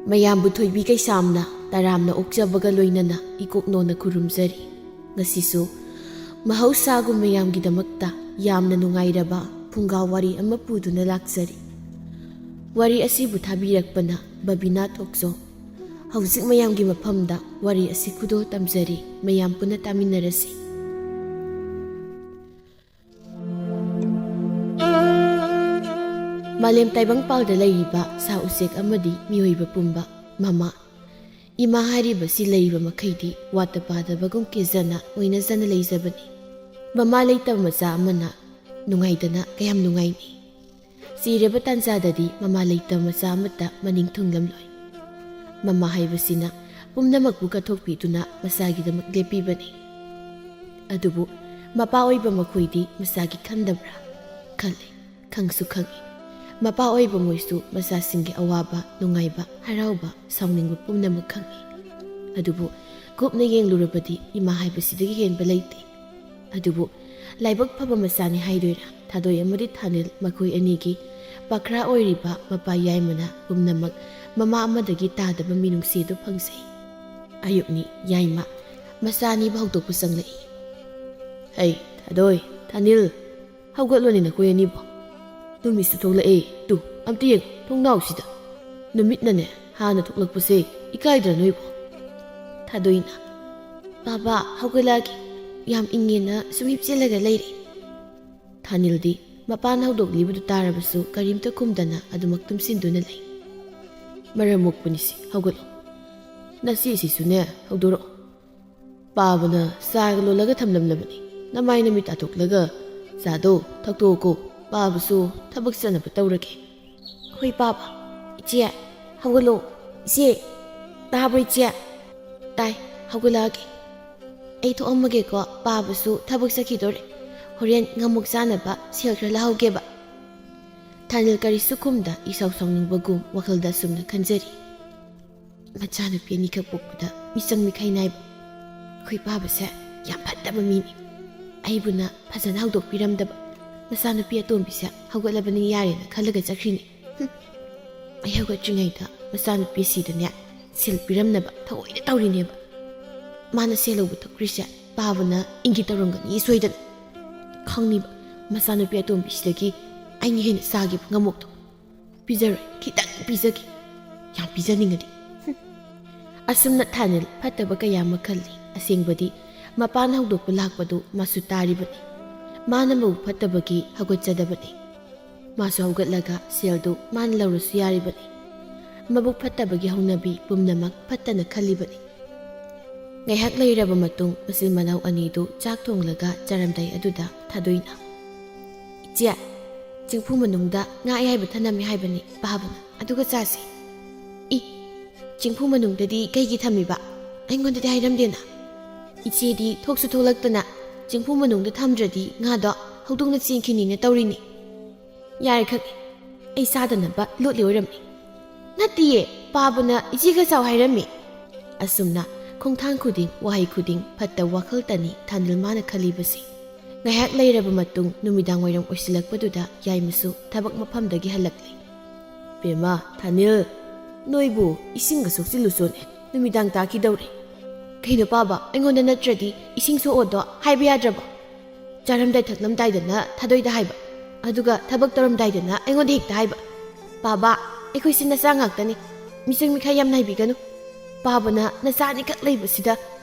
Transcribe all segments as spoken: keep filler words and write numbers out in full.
ꯃꯌꯥꯝꯕꯨ ꯊꯣꯏꯕꯤ ꯀꯩꯁꯥꯝꯅ ꯇꯔꯥꯝꯅ ꯑꯣꯛꯆꯕꯒ ꯂꯣꯏꯅꯅ ꯏꯀꯣꯛꯅꯣꯅ ꯈꯨꯔꯨꯝꯖꯔꯤ꯫ ꯉꯁꯤꯁꯨ ꯃꯍꯧꯁꯥꯒꯨꯝ ꯃꯌꯥꯝꯒꯤꯗꯃꯛꯇ ꯌꯥꯝꯅ ꯅꯨꯡꯉꯥꯏꯔꯕ ꯐꯨꯡꯒꯥ ꯋꯥꯔꯤ ꯑꯃ ꯄꯨꯗꯨꯅ ꯂꯥꯛꯆꯔꯤ꯫ ꯋꯥꯔꯤ ꯑꯁꯤꯕꯨ ꯊꯥꯕꯤꯔꯛꯄꯅ ꯕꯕꯤꯅꯥ ꯊꯣꯛꯆꯣꯝ꯫ ꯍꯧꯖꯤꯛ ꯃꯌꯥꯝꯒꯤ ꯃꯐꯝꯗ ꯋꯥꯔꯤ ꯑꯁꯤ ꯈꯨꯗꯣꯜ ꯇꯝꯖꯔꯤ, ꯃꯌꯥꯝ ꯄꯨꯟꯅ ꯇꯥꯃꯤꯟꯅꯔꯁꯤ꯫ ꯃꯥꯂꯦꯝ ꯇꯥꯏꯕꯪꯄꯥꯜꯗ ꯂꯩꯔꯤꯕ ꯁꯥ ꯎꯆꯦꯛ ꯑꯃꯗꯤ ꯃꯤꯑꯣꯏꯕ ꯄꯨꯝꯕ, ꯃꯃꯥ, ꯏꯃꯥ ꯍꯥꯏꯔꯤꯕꯁꯤ ꯂꯩꯔꯤꯕ ꯃꯈꯩꯗꯤ ꯋꯥꯠꯇ ꯄꯥꯗꯕꯒꯨꯝ ꯀꯦꯖꯅ ꯑꯣꯏꯅꯖꯅ ꯂꯩꯖꯕꯅꯤ꯫ ꯃꯃꯥ ꯂꯩꯇꯕ ꯃꯆꯥ ꯑꯃꯅ ꯅꯨꯡꯉꯥꯏꯗꯅ ꯀꯌꯥꯝ ꯅꯨꯡꯉꯥꯏꯅꯤ꯫ ꯆꯤꯔꯕ ꯇꯥꯟꯖꯥꯗꯗꯤ ꯃꯃꯥ ꯂꯩꯇꯕ ꯃꯆꯥ ꯑꯃꯠꯇ ꯃꯅꯤꯡ ꯊꯨꯡꯂꯝꯂꯣꯏ꯫ ꯃꯃꯥ ꯍꯥꯏꯕꯁꯤꯅ ꯄꯨꯝꯅꯃꯛꯄꯨ ꯀꯠꯊꯣꯛꯄꯤꯗꯨꯅ ꯃꯆꯥꯒꯤꯗꯃꯛ ꯂꯦꯞꯄꯤꯕꯅꯤ꯫ ꯑꯗꯨꯕꯨ ꯃꯄꯥ ꯑꯣꯏꯕ ꯃꯈꯣꯏꯗꯤ ꯃꯆꯥꯒꯤ ꯈꯟꯗꯕ꯭ꯔꯥ? ꯈꯜꯂꯤ, ꯈꯪꯁꯨ ꯈꯪꯏ꯫ ꯃꯄꯥ ꯑꯣꯏꯕ ꯃꯣꯏꯁꯨ ꯃꯆꯥꯁꯤꯡꯒꯤ ꯑꯋꯥꯕ, ꯅꯨꯡꯉꯥꯏꯕ, ꯍꯔꯥꯎꯕ, ꯁꯥꯎꯅꯤꯡꯕ ꯄꯨꯝꯅꯃꯛ ꯈꯪꯏ꯫ ꯑꯗꯨꯕꯨ ꯀꯨꯞꯅ ꯌꯦꯡꯂꯨꯔꯕꯗꯤ ꯏꯃꯥ ꯍꯥꯏꯕꯁꯤꯗꯒꯤ ꯍꯦꯟꯕ ꯂꯩꯇꯦ꯫ ꯑꯗꯨꯕꯨ ꯂꯥꯏꯕꯛ ꯐꯕ ꯃꯆꯥꯅꯤ ꯍꯥꯏꯗꯣꯏꯔꯥ, ꯊꯥꯗꯣꯏ ꯑꯃꯗꯤ ꯊꯥꯅꯤꯜ ꯃꯈꯣꯏ ꯑꯅꯤꯒꯤ ꯄꯥꯈ꯭ꯔꯥ ꯑꯣꯏꯔꯤꯕ ꯃꯄꯥ ꯌꯥꯏꯃꯅ ꯄꯨꯝꯅꯃꯛ ꯃꯃꯥ ꯑꯃꯗꯒꯤ ꯇꯥꯗꯕ ꯃꯤꯅꯨꯡꯁꯤꯗꯨ ꯐꯪꯖꯩ꯫ ꯑꯌꯨꯛꯅꯤ, ꯌꯥꯏꯃ ꯃꯆꯥ ꯑꯅꯤꯕꯨ ꯍꯧꯗꯣꯛꯄ ꯆꯪꯂꯛꯏ꯫ "ꯍꯩ, ꯊꯥꯗꯣꯏ, ꯊꯥꯅꯤꯜ, ꯍꯧꯒꯠꯂꯣꯅꯦ ꯅꯈꯣꯏ ꯑꯅꯤꯕꯨ꯫ ꯅꯨꯃꯤꯠꯁꯨ ꯊꯣꯛꯂꯛꯑꯦ, ꯇꯨ, ꯑꯝꯇ ꯌꯦꯡꯉꯨ ꯊꯣꯡꯅꯥꯎꯁꯤꯗ꯫ ꯅꯨꯃꯤꯠꯅꯅꯦ ꯍꯥꯟꯅ ꯊꯣꯛꯂꯛꯄꯁꯦ ꯏꯀꯥꯏꯗ꯭ꯔꯥ ꯅꯣꯏꯕꯨ?" ꯊꯥꯗꯣꯏꯅ, "ꯕꯥꯕꯥ, ꯍꯧꯒꯠꯂꯛꯑꯒꯦ, ꯌꯥꯝ ꯏꯪꯉꯦꯅ ꯁꯨꯝ ꯍꯤꯞꯆꯤꯜꯂꯒ ꯂꯩꯔꯦ꯫" ꯊꯥꯅꯤꯜꯗꯤ ꯃꯄꯥꯅ ꯍꯧꯗꯣꯛꯂꯤꯕꯗꯨ ꯇꯥꯔꯕꯁꯨ ꯀꯔꯤꯝꯇ ꯈꯨꯝꯗꯅ ꯑꯗꯨꯃꯛ ꯇꯨꯝꯁꯤꯟꯗꯨꯅ ꯂꯩ꯫ "ꯃꯔꯝ ꯃꯣꯛꯄꯅꯤꯁꯦ, ꯍꯧꯒꯠꯂꯣ꯫ ꯅꯆꯦꯁꯤꯁꯨꯅꯦ, ꯍꯧꯗꯣꯔꯛꯑꯣ꯫ ꯄꯥꯕꯅ ꯆꯥꯒ ꯂꯣꯜꯂꯒ ꯊꯝꯂꯝꯂꯕꯅꯤ꯫ ꯅꯃꯥꯏ ꯅꯃꯤꯠ ꯇꯥꯊꯣꯛꯂꯒ ꯆꯥꯗꯣ ꯊꯛꯇꯣꯛꯑꯣꯀꯣ꯫ ꯄꯥꯕꯁꯨ ꯊꯕꯛ ꯆꯠꯅꯕ ꯇꯧꯔꯒꯦ꯫" "ꯍꯣꯏ ꯄꯥꯕ꯫ ꯏꯆꯦ, ꯍꯧꯒꯠꯂꯣ꯫ ꯏꯆꯦ, ꯇꯥꯕ꯭ꯔꯣ ꯏꯆꯦ?" "ꯇꯥꯏ, ꯍꯧꯒꯠꯂꯛꯑꯒꯦ꯫" "ꯑꯩ ꯊꯣꯛꯑꯝꯃꯒꯦꯀꯣ, ꯄꯥꯕꯁꯨ ꯊꯕꯛ ꯆꯠꯈꯤꯗꯣꯔꯦ꯫ ꯍꯣꯔꯦꯟ ꯉꯥꯃꯨꯛ ꯆꯥꯅꯕ ꯁꯦꯜ ꯈꯔ ꯂꯧꯍꯧꯒꯦꯕ꯫" ꯊꯥꯅꯤꯜ ꯀꯔꯤꯁꯨ ꯈꯨꯝꯗ ꯏꯁꯥꯎ ꯁꯥꯎꯅꯤꯡꯕꯒꯨꯝ ꯋꯥꯈꯜꯗ ꯑꯁꯨꯝꯅ ꯈꯟꯖꯔꯤ꯫ "ꯃꯆꯥꯅꯨꯄꯤ ꯑꯅꯤꯈꯛ ꯄꯣꯛꯄꯗ ꯃꯤꯆꯪ ꯃꯤꯈꯥꯏ ꯅꯥꯏꯕ ꯑꯩꯈꯣꯏ ꯄꯥꯕꯁꯦ ꯌꯥꯝ ꯐꯠꯇꯕ ꯃꯤꯅꯤ꯫ ꯑꯩꯕꯨꯅ ꯐꯖꯅ ꯍꯧꯗꯣꯛꯄꯤꯔꯝꯗꯕ꯫ ꯃꯆꯥꯅꯨꯄꯤ ꯑꯇꯣꯝꯕꯤꯁꯦ ꯍꯧꯒꯠꯂꯕꯅꯤ ꯌꯥꯔꯦꯅ ꯈꯜꯂꯒ ꯆꯠꯈ꯭ꯔꯤꯅꯤ꯫ ꯍꯨꯝ꯫ ꯑꯩ ꯍꯧꯒꯠꯇ꯭ꯔꯤꯉꯩꯗ ꯃꯆꯥꯅꯨꯄꯤ ꯑꯁꯤꯗꯅꯦ ꯁꯦꯜ ꯄꯤꯔꯝꯅꯕ ꯊꯑꯣꯏꯅ ꯇꯧꯔꯤꯅꯦꯕ꯫ ꯃꯥꯅ ꯁꯦꯜ ꯂꯧꯕ ꯊꯣꯛꯈ꯭ꯔꯤꯁꯦ ꯄꯥꯕꯅ ꯏꯪꯒꯤꯠ ꯇꯧꯔꯝꯒꯅꯤ ꯁꯣꯏꯗꯅ꯫ ꯈꯪꯅꯤꯕ, ꯃꯆꯥꯅꯨꯄꯤ ꯑꯇꯣꯝꯕꯤꯁꯤꯗꯒꯤ ꯑꯩꯅ ꯍꯦꯟꯅ ꯆꯥꯈꯤꯕ ꯉꯝꯃꯣꯛꯇꯣ꯫ ꯄꯤꯖꯔꯣꯏ, ꯈꯤꯇꯪ ꯄꯤꯖꯒꯦ꯫ ꯌꯥꯝ ꯄꯤꯖꯅꯤꯡꯉꯗꯤ꯫ ꯍꯨꯝ꯫ ꯑꯁꯨꯝꯅ ꯊꯥꯅꯤꯜ ꯐꯠꯇꯕ ꯀꯌꯥ ꯑꯃ ꯈꯜꯂꯤ꯫ ꯑꯁꯦꯡꯕꯗꯤ ꯃꯄꯥꯅ ꯍꯧꯗꯣꯛꯄ ꯂꯥꯛꯄꯗꯨ ꯃꯥꯁꯨ ꯇꯥꯔꯤꯕꯅꯤ꯫ ꯃꯥꯅ ꯃꯕꯨꯛ ꯐꯠꯇꯕꯒꯤ ꯍꯧꯒꯠꯆꯗꯕꯅꯤ꯫ ꯃꯥꯁꯨ ꯍꯧꯒꯠꯂꯒ ꯁꯦꯜꯗꯨ ꯃꯥꯅ ꯂꯧꯔꯁꯨ ꯌꯥꯔꯤꯕꯅꯤ꯫ ꯃꯕꯨꯛ ꯐꯠꯇꯕꯒꯤ ꯍꯧꯅꯕꯤ ꯄꯨꯝꯅꯃꯛ ꯐꯠꯇꯅ ꯈꯜꯂꯤꯕꯅꯤ꯫ ꯉꯥꯏꯍꯥꯛ ꯂꯩꯔꯕ ꯃꯇꯨꯡ ꯃꯆꯤꯟ ꯃꯅꯥꯎ ꯑꯅꯤꯗꯨ ꯆꯥꯛ ꯊꯣꯡꯂꯒ ꯆꯥꯔꯝꯗꯥꯏ ꯑꯗꯨꯗ ꯊꯥꯗꯣꯏꯅ, "ꯏꯆꯦ, ꯆꯦꯡꯐꯨ ꯃꯅꯨꯡꯗ ꯉꯥ ꯑꯌꯥꯏꯕ ꯊꯅꯝꯃꯤ ꯍꯥꯏꯕꯅꯤ ꯄꯥꯕꯅ, ꯑꯗꯨꯒ ꯆꯥꯁꯤ꯫" "ꯏ, ꯆꯦꯡꯐꯨ ꯃꯅꯨꯡꯗꯗꯤ ꯀꯩꯒꯤ ꯊꯝꯃꯤꯕ? ꯑꯩꯉꯣꯟꯗꯗꯤ ꯍꯥꯏꯔꯝꯗꯦꯅ?" "ꯏꯆꯦꯗꯤ ꯊꯣꯛꯁꯨ ꯊꯣꯛꯂꯛꯇꯅ ꯆꯦꯡꯐꯨ ꯃꯅꯨꯡꯗ ꯊꯝꯗ꯭ꯔꯗꯤ ꯉꯥꯗꯣ ꯍꯧꯗꯣꯡꯅ ꯆꯦꯟꯈꯤꯅꯤꯅ ꯇꯧꯔꯤꯅꯤ꯫" "ꯌꯥꯔꯦ, ꯈꯪꯉꯦ꯫ ꯑꯩ ꯆꯥꯗꯅꯕ ꯂꯣꯠꯂꯤ ꯑꯣꯏꯔꯝꯅꯤ꯫" "ꯅꯠꯇꯤꯌꯦ, ꯄꯥꯕꯅ ꯏꯆꯦꯒ ꯆꯥꯎ ꯍꯥꯏꯔꯝꯃꯤ꯫" ꯑꯁꯨꯝꯅ ꯈꯣꯡꯊꯥꯡ ꯈꯨꯗꯤꯡ, ꯋꯥꯍꯩ ꯈꯨꯗꯤꯡ ꯐꯠꯇ ꯋꯥꯈꯜꯇꯅꯤ ꯊꯥꯅꯤꯜ ꯃꯥꯅ ꯈꯜꯂꯤꯕꯁꯤ꯫ ꯉꯥꯏꯍꯥꯛ ꯂꯩꯔꯕ ꯃꯇꯨꯡ ꯅꯨꯃꯤꯗꯥꯡ ꯋꯥꯏꯔꯝ ꯑꯣꯏꯁꯤꯜꯂꯛꯄꯗꯨꯗ ꯌꯥꯏꯃꯁꯨ ꯊꯕꯛ ꯃꯐꯝꯗꯒꯤ ꯍꯜꯂꯛꯂꯦ꯫ "ꯕꯦꯝꯃ, ꯊꯥꯅꯤꯜ, ꯅꯣꯏꯕꯨ ꯏꯁꯤꯡꯒ ꯁꯣꯛꯆꯤꯜꯂꯨꯆꯣꯅꯦ, ꯅꯨꯃꯤꯗꯥꯡ ꯇꯥꯈꯤꯗꯧꯔꯦ꯫" "ꯀꯩꯅꯣ ꯄꯥꯕ, ꯑꯩꯉꯣꯟꯗ ꯅꯠꯇ꯭ꯔꯗꯤ ꯏꯁꯤꯡ ꯁꯣꯛꯑꯣꯗꯣ ꯍꯥꯏꯕ ꯌꯥꯗ꯭ꯔꯕꯣ? ꯆꯥꯔꯝꯗꯥꯏ ꯊꯛꯂꯝꯗꯥꯏꯗꯅ ꯊꯥꯗꯣꯏꯗ ꯍꯥꯏꯕ, ꯑꯗꯨꯒ ꯊꯕꯛ ꯇꯧꯔꯝꯗꯥꯏꯗꯅ ꯑꯩꯉꯣꯟꯗ ꯍꯦꯛꯇ ꯍꯥꯏꯕ꯫ ꯄꯥꯕ, ꯑꯩꯈꯣꯏꯁꯤ ꯅꯆꯥ ꯉꯥꯛꯇꯅꯤ, ꯃꯤꯆꯪ ꯃꯤꯈꯥꯏ ꯌꯥꯝ ꯅꯥꯏꯕꯤꯒꯅꯨ꯫ ꯄꯥꯕꯅ ꯅꯆꯥ ꯑꯅꯤꯈꯛ ꯂꯩꯕꯁꯤꯗ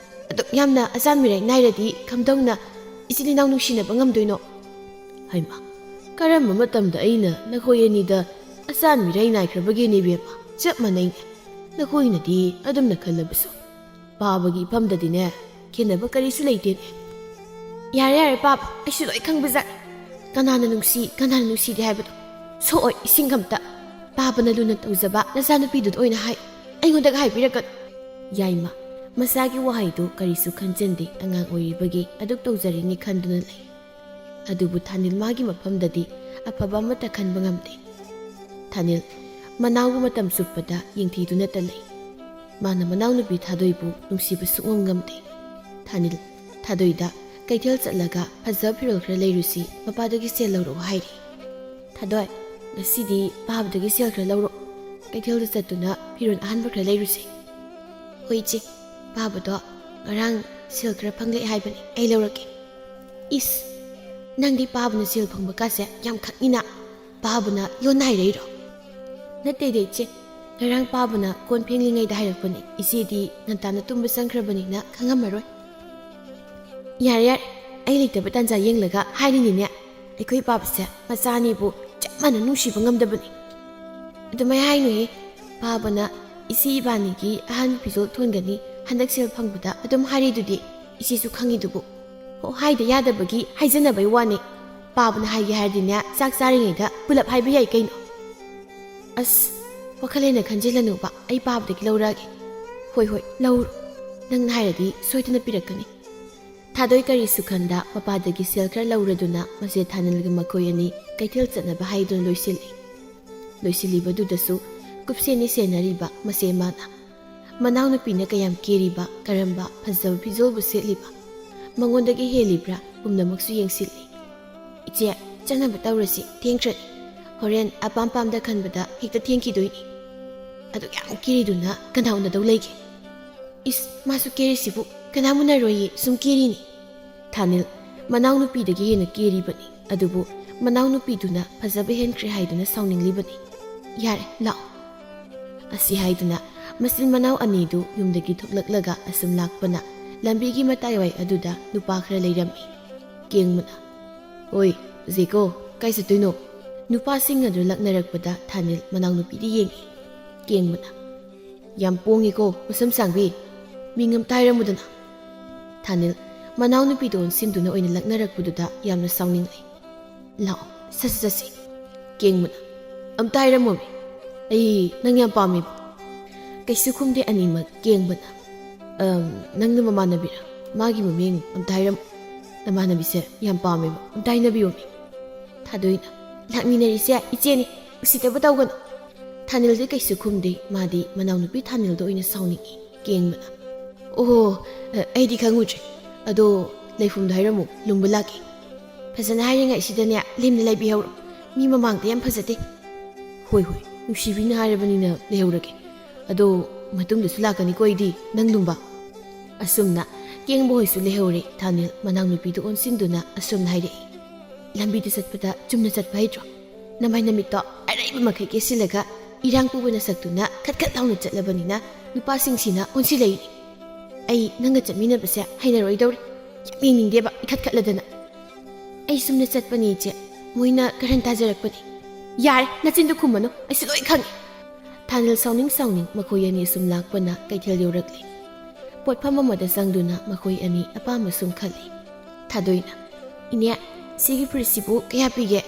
ꯑꯗꯨꯛ ꯌꯥꯝꯅ ꯑꯆꯥꯟ ꯃꯤꯔꯥꯏ ꯅꯥꯏꯔꯗꯤ ꯀꯝꯗꯧꯅ ꯏꯆꯤꯜ ꯏꯅꯥꯎ ꯅꯨꯡꯁꯤꯅꯕ ꯉꯝꯗꯣꯏꯅꯣ?" "ꯍꯩꯃꯥ, ꯀꯔꯝꯕ ꯃꯇꯝꯗ ꯑꯩꯅ ꯅꯈꯣꯏ ꯑꯅꯤꯗ ꯑꯆꯥꯟ ꯃꯤꯔꯥꯏ ꯅꯥꯏꯈ꯭ꯔꯕꯒꯦꯅꯦ ꯏꯕꯦꯝꯃ? ꯆꯞ ꯃꯥꯟꯅꯩꯅꯦ, ꯅꯈꯣꯏꯅꯗꯤ ꯑꯗꯨꯝꯅ ꯈꯜꯂꯕꯁꯨ꯫ ꯄꯥꯕꯒꯤ ꯏꯐꯝꯗꯗꯤꯅꯦ ꯈꯦꯟꯅꯕ ꯀꯔꯤꯁꯨ ꯂꯩꯇꯦꯅꯦ꯫" "ꯌꯥꯔꯦ, ꯌꯥꯔꯦ ꯄꯥꯕ, ꯑꯩꯁꯨ ꯂꯣꯏ ꯈꯪꯕꯖꯥꯠꯅꯤ꯫ ꯀꯅꯥꯅ ꯅꯨꯡꯁꯤ, ꯀꯅꯥꯅ ꯅꯨꯡꯁꯤꯗꯦ ꯍꯥꯏꯕꯗꯣ꯫ ꯁꯣꯛꯑꯣꯏ ꯏꯁꯤꯡ ꯑꯝꯇ꯫ ꯄꯥꯕꯅ ꯂꯨꯅ ꯇꯧꯖꯕ ꯅꯆꯥꯅꯨꯄꯤꯗꯨꯗ ꯑꯣꯏꯅ ꯍꯥꯏ, ꯑꯩꯉꯣꯟꯗꯒ ꯍꯥꯏꯕꯤꯔꯛꯀꯅꯨ꯫" ꯌꯥꯏꯃ ꯃꯆꯥꯒꯤ ꯋꯥꯍꯩꯗꯨ ꯀꯔꯤꯁꯨ ꯈꯟꯖꯟꯗꯦ, ꯑꯉꯥꯡ ꯑꯣꯏꯔꯤꯕꯒꯤ ꯑꯗꯨꯛ ꯇꯧꯖꯔꯤꯅꯤ ꯈꯟꯗꯨꯅ ꯂꯩ꯫ ꯑꯗꯨꯕꯨ ꯊꯥꯅꯤꯜ ꯃꯥꯒꯤ ꯃꯐꯝꯗꯗꯤ ꯑꯐꯕ ꯑꯃꯠꯇ ꯈꯟꯕ ꯉꯝꯗꯦ꯫ ꯊꯥꯅꯤꯜ ꯃꯅꯥꯎꯕꯨ ꯃꯇꯝ ꯆꯨꯞꯄꯗ ꯌꯦꯡꯊꯤꯗꯨꯅꯇ ꯂꯩ꯫ ꯃꯥꯅ ꯃꯅꯥꯎꯅꯨꯄꯤ ꯊꯥꯗꯣꯏꯕꯨ ꯅꯨꯡꯁꯤꯕ ꯁꯨꯛꯉꯝ ꯉꯝꯗꯦ꯫ ꯊꯥꯅꯤꯜ ꯊꯥꯗꯣꯏꯗ ꯀꯩꯊꯦꯜ ꯆꯠꯂꯒ ꯐꯖꯕ ꯐꯤꯔꯣꯜ ꯈꯔ ꯂꯩꯔꯨꯁꯤ, ꯃꯄꯥꯗꯒꯤ ꯁꯦꯜ ꯂꯧꯔꯛꯑꯣ ꯍꯥꯏꯔꯤ꯫ "ꯊꯥꯗꯣꯏ, ꯉꯁꯤꯗꯤ ꯄꯥꯕꯗꯒꯤ ꯁꯦꯜ ꯈꯔ ꯂꯧꯔꯣ꯫ ꯀꯩꯊꯦꯜꯗ ꯆꯠꯇꯨꯅ ꯐꯤꯔꯣꯜ ꯑꯍꯟꯕ ꯈꯔ ꯂꯩꯔꯨꯁꯦ꯫ ꯍꯣꯏ ꯏꯆꯦ, ꯄꯥꯕꯗꯣ ꯉꯔꯥꯡ ꯁꯦꯜ ꯈꯔ ꯐꯪꯂꯛꯑꯦ ꯍꯥꯏꯕꯅꯤ, ꯑꯩ ꯂꯧꯔꯛꯀꯦ꯫ ꯏꯁ, ꯅꯪꯗꯤ ꯄꯥꯕꯅ ꯁꯦꯜ ꯐꯪꯕ ꯀꯥꯁꯦ ꯌꯥꯝ ꯈꯪꯏꯅ꯫ ꯄꯥꯕꯅ ꯂꯣꯟ ꯍꯥꯏꯔꯛꯏꯔꯣ? ꯅꯠꯇꯦꯗ ꯏꯆꯦ, ꯉꯔꯥꯡ ꯄꯥꯕꯅ ꯀꯣꯟ ꯐꯦꯡꯂꯤꯉꯩꯗ ꯍꯥꯏꯔꯛꯄꯅꯤ꯫ ꯏꯆꯦꯗꯤ ꯉꯟꯇꯥꯅ ꯇꯨꯝꯕ ꯆꯪꯈ꯭ꯔꯕꯅꯤꯅ ꯈꯪꯉꯝꯃꯔꯣꯏ꯫ ꯌꯥꯔꯦ ꯌꯥꯔꯦ, ꯑꯩ ꯂꯩꯇꯕ ꯇꯥꯟꯖꯥ ꯌꯦꯡꯂꯒ ꯍꯥꯏꯔꯤꯅꯤꯅꯦ꯫ ꯑꯩꯈꯣꯏ ꯄꯥꯕꯁꯦ ꯃꯆꯥꯅꯤꯕꯨ ꯆꯞ ꯃꯥꯟꯅ ꯅꯨꯡꯁꯤꯕ ꯉꯝꯗꯕꯅꯤ꯫ ꯑꯗꯨꯃꯥꯏ ꯍꯥꯏꯅꯨꯍꯦ꯫ ꯄꯥꯕꯅ ꯏꯆꯦ ꯏꯕꯥꯅꯤꯒꯤ ꯑꯍꯥꯟꯕ ꯐꯤꯖꯣꯜ ꯊꯣꯟꯒꯅꯤ, ꯍꯟꯗꯛ ꯁꯦꯜ ꯐꯪꯕꯗ ꯑꯗꯨꯝ ꯍꯥꯏꯔꯤꯗꯨꯗꯤ, ꯏꯆꯦꯁꯨ ꯈꯪꯉꯤꯗꯨꯕꯨ꯫ ꯑꯣ, ꯍꯥꯏꯗ ꯌꯥꯗꯕꯒꯤ ꯍꯥꯏꯖꯅꯕꯩ ꯋꯥꯅꯤ꯫ ꯄꯥꯕꯅ ꯍꯥꯏꯒꯦ ꯍꯥꯏꯔꯗꯤꯅꯦ, ꯆꯥꯛ ꯆꯥꯔꯤꯉꯩꯗ ꯄꯨꯂꯞ ꯍꯥꯏꯕ ꯌꯥꯏ ꯀꯩꯅꯣ꯫ ꯑꯁ, ꯋꯥꯈꯜ ꯍꯦꯟꯅ ꯈꯟꯖꯤꯜꯂꯅꯨꯕ, ꯑꯩ ꯄꯥꯕꯗꯒꯤ ꯂꯧꯔꯛꯑꯒꯦ꯫ ꯍꯣꯏ ꯍꯣꯏ, ꯂꯧꯔꯣ꯫ ꯅꯪꯅ ꯍꯥꯏꯔꯗꯤ ꯁꯣꯏꯗꯅ ꯄꯤꯔꯛꯀꯅꯤ꯫ ꯊꯥꯗꯣꯏ ꯀꯔꯤꯁꯨ ꯈꯟꯗ ꯃꯄꯥꯗꯒꯤ ꯁꯦꯜ ꯈꯔ ꯂꯧꯔꯗꯨꯅ ꯃꯆꯦ ꯊꯥꯅꯤꯜꯒ ꯃꯈꯣꯏ ꯑꯅꯤ ꯀꯩꯊꯦꯜ ꯆꯠꯅꯕ ꯍꯥꯏꯗꯨꯅ ꯂꯣꯏꯁꯤꯜꯂꯤ꯫ ꯂꯣꯏꯁꯤꯜꯂꯤꯕꯗꯨꯗꯁꯨ ꯀꯨꯞꯁꯦꯟꯅꯤ ꯁꯦꯟꯅꯔꯤꯕ ꯃꯆꯦ ꯃꯥꯅ꯫ ꯃꯅꯥꯎꯅꯨꯄꯤꯅ ꯀꯌꯥꯝ ꯀꯦꯔꯤꯕ, ꯀꯔꯝꯕ ꯐꯖꯕ ꯐꯤꯖꯣꯜꯕꯨ ꯁꯦꯠꯂꯤꯕ, ꯃꯉꯣꯟꯗꯒꯤ ꯍꯦꯜꯂꯤꯕ꯭ꯔꯥ ꯄꯨꯝꯅꯃꯛꯁꯨ ꯌꯦꯡꯁꯤꯜꯂꯤ꯫ "ꯏꯆꯦ, ꯆꯠꯅꯕ ꯇꯧꯔꯁꯤ, ꯊꯦꯡꯈ꯭ꯔꯅꯤ꯫ ꯍꯣꯔꯦꯟ ꯑꯄꯥꯝ ꯄꯥꯝꯗ ꯈꯟꯕꯗ ꯍꯦꯛꯇ ꯊꯦꯡꯈꯤꯗꯣꯏꯅꯤ꯫ ꯑꯗꯨꯛ ꯌꯥꯝ ꯀꯦꯔꯤꯗꯨꯅ ꯀꯅꯥ ꯎꯅꯗꯧ ꯂꯩꯒꯦ? ꯏꯁ, ꯃꯥꯁꯨ ꯀꯦꯔꯤꯁꯤꯕꯨ ꯀꯅꯥ ꯎꯅꯔꯣꯏꯌꯦ, ꯁꯨꯝ ꯀꯦꯔꯤꯅꯤ꯫" ꯊꯥꯅꯤꯜ ꯃꯅꯥꯎꯅꯨꯄꯤꯗꯒꯤ ꯍꯦꯟꯅ ꯀꯦꯔꯤꯕꯅꯤ, ꯑꯗꯨꯕꯨ ꯃꯅꯥꯎꯅꯨꯄꯤꯗꯨꯅ ꯐꯖꯕ ꯍꯦꯟꯈ꯭ꯔꯦ ꯍꯥꯏꯗꯨꯅ ꯁꯥꯎꯅꯤꯡꯂꯤꯕꯅꯤ꯫ "ꯌꯥꯔꯦ, ꯂꯥꯛꯑꯣ꯫" ꯑꯁꯤ ꯍꯥꯏꯗꯨꯅ ꯃꯆꯤꯟ ꯃꯅꯥꯎ ꯑꯅꯤꯗꯨ ꯌꯨꯝꯗꯒꯤ ꯊꯣꯛꯂꯛꯂꯒ ꯑꯁꯨꯝ ꯂꯥꯛꯄꯅ ꯂꯝꯕꯤꯒꯤ ꯃꯇꯥꯏꯋꯥꯏ ꯑꯗꯨꯗ ꯅꯨꯄꯥ ꯈꯔ ꯂꯩꯔꯝꯃꯤ꯫ ꯀꯦꯡꯕꯅ, "ꯑꯣꯏ, ꯖꯦꯀꯣ, ꯀꯥꯏ ꯆꯠꯇꯣꯏꯅꯣ?" ꯅꯨꯄꯥꯁꯤꯡ ꯑꯗꯨ ꯂꯛꯅꯔꯛꯄꯗ ꯊꯥꯅꯤꯜ ꯃꯅꯥꯎꯅꯨꯄꯤꯗ ꯌꯦꯡꯉꯤ꯫ ꯀꯦꯡꯕꯅ, "ꯌꯥꯝ ꯄꯣꯡꯉꯤꯀꯣ, ꯃꯁꯝ ꯁꯥꯡꯕꯤ꯫ ꯃꯤꯡ ꯑꯝꯇ ꯍꯥꯏꯔꯝꯃꯨꯗꯅ꯫" ꯊꯥꯅꯤꯜ ꯃꯅꯥꯎꯅꯨꯄꯤꯗ ꯑꯣꯟꯁꯤꯟꯗꯨꯅ ꯑꯣꯏꯅ ꯂꯛꯅꯔꯛꯄꯗꯨꯗ ꯌꯥꯝꯅ ꯁꯥꯎꯅꯤꯡꯂꯦ꯫ "ꯂꯥꯛꯑꯣ, ꯆꯠꯁꯤ, ꯆꯠꯁꯤ꯫" ꯀꯦꯡꯕꯅ, "ꯑꯝꯇ ꯍꯥꯏꯔꯝꯃꯣꯃꯤ꯫ ꯑꯩ ꯅꯪ ꯌꯥꯝ ꯄꯥꯝꯃꯦꯕ꯫" ꯀꯩꯁꯨ ꯈꯨꯝꯗꯦ ꯑꯅꯤꯃꯛ꯫ ꯀꯦꯡꯕꯅ, "ꯑꯝ, ꯅꯪ ꯅꯃꯥꯟꯅꯕꯤꯔꯥ? ꯃꯥꯒꯤ ꯃꯃꯤꯡ ꯑꯝꯇ ꯍꯥꯏꯔꯝꯃꯨ꯫ ꯅꯃꯥꯟꯅꯕꯤꯁꯦ ꯌꯥꯝ ꯄꯥꯝꯃꯦꯕ꯫ ꯑꯝꯇ ꯍꯥꯏꯅꯕꯤꯌꯣꯃꯤ꯫" ꯊꯥꯗꯣꯏꯅ, "ꯂꯥꯛꯃꯤꯟꯅꯔꯤꯁꯦ ꯏꯆꯦꯅꯤ, ꯎꯁꯤꯠꯇꯕ ꯇꯧꯒꯅꯨ꯫" ꯊꯥꯅꯤꯜꯗꯤ ꯀꯩꯁꯨ ꯈꯨꯝꯗꯦ꯫ ꯃꯥꯗꯤ ꯃꯅꯥꯎꯅꯨꯄꯤ ꯊꯥꯅꯤꯜꯗ ꯑꯣꯏꯅ ꯁꯥꯎꯅꯤꯡꯉꯤ꯫ ꯀꯦꯡꯕꯅ, "ꯑꯣꯍꯣ, ꯑ, ꯑꯩꯗꯤ ꯈꯪꯉꯨꯗ꯭ꯔꯦ꯫ ꯑꯗꯣ ꯂꯩꯐꯝꯗꯣ ꯍꯥꯏꯔꯝꯃꯨ, ꯂꯨꯝꯕ ꯂꯥꯛꯀꯦ꯫" "ꯐꯖꯅ ꯍꯥꯏꯔꯤꯉꯩꯁꯤꯗꯅꯦ ꯂꯦꯝꯅ ꯂꯩꯕꯤꯍꯧꯔꯣ꯫ ꯃꯤ ꯃꯃꯥꯡꯗ ꯌꯥꯝ ꯐꯖꯗꯦ꯫" "ꯍꯣꯏ, ꯍꯣꯏ, "ꯅꯨꯡꯁꯤꯕꯤꯅ ꯍꯥꯏꯔꯕꯅꯤꯅ ꯂꯩꯍꯧꯔꯒꯦ꯫ ꯑꯗꯣ ꯃꯇꯨꯡꯗꯁꯨ ꯂꯥꯛꯀꯅꯤꯀꯣ ꯑꯩꯗꯤ, ꯅꯪ ꯂꯨꯝꯕ?" ꯑꯁꯨꯝꯅ ꯀꯦꯡꯕ ꯍꯣꯏꯁꯨ ꯂꯩꯍꯧꯔꯦ꯫ ꯊꯥꯅꯤꯜ ꯃꯅꯥꯎꯅꯨꯄꯤꯗꯨ ꯑꯣꯟꯁꯤꯟꯗꯨꯅ ꯑꯁꯨꯝꯅ ꯍꯥꯏꯔꯛꯏ, "ꯂꯝꯕꯤꯗ ꯆꯠꯄꯗ ꯆꯨꯝꯅ ꯆꯠꯄ ꯍꯩꯇ꯭ꯔꯣ? ꯅꯃꯥꯏ ꯅꯃꯤꯠꯇꯣ ꯑꯔꯩꯕ ꯃꯈꯩ ꯀꯦꯁꯤꯜꯂꯒ ꯏꯔꯥꯡ ꯄꯨꯕ ꯅꯁꯛꯇꯨꯅ ꯈꯠ ꯈꯠ ꯂꯥꯎꯅ ꯆꯠꯂꯕꯅꯤꯅ ꯅꯨꯄꯥꯁꯤꯡꯁꯤꯅ ꯑꯣꯟꯁꯤꯜꯂꯛꯏꯅꯤ꯫ ꯑꯩ ꯅꯪꯒ ꯆꯠꯃꯤꯟꯅꯕꯁꯦ ꯍꯩꯅꯔꯣꯏꯗꯧꯔꯤ꯫ ꯌꯥꯝ ꯌꯦꯡꯅꯤꯡꯗꯦꯕ, ꯏꯈꯠ ꯈꯠꯂꯗꯅ꯫ ꯑꯩ ꯆꯨꯝꯅ ꯆꯠꯄꯅꯦ ꯏꯆꯦ, ꯃꯣꯏꯅ ꯀꯔꯟ ꯇꯥꯖꯔꯛꯄꯅꯦ꯫" "ꯌꯥꯔꯦ, ꯅꯆꯤꯟꯗꯣ ꯈꯨꯝꯃꯅꯨ, ꯑꯩꯁꯨ ꯂꯣꯏ ꯈꯪꯉꯤ꯫" ꯊꯥꯅꯤꯜ ꯁꯥꯎꯅꯤꯡ ꯁꯥꯎꯅꯤꯡ ꯃꯈꯣꯏ ꯑꯅꯤ ꯁꯨꯝ ꯂꯥꯛꯄꯅ ꯀꯩꯊꯦꯜ ꯌꯧꯔꯛꯂꯤ꯫ ꯄꯣꯠꯐꯝ ꯑꯃꯗ ꯆꯪꯗꯨꯅ ꯃꯈꯣꯏ ꯑꯅꯤ ꯑꯄꯥꯝꯕ ꯁꯨꯝ ꯈꯜꯂꯤ꯫ ꯊꯥꯗꯣꯏꯅ, "ꯏꯅꯦ, ꯁꯤꯒꯤ ꯐꯨꯔꯤꯠꯁꯤꯕꯨ ꯀꯌꯥ ꯄꯤꯒꯦ?"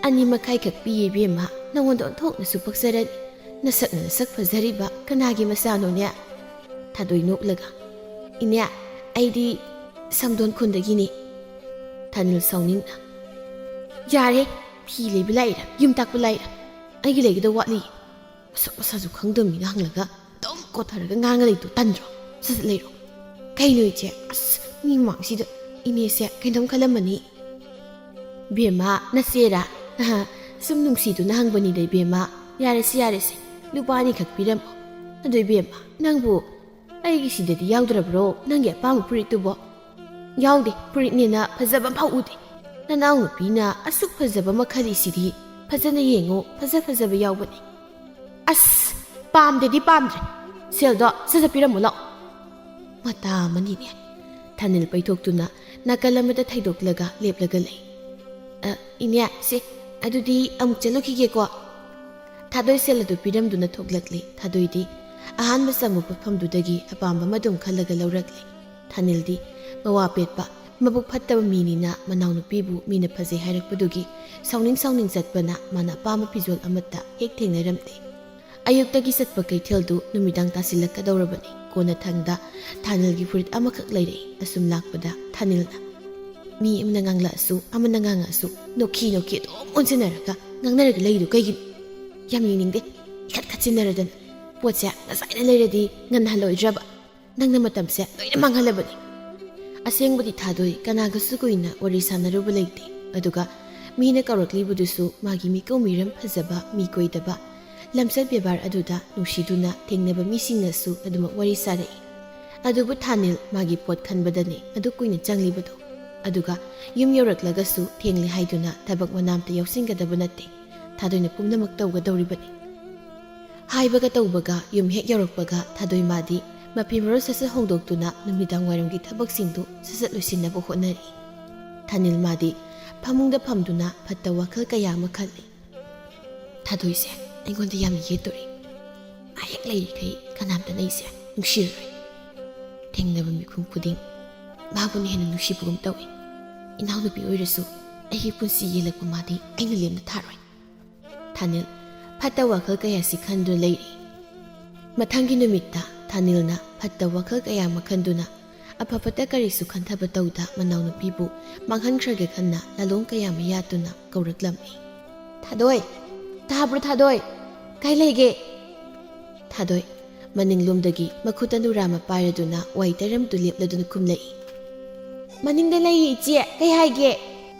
"ꯑꯅꯤ ꯃꯈꯥꯏꯈꯛ ꯄꯤꯌꯦ ꯏꯕꯦꯝꯃ, ꯅꯉꯣꯟꯗ ꯑꯣꯟꯊꯣꯛꯅꯁꯨ ꯄꯛꯆꯔꯅꯤ꯫ ꯅꯁꯛꯅ ꯅꯁꯛ ꯐꯖꯔꯤꯕ, ꯀꯅꯥꯒꯤ ꯃꯆꯥꯅꯣꯅꯦ?" ꯊꯥꯗꯣꯏ ꯅꯣꯛꯂꯒ, "ꯏꯅꯦ, ꯑꯩꯗꯤ ꯁꯝꯗꯣꯟ ꯈꯨꯟꯗꯒꯤꯅꯤ꯫" ꯊꯥꯅꯤꯜ ꯁꯥꯎꯅꯤꯡꯅ, "ꯌꯥꯔꯦ, ꯐꯤ ꯂꯩꯕ ꯂꯥꯛꯏꯔꯥ, ꯌꯨꯝ ꯇꯥꯛꯄ ꯂꯥꯛꯏꯔꯥ? ꯑꯩꯒꯤ ꯂꯩꯒꯗꯕ ꯋꯥꯠꯂꯤ꯫" ꯃꯁꯛ ꯃꯁꯥꯁꯨ ꯈꯪꯗꯕ ꯃꯤꯅ ꯍꯪꯂꯒ ꯑꯗꯨꯝ ꯀꯣꯠꯊꯔꯒ ꯉꯥꯡꯉ ꯂꯩꯗꯣ ꯇꯟꯗ꯭ꯔꯣ? ꯁꯠ ꯁꯠ ꯂꯩꯔꯣ꯫ "ꯀꯩꯅꯣ ꯏꯆꯦ, ꯑꯁ, ꯃꯤ ꯃꯃꯥꯡꯁꯤꯗ ꯏꯅꯦꯁꯦ ꯀꯩꯅꯣꯝ ꯈꯜꯂꯝꯃꯅꯤ꯫" "ꯕꯦꯝꯃ, ꯅꯆꯦꯔꯥ? ꯑꯍ, ꯁꯨꯝ ꯅꯨꯡꯁꯤꯗꯨꯅ ꯍꯪꯕꯅꯤꯗ ꯏꯕꯦꯝꯃ꯫ ꯌꯥꯔꯦꯁꯦ, ꯌꯥꯔꯦꯁꯦ, ꯂꯨꯄꯥ ꯑꯅꯤꯈꯛ ꯄꯤꯔꯝꯃꯣ꯫ ꯑꯗꯣ ꯏꯕꯦꯝꯃ, ꯅꯪꯕꯨ ꯑꯩꯒꯤꯁꯤꯗꯗꯤ ꯌꯥꯎꯗ꯭ꯔꯕ꯭ꯔꯣ, ꯅꯪꯒꯤ ꯑꯄꯥꯝꯕ ꯐꯨꯔꯤꯠꯇꯨꯕꯣ?" "ꯌꯥꯎꯗꯦ, ꯐꯨꯔꯤꯠꯅꯦꯅ ꯐꯖꯕ ꯑꯃꯐꯥꯎ ꯎꯗꯦ꯫ ꯅꯅꯥꯎꯅꯨꯄꯤꯅ ꯑꯁꯨꯛ ꯐꯖꯕ ꯑꯃ ꯈꯜꯂꯤꯁꯤꯗꯤ꯫ ꯐꯖꯅ ꯌꯦꯡꯉꯣ, ꯐꯖ ꯐꯖꯕ ꯌꯥꯎꯕꯅꯦ꯫" "ꯑꯁ, ꯄꯥꯝꯗꯦꯗꯤ ꯄꯥꯝꯗ꯭ꯔꯦ꯫ ꯁꯦꯜꯗꯣ ꯁꯠ ꯁꯠ ꯄꯤꯔꯝꯃꯣ ꯂꯥꯛꯑꯣ꯫" ꯃꯇꯥ ꯑꯃꯅꯤꯅꯦ꯫ ꯊꯥꯅꯤꯜ ꯄꯩꯊꯣꯛꯇꯨꯅ ꯅꯥꯀꯜ ꯑꯃꯗ ꯊꯩꯗꯣꯛꯂꯒ ꯂꯦꯞꯂꯒ ꯂꯩ꯫ "ꯑ, ꯏꯅꯦ, ꯁꯦ, ꯑꯗꯨꯗꯤ ꯑꯃꯨꯛ ꯆꯠꯂꯨꯈꯤꯒꯦꯀꯣ꯫" ꯊꯥꯗꯣꯏ ꯁꯦꯜ ꯑꯗꯨ ꯄꯤꯔꯝꯗꯨꯅ ꯊꯣꯛꯂꯛꯂꯤ꯫ ꯊꯥꯗꯣꯏꯗꯤ ꯑꯍꯥꯟꯕ ꯆꯪꯕ ꯄꯣꯠꯐꯝꯗꯨꯗꯒꯤ ꯑꯄꯥꯝꯕ ꯑꯃ ꯑꯗꯨꯝ ꯈꯜꯂꯒ ꯂꯧꯔꯛꯂꯤ꯫ ꯊꯥꯅꯤꯜꯗꯤ ꯃꯋꯥ ꯄꯦꯠꯄ, ꯃꯕꯨꯛ ꯐꯠꯇꯕ ꯃꯤꯅꯤꯅ ꯃꯅꯥꯎꯅꯨꯄꯤꯕꯨ ꯃꯤꯅ ꯐꯖꯩ ꯍꯥꯏꯔꯛꯄꯗꯨꯒꯤ ꯁꯥꯎꯅꯤꯡ ꯁꯥꯎꯅꯤꯡ ꯆꯠꯄꯅ ꯃꯥꯅ ꯑꯄꯥꯝꯕ ꯐꯤꯖꯣꯜ ꯑꯃꯠꯇ ꯍꯦꯛ ꯊꯦꯡꯅꯔꯝꯗꯦ꯫ ꯑꯌꯨꯛꯇꯒꯤ ꯆꯠꯄ ꯀꯩꯊꯦꯜꯗꯨ ꯅꯨꯃꯤꯗꯥꯡ ꯇꯥꯁꯤꯜꯂꯛꯀꯗꯧꯔꯕꯅꯤ꯫ ꯀꯣꯟꯅꯊꯪꯗ ꯊꯥꯅꯤꯜꯒꯤ ꯐꯨꯔꯤꯠ ꯑꯃꯈꯛ ꯂꯩꯔꯛꯏ꯫ ꯑꯁꯨꯝ ꯂꯥꯛꯄꯗ ꯊꯥꯅꯤꯜꯅ, ꯃꯤ ꯑꯃꯅ ꯉꯥꯡꯂꯛꯑꯁꯨ, ꯑꯃꯅ ꯉꯥꯡꯉꯛꯑꯁꯨ, ꯅꯣꯛꯈꯤ ꯅꯣꯛꯈꯤ ꯑꯗꯨꯝ ꯑꯣꯟꯁꯤꯟꯅꯔꯒ ꯉꯥꯡꯅꯔꯒ ꯂꯩꯗꯨ ꯀꯩꯒꯤꯅꯣ? ꯌꯥꯝ ꯌꯦꯡꯅꯤꯡꯗꯦ, ꯏꯈꯠ ꯈꯠꯆꯤꯟꯅꯔꯗꯅ꯫ ꯄꯣꯠꯁꯦ ꯉꯁꯥꯏꯅ ꯂꯩꯔꯗꯤ ꯉꯟꯅ ꯍꯜꯂꯣꯏꯗ꯭ꯔꯕ? ꯅꯪꯅ ꯃꯇꯝꯁꯦ ꯂꯣꯏꯅ ꯃꯥꯡꯍꯜꯂꯕꯅꯤ꯫ ꯑꯁꯦꯡꯕꯗꯤ ꯊꯥꯗꯣꯏ ꯀꯅꯥꯒꯁꯨ ꯀꯨꯏꯅ ꯋꯥꯔꯤ ꯁꯥꯟꯅꯔꯨꯕ ꯂꯩꯇꯦ꯫ ꯑꯗꯨꯒ ꯃꯤꯅ ꯀꯧꯔꯛꯂꯤꯕꯗꯨꯁꯨ ꯃꯥꯒꯤ ꯃꯤꯀꯧ ꯃꯤꯔꯝ ꯐꯖꯕ, ꯃꯤ ꯀꯣꯏꯗꯕ, ꯂꯝꯆꯠ ꯕꯦꯕꯥꯔ ꯑꯗꯨꯗ ꯅꯨꯡꯁꯤꯗꯨꯅ ꯊꯦꯡꯅꯕ ꯃꯤꯁꯤꯡꯅꯁꯨ ꯑꯗꯨꯃꯛ ꯋꯥꯔꯤ ꯁꯥꯔꯛꯏ꯫ ꯑꯗꯨꯕꯨ ꯊꯥꯅꯤꯜ ꯃꯥꯒꯤ ꯄꯣꯠ ꯈꯟꯕꯗꯅꯤ ꯑꯗꯨ ꯀꯨꯏꯅ ꯆꯪꯂꯤꯕꯗꯣ꯫ ꯑꯗꯨꯒ ꯌꯨꯝ ꯌꯧꯔꯛꯂꯒꯁꯨ ꯊꯦꯡꯂꯦ ꯍꯥꯏꯗꯨꯅ ꯊꯕꯛ ꯃꯅꯥ ꯑꯃꯇ ꯌꯥꯎꯁꯤꯟꯒꯗꯕ ꯅꯠꯇꯦ꯫ ꯊꯥꯗꯣꯏꯅ ꯄꯨꯝꯅꯃꯛ ꯇꯧꯒꯗꯧꯔꯤꯕꯅꯤ꯫ ꯍꯥꯏꯕꯒ ꯇꯧꯕꯒ ꯌꯨꯝ ꯍꯦꯛ ꯌꯧꯔꯛꯄꯒ ꯊꯥꯗꯣꯏ ꯃꯥꯗꯤ ꯃꯐꯤ ꯃꯔꯣꯜ ꯁꯠ ꯁꯠ ꯍꯣꯡꯗꯣꯛꯇꯨꯅ ꯅꯨꯃꯤꯗꯥꯡ ꯋꯥꯏꯔꯝꯒꯤ ꯊꯕꯛꯁꯤꯡꯗꯨ ꯁꯠ ꯁꯠ ꯂꯣꯏꯁꯤꯟꯅꯕ ꯍꯣꯠꯅꯔꯤ꯫ ꯊꯥꯅꯤꯜ ꯃꯥꯗꯤ ꯐꯃꯨꯡꯗ ꯐꯝꯗꯨꯅ ꯐꯠꯇ ꯋꯥꯈꯜ ꯀꯌꯥ ꯑꯃ ꯈꯜꯂꯤ꯫ ꯊꯥꯗꯣꯏꯁꯦ ꯑꯩꯉꯣꯟꯗ ꯌꯥꯝ ꯌꯦꯠꯇꯣꯔꯤ꯫ ꯃꯥ ꯍꯦꯛ ꯂꯩꯔꯤꯈꯩ ꯀꯅꯥꯝꯇꯅ ꯑꯩꯁꯦ ꯅꯨꯡꯁꯤꯔꯔꯣꯏ꯫ ꯊꯦꯡꯅꯕ ꯃꯤꯈꯨꯝ ꯈꯨꯗꯤꯡ ꯃꯥꯕꯨꯅ ꯍꯦꯟꯅ ꯅꯨꯡꯁꯤꯕꯒꯨꯝ ꯇꯧꯏ꯫ ꯏꯅꯥꯎꯅꯨꯄꯤ ꯑꯣꯏꯔꯁꯨ ꯑꯩꯒꯤ ꯄꯨꯟꯁꯤ ꯌꯦꯜꯂꯛꯄ ꯃꯥꯗꯤ ꯑꯩꯅ ꯂꯦꯝꯅ ꯊꯥꯔꯣꯏ꯫ ꯊꯥꯅꯤꯜ ꯐꯠꯇ ꯋꯥꯈꯜ ꯀꯌꯥꯁꯤ ꯈꯟꯗꯨꯅ ꯂꯩꯔꯤ꯫ ꯃꯊꯪꯒꯤ ꯅꯨꯃꯤꯠꯇ ꯊꯥꯅꯤꯜꯅ ꯐꯠꯇ ꯋꯥꯈꯜ ꯀꯌꯥ ꯑꯃ ꯈꯟꯗꯨꯅ ꯑꯐ ꯐꯠꯇ ꯀꯔꯤꯁꯨ ꯈꯟꯊꯕ ꯇꯧꯗ ꯃꯅꯥꯎꯅꯨꯄꯤꯕꯨ ꯃꯥꯡꯍꯟꯈ꯭ꯔꯒꯦ ꯈꯟꯅ ꯂꯥꯂꯣꯡ ꯀꯌꯥ ꯑꯃ ꯌꯥꯠꯇꯨꯅ ꯀꯧꯔꯛꯂꯝꯃꯤ꯫ "ꯊꯥꯗꯣꯏ! ꯇꯥꯕ꯭ꯔꯣ ꯊꯥꯗꯣꯏ? ꯀꯥꯏ ꯂꯩꯒꯦ?" ꯊꯥꯗꯣꯏ ꯃꯅꯤꯡꯂꯣꯝꯗꯒꯤ ꯃꯈꯨꯠꯇ ꯅꯨꯔꯥ ꯑꯃ ꯄꯥꯏꯔꯗꯨꯅ ꯋꯥꯏ ꯇꯩꯔꯝꯗꯨ ꯂꯦꯞꯂꯗꯨꯅ ꯈꯨꯝꯂꯛꯏ꯫ "ꯃꯅꯤꯡꯗ ꯂꯩꯌꯦ ꯏꯆꯦ, ꯀꯩ ꯍꯥꯏꯒꯦ?"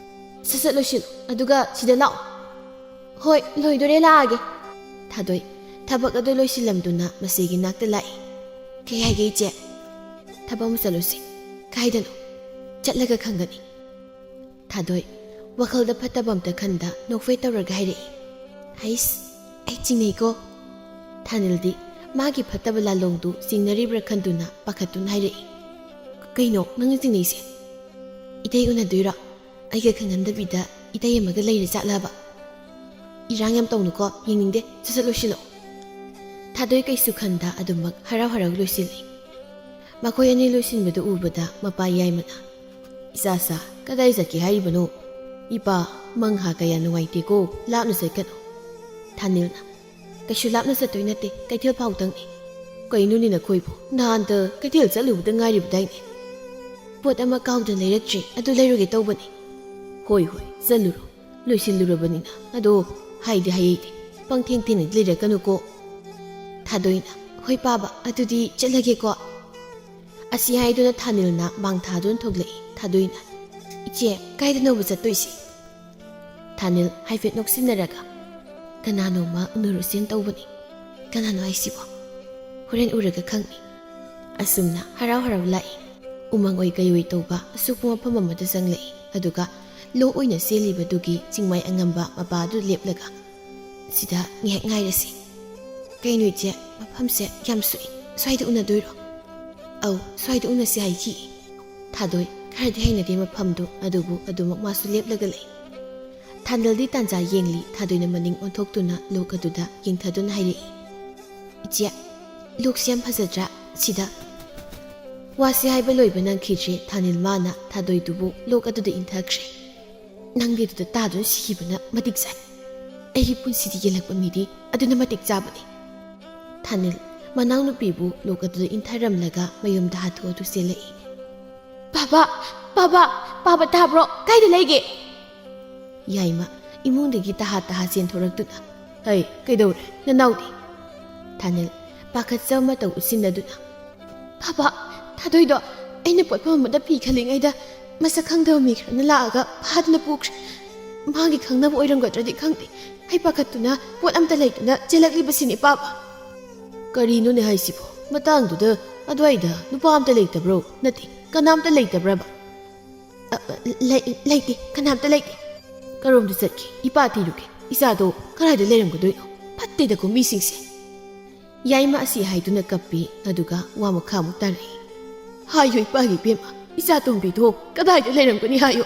"ꯁꯠ ꯁꯠ ꯂꯣꯏꯁꯤꯜꯂꯨ, ꯑꯗꯨꯒ ꯁꯤꯗ ꯂꯥꯛꯑꯣ꯫" "ꯍꯣꯏ, ꯂꯣꯏꯗꯣꯔꯦ, ꯂꯥꯛꯑꯒꯦ꯫" ꯊꯥꯗꯣꯏ ꯊꯕꯛ ꯑꯗꯨ ꯂꯣꯏꯁꯤꯜꯂꯝꯗꯨꯅ ꯃꯆꯦꯒꯤ ꯅꯥꯛꯇ ꯂꯥꯛꯏ꯫ "ꯀꯩ ꯍꯥꯏꯒꯦ ꯏꯆꯦ?" "ꯊꯕꯛ ꯑꯃ ꯆꯠꯂꯨꯁꯤ꯫" "ꯀꯥꯏꯗꯅꯣ?" "ꯆꯠꯂꯒ ꯈꯪꯒꯅꯤ꯫" ꯊꯥꯗꯣꯏ ꯋꯥꯈꯜꯗ ꯐꯠꯇꯕ ꯑꯝꯇ ꯈꯟꯗ ꯅꯣꯛꯐꯦꯠ ꯇꯧꯔꯒ ꯍꯥꯏꯔꯛꯏ꯫ "ꯍꯩꯁ, ꯑꯩ ꯆꯤꯡꯅꯩꯀꯣ꯫" ꯊꯥꯅꯤꯜꯗꯤ ꯃꯥꯒꯤ ꯐꯠꯇꯕ ꯂꯥꯂꯣꯡꯗꯨ ꯆꯤꯡꯅꯔꯤꯕ꯭ꯔꯥ ꯈꯟꯗꯨꯅ ꯄꯥꯈꯠꯇꯨꯅ ꯍꯥꯏꯔꯛꯏ꯫ "ꯀꯩꯅꯣ ꯅꯪꯅ ꯆꯤꯡꯅꯩꯁꯦ? ꯏꯇꯩ ꯎꯅꯗꯣꯏꯔꯣ? ꯑꯩꯒ ꯈꯪꯍꯟꯗꯕꯤꯗ ꯏꯇꯩ ꯑꯃꯒ ꯂꯩꯔ ꯆꯠꯂꯕ? ꯏꯔꯥꯡ ꯌꯥꯝ ꯇꯧꯅꯨꯀꯣ, ꯌꯦꯡꯅꯤꯡꯗꯦ, ꯁꯠ ꯁꯠ ꯂꯣꯏꯁꯤꯜꯂꯛꯑꯣ꯫" ꯊꯥꯗꯣꯏ ꯀꯩꯁꯨ ꯈꯟꯗ ꯑꯗꯨꯃꯛ ꯍꯔꯥꯎ ꯍꯔꯥꯎ ꯂꯣꯏꯁꯤꯜꯂꯤ꯫ ꯃꯈꯣꯏ ꯑꯅꯤ ꯂꯣꯏꯁꯤꯟꯕꯗꯨ ꯎꯕꯗ ꯃꯄꯥ ꯌꯥꯏꯃꯅ, "ꯏꯆꯥꯁꯥ, ꯀꯗꯥꯏ ꯆꯠꯀꯦ ꯍꯥꯏꯔꯤꯕꯅꯣ? ꯏꯄꯥ, ꯃꯪꯍꯥ ꯀꯌꯥ ꯅꯨꯡꯉꯥꯏꯇꯦꯀꯣ, ꯂꯥꯞꯅ ꯆꯠꯀꯅꯨ꯫" ꯊꯥꯅꯤꯜꯅ, "ꯀꯩꯁꯨ ꯂꯥꯞꯅ ꯆꯠꯇꯣꯏ ꯅꯠꯇꯦ, ꯀꯩꯊꯦꯜ ꯐꯥꯎꯇꯪꯅꯤ꯫" "ꯀꯩꯅꯣꯅꯦ ꯅꯈꯣꯏꯕꯨ, ꯅꯍꯥꯟꯇ ꯀꯩꯊꯦꯜ ꯆꯠꯂꯨꯕꯗ ꯉꯥꯏꯔꯤꯕꯗꯥꯏꯅꯦ?" "ꯄꯣꯠ ꯑꯃ ꯀꯥꯎꯗꯅ ꯂꯩꯔꯛꯇ꯭ꯔꯦ, ꯑꯗꯨ ꯂꯩꯔꯨꯒꯦ ꯇꯧꯕꯅꯤ꯫" "ꯍꯣꯏ ꯍꯣꯏ, ꯆꯠꯂꯨꯔꯣ, ꯂꯣꯏꯁꯤꯜꯂꯨꯔꯕꯅꯤꯅ꯫ ꯑꯗꯣ ꯍꯥꯏꯗꯤ ꯍꯥꯏꯍꯩꯗꯦ, ꯄꯪꯊꯦꯡ ꯊꯦꯡꯅꯗꯤ ꯂꯩꯔꯛꯀꯅꯨꯀꯣ꯫" ꯊꯥꯗꯣꯏꯅ, "ꯍꯣꯏ ꯄꯥꯕ, ꯑꯗꯨꯗꯤ ꯆꯠꯂꯒꯦꯀꯣ꯫" ꯑꯁꯤ ꯍꯥꯏꯗꯨꯅ ꯊꯥꯅꯤꯜꯅ ꯃꯥꯡ ꯊꯥꯗꯨꯅ ꯊꯣꯛꯂꯛꯏ꯫ ꯊꯥꯗꯣꯏꯅ, "ꯏꯆꯦ, ꯀꯥꯏꯗꯅꯣꯕ ꯆꯠꯇꯣꯏꯁꯤ?" ꯊꯥꯅꯤꯜ ꯍꯥꯏꯐꯦꯠ ꯅꯣꯛꯁꯤꯟꯅꯔꯒ, "ꯀꯅꯥꯅꯣꯃ ꯎꯅꯔꯨꯁꯦꯅ ꯇꯧꯕꯅꯤ꯫ ꯀꯅꯥꯅꯣ ꯍꯥꯏꯁꯤꯕꯣ? ꯍꯣꯔꯦꯟ ꯎꯔꯒ ꯈꯪꯅꯤ꯫" ꯑꯁꯨꯝꯅ ꯍꯔꯥꯎ ꯍꯔꯥꯎ ꯂꯥꯛꯏ꯫ ꯎꯃꯪ ꯑꯣꯏ ꯀꯩ ꯑꯣꯏ ꯇꯧꯕ ꯑꯁꯨꯛꯄ ꯃꯐꯝ ꯑꯃꯗ ꯆꯪꯂꯛꯏ꯫ ꯑꯗꯨꯒ ꯂꯣꯛ ꯑꯣꯏꯅ ꯆꯦꯜꯂꯤꯕꯗꯨꯒꯤ ꯆꯤꯡꯃꯥꯏ ꯑꯉꯝꯕ ꯃꯄꯥ ꯑꯗꯨ ꯂꯦꯞꯂꯒ, "ꯁꯤꯗ ꯉꯥꯏꯍꯥꯛ ꯉꯥꯏꯔꯁꯤ꯫" "ꯀꯩꯅꯣ ꯏꯆꯦ, ꯃꯐꯝꯁꯦ ꯌꯥꯝ ꯁꯨꯛꯏ꯫ ꯁ꯭ꯋꯥꯏꯗ ꯎꯅꯗꯣꯏꯔꯣ?" "ꯑꯧ, ꯁ꯭ꯋꯥꯏꯗ ꯎꯅꯁꯤ ꯍꯥꯏꯈꯤ꯫" ꯊꯥꯗꯣꯏ ꯈꯔꯗꯤ ꯍꯩꯅꯗꯦ ꯃꯐꯝꯗꯨ, ꯑꯗꯨꯕꯨ ꯑꯗꯨꯃꯛ ꯃꯥꯁꯨ ꯂꯦꯞꯂꯒ ꯂꯩ꯫ ꯊꯥꯅꯤꯜꯗꯤ ꯇꯥꯟꯖꯥ ꯌꯦꯡꯂꯤ꯫ ꯊꯥꯗꯣꯏꯅ ꯃꯅꯤꯡ ꯑꯣꯟꯊꯣꯛꯇꯨꯅ ꯂꯣꯛ ꯑꯗꯨꯗ ꯌꯦꯡꯊꯗꯨꯅ ꯍꯥꯏꯔꯛꯏ, "ꯏꯆꯦ, ꯂꯣꯛꯁꯤ ꯌꯥꯝ ꯐꯖꯗ꯭ꯔꯥ? ꯁꯤꯗ꯫" ꯋꯥꯁꯤ ꯍꯥꯏꯕ ꯂꯣꯏꯕ ꯅꯪꯈꯤꯗ꯭ꯔꯦ꯫ ꯊꯥꯅꯤꯜ ꯃꯥꯅ ꯊꯥꯗꯣꯏꯗꯨꯕꯨ ꯂꯣꯛ ꯑꯗꯨꯗ ꯏꯟꯊꯈ꯭ꯔꯦ꯫ "ꯅꯪꯗꯤ ꯑꯗꯨꯗ ꯇꯥꯗꯨꯅ ꯁꯤꯈꯤꯕꯅ ꯃꯇꯤꯛ ꯆꯥꯏ꯫ ꯑꯩꯒꯤ ꯄꯨꯟꯁꯤꯗ ꯌꯦꯜꯂꯛꯄ ꯃꯤꯗꯤ ꯑꯗꯨꯅ ꯃꯇꯤꯛ ꯆꯥꯕꯅꯤ꯫" ꯊꯥꯅꯤꯜ ꯃꯅꯥꯎꯅꯨꯄꯤꯕꯨ ꯂꯣꯛ ꯑꯗꯨꯗ ꯏꯟꯊꯔꯝꯂꯒ ꯃꯌꯨꯝꯗ ꯍꯥꯊꯨ ꯍꯥꯊꯨ ꯆꯦꯜꯂꯛꯏ꯫ "ꯕꯥꯕꯥ, ꯕꯥꯕꯥ, ꯕꯥꯕꯥ ꯇꯥꯕ꯭ꯔꯣ? ꯀꯥꯏꯗ ꯂꯩꯒꯦ?" ꯌꯥꯏꯃ ꯏꯃꯨꯡꯗꯒꯤ ꯇꯍꯥ ꯇꯍꯥ ꯆꯦꯟꯊꯣꯔꯛꯇꯨꯅ, "ꯍꯩ, ꯀꯩꯗꯧꯔꯦ ꯅꯅꯥꯎꯗꯤ?" ꯊꯥꯅꯤꯜ ꯄꯥꯈꯠꯆꯕ ꯃꯇꯧ ꯎꯠꯁꯤꯟꯅꯗꯨꯅ, "ꯕꯥꯕꯥ, ꯊꯥꯗꯣꯏꯗꯣ ꯑꯩꯅ ꯄꯣꯠꯐꯝ ꯑꯃꯗ ꯐꯤ ꯈꯜꯂꯤꯉꯩꯗ ꯃꯁꯛ ꯈꯪꯗꯕ ꯃꯤ ꯈꯔꯅ ꯂꯥꯛꯑꯒ ꯐꯥꯗꯨꯅ ꯄꯨꯈ꯭ꯔꯦ꯫ ꯃꯥꯒꯤ ꯈꯪꯅꯕ ꯑꯣꯏꯔꯝꯒꯗ꯭ꯔꯗꯤ ꯈꯪꯗꯦ꯫ ꯑꯩ ꯄꯥꯈꯠꯇꯨꯅ ꯄꯣꯠ ꯑꯝꯇ ꯂꯩꯇꯅ ꯆꯦꯜꯂꯛꯂꯤꯕꯁꯤꯅꯤ, ꯕꯥꯕꯥ꯫" "ꯀꯔꯤꯅꯣꯅꯦ ꯍꯥꯏꯁꯤꯕꯣ? ꯃꯇꯥꯡꯗꯨꯗ ꯑꯗꯨꯋꯥꯏꯗ ꯅꯨꯄꯥ ꯑꯝꯇ ꯂꯩꯇꯕ꯭ꯔꯣ? ꯅꯠꯇꯦ, ꯀꯅꯥꯝꯇ ꯂꯩꯇꯕ꯭ꯔꯕ?" "ꯑ, ꯑ, ꯂꯩ-, ꯂꯩꯇꯦ, ꯀꯅꯥꯝꯇ ꯂꯩꯇꯦ꯫" "ꯀꯔꯣꯝꯗ ꯆꯠꯈꯤ? ꯏꯄꯥ ꯊꯤꯔꯨꯒꯦ꯫ ꯏꯆꯥꯗꯣ ꯀꯗꯥꯏꯗ ꯂꯩꯔꯝꯒꯗꯣꯏꯅꯣ? ꯐꯠꯇꯦꯗꯀꯣ ꯃꯤꯁꯤꯡꯁꯦ꯫" ꯌꯥꯏꯃ ꯑꯁꯤ ꯍꯥꯏꯗꯨꯅ ꯀꯞꯄꯤ, ꯑꯗꯨꯒ ꯋꯥ ꯃꯈꯥ ꯑꯃꯨꯛ ꯇꯥꯔꯛꯏ꯫ "ꯍꯥꯏꯌꯨ ꯏꯄꯥꯒꯤ ꯏꯕꯦꯝꯃ, ꯏꯆꯥ ꯇꯣꯝꯕꯤꯗꯣ ꯀꯗꯥꯏꯗ ꯂꯩꯔꯝꯒꯅꯤ ꯍꯥꯏꯌꯨ꯫"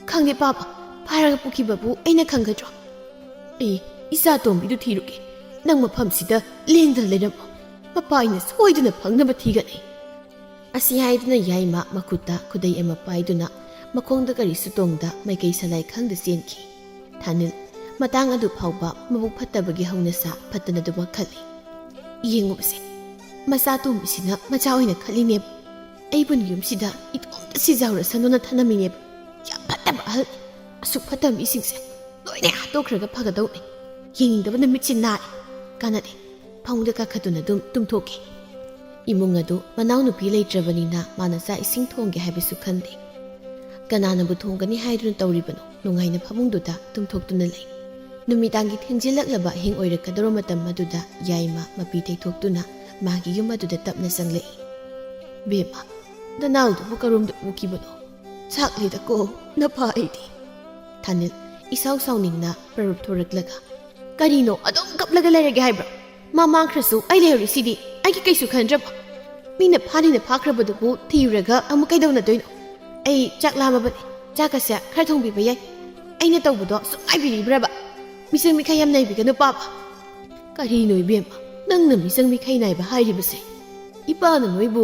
"ꯈꯪꯗꯦ ꯄꯥꯕ, ꯐꯥꯔꯒ ꯄꯨꯈꯤꯕꯕꯨ ꯑꯩꯅ ꯈꯪꯒꯗ꯭ꯔꯣ? ꯑꯩ ꯏꯆꯥ ꯇꯣꯝꯕꯤꯗꯨ ꯊꯤꯔꯨꯒꯦ꯫ ꯅꯪ ꯃꯐꯝꯁꯤꯗ ꯂꯦꯡꯗꯅ ꯂꯩꯔꯝꯃꯣ꯫ ꯃꯄꯥ ꯑꯩꯅ ꯁꯣꯏꯗꯅ ꯐꯪꯅꯕ ꯊꯤꯒꯅꯤ꯫" ꯑꯁꯤ ꯍꯥꯏꯗꯨꯅ ꯌꯥꯏꯃ ꯃꯈꯨꯠꯇ ꯈꯨꯗꯩ ꯑꯃ ꯄꯥꯏꯗꯨꯅ ꯃꯈꯣꯡꯗ ꯀꯔꯤꯁꯨ ꯇꯣꯡꯗ ꯃꯥꯏꯀꯩ ꯁꯂꯥꯏ ꯈꯪꯗ ꯆꯦꯟꯈꯤ꯫ ꯊꯥꯅꯤꯜ ꯃꯇꯥꯡ ꯑꯗꯨ ꯐꯥꯎꯕ ꯃꯕꯨꯛ ꯐꯠꯇꯕꯒꯤ ꯍꯧꯅꯁꯥ ꯐꯠꯇꯅꯗꯨꯃꯛ ꯈꯜꯂꯤ꯫ "ꯌꯦꯡꯉꯨꯕꯁꯦ, ꯃꯆꯥ ꯇꯣꯝꯕꯤꯁꯤꯅ ꯃꯆꯥ ꯑꯣꯏꯅ ꯈꯜꯂꯤꯅꯦꯕ꯫ ꯑꯩꯕꯨ ꯌꯨꯝꯁꯤꯗ ꯏꯇꯣꯝꯇ ꯁꯤꯖꯍꯧꯔꯁꯅꯨꯅ ꯊꯅꯝꯃꯤꯅꯦꯕ꯫ ꯌꯥꯝ ꯐꯠꯇꯕ ꯑꯍꯜꯅꯤ꯫ ꯑꯁꯨꯛ ꯐꯠꯇꯕ ꯃꯤꯁꯤꯡꯁꯦ ꯂꯣꯏꯅ ꯍꯥꯠꯇꯣꯛꯈ꯭ꯔꯒ ꯐꯒꯗꯧꯅꯤ꯫ ꯌꯦꯡꯅꯤꯡꯗꯕꯅ ꯃꯤꯠꯁꯤ ꯅꯥꯔꯦ꯫ ꯀꯥꯟꯅꯗꯦ꯫ ꯐꯃꯨꯡꯗ ꯀꯥꯈꯠꯇꯨꯅ ꯑꯗꯨꯝ ꯇꯨꯝꯊꯣꯛꯀꯦ꯫" ꯏꯃꯨꯡ ꯑꯗꯨ ꯃꯅꯥꯎꯅꯨꯄꯤ ꯂꯩꯇ꯭ꯔꯕꯅꯤꯅ ꯃꯥꯅ ꯆꯥꯛ ꯏꯁꯤꯡ ꯊꯣꯡꯒꯦ ꯍꯥꯏꯕꯁꯨ ꯈꯟꯗꯦ꯫ ꯀꯅꯥꯅꯕꯨ ꯊꯣꯡꯒꯅꯤ ꯍꯥꯏꯗꯨꯅ ꯇꯧꯔꯤꯕꯅꯣ? ꯅꯨꯡꯉꯥꯏꯅ ꯐꯃꯨꯡꯗꯨꯗ ꯇꯨꯝꯊꯣꯛꯇꯨꯅ ꯂꯩ꯫ ꯅꯨꯃꯤꯗꯥꯡꯒꯤ ꯊꯦꯡꯖꯤꯜꯂꯛꯂꯕ ꯑꯍꯤꯡ ꯑꯣꯏꯔꯛꯀꯗꯧꯔ ꯃꯇꯝ ꯑꯗꯨꯗ ꯌꯥꯏꯃ ꯃꯄꯤ ꯇꯩꯊꯣꯛꯇꯨꯅ ꯃꯥꯒꯤ ꯌꯨꯝ ꯑꯗꯨꯗ ꯇꯞꯅ ꯆꯪꯂꯛꯏ꯫ "ꯕꯦꯝꯃ, ꯅꯅꯥꯎꯗꯨꯕꯨ ꯀꯔꯣꯝꯗ ꯄꯨꯈꯤꯕꯅꯣ? ꯆꯥꯛꯂꯤꯗꯀꯣ ꯅꯄꯥ ꯑꯩꯗꯤ꯫" ꯊꯥꯅꯤꯜ ꯏꯁꯥꯎ ꯁꯥꯎꯅꯤꯡꯅ ꯄꯔꯨꯞ ꯊꯣꯔꯛꯂꯒ, "ꯀꯔꯤꯅꯣ ꯑꯗꯨꯝ ꯀꯞꯂꯒ ꯂꯩꯔꯒꯦ ꯍꯥꯏꯕ꯭ꯔꯣ? ꯃꯥ ꯃꯥꯡꯈ꯭ꯔꯁꯨ ꯑꯩ ꯂꯩꯍꯧꯔꯤꯁꯤꯗꯤ꯫ ꯑꯩꯒꯤ ꯀꯩꯁꯨ ꯈꯟꯗ꯭ꯔꯕ? ꯃꯤꯅ ꯐꯥꯅꯤꯅ ꯐꯥꯈ꯭ꯔꯕꯗꯨꯕꯨ ꯊꯤꯔꯨꯔꯒ ꯑꯃꯨꯛ ꯀꯩꯗꯧꯅꯗꯣꯏꯅꯣ? ꯑꯩ ꯆꯥꯛ ꯂꯥꯝꯃꯕꯅꯦ꯫ ꯆꯥꯛꯀꯁꯦ ꯈꯔ ꯊꯣꯡꯕꯤꯕ ꯌꯥꯏ꯫ ꯑꯩꯅ ꯇꯧꯕꯗꯣ ꯁꯨꯡꯉꯥꯏꯕꯤꯔꯤꯕ꯭ꯔꯕ? ꯃꯤꯆꯪ ꯃꯤꯈꯥꯏ ꯌꯥꯝ ꯅꯥꯏꯕꯤꯒꯅꯨ ꯄꯥꯕ꯫" "ꯀꯔꯤꯅꯣ ꯏꯕꯦꯝꯃ, ꯅꯪꯅ ꯃꯤꯆꯪ ꯃꯤꯈꯥꯏ ꯅꯥꯏꯕ ꯍꯥꯏꯔꯤꯕꯁꯦ? ꯏꯄꯥꯅ ꯅꯣꯏꯕꯨ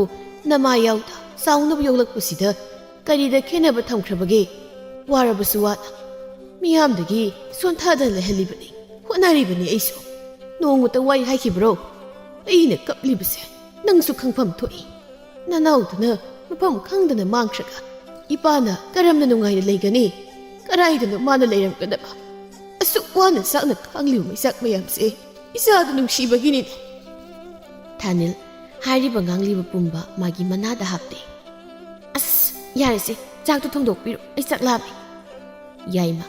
ꯅꯃꯥ ꯌꯥꯎꯗ ꯆꯥꯎꯅꯕ ꯌꯣꯛꯂꯛꯄꯁꯤꯗ ꯀꯔꯤꯗ ꯈꯦꯠꯅꯕ ꯊꯝꯈ꯭ꯔꯕꯒꯦ? ꯋꯥꯔꯕꯁꯨ ꯋꯥꯅ ꯃꯤꯌꯥꯝꯗꯒꯤ ꯁꯣꯟꯊꯗꯅ ꯂꯩꯍꯜꯂꯤꯕꯅꯤ, ꯍꯣꯠꯅꯔꯤꯕꯅꯤ ꯑꯩꯁꯨ꯫ ꯅꯣꯡꯃꯇ ꯋꯥꯏ ꯍꯥꯏꯈꯤꯕ꯭ꯔꯣ? ꯑꯩꯅ ꯀꯞꯂꯤꯕꯁꯦ ꯅꯪꯁꯨ ꯈꯪꯐꯝ ꯊꯣꯛꯏ꯫ ꯅꯅꯥꯎꯗꯨꯅ ꯃꯐꯝ ꯈꯪꯗꯅ ꯃꯥꯡꯈ꯭ꯔꯒ ꯏꯄꯥꯅ ꯀꯔꯝꯅ ꯅꯨꯡꯉꯥꯏꯅ ꯂꯩꯒꯅꯤ? ꯀꯔꯥꯏꯗꯅꯣ ꯃꯥꯅ ꯂꯩꯔꯝꯒꯗꯕ? ꯑꯁꯨꯛ ꯋꯥꯅ ꯆꯥꯛꯅ ꯈꯥꯡꯂꯤꯕ ꯃꯩꯆꯥꯛ ꯃꯌꯥꯝꯁꯦ ꯏꯆꯥꯗ ꯅꯨꯡꯁꯤꯕꯒꯤꯅꯤꯅꯦ꯫" ꯊꯥꯅꯤꯜ ꯍꯥꯏꯔꯤꯕ ꯉꯥꯡꯂꯤꯕ ꯄꯨꯝꯕ ꯃꯥꯒꯤ ꯃꯅꯥꯗ ꯍꯥꯞꯇꯦ꯫ "ꯑꯁ, ꯌꯥꯔꯦꯁꯦ, ꯆꯥꯛꯇꯣ ꯊꯣꯡꯗꯣꯛꯄꯤꯔꯣ, ꯑꯩ ꯆꯥꯛ ꯂꯥꯝꯃꯦ꯫" ꯌꯥꯏꯃ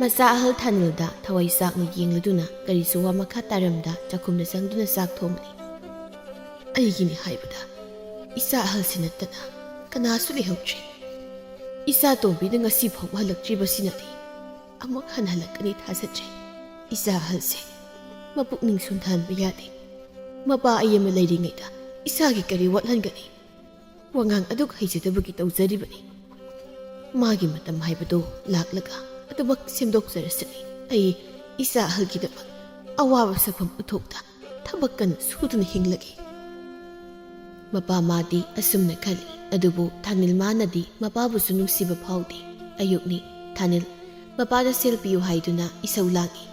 ꯃꯆꯥ ꯑꯍꯜ ꯊꯥꯅꯤꯜꯗ ꯊꯋꯥꯏ ꯆꯥꯛꯅ ꯌꯦꯡꯂꯗꯨꯅ ꯀꯔꯤꯁꯨ ꯋꯥ ꯃꯈꯥ ꯇꯥꯔꯝꯗ ꯆꯥꯛꯈꯨꯝꯗ ꯆꯪꯗꯨꯅ ꯆꯥꯛ ꯊꯣꯡꯂꯤ꯫ "ꯑꯩꯒꯤꯅꯤ ꯍꯥꯏꯕꯗ ꯏꯆꯥ ꯑꯍꯜꯁꯤ ꯅꯠꯇꯅ ꯀꯅꯥꯁꯨ ꯂꯩꯍꯧꯗ꯭ꯔꯦ꯫ ꯏꯆꯥ ꯇꯣꯝꯕꯤꯅ ꯉꯁꯤ ꯐꯥꯎꯕ ꯍꯜꯂꯛꯇ꯭ꯔꯤꯕꯁꯤꯅꯗꯤ ꯑꯃꯨꯛ ꯍꯟꯅ ꯍꯜꯂꯛꯀꯅꯤ ꯊꯥꯖꯗ꯭ꯔꯦ꯫ ꯏꯆꯥ ꯑꯍꯜꯁꯦ ꯃꯄꯨꯛꯅꯤꯡ ꯁꯣꯟꯊꯍꯟꯕ ꯌꯥꯗꯦ꯫ ꯃꯄꯥ ꯑꯩ ꯑꯃ ꯂꯩꯔꯤꯉꯩꯗ ꯏꯆꯥꯒꯤ ꯀꯔꯤ ꯋꯥꯠꯍꯟꯒꯅꯤ? ꯋꯥꯉꯥꯡ ꯑꯗꯨꯛ ꯍꯩꯖꯗꯕꯒꯤ ꯇꯧꯖꯔꯤꯕꯅꯤ꯫ ꯃꯥꯒꯤ ꯃꯇꯝ ꯍꯥꯏꯕꯗꯨ ꯂꯥꯛꯂꯒ ꯑꯗꯨꯃꯛ ꯁꯦꯝꯗꯣꯛꯆꯔꯁꯅꯤ꯫ ꯑꯩ ꯏꯆꯥ ꯑꯍꯜꯒꯤꯗꯃꯛ ꯑꯋꯥꯕ ꯁꯛꯐꯝ ꯎꯠꯊꯣꯛꯇ ꯊꯕꯛ ꯀꯟꯅ ꯁꯨꯗꯨꯅ ꯍꯤꯡꯂꯒꯦ꯫" ꯃꯄꯥ ꯃꯥꯗꯤ ꯑꯁꯨꯝꯅ ꯈꯜꯂꯤ꯫ ꯑꯗꯨꯕꯨ ꯊꯥꯅꯤꯜ ꯃꯥꯅꯗꯤ ꯃꯄꯥꯕꯨꯁꯨ ꯅꯨꯡꯁꯤꯕ ꯐꯥꯎꯗꯦ꯫ ꯑꯌꯨꯛꯅꯤ꯫ ꯊꯥꯅꯤꯜ ꯃꯄꯥꯗ ꯁꯦꯜ ꯄꯤꯌꯨ ꯍꯥꯏꯗꯨꯅ ꯏꯁꯧ ꯂꯥꯡꯏ꯫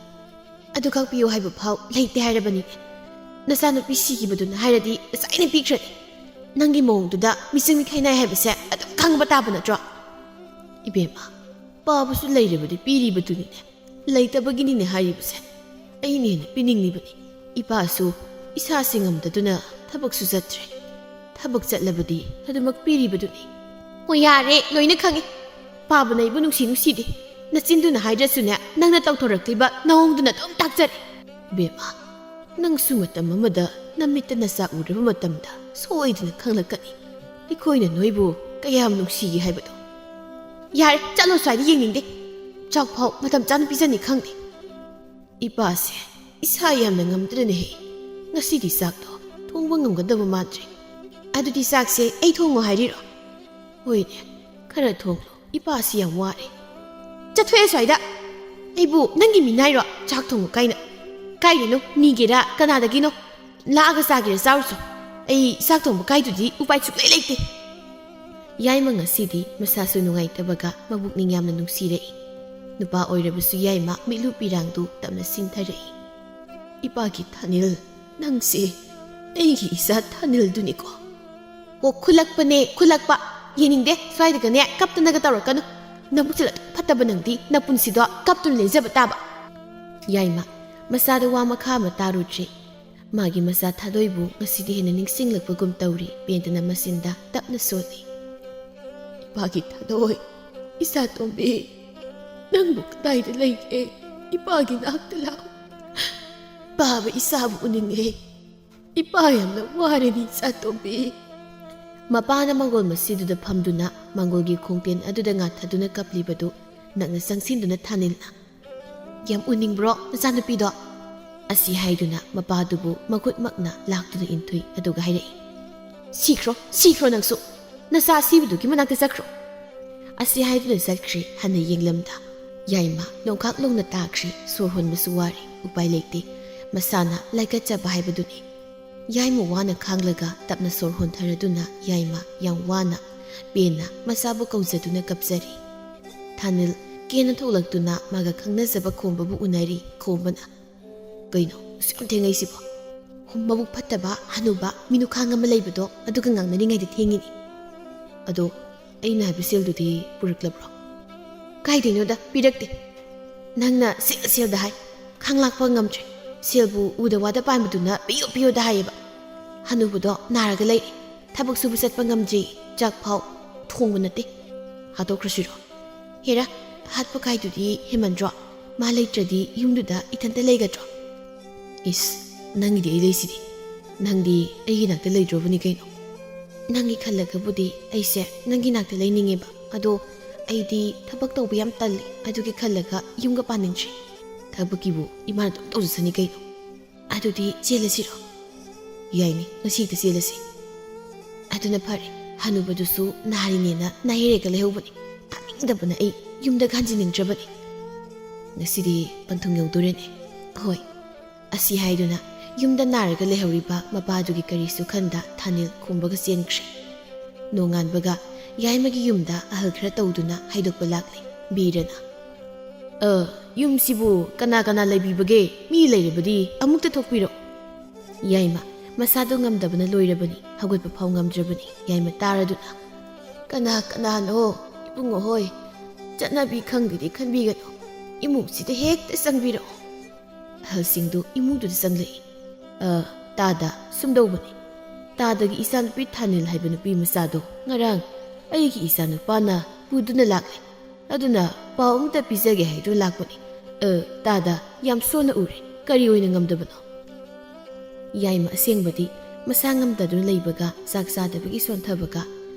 "ꯑꯗꯨ ꯈꯛ ꯄꯤꯌꯨ ꯍꯥꯏꯕ ꯐꯥꯎ ꯂꯩꯇꯦ ꯍꯥꯏꯔꯕꯅꯤꯅꯦ꯫ ꯅꯆꯥꯅꯨꯄꯤ ꯁꯤꯈꯤꯕꯗꯨꯅ ꯍꯥꯏꯔꯗꯤ ꯉꯁꯥꯏꯅ ꯄꯤꯈ꯭ꯔꯅꯤ꯫ ꯅꯪꯒꯤ ꯃꯑꯣꯡꯗꯨꯗ ꯃꯤꯆꯪ ꯃꯤꯈꯥꯏ ꯅꯥꯏ ꯍꯥꯏꯕꯁꯦ ꯑꯗꯨꯝ ꯈꯪꯕ ꯇꯥꯕ ꯅꯠꯇ꯭ꯔꯣ?" "ꯏꯕꯦꯝꯃ, ꯄꯥꯕꯁꯨ ꯂꯩꯔꯕꯗꯤ ꯄꯤꯔꯤꯕꯗꯨꯅꯤꯅꯦ꯫ ꯂꯩꯇꯕꯒꯤꯅꯤꯅꯦ ꯍꯥꯏꯔꯤꯕꯁꯦ꯫ ꯑꯩꯅ ꯍꯦꯟꯅ ꯄꯤꯅꯤꯡꯂꯤꯕꯅꯤ꯫ ꯏꯄꯥꯁꯨ ꯏꯁꯥꯁꯤ ꯉꯝꯗꯗꯨꯅ ꯊꯕꯛꯁꯨ ꯆꯠꯇ꯭ꯔꯦ꯫ ꯊꯕꯛ ꯆꯠꯂꯕꯗꯤ ꯑꯗꯨꯃꯛ ꯄꯤꯔꯤꯕꯗꯨꯅꯤ꯫" "ꯍꯣꯏ, ꯌꯥꯔꯦ, ꯂꯣꯏꯅ ꯈꯪꯉꯤ꯫ ꯄꯥꯕꯅ ꯑꯩꯕꯨ ꯅꯨꯡꯁꯤ ꯅꯨꯡꯁꯤꯗꯦ꯫ ꯅꯆꯤꯟꯗꯨꯅ ꯍꯥꯏꯗ꯭ꯔꯁꯨꯅꯦ, ꯅꯪꯅ ꯇꯧꯊꯣꯔꯛꯂꯤꯕ ꯅꯑꯣꯡꯗꯨꯅ ꯑꯗꯨꯝ ꯇꯥꯛꯆꯔꯦ꯫ ꯕꯦꯝꯃ, ꯅꯪꯁꯨ ꯃꯇꯝ ꯑꯃꯗ ꯅꯃꯤꯠꯇ ꯅꯆꯥ ꯎꯔꯕ ꯃꯇꯝꯗ ꯁꯣꯏꯗꯅ ꯈꯪꯂꯛꯀꯅꯤ, ꯑꯩꯈꯣꯏꯅ ꯅꯣꯏꯕꯨ ꯀꯌꯥꯝ ꯅꯨꯡꯁꯤꯒꯦ ꯍꯥꯏꯕꯗꯣ꯫ ꯌꯥꯔꯦ, ꯆꯠꯂꯣ, ꯁ꯭ꯋꯥꯏꯗ ꯌꯦꯡꯅꯤꯡꯗꯦ꯫ ꯆꯥꯛ ꯐꯥꯎ ꯃꯇꯝ ꯆꯥꯅ ꯄꯤꯖꯅꯤ ꯈꯪꯗꯦ꯫ ꯏꯄꯥꯁꯦ ꯏꯁꯥ ꯌꯥꯝꯅ ꯉꯝꯗ꯭ꯔꯅꯦꯍꯦ꯫ ꯉꯁꯤꯗꯤ ꯆꯥꯛꯇꯣ ꯊꯣꯡꯕ ꯉꯝꯒꯗꯕ ꯃꯥꯟꯗ꯭ꯔꯦ꯫ ꯑꯗꯨꯗꯤ ꯆꯥꯛꯁꯦ ꯑꯩ ꯊꯣꯡꯉꯣ ꯍꯥꯏꯔꯤꯔꯣ? ꯍꯣꯏꯅꯦ, ꯈꯔ ꯊꯣꯡꯂꯣ꯫ ꯏꯄꯥꯁꯤ ꯌꯥꯝ ꯋꯥꯔꯦ꯫ ꯆꯠꯊꯣꯛꯑꯦ ꯁ꯭ꯋꯥꯏꯗ꯫ ꯑꯩꯕꯨ ꯅꯪꯒꯤ ꯃꯤꯅꯥꯏꯔꯣ? ꯆꯥꯛ ꯊꯣꯡꯉꯨ ꯀꯥꯏꯅ꯫ ꯀꯥꯏꯗꯩꯅꯣ? ꯅꯤꯒꯦꯔꯥ? ꯀꯅꯥꯗꯒꯤꯅꯣ? ꯂꯥꯛꯑꯒ ꯆꯥꯒꯦꯔꯥ ꯆꯥꯔꯨꯆꯣ꯫ ꯑꯩ ꯆꯥꯛ ꯊꯣꯡꯕ ꯀꯥꯏꯗꯨꯗꯤ ꯎꯄꯥꯏ ꯁꯨꯛꯂꯩ ꯂꯩꯇꯦ꯫ ꯌꯥꯏꯃ ꯉꯁꯤꯗꯤ ꯃꯁꯥꯁꯨ ꯅꯨꯡꯉꯥꯏꯇꯕꯒ ꯃꯕꯨꯛꯅꯤꯡ ꯌꯥꯝꯅ ꯅꯨꯡꯁꯤꯔꯛꯏ꯫ ꯅꯨꯄꯥ ꯑꯣꯏꯔꯕꯁꯨ ꯌꯥꯏꯃ ꯃꯤꯠꯂꯨ ꯄꯤꯔꯥꯡꯗꯨ ꯇꯞꯅ ꯁꯤꯡꯊꯔꯛꯏ꯫ ꯏꯄꯥꯒꯤ ꯊꯥꯅꯤꯜ, ꯅꯪꯁꯦ ꯑꯩꯒꯤ ꯏꯆꯥ ꯊꯥꯅꯤꯜꯗꯨꯅꯤꯀꯣ? ꯑꯣ, ꯈꯨꯜꯂꯛꯄꯅꯦ, ꯈꯨꯜꯂꯛꯄ꯫ ꯌꯦꯡꯅꯤꯡꯗꯦ, ꯁ꯭ꯋꯥꯏꯗꯒꯅꯦ ꯀꯞꯇꯅꯒ ꯇꯧꯔꯛꯀꯅꯨ꯫ ꯅꯕꯨꯛꯁꯦ ꯑꯗꯨꯛ ꯐꯠꯇꯕ ꯅꯪꯗꯤ ꯅꯄꯨꯟꯁꯤꯗꯣ ꯀꯞꯇꯨꯅ ꯂꯦꯟꯖꯕ ꯇꯥꯕ꯫ ꯌꯥꯏꯃ ꯃꯁꯥꯗ ꯋꯥ ꯃꯈꯥ ꯑꯃ ꯇꯥꯔꯨꯗ꯭ꯔꯦ꯫ ꯃꯥꯒꯤ ꯃꯆꯥ ꯊꯥꯗꯣꯏꯕꯨ ꯉꯁꯤꯗꯤ ꯍꯦꯟꯅ ꯅꯤꯡꯁꯤꯡꯂꯛꯄꯒꯨꯝ ꯇꯧꯔꯤ꯫ ꯄꯦꯟꯗꯅ ꯃꯆꯤꯟꯗ ꯇꯞꯅ ꯁꯣꯜꯂꯤ꯫ ꯏꯄꯥꯒꯤ ꯊꯥꯗꯣꯏ, ꯏꯆꯥ ꯇꯣꯝꯕꯤ, ꯅꯪꯕꯨ ꯀꯗꯥꯏꯗ ꯂꯩꯒꯦ? ꯏꯄꯥꯒꯤ ꯅꯥꯛꯇ ꯂꯥꯛꯎ꯫ ꯄꯥꯕ ꯏꯆꯥꯕꯨ ꯎꯅꯤꯡꯉꯦ꯫ ꯏꯄꯥ ꯌꯥꯝꯅ ꯋꯥꯔꯦꯅꯦ, ꯏꯆꯥ ꯇꯣꯝꯕꯤ꯫ ꯃꯄꯥꯅ ꯃꯪꯒꯣꯜ ꯃꯁꯤꯗꯨꯗ ꯐꯝꯗꯨꯅ ꯃꯪꯒꯣꯜꯒꯤ ꯈꯣꯡꯇꯦꯟ ꯑꯗꯨꯗ ꯉꯥꯊꯗꯨꯅ ꯀꯞꯂꯤꯕꯗꯨ ꯅꯛꯅ ꯆꯪꯁꯤꯟꯗꯨꯅ ꯊꯥꯅꯤꯜꯅ, "ꯌꯥꯝ ꯎꯅꯤꯡꯕ꯭ꯔꯣ ꯅꯆꯥꯅꯨꯄꯤꯗꯣ?" ꯑꯁꯤ ꯍꯥꯏꯗꯨꯅ ꯃꯄꯥꯗꯨꯕꯨ ꯃꯈꯨꯠꯃꯛꯅ ꯂꯥꯛꯇꯨꯅ ꯏꯟꯊꯨꯏ, ꯑꯗꯨꯒ ꯍꯥꯏꯔꯛꯏ, "ꯁꯤꯈ꯭ꯔꯣ, ꯁꯤꯈ꯭ꯔꯣ ꯅꯪꯁꯨ꯫ ꯅꯆꯥ ꯑꯁꯤꯕꯗꯨꯒꯤ ꯃꯅꯥꯛꯇ ꯆꯠꯈ꯭ꯔꯣ꯫" ꯑꯁꯤ ꯍꯥꯏꯗꯨꯅ ꯆꯠꯈ꯭ꯔꯦ꯫ ꯍꯟꯅ ꯌꯦꯡꯂꯝꯗ ꯌꯥꯏꯃ ꯅꯣꯡꯈꯥꯛ ꯂꯣꯡꯅ ꯇꯥꯈ꯭ꯔꯦ꯫ ꯁꯣꯔ ꯍꯣꯟꯕꯁꯨ ꯋꯥꯔꯦ꯫ ꯎꯄꯥꯏ ꯂꯩꯇꯦ꯫ ꯃꯁꯥꯅ ꯂꯥꯏꯀꯠꯆꯕ ꯍꯥꯏꯕꯗꯨꯅꯤ꯫ ꯌꯥꯏꯃ ꯋꯥꯅ ꯈꯥꯡꯂꯒ ꯇꯞꯅ ꯁꯣꯔ ꯍꯣꯟꯊꯔꯗꯨꯅ ꯌꯥꯏꯃ ꯌꯥꯝ ꯋꯥꯅ ꯄꯦꯟꯅ ꯃꯆꯥꯕꯨ ꯀꯧꯖꯗꯨꯅ ꯀꯞꯆꯔꯤ꯫ ꯊꯥꯅꯤꯜ ꯀꯦꯅ ꯊꯣꯛꯂꯛꯇꯨꯅ ꯃꯥꯒ ꯈꯪꯅꯖꯕ ꯈꯣꯝꯕꯕꯨ ꯎꯅꯔꯤ꯫ ꯈꯣꯝꯕꯅ, "ꯀꯩꯅꯣ ꯑꯁꯨꯛ ꯌꯥꯝ ꯊꯦꯡꯉꯩꯁꯤꯕꯣ? ꯃꯕꯨꯛ ꯐꯠꯇꯕ ꯍꯅꯨꯕ ꯃꯤꯅꯨꯈꯥꯡ ꯑꯃ ꯂꯩꯕꯗꯣ ꯑꯗꯨꯒ ꯉꯥꯡꯅꯔꯤꯉꯩꯗ ꯊꯦꯡꯉꯤꯅꯤ꯫ ꯑꯗꯣ ꯑꯩꯅ ꯍꯥꯏꯕ ꯁꯦꯜꯗꯨꯗꯤ ꯄꯨꯔꯛꯂꯕ꯭ꯔꯣ?" "ꯀꯥꯏꯗꯩꯅꯣꯗ, ꯄꯤꯔꯛꯇꯦ꯫ ꯅꯪꯅ ꯁꯦꯜ ꯁꯦꯜꯗ ꯍꯥꯏ, ꯈꯥꯡ ꯂꯥꯛꯄ ꯉꯝꯗ꯭ꯔꯦ꯫ ꯁꯦꯜꯕꯨ ꯎꯗ ꯋꯥꯗ ꯄꯥꯟꯕꯗꯨꯅ ꯄꯤꯌꯣ ꯄꯤꯌꯣꯗ ꯍꯥꯏꯌꯦꯕ꯫ ꯍꯅꯨꯕꯗꯣ ꯅꯥꯔꯒ ꯂꯩꯔꯦ, ꯊꯕꯛ ꯁꯨꯕ ꯆꯠꯄ ꯉꯝꯗ꯭ꯔꯤ, ꯆꯥꯛ ꯐꯥꯎ ꯊꯣꯡꯕ ꯅꯠꯇꯦ꯫ ꯍꯥꯠꯇꯣꯛꯈ꯭ꯔꯁꯤꯔꯣ?" ꯍꯦꯔꯥ, ꯍꯥꯠꯄ ꯀꯥꯏꯗꯨꯗꯤ ꯍꯦꯃꯟꯗ꯭ꯔꯣ? ꯃꯥ ꯂꯩꯇ꯭ꯔꯗꯤ ꯌꯨꯝꯗꯨꯗ ꯏꯊꯟꯇ ꯂꯩꯒꯗ꯭ꯔꯣ? ꯏꯁ, ꯅꯪꯒꯤꯗꯤ ꯑꯩ ꯂꯩꯁꯤꯗꯤ꯫ ꯅꯪꯗꯤ ꯑꯩꯒꯤ ꯅꯥꯛꯇ ꯂꯩꯗ꯭ꯔꯣꯕꯅꯤ ꯀꯩꯅꯣ꯫ ꯅꯪꯒꯤ ꯈꯜꯂꯒꯕꯨꯗꯤ ꯑꯩꯁꯦ ꯅꯪꯒꯤ ꯅꯥꯛꯇ ꯂꯩꯅꯤꯡꯉꯦꯕ, ꯑꯗꯣ ꯑꯩꯗꯤ ꯊꯕꯛ ꯇꯧꯕ ꯌꯥꯝ ꯇꯜꯂꯤ, ꯑꯗꯨꯒꯤ ꯈꯜꯂꯒ ꯌꯨꯝꯒ ꯄꯥꯅꯤꯡꯗ꯭ꯔꯦ꯫ ꯊꯕꯛꯀꯤꯕꯨ ꯏꯃꯥꯅ ꯑꯗꯨꯝ ꯇꯧꯖꯁꯅꯤ ꯀꯩꯅꯣ꯫ ꯑꯗꯨꯗꯤ ꯆꯦꯜꯂꯁꯤꯔꯣ? ꯌꯥꯏꯅꯦ, ꯉꯁꯤ ꯍꯦꯛꯇ ꯆꯦꯜꯂꯁꯤ꯫ ꯑꯗꯨꯅ ꯐꯔꯦ, ꯍꯅꯨꯕꯗꯨꯁꯨ ꯅꯥꯔꯤꯅꯦꯅ ꯅꯥꯍꯩꯔꯒ ꯂꯩꯍꯧꯕꯅꯤ꯫ ꯇꯥꯅꯤꯡꯗꯕꯅ ꯑꯩ ꯌꯨꯝꯗ ꯍꯟꯖꯤꯟꯅꯤꯡꯗ꯭ꯔꯕꯅꯤ꯫ ꯉꯁꯤꯗꯤ ꯄꯟꯊꯨꯡ ꯌꯧꯗꯣꯔꯦꯅꯦ꯫ ꯍꯣꯏ, ꯑꯁꯤ ꯍꯥꯏꯗꯨꯅ ꯌꯨꯝꯗ ꯅꯥꯔꯒ ꯂꯩꯍꯧꯔꯤꯕ ꯃꯄꯥꯗꯨꯒꯤ ꯀꯔꯤꯁꯨ ꯈꯟꯗ ꯊꯥꯅꯤꯜ ꯈꯣꯝꯕꯒ ꯆꯦꯟꯈ꯭ꯔꯦ꯫ ꯅꯣꯡꯉꯥꯟꯕꯒ ꯌꯥꯏꯃꯒꯤ ꯌꯨꯝꯗ ꯑꯍꯜ ꯈꯔ ꯇꯧꯗꯨꯅ ꯍꯥꯏꯗꯣꯛꯄ ꯂꯥꯛꯂꯦ ꯕꯤꯔꯅ꯫ "ꯑ, ꯌꯨꯝꯁꯤꯕꯨ ꯀꯅꯥ ꯀꯅꯥ ꯂꯩꯕꯤꯕꯒꯦ? ꯃꯤ ꯂꯩꯔꯕꯗꯤ ꯑꯃꯨꯛꯇ ꯊꯣꯛꯄꯤꯔꯛꯎ꯫" ꯌꯥꯏꯃ ꯃꯁꯥꯗꯣ ꯉꯝꯗꯕꯅ ꯂꯣꯏꯔꯕꯅꯤ, ꯍꯧꯒꯠꯄ ꯐꯥꯎ ꯉꯝꯗ꯭ꯔꯕꯅꯤ꯫ ꯌꯥꯏꯃ ꯇꯥꯔꯗꯨꯅ, "ꯀꯅꯥ ꯀꯅꯥꯅꯣ? ꯏꯕꯨꯡꯉꯣ ꯍꯣꯏ, ꯆꯠꯅꯕꯤ ꯈꯪꯗꯦꯗꯤ ꯈꯟꯕꯤꯒꯅꯨ, ꯏꯃꯨꯡꯁꯤꯗ ꯍꯦꯛꯇ ꯆꯪꯕꯤꯔꯛꯑꯣ꯫" ꯑꯍꯜꯁꯤꯡꯗꯨ ꯏꯃꯨꯡꯗꯨꯗ ꯆꯪꯂꯛꯏ꯫ "ꯑ, ꯇꯥꯗ, ꯁꯨꯝꯗꯧꯕꯅꯤ꯫ ꯇꯥꯗꯒꯤ ꯏꯆꯥꯅꯨꯄꯤ ꯊꯥꯅꯤꯜ ꯍꯥꯏꯕ ꯅꯨꯄꯤ ꯃꯆꯥꯗꯣ ꯉꯔꯥꯡ ꯑꯩꯒꯤ ꯏꯆꯥꯅꯨꯄꯥꯅ ꯄꯨꯗꯨꯅ ꯂꯥꯛꯂꯦ꯫ ꯑꯗꯨꯅ ꯄꯥꯎ ꯑꯃꯇ ꯄꯤꯖꯒꯦ ꯍꯥꯏꯗꯨꯅ ꯂꯥꯛꯄꯅꯤ꯫ ꯑ, ꯇꯥꯗ, ꯌꯥꯝ ꯁꯣꯟꯅ ꯎꯔꯦ꯫ ꯀꯔꯤ ꯑꯣꯏꯅ ꯉꯝꯗꯕꯅꯣ?" ꯌꯥꯏꯃ ꯑꯁꯦꯡꯕꯗꯤ ꯃꯁꯥ ꯉꯝꯗꯗꯨꯅ ꯂꯩꯕꯒ, ꯆꯥꯛ ꯆꯥꯗꯕꯒꯤ ꯁꯣꯟꯊꯕꯒ,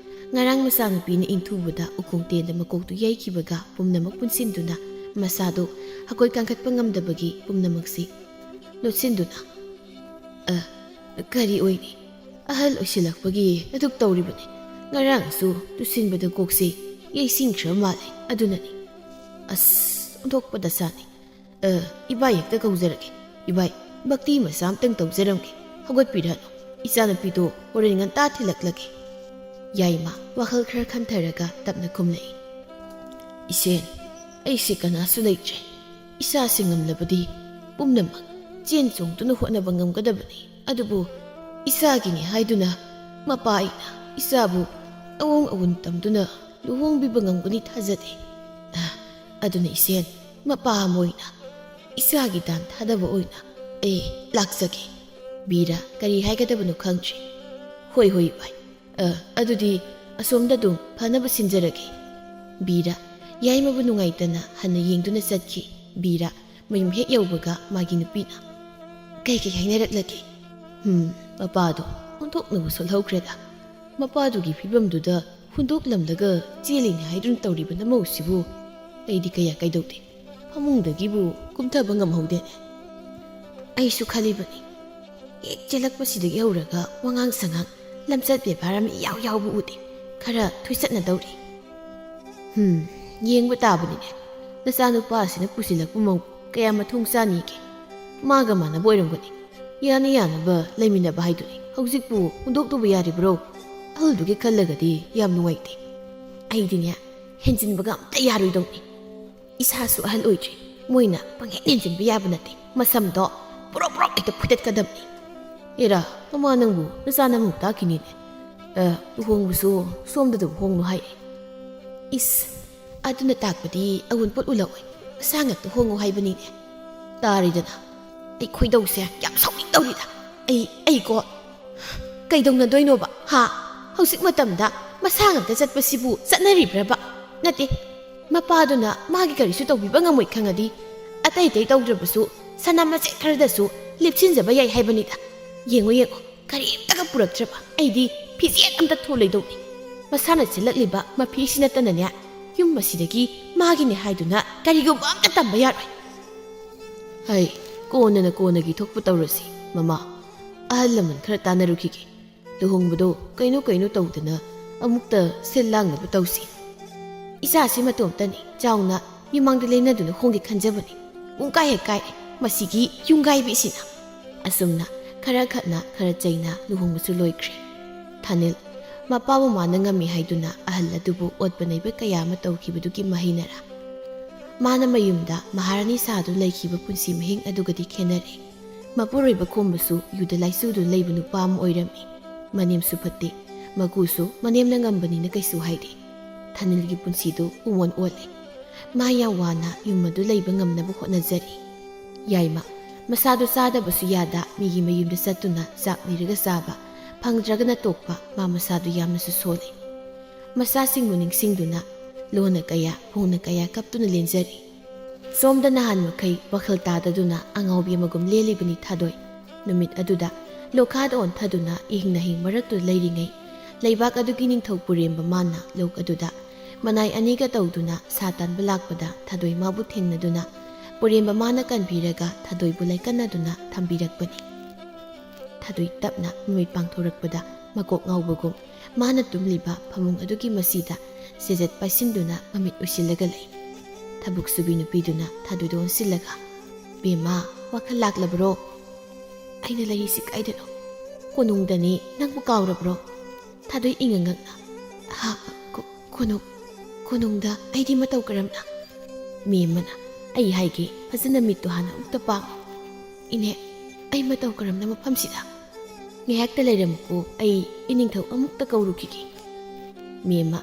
ꯉꯔꯥꯡ ꯃꯆꯥꯅꯨꯄꯤꯅ ꯏꯟꯊꯨꯕꯗ ꯎꯈꯣꯡ ꯇꯦꯟꯗ ꯃꯀꯣꯛꯇꯨ ꯌꯩꯈꯤꯕꯒ ꯄꯨꯝꯅꯃꯛ ꯄꯨꯟꯁꯤꯟꯗꯨꯅ ꯃꯁꯥꯗꯨ ꯍꯀꯣꯏ ꯀꯥꯡꯈꯠꯄ ꯉꯝꯗꯕꯒꯤ ꯄꯨꯝꯅꯃꯛꯁꯤ ꯂꯣꯠꯁꯤꯟꯗꯨꯅ, "ꯑ, ꯀꯔꯤ ꯑꯣꯏꯅꯤ? ꯑꯍꯜ ꯑꯣꯏꯁꯤꯜꯂꯛꯄꯒꯤ ꯑꯗꯨꯛ ꯇꯧꯔꯤꯕꯅꯤ꯫ ꯉꯔꯥꯡꯁꯨ ꯇꯨꯁꯤꯟꯕꯗ ꯀꯣꯛꯁꯤ ꯌꯩꯁꯤꯟꯈ꯭ꯔꯕ ꯃꯥꯜꯂꯦ꯫ ꯑꯗꯨꯅꯅꯤ꯫ ꯑꯁ, ꯑꯣꯟꯊꯣꯛꯄ ꯗꯁꯥꯅꯤ꯫ ꯑ, ꯏꯕꯥꯏ ꯍꯦꯛꯇ ꯀꯧꯖꯔꯒꯦ꯫ ꯏꯕꯥꯏ, ꯚꯛꯇꯤ ꯃꯆꯥ ꯑꯝꯇꯪ ꯇꯧꯖꯔꯝꯒꯦ꯫ ꯍꯧꯒꯠꯄꯤꯔꯛꯑꯅꯨ꯫ ꯏꯆꯥꯅꯨꯄꯤꯗꯣ ꯍꯣꯔꯦꯟ ꯉꯟꯇꯥ ꯊꯤꯜꯂꯛꯂꯒꯦ꯫" ꯌꯥꯏꯃ ꯋꯥꯈꯜ ꯈꯔ ꯈꯟꯊꯔꯒ ꯇꯞꯅ ꯈꯨꯝꯂꯛꯏ꯫ "ꯏꯆꯦ, ꯑꯩꯁꯦ ꯀꯅꯥꯁꯨ ꯂꯩꯇ꯭ꯔꯦ꯫ ꯏꯆꯥꯁꯤ ꯉꯝꯂꯕꯗꯤ ꯄꯨꯝꯅꯃꯛ ꯆꯦꯟ ꯆꯣꯡꯗꯨꯅ ꯍꯣꯠꯅꯕ ꯉꯝꯒꯗꯕꯅꯤ꯫ ꯑꯗꯨꯕꯨ ꯏꯆꯥꯒꯤꯅꯤ ꯍꯥꯏꯗꯨꯅ ꯃꯄꯥ ꯑꯩꯅ ꯏꯆꯥꯕꯨ ꯑꯑꯣꯡ ꯑꯋꯨꯟ ꯇꯝꯗꯨꯅ ꯂꯨꯍꯣꯡꯕꯤꯕ ꯉꯝꯒꯅꯤ ꯊꯥꯖꯗꯦ꯫ ꯑ, ꯑꯗꯨꯅ ꯏꯆꯦ, ꯃꯄꯥ ꯑꯃ ꯑꯣꯏꯅ ꯏꯆꯥꯒꯤ ꯗꯥꯟ ꯊꯥꯗꯕ ꯑꯣꯏꯅ ꯑꯩ ꯂꯥꯛꯆꯒꯦ꯫" ꯕꯤꯔ ꯀꯔꯤ ꯍꯥꯏꯒꯗꯕꯅꯣ ꯈꯪꯗ꯭ꯔꯦ꯫ "ꯍꯣꯏ, ꯍꯣꯏ, ꯏꯕꯥꯏ꯫ ꯑ, ꯑꯗꯨꯗꯤ ꯑꯁꯣꯝꯗ ꯑꯗꯨꯝ ꯐꯅꯕ ꯁꯤꯟꯖꯔꯒꯦ꯫" ꯕꯤꯔ ꯌꯥꯏꯃꯕꯨ ꯅꯨꯡꯉꯥꯏꯇꯅ ꯍꯟꯅ ꯌꯦꯡꯗꯨꯅ ꯆꯠꯈꯤ ꯕꯤꯔꯥ꯫ ꯃꯌꯨꯝ ꯍꯦꯛ ꯌꯧꯕꯒ ꯃꯥꯒꯤ ꯅꯨꯄꯤꯅ, "ꯀꯩ ꯀꯩ ꯍꯥꯏꯅꯔꯛꯂꯒꯦ?" "ꯍꯝ, ꯃꯄꯥꯗꯣ ꯍꯨꯟꯗꯣꯛꯅꯕ ꯁꯣꯜꯍꯧꯈ꯭ꯔꯦꯗ꯫ ꯃꯄꯥꯗꯨꯒꯤ ꯐꯤꯕꯝꯗꯨꯗ ꯍꯨꯟꯗꯣꯛꯂꯝꯂꯒ ꯆꯦꯜꯂꯤꯅꯤ ꯍꯥꯏꯗꯨꯅ ꯇꯧꯔꯤꯕ ꯅꯃꯧꯁꯤꯕꯨ ꯑꯩꯗꯤ ꯀꯌꯥ ꯀꯩꯗꯧꯗꯦ꯫ ꯐꯃꯨꯡꯗꯒꯤꯕꯨ ꯀꯨꯝꯊꯕ ꯉꯝꯍꯧꯗꯦꯅꯦ꯫ ꯑꯩꯁꯨ ꯈꯜꯂꯤꯕꯅꯤ꯫ ꯍꯦꯛ ꯆꯦꯜꯂꯛꯄꯁꯤꯗꯒꯤ ꯍꯧꯔꯒ ꯋꯥꯉꯥꯡ ꯁꯉꯥꯡ, ꯂꯝꯆꯠ ꯕꯦꯕꯥꯔ ꯑꯃ ꯏꯌꯥꯎ ꯌꯥꯎꯕ ꯎꯗꯦ꯫ ꯈꯔ ꯊꯨꯏꯆꯠꯅꯗꯧꯔꯤ꯫ ꯍꯝ, ꯌꯦꯡꯕ ꯇꯥꯕꯅꯤꯅꯦ꯫ ꯅꯆꯥꯅꯨꯄꯥ ꯑꯁꯤꯅ ꯄꯨꯁꯤꯜꯂꯛꯄ ꯃꯧ ꯀꯌꯥ ꯃꯊꯣꯡ ꯆꯥꯅꯤꯒꯦ? ꯃꯥꯒ ꯃꯥꯟꯅꯕ ꯑꯣꯏꯔꯝꯒꯅꯤ꯫ ꯌꯥꯅ ꯌꯥꯅꯕ ꯂꯩꯃꯤꯟꯅꯕ ꯍꯥꯏꯗꯨꯅꯤ꯫ ꯍꯧꯖꯤꯛꯄꯨ ꯍꯨꯟꯗꯣꯛꯂꯨꯕ ꯌꯥꯔꯤꯕ꯭ꯔꯣ? ꯑꯍꯜꯗꯨꯒꯤ ꯈꯜꯂꯒꯗꯤ ꯌꯥꯝ ꯅꯨꯡꯉꯥꯏꯇꯦ꯫ ꯑꯩꯗꯤꯅꯦ, ꯍꯦꯟꯖꯤꯟꯕꯒ ꯑꯝꯇ ꯌꯥꯔꯣꯏꯗꯧꯅꯤ꯫ ꯏꯁꯥꯁꯨ ꯑꯍꯜ ꯑꯣꯏꯗ꯭ꯔꯤ꯫ ꯃꯣꯏꯅ ꯄꯪꯍꯦꯟ ꯍꯦꯟꯖꯤꯟꯕ ꯌꯥꯕ ꯅꯠꯇꯦ꯫ ꯃꯁꯝꯗꯣ ꯄꯨꯔꯣꯛ ꯄꯨꯔꯣꯛ ꯍꯦꯛꯇ ꯐꯨꯏꯗꯠꯀꯗꯕꯅꯤ꯫ ꯑꯦꯔꯥ, ꯃꯃꯥ ꯅꯪꯕꯨ ꯅꯆꯥ ꯅꯃꯧ ꯇꯥꯛꯈꯤꯅꯤꯅꯦ꯫ ꯑꯦ, ꯂꯨꯍꯣꯡꯕꯁꯨ ꯁꯣꯝꯗꯗꯕꯨ ꯍꯣꯡꯅꯨ ꯍꯥꯏ꯫ ꯏꯁ, ꯑꯗꯨꯅ ꯇꯥꯛꯄꯗꯤ ꯑꯋꯨꯟꯄꯣꯠ ꯎꯂꯛꯑꯣꯏ꯫ ꯃꯁꯥ ꯉꯥꯛꯇ ꯍꯣꯡꯉꯨ ꯍꯥꯏꯕꯅꯤꯅꯦ꯫ ꯇꯥꯔꯤꯗꯅ꯫ ꯑꯩ ꯈꯣꯏꯗꯧꯁꯦ ꯌꯥꯝ ꯁꯥꯎꯅꯤꯡꯗꯧꯔꯤꯗ꯫ ꯑꯩ, ꯑꯩꯀꯣ꯫ ꯀꯩꯗꯧꯅꯗꯣꯏꯅꯣꯕ? ꯍꯥ? ꯍꯧꯖꯤꯛ ꯃꯇꯝꯗ ꯃꯁꯥ ꯉꯥꯛꯇ ꯆꯠꯄꯁꯤꯕꯨ ꯆꯠꯅꯔꯤꯕ꯭ꯔꯕ? ꯅꯠꯇꯦ꯫ ꯃꯄꯥꯗꯨꯅ ꯃꯥꯒꯤ ꯀꯔꯤꯁꯨ ꯇꯧꯕꯤꯕ ꯉꯝꯃꯣꯏ ꯈꯪꯉꯗꯤ, ꯑꯇꯩ ꯑꯇꯩ ꯇꯧꯗ꯭ꯔꯕꯁꯨ ꯁꯅꯥ ꯃꯆꯦꯠ ꯈꯔꯗꯁꯨ ꯂꯦꯞꯁꯤꯟꯖꯕ ꯌꯥꯏ ꯍꯥꯏꯕꯅꯤꯗ꯫ ꯌꯦꯡꯉꯨ, ꯌꯦꯡꯉꯨ, ꯀꯔꯤꯝꯇꯒ ꯄꯨꯔꯛꯇ꯭ꯔꯕ ꯑꯩꯗꯤ ꯐꯤꯖꯦꯠ ꯑꯝꯇ ꯊꯣꯜꯂꯣꯏꯗꯧꯅꯤ꯫ ꯃꯁꯥꯅ ꯆꯦꯜꯂꯛꯂꯤꯕ ꯃꯐꯤꯁꯤ ꯅꯠꯇꯅꯅꯦ, ꯌꯨꯝ ꯑꯁꯤꯗꯒꯤ ꯃꯥꯒꯤꯅꯦ ꯍꯥꯏꯗꯨꯅ ꯀꯔꯤꯒꯨꯝꯕ ꯑꯝꯇ ꯇꯝꯕ ꯌꯥꯔꯣꯏ꯫ ꯍꯩ, ꯀꯣꯟꯅꯅ ꯀꯣꯟꯅꯒꯤ ꯊꯣꯛꯄ ꯇꯧꯔꯁꯤ, ꯃꯃꯥ꯫ ꯑꯍꯜ ꯂꯃꯟ ꯈꯔ ꯇꯥꯟꯅꯔꯨꯈꯤꯒꯦ꯫ ꯂꯨꯍꯣꯡꯕꯗꯣ ꯀꯩꯅꯣ ꯀꯩꯅꯣ ꯇꯧꯗꯅ ꯑꯃꯨꯛꯇ ꯁꯤꯜ ꯂꯥꯡꯅꯕ ꯇꯧꯁꯤ꯫ ꯏꯆꯥꯁꯤ ꯃꯇꯣꯝꯇꯅꯤ, ꯆꯥꯎꯅ ꯃꯤꯃꯥꯡꯗ ꯂꯦꯡꯅꯗꯨꯅ ꯍꯣꯡꯒꯦ ꯈꯟꯖꯕꯅꯤ꯫ ꯄꯨꯡꯀꯥꯏ ꯍꯦꯛ ꯀꯥꯏ, ꯃꯁꯤꯒꯤ ꯌꯨꯝꯒꯥꯏꯕꯤꯁꯤꯅ꯫ ꯑꯁꯨꯝꯅ ꯈꯔ ꯈꯠꯅ, ꯈꯔ ꯆꯩꯅ ꯂꯨꯍꯣꯡꯕꯁꯨ ꯂꯣꯏꯈ꯭ꯔꯦ꯫ ꯊꯥꯅꯤꯜ, ꯃꯄꯥ ꯃꯃꯥꯅ ꯉꯝꯃꯤ ꯍꯥꯏꯗꯨꯅ ꯑꯍꯜ ꯑꯗꯨꯕꯨ ꯑꯣꯠꯄ ꯅꯩꯕ ꯀꯌꯥ ꯑꯃ ꯇꯧꯈꯤꯕꯗꯨꯒꯤ ꯃꯍꯩꯅꯔꯥ? ꯃꯥꯅ ꯃꯌꯨꯝꯗ ꯃꯍꯥꯔꯥꯅꯤ ꯁꯥꯗꯨꯅ ꯂꯩꯈꯤꯕ ꯄꯨꯟꯁꯤ ꯃꯍꯤꯡ ꯑꯗꯨꯒꯗꯤ ꯈꯦꯟꯅꯔꯦ꯫ ꯃꯄꯨꯔꯣꯏꯕ ꯈꯣꯝꯕꯁꯨ ꯌꯨꯗ ꯂꯥꯏꯆꯨꯗꯨꯅ ꯂꯩꯕ ꯅꯨꯄꯥ ꯑꯃ ꯑꯣꯏꯔꯝꯃꯤ꯫ ꯃꯅꯦꯝꯁꯨ ꯐꯠꯇꯦ, ꯃꯀꯨꯁꯨ ꯃꯅꯦꯝꯅ ꯉꯝꯕꯅꯤꯅ ꯀꯩꯁꯨ ꯍꯥꯏꯗꯦ꯫ ꯊꯥꯅꯤꯜꯒꯤ ꯄꯨꯟꯁꯤꯗꯨ ꯎꯃꯣꯟ ꯑꯣꯜꯂꯦ꯫ ꯃꯥ ꯌꯥꯝ ꯋꯥꯅ ꯌꯨꯝ ꯑꯗꯨ ꯂꯩꯕ ꯉꯝꯅꯕ ꯍꯣꯠꯅꯖꯔꯤ꯫ ꯌꯥꯏꯃ, ꯃꯁꯥꯗꯨ ꯆꯥꯗꯕꯁꯨ ꯌꯥꯗ ꯃꯤꯒꯤ ꯃꯌꯨꯝꯗ ꯆꯠꯇꯨꯅ ꯆꯥꯛ ꯅꯤꯔꯒ ꯆꯥꯕ, ꯐꯪꯗ꯭ꯔꯒꯅ ꯇꯣꯛꯄ, ꯃꯥ ꯃꯁꯥꯗꯨ ꯌꯥꯝꯅꯁꯨ ꯁꯣꯜꯂꯤ꯫ ꯃꯆꯥꯁꯤꯡꯕꯨ ꯅꯤꯡꯁꯤꯡꯗꯨꯅ ꯂꯣꯟꯅ ꯀꯌꯥ, ꯐꯣꯡꯅ ꯀꯌꯥ ꯀꯞꯇꯨꯅ ꯂꯦꯟꯖꯔꯤ꯫ ꯁꯣꯝꯗ ꯅꯍꯥꯟ ꯃꯈꯩ ꯋꯥꯈꯜ ꯇꯥꯗꯗꯨꯅ ꯑꯉꯥꯎꯕꯤ ꯑꯃꯒꯨꯝ ꯂꯦꯜꯂꯤꯕꯅꯤ ꯊꯥꯗꯣꯏ꯫ ꯅꯨꯃꯤꯠ ꯑꯗꯨꯗ ꯂꯣꯈꯥꯗ ꯑꯣꯟꯊꯗꯨꯅ ꯏꯍꯤꯡ ꯅꯍꯤꯡ ꯃꯔꯛꯇꯨꯗ ꯂꯩꯔꯤꯉꯩ, ꯂꯩꯕꯥꯛ ꯑꯗꯨꯒꯤ ꯅꯤꯡꯊꯧ ꯄꯨꯔꯦꯝꯕ ꯃꯥꯅ ꯂꯣꯛ ꯑꯗꯨꯗ ꯃꯅꯥꯏ ꯑꯅꯤꯒ ꯇꯧꯗꯨꯅ ꯁꯥ ꯇꯥꯟꯕ ꯂꯥꯛꯄꯗ ꯊꯥꯗꯣꯏ ꯃꯥꯕꯨ ꯊꯦꯡꯅꯗꯨꯅ ꯄꯨꯔꯦꯝꯕ ꯃꯥꯅ ꯀꯟꯕꯤꯔꯒ ꯊꯥꯗꯣꯏꯕꯨ ꯂꯥꯏꯀꯠꯅꯗꯨꯅ ꯊꯝꯕꯤꯔꯛꯄꯅꯤ꯫ ꯊꯥꯗꯣꯏ ꯇꯞꯅ ꯃꯃꯤꯠ ꯄꯥꯡꯊꯣꯔꯛꯄꯗ ꯃꯀꯣꯛ ꯉꯥꯎꯕꯒꯨꯝ ꯃꯥꯅ ꯇꯨꯝꯂꯤꯕ ꯐꯃꯨꯡ ꯑꯗꯨꯒꯤ ꯃꯁꯤꯗ ꯁꯦꯖꯦꯠ ꯄꯥꯏꯁꯤꯟꯗꯨꯅ ꯃꯃꯤꯠ ꯎꯏꯁꯤꯜꯂꯒ ꯂꯩ꯫ ꯊꯕꯛ ꯁꯨꯕꯤ ꯅꯨꯄꯤꯗꯨꯅ ꯊꯥꯗꯣꯏꯗ ꯑꯣꯟꯁꯤꯜꯂꯒ, "ꯕꯦꯝꯃ, ꯋꯥꯈꯜ ꯂꯥꯛꯂꯕ꯭ꯔꯣ?" "ꯑꯩꯅ ꯂꯩꯔꯤꯁꯤ ꯀꯥꯏꯗꯅꯣ?" "ꯀꯣꯅꯨꯡꯗꯅꯤ, ꯅꯪꯕꯨ ꯀꯥꯎꯔꯕ꯭ꯔꯣ?" ꯊꯥꯗꯣꯏ ꯏꯉꯛ ꯉꯛꯅ, "ꯍꯥ, ꯀꯣ-, ꯀꯣꯅꯨꯡ, ꯀꯣꯅꯨꯡꯗ ꯑꯩꯗꯤ ꯃꯇꯧ ꯀꯔꯝꯅ?" ꯃꯦꯝꯃꯅ, "ꯑꯩ ꯍꯥꯏꯒꯦ, ꯐꯖꯅ ꯃꯤꯠꯇꯣ ꯍꯥꯟꯅ ꯑꯃꯨꯛꯇ ꯄꯥꯡꯉꯨ꯫ ꯏꯅꯦ, ꯑꯩ ꯃꯇꯧ ꯀꯔꯝꯅ ꯃꯐꯝꯁꯤꯗ?" "ꯉꯥꯏꯍꯥꯛꯇ ꯂꯩꯔꯝꯃꯨꯀꯣ, ꯑꯩ ꯏꯅꯤꯡꯊꯧ ꯑꯃꯨꯛꯇ ꯀꯧꯔꯨꯈꯤꯒꯦ꯫" ꯃꯦꯝꯃ,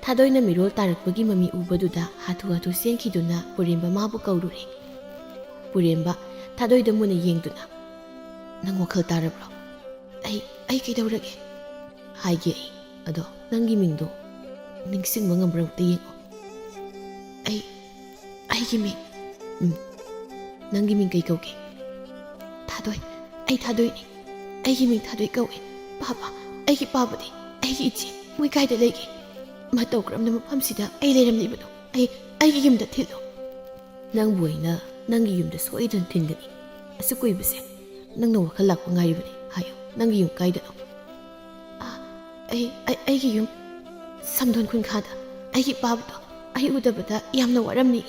ꯊꯥꯗꯣꯏꯅ ꯃꯤꯔꯣꯜ ꯇꯥꯔꯛꯄꯒꯤ ꯃꯃꯤ ꯎꯕꯗꯨꯗ ꯍꯥꯊꯨ ꯍꯥꯊꯨ ꯆꯦꯟꯈꯤꯗꯨꯅ ꯄꯨꯔꯦꯝꯕ ꯃꯥꯕꯨ ꯀꯧꯔꯨꯔꯦ꯫ ꯄꯨꯔꯦꯝꯕ, ꯊꯥꯗꯣꯏꯗ ꯃꯨꯟꯅ ꯌꯦꯡꯗꯨꯅ, "ꯅꯪ ꯋꯥꯈꯜ ꯇꯥꯔꯕ꯭ꯔꯣ?" "ꯑꯩ, ꯑꯩ ꯀꯩꯗꯧꯔꯒꯦ?" "ꯍꯥꯏꯒꯦ ꯑꯩ, ꯑꯗꯣ ꯅꯪꯒꯤ ꯃꯤꯡꯗꯣ ꯅꯤꯡꯁꯤꯡꯕ ꯉꯝꯕ꯭ꯔꯥ ꯑꯝꯇ ꯌꯦꯡꯉꯣ꯫" "ꯑꯩ, ꯑꯩꯒꯤ ꯃꯤꯡ?" "ꯎꯝ, ꯅꯪꯒꯤ ꯃꯤꯡ ꯀꯩ ꯀꯧꯒꯦ?" "ꯊꯥꯗꯣꯏ, ꯑꯩ ꯊꯥꯗꯣꯏꯅꯤ꯫ ꯑꯩꯒꯤ ꯃꯤꯡ ꯊꯥꯗꯣꯏ ꯀꯧꯏ꯫ ꯄꯥꯕ, ꯑꯩꯒꯤ ꯄꯥꯕꯗꯤ, ꯑꯩꯒꯤ ꯏꯆꯦ, ꯃꯣꯏ ꯀꯥꯏꯗ ꯂꯩꯒꯦ? ꯃꯇꯧ ꯀꯔꯝꯅ ꯃꯐꯝꯁꯤꯗ ꯑꯩ ꯂꯩꯔꯝꯂꯤꯕꯅꯣ? ꯑꯩ, ꯑꯩꯒꯤ ꯌꯨꯝꯗ ꯊꯤꯜꯂꯨ꯫" "ꯅꯪꯕꯨ ꯑꯩꯅ ꯅꯪꯒꯤ ꯌꯨꯝꯗ ꯁꯣꯏꯗꯅ ꯊꯤꯟꯒꯅꯤ꯫ ꯑꯁꯨꯛ ꯀꯨꯏꯕꯁꯦ ꯅꯪꯅ ꯋꯥꯈꯜ ꯂꯥꯛꯄ ꯉꯥꯏꯔꯤꯕꯅꯤ꯫ ꯍꯥꯏꯌꯨ, ꯅꯪꯒꯤ ꯌꯨꯝ ꯀꯥꯏꯗꯅꯣ?" "ꯑ, ꯑꯩ, ꯑꯩ, ꯑꯩꯒꯤ ꯌꯨꯝ ꯁꯝꯗꯣꯟ ꯈꯨꯟꯈꯥꯗ꯫ ꯑꯩꯒꯤ ꯄꯥꯕꯗꯣ ꯑꯩ ꯎꯗꯕꯗ ꯌꯥꯝꯅ ꯋꯥꯔꯝꯅꯤ꯫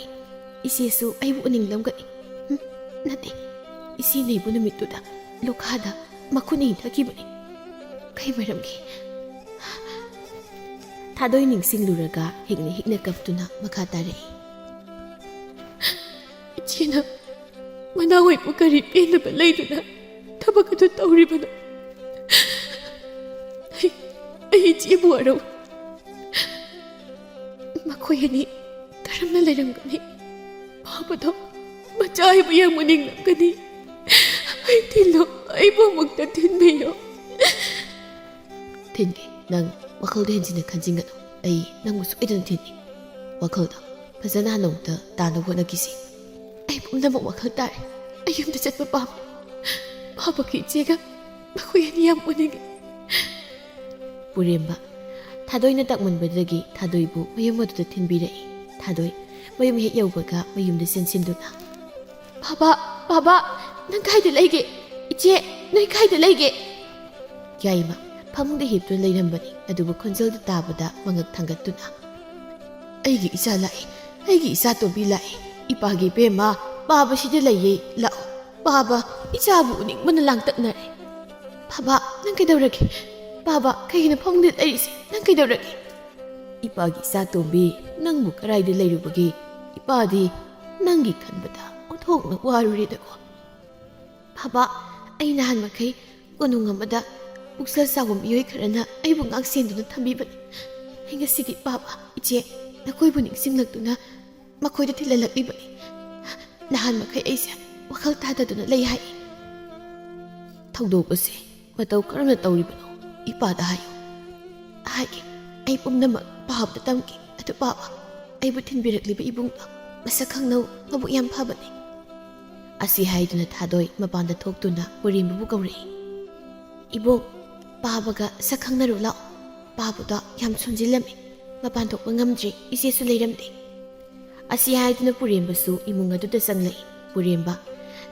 ꯏꯆꯦꯁꯨ ꯑꯩꯕꯨ ꯎꯅꯤꯡꯂꯝꯒꯅꯤ꯫" "ꯎꯝ, ꯅꯠꯇꯦ, ꯏꯆꯦ ꯅꯩꯕ ꯅꯨꯃꯤꯠꯇꯨꯗ ꯂꯣꯈꯥꯗ ꯃꯈꯨꯠꯅ ꯏꯟꯊꯈꯤꯕꯅꯤ꯫" "ꯀꯩ ꯃꯔꯝꯒꯤ?" ꯊꯥꯗꯣꯏ ꯅꯤꯡꯁꯤꯡꯂꯨꯔꯒ ꯍꯤꯛꯅ ꯍꯤꯛꯅ ꯀꯞꯇꯨꯅ ꯃꯈꯥ ꯇꯥꯔꯛꯏ꯫ "ꯏꯆꯦꯅ ꯃꯅꯥꯎ ꯑꯣꯏꯕꯨ ꯀꯔꯤ ꯄꯦꯟꯗꯕ ꯂꯩꯗꯨꯅ ꯊꯕꯛ ꯑꯗꯨ ꯇꯧꯔꯤꯕꯅꯣ? ꯑꯩ, ꯑꯩ ꯏꯆꯦꯕꯨ ꯋꯥꯔꯧꯏ꯫ ꯃꯈꯣꯏ ꯑꯅꯤ ꯀꯔꯝꯅ ꯂꯩꯔꯝꯒꯅꯤ? ꯄꯥꯕꯗꯣ ꯃꯆꯥ ꯑꯩꯕꯨ ꯌꯦꯡꯕ ꯅꯤꯡꯂꯝꯒꯅꯤ꯫ ꯑꯩ ꯊꯤꯜꯂꯨ, ꯑꯩꯕꯨ ꯑꯃꯨꯛꯇ ꯊꯤꯟꯕꯤꯌꯨ꯫" "ꯊꯤꯟꯒꯦ, ꯅꯪ ꯋꯥꯈꯜꯗ ꯍꯦꯟꯖꯤꯟꯅ ꯈꯟꯖꯤꯟꯒꯅꯨ꯫ ꯑꯩ ꯅꯪꯕꯨ ꯁꯣꯏꯗꯅ ꯊꯤꯟꯅꯤ꯫ ꯋꯥꯈꯜꯗ ꯐꯖꯅ ꯍꯟꯅ ꯑꯃꯨꯛꯇ ꯇꯥꯅꯕ ꯍꯣꯠꯅꯈꯤꯁꯤ꯫ ꯑꯩ ꯄꯨꯝꯅꯃꯛ ꯋꯥꯈꯜ ꯇꯥꯔꯦ꯫ ꯑꯩ ꯌꯨꯝꯗ ꯆꯠꯄ ꯄꯥꯝꯃꯤ꯫ ꯄꯥꯕꯒꯤ ꯏꯆꯦꯒ ꯃꯈꯣꯏ ꯑꯅꯤ ꯌꯥꯝ ꯎꯅꯤꯡꯉꯤ꯫ ꯄꯨꯔꯦꯝꯕ꯫ ꯊꯥꯗꯣꯏꯅ ꯇꯛꯃꯟꯕꯗꯒꯤ ꯊꯥꯗꯣꯏꯕꯨ ꯃꯌꯨꯝ ꯑꯗꯨꯗ ꯊꯤꯟꯕꯤꯔꯛꯏ꯫ ꯊꯥꯗꯣꯏ ꯃꯌꯨꯝ ꯍꯦꯛ ꯌꯧꯕꯒ ꯃꯌꯨꯝꯗ ꯆꯦꯟꯁꯤꯟꯗꯨꯅ, "ꯕꯥꯕꯥ, ꯕꯥꯕꯥ, ꯅꯪ ꯀꯥꯏꯗ ꯂꯩꯒꯦ? ꯏꯆꯦ, ꯅꯣꯏ ꯀꯥꯏꯗ ꯂꯩꯒꯦ?" ꯌꯥꯏꯃ ꯐꯃꯨꯡꯗ ꯍꯤꯞꯇꯨꯅ ꯂꯩꯔꯝꯕꯅꯤ, ꯑꯗꯨꯕꯨ ꯈꯣꯟꯖꯦꯜꯗꯨ ꯇꯥꯕꯗ ꯃꯉꯛ ꯊꯥꯡꯒꯠꯇꯨꯅ, "ꯑꯩꯒꯤ ꯏꯆꯥ ꯂꯥꯛꯑꯦ, ꯑꯩꯒꯤ ꯏꯆꯥ ꯇꯣꯝꯕꯤ ꯂꯥꯛꯑꯦ꯫ ꯏꯄꯥꯒꯤ ꯏꯕꯦꯝꯃ, ꯄꯥꯕꯁꯤꯗ ꯂꯩꯌꯦ, ꯂꯥꯛꯑꯣ꯫ ꯄꯥꯕ, ꯏꯆꯥꯕꯨ ꯎꯅꯤꯡꯕꯅ ꯂꯥꯡꯇꯛꯅꯔꯦ꯫ ꯕꯥꯕꯥ, ꯅꯪ ꯀꯩꯗꯧꯔꯒꯦ? ꯕꯥꯕꯥ, ꯀꯩꯒꯤꯅꯣ ꯐꯃꯨꯡꯗ ꯂꯩꯔꯤꯁꯦ? ꯅꯪ ꯀꯩꯗꯧꯔꯒꯦ?" "ꯏꯄꯥꯒꯤ ꯏꯆꯥ ꯇꯣꯝꯕꯤ, ꯅꯪꯕꯨ ꯀꯗꯥꯏꯗ ꯂꯩꯔꯨꯕꯒꯦ? ꯏꯄꯥꯗꯤ ꯅꯪꯒꯤ ꯈꯟꯕꯗ ꯑꯣꯟꯊꯣꯛꯅ ꯋꯥꯔꯨꯔꯦꯗꯀꯣ꯫ ꯕꯥꯕꯥ, ꯑꯩ ꯅꯍꯥꯟ ꯃꯈꯩ ꯀꯣꯅꯨꯡ ꯑꯃꯗ ꯄꯨꯛꯆꯦꯜ ꯆꯥꯎꯕ ꯃꯤꯑꯣꯏ ꯈꯔꯅ ꯑꯩꯕꯨ ꯉꯥꯛ ꯁꯦꯟꯗꯨꯅ ꯊꯝꯕꯤꯕꯅꯤ꯫ ꯑꯩ ꯉꯁꯤꯗꯤ ꯕꯥꯕꯥ, ꯏꯆꯦ, ꯅꯈꯣꯏꯕꯨ ꯅꯤꯡꯁꯤꯡꯂꯛꯇꯨꯅ ꯃꯈꯣꯏꯗ ꯊꯤꯜꯍꯜꯂꯛꯂꯤꯕꯅꯤ꯫ ꯅꯍꯥꯟ ꯃꯈꯩ ꯑꯩꯁꯦ ꯋꯥꯈꯜ ꯇꯥꯗꯗꯨꯅ ꯂꯩ ꯍꯥꯏ꯫ ꯊꯧꯗꯣꯛ ꯑꯁꯤ ꯃꯇꯧ ꯀꯔꯝꯅ ꯇꯧꯔꯤꯕꯅꯣ? ꯏꯄꯥꯗ ꯍꯥꯏꯌꯨ꯫" "ꯍꯥꯏꯒꯦ꯫ ꯑꯩ ꯄꯨꯝꯅꯃꯛ ꯄꯥꯕꯗ ꯇꯝꯒꯦ꯫ ꯑꯗꯨ ꯄꯥꯕ, ꯑꯩꯕꯨ ꯊꯤꯟꯕꯤꯔꯛꯂꯤꯕ ꯏꯕꯨꯡꯗꯣ ꯃꯁꯛ ꯈꯪꯅꯧ, ꯃꯕꯨꯛ ꯌꯥꯝ ꯐꯕꯅꯤ꯫" ꯑꯁꯤ ꯍꯥꯏꯗꯨꯅ ꯊꯥꯗꯣꯏ ꯃꯄꯥꯟꯗ ꯊꯣꯛꯇꯨꯅ ꯄꯨꯔꯦꯝꯕꯕꯨ ꯀꯧꯔꯛꯏ꯫ "ꯏꯕꯨꯡ, ꯄꯥꯕꯒ ꯁꯛ ꯈꯪꯅꯔꯨ ꯂꯥꯛꯑꯣ꯫ ꯄꯥꯕꯗꯣ ꯌꯥꯝ ꯁꯣꯟꯖꯤꯜꯂꯝꯃꯤ꯫ ꯃꯄꯥꯟ ꯊꯣꯛꯄ ꯉꯝꯗ꯭ꯔꯤ꯫ ꯏꯆꯦꯁꯨ ꯂꯩꯔꯝꯗꯦ꯫" ꯑꯁꯤ ꯍꯥꯏꯗꯨꯅ ꯄꯨꯔꯦꯝꯕꯁꯨ ꯏꯃꯨꯡ ꯑꯗꯨꯗ ꯆꯪꯂꯛꯏ꯫ ꯄꯨꯔꯦꯝꯕ꯫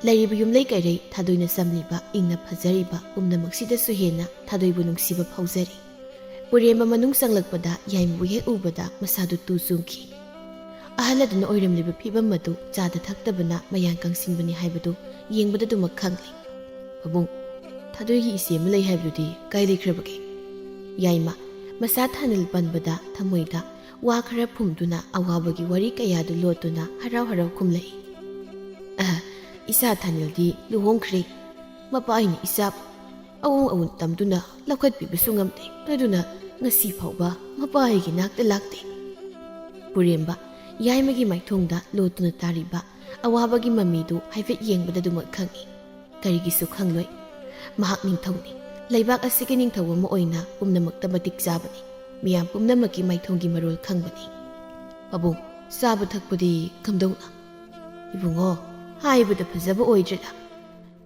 ꯂꯩꯔꯤꯕ ꯌꯨꯝꯂꯩ ꯀꯩꯔꯩ ꯊꯥꯗꯣꯏꯅ ꯆꯝꯂꯤꯕ, ꯏꯪꯅ ꯐꯖꯔꯤꯕ ꯄꯨꯝꯅꯃꯛꯁꯤꯗꯁꯨ ꯍꯦꯟꯅ ꯊꯥꯗꯣꯏꯕꯨ ꯅꯨꯡꯁꯤꯕ ꯐꯥꯎꯖꯔꯤ꯫ ꯄꯨꯔꯦꯝꯕ ꯃꯅꯨꯡ ꯆꯪꯂꯛꯄꯗ ꯌꯥꯏꯃꯕꯨ ꯍꯦꯛ ꯎꯕꯗ ꯃꯁꯥꯗꯨ ꯇꯨ ꯆꯣꯡꯈꯤ꯫ ꯑꯍꯜ ꯑꯗꯨꯅ ꯑꯣꯏꯔꯝꯂꯤꯕ ꯐꯤꯕꯝ ꯑꯗꯨ ꯆꯥꯗ ꯊꯛꯇꯕꯅ ꯃꯌꯥꯡ ꯀꯪꯁꯤꯟꯕꯅꯤ ꯍꯥꯏꯕꯗꯨ ꯌꯦꯡꯕꯗ ꯑꯗꯨꯃꯛ ꯈꯪꯂꯦ꯫ "ꯄꯥꯕꯨꯡ, ꯊꯥꯗꯣꯏꯒꯤ ꯏꯆꯦ ꯑꯃ ꯂꯩ ꯍꯥꯏꯕꯗꯨꯗꯤ ꯀꯥꯏ ꯂꯩꯈ꯭ꯔꯕꯒꯦ?" ꯌꯥꯏꯃ꯫ ꯃꯁꯥ ꯊꯥꯅꯤꯜ ꯄꯟꯕꯗ ꯊꯃꯣꯏꯗ ꯋꯥ ꯈꯔ ꯐꯨꯝꯗꯨꯅ ꯑꯋꯥꯕꯒꯤ ꯋꯥꯔꯤ ꯀꯌꯥꯗꯨ ꯂꯣꯠꯇꯨꯅ ꯍꯔꯥꯎ ꯍꯔꯥꯎ ꯈꯨꯝꯂꯛꯏ꯫ "ꯑ, ꯏꯆꯥ ꯊꯥꯅꯤꯜꯗꯤ ꯂꯨꯍꯣꯡꯈ꯭ꯔꯦ꯫ ꯃꯄꯥ ꯑꯩꯅ ꯏꯆꯥꯕꯨ ꯑꯋꯣꯡ ꯑꯋꯨꯟ ꯇꯝꯗꯨꯅ ꯂꯧꯈꯠꯄꯤꯕꯁꯨ ꯉꯝꯗꯦ꯫ ꯑꯗꯨꯅ ꯉꯁꯤ ꯐꯥꯎꯕ ꯃꯄꯥ ꯑꯩꯒꯤ ꯅꯥꯛꯇ ꯂꯥꯛꯇꯦ꯫" ꯄꯨꯔꯦꯝꯕ꯫ ꯌꯥꯏꯃꯒꯤ ꯃꯥꯏꯊꯣꯡꯗ ꯂꯣꯠꯇꯨꯅ ꯇꯥꯔꯤꯕ ꯑꯋꯥꯕꯒꯤ ꯃꯃꯤꯗꯨ ꯍꯥꯏꯐꯦꯠ ꯌꯦꯡꯕꯗ ꯑꯗꯨꯃꯛ ꯈꯪꯏ꯫ ꯀꯔꯤꯒꯤꯁꯨ ꯈꯪꯂꯣꯏ꯫ ꯃꯍꯥꯛ ꯅꯤꯡꯊꯧꯅꯤ꯫ ꯂꯩꯕꯥꯛ ꯑꯁꯤꯒꯤ ꯅꯤꯡꯊꯧ ꯑꯃ ꯑꯣꯏꯅ ꯄꯨꯝꯅꯃꯛꯇ ꯃꯇꯤꯛ ꯆꯥꯕꯅꯤ꯫ ꯃꯤꯌꯥꯝ ꯄꯨꯝꯅꯃꯛꯀꯤ ꯃꯥꯏꯊꯣꯡꯒꯤ ꯃꯔꯣꯜ ꯈꯪꯕꯅꯤ꯫ "ꯄꯥꯕꯨꯡ, ꯆꯥꯕ ꯊꯛꯄꯗꯤ ꯀꯝꯗꯧꯅ?" "ꯏꯕꯨꯡꯉꯣ, ꯍꯥꯏꯕꯗ ꯐꯖꯕ ꯑꯣꯏꯗ꯭ꯔꯦꯗ꯫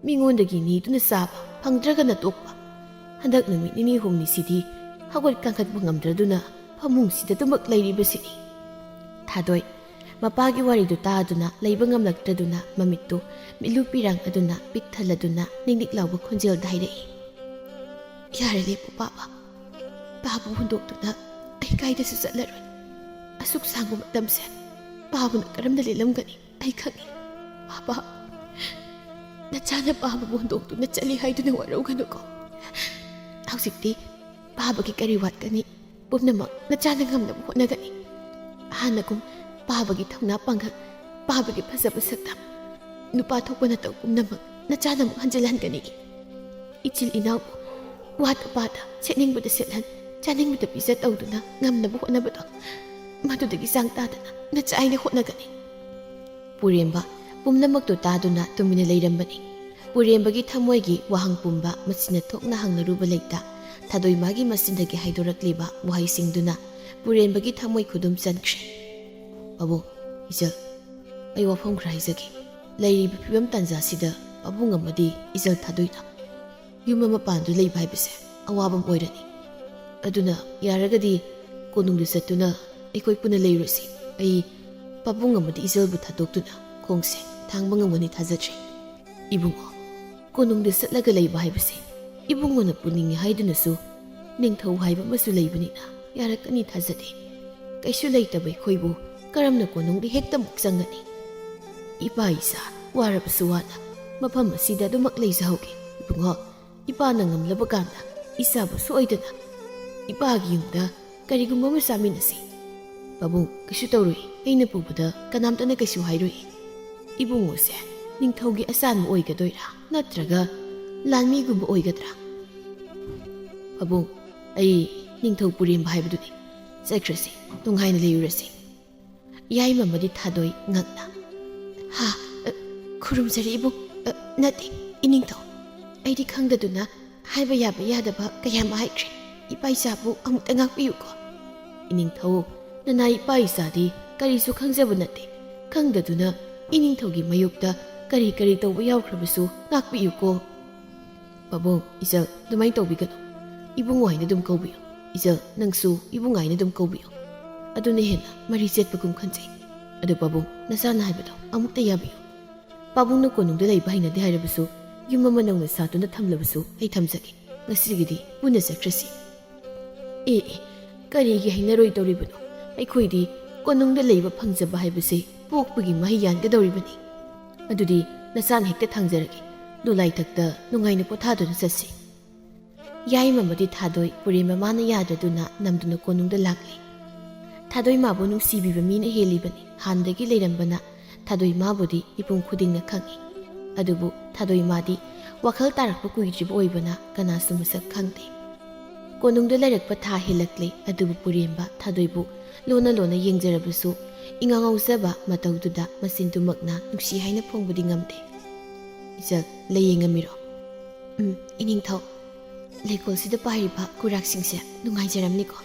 ꯃꯤꯉꯣꯟꯗꯒꯤ ꯅꯤꯗꯨꯅ ꯆꯥꯕ, ꯐꯪꯗ꯭ꯔꯒꯅ ꯇꯣꯛꯄ꯫ ꯍꯟꯗꯛ ꯅꯨꯃꯤꯠ ꯅꯤꯅꯤ ꯍꯨꯝꯅꯤꯁꯤꯗꯤ ꯍꯧꯒꯠ ꯀꯥꯡꯈꯠꯄ ꯉꯝꯗ꯭ꯔꯗꯨꯅ ꯐꯃꯨꯡꯁꯤꯗ ꯑꯗꯨꯃꯛ ꯂꯩꯔꯤꯕꯁꯤꯅꯤ꯫" ꯊꯥꯗꯣꯏ ꯃꯄꯥꯒꯤ ꯋꯥꯔꯤꯗꯨ ꯇꯥꯗꯨꯅ ꯂꯩꯕ ꯉꯝꯂꯛꯇ꯭ꯔꯗꯨꯅ ꯃꯃꯤꯠꯇꯨ ꯃꯤꯠꯂꯨ ꯄꯤꯔꯥꯡ ꯑꯗꯨꯅ ꯄꯤꯛ ꯊꯜꯂꯗꯨꯅ ꯅꯤꯛ ꯅꯤꯛ ꯂꯥꯎꯕ ꯈꯣꯟꯖꯦꯜꯗ ꯍꯥꯏꯔꯛꯏ꯫ "ꯌꯥꯔꯦ, ꯂꯦꯞꯄꯨ ꯄꯥꯕ꯫ ꯄꯥꯕꯨ ꯍꯨꯟꯗꯣꯛꯇꯨꯅ ꯑꯩ ꯀꯥꯏꯗꯁꯨ ꯆꯠꯂꯔꯣꯏ꯫ ꯑꯁꯨꯛ ꯁꯥꯡꯕ ꯃꯇꯝꯁꯦ ꯄꯥꯕꯅ ꯀꯔꯝꯅ ꯂꯦꯜꯂꯝꯒꯅꯤ ꯑꯩ ꯈꯪꯏ꯫ ꯄꯥꯕ, ꯅꯆꯥꯅ ꯄꯥꯕꯕꯨ ꯍꯨꯟꯗꯣꯛꯇꯨꯅ ꯆꯠꯂꯤ ꯍꯥꯏꯗꯨꯅ ꯋꯥꯔꯧꯒꯅꯨꯀꯣ꯫ ꯍꯧꯖꯤꯛꯇꯤ ꯄꯥꯕꯒꯤ ꯀꯔꯤ ꯋꯥꯠꯀꯅꯤ? ꯄꯨꯝꯅꯃꯛ ꯅꯆꯥꯅ ꯉꯝꯅꯕ ꯍꯣꯠꯅꯒꯅꯤ꯫ ꯍꯥꯟꯅꯒꯨꯝ ꯄꯥꯕꯒꯤ ꯊꯧꯅꯥ ꯄꯥꯡꯒꯜ, ꯄꯥꯕꯒꯤ ꯐꯖꯕ ꯁꯛꯇꯝ, ꯅꯨꯄꯥ ꯊꯣꯛꯄ ꯅꯇꯧ ꯄꯨꯝꯅꯃꯛ ꯅꯆꯥꯅ ꯑꯃꯨꯛ ꯍꯟꯖꯤꯜꯍꯟꯒꯅꯤ꯫ ꯏꯆꯤꯜ ꯏꯅꯥꯎꯕꯨ ꯋꯥꯠ ꯑꯄꯥꯗ ꯁꯦꯠꯅꯤꯡꯕꯗ ꯁꯦꯠꯍꯟ, ꯆꯥꯅꯤꯡꯕꯗ ꯄꯤꯖ ꯇꯧꯗꯨꯅ ꯉꯝꯅꯕ ꯍꯣꯠꯅꯕꯗꯣ, ꯃꯗꯨꯗꯒꯤ ꯆꯥꯡ ꯇꯥꯗꯅ ꯅꯆꯥ ꯑꯩꯅ ꯍꯣꯠꯅꯒꯅꯤ꯫" ꯄꯨꯔꯦꯝꯕ ꯄꯨꯝꯅꯃꯛꯇꯨ ꯇꯥꯗꯨꯅ ꯇꯨꯃꯤꯟꯅ ꯂꯩꯔꯝꯕꯅꯤ꯫ ꯄꯨꯔꯦꯝꯕꯒꯤ ꯊꯃꯣꯏꯒꯤ ꯋꯥꯍꯪ ꯄꯨꯝꯕ ꯃꯆꯤꯟꯅ ꯊꯣꯛꯅ ꯍꯪꯅꯔꯨꯕ ꯂꯩꯇ, ꯊꯥꯗꯣꯏ ꯃꯥꯒꯤ ꯃꯆꯤꯟꯗꯒꯤ ꯍꯥꯏꯗꯣꯔꯛꯂꯤꯕ ꯋꯥꯍꯩꯁꯤꯡꯗꯨꯅ ꯄꯨꯔꯦꯝꯕꯒꯤ ꯊꯃꯣꯏ ꯈꯨꯗꯨꯝ ꯆꯟꯈ꯭ꯔꯦ꯫ "ꯄꯥꯕꯨꯡ, ꯏꯆꯜ, ꯑꯩ ꯋꯥꯐꯝ ꯈꯔ ꯍꯥꯏꯖꯒꯦ꯫ ꯂꯩꯔꯤꯕ ꯐꯤꯕꯝ ꯇꯥꯟꯖꯥꯁꯤꯗ ꯄꯥꯕꯨꯡ ꯑꯃꯗꯤ ꯏꯆꯜ ꯊꯥꯗꯣꯏꯅ ꯌꯨꯝ ꯑꯃ ꯄꯥꯟꯗꯨꯅ ꯂꯩꯕ ꯍꯥꯏꯕꯁꯦ ꯑꯋꯥꯕ ꯑꯃ ꯑꯣꯏꯔꯅꯤ꯫ ꯑꯗꯨꯅ ꯌꯥꯔꯒꯗꯤ ꯀꯣꯅꯨꯡꯗ ꯆꯠꯇꯨꯅ ꯑꯩꯈꯣꯏ ꯄꯨꯟꯅ ꯂꯩꯔꯨꯁꯤ꯫ ꯑꯩ ꯄꯥꯕꯨꯡ ꯑꯃꯗꯤ ꯏꯆꯜꯕꯨ ꯊꯥꯗꯣꯛꯇꯨꯅ ꯈꯣꯡꯁꯦ ꯊꯥꯡꯕ ꯉꯝꯒꯅꯤ ꯊꯥꯖꯗ꯭ꯔꯦ꯫" "ꯏꯕꯨꯡꯉꯣ, ꯀꯣꯅꯨꯡꯗ ꯆꯠꯂꯒ ꯂꯩꯕ ꯍꯥꯏꯕꯁꯦ ꯏꯕꯨꯡꯉꯣꯅ ꯄꯨꯅꯤꯡꯉꯤ ꯍꯥꯏꯗꯨꯅꯁꯨ ꯅꯤꯡꯊꯧ ꯍꯥꯏꯕ ꯑꯃꯁꯨ ꯂꯩꯕꯅꯤꯅ ꯌꯥꯔꯛꯀꯅꯤ ꯊꯥꯖꯗꯦ꯫ ꯀꯩꯁꯨ ꯂꯩꯇꯕ ꯑꯩꯈꯣꯏꯕꯨ ꯀꯔꯝꯅ ꯀꯣꯅꯨꯡꯗ ꯍꯦꯛꯇꯃꯛ ꯆꯪꯒꯅꯤ? ꯏꯄꯥ ꯏꯆꯥ ꯋꯥꯔꯕꯁꯨ ꯋꯥꯅ ꯃꯐꯝ ꯑꯁꯤꯗ ꯑꯗꯨꯃꯛ ꯂꯩꯖꯍꯧꯒꯦ꯫ ꯏꯕꯨꯡꯉꯣ, ꯏꯄꯥꯅ ꯉꯝꯂꯕ ꯀꯥꯟꯗ ꯏꯆꯥꯕꯨ ꯁꯣꯏꯗꯅ ꯏꯄꯥꯒꯤ ꯌꯨꯝꯗ ꯀꯔꯤꯒꯨꯝꯕ ꯑꯃ ꯆꯥꯃꯤꯟꯅꯁꯤ꯫" "ꯄꯥꯕꯨꯡ, ꯀꯩꯁꯨ ꯇꯧꯔꯣꯏ꯫ ꯑꯩꯅ ꯄꯨꯕꯗ ꯀꯅꯥꯝꯇꯅ ꯀꯩꯁꯨ ꯍꯥꯏꯔꯣꯏ꯫" "ꯏꯕꯨꯡꯉꯣꯁꯦ ꯅꯤꯡꯊꯧꯒꯤ ꯑꯆꯥꯟꯕ ꯑꯣꯏꯒꯗꯣꯏꯔꯥ, ꯅꯠꯇ꯭ꯔꯒ ꯂꯥꯟꯃꯤꯒꯨꯝꯕ ꯑꯣꯏꯒꯗ꯭ꯔꯥ?" "ꯄꯥꯕꯨꯡ, ꯑꯩ ꯅꯤꯡꯊꯧ ꯄꯨꯔꯦꯝꯕ ꯍꯥꯏꯕꯗꯨꯅꯤ꯫ ꯆꯠꯈ꯭ꯔꯁꯤ, ꯅꯨꯡꯉꯥꯏꯅ ꯂꯩꯔꯨꯔꯁꯤ꯫" ꯌꯥꯏꯃ ꯑꯃꯗꯤ ꯊꯥꯗꯣꯏ ꯉꯛꯅ, "ꯍꯥ? ꯑ, ꯈꯨꯔꯨꯝꯖꯔꯤ ꯏꯕꯨꯡ꯫ ꯑ, ꯅꯠꯇꯦ, ꯏꯅꯤꯡꯊꯧ꯫ ꯑꯩꯗꯤ ꯈꯪꯗꯗꯨꯅ ꯍꯥꯏꯕ ꯌꯥꯕ ꯌꯥꯗꯕ ꯀꯌꯥ ꯑꯃ ꯍꯥꯏꯈ꯭ꯔꯦ꯫ ꯏꯄꯥ ꯏꯆꯥꯕꯨ ꯑꯃꯨꯛꯇ ꯉꯥꯛꯄꯤꯌꯨꯀꯣ꯫" ꯏꯅꯤꯡꯊꯧ ꯅꯅꯥꯏ ꯏꯄꯥ ꯏꯆꯥꯗꯤ ꯀꯔꯤꯁꯨ ꯈꯪꯖꯕ ꯅꯠꯇꯦ꯫ ꯈꯪꯗꯗꯨꯅ ꯏꯅꯤꯡꯊꯧꯒꯤ ꯃꯥꯌꯣꯛꯇ ꯀꯔꯤ ꯀꯔꯤ ꯇꯧꯕ ꯌꯥꯎꯈ꯭ꯔꯕꯁꯨ ꯉꯥꯛꯄꯤꯌꯨꯀꯣ꯫ ꯄꯥꯕꯨꯡ, ꯏꯆꯜ, ꯑꯗꯨꯃꯥꯏꯅ ꯇꯧꯕꯤꯒꯅꯨ꯫ ꯏꯕꯨꯡꯉꯣ ꯍꯥꯏꯅ ꯑꯗꯨꯝ ꯀꯧꯕꯤꯌꯨ꯫ ꯏꯆꯜ, ꯅꯪꯁꯨ ꯏꯕꯨꯡ ꯍꯥꯏꯅ ꯑꯗꯨꯝ ꯀꯧꯕꯤꯌꯨ꯫ ꯑꯗꯨꯅ ꯍꯦꯟꯅ ꯃꯔꯤ ꯆꯦꯠꯄꯒꯨꯝ ꯈꯟꯖꯩ꯫ ꯑꯗꯨ ꯄꯥꯕꯨꯡ, ꯅꯆꯥꯅ ꯍꯥꯏꯕꯗꯣ ꯑꯃꯨꯛꯇ ꯌꯥꯕꯤꯌꯨ꯫ ꯄꯥꯕꯨꯡꯅ ꯀꯣꯅꯨꯡꯗ ꯂꯩꯕ ꯍꯩꯅꯗꯦ ꯍꯥꯏꯔꯕꯁꯨ, ꯌꯨꯝ ꯑꯃ ꯅꯧꯅ ꯁꯥꯗꯨꯅ ꯊꯝꯂꯕꯁꯨ ꯑꯩ ꯊꯝꯖꯒꯦ꯫ ꯉꯁꯤꯒꯤꯗꯤ ꯄꯨꯟꯅ ꯆꯠꯈ꯭ꯔꯁꯤ꯫ ꯑꯦ ꯑꯦ, ꯀꯔꯤꯒꯤ ꯍꯩꯅꯔꯣꯏꯗꯧꯔꯤꯕꯅꯣ? ꯑꯩꯈꯣꯏꯗꯤ ꯀꯣꯅꯨꯡꯗ ꯂꯩꯕ ꯐꯪꯖꯕ ꯍꯥꯏꯕꯁꯦ ꯄꯣꯛꯄꯒꯤ ꯃꯍꯩ ꯌꯥꯟꯒꯗꯧꯔꯤꯕꯅꯤ꯫ ꯑꯗꯨꯗꯤ ꯅꯆꯥꯅ ꯍꯦꯛꯇ ꯊꯥꯡꯖꯔꯒꯦ꯫ ꯗꯣꯂꯥꯏꯊꯛꯇ ꯅꯨꯡꯉꯥꯏꯅ ꯄꯣꯊꯥꯗꯨꯅ ꯆꯠꯁꯤ꯫ ꯌꯥꯏꯃ ꯑꯃꯗꯤ ꯊꯥꯗꯣꯏ ꯄꯨꯔꯦꯝꯕ ꯃꯥꯅ ꯌꯥꯗ꯭ꯔꯗꯨꯅ ꯅꯝꯗꯨꯅ ꯀꯣꯅꯨꯡꯗ ꯂꯥꯛꯂꯤ꯫ ꯊꯥꯗꯣꯏ ꯃꯥꯕꯨ ꯅꯨꯡꯁꯤꯕꯤꯕ ꯃꯤꯅ ꯍꯦꯜꯂꯤꯕꯅꯤ꯫ ꯍꯥꯟꯗꯒꯤ ꯂꯩꯔꯝꯕꯅ ꯊꯥꯗꯣꯏ ꯃꯥꯕꯨꯗꯤ ꯃꯤꯄꯨꯝ ꯈꯨꯗꯤꯡꯅ ꯈꯪꯏ꯫ ꯑꯗꯨꯕꯨ ꯊꯥꯗꯣꯏ ꯃꯥꯗꯤ ꯋꯥꯈꯜ ꯇꯥꯔꯛꯄ ꯀꯨꯏꯗ꯭ꯔꯤꯕ ꯑꯣꯏꯕꯅ ꯀꯅꯥꯁꯨ ꯃꯁꯛ ꯈꯪꯗꯦ꯫ ꯀꯣꯅꯨꯡꯗ ꯂꯩꯔꯛꯄ ꯊꯥ ꯍꯦꯜꯂꯛꯂꯦ, ꯑꯗꯨꯕꯨ ꯄꯨꯔꯦꯝꯕ ꯊꯥꯗꯣꯏꯕꯨ ꯂꯣꯟꯅ ꯂꯣꯟꯅ ꯌꯦꯡꯖꯔꯕꯁꯨ, ꯏꯉꯥꯎ ꯉꯥꯎꯖꯕ ꯃꯇꯧꯗꯨꯗ ꯃꯆꯤꯟꯗꯨꯃꯛꯅ ꯅꯨꯡꯁꯤ ꯍꯥꯏꯅ ꯐꯣꯡꯕꯗꯤ ꯉꯝꯗꯦ꯫ ꯏꯆꯜ, ꯂꯥꯏꯌꯦꯡꯉꯝꯃꯤꯔꯣ? ꯎꯝ, ꯏꯅꯤꯡꯊꯧ꯫ ꯂꯩꯀꯣꯜꯁꯤꯗ ꯄꯥꯏꯔꯤꯕ ꯀꯨꯔꯥꯛꯁꯤꯡꯁꯦ ꯅꯨꯡꯉꯥꯏꯖꯔꯝꯅꯤꯀꯣ꯫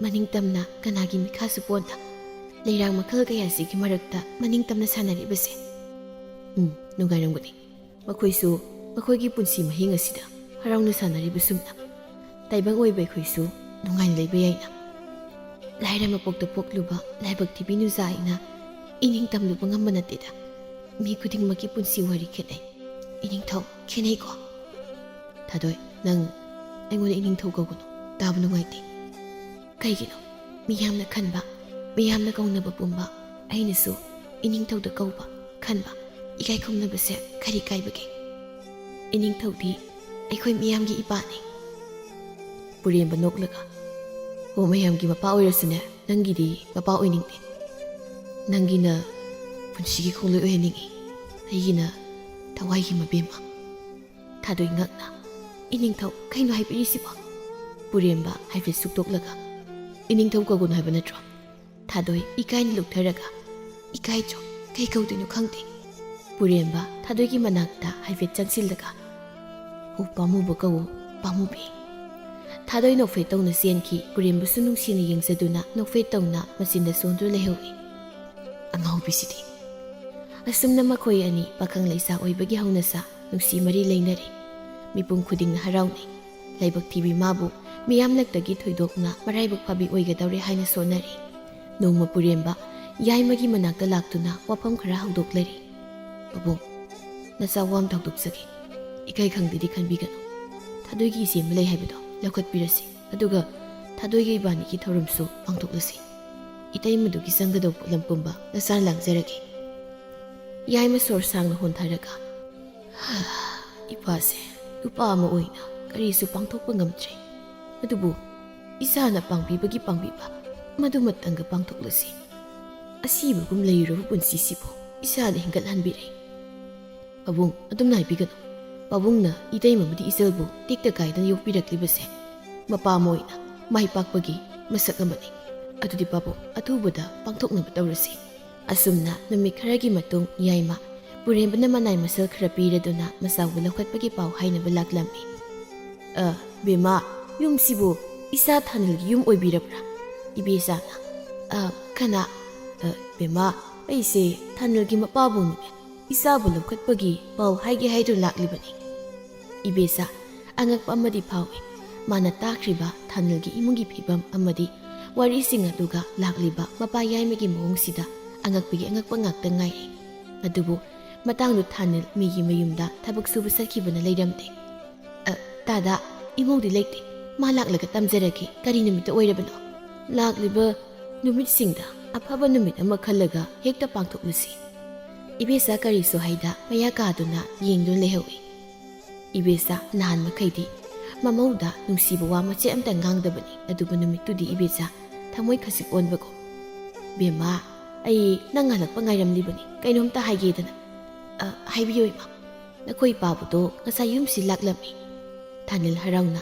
ꯃꯅꯤꯡ ꯇꯝꯅ ꯀꯅꯥꯒꯤ ꯃꯤꯈꯥꯁꯨ ꯄꯣꯟꯗ ꯂꯩꯔꯥꯡ ꯃꯈꯜ ꯀꯌꯥꯁꯤꯒꯤ ꯃꯔꯛꯇ ꯃꯅꯤꯡ ꯇꯝꯅ ꯁꯥꯟꯅꯔꯤꯕꯁꯦ꯫ ꯎꯝ, ꯅꯨꯡꯉꯥꯏꯔꯝꯒꯅꯤ꯫ ꯃꯈꯣꯏꯁꯨ ꯃꯈꯣꯏꯒꯤ ꯄꯨꯟꯁꯤ ꯃꯍꯤꯡ ꯑꯁꯤꯗ ꯍꯔꯥꯎꯅ ꯁꯥꯟꯅꯔꯤꯕꯁꯨꯝꯅ ꯇꯥꯏꯕꯪ ꯑꯣꯏꯕ ꯑꯩꯈꯣꯏꯁꯨ ꯅꯨꯡꯉꯥꯏꯅ ꯂꯩꯕ ꯌꯥꯏꯅ꯫ ꯂꯥꯏꯔ ꯃꯄꯣꯛꯇ ꯄꯣꯛꯂꯨꯕ ꯂꯥꯏꯕꯛ ꯊꯤꯕꯤ ꯅꯨꯖꯥ ꯑꯩꯅ ꯏꯅꯤꯡ ꯇꯝꯂꯨꯕ ꯉꯝꯕ ꯅꯠꯇꯦꯗ꯫ ꯃꯤ ꯈꯨꯗꯤꯡꯃꯛꯀꯤ ꯄꯨꯟꯁꯤ ꯋꯥꯔꯤ ꯈꯦꯠꯅꯩ꯫ ꯏꯅꯤꯡꯊꯧ, ꯈꯦꯠꯅꯩꯀꯣ? ꯊꯥꯗꯣꯏ, ꯅꯪ ꯑꯩꯉꯣꯟꯗ ꯏꯅꯤꯡꯊꯧ ꯀꯧꯒꯅꯨ, ꯇꯥꯕ ꯅꯨꯡꯉꯥꯏꯇꯦ꯫ ꯀꯩꯒꯤꯅꯣ? ꯃꯤꯌꯥꯝꯅ ꯈꯟꯕ, ꯃꯤꯌꯥꯝꯅ ꯀꯧꯅꯕ ꯄꯨꯝꯕ, ꯑꯩꯅꯁꯨ ꯏꯅꯤꯡꯊꯧꯗ ꯀꯧꯕ, ꯈꯟꯕ ꯏꯀꯥꯏ ꯈꯨꯝꯅꯕꯁꯦ ꯀꯔꯤ ꯀꯥꯏꯕꯒꯦ? ꯏꯅꯤꯡꯊꯧꯗꯤ ꯑꯩꯈꯣꯏ ꯃꯤꯌꯥꯝꯒꯤ ꯏꯄꯥꯅꯤ꯫ ꯄꯨꯔꯦꯝꯕ ꯅꯣꯛꯂꯒ, "ꯑꯣ, ꯃꯌꯥꯝꯒꯤ ꯃꯄꯥ ꯑꯣꯏꯔꯁꯨꯅꯦ, ꯅꯪꯒꯤꯗꯤ ꯃꯄꯥ ꯑꯣꯏꯅꯤꯡꯗꯦ꯫ ꯅꯪꯒꯤꯅ ꯄꯨꯟꯁꯤꯒꯤ ꯈꯣꯡꯂꯣꯏ ꯑꯣꯏꯍꯟꯅꯤꯡꯉꯤ, ꯑꯩꯒꯤꯅ ꯊꯋꯥꯏꯒꯤ ꯃꯕꯦꯝꯃ꯫" ꯊꯥꯗꯣꯏ ꯉꯛꯅ, "ꯏꯅꯤꯡꯊꯧ, ꯀꯩꯅꯣ ꯍꯥꯏꯕꯤꯔꯤꯁꯤꯕꯣ?" ꯄꯨꯔꯦꯝꯕ ꯍꯥꯏꯐꯦꯠ ꯁꯨꯛꯇꯣꯛꯂꯒ, "ꯏꯅꯤꯡꯊꯧ ꯀꯧꯒꯅꯨ ꯍꯥꯏꯕ ꯅꯠꯇ꯭ꯔꯣ?" ꯊꯥꯗꯣꯏ ꯏꯀꯥꯏꯅ ꯂꯨꯞꯊꯔꯒ, "ꯏꯀꯥꯏꯗ꯭ꯔꯣ? ꯀꯩ ꯀꯧꯗꯣꯏꯅꯣ ꯈꯪꯗꯦ꯫" ꯄꯨꯔꯦꯝꯕ ꯊꯥꯗꯣꯏꯒꯤ ꯃꯅꯥꯛꯇ ꯍꯥꯏꯐꯦꯠ ꯆꯪꯁꯤꯜꯂꯒ, "ꯑꯣ, ꯄꯥꯝꯃꯨꯕ ꯀꯧꯋꯣ, ꯄꯥꯝꯃꯨꯕꯤ꯫" ꯊꯥꯗꯣꯏ ꯅꯣꯛꯐꯦꯠ ꯇꯧꯅ ꯆꯦꯟꯈꯤ꯫ ꯄꯨꯔꯦꯝꯕꯁꯨ ꯅꯨꯡꯁꯤꯅ ꯌꯦꯡꯖꯗꯨꯅ ꯅꯣꯛꯐꯦꯠ ꯇꯧꯅ ꯃꯆꯤꯟꯗ ꯆꯣꯟꯗꯨꯅ ꯂꯩꯍꯧꯏ꯫ ꯑꯉꯥꯎꯕꯤꯁꯤꯗꯤ꯫ ꯑꯁꯨꯝꯅ ꯃꯈꯣꯏ ꯑꯅꯤ ꯄꯥꯈꯪ ꯂꯩꯁꯥ ꯑꯣꯏꯕꯒꯤ ꯍꯧꯅꯁꯥ ꯅꯨꯡꯁꯤ ꯃꯔꯤ ꯂꯩꯅꯔꯦ꯫ ꯃꯤꯄꯨꯝ ꯈꯨꯗꯤꯡꯅ ꯍꯔꯥꯎꯅꯩ꯫ ꯂꯥꯏꯕꯛ ꯊꯤꯕꯤ ꯃꯥꯕꯨ ꯃꯤꯌꯥꯝꯂꯛꯇꯒꯤ ꯊꯣꯏꯗꯣꯛꯅ ꯃꯔꯥꯏꯕꯛ ꯐꯕꯤ ꯑꯣꯏꯒꯗꯧꯔꯦ ꯍꯥꯏꯅ ꯁꯣꯟꯅꯔꯤ꯫ ꯅꯣꯡꯃ ꯄꯨꯔꯦꯝꯕ ꯌꯥꯏꯃꯒꯤ ꯃꯅꯥꯛꯇ ꯂꯥꯛꯇꯨꯅ ꯋꯥꯐꯝ ꯈꯔ ꯍꯧꯗꯣꯛꯂꯔꯤ꯫ "ꯄꯥꯕꯨꯡ, ꯅꯆꯥ ꯋꯥ ꯑꯃ ꯍꯧꯗꯣꯛꯆꯒꯦ꯫ ꯏꯀꯥꯏ ꯈꯪꯗꯦꯗꯤ ꯈꯟꯕꯤꯒꯅꯨ꯫ ꯊꯥꯗꯣꯏꯒꯤ ꯏꯆꯦ ꯑꯃ ꯂꯩ ꯍꯥꯏꯕꯗꯣ ꯂꯧꯈꯠꯄꯤꯔꯁꯤ, ꯑꯗꯨꯒ ꯊꯥꯗꯣꯏꯒ ꯏꯕꯥꯅꯤꯒꯤ ꯊꯧꯔꯝꯁꯨ ꯄꯥꯡꯊꯣꯛꯂꯁꯤ꯫ ꯏꯇꯩꯃꯗꯨꯒꯤ ꯆꯪꯒꯗꯧꯕ ꯄꯣꯠꯂꯝ ꯄꯨꯝꯕ ꯅꯆꯥꯅ ꯂꯥꯡꯖꯔꯒꯦ꯫" ꯌꯥꯏꯃ ꯁꯣꯔ ꯁꯥꯡꯅ ꯍꯣꯟꯊꯔꯒ, "ꯏꯄꯥꯁꯦ ꯅꯨꯄꯥ ꯑꯃ ꯑꯣꯏꯅ ꯀꯔꯤꯁꯨ ꯄꯥꯡꯊꯣꯛꯄ ꯉꯝꯗ꯭ꯔꯦ꯫ ꯑꯗꯨꯕꯨ ꯏꯆꯥꯅ ꯄꯥꯡꯕꯤꯕꯒꯤ ꯄꯥꯡꯕꯤꯕ ꯃꯗꯨꯃꯇꯪꯒ ꯄꯥꯡꯊꯣꯛꯂꯁꯤ꯫ ꯑꯁꯤꯕꯒꯨꯝ ꯂꯩꯔꯨꯔꯕ ꯄꯨꯟꯁꯤꯁꯤꯕꯨ ꯏꯆꯥꯅ ꯍꯤꯡꯒꯠꯍꯟꯕꯤꯔꯦ꯫" "ꯄꯥꯕꯨꯡ, ꯑꯗꯨꯝꯅ ꯍꯥꯏꯕꯤꯒꯅꯨ꯫ ꯄꯥꯕꯨꯡꯅ ꯏꯇꯩꯃ ꯑꯃꯗꯤ ꯏꯆꯜꯕꯨ ꯇꯦꯛꯇ ꯀꯥꯏꯗꯅ ꯌꯣꯛꯄꯤꯔꯛꯂꯤꯕꯁꯦ ꯃꯄꯥ ꯑꯃ ꯑꯣꯏꯅ ꯃꯥꯏ ꯄꯥꯛꯄꯒꯤ ꯃꯁꯛ ꯑꯃꯅꯤ꯫ ꯑꯗꯨꯗꯤ ꯄꯥꯕꯨꯡ, ꯑꯊꯨꯕꯗ ꯄꯥꯡꯊꯣꯛꯅꯕ ꯇꯧꯔꯁꯤ꯫" ꯑꯁꯨꯝꯅ ꯅꯨꯃꯤꯠ ꯈꯔꯒꯤ ꯃꯇꯨꯡ ꯌꯥꯏꯃ ꯄꯨꯔꯦꯝꯕꯅ ꯃꯅꯥꯏ ꯃꯁꯜ ꯈꯔ ꯄꯤꯔꯗꯨꯅ ꯃꯆꯥꯕꯨ ꯂꯧꯈꯠꯄꯒꯤ ꯄꯥꯎ ꯍꯥꯏꯅꯕ ꯂꯥꯛꯂꯝꯃꯤ꯫ "ꯑ, ꯕꯦꯝꯃ, ꯌꯨꯝꯁꯤꯕꯨ ꯏꯆꯥ ꯊꯥꯅꯤꯜꯒꯤ ꯌꯨꯝ ꯑꯣꯏꯕꯤꯔꯕ꯭ꯔꯥ?" ꯏꯕꯦꯆꯥꯅ, "ꯑ, ꯀꯅꯥ? ꯑ, ꯕꯦꯝꯃ, ꯑꯩꯁꯦ ꯊꯥꯅꯤꯜꯒꯤ ꯃꯄꯥꯕꯨꯡꯅꯤꯅꯦ꯫ ꯏꯆꯥꯕꯨ ꯂꯧꯈꯠꯄꯒꯤ ꯄꯥꯎ ꯍꯥꯏꯒꯦ ꯍꯥꯏꯗꯨꯅ ꯂꯥꯛꯂꯤꯕꯅꯤ꯫" ꯏꯕꯦꯆꯥ ꯑꯉꯛꯄ ꯑꯃꯗꯤ ꯐꯥꯎꯏ꯫ ꯃꯥꯅ ꯇꯥꯈ꯭ꯔꯤꯕ ꯊꯥꯅꯤꯜꯒꯤ ꯏꯃꯨꯡꯒꯤ ꯐꯤꯕꯝ ꯑꯃꯗꯤ ꯋꯥꯔꯤꯁꯤꯡ ꯑꯗꯨꯒ ꯂꯥꯛꯂꯤꯕ ꯃꯄꯥ ꯌꯥꯏꯃꯒꯤ ꯃꯑꯣꯡꯁꯤꯗ ꯑꯉꯛꯄꯒꯤ ꯑꯉꯛꯄ ꯉꯥꯛꯇ ꯉꯥꯏꯔꯦ꯫ ꯑꯗꯨꯕꯨ ꯃꯇꯥꯡꯗꯨ ꯊꯥꯅꯤꯜ ꯃꯤꯒꯤ ꯃꯌꯨꯝꯗ ꯊꯕꯛ ꯁꯨꯕ ꯆꯠꯈꯤꯕꯅ ꯂꯩꯔꯝꯗꯦ꯫ "ꯑ, ꯇꯥꯗ, ꯏꯃꯧꯗꯤ ꯂꯩꯇꯦ꯫ ꯃꯥ ꯂꯥꯛꯂꯒ ꯇꯝꯖꯔꯒꯦ꯫ ꯀꯔꯤ ꯅꯨꯃꯤꯠꯇ ꯑꯣꯏꯔꯕꯅꯣ?" "ꯂꯥꯛꯂꯤꯕ ꯅꯨꯃꯤꯠꯁꯤꯡꯗ ꯑꯐꯕ ꯅꯨꯃꯤꯠ ꯑꯃ ꯈꯜꯂꯒ ꯍꯦꯛꯇ ꯄꯥꯡꯊꯣꯛꯂꯁꯤ꯫" ꯏꯕꯦꯆꯥ ꯀꯔꯤꯁꯨ ꯍꯥꯏꯗ ꯃꯌꯥ ꯀꯥꯗꯨꯅ ꯌꯦꯡꯗꯨꯅ ꯂꯩꯍꯧꯏ꯫ ꯏꯕꯦꯆꯥ ꯅꯍꯥꯟ ꯃꯈꯩꯗꯤ ꯃꯃꯧꯗ ꯅꯨꯡꯁꯤꯕ ꯋꯥ ꯃꯆꯦꯠ ꯑꯝꯇ ꯉꯥꯡꯗꯕꯅꯤ, ꯑꯗꯨꯕꯨ ꯅꯨꯃꯤꯠꯇꯨꯗꯤ ꯏꯕꯦꯆꯥ ꯊꯃꯣꯏ ꯈꯖꯤꯛ ꯑꯣꯟꯕꯒꯨꯝ꯫ "ꯕꯦꯝꯃ, ꯑꯩ ꯅꯪ ꯍꯜꯂꯛꯄ ꯉꯥꯏꯔꯝꯂꯤꯕꯅꯤ, ꯀꯩꯅꯣꯝꯇ ꯍꯥꯏꯒꯦꯗꯅ꯫" "ꯑ, ꯍꯥꯏꯕꯤꯌꯨ ꯏꯃꯥ꯫ ꯅꯈꯣꯏ ꯏꯄꯥꯕꯨꯗꯣ ꯉꯁꯥꯏ ꯌꯨꯝꯁꯤ ꯂꯥꯛꯂꯝꯃꯤ꯫" ꯊꯥꯅꯤꯜ ꯍꯔꯥꯎꯅ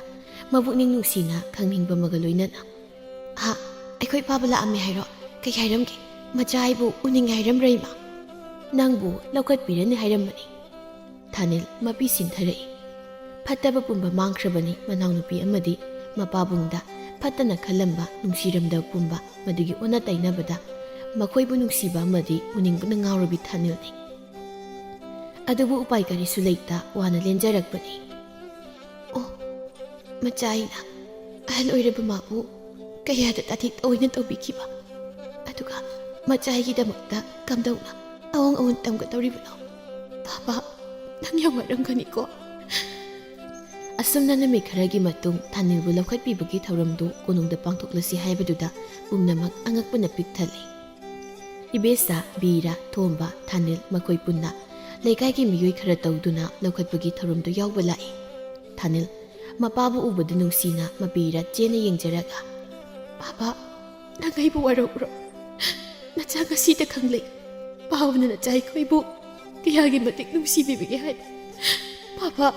ꯃꯕꯨꯛꯅꯤꯡ ꯅꯨꯡꯁꯤꯅ ꯈꯪꯅꯤꯡꯕ ꯑꯃꯒ ꯂꯣꯏꯅꯅ꯫ "ꯍꯥ? ꯑꯩꯈꯣꯏ ꯏꯄꯥꯕꯨ ꯂꯥꯛꯑꯝꯃꯦ ꯍꯥꯏꯔꯣ? ꯀꯩ ꯍꯥꯏꯔꯝꯒꯦ? ꯃꯆꯥ ꯑꯩꯕꯨ ꯎꯅꯤꯡꯉꯦ ꯍꯥꯏꯔꯝꯕ꯭ꯔꯥ ꯏꯃꯥ?" "ꯅꯪꯕꯨ ꯂꯧꯈꯠꯄꯤꯔꯅꯤ ꯍꯥꯏꯔꯝꯕꯅꯤ꯫" ꯊꯥꯅꯤꯜ ꯃꯄꯤ ꯁꯤꯟꯊꯔꯛꯏ꯫ ꯐꯠꯇꯕ ꯄꯨꯝꯕ ꯃꯥꯡꯈ꯭ꯔꯕꯅꯤ꯫ ꯃꯅꯥꯎꯅꯨꯄꯤ ꯑꯃꯗꯤ ꯃꯄꯥꯕꯨꯡꯗ ꯐꯠꯇꯅ ꯈꯜꯂꯝꯕ, ꯅꯨꯡꯁꯤꯔꯝꯗꯕ ꯄꯨꯝꯕ, ꯃꯗꯨꯒꯤ ꯑꯣꯟꯅ ꯇꯩꯅꯕꯗ ꯃꯈꯣꯏꯕꯨ ꯅꯨꯡꯁꯤꯕ ꯑꯃꯗꯤ ꯎꯅꯤꯡꯕꯅ ꯉꯥꯎꯔꯕꯤ ꯊꯥꯅꯤꯜꯅꯤ꯫ ꯑꯗꯨꯕꯨ ꯎꯄꯥꯏ ꯀꯔꯤꯁꯨ ꯂꯩꯇ ꯋꯥꯅ ꯂꯦꯟꯖꯔꯛꯄꯅꯤ꯫ ꯑꯣ, ꯃꯆꯥ ꯑꯩꯅ ꯑꯍꯜ ꯑꯣꯏꯔꯕ ꯃꯥꯕꯨ ꯀꯌꯥꯗ ꯇꯥꯊꯤ ꯇꯧꯏꯅ ꯇꯧꯕꯤꯈꯤꯕ, ꯑꯗꯨꯒ ꯃꯆꯥ ꯑꯩꯒꯤꯗꯃꯛꯇ ꯀꯝꯗꯧꯅ ꯑꯑꯣꯟ ꯑꯑꯣꯟ ꯇꯝꯒꯗꯧꯔꯤꯕꯅꯣ? ꯕꯥꯕꯥ, ꯅꯪ ꯌꯥꯝ ꯋꯥꯔꯝꯒꯅꯤꯀꯣ꯫ ꯑꯁꯨꯝꯅ ꯅꯨꯃꯤꯠ ꯈꯔꯒꯤ ꯃꯇꯨꯡ ꯊꯥꯅꯤꯜꯕꯨ ꯂꯧꯈꯠꯄꯤꯕꯒꯤ ꯊꯧꯔꯝꯗꯨ ꯀꯣꯅꯨꯡꯗ ꯄꯥꯡꯊꯣꯛꯂꯁꯤ ꯍꯥꯏꯕꯗꯨꯗ ꯄꯨꯝꯅꯃꯛ ꯑꯉꯛꯄꯅ ꯄꯤꯛ ꯊꯜꯂꯤ꯫ ꯏꯕꯦꯁꯥ, ꯕꯤꯔꯥ, ꯊꯣꯝꯕ, ꯊꯥꯅꯤꯜ ꯃꯈꯣꯏ ꯄꯨꯟꯅ ꯂꯩꯀꯥꯏꯒꯤ ꯃꯤꯑꯣꯏ ꯈꯔ ꯇꯧꯗꯨꯅ ꯂꯧꯈꯠꯄꯒꯤ ꯊꯧꯔꯝꯗꯨ ꯌꯥꯎꯕ ꯂꯥꯛꯏ꯫ ꯊꯥꯅꯤꯜ ꯃꯄꯥꯕꯨ ꯎꯕꯗ ꯅꯨꯡꯁꯤꯅ ꯃꯕꯤꯔꯥ ꯆꯦꯟꯅ ꯌꯦꯡꯖꯔꯒ, "ꯕꯥꯕꯥ, ꯅꯪ ꯑꯩꯕꯨ ꯋꯥꯔꯧꯕ꯭ꯔꯣ? ꯅꯆꯥ ꯉꯁꯤꯇ ꯈꯪꯂꯦ꯫ ꯄꯥꯕꯅ ꯅꯆꯥ ꯑꯩꯈꯣꯏꯕꯨ ꯀꯌꯥꯒꯤ ꯃꯇꯤꯛ ꯅꯨꯡꯁꯤꯕꯤꯕꯒꯦ ꯍꯥꯏꯕ꯫ ꯕꯥꯕꯥ,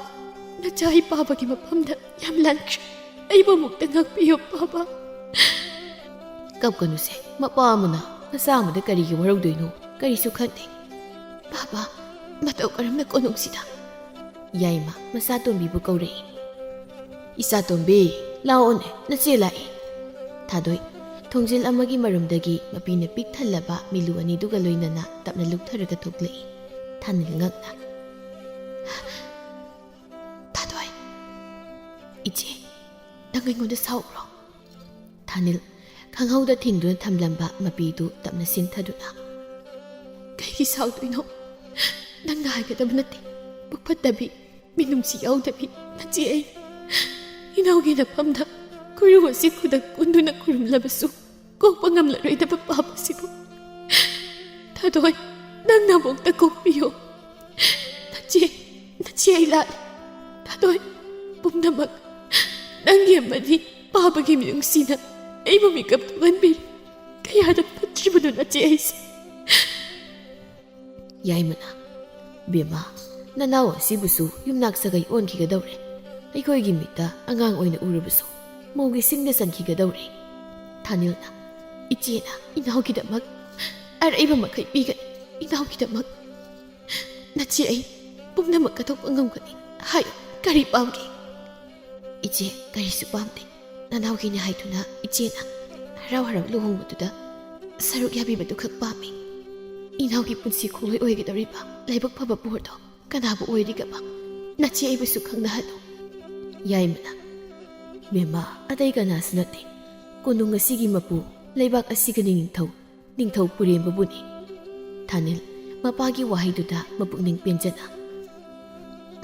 ꯅꯆꯥ ꯑꯩ ꯄꯥꯕꯒꯤ ꯃꯐꯝꯗ ꯌꯥꯝ ꯂꯥꯟꯈ꯭ꯔꯦ꯫ ꯑꯩꯕꯨ ꯑꯃꯨꯛꯇ ꯉꯥꯛꯄꯤꯌꯨ ꯕꯥꯕꯥ꯫" "ꯀꯞꯀꯅꯨꯁꯦ, ꯃꯄꯥ ꯑꯃꯅ ꯃꯆꯥ ꯑꯃꯗ ꯀꯔꯤꯒꯤ ꯋꯥꯔꯧꯗꯣꯏꯅꯣ? ꯀꯔꯤꯁꯨ ꯈꯟꯗꯦ꯫" "ꯕꯥꯕꯥ, ꯃꯇꯧ ꯀꯔꯝꯅ ꯀꯣꯅꯨꯡꯁꯤꯗ?" ꯌꯥꯏꯃ ꯃꯆꯥꯇꯣꯝꯕꯤꯕꯨ ꯀꯧꯔꯛꯏ꯫ "ꯏꯆꯥꯇꯣꯝꯕꯤ, ꯂꯥꯛꯑꯣꯅꯦ, ꯅꯆꯦ ꯂꯥꯛꯑꯦ꯫" ꯊꯥꯗꯣꯏ ꯊꯣꯡꯖꯤꯜ ꯑꯃꯒꯤ ꯃꯔꯨꯝꯗꯒꯤ ꯃꯄꯤꯅ ꯄꯤꯛ ꯊꯜꯂꯕ ꯃꯤꯂꯨ ꯑꯅꯤꯗꯨꯒ ꯂꯣꯏꯅꯅ ꯇꯞꯅ ꯂꯨꯞꯊꯔꯒ ꯊꯣꯛꯂꯛꯏ꯫ ꯊꯥꯅꯤꯜ ꯉꯛꯅ, "ꯊꯥꯗꯣꯏ, ꯏꯆꯦ, ꯅꯪ ꯑꯩꯉꯣꯟꯗ ꯁꯥꯎꯕ꯭ꯔꯣ?" ꯊꯥꯅꯤꯜ ꯈꯪꯍꯧꯗ ꯊꯤꯡꯗꯨꯅ ꯊꯝꯂꯝꯕ ꯃꯄꯤꯗꯨ ꯇꯞꯅ ꯁꯤꯟꯊꯗꯨꯅ, "ꯀꯩꯒꯤ ꯁꯥꯎꯗꯣꯏꯅꯣ? ꯅꯪꯅ ꯍꯥꯏꯒꯗꯕ ꯅꯠꯇꯦ꯫ ꯄꯨꯛ ꯐꯠꯇꯕꯤ, ꯃꯤꯅꯨꯡꯁꯤ ꯌꯥꯎꯗꯕꯤ ꯅꯆꯦ ꯑꯩ꯫ ꯏꯅꯥꯎꯒꯤ ꯅꯐꯝꯗ ꯈꯨꯔꯨ ꯑꯁꯤ ꯈꯨꯗꯛ ꯀꯨꯟꯗꯨꯅ ꯈꯨꯔꯨꯝꯂꯕꯁꯨ ꯀꯣꯛꯄ ꯉꯝꯂꯔꯣꯏꯗꯕ ꯄꯥꯞ ꯑꯁꯤꯕꯨ ꯊꯥꯗꯣꯏ, ꯅꯪꯅ ꯑꯃꯨꯛꯇ ꯀꯣꯛꯄꯤꯌꯨ꯫ ꯅꯆꯦ, ꯅꯆꯦ ꯑꯩ ꯂꯥꯜꯂꯦ꯫ ꯊꯥꯗꯣꯏ, ꯄꯨꯝꯅꯃꯛ ꯅꯪꯒꯤ ꯑꯃꯗꯤ ꯄꯥꯕꯒꯤ ꯃꯤꯅꯨꯡꯁꯤꯅ ꯑꯩꯕꯨ ꯃꯤꯀꯞ ꯊꯣꯛꯍꯟꯕꯤꯔꯦ꯫ ꯀꯌꯥꯗ ꯐꯠꯇ꯭ꯔꯤꯕꯅꯣ ꯅꯆꯦ ꯑꯩꯁꯦ꯫" ꯌꯥꯏꯃꯅ, "ꯕꯦꯝꯃ, ꯅꯅꯥꯎ ꯑꯁꯤꯕꯨꯁꯨ ꯌꯨꯝꯅꯥꯛ ꯁꯥꯒꯩ ꯑꯣꯟꯈꯤꯒꯗꯧꯔꯦ꯫ ꯑꯩꯈꯣꯏꯒꯤ ꯃꯤꯠꯇ ꯑꯉꯥꯡ ꯑꯣꯏꯅ ꯎꯔꯕꯁꯨ ꯃꯧꯒꯤ ꯁꯤꯡꯗ ꯆꯟꯈꯤꯒꯗꯧꯔꯦ꯫" ꯊꯥꯅꯤꯜꯅ, "ꯏꯆꯦꯅ ꯏꯅꯥꯎꯒꯤꯗꯃꯛ ꯑꯔꯩꯕ ꯃꯈꯩ ꯄꯤꯒꯅꯤ, ꯏꯅꯥꯎꯒꯤꯗꯃꯛ꯫ ꯅꯆꯦ ꯑꯩ ꯄꯨꯝꯅꯃꯛ ꯀꯠꯊꯣꯛꯄ ꯉꯝꯒꯅꯤ꯫ ꯍꯥꯏꯌꯨ, ꯀꯔꯤ ꯄꯥꯝꯒꯦ?" "ꯏꯆꯦ, ꯀꯔꯤꯁꯨ ꯄꯥꯝꯗꯦ꯫ ꯅꯅꯥꯎꯒꯤꯅꯤ ꯍꯥꯏꯗꯨꯅ ꯏꯆꯦꯅ ꯍꯔꯥꯎ ꯍꯔꯥꯎ ꯂꯨꯍꯣꯡꯕꯗꯨꯗ ꯁꯔꯨꯛ ꯌꯥꯕꯤꯕꯗꯨ ꯈꯛ ꯄꯥꯝꯃꯤ꯫ ꯏꯅꯥꯎꯒꯤ ꯄꯨꯟꯁꯤ ꯈꯣꯡꯂꯣꯏ ꯑꯣꯏꯒꯗꯧꯔꯤꯕ ꯂꯥꯏꯕꯛ ꯐꯕ ꯕꯣꯔꯗꯣ ꯀꯅꯥꯕꯨ ꯑꯣꯏꯔꯤꯒꯕ? ꯅꯆꯦ ꯑꯩꯕꯨꯁꯨ ꯈꯪꯅꯍꯜꯂꯨ꯫" ꯌꯥꯏꯃꯅ, "ꯏꯕꯦꯝꯃ, ꯑꯇꯩ ꯀꯅꯥꯁꯨ ꯅꯠꯇꯦ꯫ ꯀꯣꯅꯨꯡ ꯑꯁꯤꯒꯤ ꯃꯄꯨ, ꯂꯩꯕꯥꯛ ꯑꯁꯤꯒꯤ ꯅꯤꯡꯊꯧ, ꯅꯤꯡꯊꯧ ꯄꯨꯔꯦꯝꯕꯕꯨꯅꯤ꯫" ꯊꯥꯅꯤꯜ ꯃꯄꯥꯒꯤ ꯋꯥꯍꯩꯗꯨꯗ ꯃꯄꯨꯛꯅꯤꯡ ꯄꯦꯟꯖꯅ,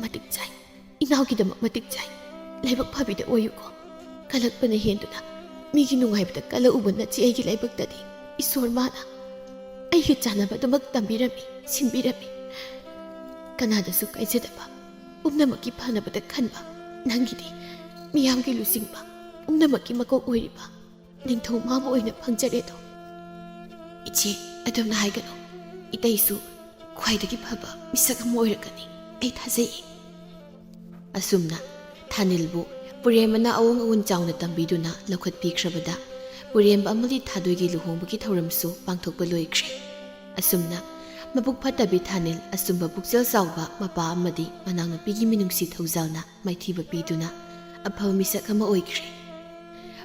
"ꯃꯇꯤꯛ ꯆꯥꯏ, ꯏꯅꯥꯎꯒꯤꯗꯃꯛ ꯃꯇꯤꯛ ꯆꯥꯏ꯫ ꯂꯥꯏꯕꯛ ꯐꯕꯤꯗ ꯑꯣꯏꯌꯨꯀꯣ꯫ ꯀꯜꯂꯛꯄꯅ ꯍꯦꯟꯗꯨꯅ ꯃꯤꯒꯤ ꯅꯨꯡꯉꯥꯏꯕꯗ ꯀꯜꯂꯛꯎꯕ ꯅꯆꯦ ꯑꯩꯒꯤ ꯂꯥꯏꯕꯛꯇꯗꯤ ꯏꯁꯣꯔ ꯃꯥꯅ ꯑꯩꯒ ꯆꯥꯟꯅꯕ ꯑꯗꯨꯃꯛ ꯇꯝꯕꯤꯔꯝꯃꯤ, ꯁꯤꯟꯕꯤꯔꯝꯃꯤ꯫ ꯀꯅꯥꯗꯁꯨ ꯀꯥꯏꯖꯗꯕ, ꯄꯨꯝꯅꯃꯛꯀꯤ ꯐꯅꯕꯗ ꯈꯟꯕ, ꯅꯪꯒꯤꯗꯤ ꯃꯤꯌꯥꯝꯒꯤ ꯂꯨꯆꯤꯡꯕ, ꯄꯨꯝꯅꯃꯛꯀꯤ ꯃꯀꯣꯛ ꯑꯣꯏꯔꯤꯕ ꯅꯤꯡꯊꯧ ꯃꯥꯕꯨ ꯑꯣꯏꯅ ꯐꯪꯖꯔꯦꯗꯣ꯫" "ꯏꯆꯦ, ꯑꯗꯨꯝꯅ ꯍꯥꯏꯒꯅꯨ꯫ ꯏꯇꯩꯁꯨ ꯈ꯭ꯋꯥꯏꯗꯒꯤ ꯐꯕ ꯃꯤꯁꯛ ꯑꯃ ꯑꯣꯏꯔꯛꯀꯅꯤ꯫ ꯑꯩ ꯊꯥꯖꯩ꯫" ꯑꯁꯨꯝꯅ ꯊꯥꯅꯤꯜꯕꯨ ꯄꯨꯔꯦꯝꯕꯅ ꯑꯋꯣꯡ ꯑꯋꯣꯟ ꯆꯥꯎꯅ ꯇꯝꯕꯤꯗꯨꯅ ꯂꯧꯈꯠꯄꯤꯈ꯭ꯔꯕꯗ, ꯄꯨꯔꯦꯝꯕ ꯑꯃꯗꯤ ꯊꯥꯗꯣꯏꯒꯤ ꯂꯨꯍꯣꯡꯕꯒꯤ ꯊꯧꯔꯝꯁꯨ ꯄꯥꯡꯊꯣꯛꯄ ꯂꯣꯏꯈ꯭ꯔꯦ꯫ ꯑꯁꯨꯝꯅ ꯃꯕꯨꯛ ꯐꯠꯇꯕꯤ ꯊꯥꯅꯤꯜ ꯑꯆꯨꯝꯕ ꯄꯨꯛꯆꯦꯜ ꯆꯥꯎꯕ ꯃꯄꯥ ꯑꯃꯗꯤ ꯃꯅꯥꯎꯅꯨꯄꯤꯒꯤ ꯃꯤꯅꯨꯡꯁꯤ ꯊꯧꯖꯥꯜꯅ ꯃꯥꯏꯊꯤꯕ ꯄꯤꯗꯨꯅ ꯑꯐꯕ ꯃꯤꯁꯛ ꯑꯃ ꯑꯣꯏꯈ꯭ꯔꯦ꯫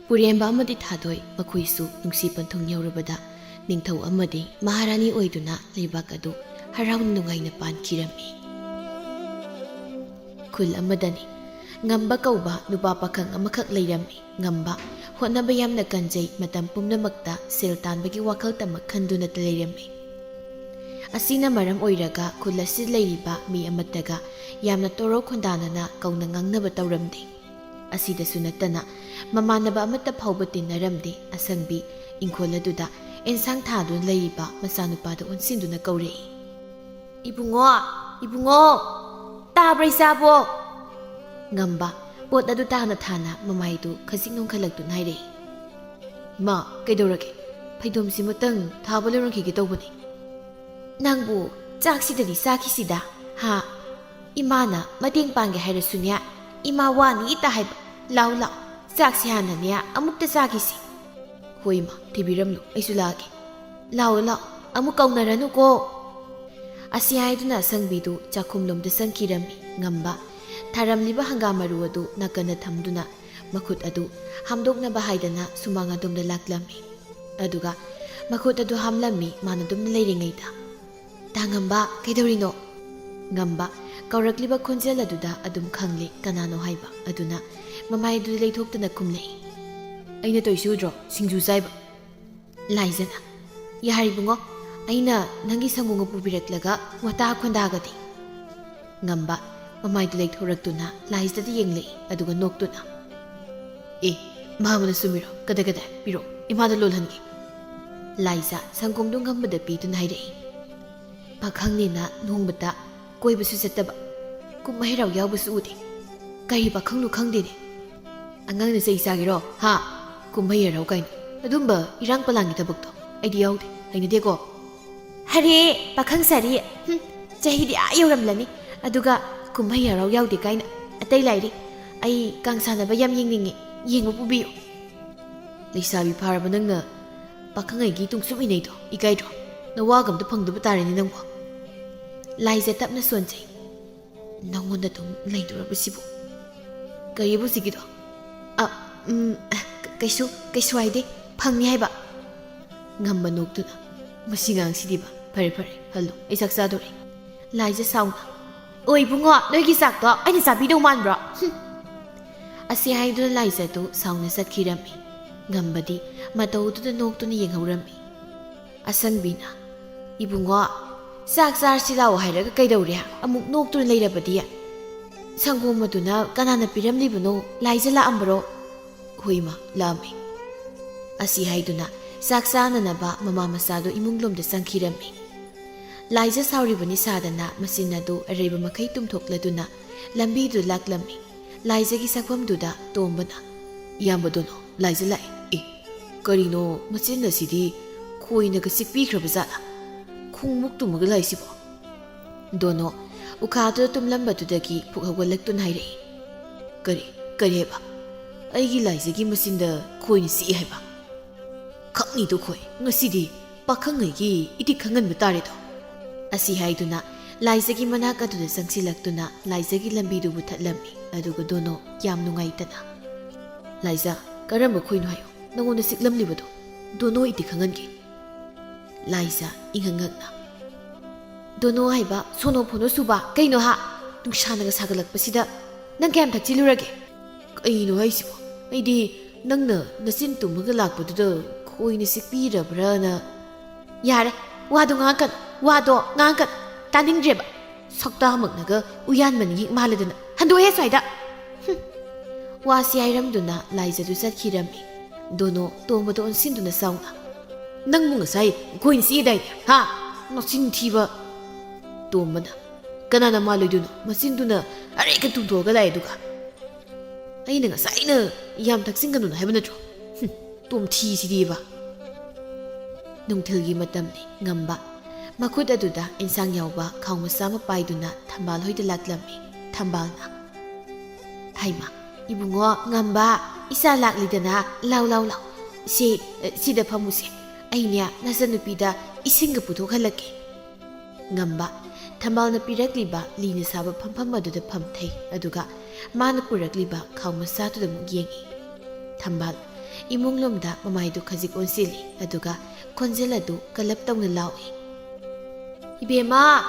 ꯄꯨꯔꯦꯝꯕ ꯑꯃꯗꯤ ꯊꯥꯗꯣꯏ ꯃꯈꯣꯏꯁꯨ ꯅꯨꯡꯁꯤ ꯄꯟꯊꯨꯡ ꯌꯧꯔꯕꯗ ꯅꯤꯡꯊꯧ ꯑꯃꯗꯤ ꯃꯍꯥꯔꯥꯅꯤ ꯑꯣꯏꯗꯨꯅ ꯂꯩꯕꯥꯛ ꯑꯗꯨ ꯍꯔꯥꯎꯅ ꯅꯨꯡꯉꯥꯏꯅ ꯄꯥꯟꯈꯤꯔꯝꯃꯤ꯫ ꯈꯨꯜ ꯑꯃꯗꯅꯤ ꯉꯝꯕ ꯀꯧꯕ ꯅꯨꯄꯥ ꯄꯥꯈꯪ ꯑꯃꯈꯛ ꯂꯩꯔꯝꯃꯤ꯫ ꯉꯝꯕ, ꯍꯣꯠꯅꯕ ꯌꯥꯝꯅ ꯀꯟꯖꯩ, ꯃꯇꯝ ꯄꯨꯝꯅꯃꯛꯇ ꯁꯦꯜ ꯇꯥꯟꯕꯒꯤ ꯋꯥꯈꯜꯇꯃꯛ ꯈꯟꯗꯨꯅꯇ ꯂꯩꯔꯝꯃꯤ꯫ ꯑꯁꯤꯅ ꯃꯔꯝ ꯑꯣꯏꯔꯒ ꯈꯨꯜ ꯑꯁꯤꯗ ꯂꯩꯔꯤꯕ ꯃꯤ ꯑꯃꯠꯇꯒ ꯌꯥꯝꯅ ꯇꯣꯔꯧ ꯈꯣꯟꯗꯥꯅꯅ ꯀꯧꯅ ꯉꯥꯡꯅꯕ ꯇꯧꯔꯝꯗꯦ꯫ ꯑꯁꯤꯗꯁꯨ ꯅꯠꯇꯅ ꯃꯃꯥꯟꯅꯕ ꯑꯃꯠꯇ ꯐꯥꯎꯕ ꯇꯤꯟꯅꯔꯝꯗꯦ꯫ ꯑꯁꯪꯕꯤ ꯏꯪꯈꯣꯜ ꯑꯗꯨꯗ ꯑꯦꯟꯁꯥꯡ ꯊꯥꯗꯨꯅ ꯂꯩꯔꯤꯕ ꯃꯆꯥꯅꯨꯄꯥꯗ ꯑꯣꯟꯁꯤꯟꯗꯨꯅ ꯀꯧꯔꯛꯏ꯫ "ꯏꯕꯨꯡꯉꯣ, ꯏꯕꯨꯡꯉꯣ, ꯇꯥꯕ꯭ꯔꯥ ꯏꯆꯥꯕꯣ?" ꯉꯝꯕ ꯄꯣꯠ ꯑꯗꯨ ꯊꯥꯅ ꯊꯥꯅ ꯃꯃꯥꯏꯗꯨ ꯈꯖꯤꯛ ꯅꯣꯡꯈꯠꯂꯛꯇꯨꯅ ꯍꯥꯏꯔꯛꯏ꯫ "ꯏꯃꯥ, ꯀꯩꯗꯧꯔꯒꯦ? ꯐꯩꯗꯣꯝꯁꯤꯃꯇꯪ ꯊꯥꯕ ꯂꯣꯏꯔꯝꯈꯤꯒꯦ ꯇꯧꯕꯅꯤ꯫" "ꯅꯪꯕꯨ ꯆꯥꯛꯁꯤꯗꯗꯤ ꯆꯥꯈꯤꯁꯤꯗ, ꯍꯥ? ꯏꯃꯥꯅ ꯃꯇꯦꯡ ꯄꯥꯡꯒꯦ ꯍꯥꯏꯔꯁꯨꯅꯦ, ꯏꯃꯥ ꯋꯥꯅꯤ ꯏꯇ ꯍꯥꯏꯕ꯫ ꯂꯥꯎ, ꯂꯥꯎ, ꯆꯥꯛꯁꯤ ꯍꯥꯟꯅꯅꯦ ꯑꯃꯨꯛꯇ ꯆꯥꯈꯤꯁꯤ꯫" "ꯍꯣꯏ ꯏꯃꯥ, ꯊꯤꯕꯤꯔꯝꯂꯣ, ꯑꯩꯁꯨ ꯂꯥꯛꯑꯒꯦ꯫" "ꯂꯥꯎ, ꯂꯥꯎ, ꯑꯃꯨꯛ ꯀꯧꯅꯔꯅꯨꯀꯣ꯫" ꯑꯁꯤ ꯍꯥꯏꯗꯨꯅ ꯑꯁꯪꯕꯤꯗꯨ ꯆꯥꯛꯈꯨꯝꯂꯣꯝꯗ ꯆꯪꯈꯤꯔꯝꯃꯤ꯫ ꯉꯝꯕ ꯊꯥꯔꯝꯂꯤꯕ ꯍꯪꯒꯥꯝ ꯃꯔꯨ ꯑꯗꯨ ꯅꯥꯀꯟꯗ ꯊꯝꯗꯨꯅ ꯃꯈꯨꯠ ꯑꯗꯨ ꯍꯥꯝꯗꯣꯛꯅꯕ ꯍꯥꯏꯗꯅ ꯁꯨꯃꯥꯡ ꯑꯗꯣꯝꯗ ꯂꯥꯛꯂꯝꯃꯤ꯫ ꯑꯗꯨꯒ ꯃꯈꯨꯠ ꯑꯗꯨ ꯍꯥꯝꯂꯝꯃꯤ꯫ ꯃꯥꯅ ꯑꯗꯨꯝꯅ ꯂꯩꯔꯤꯉꯩꯗ, "ꯇꯥ ꯉꯝꯕ, ꯀꯩꯗꯧꯔꯤꯅꯣ?" ꯉꯝꯕ ꯀꯧꯔꯛꯂꯤꯕ ꯈꯣꯟꯖꯦꯜ ꯑꯗꯨꯗ ꯑꯗꯨꯝ ꯈꯪꯂꯦ ꯀꯅꯥꯅꯣ ꯍꯥꯏꯕ꯫ ꯑꯗꯨꯅ ꯃꯃꯥꯏ ꯑꯗꯨ ꯂꯩꯊꯣꯛꯇꯅ ꯈꯨꯝꯂꯛꯏ, "ꯑꯩꯅ ꯇꯧꯏꯁꯤ ꯎꯗ꯭ꯔꯣ? ꯁꯤꯡꯖꯨ ꯆꯥꯏꯕ꯫" ꯂꯥꯏꯖꯅ, "ꯌꯥꯔꯦ ꯏꯕꯨꯡꯉꯣ, ꯑꯩꯅ ꯅꯪꯒꯤ ꯁꯪꯒꯣꯝꯒ ꯄꯨꯕꯤꯔꯛꯂꯒ ꯋꯥꯇꯥ ꯈꯣꯟꯗꯥꯒꯗꯤ?" ꯉꯝꯕ ꯃꯃꯥꯏꯗꯨ ꯂꯩꯊꯣꯔꯛꯇꯨꯅ ꯂꯥꯏꯖꯗ ꯌꯦꯡꯂꯛꯏ, ꯑꯗꯨꯒ ꯅꯣꯛꯇꯨꯅ, "ꯑꯦ, ꯃꯥꯃꯅ ꯆꯨꯝꯃꯤꯔꯣ? ꯀꯗꯥꯏ ꯀꯗꯥꯏ? ꯄꯤꯔꯣ, ꯏꯃꯥꯗ ꯂꯣꯜꯍꯟꯒꯦ꯫" ꯂꯥꯏꯖ ꯁꯪꯒꯣꯝꯗꯨ ꯉꯝꯕꯗ ꯄꯤꯗꯨꯅ ꯍꯥꯏꯔꯛꯏ, "ꯄꯥꯈꯪꯅꯦꯅ ꯅꯣꯡꯃꯇ ꯀꯣꯏꯕꯁꯨ ꯆꯠꯇꯕ, ꯀꯨꯝꯍꯩ ꯍꯔꯥꯎ ꯌꯥꯎꯕꯁꯨ ꯎꯗꯦ꯫ ꯀꯔꯤ ꯄꯥꯈꯪꯅꯣ ꯈꯪꯗꯦꯅꯦ꯫ ꯑꯉꯥꯡꯅ ꯆꯩ ꯆꯥꯒꯦꯔꯣ? ꯍꯥ? ꯀꯨꯝꯍꯩ ꯍꯔꯥꯎ ꯀꯥꯏꯅ꯫ ꯑꯗꯨꯝꯕ ꯏꯔꯥꯡ ꯄꯂꯥꯡꯒꯤ ꯊꯕꯛꯇꯣ ꯑꯩꯗꯤ ꯌꯥꯎꯗꯦ, ꯍꯩꯅꯗꯦꯀꯣ꯫" "ꯍꯔꯦ, ꯄꯥꯈꯪ ꯁꯥꯔꯤ, ꯍꯨꯝ, ꯆꯍꯤꯗꯤ ꯑꯥ ꯌꯧꯔꯝꯂꯅꯤ, ꯑꯗꯨꯒ ꯀꯨꯝꯍꯩ ꯍꯔꯥꯎ ꯌꯥꯎꯗꯦ ꯀꯥꯏꯅ꯫ ꯑꯇꯩ ꯂꯥꯏꯔꯤ, ꯑꯩ ꯀꯥꯡ ꯁꯥꯟꯅꯕ ꯌꯥꯝ ꯌꯦꯡꯅꯤꯡꯉꯤ, ꯌꯦꯡꯕ ꯄꯨꯕꯤꯌꯨ꯫" "ꯂꯩꯁꯥꯕꯤ ꯐꯥꯔꯕ ꯅꯪꯅ ꯄꯥꯈꯪꯉꯩꯒꯤ ꯇꯨꯡꯁꯨꯝ ꯏꯅꯩꯗꯣ ꯏꯀꯥꯏꯗ꯭ꯔꯣ? ꯅꯋꯥꯒ ꯑꯝꯇ ꯐꯪꯗꯕ ꯇꯥꯔꯦꯅꯦ ꯅꯪꯕꯣ꯫" ꯂꯥꯏꯖ ꯇꯞꯅ ꯁꯣꯟꯖꯩ, "ꯅꯉꯣꯟꯗ ꯑꯗꯨꯝ ꯂꯩꯗꯣꯔꯕꯁꯤꯕꯨ?" "ꯀꯔꯤꯕ ꯍꯧꯖꯤꯛꯀꯤꯗꯣ?" "ꯑ, ꯎꯝ, ꯀꯩꯁꯨ, ꯀꯩꯁꯨ ꯍꯥꯏꯗꯦ, ꯐꯪꯅꯤ ꯍꯥꯏꯕ꯫" ꯉꯝꯕ ꯅꯣꯛꯇꯨꯅ, "ꯃꯁꯤ ꯉꯥꯡꯁꯤꯗꯤꯕ꯫ ꯐꯔꯦ, ꯐꯔꯦ, ꯍꯜꯂꯣ, ꯑꯩ ꯆꯥꯛ ꯆꯥꯗꯣꯔꯦ꯫" ꯂꯥꯏꯖ ꯁꯥꯎꯅ, "ꯑꯣ ꯏꯕꯨꯡꯉꯣ, ꯅꯣꯏꯒꯤ ꯆꯥꯛꯇꯣ ꯑꯩꯅ ꯆꯥꯕꯤꯗꯧ ꯃꯥꯟꯕ꯭ꯔꯣ? ꯍꯨꯝ!" ꯑꯁꯤ ꯍꯥꯏꯗꯨꯅ ꯂꯥꯏꯖꯗꯨ ꯁꯥꯎꯅ ꯆꯠꯈꯤꯔꯝꯃꯤ꯫ ꯉꯝꯕꯗꯤ ꯃꯇꯧꯗꯨꯗ ꯅꯣꯛꯇꯨꯅ ꯌꯦꯡꯍꯧꯔꯝꯃꯤ꯫ ꯑꯁꯪꯕꯤꯅ, "ꯏꯕꯨꯡꯉꯣ, ꯆꯥꯛ ꯆꯥꯔꯁꯤ ꯂꯥꯛꯑꯣ ꯍꯥꯏꯔꯒ ꯀꯩꯗꯧꯔꯦ? ꯑꯃꯨꯛ ꯅꯣꯛꯇꯨꯅ ꯂꯩꯔꯕꯗꯤ? ꯁꯪꯒꯣꯝ ꯑꯗꯨꯅ ꯀꯅꯥꯅ ꯄꯤꯔꯝꯂꯤꯕꯅꯣ? ꯂꯥꯏꯖ ꯂꯥꯛꯑꯝꯕꯔꯣ?" "ꯍꯣꯏ ꯏꯃꯥ, ꯂꯥꯛꯑꯝꯃꯤ꯫" ꯑꯁꯤ ꯍꯥꯏꯗꯨꯅ ꯆꯥꯛ ꯆꯥꯅꯅꯕ ꯃꯃꯥ ꯃꯆꯥꯗꯨ ꯏꯃꯨꯡꯂꯣꯝꯗ ꯆꯪꯈꯤꯔꯝꯃꯤ꯫ ꯂꯥꯏꯖ ꯁꯥꯎꯔꯤꯕꯅꯤ ꯁꯥꯗꯅ ꯃꯆꯤꯟ ꯑꯗꯨ ꯑꯔꯩꯕ ꯃꯈꯩ ꯇꯨꯝꯊꯣꯛꯂꯗꯨꯅ ꯂꯝꯕꯤꯗꯨ ꯂꯥꯛꯂꯝꯃꯤ꯫ ꯂꯥꯏꯖꯒꯤ ꯆꯪꯐꯝꯗꯨꯗ ꯇꯣꯝꯕꯅ, "ꯏꯌꯥꯝꯕ ꯗꯣꯅꯣ, ꯂꯥꯏꯖ ꯂꯥꯛꯑꯦ꯫ ꯑꯦ, ꯀꯔꯤꯅꯣ ꯃꯆꯤꯟ ꯑꯁꯤꯗꯤ ꯈꯣꯏꯅꯒ ꯆꯤꯛꯄꯤꯈ꯭ꯔꯕ ꯖꯥꯠꯂꯥ? ꯈꯣꯡꯃꯨꯛ ꯇꯨꯝꯃꯒ ꯂꯥꯛꯏꯁꯤꯕꯣ?" ꯗꯣꯅꯣ ꯎꯈꯥꯗꯨꯗ ꯇꯨꯝꯂꯝꯕꯗꯨꯗꯒꯤ ꯐꯨꯛ ꯍꯧꯒꯠꯂꯛꯇꯨꯅ ꯍꯥꯏꯔꯛꯏ, "ꯀꯔꯤ, ꯀꯔꯤ ꯍꯥꯏꯕ? ꯑꯩꯒꯤ ꯂꯥꯏꯖꯒꯤ ꯃꯆꯤꯟꯗ ꯈꯣꯏꯅ ꯆꯤꯛꯏ ꯍꯥꯏꯕ? ꯈꯪꯅꯤꯗꯣ ꯈꯣꯏ, ꯉꯁꯤꯗꯤ ꯄꯥꯈꯪꯉꯩꯒꯤ ꯏꯇꯤꯛ ꯈꯪꯍꯟꯕ ꯇꯥꯔꯦꯗꯣ꯫" ꯑꯁꯤ ꯍꯥꯏꯗꯨꯅ ꯂꯥꯏꯖꯒꯤ ꯃꯅꯥꯛ ꯑꯗꯨꯗ ꯆꯪꯁꯤꯜꯂꯛꯇꯨꯅ ꯂꯥꯏꯖꯒꯤ ꯂꯝꯕꯤꯗꯨꯕꯨ ꯊꯠꯂꯝꯃꯤ꯫ ꯑꯗꯨꯒ ꯗꯣꯅꯣ ꯌꯥꯝ ꯅꯨꯡꯉꯥꯏꯇꯅ, "ꯂꯥꯏꯖ, ꯀꯔꯝꯕ ꯈꯣꯏꯅꯣ ꯍꯥꯏꯌꯣ, ꯅꯉꯣꯟꯗ ꯆꯤꯛꯂꯝꯂꯤꯕꯗꯣ?" "ꯗꯣꯅꯣ, ꯑꯩꯗꯤ ꯈꯪꯍꯟꯒꯦ꯫" ꯂꯥꯏꯖ ꯏꯉꯛ ꯉꯛꯅ, "ꯗꯣꯅꯣ ꯍꯥꯏꯕ ꯁꯣꯅꯣ ꯐꯣꯅꯣ ꯁꯨꯕ ꯀꯩꯅꯣ ꯍꯥ? ꯅꯨꯡꯁꯥꯅꯒ ꯁꯥꯒꯠꯂꯛꯄꯁꯤꯗ ꯅꯪ ꯀꯌꯥꯝ ꯊꯛꯆꯤꯜꯂꯨꯔꯒꯦ?" "ꯀꯩꯅꯣ ꯍꯥꯏꯁꯤꯕꯣ? ꯑꯩꯗꯤ ꯅꯪꯅ ꯅꯆꯤꯟ ꯇꯨꯝꯃꯒ ꯂꯥꯛꯄꯗꯨꯗ ꯈꯣꯏꯅ ꯆꯤꯛꯄꯤꯔꯕ꯭ꯔꯥꯅ꯫" "ꯌꯥꯔꯦ, ꯋꯥꯗꯣ ꯉꯥꯡꯉꯛꯀꯅꯨ, ꯋꯥꯗꯣ ꯉꯥꯡꯉꯛꯀꯅꯨ꯫ ꯇꯥꯅꯤꯡꯗ꯭ꯔꯦꯕ꯫ ꯁꯛꯇꯥꯃꯛꯅꯒ ꯎꯌꯥꯟ ꯃꯅꯤꯡ ꯍꯦꯛ ꯃꯥꯜꯂꯗꯅ꯫ ꯍꯟꯗꯣꯛꯑꯦ ꯁ꯭ꯋꯥꯏꯗ꯫" ꯍꯨꯝ꯫ ꯋꯥꯁꯤ ꯍꯥꯏꯔꯝꯗꯨꯅ ꯂꯥꯏꯖꯗꯨ ꯆꯠꯈꯤꯔꯝꯃꯤ꯫ ꯗꯣꯅꯣ ꯇꯣꯝꯕꯗ ꯑꯣꯟꯁꯤꯟꯗꯨꯅ ꯆꯥꯎꯅ, "ꯅꯪꯕꯨ ꯉꯁꯥꯏ ꯈꯣꯏꯅ ꯆꯤꯛꯏꯗꯥꯏꯅꯦ? ꯍꯥ? ꯅꯆꯤꯟ ꯊꯤꯕ!" ꯇꯣꯝꯕꯅ, "ꯀꯅꯥꯅ ꯃꯥꯜꯂꯣꯏꯗꯣꯏꯅꯣ? ꯃꯆꯤꯟꯗꯨꯅ ꯑꯔꯦꯛꯀ ꯇꯨꯝꯊꯣꯛꯑꯒ ꯂꯥꯛꯑꯦ ꯑꯗꯨꯒ꯫" "ꯑꯩꯅ ꯉꯁꯥꯏꯅ ꯌꯥꯝ ꯊꯛꯆꯤꯟꯒꯅꯨꯅ ꯍꯥꯏꯕ ꯅꯠꯇ꯭ꯔꯣ? ꯍꯨꯝ, ꯇꯣꯝꯊꯤꯁꯤꯗꯤꯕ꯫" ꯅꯨꯡꯊꯤꯜꯒꯤ ꯃꯇꯝꯅꯤ꯫ ꯉꯝꯕ ꯃꯈꯨꯠ ꯑꯗꯨꯗ ꯏꯟꯁꯥꯡ ꯌꯥꯎꯕ ꯈꯥꯎ ꯃꯆꯥ ꯑꯃ ꯄꯥꯏꯗꯨꯅ ꯊꯝꯕꯥꯜ ꯍꯣꯏꯗ ꯂꯥꯛꯂꯝꯃꯤ꯫ ꯊꯝꯕꯥꯜꯅ, "ꯍꯩꯃꯥ, ꯏꯕꯨꯡꯉꯣ ꯉꯝꯕ, ꯏꯆꯥ ꯂꯥꯛꯂꯤꯗꯅ, ꯂꯥꯎ, ꯂꯥꯎ, ꯂꯥꯎ꯫ ꯁꯤ, ꯁꯤꯗ ꯐꯝꯃꯨꯁꯦ꯫ ꯑꯩꯅꯦ ꯅꯆꯟꯅꯨꯄꯤꯗ ꯏꯁꯤꯡꯒ ꯄꯨꯊꯣꯛꯍꯜꯂꯛꯀꯦ꯫" ꯉꯝꯕ ꯊꯝꯕꯥꯜꯅ ꯄꯤꯔꯛꯂꯤꯕ ꯂꯤꯅ ꯁꯥꯕ ꯐꯝꯐꯝ ꯑꯗꯨꯗ ꯐꯝꯊꯩ, ꯑꯗꯨꯒ ꯃꯥꯅ ꯄꯨꯔꯛꯂꯤꯕ ꯈꯥꯎ ꯃꯆꯥꯗꯨꯗ ꯑꯃꯨꯛ ꯌꯦꯡꯏ꯫ ꯊꯝꯕꯥꯜ ꯏꯃꯨꯡ ꯂꯣꯝꯗ ꯃꯃꯥꯏꯗꯨ ꯈꯖꯤꯛ ꯑꯣꯟꯁꯤꯜꯂꯤ, ꯑꯗꯨꯒ ꯈꯣꯟꯖꯦꯜ ꯑꯗꯨ ꯀꯜꯂꯞ ꯇꯧꯅ ꯂꯥꯎꯏ, "ꯏꯕꯦꯝꯃ!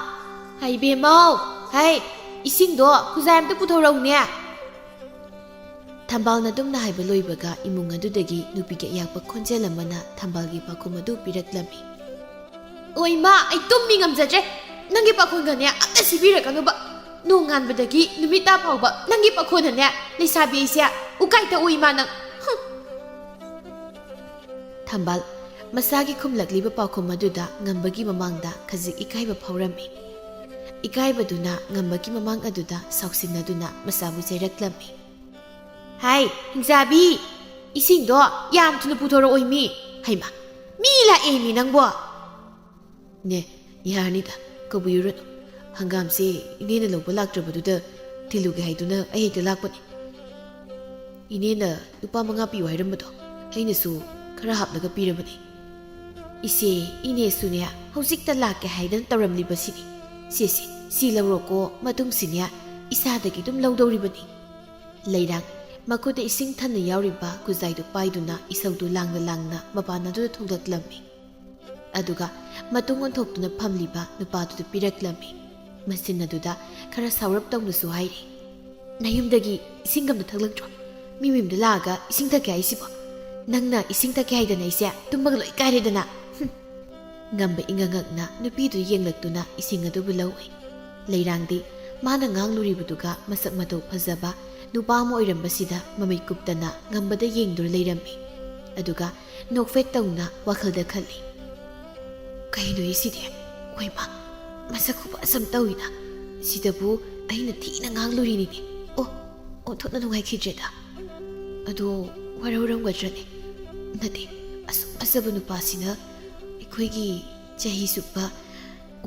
ꯍꯩ, ꯏꯕꯦꯝꯃꯧ! ꯍꯩ, ꯏꯁꯤꯡꯗꯣ ꯈꯨꯖꯥꯏ ꯑꯝꯇ ꯄꯨꯊꯣꯔꯛꯎꯅꯦ!" ꯊꯝꯕꯥꯜꯅ ꯑꯗꯨꯝꯅ ꯍꯥꯏꯕ ꯂꯣꯏꯕꯒ ꯏꯃꯨꯡ ꯑꯗꯨꯗꯒꯤ ꯅꯨꯄꯤꯒꯤ ꯑꯌꯥꯛꯄ ꯈꯣꯟꯖꯦꯜ ꯑꯃꯅ ꯊꯝꯕꯥꯜꯒꯤ ꯄꯥꯈꯨꯝ ꯑꯗꯨ ꯄꯤꯔꯛꯂꯝꯃꯤ꯫ "ꯑꯣ ꯏꯃꯥ, ꯑꯩ ꯇꯨꯝꯃꯤ ꯉꯝꯖꯗ꯭ꯔꯦ꯫ ꯅꯪꯒꯤ ꯄꯥꯈꯣꯟꯒꯅꯦ ꯑꯝꯇ ꯁꯤꯕꯤꯔꯛꯀꯅꯨꯕ꯫ ꯅꯣꯡꯉꯥꯟꯕꯗꯒꯤ ꯅꯨꯃꯤꯠ ꯇꯥ ꯐꯥꯎꯕ ꯅꯪꯒꯤ ꯄꯥꯈꯣꯟꯅꯅꯦ ꯂꯩꯁꯥꯕꯤ ꯑꯩꯁꯦ ꯎꯀꯥꯏ ꯇꯛꯎ ꯏꯃꯥ ꯅꯪ꯫" ꯍꯨꯝ꯫ ꯊꯝꯕꯥꯜ ꯃꯁꯥꯒꯤ ꯈꯨꯝꯂꯛꯂꯤꯕ ꯄꯥꯎꯈꯨꯝ ꯑꯗꯨꯗ ꯉꯝꯕꯒꯤ ꯃꯃꯥꯡꯗ ꯈꯖꯤꯛ ꯏꯀꯥꯏꯕ ꯐꯥꯎꯔꯝꯃꯤ꯫ ꯏꯀꯥꯏꯕꯗꯨꯅ ꯉꯝꯕꯒꯤ ꯃꯃꯥꯡ ꯑꯗꯨꯗ ꯁꯥꯎꯁꯤꯟꯅꯗꯨꯅ ꯃꯁꯥꯕꯨ ꯆꯩꯔꯛꯂꯝꯃꯤ꯫ "ꯍꯥꯏ, ꯍꯤꯡꯆꯥꯕꯤ, ꯏꯁꯤꯡꯗꯣ ꯌꯥꯝ ꯊꯨꯅ ꯄꯨꯊꯣꯔꯛꯑꯣꯏ ꯃꯤ꯫ ꯍꯩꯃꯥ, ꯃꯤ ꯂꯥꯛꯑꯦ ꯃꯤ ꯅꯪꯕꯣ!" "ꯅꯦ, ꯌꯥꯔꯅꯤꯗ, ꯀꯧꯕꯤꯔꯨꯔꯅꯨ꯫ ꯍꯪꯒꯥꯝꯁꯦ ꯏꯅꯦꯅ ꯂꯧꯕ ꯂꯥꯛꯇ꯭ꯔꯕꯗꯨꯗ ꯊꯤꯜꯂꯨꯒꯦ ꯍꯥꯏꯗꯨꯅ ꯑꯩ ꯍꯦꯛꯇ ꯂꯥꯛꯄꯅꯤ꯫ ꯏꯅꯦꯅ ꯂꯨꯄꯥ ꯃꯉꯥ ꯄꯤꯌꯨ ꯍꯥꯏꯔꯝꯕꯗꯣ ꯑꯩꯅꯁꯨ ꯈꯔ ꯍꯥꯞꯂꯒ ꯄꯤꯔꯕꯅꯤ꯫" "ꯏꯆꯦ, ꯏꯅꯦꯁꯨꯅꯦ ꯍꯧꯖꯤꯛꯇ ꯂꯥꯛꯀꯦ ꯍꯥꯏꯗꯅ ꯇꯧꯔꯝꯂꯤꯕꯁꯤꯅꯤ꯫ "ꯁꯦ, ꯁꯦ, ꯁꯤ ꯂꯧꯔꯣꯀꯣ, ꯃꯇꯨꯡꯁꯤꯅꯦ ꯏꯁꯥꯗꯒꯤ ꯑꯗꯨꯝ ꯂꯧꯗꯧꯔꯤꯕꯅꯤ꯫" ꯂꯩꯔꯥꯡ ꯃꯈꯨꯠꯇ ꯏꯁꯤꯡ ꯊꯟꯅ ꯌꯥꯎꯔꯤꯕ ꯈꯨꯖꯥꯏꯗꯨ ꯄꯥꯏꯗꯨꯅ ꯏꯁꯧꯗꯨ ꯂꯥꯡꯅ ꯂꯥꯡꯅ ꯃꯄꯥꯟ ꯑꯗꯨꯗ ꯊꯣꯛꯂꯛꯂꯝꯃꯤ꯫ ꯑꯗꯨꯒ ꯃꯇꯨꯡ ꯑꯣꯟꯊꯣꯛꯇꯨꯅ ꯐꯝꯂꯤꯕ ꯅꯨꯄꯥꯗꯨꯗ ꯄꯤꯔꯛꯂꯝꯃꯤ꯫ ꯃꯆꯤꯟ ꯑꯗꯨꯗ ꯈꯔ ꯁꯥꯎꯔꯞ ꯇꯧꯅꯁꯨ ꯍꯥꯏꯔꯤ, "ꯅꯌꯨꯝꯗꯒꯤ ꯏꯁꯤꯡ ꯑꯝꯇ ꯊꯛꯂꯛꯇ꯭ꯔꯣ? ꯃꯤ ꯃꯌꯨꯝꯗ ꯂꯥꯛꯑꯒ ꯏꯁꯤꯡ ꯊꯛꯀꯦ ꯍꯥꯏꯁꯤꯕꯣ? ꯅꯪꯅ ꯏꯁꯤꯡ ꯊꯛꯀꯦ ꯍꯥꯏꯗꯅ ꯑꯩꯁꯦ ꯇꯨꯝꯕꯒ ꯂꯣꯏ ꯀꯥꯏꯔꯦꯗꯅ꯫" ꯍꯨꯝ꯫ ꯉꯝꯕ ꯏꯉꯛ ꯉꯛꯅ ꯅꯨꯄꯤꯗꯨ ꯌꯦꯡꯂꯛꯇꯨꯅ ꯏꯁꯤꯡ ꯑꯗꯨꯕꯨ ꯂꯧꯏ꯫ ꯂꯩꯔꯥꯡꯗꯤ ꯃꯥꯅ ꯉꯥꯡꯂꯨꯔꯤꯕꯗꯨꯒ ꯃꯁꯛ ꯃꯇꯧ ꯐꯖꯕ ꯅꯨꯄꯥ ꯑꯃ ꯑꯣꯏꯔꯝꯕꯁꯤꯗ ꯃꯃꯤꯠ ꯀꯨꯞꯇꯅ ꯉꯝꯕꯗ ꯌꯦꯡꯗꯨꯅ ꯂꯩꯔꯝꯃꯤ꯫ ꯑꯗꯨꯒ ꯅꯣꯛꯐꯦꯠ ꯇꯧꯅ ꯋꯥꯈꯜꯗ ꯈꯜꯂꯤ, "ꯀꯩꯅꯣ ꯁꯤꯗꯤ? ꯍꯣꯏꯃ, ꯃꯁꯛ ꯈꯨꯐꯖ ꯑꯃ ꯇꯧꯏꯅ꯫ ꯁꯤꯗꯕꯨ ꯑꯩꯅ ꯊꯤꯅ ꯉꯥꯡꯂꯨꯔꯤꯅꯤꯅꯦ꯫ ꯑꯣ, ꯑꯣꯟꯊꯣꯛꯅ ꯅꯨꯡꯉꯥꯏꯈꯤꯗ꯭ꯔꯦꯗ꯫ ꯑꯗꯣ ꯋꯥꯔꯧꯔꯝꯒꯗ꯭ꯔꯅꯦ? ꯅꯠꯇꯦ, ꯑꯁꯨꯛ ꯐꯖꯕ ꯅꯨꯄꯥꯁꯤꯅ ꯑꯩꯈꯣꯏꯒꯤ ꯆꯍꯤ ꯆꯨꯞꯄ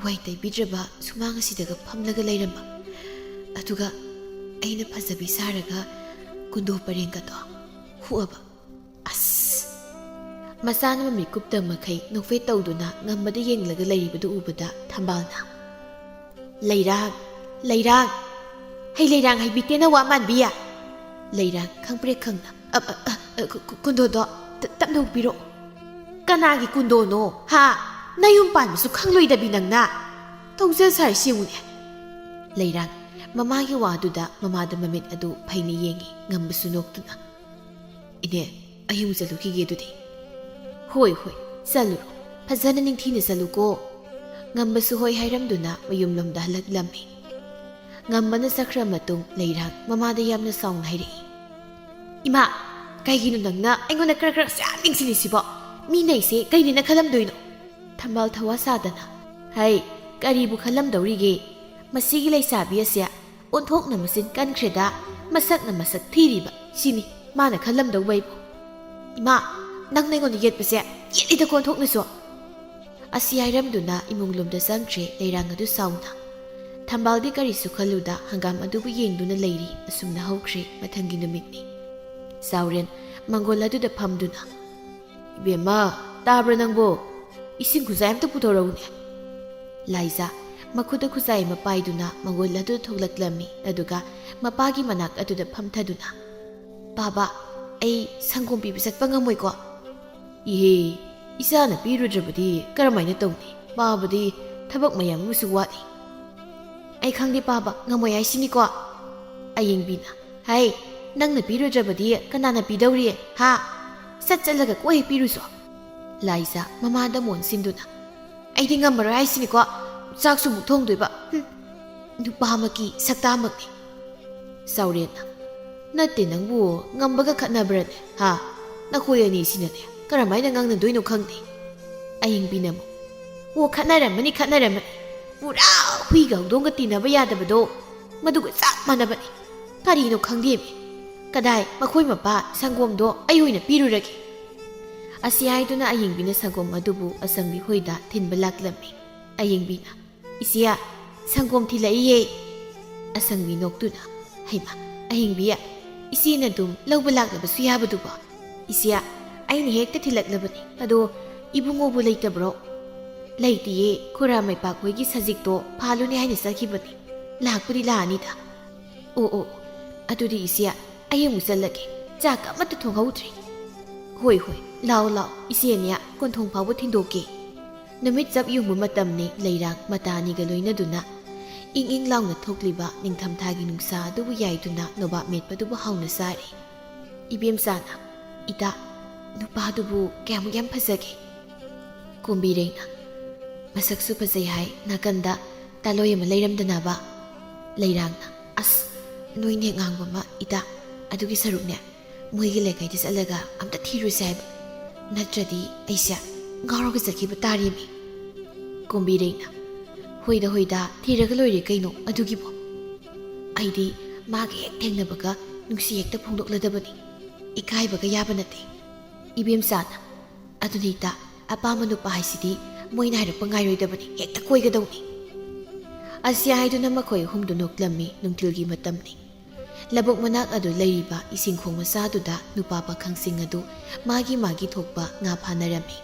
ꯋꯥꯏ ꯇꯩꯕꯤꯗ꯭ꯔꯕ ꯁꯨꯃꯥꯡ ꯑꯁꯤꯗꯒ ꯐꯝꯂꯒ ꯂꯩꯔꯝꯕ꯫ ꯑꯗꯨꯒ ꯑꯩꯅ ꯐꯖꯕꯤ ꯁꯥꯔꯒ ꯀꯨꯟꯗꯣ ꯄꯔꯦꯡꯒꯗꯣ ꯍꯨꯛꯑꯕ꯫ ꯑꯁ!" ꯃꯆꯥꯅ ꯃꯃꯤꯠ ꯀꯨꯞꯇ ꯃꯈꯩ ꯅꯣꯛꯐꯦꯠ ꯇꯧꯗꯨꯅ ꯉꯝꯕꯗ ꯌꯦꯡꯂꯒ ꯂꯩꯔꯤꯕꯗꯨ ꯎꯕꯗ ꯊꯝꯕꯥꯜꯅ, "ꯂꯩꯔꯥꯡ, ꯂꯩꯔꯥꯡ, ꯍꯩ ꯂꯩꯔꯥꯡ ꯍꯩꯕꯤꯇꯦꯅ ꯋꯥ ꯃꯥꯟꯕꯤ!" ꯂꯩꯔꯥꯡ ꯈꯪꯄ꯭ꯔꯦꯛ ꯈꯪꯅ, "ꯑ, ꯑ, ꯑ, ꯑ, ꯀꯨ-, ꯀꯨ-, ꯀꯨꯟꯗꯣꯗꯣ ꯇ-, ꯇꯞꯅ ꯍꯨꯛꯄꯤꯔꯛꯑꯣ꯫" "ꯀꯅꯥꯒꯤ ꯀꯨꯟꯗꯣꯅꯣ, ꯍꯥ? ꯅꯌꯨꯝ ꯄꯥꯟꯕꯁꯨ ꯈꯪꯂꯣꯏꯗꯕꯤ ꯅꯪꯅ꯫ ꯇꯧꯖ ꯁꯥꯔꯤꯁꯤ ꯌꯦꯡꯉꯨꯅꯦ꯫" ꯂꯩꯔꯥꯡ ꯃꯃꯥꯒꯤ ꯋꯥꯗꯨꯗ ꯃꯃꯥꯗ ꯃꯃꯤꯠ ꯑꯗꯨ ꯐꯩꯅ ꯌꯦꯡꯉꯤ, ꯉꯝꯕꯁꯨ ꯅꯣꯛꯇꯨꯅ꯫ "ꯏꯅꯦ, ꯑꯩ ꯑꯃꯨꯛ ꯆꯠꯂꯨꯈꯤꯒꯦ ꯑꯗꯨꯗꯤ꯫" "ꯍꯣꯏ, ꯍꯣꯏ, ꯆꯠꯂꯨꯔꯣ꯫ ꯐꯖꯅ ꯅꯤꯡꯊꯤꯅ ꯆꯠꯂꯨꯀꯣ꯫" ꯉꯝꯕꯁꯨ ꯍꯣꯏ ꯍꯥꯏꯔꯝꯗꯨꯅ ꯃꯌꯨꯝꯂꯣꯝꯗ ꯍꯜꯂꯛꯂꯝꯃꯤ꯫ ꯉꯝꯕꯅ ꯆꯠꯈ꯭ꯔ ꯃꯇꯨꯡ ꯂꯩꯔꯥꯡ ꯃꯃꯥꯗ ꯌꯥꯝꯅ ꯁꯥꯎꯅ ꯍꯥꯏꯔꯛꯏ, "ꯏꯃꯥ, ꯀꯩꯒꯤꯅꯣ ꯅꯪꯅ ꯑꯩꯉꯣꯟꯗ ꯈꯔ ꯈꯔ ꯌꯥꯝ ꯌꯦꯡꯁꯤꯜꯂꯤꯁꯤꯕꯣ? ꯃꯤꯅ ꯑꯩꯁꯦ ꯀꯩꯅꯦꯅ ꯈꯜꯂꯝꯗꯣꯏꯅꯣ?" ꯊꯝꯕꯥꯜ ꯊꯋꯥ ꯁꯥꯗꯅ, "ꯍꯩ, ꯀꯔꯤꯕꯨ ꯈꯜꯂꯝꯗꯧꯔꯤꯒꯦ? ꯃꯁꯤꯒꯤ ꯂꯩꯁꯥꯕꯤ ꯑꯁꯦ ꯑꯣꯟꯊꯣꯛꯅ ꯃꯆꯤꯟ ꯀꯟꯈ꯭ꯔꯦꯗ, ꯃꯁꯛꯅ ꯃꯁꯛ ꯊꯤꯔꯤꯕ, ꯁꯤꯅꯤ ꯃꯥꯅ ꯈꯜꯂꯝꯗꯧꯕ ꯑꯩꯕꯨ꯫ ꯏꯃꯥ, ꯅꯪꯅ ꯑꯩꯉꯣꯟꯗ ꯌꯦꯠꯄꯁꯦ ꯌꯦꯠꯂꯤꯗꯀꯣ ꯑꯣꯟꯊꯣꯛꯅꯁꯨ꯫" ꯑꯁꯤ ꯍꯥꯏꯔꯝꯗꯨꯅ ꯏꯃꯨꯡꯂꯣꯝꯗ ꯆꯪꯈ꯭ꯔꯦ ꯂꯩꯔꯥꯡ ꯑꯗꯨ ꯁꯥꯎꯅ꯫ ꯊꯝꯕꯥꯜꯗꯤ ꯀꯔꯤꯁꯨ ꯈꯜꯂꯨꯗ ꯍꯪꯒꯥꯝ ꯑꯗꯨꯕꯨ ꯌꯦꯡꯗꯨꯅ ꯂꯩꯔꯤ꯫ ꯑꯁꯨꯝꯅ ꯍꯧꯈ꯭ꯔꯦ ꯃꯊꯪꯒꯤ ꯅꯨꯃꯤꯠꯅꯤ꯫ ꯆꯥꯎꯔꯦꯟ ꯃꯪꯒꯣꯜ ꯑꯗꯨꯗ ꯐꯝꯗꯨꯅ, "ꯏꯕꯦꯝꯃ, ꯇꯥꯕ꯭ꯔꯥ ꯅꯪꯕꯣ? ꯏꯁꯤꯡ ꯈꯨꯖꯥꯏ ꯑꯝꯇ ꯄꯨꯊꯣꯔꯛꯎꯅꯦ꯫" ꯂꯥꯏꯖꯥ ꯃꯈꯨꯠꯇ ꯈꯨꯖꯥꯏ ꯑꯃ ꯄꯥꯏꯗꯨꯅ ꯃꯪꯒꯣꯜ ꯑꯗꯨ ꯊꯣꯛꯂꯛꯂꯝꯃꯤ, ꯑꯗꯨꯒ ꯃꯄꯥꯒꯤ ꯃꯅꯥꯛ ꯑꯗꯨꯗ ꯐꯝꯊꯗꯨꯅ, "ꯄꯥꯕ, ꯑꯩ ꯁꯪꯒꯣꯝ ꯄꯤꯕ ꯆꯠꯄ ꯉꯝꯃꯣꯏꯀꯣ?" "ꯏꯍꯦ, ꯏꯆꯥꯅ ꯄꯤꯔꯨꯗ꯭ꯔꯕꯗꯤ ꯀꯔꯝꯍꯥꯏꯅ ꯇꯧꯅꯤ? ꯄꯥꯕꯗꯤ ꯊꯕꯛ ꯃꯌꯥꯝ ꯑꯃꯁꯨ ꯋꯥꯠꯂꯤ꯫" "ꯑꯩ ꯈꯪꯗꯦ ꯄꯥꯕ, ꯉꯝꯃꯣꯏ ꯍꯥꯏꯁꯤꯅꯤꯀꯣ?" ꯑꯌꯤꯡꯕꯤꯅ, "ꯍꯩ, ꯅꯪꯅ ꯄꯤꯔꯨꯗ꯭ꯔꯕꯗꯤ ꯀꯅꯥꯅ ꯄꯤꯗꯧꯔꯤ? ꯍꯥ? ꯆꯠ ꯆꯠꯂꯒ ꯀꯣꯏ ꯄꯤꯔꯨꯁꯣ꯫" ꯂꯥꯏꯖꯥ ꯃꯃꯥꯗ ꯃꯣꯟ ꯁꯤꯟꯗꯨꯅ, "ꯑꯩꯗꯤ ꯉꯝꯃꯔꯣꯏ ꯍꯥꯏꯁꯤꯅꯤꯀꯣ, ꯆꯥꯛꯁꯨ ꯑꯃꯨꯛ ꯊꯣꯡꯗꯣꯏꯕ꯫ ꯍꯨꯝ, ꯅꯨꯄꯥꯃꯛꯀꯤ ꯁꯛꯇꯥꯃꯛꯅꯤ꯫" ꯆꯥꯎꯔꯦꯟꯅ, "ꯅꯠꯇꯦ, ꯅꯪꯕꯨ ꯉꯝꯕꯒ ꯈꯠꯅꯕ꯭ꯔꯅꯦ? ꯍꯥ? ꯅꯈꯣꯏ ꯑꯅꯤꯁꯤꯅꯅꯦ ꯀꯔꯝꯍꯥꯏꯅ ꯉꯥꯡꯅꯗꯣꯏꯅꯣ ꯈꯪꯗꯦ꯫" ꯑꯌꯤꯡꯕꯤꯅ ꯑꯃꯨꯛ, "ꯑꯣ, ꯈꯠꯅꯔꯝꯃꯅꯤ, ꯈꯠꯅꯔꯝꯃꯅꯤ꯫ ꯄꯨꯔꯥ ꯍꯨꯏꯒ ꯍꯧꯗꯣꯡꯒ ꯇꯤꯟꯅꯕ ꯌꯥꯗꯕꯗꯣ, ꯃꯗꯨꯒ ꯆꯞ ꯃꯥꯟꯅꯕꯅꯤ꯫ ꯀꯔꯤꯅꯣ ꯈꯪꯗꯦꯃꯤ꯫ ꯀꯗꯥꯏ, ꯃꯈꯣꯏ ꯃꯄꯥ ꯁꯪꯒꯣꯝꯗꯣ ꯑꯩ ꯑꯣꯏꯅ ꯄꯤꯔꯨꯔꯒꯦ꯫" ꯑꯁꯤ ꯍꯥꯏꯗꯨꯅ ꯑꯌꯤꯡꯕꯤꯅ ꯁꯪꯒꯣꯝ ꯑꯗꯨꯕꯨ ꯑꯁꯪꯕꯤ ꯍꯣꯏꯗ ꯊꯤꯟꯕ ꯂꯥꯛꯂꯝꯃꯤ꯫ ꯑꯌꯤꯡꯕꯤꯅ, "ꯏꯆꯦ, ꯁꯪꯒꯣꯝ ꯊꯤꯜꯂꯛꯏꯌꯦ꯫" ꯑꯁꯪꯕꯤ ꯅꯣꯛꯇꯨꯅ, "ꯍꯩꯃꯥ, ꯑꯍꯤꯡꯕꯤ, ꯏꯆꯦꯅ ꯑꯗꯨꯝ ꯂꯧꯕ ꯂꯥꯛꯂꯕꯁꯨ ꯌꯥꯕꯗꯨꯕꯣ? ꯏꯆꯦ, ꯑꯩꯅ ꯍꯦꯛꯇ ꯊꯤꯜꯂꯛꯂꯕꯅꯤ꯫ ꯑꯗꯣ ꯏꯕꯨꯡꯉꯣꯕꯨ ꯂꯩꯇꯕ꯭ꯔꯣ?" "ꯂꯩꯇꯤꯌꯦ, ꯈꯨꯔꯥ ꯃꯩꯄꯥꯛ ꯍꯣꯏꯒꯤ ꯁꯖꯤꯛꯇꯣ ꯐꯥꯜꯂꯨꯅꯦ ꯍꯥꯏꯅ ꯆꯠꯈꯤꯕꯅꯤ꯫ ꯂꯥꯛꯄꯨꯗꯤ ꯂꯥꯛꯑꯅꯤꯗ꯫" "ꯑꯣ, ꯑꯣ, ꯑꯗꯨꯗꯤ ꯏꯆꯦ, ꯑꯩ ꯑꯃꯨꯛ ꯆꯠꯂꯒꯦ꯫ ꯆꯥꯛ ꯑꯃꯠꯇ ꯊꯣꯡꯍꯧꯗ꯭ꯔꯤ꯫" "ꯍꯣꯏ, ꯍꯣꯏ, ꯂꯥꯛꯑꯣ, ꯂꯥꯛꯑꯣ, ꯏꯆꯦ ꯑꯅꯤꯌꯥ ꯀꯣꯟꯊꯣꯡ ꯐꯥꯎꯕ ꯊꯤꯟꯗꯣꯛꯀꯦ꯫" ꯅꯨꯃꯤꯠ ꯆꯞ ꯌꯨꯡꯕ ꯃꯇꯝꯅꯤ꯫ ꯂꯩꯔꯥꯡ ꯃꯇꯥ ꯑꯅꯤꯒ ꯂꯣꯏꯅꯗꯨꯅ ꯏꯪ ꯏꯪ ꯂꯥꯎꯅ ꯊꯣꯛꯂꯤꯕ ꯅꯤꯡꯊꯝꯊꯥꯒꯤ ꯅꯨꯡꯁꯥ ꯑꯗꯨꯕꯨ ꯌꯥꯏꯗꯨꯅ ꯅꯣꯕꯥꯞ ꯃꯦꯠꯄꯗꯨꯕꯨ ꯍꯥꯎꯅ ꯆꯥꯔꯤ꯫ ꯏꯕꯦꯝꯆꯥꯅ, "ꯏꯇꯥ, ꯅꯨꯄꯥꯗꯨꯕꯨ ꯀꯌꯥꯃꯨꯛ ꯌꯥꯝ ꯐꯖꯒꯦ?" ꯀꯨꯝꯕꯤꯔꯩꯅ, "ꯃꯁꯛꯁꯨ ꯐꯖꯩ ꯍꯥꯏ, ꯅꯥꯀꯟꯗ ꯇꯥꯂꯣꯏ ꯑꯃ ꯂꯩꯔꯝꯗꯅꯕ꯫" ꯂꯩꯔꯥꯡꯅ, "ꯑꯁ, ꯅꯣꯏ ꯅꯦꯛ ꯉꯥꯡꯕ ꯑꯃ, ꯏꯇꯥ, ꯑꯗꯨꯒꯤ ꯁꯔꯨꯛꯅꯦ, ꯃꯣꯏꯒꯤ ꯂꯩꯀꯥꯏꯗ ꯆꯠꯂꯒ ꯑꯝꯇ ꯊꯤꯔꯨꯁꯦ ꯍꯥꯏꯕ, ꯅꯠꯇ꯭ꯔꯗꯤ ꯑꯩꯁꯦ ꯉꯥꯎꯔꯒ ꯆꯠꯈꯤꯕ ꯇꯥꯔꯦꯃꯤ꯫" ꯀꯨꯝꯕꯤꯔꯩꯅ, "ꯍꯣꯏꯗ, ꯍꯣꯏꯗ, ꯊꯤꯔꯒ ꯂꯣꯏꯔꯦ ꯀꯩꯅꯣ ꯑꯗꯨꯒꯤꯕꯣ꯫ ꯑꯩꯗꯤ ꯃꯥꯒ ꯍꯦꯛ ꯊꯦꯡꯅꯕꯒ ꯅꯨꯡꯁꯤ ꯍꯦꯛꯇ ꯐꯣꯡꯗꯣꯛꯂꯗꯕꯅꯤ, ꯏꯀꯥꯏꯕꯒ ꯌꯥꯕ ꯅꯠꯇꯦ꯫" ꯏꯕꯦꯝꯆꯥꯅ, "ꯑꯗꯨꯅꯤ ꯏꯇꯥ, ꯑꯄꯥꯝꯕ ꯅꯨꯄꯥ ꯍꯥꯏꯁꯤꯗꯤ ꯃꯣꯏꯅ ꯍꯥꯏꯔꯛꯄ ꯉꯥꯏꯔꯣꯏꯗꯕꯅꯤ, ꯍꯦꯛꯇ ꯀꯣꯏꯒꯗꯧꯅꯤ꯫" ꯑꯁꯤ ꯍꯥꯏꯗꯨꯅ ꯃꯈꯣꯏ ꯑꯍꯨꯝꯗꯨ ꯅꯣꯛꯂꯝꯃꯤ꯫ ꯅꯨꯡꯊꯤꯜꯒꯤ ꯃꯇꯝꯅꯤ꯫ ꯂꯧꯕꯨꯛ ꯃꯅꯥꯛ ꯑꯗꯨ ꯂꯩꯔꯤꯕ ꯏꯁꯤꯡ ꯈꯣꯡ ꯃꯆꯥꯗꯨꯗ ꯅꯨꯄꯥ ꯄꯥꯈꯪꯁꯤꯡ ꯑꯗꯨ ꯃꯥꯒꯤ ꯃꯥꯒꯤ ꯊꯣꯛꯄ ꯉꯥ ꯐꯥꯅꯔꯝꯃꯤ꯫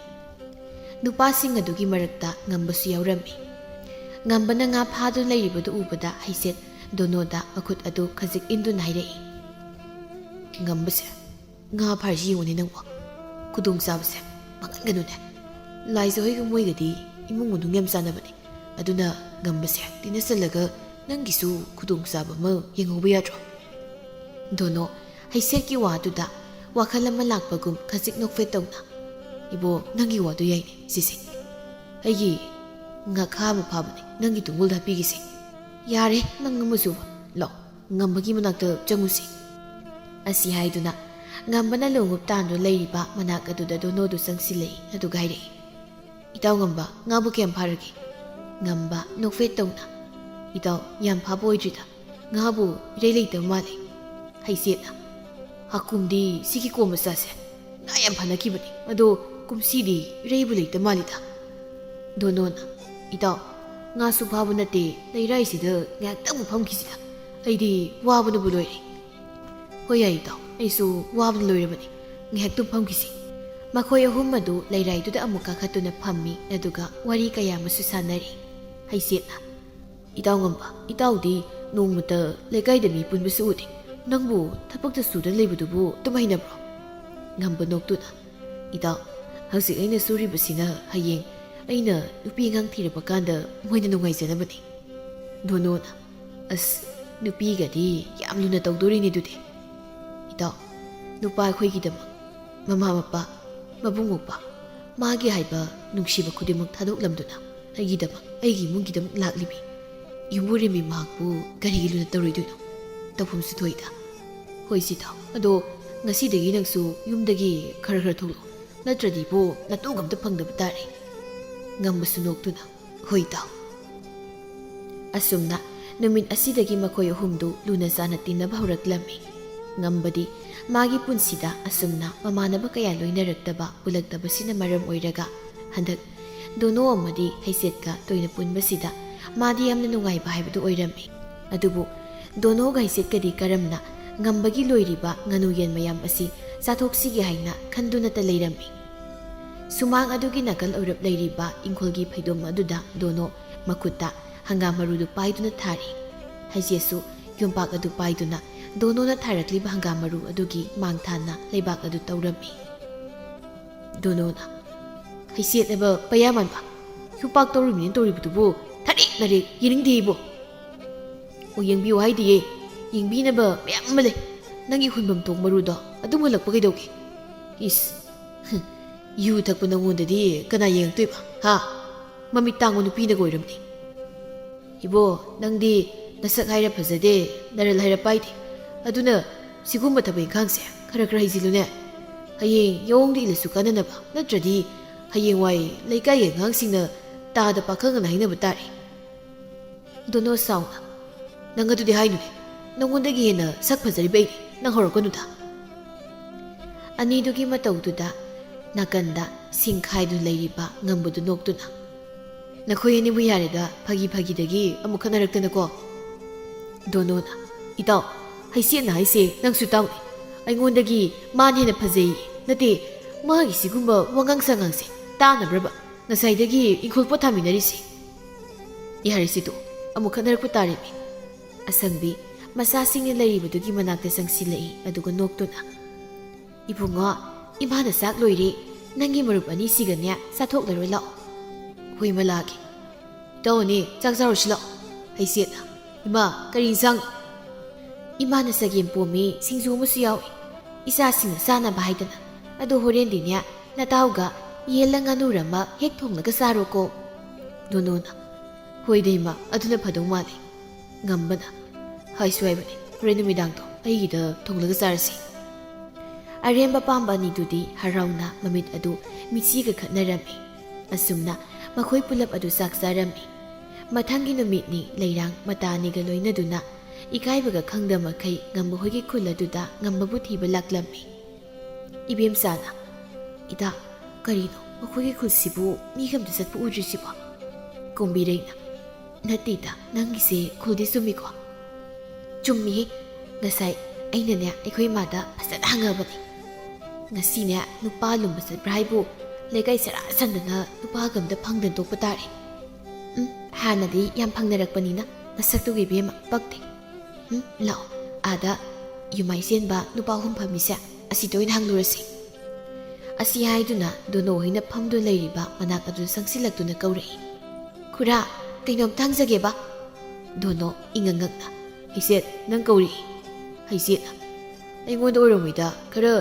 ꯅꯨꯄꯥꯁꯤꯡ ꯑꯗꯨꯒꯤ ꯃꯔꯛꯇ ꯉꯝꯕꯁꯨ ꯌꯥꯎꯔꯝꯃꯤ꯫ ꯉꯝꯕꯅ ꯉꯥ ꯐꯥꯗꯨꯅ ꯂꯩꯔꯤꯕꯗꯨ ꯎꯕꯗ ꯍꯩꯁꯦꯠ ꯗꯣꯅꯣꯗ ꯃꯈꯨꯠ ꯑꯗꯨ ꯈꯖꯤꯛ ꯏꯟꯗꯨꯅ ꯍꯥꯏꯔꯛꯏ, "ꯉꯝꯕꯁꯦ, ꯉꯥ ꯐꯥꯔꯤꯁꯤ ꯌꯦꯡꯉꯨꯅꯦ ꯅꯪꯕꯣ꯫ ꯈꯨꯗꯣꯡꯆꯥꯕꯁꯦ ꯃꯥꯡꯍꯟꯒꯅꯨꯅꯦ꯫ ꯂꯥꯏꯖ ꯍꯣꯏꯒ ꯃꯣꯏꯒꯗꯤ ꯏꯃꯨꯡ ꯃꯅꯨꯡ ꯌꯥꯝ ꯆꯥꯟꯅꯕꯅꯦ꯫ ꯑꯗꯨꯅ ꯉꯝꯕꯁꯦ ꯇꯤꯟꯅꯁꯜꯂꯒ ꯅꯪꯒꯤꯁꯨ ꯈꯨꯗꯣꯡꯆꯥꯕ ꯑꯃ ꯌꯦꯡꯍꯧꯕ ꯌꯥꯗ꯭ꯔꯣ?" ꯗꯣꯅꯣ ꯍꯩꯁꯦꯠꯀꯤ ꯋꯥꯗꯨꯗ ꯋꯥꯈꯜ ꯑꯃ ꯂꯥꯛꯄꯒꯨꯝ ꯈꯖꯤꯛ ꯅꯣꯛꯐꯦꯠ ꯇꯧꯅ, "ꯏꯕꯣ, ꯅꯪꯒꯤ ꯋꯥꯗꯨ ꯌꯥꯏꯅꯦ ꯁꯤꯁꯦ꯫ ꯑꯩꯒꯤ ꯉꯥꯈꯥ ꯑꯃ ꯐꯥꯕꯅꯦ ꯅꯪꯒꯤ ꯇꯨꯡꯒꯣꯜꯗ ꯍꯥꯞꯄꯤꯒꯦꯁꯦ꯫ ꯌꯥꯔꯦ, ꯅꯪ ꯑꯃꯁꯨ ꯂꯥꯛꯑꯣ, ꯉꯝꯕꯒꯤ ꯃꯅꯥꯛꯇ ꯆꯪꯉꯨꯁꯤ꯫" ꯑꯁꯤ ꯍꯥꯏꯗꯨꯅ ꯉꯝꯕꯅ ꯂꯣꯡꯎꯞ ꯇꯥꯟꯗꯨꯅ ꯂꯩꯔꯤꯕ ꯃꯅꯥꯛ ꯑꯗꯨꯗ ꯗꯣꯅꯣꯗꯨ ꯆꯪꯁꯤꯜꯂꯛꯏ꯫ ꯑꯗꯨꯒ ꯍꯥꯏꯔꯛꯏ, "ꯏꯇꯥꯎ ꯉꯝꯕ, ꯉꯥꯕꯨ ꯀꯌꯥꯝ ꯐꯥꯔꯒꯦ?" ꯉꯝꯕ ꯅꯣꯛꯐꯦꯠ ꯇꯧꯅ, "ꯏꯇꯥꯎ, ꯌꯥꯝ ꯐꯥꯕ ꯑꯣꯏꯗ꯭ꯔꯤꯗ, ꯉꯥꯕꯨ ꯏꯔꯩ ꯂꯩꯇꯕ ꯃꯥꯜꯂꯦ꯫" ꯍꯩꯁꯦꯠꯅ, "ꯍꯥꯀꯨꯝꯗꯤ ꯁꯤꯒꯤ ꯀꯣꯝ ꯃꯆꯥꯁꯦ ꯉꯥ ꯌꯥꯝ ꯐꯥꯅꯈꯤꯕꯅꯤ, ꯑꯗꯣ ꯀꯨꯝꯁꯤꯗꯤ ꯏꯔꯩꯕꯨ ꯂꯩꯇ ꯃꯥꯜꯂꯤꯗ꯫" ꯗꯣꯅꯣꯅ, "ꯏꯇꯥꯎ, ꯉꯥꯁꯨ ꯐꯥꯕ ꯅꯠꯇꯦ, ꯂꯩꯔꯥꯏꯁꯤꯗ ꯉꯥꯏꯍꯥꯛꯇꯪꯕꯨ ꯐꯝꯈꯤꯁꯤꯗ, ꯑꯩꯗꯤ ꯋꯥꯕꯅꯕꯨ ꯂꯣꯏꯔꯦ꯫" "ꯍꯣꯏ ꯌꯥꯏ ꯏꯇꯥꯎ, ꯑꯩꯁꯨ ꯋꯥꯕꯅ ꯂꯣꯏꯔꯕꯅꯤ, ꯉꯥꯏꯍꯥꯛꯇꯪ ꯐꯝꯈꯤꯁꯤ꯫" ꯃꯈꯣꯏ ꯑꯍꯨꯝ ꯑꯗꯨ ꯂꯩꯔꯥꯏꯗꯨꯗ ꯑꯃꯨꯛ ꯀꯥꯈꯠꯇꯨꯅ ꯐꯝꯃꯤ, ꯑꯗꯨꯒ ꯋꯥꯔꯤ ꯀꯌꯥ ꯑꯃꯁꯨ ꯁꯥꯟꯅꯔꯤ꯫ ꯍꯩꯁꯦꯠꯅ, "ꯏꯇꯥꯎ ꯉꯝꯕ, ꯏꯇꯥꯎꯗꯤ ꯅꯣꯡꯃꯇ ꯂꯩꯀꯥꯏꯗ ꯃꯤ ꯄꯨꯟꯕꯁꯨ ꯎꯗꯦ꯫ ꯅꯪꯕꯨ ꯊꯕꯛꯇ ꯁꯨꯗꯅ ꯂꯩꯕꯗꯨꯕꯨ ꯑꯗꯨꯝ ꯍꯩꯅꯕ꯭ꯔꯣ?" ꯉꯝꯕ ꯅꯣꯛꯇꯨꯅ, "ꯏꯇꯥꯎ, ꯍꯧꯖꯤꯛ ꯑꯩꯅ ꯁꯨꯔꯤꯕꯁꯤꯅ ꯍꯌꯦꯡ ꯑꯩꯅ ꯅꯨꯄꯤ ꯑꯉꯥꯡ ꯊꯤꯔꯕ ꯀꯥꯟꯗ ꯃꯣꯏꯅ ꯅꯨꯡꯉꯥꯏꯖꯅꯕꯅꯤ꯫" ꯗꯣꯅꯣꯅ, "ꯑꯁ, ꯅꯨꯄꯤꯒꯗꯤ ꯌꯥꯝ ꯂꯨꯅ ꯇꯧꯗꯣꯔꯤꯅꯦ ꯑꯗꯨꯗꯤ꯫" "ꯏꯇꯥꯎ, ꯅꯨꯄꯥ ꯑꯩꯈꯣꯏꯒꯤꯗꯃꯛ ꯃꯃꯥ ꯃꯄꯥ, ꯃꯕꯨꯡ ꯃꯧꯄ꯭ꯋꯥ, ꯃꯥꯒꯤ ꯍꯥꯏꯕ ꯅꯨꯡꯁꯤꯕ ꯈꯨꯗꯤꯡꯃꯛ ꯊꯥꯗꯣꯛꯂꯝꯗꯨꯅ ꯑꯩꯒꯤꯗꯃꯛ, ꯑꯩꯒꯤ ꯏꯃꯨꯡꯒꯤꯗꯃꯛ ꯂꯥꯛꯂꯤꯕꯤ ꯌꯨꯝꯕꯨꯔꯦꯝꯕꯤ ꯃꯍꯥꯛꯄꯨ ꯀꯔꯤꯒꯤ ꯂꯨꯅ ꯇꯧꯔꯣꯏꯗꯣꯏꯅꯣ? ꯇꯧꯐꯝꯁꯨ ꯊꯣꯛꯏꯗ꯫ ꯍꯣꯏ ꯁꯤ ꯇꯥꯎ, ꯑꯗꯣ ꯉꯁꯤꯗꯒꯤ ꯅꯪꯁꯨ ꯌꯨꯝꯗꯒꯤ ꯈꯔ ꯈꯔ ꯊꯣꯛꯂꯛꯑꯣ, ꯅꯠꯇ꯭ꯔꯗꯤꯕꯣ ꯅꯇꯨꯒ ꯑꯝꯇ ꯐꯪꯗꯕ ꯇꯥꯔꯦ꯫" ꯉꯝꯕꯁꯨ ꯅꯣꯛꯇꯨꯅ, "ꯍꯣꯏ ꯇꯥꯎ꯫" ꯑꯁꯨꯝꯅ ꯅꯨꯃꯤꯠ ꯑꯁꯤꯗꯒꯤ ꯃꯈꯣꯏ ꯑꯍꯨꯝꯗꯨ ꯂꯨꯅ ꯆꯥꯟꯅ ꯇꯤꯟꯅꯕ ꯍꯧꯔꯛꯂꯝꯃꯤ꯫ ꯉꯝꯕꯗꯤ ꯃꯥꯒꯤ ꯄꯨꯟꯁꯤꯗ ꯑꯁꯨꯝꯅ ꯃꯃꯥꯟꯅꯕ ꯀꯌꯥ ꯂꯣꯏꯅꯔꯛꯇꯕ, ꯄꯨꯜꯂꯛꯇꯕꯁꯤꯅ ꯃꯔꯝ ꯑꯣꯏꯔꯒ ꯍꯟꯗꯛ ꯗꯣꯅꯣ ꯑꯃꯗꯤ ꯍꯩꯁꯦꯠꯀ ꯇꯣꯏꯅ ꯄꯨꯟꯕꯁꯤꯗ ꯃꯥꯗꯤ ꯌꯥꯝꯅ ꯅꯨꯡꯉꯥꯏꯕ ꯍꯥꯏꯕꯗꯨ ꯑꯣꯏꯔꯝꯃꯤ꯫ ꯑꯗꯨꯕꯨ ꯗꯣꯅꯣꯒ ꯍꯩꯁꯦꯠꯀꯗꯤ ꯀꯔꯝꯅ ꯉꯝꯕꯒꯤ ꯂꯣꯏꯔꯤꯕ ꯉꯥꯅꯨ ꯌꯦꯟ ꯃꯌꯥꯝ ꯑꯁꯤ ꯆꯥꯊꯣꯛꯁꯤꯒꯦ ꯍꯥꯏꯅ ꯈꯟꯗꯨꯅꯇ ꯂꯩꯔꯝꯃꯤ꯫ ꯁꯨꯃꯥꯡ ꯑꯗꯨꯒꯤ ꯅꯥꯀꯜ ꯑꯣꯏꯔꯞ ꯂꯩꯔꯤꯕ ꯏꯪꯈꯣꯜꯒꯤ ꯐꯩꯗꯣꯝ ꯑꯗꯨꯗ ꯗꯣꯅꯣ ꯃꯈꯨꯠꯇ ꯍꯪꯒꯥꯝ ꯃꯔꯨꯗꯨ ꯄꯥꯏꯗꯨꯅ ꯊꯥꯔꯤ꯫ ꯍꯩꯁꯦꯠꯁꯨ ꯌꯣꯝꯄꯥꯛ ꯑꯗꯨ ꯄꯥꯏꯗꯨꯅ ꯗꯣꯅꯣꯅ ꯊꯥꯔꯛꯂꯤꯕ ꯍꯪꯒꯥꯝ ꯃꯔꯨ ꯑꯗꯨꯒꯤ ꯃꯥꯡ ꯊꯥꯅ ꯂꯩꯕꯥꯛ ꯑꯗꯨ ꯇꯧꯔꯝꯃꯤ꯫ ꯗꯣꯅꯣꯅ, "ꯍꯩꯁꯦꯠꯅꯕ ꯄꯩꯌꯥ ꯃꯥꯟꯕ, ꯌꯣꯝꯄꯥꯛ ꯇꯧꯔꯤꯕꯅꯤꯅ ꯇꯧꯔꯤꯕꯗꯨꯕꯨ ꯊꯥꯔꯦꯛ ꯅꯥꯔꯦꯛ ꯌꯦꯡꯅꯤꯡꯗꯦ ꯏꯕꯣ!" "ꯑꯣ, ꯌꯦꯡꯕꯤꯌꯨ ꯍꯥꯏꯗꯤꯌꯦ, ꯌꯦꯡꯕꯤꯅꯕ ꯃꯌꯥꯝ ꯑꯃ ꯂꯩ꯫ ꯅꯪꯒꯤ ꯍꯨꯟꯐꯝ ꯊꯣꯛ ꯃꯔꯨꯗꯣ ꯑꯗꯨꯝ ꯍꯨꯜꯂꯛꯄ ꯀꯩꯗꯧꯒꯦ? ꯏꯁ, ꯍꯨꯝ, ꯌꯨ ꯊꯛꯄ ꯅꯪꯉꯣꯟꯗꯗꯤ ꯀꯅꯥ ꯌꯦꯡꯉꯛꯇꯣꯏꯕ, ꯍꯥ? ꯃꯃꯤꯠ ꯇꯥꯡꯕ ꯅꯨꯄꯤꯅꯒ ꯑꯣꯏꯔꯝꯅꯤ꯫ ꯏꯕꯣ, ꯅꯪꯗꯤ ꯅꯁꯛ ꯍꯥꯏꯔ ꯐꯖꯗꯦ, ꯅꯔꯜ ꯍꯥꯏꯔ ꯄꯥꯏꯗꯦ꯫ ꯑꯗꯨꯅ ꯁꯤꯒꯨꯝꯕ ꯊꯕꯛ ꯏꯪꯈꯥꯡꯁꯦ ꯈꯔ ꯈꯔ ꯍꯩꯖꯤꯜꯂꯨꯅꯦ꯫ ꯍꯌꯦꯡ ꯌꯥꯑꯣꯡꯗ ꯏꯜꯂꯁꯨ ꯀꯥꯟꯅꯅꯕ, ꯅꯠꯇ꯭ꯔꯗꯤ ꯍꯌꯦꯡꯋꯥꯏ ꯂꯩꯀꯥꯏꯒꯤ ꯑꯉꯥꯡꯁꯤꯡꯅ ꯇꯥꯗ ꯄꯥꯈꯪ ꯑꯅ ꯍꯥꯏꯅꯕ ꯇꯥꯔꯦ꯫" ꯗꯣꯅꯣ ꯁꯥꯎꯅ, "ꯅꯪ ꯑꯗꯨꯗꯤ ꯍꯥꯏꯅꯨꯅꯦ, ꯅꯪꯉꯣꯟꯗꯒꯤ ꯍꯦꯟꯅ ꯁꯛ ꯐꯖꯔꯤꯕ ꯑꯩꯅꯤ, ꯅꯪ ꯍꯧꯔꯛꯀꯅꯨꯗ꯫" ꯑꯅꯤꯗꯨꯒꯤ ꯃꯇꯧꯗꯨꯗ ꯅꯥꯀꯟꯗ ꯁꯤꯡ ꯈꯥꯏꯗꯨꯅ ꯂꯩꯔꯤꯕ ꯉꯝꯕꯗꯨ ꯅꯣꯛꯇꯨꯅ, "ꯅꯈꯣꯏ ꯑꯅꯤꯕꯨ ꯌꯥꯔꯦꯗ, ꯐꯥꯒꯤ ꯐꯥꯒꯤꯗꯒꯤ ꯑꯃꯨꯛ ꯈꯠꯅꯔꯛꯇꯅꯀꯣ꯫" ꯗꯣꯅꯣꯅ, "ꯏꯇꯥꯎ, ꯍꯩꯁꯦꯠꯅ ꯍꯥꯏꯁꯦ ꯅꯪꯁꯨ ꯇꯥꯎꯅꯦ꯫ ꯑꯩꯉꯣꯟꯗꯒꯤ ꯃꯥꯅ ꯍꯦꯟꯅ ꯐꯖꯩ, ꯅꯠꯇꯦ, ꯃꯥꯒꯤ ꯁꯤꯒꯨꯝꯕ ꯋꯥꯉꯥꯡ ꯁꯉꯥꯡꯁꯦ ꯇꯥꯅꯕ꯭ꯔꯕ ꯉꯁꯥꯏꯗꯒꯤ ꯏꯪꯈꯣꯜ ꯄꯣꯠ ꯊꯥꯃꯤꯟꯅꯔꯤꯁꯦ?" "ꯌꯥꯔꯦꯁꯦ ꯇꯣꯛꯑꯣ, ꯑꯃꯨꯛ ꯈꯠꯅꯔꯛꯄ ꯇꯥꯔꯦꯃꯤ꯫" ꯑꯁꯪꯕꯤ ꯃꯆꯥꯁꯤꯡꯅ ꯂꯩꯔꯤꯕꯗꯨꯒꯤ ꯃꯅꯥꯛꯇ ꯆꯪꯁꯤꯜꯂꯛꯏ, ꯑꯗꯨꯒ ꯅꯣꯛꯇꯨꯅ, "ꯏꯕꯨꯡꯉꯣ, ꯏꯃꯥꯅ ꯆꯥꯛ ꯂꯣꯏꯔꯦ, ꯅꯪꯒꯤ ꯃꯔꯨꯞ ꯑꯅꯤꯁꯤꯒꯅꯦ ꯆꯥꯊꯣꯛꯂꯔꯣ ꯂꯥꯛꯑꯣ꯫" "ꯍꯣꯏ, ꯃꯂꯥꯒꯦ꯫" "ꯏꯇꯥꯎ ꯑꯅꯤ, ꯆꯥꯛ ꯆꯥꯔꯨꯁꯤ ꯂꯥꯛꯑꯣ꯫" ꯍꯩꯁꯦꯠꯅ, "ꯏꯃꯥ, ꯀꯔꯤ ꯏꯟꯁꯥꯡꯅꯣ?" "ꯏꯃꯥꯅ ꯆꯒꯦꯝ ꯄꯣꯝꯃꯤ, ꯁꯤꯡꯖꯨ ꯑꯃꯁꯨ ꯌꯥꯎꯏ, ꯏꯆꯥꯁꯤꯡꯅ ꯆꯥꯅꯕ ꯍꯥꯏꯗꯅ꯫ ꯑꯗꯣ ꯍꯣꯔꯦꯟꯗꯤꯅꯦ, ꯅꯇꯥꯎꯒ ꯌꯦꯜꯂ ꯉꯥꯅꯨꯔ ꯑꯃ ꯍꯦꯛ ꯊꯣꯡꯂꯒ ꯆꯥꯔꯣꯀꯣ꯫" ꯗꯣꯅꯣꯅ, "ꯍꯣꯏꯗ ꯏꯃꯥ, ꯑꯗꯨꯅ ꯐꯗꯧ ꯃꯥꯜꯂꯦ꯫" ꯉꯝꯕꯅ, "ꯍꯥꯏꯁꯨ ꯍꯥꯏꯕꯅꯤ, ꯍꯣꯔꯦꯟ ꯅꯨꯃꯤꯗꯥꯡꯗꯣ ꯑꯩꯒꯤꯗ ꯊꯣꯡꯂꯒ ꯆꯥꯔꯁꯤ꯫" ꯑꯔꯦꯝꯕ ꯄꯥꯝꯕ ꯑꯅꯤꯗꯨꯗꯤ ꯍꯔꯥꯎꯅ ꯃꯃꯤꯠ ꯑꯗꯨ ꯃꯤꯠꯁꯤꯒ ꯈꯠꯅꯔꯝꯃꯤ꯫ ꯑꯁꯨꯝꯅ ꯃꯈꯣꯏ ꯄꯨꯂꯞ ꯑꯗꯨ ꯆꯥꯛ ꯆꯥꯔꯝꯃꯤ꯫ ꯃꯊꯪꯒꯤ ꯅꯨꯃꯤꯠꯅꯤ, ꯂꯩꯔꯥꯡ ꯃꯇꯥ ꯑꯅꯤꯒ ꯂꯣꯏꯅꯗꯨꯅ ꯏꯀꯥꯏꯕꯒ ꯈꯪꯗ ꯃꯈꯩ ꯉꯝꯕ ꯍꯣꯏꯒꯤ ꯈꯨꯜ ꯑꯗꯨꯗ ꯉꯝꯕꯕꯨ ꯊꯤꯕ ꯂꯥꯛꯂꯝꯃꯤ꯫ ꯏꯕꯦꯝꯆꯥꯅ, "ꯏꯇꯥ, ꯀꯔꯤꯅꯣ ꯃꯈꯣꯏꯒꯤ ꯈꯨꯜꯁꯤꯕꯨ ꯃꯤꯒ ꯑꯝꯇ ꯆꯠꯄ ꯎꯗ꯭ꯔꯤꯁꯤꯕꯣ?" ꯀꯣꯝꯕꯤꯔꯩꯅ, "ꯅꯠꯇꯦꯗ, ꯅꯪꯒꯤꯁꯦ ꯈꯨꯜꯗꯤ ꯆꯨꯝꯃꯤꯀꯣ?" "ꯆꯨꯝꯃꯤꯍꯦ꯫ ꯉꯁꯥꯏ ꯑꯩꯅꯅꯦ ꯑꯩꯈꯣꯏ ꯏꯃꯥꯗ ꯐꯖꯅ ꯍꯪꯉꯕꯅꯤ꯫ ꯉꯁꯤꯅꯦ ꯅꯨꯄꯥ ꯂꯨꯝꯕ ꯆꯠꯄ꯭ꯔꯥ ꯍꯥꯏꯕꯨ ꯂꯩꯀꯥꯏ ꯁꯔꯥ ꯁꯟꯗꯅ ꯅꯨꯄꯥꯒ ꯑꯝꯇ ꯐꯪꯗꯅ ꯇꯣꯛꯄ ꯇꯥꯔꯦ꯫" "ꯎꯝ, ꯍꯥꯟꯅꯗꯤ ꯌꯥꯝ ꯐꯪꯅꯔꯛꯄꯅꯤꯅ ꯅꯁꯛꯇꯨꯒ ꯏꯕꯦꯝꯃ ꯄꯛꯇꯦ꯫ ꯎꯝ, ꯂꯥꯛꯑꯣ, ꯑꯥꯗ ꯌꯨꯃꯥꯏ ꯆꯦꯟꯕ ꯅꯨꯄꯥ ꯑꯍꯨꯝ ꯐꯝꯃꯤꯁꯦ ꯑꯁꯤꯗ ꯑꯣꯏꯅ ꯍꯪꯂꯨꯔꯁꯤ꯫ ꯑꯁꯤ ꯍꯥꯏꯗꯨꯅ ꯗꯣꯅꯣ ꯍꯣꯏꯅ ꯐꯝꯗꯨꯅ ꯂꯩꯔꯤꯕ ꯃꯅꯥꯛ ꯑꯗꯨ ꯆꯪꯁꯤꯜꯂꯛꯇꯨꯅ ꯀꯧꯔꯛꯏ꯫ "ꯈꯨꯔꯥ, ꯀꯩꯅꯣꯝꯇ ꯍꯪꯖꯒꯦꯕ?" ꯗꯣꯅꯣ ꯏꯉꯛ ꯉꯛꯅ꯫ "ꯍꯩꯁꯦꯠ, ꯅꯪ ꯀꯧꯔꯛꯏ?" ꯍꯩꯁꯦꯠꯅ꯫ "ꯑꯩꯉꯣꯟꯗ ꯑꯣꯏꯔꯝꯃꯣꯏꯗ, ꯈꯔ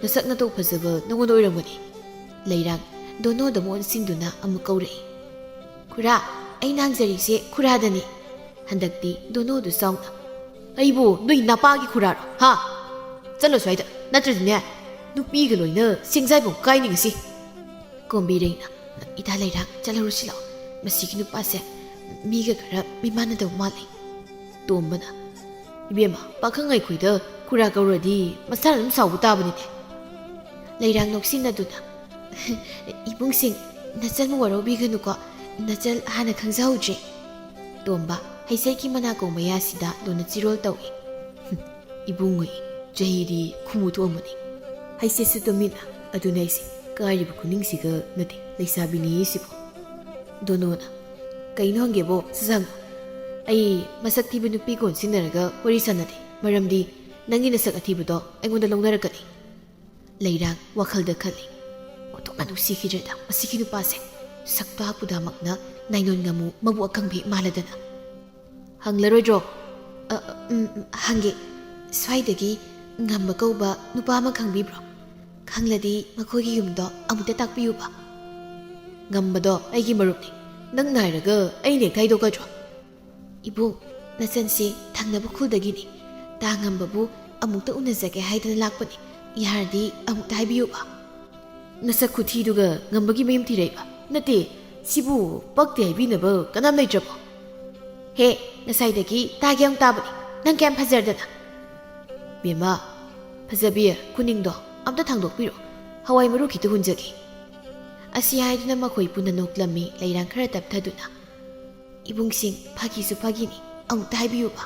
ꯅꯁꯛ ꯅꯇꯧ ꯐꯖꯕ ꯅꯪꯉꯣꯟꯗ ꯑꯣꯏꯔꯝꯒꯅꯤ꯫" ꯂꯩꯔꯥꯡ ꯗꯣꯅꯣꯗ ꯑꯃꯨꯛ ꯑꯣꯟꯁꯤꯟꯗꯨꯅ ꯑꯃꯨꯛ ꯀꯧꯔꯛꯏ꯫ "ꯈꯨꯔꯥ, ꯑꯩꯅ ꯍꯪꯖꯔꯤꯁꯦ ꯈꯨꯔꯥꯗꯅꯤ꯫" ꯍꯟꯗꯛꯇꯤ ꯗꯣꯅꯣꯗꯨ ꯆꯥꯎꯅ꯫ "ꯑꯩꯕꯨ ꯅꯣꯏ ꯅꯄꯥꯒꯤ ꯈꯨꯔꯥꯔꯣ, ꯍꯥ? ꯆꯠꯂꯣ ꯁ꯭ꯋꯥꯏꯗ, ꯅꯠꯇ꯭ꯔꯗꯤꯅꯦ, ꯅꯨꯄꯤꯒ ꯂꯣꯏꯅ ꯁꯦꯡꯖꯥꯏꯕꯨꯡ ꯀꯥꯏꯅꯤ ꯉꯁꯤ꯫" ꯀꯣꯝꯕꯤꯔꯩꯅ꯫ "ꯏꯇꯥ ꯂꯩꯔꯥꯡ, ꯆꯠꯂꯔꯨꯁꯤ ꯂꯥꯛꯑꯣ, ꯃꯁꯤꯒꯤ ꯅꯨꯄꯥꯁꯦ ꯃꯤꯒ ꯈꯔ ꯃꯤꯃꯥꯟꯅꯗꯕ ꯃꯥꯜꯂꯤ꯫" ꯇꯣꯝꯕꯅ꯫ "ꯏꯕꯦꯝꯃ, ꯄꯥꯈꯪ ꯑꯩꯈꯣꯏꯗ ꯈꯨꯔꯥ ꯀꯧꯔꯗꯤ ꯃꯁꯥꯅ ꯑꯗꯨꯝ ꯁꯥꯎꯕ ꯇꯥꯕꯅꯤꯅꯦ꯫" ꯂꯩꯔꯥꯡ ꯅꯣꯛꯁꯤꯟꯅꯗꯨꯅ꯫ "ꯏꯕꯨꯡꯁꯤꯡ, ꯅꯆꯟꯕꯨ ꯋꯥꯔꯧꯕꯤꯒꯅꯨꯀꯣ, ꯅꯆꯜ ꯍꯥꯟꯅ ꯈꯪꯖꯍꯧꯗ꯭ꯔꯦ꯫" ꯇꯣꯝꯕ ꯍꯩꯁꯦꯠꯀꯤ ꯃꯅꯥꯀꯣꯡ ꯃꯌꯥꯁꯤꯗ ꯂꯣꯟꯅ ꯆꯤꯔꯣꯜ ꯇꯧꯏ꯫ "ꯏꯕꯨꯡꯉꯣꯏ, ꯆꯍꯤꯗꯤ ꯈꯨꯃꯨ ꯊꯣꯛꯑꯝꯃꯅꯤ꯫ ꯍꯩꯁꯦꯠꯁꯨ ꯇꯨꯃꯤꯟꯅ, ꯑꯗꯨꯅ ꯑꯩꯁꯦ ꯀꯥꯏꯔꯤꯕ ꯈꯨꯅꯤꯡꯁꯤꯒ ꯅꯠꯇꯦ, ꯂꯩꯁꯥꯕꯤꯅꯤ ꯁꯤꯕꯨ꯫" ꯗꯣꯅꯣꯅ꯫ "ꯀꯩꯅꯣ ꯍꯪꯒꯦꯕꯣ, ꯁꯠ ꯍꯪꯉꯣ꯫ ꯑꯩ ꯃꯁꯛ ꯊꯤꯕ ꯅꯨꯄꯤ ꯀꯣꯟꯁꯤꯟꯅꯔꯒ ꯋꯥꯔꯤ ꯁꯥꯟꯅꯗꯦ, ꯃꯔꯝꯗꯤ ꯅꯪꯒꯤ ꯅꯁꯛ ꯑꯊꯤꯕꯗꯣ ꯑꯩꯉꯣꯟꯗ ꯂꯧꯅꯔꯛꯀꯅꯤ꯫" ꯂꯩꯔꯥꯡ ꯋꯥꯈꯜꯗ ꯈꯜꯂꯤ꯫ "ꯑꯣꯟꯊꯣꯛꯅ ꯅꯨꯡꯁꯤꯈꯤꯗ꯭ꯔꯦꯗ ꯃꯁꯤꯒꯤ ꯅꯨꯄꯥꯁꯦ꯫ ꯁꯛꯇꯥ ꯄꯨꯗꯥꯃꯛꯅ ꯅꯥꯏꯅꯣꯟ ꯉꯥꯃꯨ ꯃꯕꯨꯛ ꯑꯀꯪꯕꯤ ꯃꯥꯜꯂꯗꯅ꯫" "ꯍꯪꯂꯔꯣꯏꯗ꯭ꯔꯣ?" "ꯑ, ꯎꯝ, ꯎꯝ, ꯍꯪꯒꯦ꯫ ꯁ꯭ꯋꯥꯏꯗꯒꯤ ꯉꯝꯕ ꯀꯧꯕ ꯅꯨꯄꯥ ꯑꯃ ꯈꯪꯕꯤꯕ꯭ꯔꯣ? ꯈꯪꯂꯗꯤ ꯃꯈꯣꯏꯒꯤ ꯌꯨꯝꯗꯣ ꯑꯃꯨꯛꯇ ꯇꯥꯛꯄꯤꯌꯨꯕ꯫" "ꯉꯝꯕꯗꯣ ꯑꯩꯒꯤ ꯃꯔꯨꯞꯅꯤ꯫ ꯅꯪ ꯅꯥꯏꯔꯒ ꯑꯩ ꯅꯦꯛꯇꯥꯏꯗꯣ ꯀꯗ꯭ꯔꯣ?" "ꯏꯕꯨꯡ, ꯅꯆꯟꯁꯤ ꯊꯪꯅꯕ ꯈꯨꯜꯗꯒꯤꯅꯤ꯫ ꯇꯥ ꯉꯝꯕꯕꯨ ꯑꯃꯨꯛꯇ ꯎꯅꯖꯒꯦ ꯍꯥꯏꯗꯅ ꯂꯥꯛꯄꯅꯤ꯫ ꯌꯥꯔꯗꯤ ꯑꯃꯨꯛꯇ ꯍꯥꯏꯕꯤꯌꯨꯕ꯫" "ꯅꯁꯛ ꯈꯨꯊꯤꯗꯨꯒ ꯉꯝꯕꯒꯤ ꯃꯌꯨꯝ ꯊꯤꯔꯛꯏꯕ? ꯅꯠꯇꯦ, ꯁꯤꯕꯨ ꯄꯛꯇꯦ ꯍꯥꯏꯕꯤꯅꯕ ꯀꯅꯥꯝ ꯂꯩꯇ꯭ꯔꯕꯣ?" "ꯍꯦ, ꯉꯁꯥꯏꯗꯒꯤ ꯇꯥꯒꯦ ꯑꯃꯨꯛ ꯇꯥꯕꯅꯤ, ꯅꯪ ꯀꯌꯥꯝ ꯐꯖꯔꯗꯅ!" "ꯕꯦꯝꯃ, ꯐꯖꯕꯤ, ꯈꯨꯅꯤꯡꯗꯣ ꯑꯝꯇ ꯊꯥꯡꯗꯣꯛꯄꯤꯔꯣ, ꯍꯋꯥꯏ ꯃꯔꯨ ꯈꯤꯇ ꯍꯨꯟꯖꯒꯦ꯫" ꯑꯁꯤ ꯍꯥꯏꯗꯨꯅ ꯃꯈꯣꯏ ꯄꯨꯟꯅ ꯅꯣꯛꯂꯝꯃꯤ, ꯂꯩꯔꯥꯡ ꯈꯔ ꯇꯞꯊꯗꯨꯅ꯫ "ꯏꯕꯨꯡꯁꯤꯡ, ꯐꯥꯒꯤꯁꯨ ꯐꯥꯒꯤꯅꯤ, ꯑꯃꯨꯛꯇ ꯍꯥꯏꯕꯤꯌꯨꯕ꯫"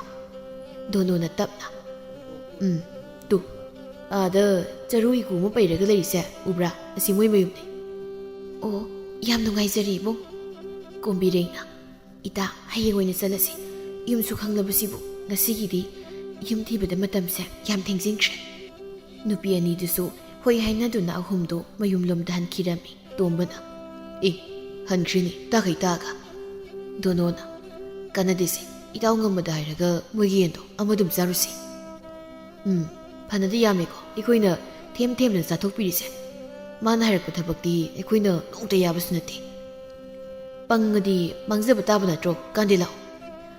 ꯗꯣꯅꯣꯅ ꯇꯞꯅ꯫ "ꯎꯝ, ꯇꯨ, ꯑꯥꯗ ꯆꯔꯨ ꯏꯀꯨ ꯑꯃ ꯄꯩꯔꯒ ꯂꯩꯔꯤꯁꯦ ꯎꯕ꯭ꯔꯥ? ꯑꯁꯤ ꯃꯣꯏ ꯃꯌꯨꯝꯅꯤ꯫" "ꯑꯣ, ꯌꯥꯝ ꯅꯨꯡꯉꯥꯏꯖꯔꯦ ꯏꯕꯨꯡ꯫" ꯀꯣꯝꯕꯤꯔꯩꯅ꯫ "ꯏꯇꯥ, ꯍꯌꯦꯡ ꯑꯣꯏꯅ ꯆꯠꯂꯁꯤ꯫ ꯌꯨꯝꯁꯨ ꯈꯪꯂꯕꯁꯤꯕꯨ ꯉꯁꯤꯒꯤꯗꯤ ꯌꯨꯝ ꯊꯤꯕꯗ ꯃꯇꯝꯁꯦ ꯌꯥꯝ ꯊꯦꯡꯖꯤꯟꯈ꯭ꯔꯦ꯫" ꯅꯨꯄꯤ ꯑꯅꯤꯗꯨꯁꯨ ꯍꯣꯏ ꯍꯥꯏꯅꯗꯨꯅ ꯑꯍꯨꯝꯗꯨ ꯃꯌꯨꯝꯂꯣꯝꯗ ꯍꯟꯈꯤꯔꯝꯃꯤ꯫ ꯇꯣꯝꯕꯅ, "ꯑꯦ, ꯍꯟꯈ꯭ꯔꯤꯅꯦ, ꯇꯥꯈꯩ ꯇꯥꯒ꯫" ꯗꯣꯅꯣꯅ, "ꯀꯥꯟꯅꯗꯦꯁꯦ, ꯏꯇꯥꯎ ꯉꯝꯕꯗ ꯍꯥꯏꯔꯒ ꯃꯣꯏꯒꯤ ꯌꯦꯟꯗꯣ ꯑꯃ ꯑꯗꯨꯝ ꯆꯥꯔꯨꯁꯤ꯫" "ꯎꯝ, ꯐꯅꯗꯤ ꯌꯥꯝꯃꯦꯀꯣ ꯑꯩꯈꯣꯏꯅ ꯊꯦꯝ ꯊꯦꯝꯅ ꯆꯥꯊꯣꯛꯄꯤꯔꯤꯁꯦ꯫ ꯃꯥꯅ ꯍꯥꯏꯔꯛꯄ ꯊꯕꯛꯇꯤ ꯑꯩꯈꯣꯏꯅ ꯅꯣꯡꯇ ꯌꯥꯕꯁꯨ ꯅꯠꯇꯦ꯫ ꯄꯪꯉꯗꯤ ꯃꯥꯡꯖꯕ ꯇꯥꯕ ꯅꯠꯇ꯭ꯔꯣ? ꯀꯥꯟꯗꯦ ꯂꯥꯛꯑꯣ꯫"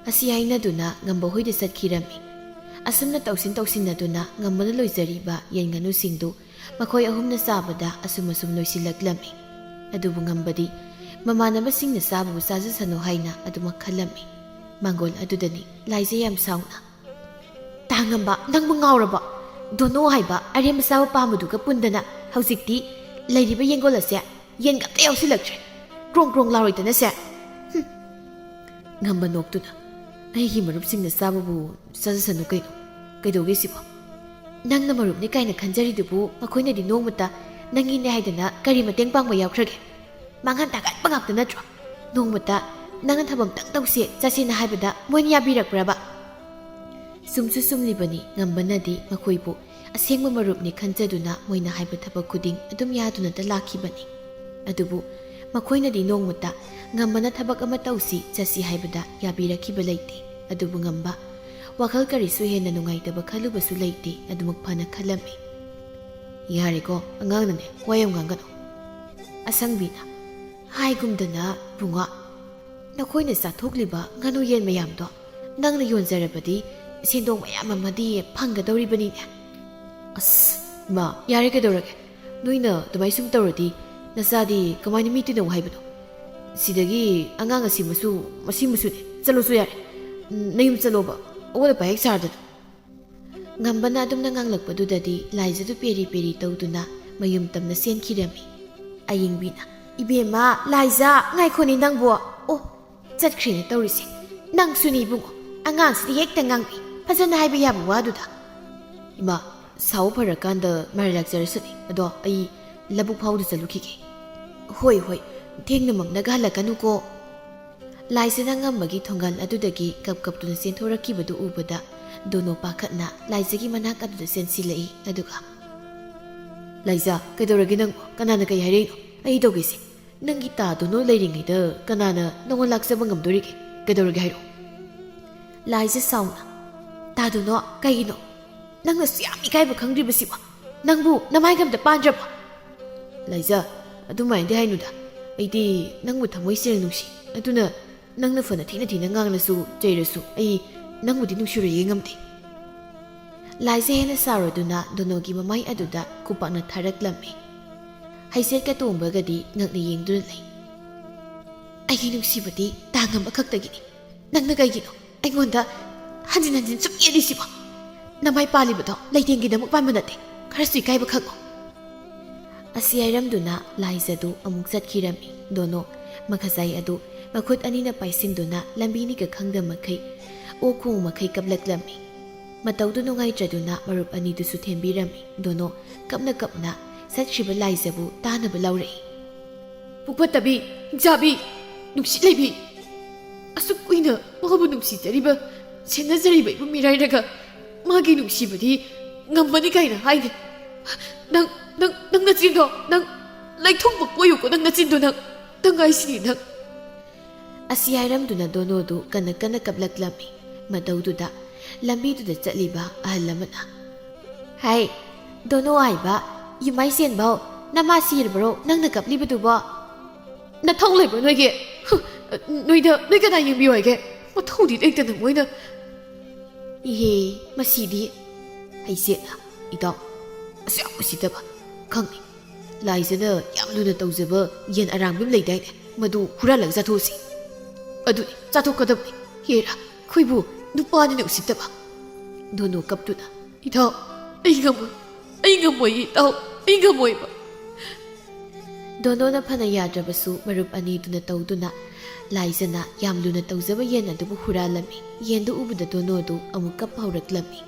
ꯑꯁꯤ ꯍꯥꯏꯅꯗꯨꯅ ꯉꯝꯕ ꯍꯣꯏꯗ ꯆꯠꯈꯤꯔꯝꯃꯤ꯫ ꯑꯁꯨꯝꯅ ꯇꯧꯁꯤꯟ ꯇꯧꯁꯤꯟꯅꯗꯨꯅ ꯉꯝꯕꯅ ꯂꯣꯏꯖꯔꯤꯕ ꯌꯦꯟ ꯉꯥꯅꯨꯁꯤꯡꯗꯨ ꯃꯈꯣꯏ ꯑꯍꯨꯝꯅ ꯆꯥꯕꯗ ꯑꯁꯨꯝ ꯑꯁꯨꯝ ꯂꯣꯏꯁꯤꯜꯂꯛꯂꯝꯃꯤ꯫ ꯑꯗꯨꯕꯨ ꯉꯝꯕꯗꯤ ꯃꯃꯥꯟꯅꯕꯁꯤꯡꯅ ꯆꯥꯕꯕꯨ ꯆꯥꯖꯁꯅꯨ ꯍꯥꯏꯅ ꯑꯗꯨꯃꯛ ꯈꯜꯂꯝꯃꯤ꯫ ꯃꯥꯡꯒꯣꯜ ꯑꯗꯨꯗꯅꯤ ꯂꯥꯏꯖ ꯌꯥꯝ ꯁꯥꯎꯅ, "ꯇꯥ ꯉꯝꯕ, ꯅꯪꯕꯨ ꯉꯥꯎꯔꯕꯣ? ꯗꯣꯅꯣ ꯍꯥꯏꯕ ꯑꯔꯦꯝꯕ ꯆꯥꯕ ꯄꯥꯝꯕꯗꯨꯒ ꯄꯨꯟꯗꯅ ꯍꯧꯖꯤꯛꯇꯤ ꯂꯩꯔꯤꯕ ꯌꯦꯡꯒꯣꯜ ꯑꯁꯦ ꯌꯦꯟꯒ ꯑꯝꯇ ꯌꯥꯎꯁꯤꯜꯂꯛꯇ꯭ꯔꯦ꯫ ꯀ꯭ꯔꯣꯡ ꯀ꯭ꯔꯣꯡ ꯂꯥꯎꯔꯣꯏꯗꯅꯁꯦ꯫" ꯍꯨꯝ꯫ ꯉꯝꯕ ꯅꯣꯛꯇꯨꯅ, "ꯑꯩꯒꯤ ꯃꯔꯨꯞꯁꯤꯡꯅ ꯆꯥꯕꯕꯨ ꯆꯥꯖꯁꯅꯨ ꯀꯩꯅꯣ꯫ ꯀꯩꯗꯧꯒꯦ ꯁꯤꯕꯣ? ꯅꯪꯅ ꯃꯔꯨꯞꯅꯤ ꯀꯥꯏꯅ ꯈꯟꯖꯔꯤꯗꯨꯕꯨ ꯃꯈꯣꯏꯅꯗꯤ ꯅꯣꯡꯃꯇ ꯅꯪꯒꯤꯅꯦ ꯍꯥꯏꯗꯅ ꯀꯔꯤ ꯃꯇꯦꯡ ꯄꯥꯡꯕ ꯌꯥꯎꯈ꯭ꯔꯒꯦ? ꯃꯥꯡꯍꯟ ꯇꯥꯛꯍꯟꯕ ꯉꯥꯛꯇ ꯅꯠꯇ꯭ꯔꯣ? ꯅꯣꯡꯃꯇ ꯅꯪꯅ ꯊꯕꯛ ꯑꯝꯇꯪ ꯇꯧꯁꯦ, ꯆꯠꯁꯦꯅ ꯍꯥꯏꯕꯗ ꯃꯣꯏꯅ ꯌꯥꯕꯤꯔꯛꯄ꯭ꯔꯕ?" ꯆꯨꯝꯁꯨ ꯆꯨꯝꯂꯤꯕꯅꯤ, ꯉꯝꯕꯅꯗꯤ ꯃꯈꯣꯏꯕꯨ ꯑꯁꯦꯡꯕ ꯃꯔꯨꯞꯅꯤ ꯈꯟꯖꯗꯨꯅ ꯃꯣꯏꯅ ꯍꯥꯏꯕ ꯊꯕꯛ ꯈꯨꯗꯤꯡ ꯑꯗꯨꯝ ꯌꯥꯗꯨꯅꯇ ꯂꯥꯛꯈꯤꯕꯅꯤ꯫ ꯑꯗꯨꯕꯨ ꯃꯈꯣꯏꯅꯗꯤ ꯅꯣꯡꯃꯇ ꯉꯝꯕꯅ ꯊꯕꯛ ꯑꯃ ꯇꯧꯁꯤ, ꯆꯠꯁꯤ ꯍꯥꯏꯕꯗ ꯌꯥꯕꯤꯔꯛꯈꯤꯕ ꯂꯩꯇꯦ꯫ ꯑꯗꯨꯕꯨ ꯉꯝꯕ ꯋꯥꯈꯜ ꯀꯔꯤꯁꯨ ꯍꯦꯟꯅ ꯅꯨꯡꯉꯥꯏꯇꯕ ꯈꯜꯂꯨꯕꯁꯨ ꯂꯩꯇꯦ꯫ ꯑꯗꯨꯃꯛ ꯐꯅ ꯈꯜꯂꯝꯃꯤ꯫ "ꯌꯥꯔꯦꯀꯣ, ꯑꯉꯥꯡꯅꯅꯦ ꯋꯥ ꯌꯥꯝ ꯉꯥꯡꯒꯅꯨ꯫" ꯑꯁꯪꯕꯤꯅ, "ꯍꯥꯏꯒꯨꯝꯗꯅ ꯕꯨꯡꯉꯣ, ꯅꯈꯣꯏꯅ ꯆꯥꯊꯣꯛꯂꯤꯕ ꯉꯥꯅꯨ ꯌꯦꯟ ꯃꯌꯥꯝꯗꯣ ꯅꯪꯅ ꯌꯣꯟꯖꯔꯕꯗꯤ ꯁꯦꯟꯗꯣꯡ ꯃꯌꯥꯝ ꯑꯃꯗꯤ ꯐꯪꯒꯗꯧꯔꯤꯕꯅꯤꯅꯦ꯫" "ꯑꯁ, ꯏꯃꯥ, ꯌꯥꯔꯦ, ꯀꯩꯗꯧꯔꯒꯦ? ꯅꯣꯏꯅ ꯑꯗꯨꯃꯥꯏ ꯁꯨꯝ ꯇꯧꯔꯗꯤ ꯅꯆꯥꯗꯤ ꯀꯃꯥꯏꯅ ꯃꯤ ꯇꯤꯟꯅꯧ ꯍꯥꯏꯕꯅꯣ? ꯁꯤꯗꯒꯤ ꯑꯉꯥꯡ ꯑꯁꯤ ꯃꯁꯨ, ꯃꯁꯤ ꯃꯁꯨꯅꯦ꯫ ꯆꯠꯂꯣꯁꯨ ꯌꯥꯔꯦ꯫ ꯅꯌꯨꯝ ꯆꯠꯂꯣꯕ꯫ ꯑꯋꯥꯠ ꯑꯄꯥ ꯍꯦꯛ ꯁꯥꯔꯗꯅ꯫" ꯉꯝꯕꯅ ꯑꯗꯨꯝꯅ ꯉꯥꯡꯂꯛꯄꯗꯨꯗꯗꯤ ꯂꯥꯏꯖꯗꯨ ꯄꯦꯔꯤ ꯄꯦꯔꯤ ꯇꯧꯗꯨꯅ ꯃꯌꯨꯝ ꯇꯝꯅ ꯆꯦꯟꯈꯤꯔꯝꯃꯤ꯫ ꯑꯌꯤꯡꯕꯤꯅ, "ꯏꯕꯦꯝꯃ, ꯂꯥꯏꯖ, ꯉꯥꯏꯈꯣꯅꯦ ꯅꯪꯕꯨ꯫ ꯑꯣ, ꯆꯠꯈ꯭ꯔꯦꯅꯦ ꯇꯧꯔꯤꯁꯦ꯫ ꯅꯪꯁꯨꯅꯦ ꯏꯕꯨꯡꯉꯣ, ꯑꯉꯥꯡꯁꯤꯗꯤ ꯍꯦꯛꯇ ꯉꯥꯡꯕꯤ, ꯐꯖꯅ ꯍꯥꯏꯕ ꯌꯥꯕ ꯋꯥꯗꯨꯗ꯫" "ꯏꯃꯥ, ꯁꯥꯎ ꯐꯔꯀꯥꯟꯗ ꯃꯔꯥꯏ ꯂꯥꯛꯆꯔꯁꯅꯤ꯫ ꯑꯗꯣ ꯑꯩ ꯂꯧꯕꯨꯛ ꯐꯥꯎꯗ ꯆꯠꯂꯨꯈꯤꯒꯦ꯫" "ꯍꯣꯏ, ꯍꯣꯏ, ꯊꯦꯡꯅꯃꯛꯅꯒ ꯍꯜꯂꯛꯀꯅꯨꯀꯣ꯫" ꯂꯥꯏꯖꯅ ꯉꯝꯕꯒꯤ ꯊꯣꯡꯒꯜ ꯑꯗꯨꯗꯒꯤ ꯀꯞ ꯀꯞꯇꯨꯅ ꯆꯦꯟꯊꯣꯔꯛꯈꯤꯕꯗꯨ ꯎꯕꯗ ꯗꯣꯅꯣ ꯄꯥꯈꯠꯅ ꯂꯥꯏꯖꯒꯤ ꯃꯅꯥꯛ ꯑꯗꯨꯗ ꯆꯦꯟꯁꯤꯜꯂꯛꯏ꯫ ꯑꯗꯨꯒ, "ꯂꯥꯏꯖ, ꯀꯩꯗꯧꯔꯒꯦ ꯅꯪꯕꯨ? ꯀꯅꯥꯅ ꯀꯩ ꯍꯥꯏꯔꯛꯏꯅꯣ? ꯑꯩ ꯇꯧꯒꯦꯁꯦ꯫ ꯅꯪꯒꯤ ꯇꯥ ꯗꯣꯅꯣ ꯂꯩꯔꯤꯉꯩꯗ ꯀꯅꯥꯅ ꯅꯪꯉꯣꯟ ꯂꯥꯛꯆꯕ ꯉꯝꯗꯣꯔꯤꯒꯦ? ꯀꯩꯗꯧꯔꯒꯦ ꯍꯥꯏꯔꯛꯑꯣ?" ꯂꯥꯏꯖ ꯁꯥꯎꯅ, "ꯇꯥ ꯗꯣꯅꯣ, ꯀꯩꯒꯤꯅꯣ? ꯅꯪꯅ ꯑꯁꯨꯛ ꯌꯥꯝ ꯏꯀꯥꯏꯕ ꯈꯪꯗ꯭ꯔꯤꯕꯁꯤꯕꯣ? ꯅꯪꯕꯨ ꯅꯃꯥꯏꯒ ꯑꯝꯇ ꯄꯥꯟꯗ꯭ꯔꯕꯣ?" "ꯂꯥꯏꯖ, ꯑꯗꯨꯃꯥꯏꯅꯗꯤ ꯍꯥꯏꯅꯨꯗ꯫ ꯑꯩꯗꯤ ꯅꯪꯕꯨ ꯊꯃꯣꯏ ꯁꯦꯡꯅ ꯅꯨꯡꯁꯤ꯫ ꯑꯗꯨꯅ ꯅꯪꯅ ꯐꯅ ꯊꯤꯅ ꯊꯤꯅ ꯉꯥꯡꯂꯁꯨ ꯆꯩꯔꯁꯨ ꯑꯩ ꯅꯪꯕꯨꯗꯤ ꯅꯨꯡꯁꯤꯔꯣꯏꯌꯦ ꯉꯝꯗꯦ꯫" ꯂꯥꯏꯖ ꯍꯦꯟꯅ ꯁꯥꯎꯔꯗꯨꯅ ꯗꯣꯅꯣꯒꯤ ꯃꯃꯥꯏ ꯑꯗꯨꯗ ꯈꯨꯄꯥꯛꯅ ꯊꯥꯔꯛꯂꯝꯃꯤ꯫ ꯍꯩꯁꯦꯠꯀ ꯇꯣꯡꯕꯒꯗꯤ ꯉꯛꯅ ꯌꯦꯡꯗꯨꯅ ꯂꯩ꯫ "ꯑꯩꯒꯤ ꯅꯨꯡꯁꯤꯕꯗꯤ ꯇꯥꯡ ꯑꯃꯈꯛꯇꯒꯤꯅꯤ꯫ ꯅꯪꯅ ꯀꯩꯒꯤꯅꯣ ꯑꯩꯉꯣꯟꯗ ꯍꯟꯖꯤꯟ ꯍꯟꯖꯤꯟ ꯁꯨꯝ ꯌꯦꯠꯂꯤꯁꯤꯕꯣ? ꯅꯃꯥꯏ ꯄꯥꯜꯂꯤꯕꯗꯣ ꯂꯩꯇꯦꯡꯒꯤꯗꯃꯛ ꯄꯥꯟꯕ ꯅꯠꯇꯦ꯫ ꯈꯔꯁꯨ ꯏꯀꯥꯏꯕ ꯈꯪꯉꯣ꯫" ꯑꯁꯤ ꯍꯥꯏꯔꯝꯗꯨꯅ ꯂꯥꯏꯖꯗꯨ ꯑꯃꯨꯛ ꯆꯠꯈꯤꯔꯝꯃꯤ꯫ ꯗꯣꯅꯣ ꯃꯈꯖꯥꯏ ꯑꯗꯨ ꯃꯈꯨꯠ ꯑꯅꯤꯅ ꯄꯥꯏꯁꯤꯟꯗꯨꯅ ꯂꯝꯕꯤꯅꯤꯒ ꯈꯪꯗ ꯃꯈꯩ, ꯑꯣꯛ ꯈꯣꯡ ꯃꯈꯩ ꯀꯞꯂꯛꯂꯝꯃꯤ꯫ ꯃꯇꯧꯗꯨ ꯅꯨꯡꯉꯥꯏꯇ꯭ꯔꯗꯨꯅ ꯃꯔꯨꯞ ꯑꯅꯤꯗꯨꯁꯨ ꯊꯦꯝꯕꯤꯔꯝꯃꯤ꯫ ꯗꯣꯅꯣ ꯀꯞꯅ ꯀꯞꯅ ꯆꯠꯈ꯭ꯔꯤꯕ ꯂꯥꯏꯖꯕꯨ ꯇꯥꯅꯕ ꯂꯥꯎꯔꯛꯏ꯫ "ꯄꯨꯛꯐꯠꯇꯕꯤ, ꯍꯤꯡꯆꯥꯕꯤ, ꯅꯨꯡꯁꯤꯠ ꯂꯩꯕꯤ, ꯑꯁꯨꯛ ꯀꯨꯏꯅ ꯃꯥꯕꯨ ꯅꯨꯡꯁꯤꯖꯔꯤꯕ, ꯁꯦꯟꯅꯖꯔꯤꯕ ꯏꯕꯨꯡ ꯃꯤꯔꯥꯏꯔꯒ ꯃꯥꯒꯤ ꯅꯨꯡꯁꯤꯕꯗꯤ ꯉꯝꯃꯅꯤ ꯀꯥꯏꯅ ꯍꯥꯏꯅꯦ꯫ ꯅꯪ, ꯅꯪ, ꯅꯪ ꯅꯆꯤꯟꯗꯣ, ꯅꯪ ꯂꯩꯊꯨꯡꯕ ꯀꯣꯏꯌꯨꯀꯣ, ꯅꯪ ꯅꯆꯤꯟꯗꯣ, ꯅꯪ, ꯅꯪ ꯍꯥꯏꯁꯤꯅꯤ ꯅꯪ꯫" ꯑꯁꯤ ꯍꯥꯏꯔꯝꯗꯨꯅ ꯗꯣꯅꯣꯗꯨ ꯀꯟꯅ ꯀꯟꯅ ꯀꯞꯂꯛꯂꯝꯃꯤ꯫ ꯃꯇꯧꯗꯨꯗ ꯂꯝꯕꯤꯗꯨꯗ ꯆꯠꯂꯤꯕ ꯑꯍꯜ ꯑꯃꯅ, "ꯍꯥꯏ, ꯗꯣꯅꯣ ꯍꯥꯏꯕ, ꯌꯨꯝꯃꯥꯏ ꯆꯦꯟꯕꯧ, ꯅꯃꯥ ꯁꯤꯔꯕ꯭ꯔꯣ ꯅꯪꯅ ꯀꯞꯂꯤꯕꯗꯨꯕꯣ? ꯅꯊꯧ ꯂꯩꯕ꯭ꯔꯣ ꯅꯣꯏꯒꯤ? ꯍꯨ, ꯅꯣꯏꯗ, ꯅꯣꯏ ꯀꯅꯥ ꯌꯦꯡꯕꯤꯌꯨ ꯍꯥꯏꯒꯦ? ꯃꯊꯧꯗꯤ ꯂꯩꯇꯅ ꯃꯣꯏꯅ꯫" "ꯏꯍꯦ, ꯃꯁꯤꯗꯤ!" ꯍꯩꯁꯦꯠꯅ, "ꯏꯇꯥꯎ, ꯑꯁꯨꯛ ꯌꯥꯝ ꯎꯁꯤꯠꯇꯕ꯫ ꯈꯪꯉꯤ, ꯂꯥꯏꯖꯅ ꯌꯥꯝ ꯂꯨꯅ ꯇꯧꯖꯕ ꯌꯦꯟ ꯑꯔꯥꯡꯕꯤ ꯑꯃ ꯂꯩꯗꯥꯏꯅꯦ? ꯃꯗꯨ ꯍꯨꯔꯥꯜꯂꯒ ꯆꯥꯊꯣꯛꯑꯁꯤ꯫ ꯑꯗꯨꯅꯤ, ꯆꯥꯊꯣꯛꯀꯗꯕꯅꯤ꯫ ꯍꯦꯔꯥ, ꯑꯩꯈꯣꯏꯕꯨ ꯅꯨꯄꯥꯅꯤꯅ ꯎꯁꯤꯠꯇꯕ꯫" ꯗꯣꯅꯣ ꯀꯞꯇꯨꯅ, "ꯏꯇꯥꯎ, ꯑꯩ ꯉꯝꯃꯣꯏ꯫ ꯑꯩ ꯉꯝꯃꯣꯏ, ꯏꯇꯥꯎ꯫ ꯑꯩ ꯉꯝꯃꯣꯏꯕ꯫" ꯗꯣꯅꯣꯅ ꯐꯅ ꯌꯥꯗ꯭ꯔꯕꯁꯨ ꯃꯔꯨꯞ ꯑꯅꯤꯗꯨꯅ ꯇꯧꯗꯨꯅ ꯂꯥꯏꯖꯅ ꯌꯥꯝ ꯂꯨꯅ ꯇꯧꯖꯕ ꯌꯦꯟ ꯑꯗꯨꯕꯨ ꯍꯨꯔꯥꯜꯂꯝꯃꯤ꯫ ꯌꯦꯟꯗꯨ ꯎꯕꯗ ꯗꯣꯅꯣꯗꯨ ꯑꯃꯨꯛ ꯀꯞ ꯍꯧꯔꯛꯂꯝꯃꯤ꯫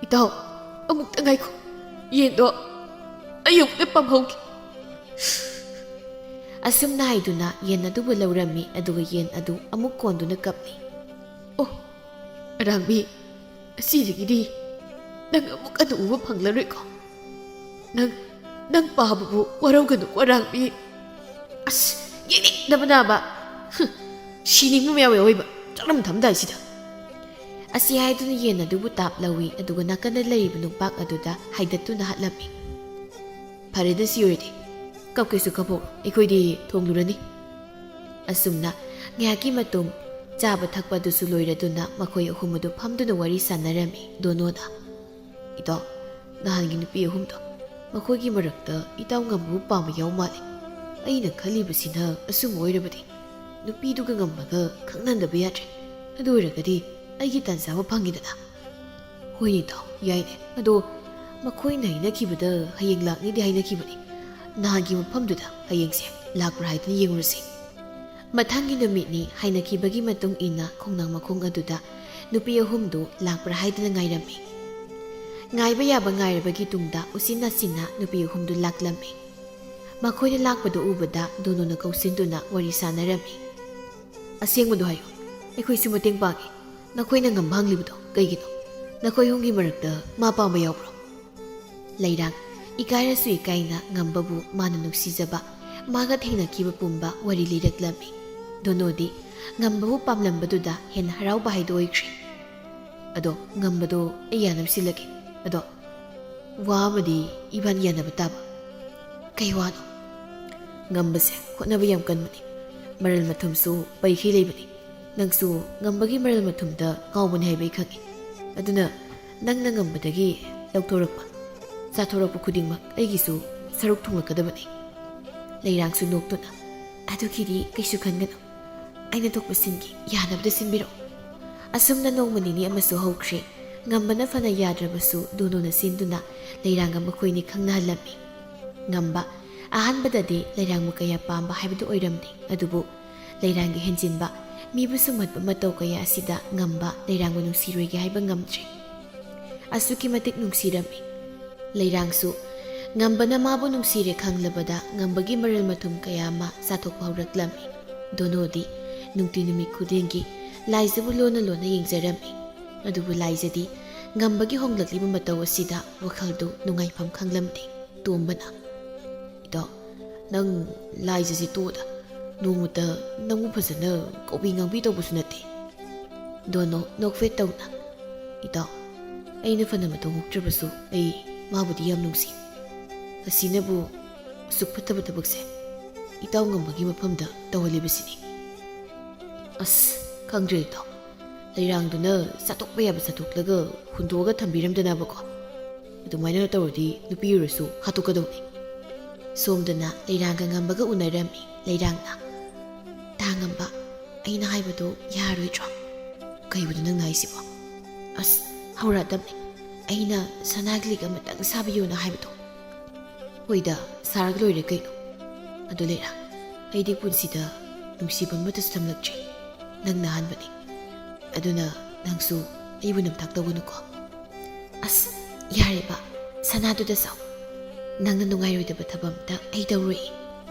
"ꯏꯇꯥꯎ, ꯑꯃꯨꯛꯇ ꯉꯥꯏꯈꯣ꯫ ꯌꯦꯟꯗꯣ ꯑꯩ ꯑꯃꯨꯛꯇ ꯄꯥꯝꯍꯧꯒꯦ꯫" ꯑꯁꯨꯝꯅ ꯍꯥꯏꯗꯨꯅ ꯌꯦꯟ ꯑꯗꯨꯕꯨ ꯂꯧꯔꯝꯃꯤ, ꯑꯗꯨꯒ ꯌꯦꯟ ꯑꯗꯨ ꯑꯃꯨꯛ ꯀꯣꯟꯗꯨꯅ ꯀꯞꯂꯤ꯫ "ꯑꯣ, ꯑꯔꯥꯡꯕꯤ, ꯑꯁꯤꯗꯒꯤꯗꯤ ꯅꯪ ꯑꯃꯨꯛ ꯍꯟꯅ ꯎꯕ ꯐꯪꯂꯔꯣꯏꯀꯣ꯫ ꯅꯪ, ꯅꯪ ꯄꯥꯕꯕꯨ ꯋꯥꯔꯧꯒꯅꯨꯀꯣ, ꯑꯔꯥꯡꯕꯤ꯫ ꯑꯁ, ꯌꯦꯡꯅꯤꯡꯗꯕꯅꯕ꯫ ꯍꯨꯝ, ꯁꯤꯅꯤꯡꯕ ꯃꯌꯥꯝ ꯌꯥꯎꯋꯦꯕ ꯆꯥꯛꯂꯝ ꯊꯝꯗꯥꯏꯁꯤꯗ"꯫ ꯑꯁꯤ ꯍꯥꯏꯗꯨꯅ ꯌꯦꯟ ꯑꯗꯨꯕꯨ ꯇꯥꯞ ꯂꯧꯏ, ꯑꯗꯨꯒ ꯅꯥꯀꯟꯗ ꯂꯩꯔꯤꯕ ꯅꯨꯡꯄꯥꯛ ꯑꯗꯨꯗ ꯍꯥꯏꯗꯠꯇꯨꯅ ꯍꯥꯠꯂꯝꯃꯤ꯫ "ꯐꯔꯦꯗ, ꯁꯤ ꯑꯣꯏꯔꯗꯤ ꯀꯞꯀꯦꯁꯨ ꯀꯞꯄꯣ, ꯑꯩꯈꯣꯏꯗꯤ ꯊꯣꯡꯂꯨꯔꯅꯤ"꯫ ꯑꯁꯨꯝꯅ ꯉꯥꯏꯍꯥꯛꯀꯤ ꯃꯇꯨꯡ ꯆꯥꯕ ꯊꯛꯄ ꯑꯗꯨꯁꯨ ꯂꯣꯏꯔꯗꯨꯅ ꯃꯈꯣꯏ ꯑꯍꯨꯝ ꯑꯗꯨ ꯐꯝꯗꯨꯅ ꯋꯥꯔꯤ ꯁꯥꯟꯅꯔꯝꯃꯤ꯫ ꯗꯣꯅꯣꯅ, "ꯏꯇꯥꯎ, ꯅꯍꯥꯟꯒꯤ ꯅꯨꯄꯤ ꯑꯍꯨꯝꯗꯣ, ꯃꯈꯣꯏꯒꯤ ꯃꯔꯛꯇ ꯏꯇꯥꯎ ꯉꯝꯕꯕꯨ ꯄꯥꯝꯕ ꯌꯥꯎ ꯃꯥꯜꯂꯦ꯫ ꯑꯩꯅ ꯈꯜꯂꯤꯕꯁꯤꯅ ꯑꯁꯨꯝ ꯑꯣꯏꯔꯕꯗꯤ ꯅꯨꯄꯤꯗꯨꯒ ꯉꯝꯕꯒ ꯈꯪꯅꯍꯟꯗꯕ ꯌꯥꯗ꯭ꯔꯦ꯫ ꯑꯗꯨ ꯑꯣꯏꯔꯒꯗꯤ ꯑꯩꯒꯤ ꯇꯥꯟꯖꯥ ꯑꯃ ꯐꯪꯉꯤꯗꯅ"꯫ "ꯍꯣꯏꯅꯦ ꯏꯇꯥꯎ, ꯌꯥꯏꯅꯦ꯫ ꯑꯗꯣ ꯃꯈꯣꯏꯅ ꯍꯥꯏꯅꯈꯤꯕꯗ ꯍꯌꯦꯡ ꯂꯥꯛꯅꯤꯗꯤ ꯍꯥꯏꯅꯈꯤꯕꯅꯤ꯫ ꯅꯍꯥꯟꯒꯤ ꯃꯐꯝꯗꯨꯗ ꯍꯌꯦꯡꯁꯦ ꯂꯥꯛꯄ꯭ꯔꯥ ꯍꯥꯏꯗꯨꯅ ꯌꯦꯡꯉꯨꯔꯁꯤ"꯫ ꯃꯊꯪꯒꯤ ꯅꯨꯃꯤꯠꯅꯤ꯫ ꯍꯥꯏꯅꯈꯤꯕꯒꯤ ꯃꯇꯨꯡ ꯏꯟꯅ ꯈꯣꯡꯅꯥꯡ ꯃꯈꯣꯡ ꯑꯗꯨꯗ ꯅꯨꯄꯤ ꯑꯍꯨꯝꯗꯨ ꯂꯥꯛꯄ꯭ꯔꯥ ꯍꯥꯏꯗꯨꯅ ꯉꯥꯏꯔꯝꯃꯤ꯫ ꯉꯥꯏꯕ ꯌꯥꯕ ꯉꯥꯏꯔꯕꯒꯤ ꯇꯨꯡꯗ ꯎꯆꯤꯟ ꯅꯥꯆꯤꯟꯅ ꯅꯨꯄꯤ ꯑꯍꯨꯝꯗꯨ ꯂꯥꯛꯂꯝꯃꯤ꯫ ꯃꯈꯣꯏꯅ ꯂꯥꯛꯄꯗꯨ ꯎꯕꯗ ꯗꯣꯅꯣꯅ ꯀꯧꯁꯤꯟꯗꯨꯅ ꯋꯥꯔꯤ ꯁꯥꯟꯅꯔꯝꯃꯤ꯫ "ꯑꯁꯦꯡꯕꯗꯣ ꯍꯥꯏꯌꯨ, ꯑꯩꯈꯣꯏꯁꯨ ꯃꯇꯦꯡ ꯄꯥꯡꯒꯦ꯫ ꯅꯈꯣꯏꯅ ꯉꯝꯕ ꯍꯪꯂꯤꯕꯗꯣ ꯀꯩꯒꯤꯅꯣ? ꯅꯈꯣꯏ ꯑꯍꯨꯝꯒꯤ ꯃꯔꯛꯇ ꯃꯥ ꯄꯥꯝꯕ ꯌꯥꯎꯕ꯭ꯔꯣ?" ꯂꯩꯔꯥꯡ ꯏꯀꯥꯏꯔꯁꯨ ꯏꯀꯥꯏꯅ ꯉꯝꯕꯕꯨ ꯃꯥꯅ ꯅꯨꯡꯁꯤꯖꯕ, ꯃꯥꯒ ꯊꯦꯡꯅꯈꯤꯕ ꯄꯨꯝꯕ ꯋꯥꯔꯤ ꯂꯤꯔꯛꯂꯝꯃꯤ꯫ ꯗꯣꯅꯣꯗꯤ ꯉꯝꯕꯕꯨ ꯄꯥꯝꯂꯝꯕꯗꯨꯗ ꯍꯦꯟꯅ ꯍꯔꯥꯎꯕ ꯍꯥꯏꯗꯨ ꯑꯣꯏꯈ꯭ꯔꯦ꯫ "ꯑꯗꯣ ꯉꯝꯕꯗꯣ ꯑꯩ ꯌꯥꯅꯕ ꯁꯤꯜꯂꯒꯦ꯫ ꯑꯗꯣ ꯋꯥ ꯑꯃꯗꯤ ꯏꯕꯥꯅꯤ ꯌꯥꯅꯕ ꯇꯥꯕ"꯫ "ꯀꯩ ꯋꯥꯅꯣ?" "ꯉꯝꯕꯁꯦ ꯍꯣꯠꯅꯕ ꯌꯥꯝ ꯀꯟꯕꯅꯤ, ꯃꯔꯜ ꯃꯊꯨꯝꯁꯨ ꯄꯩꯈꯩ ꯂꯩꯕꯅꯤ꯫ ꯅꯪꯁꯨ ꯉꯝꯕꯒꯤ ꯃꯔꯜ ꯃꯊꯨꯝꯗ ꯉꯥꯎꯕꯅꯤ ꯍꯥꯏꯕ ꯑꯩ ꯈꯪꯏ꯫ ꯑꯗꯨꯅ ꯅꯪꯅ ꯉꯝꯕꯗꯒꯤ ꯂꯧꯊꯣꯔꯛꯄ, ꯆꯥꯊꯣꯔꯛꯄ ꯈꯨꯗꯤꯡꯃꯛ ꯑꯩꯒꯤꯁꯨ ꯁꯔꯨꯛ ꯊꯨꯡꯂꯛꯀꯗꯕꯅꯤ"꯫ ꯂꯩꯔꯥꯡꯁꯨ ꯅꯣꯛꯇꯨꯅ, "ꯑꯗꯨꯒꯤꯗꯤ ꯀꯩꯁꯨ ꯈꯟꯒꯅꯨ, ꯑꯩꯅ ꯊꯣꯛꯄ ꯁꯤꯟꯒꯦ, ꯌꯥꯅꯕꯗ ꯁꯤꯟꯕꯤꯔꯛꯑꯣ"꯫ ꯑꯁꯨꯝꯅ ꯅꯣꯡꯃ ꯅꯤꯅꯤ ꯑꯃꯁꯨ ꯍꯧꯈ꯭ꯔꯦ꯫ ꯉꯝꯕꯅ ꯐꯅ ꯌꯥꯗ꯭ꯔꯕꯁꯨ ꯗꯣꯅꯣꯅ ꯁꯤꯟꯗꯨꯅ ꯂꯩꯔꯥꯡꯒ ꯃꯈꯣꯏꯅꯤ ꯈꯪꯅꯍꯜꯂꯝꯃꯤ꯫ ꯉꯝꯕ ꯑꯍꯥꯟꯕꯗꯗꯤ ꯂꯩꯔꯥꯡꯕꯨ ꯀꯌꯥ ꯄꯥꯝꯕ ꯍꯥꯏꯕꯗꯨ ꯑꯣꯏꯔꯝꯗꯦ, ꯑꯗꯨꯕꯨ ꯂꯩꯔꯥꯡꯒꯤ ꯍꯦꯟꯖꯤꯟꯕ, ꯃꯤꯕꯨ ꯁꯨꯝꯍꯠꯄ ꯃꯇꯧ ꯀꯌꯥ ꯑꯁꯤꯗ ꯉꯝꯕ ꯂꯩꯔꯥꯡꯕꯨ ꯅꯨꯡꯁꯤꯔꯣꯏꯒꯦ ꯍꯥꯏꯕ ꯉꯝꯗ꯭ꯔꯦ꯫ ꯑꯁꯨꯛꯀꯤ ꯃꯇꯤꯛ ꯅꯨꯡꯁꯤꯔꯝꯃꯤ꯫ ꯂꯩꯔꯥꯡꯁꯨ ꯉꯝꯕꯅ ꯃꯥꯕꯨ ꯅꯨꯡꯁꯤꯔꯦ ꯈꯪꯂꯕꯗ ꯉꯝꯕꯒꯤ ꯃꯔꯜ ꯃꯊꯨꯝ ꯀꯌꯥ ꯑꯃ ꯆꯥꯊꯣꯛꯄ ꯍꯧꯔꯛꯂꯝꯃꯤ꯫ ꯗꯣꯅꯣꯗꯤ ꯅꯨꯡꯇꯤ ꯅꯨꯃꯤꯠ ꯈꯨꯗꯤꯡꯒꯤ ꯂꯥꯏꯖꯕꯨ ꯂꯣꯟꯅ ꯂꯣꯟꯅ ꯌꯦꯡꯖꯔꯝꯃꯤ꯫ ꯑꯗꯨꯕꯨ ꯂꯥꯏꯖꯗꯤ ꯉꯝꯕꯒꯤ ꯍꯣꯡꯂꯛꯂꯤꯕ ꯃꯇꯧ ꯑꯁꯤꯗ ꯋꯥꯈꯜꯗꯨ ꯅꯨꯡꯉꯥꯏꯐꯝ ꯈꯪꯂꯝꯗꯦ꯫ ꯇꯣꯝꯕꯅ, "ꯏꯇꯥꯎ, ꯅꯪ ꯂꯥꯏꯖꯁꯤ ꯇꯣꯛꯑꯣꯗ, ꯅꯣꯡꯃꯇ ꯅꯪꯕꯨ ꯐꯖꯅ ꯀꯧꯕꯤ ꯉꯥꯡꯕꯤ ꯇꯧꯕꯁꯨ ꯅꯠꯇꯦ꯫" ꯗꯣꯅꯣ ꯅꯣꯛꯐꯦꯠ ꯇꯧꯅ, "ꯏꯇꯥꯎ, ꯑꯩꯅ ꯐꯅ ꯃꯇꯧ ꯍꯧꯗ꯭ꯔꯕꯁꯨ ꯑꯩ ꯃꯥꯕꯨꯗꯤ ꯌꯥꯝ ꯅꯨꯡꯁꯤ꯫ ꯑꯁꯤꯅꯕꯨ ꯑꯁꯨꯛ ꯐꯠꯇꯕ ꯊꯕꯛꯁꯦ ꯏꯇꯥꯎ ꯉꯝꯕꯒꯤ ꯃꯐꯝꯗ ꯇꯧꯍꯜꯂꯤꯕꯁꯤꯅꯤ꯫" "ꯑꯁ, ꯈꯪꯗ꯭ꯔꯦ ꯏꯇꯥꯎ, ꯂꯩꯔꯥꯡꯗꯨꯅ ꯆꯥꯊꯣꯛꯄ ꯌꯥꯕ ꯆꯥꯊꯣꯛꯂꯒ ꯍꯨꯟꯗꯣꯛꯑꯒ ꯊꯝꯕꯤꯔꯝꯗꯅꯕꯀꯣ꯫ ꯑꯗꯨꯃꯥꯏꯅ ꯇꯧꯔꯗꯤ ꯅꯨꯄꯤ ꯑꯣꯏꯔꯁꯨ ꯍꯥꯠꯇꯣꯛꯀꯗꯧꯅꯤ꯫" ꯁꯣꯝꯗꯅ ꯂꯩꯔꯥꯡꯒ ꯉꯝꯕꯒ ꯎꯅꯔꯝꯃꯤ꯫ ꯂꯩꯔꯥꯡꯅ, "ꯇꯥ ꯉꯝꯕ, ꯑꯩꯅ ꯍꯥꯏꯕꯗꯣ ꯌꯥꯔꯣꯏꯗ꯭ꯔꯣ?" "ꯀꯩꯕꯨꯅꯣ ꯅꯪꯅ ꯍꯥꯏꯁꯤꯕꯣ?" "ꯑꯁ, ꯍꯧꯔꯛꯑꯗꯕꯅꯤ꯫ ꯑꯩꯅ ꯁꯅꯥꯒꯤ ꯂꯤꯛ ꯑꯃꯇꯪ ꯁꯥꯕꯤꯌꯣꯅ ꯍꯥꯏꯕꯗꯣ꯫" "ꯍꯣꯏꯗ, ꯁꯥꯔꯒ ꯂꯣꯏꯔꯦ ꯀꯩꯅꯣ꯫ ꯑꯗꯨ ꯂꯩꯔꯥꯡ, ꯑꯩꯗꯤ ꯄꯨꯟꯁꯤꯗ ꯅꯨꯡꯁꯤꯕ ꯑꯃꯠꯇꯁꯨ ꯊꯝꯂꯛꯇ꯭ꯔꯤ꯫ ꯅꯪꯅ ꯑꯍꯥꯟꯕꯅꯤ꯫ ꯑꯗꯨꯅ ꯅꯪꯁꯨ ꯑꯩꯕꯨ ꯅꯝꯊꯥꯛ ꯇꯧꯒꯅꯨꯀꯣ꯫" "ꯑꯁ, ꯌꯥꯔꯦꯕ, ꯁꯅꯥꯗꯨꯗ ꯆꯥꯎ꯫ ꯅꯪꯅ ꯅꯨꯡꯉꯥꯏꯔꯣꯏꯗꯕ ꯊꯕꯛ ꯑꯝꯇ ꯑꯩ ꯇꯧꯔꯣꯏ꯫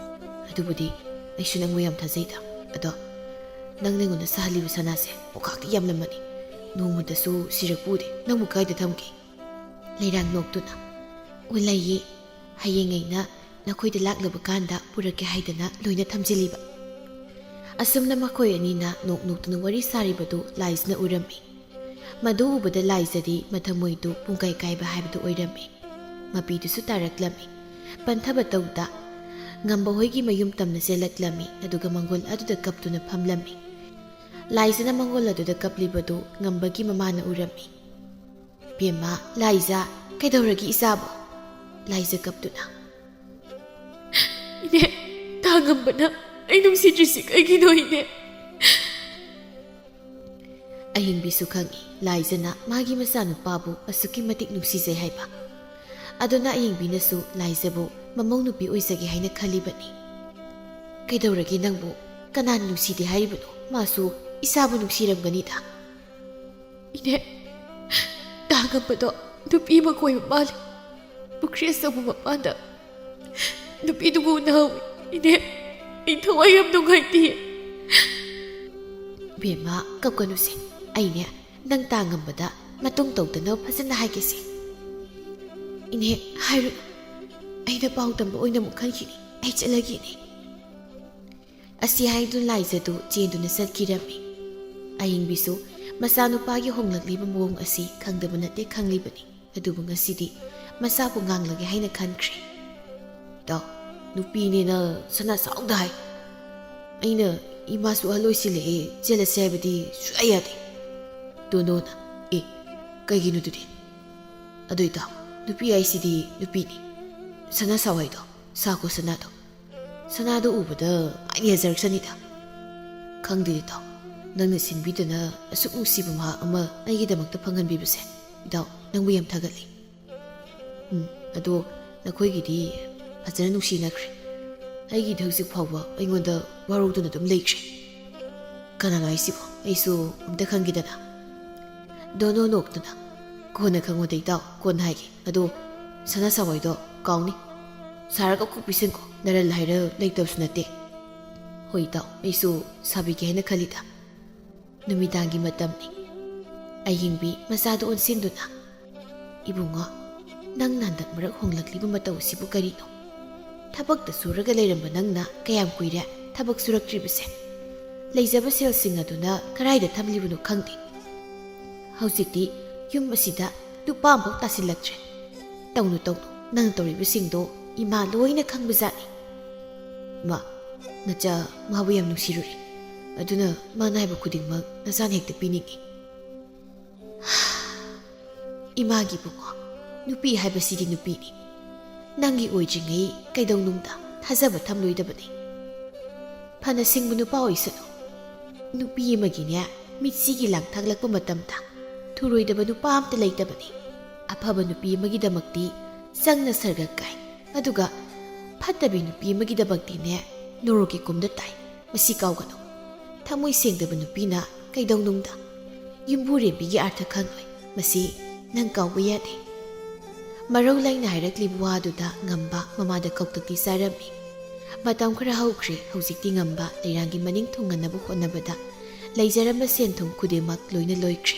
ꯑꯗꯨꯕꯨꯗꯤ ꯑꯩꯁꯨ ꯅꯪꯕꯨ ꯌꯥꯝ ꯊꯥꯖꯩꯗ꯫ ꯑꯗꯣ ꯅꯪꯅ ꯑꯩꯉꯣꯟꯗ ꯁꯥꯍꯜꯂꯤꯕ ꯁꯅꯥꯁꯦ ꯄꯨꯡꯈꯥꯛꯇꯤ ꯌꯥꯝꯂꯝꯃꯅꯤ꯫ ꯅꯣꯡꯃꯇꯁꯨ ꯁꯤꯔꯛꯄ ꯎꯗꯦ꯫ ꯅꯪꯕꯨ ꯀꯥꯏꯗ ꯊꯝꯒꯦ?" ꯂꯩꯔꯥꯡ ꯅꯣꯛꯇꯨꯅ, "ꯑꯣ, ꯂꯩꯌꯦ꯫ ꯍꯌꯦꯡ ꯑꯩꯅ ꯅꯈꯣꯏꯗ ꯂꯥꯛꯂꯕ ꯀꯥꯟꯗ ꯄꯨꯔꯛꯀꯦ ꯍꯥꯏꯗꯅ ꯂꯣꯏꯅ ꯊꯝꯖꯤꯜꯂꯤꯕ꯫" ꯑꯁꯨꯝꯅ ꯃꯈꯣꯏ ꯑꯅꯤꯅ ꯅꯣꯛ ꯅꯣꯛꯇꯨꯅ ꯋꯥꯔꯤ ꯁꯥꯔꯤꯕꯗꯨ ꯂꯥꯏꯖꯅ ꯎꯔꯝꯃꯤ꯫ ꯃꯗꯨ ꯎꯕꯗ ꯂꯥꯏꯖꯗꯤ ꯃꯊꯃꯣꯏꯗꯨ ꯄꯨꯡꯀꯥꯏ ꯀꯥꯏꯕ ꯍꯥꯏꯕꯗꯨ ꯑꯣꯏꯔꯝꯃꯤ꯫ ꯃꯄꯤꯗꯨꯁꯨ ꯇꯥꯔꯛꯂꯝꯃꯤ꯫ ꯄꯟꯊꯕ ꯇꯧꯗ ꯉꯝꯕ ꯍꯣꯏꯒꯤ ꯃꯌꯨꯝ ꯇꯝꯅ ꯆꯦꯜꯂꯛꯂꯝꯃꯤ, ꯑꯗꯨꯒ ꯃꯪꯒꯣꯜ ꯑꯗꯨꯗ ꯀꯞꯇꯨꯅ ꯐꯝꯂꯝꯃꯤ꯫ ꯂꯥꯏꯖꯅ ꯃꯪꯒꯣꯜ ꯑꯗꯨꯗ ꯀꯞꯂꯤꯕꯗꯨ ꯉꯝꯕꯒꯤ ꯃꯃꯥꯅ ꯎꯔꯝꯃꯤ꯫ "ꯕꯦꯝꯃ, ꯂꯥꯏꯖ, ꯀꯩꯗꯧꯔꯒꯦ ꯏꯆꯥꯕꯨ?" ꯂꯥꯏꯖ ꯀꯞꯇꯨꯅ, "ꯏꯅꯦ, ꯇꯥ ꯉꯝꯕꯅ ꯑꯩ ꯅꯨꯡꯁꯤꯗ꯭ꯔꯤꯁꯤ ꯀꯩꯒꯤꯅꯣ, ꯏꯅꯦ?" ꯑꯍꯤꯡꯕꯤꯁꯨ ꯈꯪꯏ ꯂꯥꯏꯖꯅ ꯃꯥꯒꯤ ꯃꯆꯥꯅꯨꯄꯥꯕꯨ ꯑꯁꯨꯛꯀꯤ ꯃꯇꯤꯛ ꯅꯨꯡꯁꯤꯖꯩ ꯍꯥꯏꯕ꯫ ꯑꯗꯨꯅ ꯑꯍꯤꯡꯕꯤꯅꯁꯨ ꯂꯥꯏꯖꯕꯨ ꯃꯃꯧ ꯅꯨꯄꯤ ꯑꯣꯏꯖꯒꯦ ꯍꯥꯏꯅ ꯈꯜꯂꯤꯕꯅꯤ꯫ "ꯀꯩꯗꯧꯔꯒꯦ ꯅꯪꯕꯨ? ꯀꯅꯥꯅ ꯅꯨꯡꯁꯤꯗꯦ ꯍꯥꯏꯔꯤꯕꯅꯣ? ꯃꯥꯁꯨ ꯏꯆꯥꯕꯨ ꯅꯨꯡꯁꯤꯔꯝꯒꯅꯤꯗ꯫" "ꯏꯅꯦ, ꯇꯥ ꯉꯝꯕꯗꯣ ꯅꯨꯄꯤ ꯑꯃ ꯀꯣꯏꯕ ꯃꯥꯜꯂꯤ꯫ ꯃ-, ꯈ꯭ꯔꯦꯁ ꯇꯧꯕ ꯃꯄꯥꯟꯗ ꯅꯨꯄꯤꯗꯨꯕꯨ ꯎꯅꯍꯧꯏ꯫ ꯏꯅꯦ, ꯑꯩ ꯊꯋꯥꯏ ꯌꯥꯝ ꯅꯨꯡꯉꯥꯏꯇꯦ꯫ ꯕꯦꯝꯃ, ꯀꯞꯀꯅꯨꯁꯦ꯫ ꯑꯩꯅꯦ, ꯅꯪ ꯇꯥ ꯉꯝꯕꯗ ꯃꯇꯨꯡ ꯇꯧꯗꯅꯕ ꯐꯖꯅ ꯍꯥꯏꯒꯦꯁꯦ꯫ ꯏꯅꯦ, ꯍꯥꯏꯔꯨꯅꯨ꯫ ꯑꯩꯅ ꯄꯥꯎ ꯇꯝꯕ ꯑꯣꯏꯅ ꯑꯃꯨꯛ ꯈꯟꯈꯤꯅꯤ꯫ ꯑꯩ ꯆꯠꯂꯒꯦ, ꯏꯅꯦ꯫ ꯑꯁꯤ ꯍꯥꯏꯗꯨꯅ ꯂꯥꯏꯖꯗꯨ ꯆꯦꯟꯗꯨꯅ ꯆꯠꯈꯤꯔꯝꯃꯤ꯫ ꯑꯌꯤꯡꯕꯤꯁꯨ ꯃꯆꯥꯅꯨꯄꯥꯒꯤ ꯍꯣꯡꯂꯛꯂꯤꯕ ꯃꯑꯣꯡ ꯑꯁꯤ ꯈꯪꯗꯕ ꯅꯠꯇꯦ, ꯈꯪꯂꯤꯕꯅꯤ꯫ ꯑꯗꯨꯕꯨ ꯉꯁꯤꯗꯤ ꯃꯆꯥꯕꯨ ꯉꯥꯡꯂꯒꯦ ꯍꯥꯏꯅ ꯈꯟꯈ꯭ꯔꯦ꯫ "ꯏꯇꯥꯎ, ꯅꯨꯄꯤꯅꯦꯅ ꯁꯅꯥ ꯁꯥꯎꯗ ꯍꯥꯏ꯫ ꯑꯩꯅ ꯏꯃꯥꯁꯨ ꯑꯍꯜ ꯑꯣꯏꯁꯤꯜꯂꯛꯑꯦ, ꯆꯦꯜꯂꯁꯦ ꯍꯥꯏꯕꯗꯤ ꯁꯨꯡꯌꯥ ꯌꯥꯗꯦ꯫ ꯗꯣꯅꯣꯅ, ꯑꯦ, ꯀꯩꯒꯤꯅꯣ ꯑꯗꯨꯗꯤ? ꯑꯗꯨ ꯏꯇꯥꯎ, ꯅꯨꯄꯤ ꯍꯥꯏꯁꯤꯗꯤ ꯅꯨꯄꯤꯅꯤ꯫ ꯁꯅꯥ ꯁꯥꯎ ꯍꯥꯏꯗꯣ, ꯁꯥꯈꯣ ꯁꯅꯥꯗꯣ꯫ ꯁꯅꯥꯗꯣ ꯎꯕꯗ ꯃꯥꯏ ꯅꯦꯖꯔꯛꯁꯅꯤꯗ꯫ ꯈꯪꯗꯦ ꯏꯇꯥꯎ, ꯅꯪꯅ ꯁꯤꯟꯕꯤꯗꯨꯅ ꯑꯁꯨꯛ ꯅꯨꯡꯁꯤꯕ ꯃꯍꯥꯛ ꯑꯃ ꯑꯩꯒꯤꯗꯃꯛꯇ ꯐꯪꯍꯟꯕꯤꯕꯁꯦ, ꯏꯇꯥꯎ, ꯅꯪꯕꯨ ꯌꯥꯝ ꯊꯥꯒꯠꯂꯤ꯫ ꯎꯝ, ꯑꯗꯣ ꯅꯈꯣꯏꯒꯤꯗꯤ ꯐꯖꯅ ꯅꯨꯡꯁꯤꯅꯈ꯭ꯔꯦ꯫ ꯑꯩꯒꯤꯗꯤ ꯍꯧꯖꯤꯛ ꯐꯥꯎꯕ ꯑꯩꯉꯣꯟꯗ ꯋꯥꯔꯧꯗꯨꯅ ꯑꯗꯨꯝ ꯂꯩꯈ꯭ꯔꯦ꯫ ꯀꯅꯥꯅꯣ ꯍꯥꯏꯁꯤꯕꯣ? ꯑꯩꯁꯨ ꯑꯝꯇ ꯈꯪꯒꯦꯗꯅ꯫ ꯗꯣꯅꯣ ꯅꯣꯛꯇꯨꯅ, "ꯀꯣꯟꯅ ꯈꯪꯉꯣꯗ ꯏꯇꯥꯎ, ꯀꯣꯟꯅ ꯍꯥꯏꯒꯦ꯫ ꯑꯗꯣ ꯁꯅꯥ ꯁꯥꯋꯥꯏꯗꯣ ꯀꯥꯎꯅꯤ꯫ ꯁꯥꯔꯒ ꯀꯣꯛ ꯄꯤꯁꯤꯟꯈꯣ, ꯅꯔꯜ ꯍꯥꯏꯔ ꯂꯩꯇꯕꯁꯨ ꯅꯠꯇꯦ꯫" "ꯍꯣꯏ ꯏꯇꯥꯎ, ꯑꯩꯁꯨ ꯁꯥꯕꯤꯒꯦ ꯍꯥꯏꯅ ꯈꯜꯂꯤꯗ꯫" ꯅꯨꯃꯤꯗꯥꯡꯒꯤ ꯃꯇꯝꯅꯤ꯫ ꯑꯌꯤꯡꯕꯤ ꯃꯆꯥꯗꯨ ꯑꯣꯟꯁꯤꯟꯗꯨꯅ, "ꯏꯕꯨꯡꯉꯣ, ꯅꯪꯅ ꯍꯟꯗꯛ ꯃꯔꯛ ꯍꯣꯡꯂꯛꯂꯤꯕ ꯃꯇꯧ ꯑꯁꯤꯕꯨ ꯀꯔꯤꯅꯣ? ꯊꯕꯛꯇ ꯁꯨꯔꯒ ꯂꯩꯔꯝꯕ ꯅꯪꯅ ꯀꯌꯥꯝ ꯀꯨꯏꯔꯦ ꯊꯕꯛ ꯁꯨꯔꯛꯇ꯭ꯔꯤꯕꯁꯦ? ꯂꯩꯖꯕ ꯁꯦꯜꯁꯤꯡ ꯑꯗꯨꯅ ꯀꯗꯥꯏꯗ ꯊꯝꯂꯤꯕꯅꯣ ꯈꯪꯗꯦ꯫ ꯍꯧꯖꯤꯛꯇꯤ ꯌꯨꯝ ꯑꯁꯤꯗ ꯂꯨꯄꯥ ꯑꯃꯐꯥꯎ ꯇꯥꯁꯤꯜꯂꯛꯇ꯭ꯔꯦ꯫ ꯇꯧꯅꯨ, ꯇꯧꯅꯨ, ꯅꯪꯅ ꯇꯧꯔꯤꯕꯁꯤꯡꯗꯣ ꯏꯃꯥ ꯂꯣꯏꯅ ꯈꯪꯕꯖꯥꯠꯅꯤ꯫" "ꯏꯃꯥ, ꯅꯆꯥ ꯃꯥꯕꯨ ꯌꯥꯝ ꯅꯨꯡꯁꯤꯔꯨꯔꯦ꯫ ꯑꯗꯨꯅ ꯃꯥꯅ ꯍꯥꯏꯕ ꯈꯨꯗꯤꯡꯃꯛ ꯅꯆꯥꯅ ꯍꯦꯛꯇ ꯄꯤꯅꯤꯡꯏ꯫" "ꯏꯃꯥꯒꯤ ꯏꯕꯨꯡꯉꯣ, ꯅꯨꯄꯤ ꯍꯥꯏꯕꯁꯤꯗꯤ ꯅꯨꯄꯤꯅꯤ꯫ ꯅꯪꯒꯤ ꯑꯣꯏꯗ꯭ꯔꯤꯉꯩ ꯀꯩꯗꯧꯅꯨꯡꯗ ꯊꯥꯖꯕ ꯊꯝꯂꯣꯏꯗꯕꯅꯤ꯫ ꯐꯅ ꯁꯤꯡꯕ ꯅꯨꯄꯥ ꯑꯣꯏꯁꯅꯨ, ꯅꯨꯄꯤ ꯑꯃꯒꯤꯅꯦ, ꯃꯤꯠꯁꯤꯒꯤ ꯂꯥꯡꯊꯥꯛꯂꯛꯄ ꯃꯇꯝꯗ ꯊꯨꯔꯣꯏꯗꯕ ꯅꯨꯄꯥ ꯑꯝꯇ ꯂꯩꯇꯕꯅꯤ꯫ ꯑꯐꯕ ꯅꯨꯄꯤ ꯑꯃꯒꯤꯗꯃꯛꯇꯤ ꯆꯪꯅ ꯁꯔꯒ ꯀꯥꯏ, ꯑꯗꯨꯒ ꯐꯠꯇꯕꯤ ꯅꯨꯄꯤ ꯑꯃꯒꯤꯗꯃꯛꯇꯤꯅꯦ, ꯅꯣꯔꯣꯛꯀꯤ ꯀꯨꯝꯗ ꯇꯥꯏ꯫ ꯃꯁꯤ ꯀꯥꯎꯒꯅꯨ꯫ ꯊꯃꯣꯏ ꯁꯦꯡꯗꯕ ꯅꯨꯄꯤꯅ ꯀꯩꯗꯧꯅꯨꯡꯗ ꯌꯨꯝꯕꯨꯔꯦꯝꯕꯤꯒꯤ ꯑꯥꯔꯊ ꯈꯪꯂꯣꯏ꯫ ꯃꯁꯤ ꯅꯪ ꯀꯥꯎꯕ ꯌꯥꯗꯦ꯫" ꯃꯔꯧ ꯂꯩꯅ ꯍꯥꯏꯔꯛꯂꯤꯕ ꯋꯥꯗꯨꯗ ꯉꯝꯕ ꯃꯃꯥꯗ ꯀꯧꯇꯛꯇꯤ ꯆꯥꯔꯝꯃꯤ꯫ ꯃꯇꯝ ꯈꯔ ꯍꯧꯈ꯭ꯔꯦ꯫ ꯍꯧꯖꯤꯛꯇꯤ ꯉꯝꯕ ꯂꯩꯔꯥꯡꯒꯤ ꯃꯅꯤꯡ ꯊꯨꯡꯅꯅꯕ ꯍꯣꯠꯅꯕꯗ ꯂꯩꯖꯔꯝꯕ ꯁꯦꯟ ꯊꯨꯝ ꯈꯨꯗꯤꯡꯃꯛ ꯂꯣꯏꯅ ꯂꯣꯏꯈ꯭ꯔꯦ꯫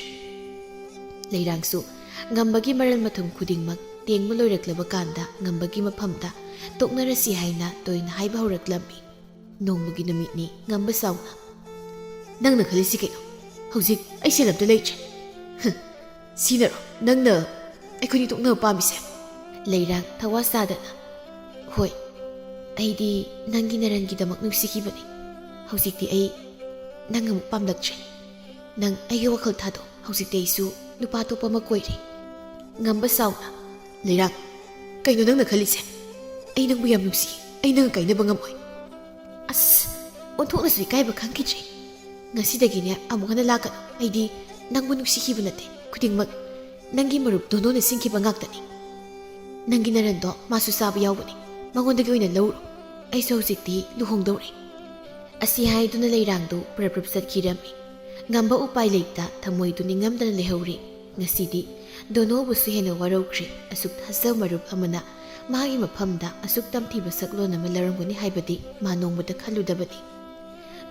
ꯂꯩꯔꯥꯡꯁꯨ ꯉꯝꯕꯒꯤ ꯃꯔꯜ ꯃꯊꯨꯝ ꯈꯨꯗꯤꯡꯃꯛ ꯇꯦꯡꯕ ꯂꯣꯏꯔꯛꯂꯕ ꯀꯥꯟꯗ ꯉꯝꯕꯒꯤ ꯃꯐꯝꯗ ꯇꯣꯛꯅꯔꯁꯤ ꯍꯥꯏꯅ ꯇꯣꯏꯅ ꯍꯥꯏꯕ ꯍꯧꯔꯛꯂꯝꯃꯤ꯫ ꯅꯣꯡꯃꯒꯤ ꯅꯨꯃꯤꯠꯅꯤ꯫ ꯉꯝꯕ ꯆꯥꯎꯅ, "ꯅꯪꯅ ꯈꯜꯂꯤꯁꯤ ꯀꯩꯅꯣ? ꯍꯧꯖꯤꯛ ꯑꯩ ꯁꯦꯜ ꯑꯝꯇ ꯂꯩꯇ꯭ꯔꯦ꯫ ꯍ, ꯁꯤꯅꯔꯣ ꯅꯪꯅ ꯑꯩꯈꯣꯏꯅꯤ ꯇꯣꯛꯅꯕ ꯄꯥꯝꯃꯤꯁꯦ?" ꯂꯩꯔꯥꯡ ꯊꯋꯥ ꯁꯥꯗꯅ, "ꯍꯣꯏ, ꯑꯩꯗꯤ ꯅꯪꯒꯤ ꯅꯔꯟꯒꯤꯗꯃꯛ ꯅꯨꯡꯁꯤꯈꯤꯕꯅꯤ꯫ ꯍꯧꯖꯤꯛꯇꯤ ꯑꯩ ꯅꯪ ꯑꯃꯨꯛ ꯄꯥꯝꯂꯛꯇ꯭ꯔꯦ꯫ ꯅꯪ ꯑꯩꯒꯤ ꯋꯥꯈꯜ ꯊꯥꯗꯣꯛ꯫ ꯍꯧꯖꯤꯛꯇꯤ ꯑꯩꯁꯨ ꯅꯨꯄꯥ ꯑꯇꯣꯞꯄ ꯑꯃ ꯀꯣꯏꯔꯦ꯫" ꯉꯝꯕ ꯆꯥꯎꯅ, "ꯂꯩꯔꯥꯡ, ꯀꯩꯅꯣ ꯅꯪꯅ ꯈꯜꯂꯤꯁꯦ? ꯑꯩ ꯅꯪꯕꯨ ꯌꯥꯝ ꯅꯨꯡꯁꯤ꯫ ꯑꯩ ꯅꯪꯒ ꯀꯥꯏꯅꯕ ꯉꯝꯃꯣꯏ꯫" ꯑꯁ, ꯑꯣꯟꯊꯣꯛꯅꯁꯨ ꯏꯀꯥꯏꯕ ꯈꯪꯈꯤꯗ꯭ꯔꯦ꯫ "ꯉꯁꯤꯗꯒꯤꯅꯦ ꯑꯃꯨꯛ ꯍꯟꯅ ꯂꯥꯛꯀꯅꯨ꯫ ꯑꯩꯗꯤ ꯅꯪꯕꯨ ꯅꯨꯡꯁꯤꯈꯤꯕ ꯅꯠꯇꯦ꯫ ꯈꯨꯗꯤꯡꯃꯛ ꯅꯪꯒꯤ ꯃꯔꯨꯞ ꯗꯣꯅꯣꯅ ꯁꯤꯟꯈꯤꯕ ꯉꯥꯛꯇꯅꯤ꯫ ꯅꯪꯒꯤ ꯅꯔꯟꯗꯣ ꯃꯥꯁꯨ ꯆꯥꯕ ꯌꯥꯎꯕꯅꯤ꯫ ꯃꯉꯣꯟꯗꯒꯤ ꯑꯣꯏꯅ ꯂꯧꯔꯣ꯫ ꯑꯩꯁꯨ ꯍꯧꯖꯤꯛꯇꯤ ꯂꯨꯍꯣꯡꯗꯧꯔꯦ꯫" ꯑꯁꯤ ꯍꯥꯏꯗꯨꯅ ꯂꯩꯔꯥꯡꯗꯨ ꯄ꯭ꯔꯞ ꯄ꯭ꯔꯞ ꯆꯠꯈꯤꯔꯝꯃꯤ꯫ ꯉꯝꯕ ꯎꯄꯥꯏ ꯂꯩꯇ ꯊꯃꯣꯏꯗꯨ ꯅꯤꯡꯉꯝꯗꯅ ꯂꯩꯍꯧꯔꯤ꯫ ꯉꯁꯤꯗꯤ ꯗꯣꯅꯣꯕꯨꯁꯨ ꯍꯦꯟꯅ ꯋꯥꯔꯧꯈ꯭ꯔꯦ꯫ ꯑꯁꯨꯛ ꯊꯥꯖꯕ ꯃꯔꯨꯞ ꯑꯃꯅ ꯃꯥꯒꯤ ꯃꯐꯝꯗ ꯑꯁꯨꯛ ꯇꯝꯊꯤꯕ ꯁꯛꯂꯣꯟ ꯑꯃ ꯂꯧꯔꯝꯒꯅꯤ ꯍꯥꯏꯕꯗꯤ ꯃꯥ ꯅꯣꯡꯃꯇ ꯈꯜꯂꯨꯗꯕꯅꯤ꯫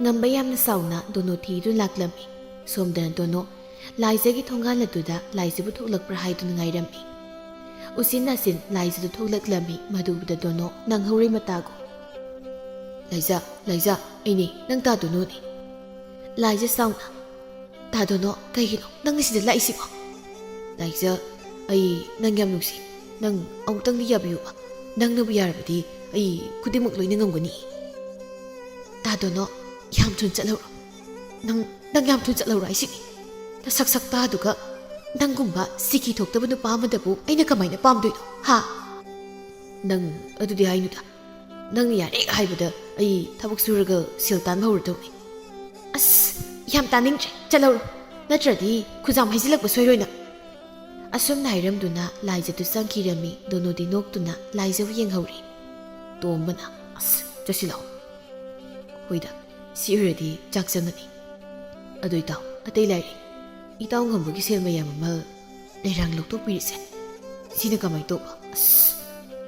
ꯉꯝꯕ ꯌꯥꯝꯅ ꯆꯥꯎꯅ ꯗꯣꯅꯣ ꯊꯤꯗꯨꯅ ꯂꯥꯛꯂꯝꯃꯤ꯫ ꯁꯣꯝꯗꯅ ꯗꯣꯅꯣ ꯂꯥꯏꯖꯒꯤ ꯊꯣꯡꯒꯥꯜ ꯑꯗꯨꯗ ꯂꯥꯏꯖꯕꯨ ꯊꯣꯛꯂꯛꯄ꯭ꯔꯥ ꯍꯥꯏꯗꯨꯅ ꯉꯥꯏꯔꯝꯃꯤ꯫ ꯎꯆꯤꯟ ꯅꯥꯆꯤꯟ ꯂꯥꯏꯖꯗꯨ ꯊꯣꯛꯂꯛꯂꯝꯃꯤ꯫ ꯃꯗꯨ ꯎꯕꯗ ꯗꯣꯅꯣ ꯅꯪꯍꯧꯔꯦ ꯃꯇꯥꯒꯨꯝ꯫ "ꯂꯥꯏꯖ, ꯂꯥꯏꯖ, ꯑꯩꯅꯦ, ꯅꯪ ꯇꯥ ꯗꯣꯅꯣꯅꯦ꯫" ꯂꯥꯏꯖ ꯆꯥꯎꯅ, "ꯇꯥ ꯗꯣꯅꯣ, ꯀꯩꯒꯤꯅꯣ ꯅꯪꯅ ꯁꯤꯗ ꯂꯥꯛꯏꯁꯤꯕꯣ?" "ꯂꯥꯏꯖ, ꯑꯩ ꯅꯪ ꯌꯥꯝ ꯅꯨꯡꯁꯤ꯫ ꯅꯪ ꯑꯃꯨꯛꯇꯪꯗꯤ ꯌꯥꯕꯤꯌꯨꯕ꯫ ꯅꯪꯅꯕꯨ ꯌꯥꯔꯕꯗꯤ ꯑꯩ ꯈꯨꯗꯤꯡꯃꯛ ꯂꯣꯏꯅ ꯉꯝꯒꯅꯤ꯫" "ꯇꯥ ꯗꯣꯅꯣ, ꯌꯥꯝ ꯊꯨꯅ ꯆꯠꯍꯧꯔꯣ꯫ ꯅꯪ, ꯅꯪ ꯌꯥꯝ ꯊꯨꯅ ꯆꯠꯍꯧꯔꯣ ꯍꯥꯏꯁꯤꯅꯤ꯫ ꯅꯁꯛ ꯁꯛꯇꯥꯗꯨꯒ ꯅꯪꯒꯨꯝꯕ ꯁꯤꯀꯤ ꯊꯣꯛꯇꯕ ꯅꯨꯄꯥ ꯑꯃꯗꯕꯨ ꯑꯩꯅ ꯀꯃꯥꯏꯅ ꯄꯥꯝꯗꯣꯏꯅꯣ, ꯍꯥ?" "ꯅꯪ ꯑꯗꯨꯗꯤ ꯍꯥꯏꯅꯨꯗ꯫ ꯅꯪꯅ ꯌꯥꯔꯦ ꯍꯥꯏꯕꯗ ꯑꯩ ꯊꯕꯛ ꯁꯨꯔꯒ ꯁꯦꯜ ꯇꯥꯟꯕ ꯍꯧꯔꯗꯧꯅꯤ꯫" "ꯑꯁ, ꯌꯥꯝ ꯇꯥꯅꯤꯡꯗ꯭ꯔꯦ꯫ ꯆꯠꯍꯧꯔꯣ꯫ ꯅꯠꯇ꯭ꯔꯗꯤ ꯈꯨꯖꯥꯝ ꯍꯩꯖꯤꯜꯂꯛꯄ ꯁꯣꯏꯔꯣꯏ ꯅꯪ꯫" ꯑꯁꯨꯝꯅ ꯍꯥꯏꯔꯝꯗꯨꯅ ꯂꯥꯏꯖꯗꯨ ꯆꯪꯈꯤꯔꯝꯃꯤ꯫ ꯗꯣꯅꯣꯗꯤ ꯅꯣꯛꯇꯨꯅ ꯂꯥꯏꯖꯕꯨ ꯌꯦꯡꯍꯧꯔꯤ꯫ ꯇꯣꯝꯕꯅ, "ꯑꯁ, ꯆꯠꯁꯤꯜꯂꯛꯑꯣ꯫" "ꯍꯣꯏꯗ, ꯁꯤ ꯑꯣꯏꯔꯗꯤ ꯆꯥꯛ ꯆꯪꯉꯅꯤ꯫ ꯑꯗꯨ ꯏꯇꯥꯎ, ꯑꯇꯩ ꯂꯥꯏꯔꯤ꯫ ꯏꯇꯥꯎ ꯉꯝꯕꯒꯤ ꯁꯦꯜ ꯃꯌꯥꯝ ꯑꯃ ꯂꯩꯔꯥꯡ ꯂꯧꯊꯣꯛꯄꯤꯔꯤꯁꯦ꯫ ꯁꯤꯅ ꯀꯃꯥꯏꯅ ꯇꯧꯕ? ꯑꯁ,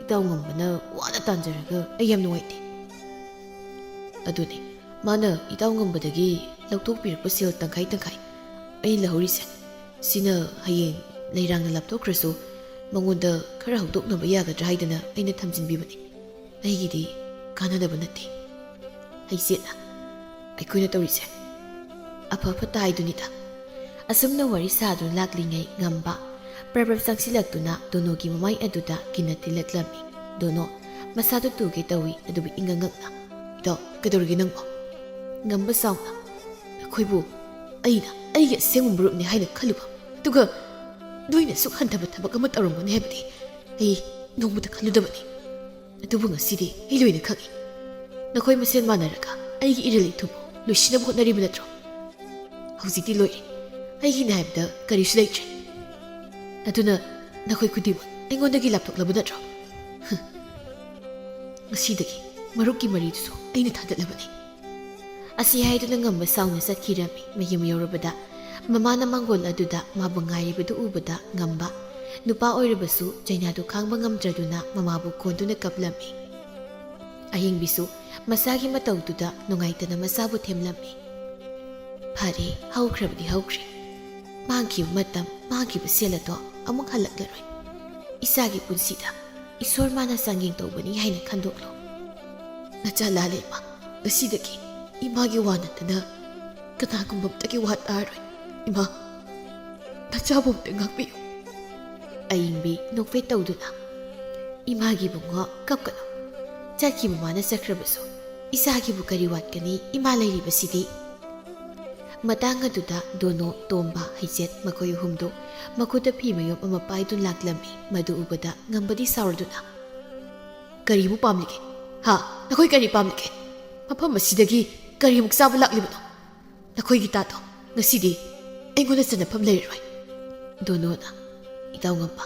ꯏꯇꯥꯎ ꯉꯝꯕꯅ ꯋꯥꯅ ꯇꯥꯟꯖꯔꯒ ꯑꯩ ꯌꯥꯝ ꯅꯨꯡꯉꯥꯏꯇꯦ꯫ ꯑꯗꯨꯅꯦ, ꯃꯥꯅ ꯏꯇꯥꯎ ꯉꯝꯕꯗꯒꯤ ꯂꯧꯊꯣꯛꯄꯤꯔꯛꯄ ꯁꯦꯜ ꯇꯪꯈꯥꯏ ꯇꯪꯈꯥꯏ ꯑꯩꯅ ꯂꯧꯍꯧꯔꯤꯁꯦ꯫ ꯁꯤꯅ ꯍꯌꯦꯡ ꯂꯩꯔꯥꯡꯅ ꯂꯥꯞꯊꯣꯛꯈ꯭ꯔꯁꯨ ꯃꯉꯣꯟꯗ ꯈꯔ ꯍꯧꯗꯣꯛꯅꯕ ꯌꯥꯒꯗ꯭ꯔꯥ ꯍꯥꯏꯗꯅ ꯑꯩꯅ ꯊꯝꯖꯤꯟꯕꯤꯕꯅꯤ꯫ ꯑꯩꯒꯤꯗꯤ ꯀꯥꯟꯅꯗꯕ ꯅꯠꯇꯦ꯫ ꯍꯩꯁꯦꯠꯅ ꯑꯩꯈꯣꯏꯅ ꯇꯧꯔꯤꯁꯦ ꯑꯐ ꯐꯠꯇ ꯍꯥꯏꯗꯨꯅꯤꯗ꯫ ꯑꯁꯨꯝꯅ ꯋꯥꯔꯤ ꯁꯥꯗꯨꯅ ꯂꯥꯛꯂꯤꯉꯩ ꯉꯝꯕ ꯄ꯭ꯔꯞ ꯄ꯭ꯔꯞ ꯆꯪꯁꯤꯜꯂꯛꯇꯨꯅ ꯗꯣꯅꯣꯒꯤ ꯃꯃꯥꯏ ꯑꯗꯨꯗ ꯀꯤꯟꯅ ꯊꯤꯜꯂꯛꯂꯝꯃꯤ꯫ ꯗꯣꯅꯣ ꯃꯁꯥꯗꯨ ꯇꯨꯒꯦ ꯇꯧꯏ, ꯑꯗꯨꯕꯨ ꯏꯉꯛ ꯉꯛꯅ, "ꯏꯇꯥꯎ, ꯀꯩꯗꯧꯔꯒꯦ ꯅꯪꯕꯣ?" ꯉꯝꯕ ꯁꯥꯎꯅ, "ꯅꯈꯣꯏꯕꯨ ꯑꯩꯅ ꯑꯩꯒꯤ ꯑꯁꯦꯡꯕ ꯃꯔꯨꯞꯅꯤ ꯍꯥꯏꯅ ꯈꯜꯂꯨꯕ, ꯑꯗꯨꯒ ꯅꯣꯏꯅ ꯑꯁꯨꯛ ꯍꯟꯊꯕ ꯊꯕꯛ ꯑꯃ ꯇꯧꯔꯝꯒꯅꯤ ꯍꯥꯏꯕꯗꯤ ꯑꯩ ꯅꯣꯡꯃꯇ ꯈꯜꯂꯨꯗꯕꯅꯤ꯫ ꯑꯗꯨꯕꯨ ꯉꯁꯤꯗꯤ ꯑꯩ ꯂꯣꯏꯅ ꯈꯪꯏ꯫ ꯅꯈꯣꯏ ꯃꯁꯦꯟ ꯃꯥꯟꯅꯔꯒ ꯑꯩꯒꯤ ꯏꯔꯜ ꯏꯊꯨꯝꯕꯨ ꯂꯣꯏꯁꯤꯟꯅꯕ ꯍꯣꯠꯅꯔꯤꯕ ꯅꯠꯇ꯭ꯔꯣ? ꯍꯧꯖꯤꯛꯇꯤ ꯂꯣꯏꯔꯦ꯫ ꯑꯩꯒꯤꯅꯤ ꯍꯥꯏꯕꯗ ꯀꯔꯤꯁꯨ ꯂꯩꯇ꯭ꯔꯦ꯫ ꯑꯗꯨꯅ ꯅꯈꯣꯏ ꯈꯨꯗꯤꯡꯃꯛ ꯑꯩꯉꯣꯟꯗꯒꯤ ꯂꯥꯞꯊꯣꯛꯂꯕ ꯅꯠꯇ꯭ꯔꯣ? ꯍꯝ꯫ ꯉꯁꯤꯗꯒꯤ ꯃꯔꯨꯞꯀꯤ ꯃꯔꯤꯗꯨꯁꯨ ꯑꯩꯅ ꯊꯥꯗꯠꯂꯕꯅꯤ꯫" ꯑꯁꯤ ꯍꯥꯏꯗꯨꯅ ꯉꯝꯕ ꯁꯥꯎꯅ ꯆꯠꯈꯤꯔꯝꯃꯤ꯫ ꯃꯌꯨꯝ ꯌꯧꯔꯕꯗ ꯃꯃꯥꯅ ꯃꯥꯡꯒꯣꯜ ꯑꯗꯨꯗ ꯃꯥꯕꯨ ꯉꯥꯏꯔꯤꯕꯗꯨ ꯎꯕꯗ ꯉꯝꯕ ꯅꯨꯄꯥ ꯑꯣꯏꯔꯕꯁꯨ ꯆꯩꯅꯥꯗꯨ ꯈꯥꯡꯕ ꯉꯝꯗ꯭ꯔꯗꯨꯅ ꯃꯃꯥꯕꯨ ꯀꯣꯟꯗꯨꯅ ꯀꯞꯂꯝꯃꯤ꯫ ꯑꯍꯤꯡꯕꯤꯁꯨ ꯃꯁꯥꯒꯤ ꯃꯇꯧꯗꯨꯗ ꯅꯨꯡꯉꯥꯏꯇꯅ ꯃꯁꯥꯕꯨ ꯊꯦꯝꯂꯝꯃꯤ꯫ "ꯐꯔꯦ, ꯍꯧꯈ꯭ꯔꯕꯗꯤ ꯍꯧꯈ꯭ꯔꯦ꯫ ꯃꯥꯡꯈꯤꯕ ꯃꯇꯝ, ꯃꯥꯡꯈꯤꯕ ꯁꯦꯜ ꯑꯗꯣ ꯑꯃꯨꯛ ꯍꯜꯂꯛꯂꯔꯣꯏ꯫ ꯏꯆꯥꯒꯤ ꯄꯨꯟꯁꯤꯗ ꯏꯁꯣꯔ ꯃꯥꯅ ꯆꯥꯡꯌꯦꯡ ꯇꯧꯕꯅꯤ ꯍꯥꯏꯅ ꯈꯟꯗꯣꯛꯂꯣ꯫ ꯅꯆꯥ ꯂꯥꯂꯦꯝꯃ, ꯉꯁꯤꯗꯒꯤ ꯏꯃꯥꯒꯤ ꯋꯥ ꯅꯠꯇꯅ ꯀꯅꯥꯒꯨꯝꯕ ꯑꯝꯇꯒꯤ ꯋꯥ ꯇꯥꯔꯔꯣꯏ꯫ ꯏꯃꯥ, ꯅꯆꯥꯕꯨ ꯑꯝꯇ ꯉꯥꯛꯄꯤꯌꯨ꯫" ꯑꯏꯪꯕꯤ ꯅꯣꯛꯐꯦꯠ ꯇꯧꯗꯨꯅ, "ꯏꯃꯥꯒꯤ ꯏꯕꯨꯡꯉꯣ, ꯀꯞꯀꯅꯨ꯫ ꯆꯠꯈꯤꯕ ꯃꯥꯅ ꯆꯠꯈ꯭ꯔꯕꯁꯨ ꯏꯆꯥꯒꯤꯕꯨ ꯀꯔꯤ ꯋꯥꯠꯀꯅꯤ, ꯏꯃꯥ ꯂꯩꯔꯤꯕꯁꯤꯗꯤ꯫" ꯃꯇꯥꯡ ꯑꯗꯨꯗ ꯗꯣꯅꯣ, ꯇꯣꯝꯕ, ꯍꯩꯆꯦꯠ ꯃꯈꯣꯏ ꯑꯍꯨꯝꯗꯨ ꯃꯈꯨꯠꯇ ꯐꯤ ꯃꯌꯣꯝ ꯑꯃ ꯄꯥꯏꯗꯨꯅ ꯂꯥꯛꯂꯝꯃꯤ꯫ ꯃꯗꯨ ꯎꯕꯗ ꯉꯝꯕꯗꯤ ꯁꯥꯎꯔꯗꯨꯅ, "ꯀꯔꯤꯕꯨ ꯄꯥꯝꯂꯤꯒꯦ? ꯍꯥ? ꯅꯈꯣꯏ ꯀꯔꯤ ꯄꯥꯝꯂꯤꯒꯦ? ꯃꯐꯝ ꯑꯁꯤꯗꯒꯤ ꯀꯔꯤꯃꯨꯛ ꯆꯥꯕ ꯂꯥꯛꯂꯤꯕꯅꯣ? ꯅꯈꯣꯏꯒꯤ ꯇꯥꯗꯣ ꯉꯁꯤꯗꯤ ꯑꯩꯉꯣꯟꯗ ꯆꯟꯅꯐꯝ ꯂꯩꯔꯔꯣꯏ꯫" ꯗꯣꯅꯣꯅ, "ꯏꯇꯥꯎ ꯉꯝꯕ,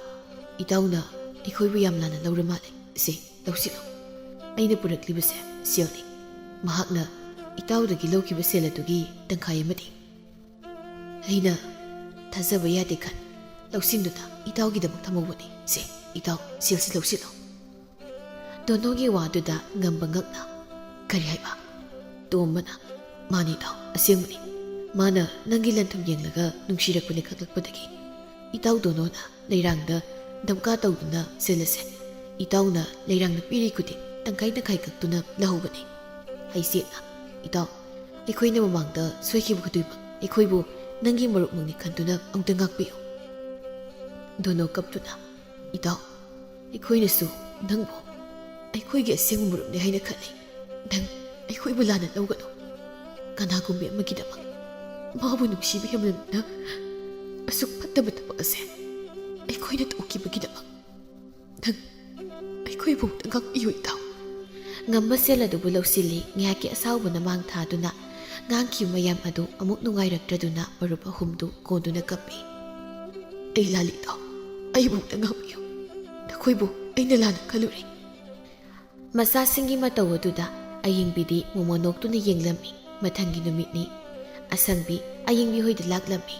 ꯏꯇꯥꯎꯅ ꯑꯩꯈꯣꯏꯕꯨ ꯌꯥꯝ ꯂꯥꯟꯅ ꯂꯧꯔ ꯃꯥꯜꯂꯦ꯫ ꯁꯦ, ꯂꯧꯁꯤꯜꯂꯣ꯫ ꯑꯩꯅ ꯄꯨꯔꯛꯂꯤꯕꯁꯦ ꯁꯦꯜꯅꯤ꯫ ꯃꯍꯥꯛꯅ ꯏꯇꯥꯎꯗꯒꯤ ꯂꯧꯈꯤꯕ ꯁꯦꯜ ꯑꯗꯨꯒꯤ ꯇꯪꯈꯥꯏ ꯑꯃꯗꯤ꯫" ꯑꯩꯅ ꯊꯥꯖꯕ ꯌꯥꯗꯦ ꯈꯟ꯫ ꯂꯧꯁꯤꯟꯗꯨꯅ ꯏꯇꯥꯎꯒꯤꯗꯃꯛ ꯊꯝꯍꯧꯕꯅꯤ꯫ ꯁꯦ, ꯏꯇꯥꯎ, ꯁꯦꯜꯁꯤ ꯂꯧꯁꯤꯜꯂꯣ꯫ ꯗꯣꯅꯣꯒꯤ ꯋꯥꯗꯨꯗ ꯉꯝꯕ ꯉꯛꯅ, "ꯀꯔꯤ ꯍꯥꯏꯕ?" ꯇꯣꯝꯕꯅ, "ꯃꯥꯅꯤ ꯏꯇꯥꯎ, ꯑꯁꯦꯡꯕꯅꯤ꯫ ꯃꯥꯅ ꯅꯪꯒꯤ ꯂꯟ ꯊꯨꯝ ꯌꯦꯡꯂꯒ ꯅꯨꯡꯁꯤꯔꯛꯄꯅꯤ ꯈꯪꯂꯛꯄꯗꯒꯤ ꯏꯇꯥꯎ ꯗꯣꯅꯣꯅ ꯂꯩꯔꯥꯡꯗ ꯗꯝꯀꯥ ꯇꯧꯗꯨꯅ ꯁꯦꯜ ꯑꯁꯦ ꯏꯇꯥꯎꯅ ꯂꯩꯔꯥꯡꯅ ꯄꯤꯔꯤ ꯈꯨꯗꯤꯡ ꯇꯪꯈꯥꯏ ꯇꯪꯈꯥꯏ ꯀꯛꯇꯨꯅ ꯂꯧꯍꯧꯕꯅꯤ꯫ ꯍꯩꯁꯦꯠꯅ, ꯏꯇꯥꯎ, ꯑꯩꯈꯣꯏꯅ ꯃꯃꯥꯡꯗ ꯁꯣꯏꯈꯤꯕ ꯈꯨꯗꯤꯡꯃꯛ ꯑꯩꯈꯣꯏꯕꯨ ꯅꯪꯒꯤ ꯃꯔꯨꯞꯃꯛꯅꯤ ꯈꯟꯗꯨꯅ ꯑꯃꯨꯛꯇ ꯉꯥꯛꯄꯤꯌꯨ꯫" ꯗꯣꯅꯣ ꯀꯞꯇꯨꯅ, "ꯏꯇꯥꯎ, ꯑꯩꯈꯣꯏꯅꯁꯨ ꯅꯪꯕꯨ ꯑꯩꯈꯣꯏꯒꯤ ꯑꯁꯦꯡꯕ ꯃꯔꯨꯞꯅꯤ ꯍꯥꯏꯅ ꯈꯜꯂꯤ꯫ ꯅꯪ ꯑꯩꯈꯣꯏꯕꯨ ꯂꯥꯟꯅ ꯂꯧꯒꯅꯨ꯫ ꯀꯅꯥꯒꯨꯝꯕꯤ ꯑꯃꯒꯤꯗꯃꯛ ꯃꯥꯕꯨ ꯅꯨꯡꯁꯤꯕ ꯍꯦꯟꯃꯟꯕꯅ ꯑꯁꯨꯛ ꯐꯠꯇꯕ ꯊꯕꯛ ꯑꯁꯦ ꯑꯩꯈꯣꯏꯅ ꯇꯧꯈꯤꯕꯒꯤꯗꯃꯛ ꯅꯪ ꯑꯩꯈꯣꯏꯕꯨ ꯑꯃꯨꯛꯇ ꯉꯥꯛꯄꯤꯌꯨ ꯏꯇꯥꯎ꯫" ꯉꯝꯕ ꯁꯦꯜ ꯑꯗꯨꯕꯨ ꯂꯧꯁꯤꯜꯂꯤ꯫ ꯉꯥꯏꯍꯥꯛꯀꯤ ꯑꯁꯥꯎꯕꯅ ꯃꯥꯡ ꯊꯥꯗꯨꯅ ꯉꯥꯡꯈꯤꯕ ꯃꯌꯥꯝ ꯑꯗꯨ ꯑꯃꯨꯛ ꯅꯨꯡꯉꯥꯏꯔꯛꯇ꯭ꯔꯗꯨꯅ ꯃꯔꯨꯞ ꯑꯍꯨꯝꯗꯨ ꯀꯣꯟꯗꯨꯅ ꯀꯞꯄꯤ꯫ "ꯑꯩ ꯂꯥꯜꯂꯤ ꯏꯇꯥꯎ, ꯑꯩꯕꯨ ꯑꯃꯨꯛꯇ ꯉꯥꯛꯄꯤꯌꯨ꯫ ꯅꯈꯣꯏꯕꯨ ꯑꯩꯅ ꯂꯥꯟꯅ ꯈꯜꯂꯨꯔꯦ꯫" ꯃꯆꯥꯁꯤꯡꯒꯤ ꯃꯇꯧ ꯑꯗꯨꯗ ꯑꯌꯤꯡꯕꯤꯗꯤ ꯃꯣꯃꯣꯟ ꯅꯣꯛꯇꯨꯅ ꯌꯦꯡꯂꯝꯃꯤ꯫ ꯃꯊꯪꯒꯤ ꯅꯨꯃꯤꯠꯅꯤ꯫ ꯑꯁꯪꯕꯤ ꯑꯌꯤꯡꯕꯤ ꯍꯣꯏꯗ ꯂꯥꯛꯂꯝꯃꯤ꯫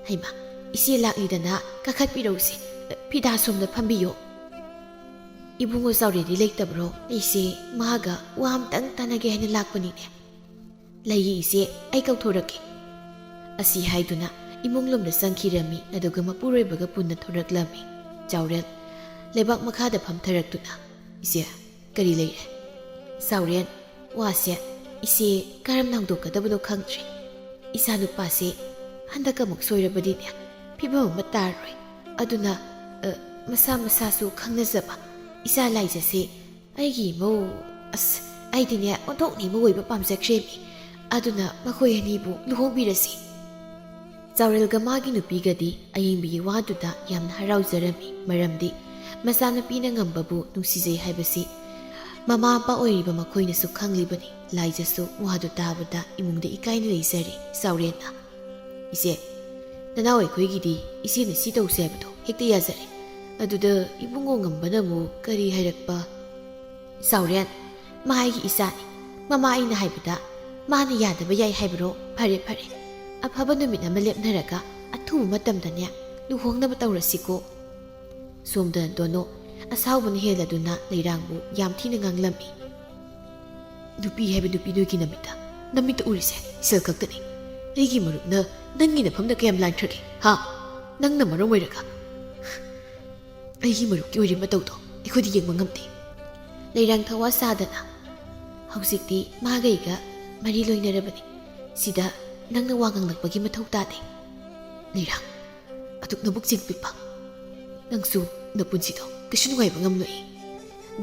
"ꯍꯩꯃꯥ, ꯏꯆꯦ ꯂꯥꯛꯂꯤꯗꯅ, ꯀꯥꯈꯠꯄꯤꯔꯧꯁꯦ꯫ ꯐꯤꯗꯥ ꯁꯣꯝꯗ ꯐꯝꯕꯤꯌꯣ꯫" "ꯏꯕꯨꯡꯉꯣ ꯆꯥꯎꯔꯦꯟꯗꯤ ꯂꯩꯇꯕ꯭ꯔꯣ? ꯑꯩꯁꯦ ꯃꯥꯒ ꯋꯥ ꯑꯝꯇꯪ ꯇꯥꯟꯅꯒꯦ ꯍꯥꯏꯅ ꯂꯥꯛꯄꯅꯤꯅꯦ꯫" "ꯂꯩꯌꯦ ꯏꯆꯦ, ꯑꯩ ꯀꯧꯊꯣꯔꯛꯀꯦ꯫" ꯑꯁꯤ ꯍꯥꯏꯗꯨꯅ ꯏꯃꯨꯡ ꯂꯣꯝꯗ ꯆꯪꯈꯤꯔꯝꯃꯤ꯫ ꯑꯗꯨꯒ ꯃꯄꯨꯔꯣꯏꯕꯒ ꯄꯨꯟꯅ ꯊꯣꯔꯛꯂꯝꯃꯤ꯫ ꯆꯥꯎꯔꯦꯟ ꯂꯩꯕꯥꯛ ꯃꯈꯥꯗ ꯐꯝꯊꯔꯛꯇꯨꯅ, "ꯏꯆꯦ, ꯀꯔꯤ ꯂꯩꯔꯦ?" ꯆꯥꯎꯔꯦꯟ, "ꯋꯥꯁꯦ ꯏꯆꯦ ꯀꯔꯝꯅ ꯍꯧꯗꯣꯛꯀꯗꯕꯅꯣ ꯈꯪꯗ꯭ꯔꯦ꯫ ꯏꯆꯥꯅꯨꯄꯥꯁꯦ ꯍꯟꯗꯛ ꯑꯃꯨꯛ ꯁꯣꯏꯔꯕꯗꯤꯅꯦ, ꯐꯤꯕꯝ ꯑꯃ ꯇꯥꯔꯔꯣꯏ꯫ ꯑꯗꯨꯅ, ꯑ, ꯃꯁꯥ ꯃꯁꯥꯁꯨ ꯈꯪꯅꯖꯕ ꯏꯆꯥ ꯂꯥꯏꯖꯁꯦ ꯑꯩꯒꯤ ꯏꯃꯧ, ꯑꯁ, ꯑꯩꯗꯤꯅꯦ ꯑꯣꯟꯊꯣꯛꯅ ꯏꯃꯧ ꯑꯣꯏꯕ ꯄꯥꯝꯖꯈ꯭ꯔꯦꯃꯤ꯫ ꯑꯗꯨꯅ ꯃꯈꯣꯏ ꯑꯅꯤꯕꯨ ꯂꯨꯍꯣꯡꯕꯤꯔꯁꯤ꯫" ꯆꯥꯎꯔꯦꯜꯒ ꯃꯥꯒꯤ ꯅꯨꯄꯤꯒꯗꯤ ꯑꯌꯤꯡꯕꯤꯒꯤ ꯋꯥꯗꯨꯗ ꯌꯥꯝꯅ ꯍꯔꯥꯎꯖꯔꯝꯃꯤ꯫ ꯃꯔꯝꯗꯤ ꯃꯆꯥꯅꯨꯄꯤꯅ ꯉꯝꯕꯕꯨ ꯅꯨꯡꯁꯤꯖꯩ ꯍꯥꯏꯕꯁꯤ ꯃꯃꯥ ꯃꯄꯥ ꯑꯣꯏꯔꯤꯕ ꯃꯈꯣꯏꯅꯁꯨ ꯈꯪꯂꯤꯕꯅꯤ꯫ ꯂꯥꯏꯖꯁꯨ ꯋꯥꯗꯨ ꯇꯥꯕꯗ ꯏꯃꯨꯡꯗ ꯏꯀꯥꯏꯅ ꯂꯩꯖꯔꯤ꯫ ꯆꯥꯎꯔꯦꯟꯅ, "ꯏꯆꯦ, ꯅꯅꯥꯎ ꯑꯩꯈꯣꯏꯒꯤꯗꯤ ꯏꯆꯦꯅ ꯁꯤ ꯇꯧꯁꯦ ꯍꯥꯏꯕꯗꯣ ꯍꯦꯛꯇ ꯌꯥꯖꯔꯦ꯫ ꯑꯗꯨꯗ ꯏꯕꯨꯡꯉꯣ ꯉꯝꯕꯅ ꯑꯃꯨꯛ ꯀꯔꯤ ꯍꯥꯏꯔꯛꯄ?" ꯆꯥꯎꯔꯦꯟ, "ꯃꯥ ꯑꯩꯒꯤ ꯏꯆꯥꯅꯤ꯫ ꯃꯃꯥ ꯑꯩꯅ ꯍꯥꯏꯕꯗ ꯃꯥꯅ ꯌꯥꯗꯕ ꯌꯥꯏ ꯍꯥꯏꯕ꯭ꯔꯣ? ꯐꯔꯦ, ꯐꯔꯦ꯫ ꯑꯐꯕ ꯅꯨꯃꯤꯠ ꯑꯃ ꯂꯦꯞꯅꯔꯒ ꯑꯊꯨꯕ ꯃꯇꯝꯗꯅꯦ ꯂꯨꯍꯣꯡꯅꯕ ꯇꯧꯔꯁꯤꯀꯣ꯫ ꯁꯣꯝꯗ ꯗꯣꯅꯣ ꯑꯁꯥꯎꯕꯅ ꯍꯦꯜꯂꯗꯨꯅ ꯂꯩꯔꯥꯡꯕꯨ ꯌꯥꯝ ꯊꯤꯅ ꯉꯥꯡꯂꯝꯃꯤ꯫ "ꯅꯨꯄꯤ ꯍꯥꯏꯕ ꯅꯨꯄꯤ ꯅꯣꯏꯒꯤ ꯅꯃꯤꯠꯇ, ꯅꯃꯤꯠꯇ ꯎꯔꯤꯁꯦ ꯁꯦꯜ ꯈꯛꯇꯅꯤ꯫ ꯑꯩꯒꯤ ꯃꯔꯨꯞꯅ ꯅꯪꯒꯤ ꯅꯐꯝꯗ ꯀꯌꯥꯝ ꯂꯥꯟꯈ꯭ꯔꯒꯦ, ꯍꯥ? ꯅꯪꯅ ꯃꯔꯝ ꯑꯣꯏꯔꯒ ꯑꯩꯒꯤ ꯃꯔꯨꯞꯀꯤ ꯑꯣꯏꯔꯤꯕ ꯃꯇꯧꯗꯣ ꯑꯩꯈꯣꯏꯗꯤ ꯌꯦꯡꯕ ꯉꯝꯗꯦ꯫" ꯂꯩꯔꯥꯡ ꯊꯋꯥ ꯁꯥꯗꯅ, "ꯍꯧꯖꯤꯛꯇꯤ ꯃꯥꯒ ꯑꯩꯒ ꯃꯔꯤ ꯂꯣꯏꯅꯔꯕꯅꯤ꯫ ꯁꯤꯗ ꯅꯪꯅ ꯋꯥ ꯉꯥꯡꯂꯛꯄꯒꯤ ꯃꯊꯧ ꯇꯥꯗꯦ꯫" ꯂꯩꯔꯥꯡ, ꯑꯗꯨꯛ ꯅꯕꯨꯛ ꯆꯦꯡꯄꯤꯛꯄ ꯅꯪꯁꯨ ꯅꯄꯨꯟꯁꯤꯗꯣ ꯀꯩꯁꯨ ꯅꯨꯡꯉꯥꯏꯕ ꯉꯝꯂꯣꯏ꯫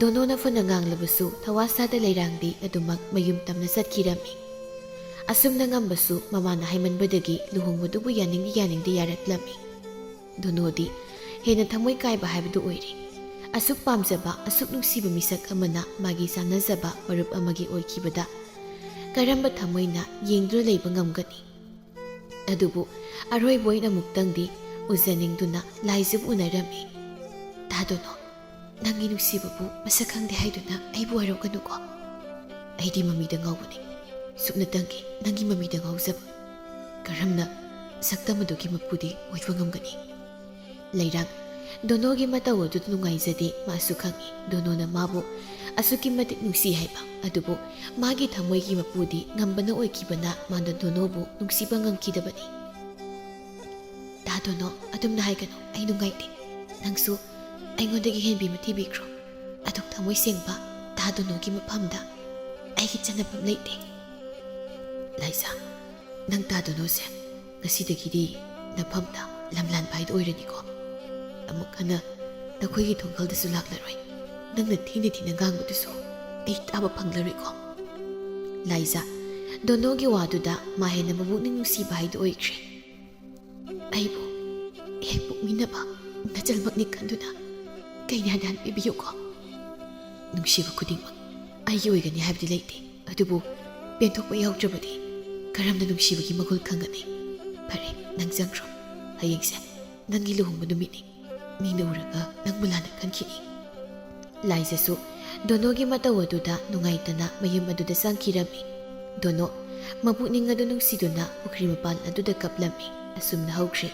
ꯗꯣꯅꯣꯅ ꯐꯅ ꯉꯥꯡꯂꯕꯁꯨ ꯊꯋꯥ ꯁꯥꯗ ꯂꯩꯔꯥꯡꯗꯤ ꯑꯗꯨꯃꯛ ꯃꯌꯨꯝ ꯇꯝꯅ ꯆꯠꯈꯤꯔꯝꯃꯤ꯫ ꯑꯁꯨꯝꯅ ꯉꯝꯕꯁꯨ ꯃꯃꯥꯅ ꯍꯥꯏꯃꯟꯕꯗꯒꯤ ꯂꯨꯍꯣꯡꯕꯗꯨꯕꯨ ꯌꯥꯅꯤꯡꯗꯦ ꯌꯥꯅꯤꯡꯗꯦ ꯌꯥꯔꯛꯂꯝꯃꯤ꯫ ꯗꯣꯅꯣꯗꯤ ꯍꯦꯟꯅ ꯊꯃꯣꯏ ꯀꯥꯏꯕ ꯍꯥꯏꯕꯗꯨ ꯑꯣꯏꯔꯦ꯫ ꯑꯁꯨꯛ ꯄꯥꯝꯖꯕ, ꯑꯁꯨꯛ ꯅꯨꯡꯁꯤꯕ ꯃꯤꯁꯛ ꯑꯃꯅ ꯃꯥꯒꯤ ꯆꯥꯟꯅꯖꯕ ꯃꯔꯨꯞ ꯑꯃꯒꯤ ꯑꯣꯏꯈꯤꯕꯗ ꯀꯔꯝꯕ ꯊꯃꯣꯏꯅ ꯌꯦꯡꯗꯨꯅ ꯂꯩꯕ ꯉꯝꯒꯅꯤ? ꯑꯗꯨꯕꯨ ꯑꯔꯣꯏꯕ ꯑꯣꯏꯅ ꯑꯃꯨꯛꯇꯪꯗꯤ ꯎꯖꯅꯤꯡꯗꯨꯅ ꯂꯥꯏꯖꯕꯨ ꯎꯅꯔꯝꯃꯤ꯫ "ꯇꯥ ꯗꯣꯅꯣ, ꯅꯪꯒꯤ ꯅꯨꯡꯁꯤꯕꯕꯨ ꯃꯁꯛ ꯈꯪꯗꯦ ꯍꯥꯏꯗꯨꯅ ꯑꯩꯕꯨ ꯍꯥꯏꯔꯛꯀꯅꯨꯀꯣ꯫ ꯑꯩꯗꯤ ꯃꯃꯤꯗ ꯉꯥꯎꯕꯅꯤ꯫ ꯁꯨꯞꯅꯇꯪꯒꯤ ꯅꯪꯒꯤ ꯃꯃꯤꯗ ꯉꯥꯎꯖꯕ꯫ ꯀꯔꯝꯅ ꯁꯛꯇꯝ ꯑꯗꯨꯒꯤ ꯃꯄꯨꯗꯤ ꯑꯣꯏꯕ ꯉꯝꯒꯅꯤ?" ꯂꯩꯔꯥꯡ, ꯗꯣꯅꯣꯒꯤ ꯃꯇꯧ ꯑꯗꯨꯗ ꯅꯨꯡꯉꯥꯏꯖꯗꯦ ꯃꯥꯁꯨ ꯈꯪꯏ꯫ ꯗꯣꯅꯣꯅ ꯃꯥꯕꯨ ꯑꯁꯨꯛꯀꯤ ꯃꯇꯤꯛ ꯅꯨꯡꯁꯤ ꯍꯥꯏꯕ꯫ ꯑꯗꯨꯕꯨ ꯃꯥꯒꯤ ꯊꯃꯣꯏꯒꯤ ꯃꯄꯨꯗꯤ ꯉꯝꯕꯅ ꯑꯣꯏꯈꯤꯕꯅ ꯃꯥꯅ ꯗꯣꯅꯣꯕꯨ ꯅꯨꯡꯁꯤꯕ ꯉꯝꯈꯤꯗꯕꯅꯤ꯫ "ꯇꯥ ꯗꯣꯅꯣ, ꯑꯗꯨꯝꯅ ꯍꯥꯏꯒꯅꯨ, ꯑꯩ ꯅꯨꯡꯉꯥꯏꯇꯦ꯫ ꯅꯪꯁꯨ ꯑꯩꯉꯣꯟꯗꯒꯤ ꯍꯦꯟꯕꯤ ꯑꯃ ꯊꯤꯕꯤꯈ꯭ꯔꯣ꯫ ꯑꯗꯨꯛ ꯊꯃꯣꯏ ꯁꯦꯡꯕ ꯇꯥ ꯗꯣꯅꯣꯒꯤ ꯃꯐꯝꯗ ꯑꯩꯒꯤ ꯆꯟꯅꯐꯝ ꯂꯩꯇꯦ꯫" "ꯂꯥꯏꯖꯥ, ꯅꯪ ꯇꯥ ꯗꯣꯅꯣꯁꯦ ꯉꯁꯤꯗꯒꯤꯗꯤ ꯅꯐꯝꯗ ꯂꯝ ꯂꯥꯟꯕ ꯍꯥꯏꯗꯣ ꯑꯣꯏꯔꯅꯤꯀꯣ꯫ ꯑꯃꯨꯛ ꯍꯟꯅ ꯅꯈꯣꯏꯒꯤ ꯊꯣꯡꯒꯜꯗꯁꯨ ꯂꯥꯛꯂꯔꯣꯏ꯫ ꯅꯪꯅ ꯊꯤꯅ ꯊꯤꯅ ꯉꯥꯡꯕꯗꯨꯁꯨ ꯑꯩ ꯇꯥꯕ ꯐꯪꯂꯔꯣꯏꯀꯣ꯫" ꯂꯥꯏꯖꯥ, ꯗꯣꯅꯣꯒꯤ ꯋꯥꯗꯨꯗ ꯃꯥ ꯍꯦꯟꯅ ꯃꯕꯨꯛꯅꯤꯡ ꯅꯨꯡꯁꯤꯕ ꯍꯥꯏꯗꯨ ꯑꯣꯏꯈ꯭ꯔꯦ꯫ "ꯑꯩꯕꯨ ꯍꯦꯛ ꯄꯣꯛꯃꯤꯟꯅꯕ ꯅꯆꯜꯃꯛꯅꯤ ꯈꯟꯗꯨꯅ ꯀꯩꯅꯥ ꯗꯥꯟ ꯄꯤꯕꯤꯌꯨꯀꯣ꯫ ꯅꯨꯡꯁꯤꯕ ꯈꯨꯗꯤꯡꯃꯛ ꯑꯩꯒꯤ ꯑꯣꯏꯒꯅꯤ ꯍꯥꯏꯕꯗꯤ ꯂꯩꯇꯦ, ꯑꯗꯨꯕꯨ ꯄꯦꯟꯊꯣꯛꯄ ꯌꯥꯎꯗ꯭ꯔꯕꯗꯤ ꯀꯔꯝꯅ ꯅꯨꯡꯁꯤꯕꯒꯤ ꯃꯒꯨꯜ ꯈꯪꯒꯅꯤ? ꯐꯔꯦ, ꯅꯪ ꯆꯪꯈ꯭ꯔꯣ꯫ ꯍꯌꯦꯡꯁꯦ ꯅꯪꯒꯤ ꯂꯨꯍꯣꯡꯕ ꯅꯨꯃꯤꯠꯅꯤ꯫ ꯃꯤꯅ ꯎꯔꯒ ꯅꯪꯕꯨ ꯂꯥꯟꯅ ꯈꯟꯈꯤꯅꯤ꯫" ꯂꯥꯏꯖꯁꯨ ꯗꯣꯅꯣꯒꯤ ꯃꯇꯧ ꯑꯗꯨꯗ ꯅꯨꯡꯉꯥꯏꯇꯅ ꯃꯌꯨꯝ ꯑꯗꯨꯗ ꯆꯪꯈꯤꯔꯝꯃꯤ꯫ ꯗꯣꯅꯣ ꯃꯄꯨꯛꯅꯤꯡ ꯑꯗꯨ ꯅꯨꯡꯁꯤꯗꯨꯅ ꯄꯨꯈ꯭ꯔꯤ ꯃꯄꯥꯟ ꯑꯗꯨꯗ ꯀꯞꯂꯝꯃꯤ꯫ ꯑꯁꯨꯝꯅ ꯍꯧꯈ꯭ꯔꯦ꯫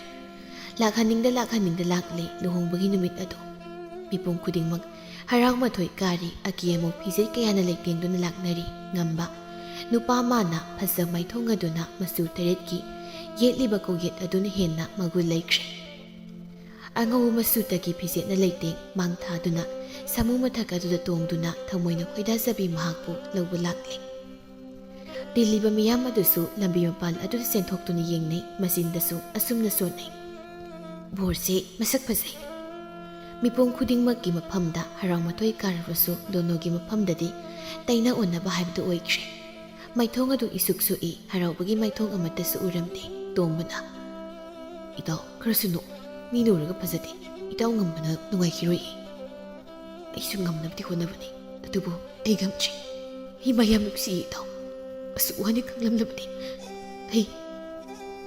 ꯂꯥꯛꯍꯟꯅꯤꯡꯗ ꯂꯥꯛꯍꯟꯅꯤꯡꯗ ꯂꯥꯛꯂꯦ ꯂꯨꯍꯣꯡꯕꯒꯤ ꯅꯨꯃꯤꯠ ꯑꯗꯨ꯫ ꯃꯤꯄꯨꯝ ꯈꯨꯗꯤꯡꯃꯛ ꯍꯔꯥꯎ ꯃꯊꯣꯏ ꯀꯥꯔꯤ, ꯑꯀꯦ ꯑꯃꯧ ꯐꯤꯖꯦꯠ ꯀꯌꯥꯅ ꯂꯩꯇꯦꯡꯗꯨꯅ ꯂꯥꯛꯅꯔꯤ꯫ ꯉꯝꯕ ꯅꯨꯄꯥ ꯑꯃꯅ ꯐꯖ ꯃꯥꯏꯊꯣꯡ ꯑꯗꯨꯅ ꯃꯆꯨ ꯇꯔꯦꯠꯀꯤ ꯌꯦꯠꯂꯤꯕ ꯀꯣꯛꯌꯦꯠ ꯑꯗꯨꯅ ꯍꯦꯟꯅ ꯃꯒꯨꯟ ꯂꯩꯈ꯭ꯔꯦ꯫ ꯑꯉꯧꯕ ꯃꯆꯨ ꯇꯒꯤ ꯐꯤꯖꯦꯠꯅ ꯂꯩꯇꯦꯡ ꯃꯥꯡ ꯊꯥꯗꯨꯅ ꯁꯥꯃꯨ ꯃꯊꯛ ꯑꯗꯨꯗ ꯇꯣꯡꯗꯨꯅ ꯊꯃꯣꯏꯅ ꯈꯣꯏꯗꯥꯖꯕꯤ ꯃꯍꯥꯛꯄꯨ ꯂꯧꯕ ꯂꯥꯛꯂꯦ꯫ ꯇꯤꯜꯂꯤꯕ ꯃꯤꯌꯥꯝ ꯑꯗꯨꯁꯨ ꯂꯝꯕꯤ ꯃꯄꯥꯟ ꯑꯗꯨꯗ ꯆꯦꯟꯊꯣꯛꯇꯨꯅ ꯌꯦꯡꯅꯩ, ꯃꯆꯤꯟꯗꯁꯨ ꯑꯁꯨꯝꯅ ꯁꯣꯟꯅꯩ꯫ ꯕꯣꯔꯁꯦ ꯃꯁꯛ ꯐꯖꯩ꯫ ꯃꯤꯄꯨꯝ ꯈꯨꯗꯤꯡꯃꯛꯀꯤ ꯃꯐꯝꯗ ꯍꯔꯥꯎ ꯃꯊꯣꯏ ꯀꯥꯔꯕꯁꯨ ꯗꯣꯅꯣꯒꯤ ꯃꯐꯝꯗꯗꯤ ꯇꯩꯅ ꯑꯣꯟꯅꯕ ꯍꯥꯏꯕꯗꯨ ꯑꯣꯏꯈ꯭ꯔꯦ꯫ ꯃꯥꯏꯊꯣꯡ ꯑꯗꯨ ꯏꯁꯨꯛ ꯁꯨꯛꯏ, ꯍꯔꯥꯎꯕꯒꯤ ꯃꯥꯏꯊꯣꯡ ꯑꯃꯠꯇꯁꯨ ꯎꯔꯝꯗꯦ꯫ ꯇꯣꯝꯕꯅ, "ꯏꯇꯥꯎ, ꯈꯔꯁꯨ ꯅꯣꯛ꯫ ꯃꯤꯅ ꯎꯔꯒ ꯐꯖꯗꯦ꯫ ꯏꯇꯥꯎ ꯉꯝꯕꯅ ꯅꯨꯡꯉꯥꯏꯈꯤꯔꯣꯏꯌꯦ꯫ ꯑꯩꯁꯨ ꯉꯝꯅꯕꯗꯤ ꯍꯣꯠꯅꯕꯅꯤ, ꯑꯗꯨꯕꯨ ꯑꯩ ꯉꯝꯗ꯭ꯔꯤ꯫ ꯏꯃꯥ, ꯌꯥꯝ ꯅꯨꯡꯁꯤꯌꯦ ꯏꯇꯥꯎ꯫ ꯑꯁꯨꯛ ꯋꯥꯅ ꯈꯪꯂꯝꯂꯕꯗꯤ ꯑꯩ,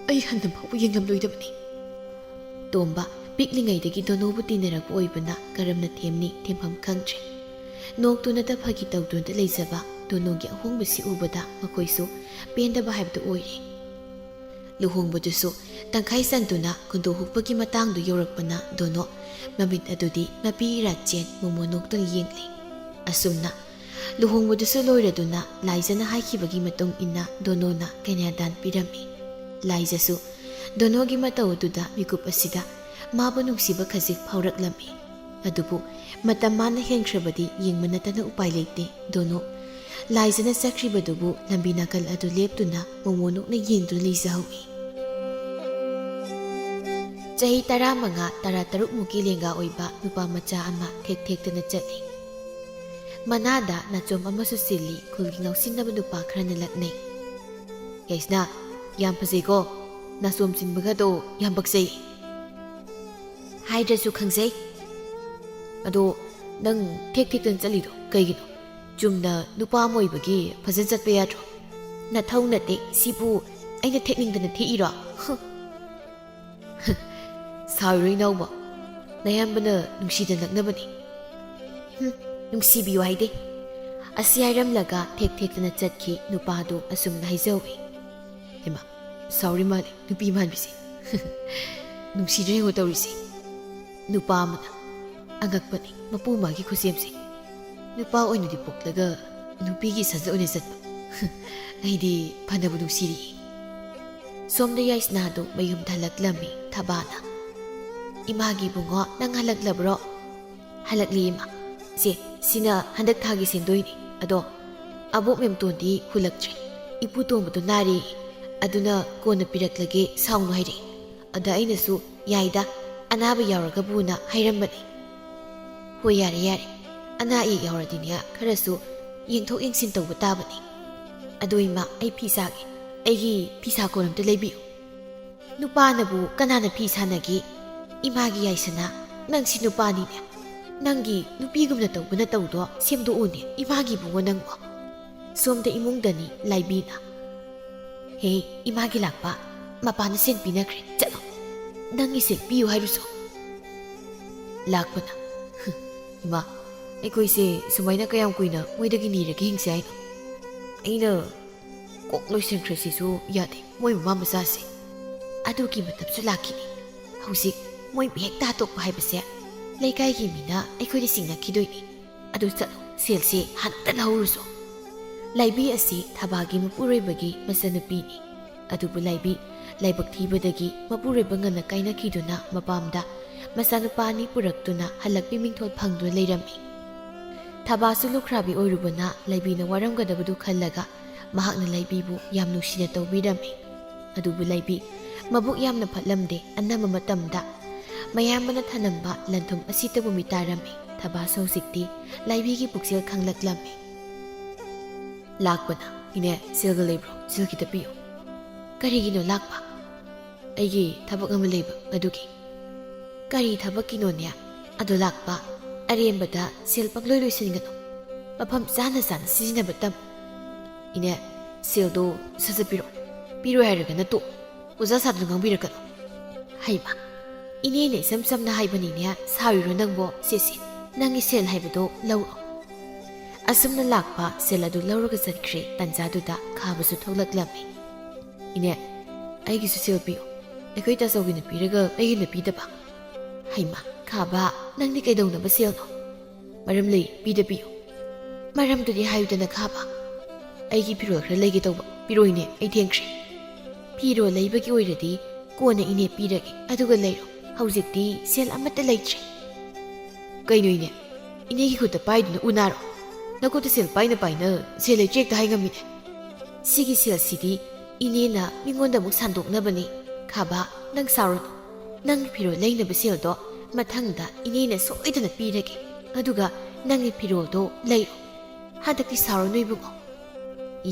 ꯑꯩ ꯍꯟꯅ ꯐꯥꯎꯕ ꯌꯦꯡꯂꯝꯂꯣꯏꯗꯕꯅꯤ꯫" ꯇꯣꯝꯕ ꯄꯤꯛꯂꯤꯉꯩꯗꯒꯤ ꯗꯣꯅꯣꯕꯨ ꯇꯤꯟꯅꯔꯛꯄ ꯑꯣꯏꯕꯅ ꯀꯔꯝꯅ ꯊꯦꯝꯅꯤ, ꯊꯦꯝꯐꯝ ꯈꯪꯗ꯭ꯔꯦ꯫ ꯅꯣꯛꯇꯨꯅꯇ ꯐꯥꯒꯤ ꯇꯧꯗꯨꯅꯇ ꯂꯩꯖꯕ ꯗꯣꯅꯣꯒꯤ ꯑꯍꯣꯡꯕꯁꯤ ꯎꯕꯗ ꯃꯈꯣꯏꯁꯨ ꯄꯦꯟꯗꯕ ꯍꯥꯏꯕꯗꯨ ꯑꯣꯏꯔꯦ꯫ ꯂꯨꯍꯣꯡꯕꯗꯨꯁꯨ ꯇꯪꯈꯥꯏ ꯆꯟꯗꯨꯅ ꯈꯨꯟꯗꯣꯛ ꯍꯨꯛꯄꯒꯤ ꯃꯇꯥꯡꯗꯨ ꯌꯧꯔꯛꯄꯅ ꯗꯣꯅꯣ ꯃꯃꯤꯠ ꯑꯗꯨꯗꯤ ꯃꯄꯤ ꯏꯔꯥꯠꯆꯦꯟ ꯃꯣꯃꯣ ꯅꯣꯛꯇꯨꯅ ꯌꯦꯡꯂꯤ꯫ ꯑꯁꯨꯝꯅ ꯂꯨꯍꯣꯡꯕꯗꯨꯁꯨ ꯂꯣꯏꯔꯗꯨꯅ ꯂꯥꯏꯖꯅ ꯍꯥꯏꯈꯤꯕꯒꯤ ꯃꯇꯨꯡ ꯏꯟꯅ ꯗꯣꯅꯣꯅ ꯀꯟꯌꯥꯗꯥꯟ ꯄꯤꯔꯝꯃꯤ꯫ ꯂꯥꯏꯖꯁꯨ ꯗꯣꯅꯣꯒꯤ ꯃꯇꯧ ꯑꯗꯨꯗ ꯃꯤꯀꯨꯞ ꯑꯁꯤꯗ ꯃꯥꯕꯨ ꯅꯨꯡꯁꯤꯕ ꯈꯖꯤꯛ ꯐꯥꯎꯔꯛꯂꯝꯃꯤ꯫ ꯑꯗꯨꯕꯨ ꯃꯇꯝ ꯃꯥꯅ ꯍꯦꯟꯈ꯭ꯔꯕꯗꯤ ꯌꯦꯡꯕ ꯅꯠꯇꯅ ꯎꯄꯥꯏ ꯂꯩꯇꯦ꯫ ꯗꯣꯅꯣ ꯂꯥꯏꯖꯅ ꯆꯠꯈ꯭ꯔꯤꯕꯗꯨꯕꯨ ꯂꯝꯕꯤ ꯅꯥꯀꯜ ꯑꯗꯨ ꯂꯦꯞꯇꯨꯅ ꯃꯣꯃꯣ ꯅꯣꯛꯅ ꯌꯦꯡꯗꯨꯅ ꯂꯩꯖꯍꯧꯏ꯫ ꯆꯍꯤ ꯇꯔꯥꯃꯉꯥ, ꯇꯔꯥꯇꯔꯨꯛ ꯃꯨꯛꯀꯤ ꯂꯦꯡꯒꯥ ꯑꯣꯏꯕ ꯅꯨꯄꯥ ꯃꯆꯥ ꯑꯃ ꯊꯦꯛ ꯊꯦꯛꯇꯅ ꯆꯠꯂꯤ꯫ ꯃꯅꯥꯗ ꯅꯥꯆꯣꯝ ꯑꯃꯁꯨ ꯆꯤꯜꯂꯤ, ꯈꯨꯜꯒꯤ ꯉꯥꯎꯁꯤꯟꯅꯕ ꯅꯨꯄꯥ ꯈꯔꯅ ꯂꯛꯅꯩ꯫ "ꯌꯥꯏꯁꯅꯥ, ꯌꯥꯝ ꯐꯖꯩꯀꯣ, ꯅꯥꯆꯣꯝ ꯆꯤꯟꯕꯒꯗꯣ ꯌꯥꯝ ꯄꯛꯆꯩ꯫" "ꯍꯥꯏꯗ꯭ꯔꯁꯨ ꯈꯪꯖꯩ꯫ ꯑꯗꯣ ꯅꯪ ꯊꯦꯛ ꯊꯦꯛꯇꯅ ꯆꯠꯂꯤꯗꯣ ꯀꯩꯒꯤꯅꯣ? ꯆꯨꯝꯅ ꯅꯨꯄꯥ ꯑꯃ ꯑꯣꯏꯕꯒꯤ ꯐꯖꯅ ꯆꯠꯄ ꯌꯥꯗ꯭ꯔꯣ?" "ꯅꯊꯧ ꯅꯠꯇꯦ, ꯁꯤꯕꯨ ꯑꯩꯅ ꯊꯦꯛꯅꯤꯡꯗꯅ ꯊꯦꯛꯏꯔꯣ?" "ꯁꯥꯎꯔꯣꯏ ꯏꯅꯥꯎꯕ, ꯅꯌꯥꯝꯕꯅ ꯅꯨꯡꯁꯤꯗꯅ ꯂꯛꯅꯕꯅꯤ꯫" "ꯍꯨꯝ, ꯅꯨꯡꯁꯤꯕꯤꯌꯨ ꯍꯥꯏꯗꯦ꯫" ꯑꯁꯤ ꯍꯥꯏꯔꯝꯂꯒ ꯊꯦꯛ ꯊꯦꯛꯇꯅ ꯆꯠꯈꯤ꯫ ꯅꯨꯄꯥꯗꯨ ꯑꯁꯨꯝꯅ ꯍꯥꯏꯖꯍꯧꯏ꯫ ꯍꯩꯃꯥ, ꯁꯥꯎꯔꯤ ꯃꯥꯜꯂꯦ ꯅꯨꯄꯤ ꯃꯥꯟꯕꯤꯁꯦ꯫ ꯅꯨꯡꯁꯤꯗ꯭ꯔ ꯌꯦꯡꯉꯨ ꯇꯧꯔꯤꯁꯦ꯫ ꯅꯨꯄꯥ ꯑꯃꯅ꯫ ꯑꯉꯛꯄꯅꯤ ꯃꯄꯨ ꯃꯥꯒꯤ ꯈꯨꯁꯦꯝꯁꯦ꯫ ꯅꯨꯄꯥ ꯑꯣꯏꯅꯗꯤ ꯄꯣꯛꯂꯒ ꯅꯨꯄꯤꯒꯤ ꯁꯥꯖꯠ ꯑꯣꯏꯅ ꯆꯠꯄ꯫ ꯑꯩꯗꯤ ꯐꯅꯕꯨ ꯅꯨꯡꯁꯤꯔꯤꯌꯦ꯫ ꯁꯣꯝꯗ ꯌꯥꯏꯁꯅꯥꯗꯨ ꯃꯌꯨꯝꯗ ꯍꯜꯂꯛꯂꯝꯃꯤ ꯊꯕꯥꯅ꯫ "ꯏꯃꯥꯒꯤ ꯏꯕꯨꯡꯉꯣ, ꯅꯪ ꯍꯜꯂꯛꯂꯕ꯭ꯔꯣ?" "ꯍꯜꯂꯛꯂꯤ, ꯏꯃꯥ꯫ ꯁꯦ, ꯁꯤꯅ ꯍꯟꯗꯛ ꯊꯥꯒꯤ ꯁꯦꯟꯗꯣꯏꯅꯤ꯫ ꯑꯗꯣ ꯑꯕꯣꯛ ꯃꯦꯝꯇꯣꯟꯗꯤ ꯍꯨꯜꯂꯛꯇ꯭ꯔꯤ꯫ ꯏꯄꯨ ꯇꯣꯝꯕꯗꯣ ꯅꯥꯔꯦ꯫ ꯑꯗꯨꯅ ꯀꯣꯟꯅ ꯄꯤꯔꯛꯂꯒꯦ, ꯁꯥꯎꯅꯨ ꯍꯥꯏꯔꯛꯏ꯫ ꯑꯗ ꯑꯩꯅꯁꯨ, 'ꯌꯥꯏꯗ, ꯑꯅꯥꯕ ꯌꯥꯎꯔꯒꯕꯨꯅ' ꯍꯥꯏꯔꯝꯕꯅꯤ꯫" "ꯍꯣꯏ, ꯌꯥꯔꯦ, ꯌꯥꯔꯦ꯫ ꯑꯅꯥ ꯑꯌꯦꯛ ꯌꯥꯎꯔꯗꯤꯅꯦ, ꯈꯔꯁꯨ ꯌꯦꯡꯊꯣꯛ ꯌꯦꯡꯁꯤꯟ ꯇꯧꯕ ꯇꯥꯕꯅꯤ꯫ ꯑꯗꯣ ꯏꯃꯥ, ꯑꯩ ꯐꯤ ꯁꯥꯒꯦ꯫ ꯑꯩꯒꯤ ꯐꯤꯁꯥ ꯀꯣꯟ ꯑꯝꯇ ꯂꯩꯕꯤꯌꯨ꯫" "ꯅꯨꯄꯥꯅꯕꯨ ꯀꯅꯥꯅ ꯐꯤ ꯁꯥꯟꯅꯒꯦ? ꯏꯃꯥꯒꯤ ꯌꯥꯏꯁꯅꯥ, ꯅꯪꯁꯤ ꯅꯨꯄꯥꯅꯤꯅꯦ꯫ ꯅꯪꯒꯤ ꯅꯨꯄꯤꯒꯨꯝꯅ ꯇꯧꯕ ꯅꯇꯧꯗꯣ ꯁꯦꯝꯗꯣꯛꯎꯅꯦ, ꯏꯃꯥꯒꯤ ꯏꯕꯨꯡꯉꯣ ꯅꯪꯕꯣ꯫" ꯁꯣꯝꯗ ꯏꯃꯨꯡꯗꯅꯤ ꯂꯥꯏꯕꯤꯅ꯫ "ꯍꯦ, ꯏꯃꯥꯒꯤ ꯂꯥꯛꯄ, ꯃꯄꯥꯅ ꯁꯦꯟ ꯄꯤꯅꯈ꯭ꯔꯦ, ꯆꯠꯂꯣ꯫ ꯅꯪꯒꯤ ꯁꯦꯟ ꯄꯤꯌꯨ ꯍꯥꯏꯔꯨꯁꯣ꯫" ꯂꯥꯛꯄꯅ꯫ "ꯏꯃꯥ, ꯑꯩꯈꯣꯏꯁꯦ ꯁꯨꯃꯥꯏꯅ ꯀꯌꯥꯝ ꯀꯨꯏꯅ ꯃꯣꯏꯗꯒꯤ ꯅꯤꯔꯒ ꯍꯤꯡꯁꯦ ꯍꯥꯏꯅꯣ? ꯑꯩꯅ ꯀꯣꯛ ꯂꯣꯏꯁꯤꯟꯈ꯭ꯔꯁꯤꯁꯨ ꯌꯥꯗꯦ, ꯃꯣꯏ ꯃꯃꯥ ꯃꯆꯥꯁꯦ꯫ ꯑꯗꯨꯒꯤ ꯃꯇꯝꯁꯨ ꯂꯥꯛꯈꯤꯅꯤ꯫ ꯍꯧꯖꯤꯛ ꯃꯣꯏ ꯍꯦꯛ ꯇꯥ ꯇꯣꯛꯄ ꯍꯥꯏꯕꯁꯦ, ꯂꯩꯀꯥꯏꯒꯤ ꯃꯤꯅ ꯑꯩꯈꯣꯏꯗ ꯁꯤꯡꯅꯈꯤꯗꯣꯏꯅꯤ꯫ ꯑꯗꯨ ꯆꯠꯂꯣ, ꯁꯦꯜꯁꯦ ꯍꯥꯟꯅ ꯂꯧꯍꯧꯔꯨꯁꯣ꯫" ꯂꯥꯏꯕꯤ ꯑꯁꯤ ꯊꯕꯥꯒꯤ ꯃꯄꯨꯔꯣꯏꯕꯒꯤ ꯃꯆꯟꯅꯨꯄꯤꯅꯤ꯫ ꯑꯗꯨꯕꯨ ꯂꯥꯏꯕꯤ ꯂꯥꯏꯕꯛ ꯊꯤꯕꯗꯒꯤ ꯃꯄꯨꯔꯣꯏꯕ ꯉꯟꯅ ꯀꯥꯏꯅꯈꯤꯗꯨꯅ ꯃꯄꯥꯝꯗ ꯃꯆꯥꯅꯨꯄꯥ ꯑꯅꯤ ꯄꯨꯔꯛꯇꯨꯅ ꯍꯜꯂꯛꯄꯤ ꯃꯤꯡꯊꯣꯜ ꯐꯪꯗꯨꯅ ꯂꯩꯔꯝꯃꯤ꯫ ꯊꯕꯥꯁꯨ ꯂꯨꯈ꯭ꯔꯥꯕꯤ ꯑꯣꯏꯔꯨꯕꯅ ꯂꯥꯏꯕꯤꯅ ꯋꯥꯔꯝꯒꯗꯕꯗꯨ ꯈꯜꯂꯒ ꯃꯍꯥꯛꯅ ꯂꯥꯏꯕꯤꯕꯨ ꯌꯥꯝ ꯅꯨꯡꯁꯤꯅ ꯇꯧꯕꯤꯔꯝꯃꯤ꯫ ꯑꯗꯨꯕꯨ ꯂꯥꯏꯕꯤ ꯃꯕꯨꯛ ꯌꯥꯝꯅ ꯐꯠꯂꯝꯗꯦ꯫ ꯑꯅꯝꯕ ꯃꯇꯝꯗ ꯃꯌꯥꯝꯕꯅ ꯊꯅꯝꯕ ꯂꯟꯊꯨꯝ ꯑꯁꯤꯇꯕꯨ ꯃꯤꯇꯥꯔꯝꯃꯤ꯫ ꯊꯕꯥꯁꯨ ꯍꯧꯖꯤꯛꯇꯤ ꯂꯥꯏꯕꯤꯒꯤ ꯄꯨꯛꯆꯦꯜ ꯈꯪꯂꯛꯂꯝꯃꯤ꯫ ꯂꯥꯛꯄꯅ, "ꯏꯅꯦ, ꯁꯦꯜꯒ ꯂꯩꯕ꯭ꯔꯣ? ꯁꯦꯜ ꯈꯤꯇ ꯄꯤꯌꯨ꯫" "ꯀꯔꯤꯒꯤꯅꯣ ꯂꯥꯛꯄ?" "ꯑꯩꯒꯤ ꯊꯕꯛ ꯑꯃ ꯂꯩꯕ, ꯑꯗꯨꯒꯤ꯫" "ꯀꯔꯤ ꯊꯕꯛꯀꯤꯅꯣꯅꯦ? ꯑꯗꯣ ꯂꯥꯛꯄ, ꯑꯔꯦꯝꯕꯗ ꯁꯦꯜ ꯄꯪꯂꯣꯏ ꯂꯣꯏꯁꯤꯟꯒꯅꯨ꯫ ꯃꯐꯝ ꯆꯥꯅ ꯆꯥꯅ ꯁꯤꯖꯤꯟꯅꯕ ꯇꯝꯃꯨ꯫" "ꯏꯅꯦ, ꯁꯦꯜꯗꯣ ꯁꯠ ꯁꯠ ꯄꯤꯔꯛꯑꯣ꯫ ꯄꯤꯔꯣꯏ ꯍꯥꯏꯔꯒꯅ ꯇꯣꯛ꯫ ꯑꯣꯖꯥ ꯁꯥꯗꯨꯅ ꯉꯥꯡꯕꯤꯔꯛꯀꯅꯨ꯫" "ꯍꯩꯃꯥ, ꯏꯅꯦꯅ ꯏꯁꯝ ꯁꯝꯅ ꯍꯥꯏꯕꯅꯤꯅꯦ, ꯁꯥꯎꯔꯤꯔꯣ ꯅꯪꯕꯣ? ꯁꯦ, ꯁꯦ, ꯅꯪꯒꯤ ꯁꯦꯜ ꯍꯥꯏꯕꯗꯣ ꯂꯧꯔꯣ꯫" ꯑꯁꯨꯝꯅ ꯂꯥꯛꯄ ꯁꯦꯜ ꯑꯗꯨ ꯂꯧꯔꯒ ꯆꯠꯈ꯭ꯔꯦ꯫ ꯇꯟꯖꯥꯗꯨꯗ ꯈꯥꯕꯁꯨ ꯊꯣꯛꯂꯛꯂꯝꯃꯤ꯫ "ꯏꯅꯦ, ꯑꯩꯒꯤꯁꯨ ꯁꯦꯜ ꯄꯤꯌꯨ꯫ ꯑꯩꯈꯣꯏ ꯇꯥꯆꯧꯒꯤꯅ ꯄꯤꯔꯒ ꯑꯩꯒꯤꯅ ꯄꯤꯗꯕ? ꯍꯩꯃꯥ, ꯈꯥꯕ, ꯅꯪꯗꯤ ꯀꯩꯗꯧꯅꯕ ꯁꯦꯜꯅꯣ? ꯃꯔꯝ ꯂꯩ, ꯄꯤꯗ ꯄꯤꯌꯨ꯫ ꯃꯔꯝꯗꯨꯗꯤ ꯍꯥꯏꯌꯨꯗꯅ, ꯈꯥꯕ꯫ ꯑꯩꯒꯤ ꯐꯤꯔꯣꯜ ꯈꯔ ꯂꯩꯒꯦ ꯇꯧꯕ꯫ ꯄꯤꯔꯣꯏꯅꯦ, ꯑꯩ ꯊꯦꯡꯈ꯭ꯔꯦ꯫ ꯐꯤꯔꯣꯜ ꯂꯩꯕꯒꯤ ꯑꯣꯏꯔꯗꯤ ꯀꯣꯟꯅ ꯏꯅꯦ ꯄꯤꯔꯒꯦ, ꯑꯗꯨꯒ ꯂꯩꯔꯣ꯫ ꯍꯧꯖꯤꯛꯇꯤ ꯁꯦꯜ ꯑꯃꯠꯇ ꯂꯩꯇ꯭ꯔꯦ꯫ ꯀꯩꯅꯣ ꯏꯅꯦ? ꯏꯅꯦꯒꯤ ꯈꯨꯠꯇ ꯄꯥꯏꯗꯨꯅ ꯎꯅꯔꯣ꯫ ꯅꯈꯨꯠꯇ ꯁꯦꯜ ꯄꯥꯏꯅ ꯄꯥꯏꯅ ꯁꯦꯜ ꯂꯩꯇ꯭ꯔꯦ ꯍꯦꯛꯇ ꯍꯥꯏ ꯉꯝꯃꯤꯅꯦ꯫ ꯁꯤꯒꯤ ꯁꯦꯜꯁꯤꯗꯤ ꯏꯅꯦꯅ ꯃꯤꯉꯣꯟꯗ ꯑꯃꯨꯛ ꯁꯥꯟꯗꯣꯛꯅꯕꯅꯤ꯫ ꯈꯥꯕ, ꯅꯪ ꯁꯥꯎꯔꯨꯅꯨ꯫ ꯅꯪꯒꯤ ꯐꯤꯔꯣꯜ ꯂꯩꯅꯕ ꯁꯦꯜꯗꯣ ꯃꯊꯪꯗ ꯏꯅꯦꯅ ꯁꯣꯏꯗꯅ ꯄꯤꯔꯒꯦ꯫ ꯑꯗꯨꯒ ꯅꯪꯒꯤ ꯐꯤꯔꯣꯜꯗꯣ ꯂꯩꯔꯣ꯫ ꯍꯟꯗꯛꯇꯤ ꯁꯥꯎꯔꯅꯨ ꯏꯕꯨꯡꯉꯣ꯫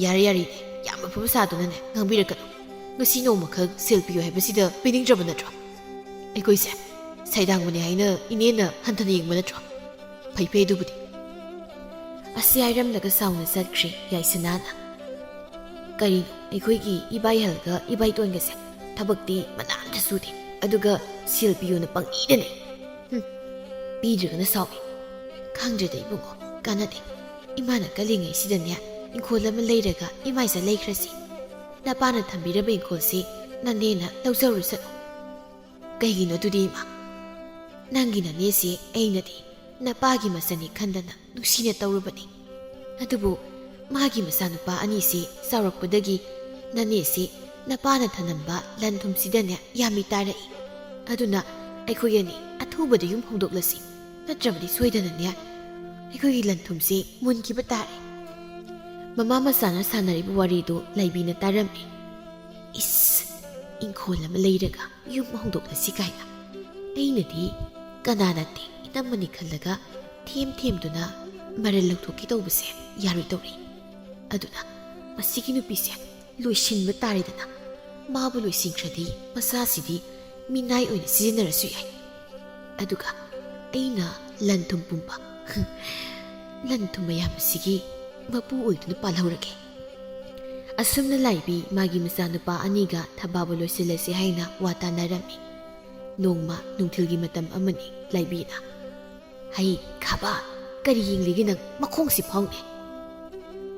ꯌꯥꯔꯦ ꯌꯥꯔꯦ, ꯌꯥꯝ ꯑꯐꯕ ꯁꯥꯗꯨꯅꯅꯦ ꯉꯥꯡꯕꯤꯔꯛꯀꯅꯨ꯫ ꯉꯁꯤ ꯅꯣꯡꯃꯈꯛ ꯁꯦꯜ ꯄꯤꯌꯨ ꯍꯥꯏꯕꯁꯤꯗ ꯄꯤꯅꯤꯡꯗ꯭ꯔꯕ ꯅꯠꯇ꯭ꯔꯣ? ꯑꯩꯈꯣꯏꯁꯦ ꯁꯩꯗꯥꯡꯕꯅꯤ ꯍꯥꯏꯅ ꯏꯅꯦꯅ ꯍꯟꯊꯅ ꯌꯦꯡꯕ ꯅꯠꯇ꯭ꯔꯣ? ꯐꯩ ꯐꯩ ꯑꯗꯨꯕꯨꯗꯤ꯫ ꯑꯁꯤ ꯍꯥꯏꯔꯝꯂꯒ ꯁꯥꯎꯅ ꯆꯠꯈ꯭ꯔꯦ ꯌꯥꯏꯁꯅꯥꯅ꯫ ꯀꯔꯤꯅꯣ, ꯑꯩꯈꯣꯏꯒꯤ ꯏꯕꯥꯏꯍꯜꯒ ꯏꯕꯥꯏꯇꯣꯟꯒꯁꯦ ꯊꯕꯛꯇꯤ ꯃꯅꯥ ꯑꯝꯇ ꯁꯨꯗꯦ, ꯑꯗꯨꯒ ꯁꯦꯜ ꯄꯤꯌꯣꯅ ꯄꯪꯅꯤꯗꯅꯦ꯫ ꯍꯨꯝ, ꯄꯤꯗ꯭ꯔꯒꯅ ꯁꯥꯎꯏ꯫ ꯈꯪꯗ꯭ꯔꯦꯗ ꯏꯕꯨꯡꯉꯣ, ꯀꯥꯟꯅꯗꯦ꯫ ꯏꯃꯥꯅ ꯀꯜꯂꯤꯉꯩꯁꯤꯗꯅꯦ ꯏꯪꯈꯣꯜ ꯑꯃ ꯂꯩꯔꯒ ꯏꯃꯥꯏꯖ ꯂꯩꯈ꯭ꯔꯁꯤ꯫ ꯅꯄꯥꯅ ꯊꯝꯕꯤꯔꯕ ꯏꯪꯈꯣꯜꯁꯤ ꯅꯅꯦꯅ ꯂꯧꯖꯔꯨꯁꯅꯨ꯫ ꯀꯩꯒꯤꯅꯣ ꯑꯗꯨꯗꯤ ꯏꯃꯥ? ꯅꯪꯒꯤ ꯅꯅꯦꯁꯤ ꯑꯩꯅꯗꯤ ꯅꯄꯥꯒꯤ ꯃꯆꯟꯅꯤ ꯈꯟꯗꯅ ꯅꯨꯡꯁꯤꯅ ꯇꯧꯔꯨꯕꯅꯤ꯫ ꯑꯗꯨꯕꯨ ꯃꯥꯒꯤ ꯃꯆꯥꯅꯨꯄꯥ ꯑꯅꯤꯁꯤ ꯆꯥꯎꯔꯛꯄꯗꯒꯤ ꯅꯅꯦꯁꯤ ꯅꯄꯥꯅ ꯊꯅꯝꯕ ꯂꯟ ꯊꯨꯝꯁꯤꯗꯅꯦ ꯌꯥꯝꯃꯤ ꯇꯥꯔꯛꯏ꯫ ꯑꯗꯨꯅ ꯑꯩꯈꯣꯏ ꯑꯅꯤ ꯑꯊꯨꯕꯗ ꯌꯨꯝ ꯍꯣꯡꯗꯣꯛꯂꯁꯤ, ꯅꯠꯇ꯭ꯔꯕꯗꯤ ꯁꯣꯏꯗꯅꯅꯦ ꯑꯩꯈꯣꯏꯒꯤ ꯂꯟ ꯊꯨꯝꯁꯤ ꯃꯨꯟꯈꯤꯕ ꯇꯥꯔꯦ꯫ ꯃꯃꯥ ꯃꯆꯥꯅ ꯁꯥꯟꯅꯔꯤꯕ ꯋꯥꯔꯤꯗꯨ ꯂꯥꯏꯕꯤꯅ ꯇꯥꯔꯝꯃꯤ꯫ ꯏꯁ, ꯏꯪꯈꯣꯜ ꯑꯃ ꯂꯩꯔꯒ ꯌꯨꯝ ꯍꯣꯡꯗꯣꯛꯂꯁꯤ ꯀꯥꯏꯅ꯫ ꯑꯩꯅꯗꯤ ꯀꯅꯥ ꯅꯠꯇꯦ ꯏꯅꯝꯃꯅꯤ ꯈꯜꯂꯒ ꯊꯦꯝ ꯊꯦꯝꯗꯨꯅ ꯃꯔꯜ ꯂꯧꯊꯣꯛꯀꯦ ꯇꯧꯕꯁꯦ ꯌꯥꯔꯣꯏꯗꯧꯔꯤ꯫ ꯑꯗꯨꯅ ꯃꯁꯤꯒꯤ ꯅꯨꯄꯤꯁꯦ ꯂꯣꯏꯁꯤꯟꯕ ꯇꯥꯔꯦꯗꯅ꯫ ꯃꯥꯕꯨ ꯂꯣꯏꯁꯤꯟꯈ꯭ꯔꯗꯤ ꯃꯆꯥꯁꯤꯗꯤ ꯃꯤꯅꯥꯏ ꯑꯣꯏꯅ ꯁꯤꯖꯤꯟꯅꯔꯁꯨ ꯌꯥꯏ꯫ ꯑꯗꯨꯒ ꯑꯩꯅ ꯂꯟ ꯊꯨꯝ ꯄꯨꯝꯕ, ꯂꯟ ꯊꯨꯝ ꯃꯌꯥꯝ ꯑꯁꯤꯒꯤ ꯃꯄꯨ ꯑꯣꯏꯗꯨꯅ ꯄꯥꯜꯍꯧꯔꯒꯦ꯫ ꯑꯁꯨꯝꯅ ꯂꯥꯏꯕꯤ ꯃꯥꯒꯤ ꯃꯆꯥꯅꯨꯄꯥ ꯑꯅꯤꯒ ꯊꯕꯥꯕꯨ ꯂꯣꯏꯁꯤꯜꯂꯁꯤ ꯍꯥꯏꯅ ꯋꯥ ꯇꯥꯅꯔꯝꯃꯤ꯫ ꯅꯣꯡꯃ ꯅꯨꯡꯊꯤꯜꯒꯤ ꯃꯇꯝ ꯑꯃꯅꯤ ꯂꯥꯏꯕꯤꯅ, "ꯍꯩ ꯈꯥꯕ, ꯀꯔꯤ ꯌꯦꯡꯂꯤꯒꯦ ꯅꯪ? ꯃꯈꯣꯡꯁꯤ ꯐꯥꯎꯅꯦ!"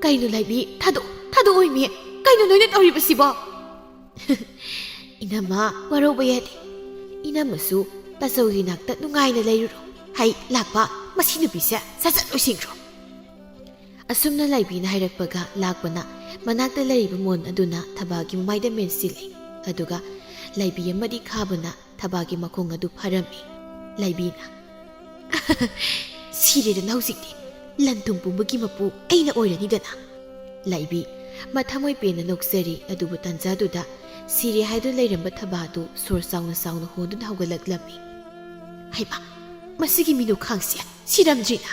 "ꯀꯩꯅꯣ ꯂꯥꯏꯕꯤ? ꯊꯥꯗꯣꯛ, ꯊꯥꯗꯣꯛꯑꯣꯏꯃꯤ! ꯀꯩꯅꯣ ꯅꯣꯏꯅ ꯇꯧꯔꯤꯕꯁꯤꯕꯣ?" "ꯏꯅꯝꯃ, ꯋꯥꯔꯧꯕ ꯌꯥꯗꯦ꯫ ꯏꯅꯝꯃꯁꯨ ꯇꯥꯆꯧꯒꯤ ꯅꯥꯛꯇ ꯅꯨꯡꯉꯥꯏꯅ ꯂꯩꯔꯨꯔꯣ꯫ ꯍꯩ, ꯂꯥꯛꯄ, ꯃꯁꯤ ꯅꯨꯄꯤꯁꯦ ꯁꯠ ꯁꯠ ꯂꯣꯏꯁꯤꯟꯈ꯭ꯔꯣ"꯫ ꯑꯁꯨꯝꯅ ꯂꯥꯏꯕꯤꯅ ꯍꯥꯏꯔꯛꯄꯒ ꯂꯥꯛꯄꯅ ꯃꯅꯥꯛꯇ ꯂꯩꯔꯤꯕ ꯃꯣꯟ ꯑꯗꯨꯅ ꯊꯕꯥꯒꯤ ꯃꯃꯥꯏꯗ ꯃꯦꯟꯁꯤꯜꯂꯤ꯫ ꯑꯗꯨꯒ ꯂꯥꯏꯕꯤ ꯑꯃꯗꯤ ꯈꯥꯕꯅ ꯊꯕꯥꯒꯤ ꯃꯈꯣꯡ ꯑꯗꯨ ꯐꯥꯔꯝꯃꯤ꯫ ꯂꯥꯏꯕꯤꯅ, "ꯁꯤꯔꯦꯗꯅ ꯍꯧꯖꯤꯛꯇꯤ꯫ ꯂꯟ ꯊꯨꯝ ꯄꯨꯝꯕꯒꯤ ꯃꯄꯨ ꯑꯩꯅ ꯑꯣꯏꯔꯅꯤꯗꯅ"꯫ ꯂꯥꯏꯕꯤ ꯃꯊꯃꯣꯏ ꯄꯦꯟꯅ ꯅꯣꯛꯆꯔꯤ, ꯑꯗꯨꯕꯨ ꯇꯥꯟꯖꯥꯗꯨꯗ ꯁꯤꯔꯦ ꯍꯥꯏꯗꯨꯅ ꯂꯩꯔꯝꯕ ꯊꯕꯥꯗꯨ ꯁꯣꯔ ꯆꯥꯎꯅ ꯆꯥꯎꯅ ꯍꯣꯟꯗꯨꯅ ꯍꯧꯒꯠꯂꯛꯂꯝꯃꯤ꯫ "ꯍꯩꯃꯥ, ꯃꯁꯤꯒꯤ ꯃꯤꯅꯨ ꯈꯥꯡꯁꯦ ꯁꯤꯔꯝꯗ꯭ꯔꯤꯅ"꯫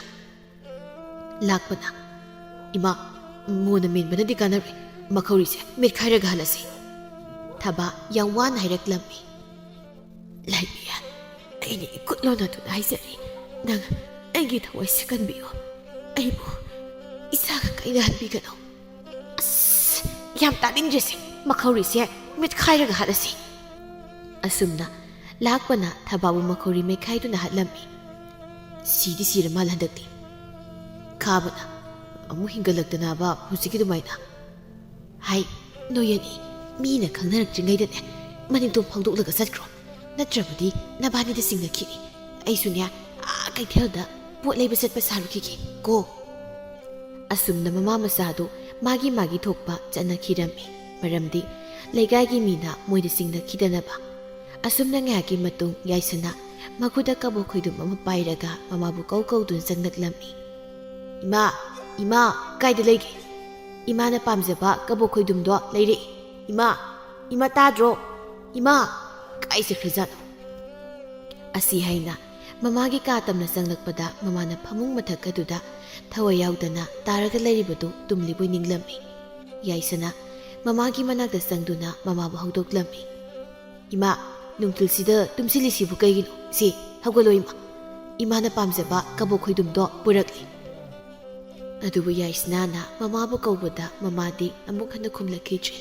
ꯂꯥꯛꯄꯅ, "ꯏꯃꯥ, ꯃꯣꯟꯅ ꯃꯦꯟꯕꯅꯗꯤ ꯀꯥꯟꯅꯔꯣꯏ꯫ ꯃꯈꯧꯔꯤꯁꯦ ꯃꯦꯠꯈꯥꯏꯔꯒ ꯍꯜꯂꯁꯤ"꯫ ꯊꯕꯥ ꯌꯥꯝ ꯋꯥꯅ ꯍꯥꯏꯔꯛꯂꯝꯃꯤ꯫ "ꯂꯥꯏꯕꯤ, ꯑꯩꯅ ꯏꯈꯨꯠ ꯂꯣꯟꯅꯗꯨꯅ ꯍꯥꯏꯖꯔꯤ, ꯅꯪ ꯑꯩꯒꯤ ꯊꯋꯥꯏ ꯁꯦꯀꯟꯕꯤꯌꯨ꯫ ꯑꯩꯕꯨ ꯏꯁꯥꯒ ꯀꯥꯏꯅꯍꯟꯕꯤꯒꯅꯨ"꯫ "ꯑꯁ, ꯌꯥꯝ ꯇꯥꯅꯤꯡꯗ꯭ꯔꯦꯁꯦ꯫ ꯃꯈꯧꯔꯤꯁꯦ ꯃꯦꯠꯈꯥꯏꯔꯒ ꯍꯥꯠꯂꯁꯤ"꯫ ꯑꯁꯨꯝꯅ ꯂꯥꯛꯄꯅ ꯊꯕꯥꯕꯨ ꯃꯈꯧꯔꯤ ꯃꯦꯠꯈꯥꯏꯗꯨꯅ ꯍꯥꯠꯂꯝꯃꯤ꯫ "ꯁꯤꯗꯤ ꯁꯤꯔ ꯃꯥꯜꯂꯦ ꯍꯟꯗꯛꯇꯤ"꯫ ꯈꯥꯕꯅ, "ꯑꯃꯨꯛ ꯍꯤꯡꯒꯠꯂꯛꯇꯅꯕ ꯍꯧꯖꯤꯛꯀꯤ ꯑꯗꯨꯃꯥꯏꯅ"꯫ "ꯍꯥꯏ, ꯅꯣꯏ ꯑꯅꯤ ꯃꯤꯅ ꯈꯪꯅꯔꯛꯇ꯭ꯔꯤꯉꯩꯗꯅꯦ ꯃꯅꯤꯡꯗꯣ ꯐꯥꯎꯗꯣꯛꯂꯒ ꯆꯠꯈ꯭ꯔꯣ꯫ ꯅꯠꯇ꯭ꯔꯕꯗꯤ ꯅꯕꯥꯅꯤꯗ ꯆꯤꯡꯅꯈꯤꯅꯤ꯫ ꯑꯩꯁꯨꯅꯦ, ꯑꯥ ꯀꯩꯊꯦꯜꯗ ꯄꯣꯠ ꯂꯩꯕ ꯆꯠꯄ ꯁꯥꯔꯨꯈꯤꯒꯦ ꯀꯣ"꯫ ꯑꯁꯨꯝꯅ ꯃꯃꯥ ꯃꯆꯥꯗꯨ ꯃꯥꯒꯤ ꯃꯥꯒꯤ ꯊꯣꯛꯄ ꯆꯠꯅꯈꯤꯔꯝꯃꯤ꯫ ꯃꯔꯝꯗꯤ ꯂꯩꯀꯥꯏꯒꯤ ꯃꯤꯅ ꯃꯣꯏꯗ ꯆꯤꯡꯅꯈꯤꯗꯅꯕ꯫ ꯑꯁꯨꯝꯅ ꯉꯥꯏꯍꯥꯛꯀꯤ ꯃꯇꯨꯡ ꯌꯥꯏꯁꯅꯥ ꯃꯈꯨꯠꯇ ꯀꯕꯣꯛ ꯈꯣꯏꯗꯨꯝ ꯑꯃ ꯄꯥꯏꯔꯒ ꯃꯃꯥꯕꯨ ꯀꯧ ꯀꯧꯗꯨꯅ ꯆꯪꯂꯛꯂꯝꯃꯤ꯫ "ꯏꯃꯥ, ꯏꯃꯥ, ꯀꯥꯏꯗ ꯂꯩꯒꯦ? ꯏꯃꯥꯅ ꯄꯥꯝꯖꯕ ꯀꯕꯣꯛ ꯈꯣꯏꯗꯨꯝꯗꯣ ꯂꯩꯔꯛꯑꯦ꯫ ꯏꯃꯥ, ꯏꯃꯥ ꯇꯥꯗ꯭ꯔꯣ? ꯏꯃꯥ, ꯀꯥꯏ ꯆꯠꯈ꯭ꯔꯖꯥꯠꯅꯣ?" ꯑꯁꯤ ꯍꯥꯏꯅ ꯃꯃꯥꯒꯤ ꯀꯥ ꯇꯝꯅ ꯆꯪꯂꯛꯄꯗ ꯃꯃꯥꯅ ꯐꯃꯨꯡ ꯃꯊꯛ ꯑꯗꯨꯗ ꯊꯋꯥꯏ ꯌꯥꯎꯗꯅ ꯇꯥꯔꯒ ꯂꯩꯔꯤꯕꯗꯨ ꯇꯨꯝꯂꯤꯕꯣꯏ ꯅꯤꯡꯂꯝꯃꯤ꯫ ꯌꯥꯏꯁꯅꯥ ꯃꯃꯥꯒꯤ ꯃꯅꯥꯛꯇ ꯆꯪꯗꯨꯅ ꯃꯃꯥꯕꯨ ꯍꯧꯗꯣꯛꯂꯝꯃꯤ꯫ "ꯏꯃꯥ, ꯅꯨꯡꯊꯤꯜꯁꯤꯗ ꯇꯨꯝꯁꯤꯜꯂꯤꯁꯤꯕꯨ ꯀꯩꯒꯤꯅꯣ? ꯁꯦ, ꯍꯧꯒꯠꯂꯣ ꯏꯃꯥ꯫ ꯏꯃꯥꯅ ꯄꯥꯝꯖꯕ ꯀꯕꯣꯛ ꯈꯣꯏꯗꯨꯝꯗꯣ ꯄꯨꯔꯛꯂꯤ"꯫ ꯑꯗꯨꯕꯨ ꯌꯥꯏꯁꯅꯥꯅ ꯃꯃꯥꯕꯨ ꯀꯧꯕꯗ ꯃꯃꯥꯗꯤ ꯑꯃꯨꯛ ꯍꯟꯅ ꯈꯨꯝꯂꯛꯈꯤꯗ꯭ꯔꯦ꯫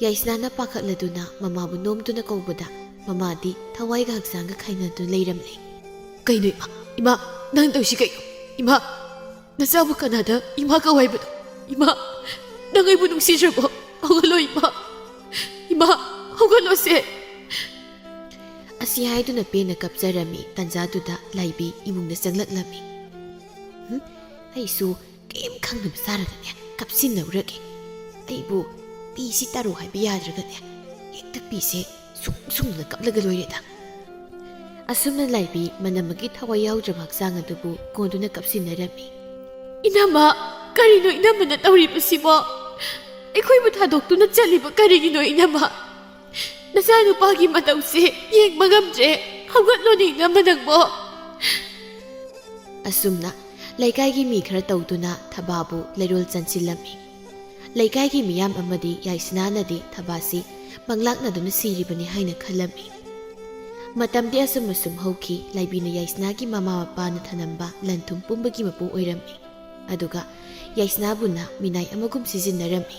ꯌꯥꯏꯁꯅꯥꯅ ꯄꯥꯈꯠꯂꯗꯨꯅ ꯃꯃꯥꯕꯨ ꯅꯣꯝꯗꯨꯅ ꯀꯧꯕꯗ ꯃꯃꯥꯗꯤ ꯊꯋꯥꯏꯒ ꯍꯛꯆꯥꯡꯒ ꯈꯥꯏꯅꯗꯨꯅ ꯂꯩꯔꯝꯂꯦ꯫ "ꯀꯩꯅꯣ ꯏꯃꯥ? ꯏꯃꯥ, ꯅꯪ ꯇꯧꯔꯤꯁꯤ ꯀꯩꯅꯣ? ꯏꯃꯥ, ꯅꯆꯥꯕꯨ ꯀꯅꯥꯗ ꯏꯃꯥ ꯀꯧ ꯍꯥꯏꯕꯅꯣ? ꯏꯃꯥ, ꯅꯪ ꯑꯩꯕꯨ ꯅꯨꯡꯁꯤꯗ꯭ꯔꯕꯣ? ꯍꯧꯒꯠꯂꯣ ꯏꯃꯥ꯫ ꯏꯃꯥ, ꯍꯧꯒꯠꯂꯣꯁꯦ!" ꯑꯁꯤ ꯍꯥꯏꯗꯨꯅ ꯄꯦꯟꯅ ꯀꯞꯆꯔꯝꯃꯤ꯫ ꯇꯟꯖꯥꯗꯨꯗ ꯂꯥꯏꯕꯤ ꯏꯃꯨꯡꯗ ꯆꯪꯂꯛꯂꯝꯃꯤ꯫ "ꯍꯨꯝ, ꯑꯩꯁꯨ ꯀꯔꯤꯝ ꯈꯪꯗꯕ ꯁꯥꯔꯒꯅꯦ ꯀꯞꯁꯤꯟꯅꯧꯔꯒꯦ꯫ ꯑꯩꯕꯨ ꯄꯤꯁꯤ ꯇꯥꯔꯣ ꯍꯥꯏꯕ ꯌꯥꯗ꯭ꯔꯒꯅꯦ ꯍꯦꯛꯇ ꯄꯤꯁꯦ ꯁꯨꯡ ꯁꯨꯡꯗꯅ ꯀꯞꯂꯒ ꯂꯣꯏꯔꯦꯗ꯫" ꯑꯁꯨꯝꯅ ꯂꯥꯏꯕꯤ ꯃꯅꯝ ꯑꯃꯒꯤ ꯊꯋꯥꯏ ꯌꯥꯎꯗ꯭ꯔꯕ ꯍꯛꯆꯥꯡ ꯑꯗꯨꯕꯨ ꯀꯣꯟꯗꯨꯅ ꯀꯞꯁꯤꯟꯅꯔꯝꯃꯤ꯫ "ꯏꯅꯝꯃ, ꯀꯔꯤꯅꯣ ꯏꯅꯝꯃꯅ ꯇꯧꯔꯤꯕꯁꯤꯕꯣ? ꯑꯩꯈꯣꯏꯕꯨ ꯊꯥꯗꯣꯛꯇꯨꯅ ꯆꯠꯂꯤꯕ ꯀꯔꯤꯒꯤꯅꯣ ꯏꯅꯝꯃ? ꯅꯆꯥꯅꯨꯄꯥꯒꯤ ꯃꯇꯧꯁꯦ ꯌꯦꯡꯕ ꯉꯝꯗ꯭ꯔꯦ꯫ ꯍꯧꯒꯠꯂꯣꯅꯦ ꯏꯅꯝꯃ ꯅꯪꯕꯣ!" ꯑꯁꯨꯝꯅ ꯂꯩꯀꯥꯏꯒꯤ ꯃꯤ ꯈꯔ ꯇꯧꯗꯨꯅ ꯊꯕꯥꯕꯨ ꯂꯩꯔꯣꯜ ꯆꯟꯁꯤꯜꯂꯝꯃꯤ꯫ ꯂꯩꯀꯥꯏꯒꯤ ꯃꯤꯌꯥꯝ ꯑꯃꯗꯤ ꯌꯥꯏꯁꯅꯥꯅꯗꯤ ꯊꯕꯥꯁꯤ ꯃꯪꯂꯥꯛꯅꯗꯨꯅ ꯁꯤꯔꯤꯕꯅꯤ ꯍꯥꯏꯅ ꯈꯜꯂꯝꯃꯤ꯫ ꯃꯇꯝꯗꯤ ꯑꯁꯨꯝ ꯑꯁꯨꯝ ꯍꯧꯈꯤ꯫ ꯂꯥꯏꯕꯤꯅ ꯌꯥꯏꯁꯅꯥꯒꯤ ꯃꯃꯥ ꯃꯄꯥꯅ ꯊꯅꯝꯕ ꯂꯟ ꯊꯨꯝ ꯄꯨꯝꯕꯒꯤ ꯃꯄꯨ ꯑꯣꯏꯔꯝꯃꯤ꯫ ꯑꯗꯨꯒ ꯌꯥꯏꯁꯅꯥꯕꯨꯅ ꯃꯤꯅꯥꯏ ꯑꯃꯒꯨꯝ ꯁꯤꯖꯤꯟꯅꯔꯝꯃꯤ꯫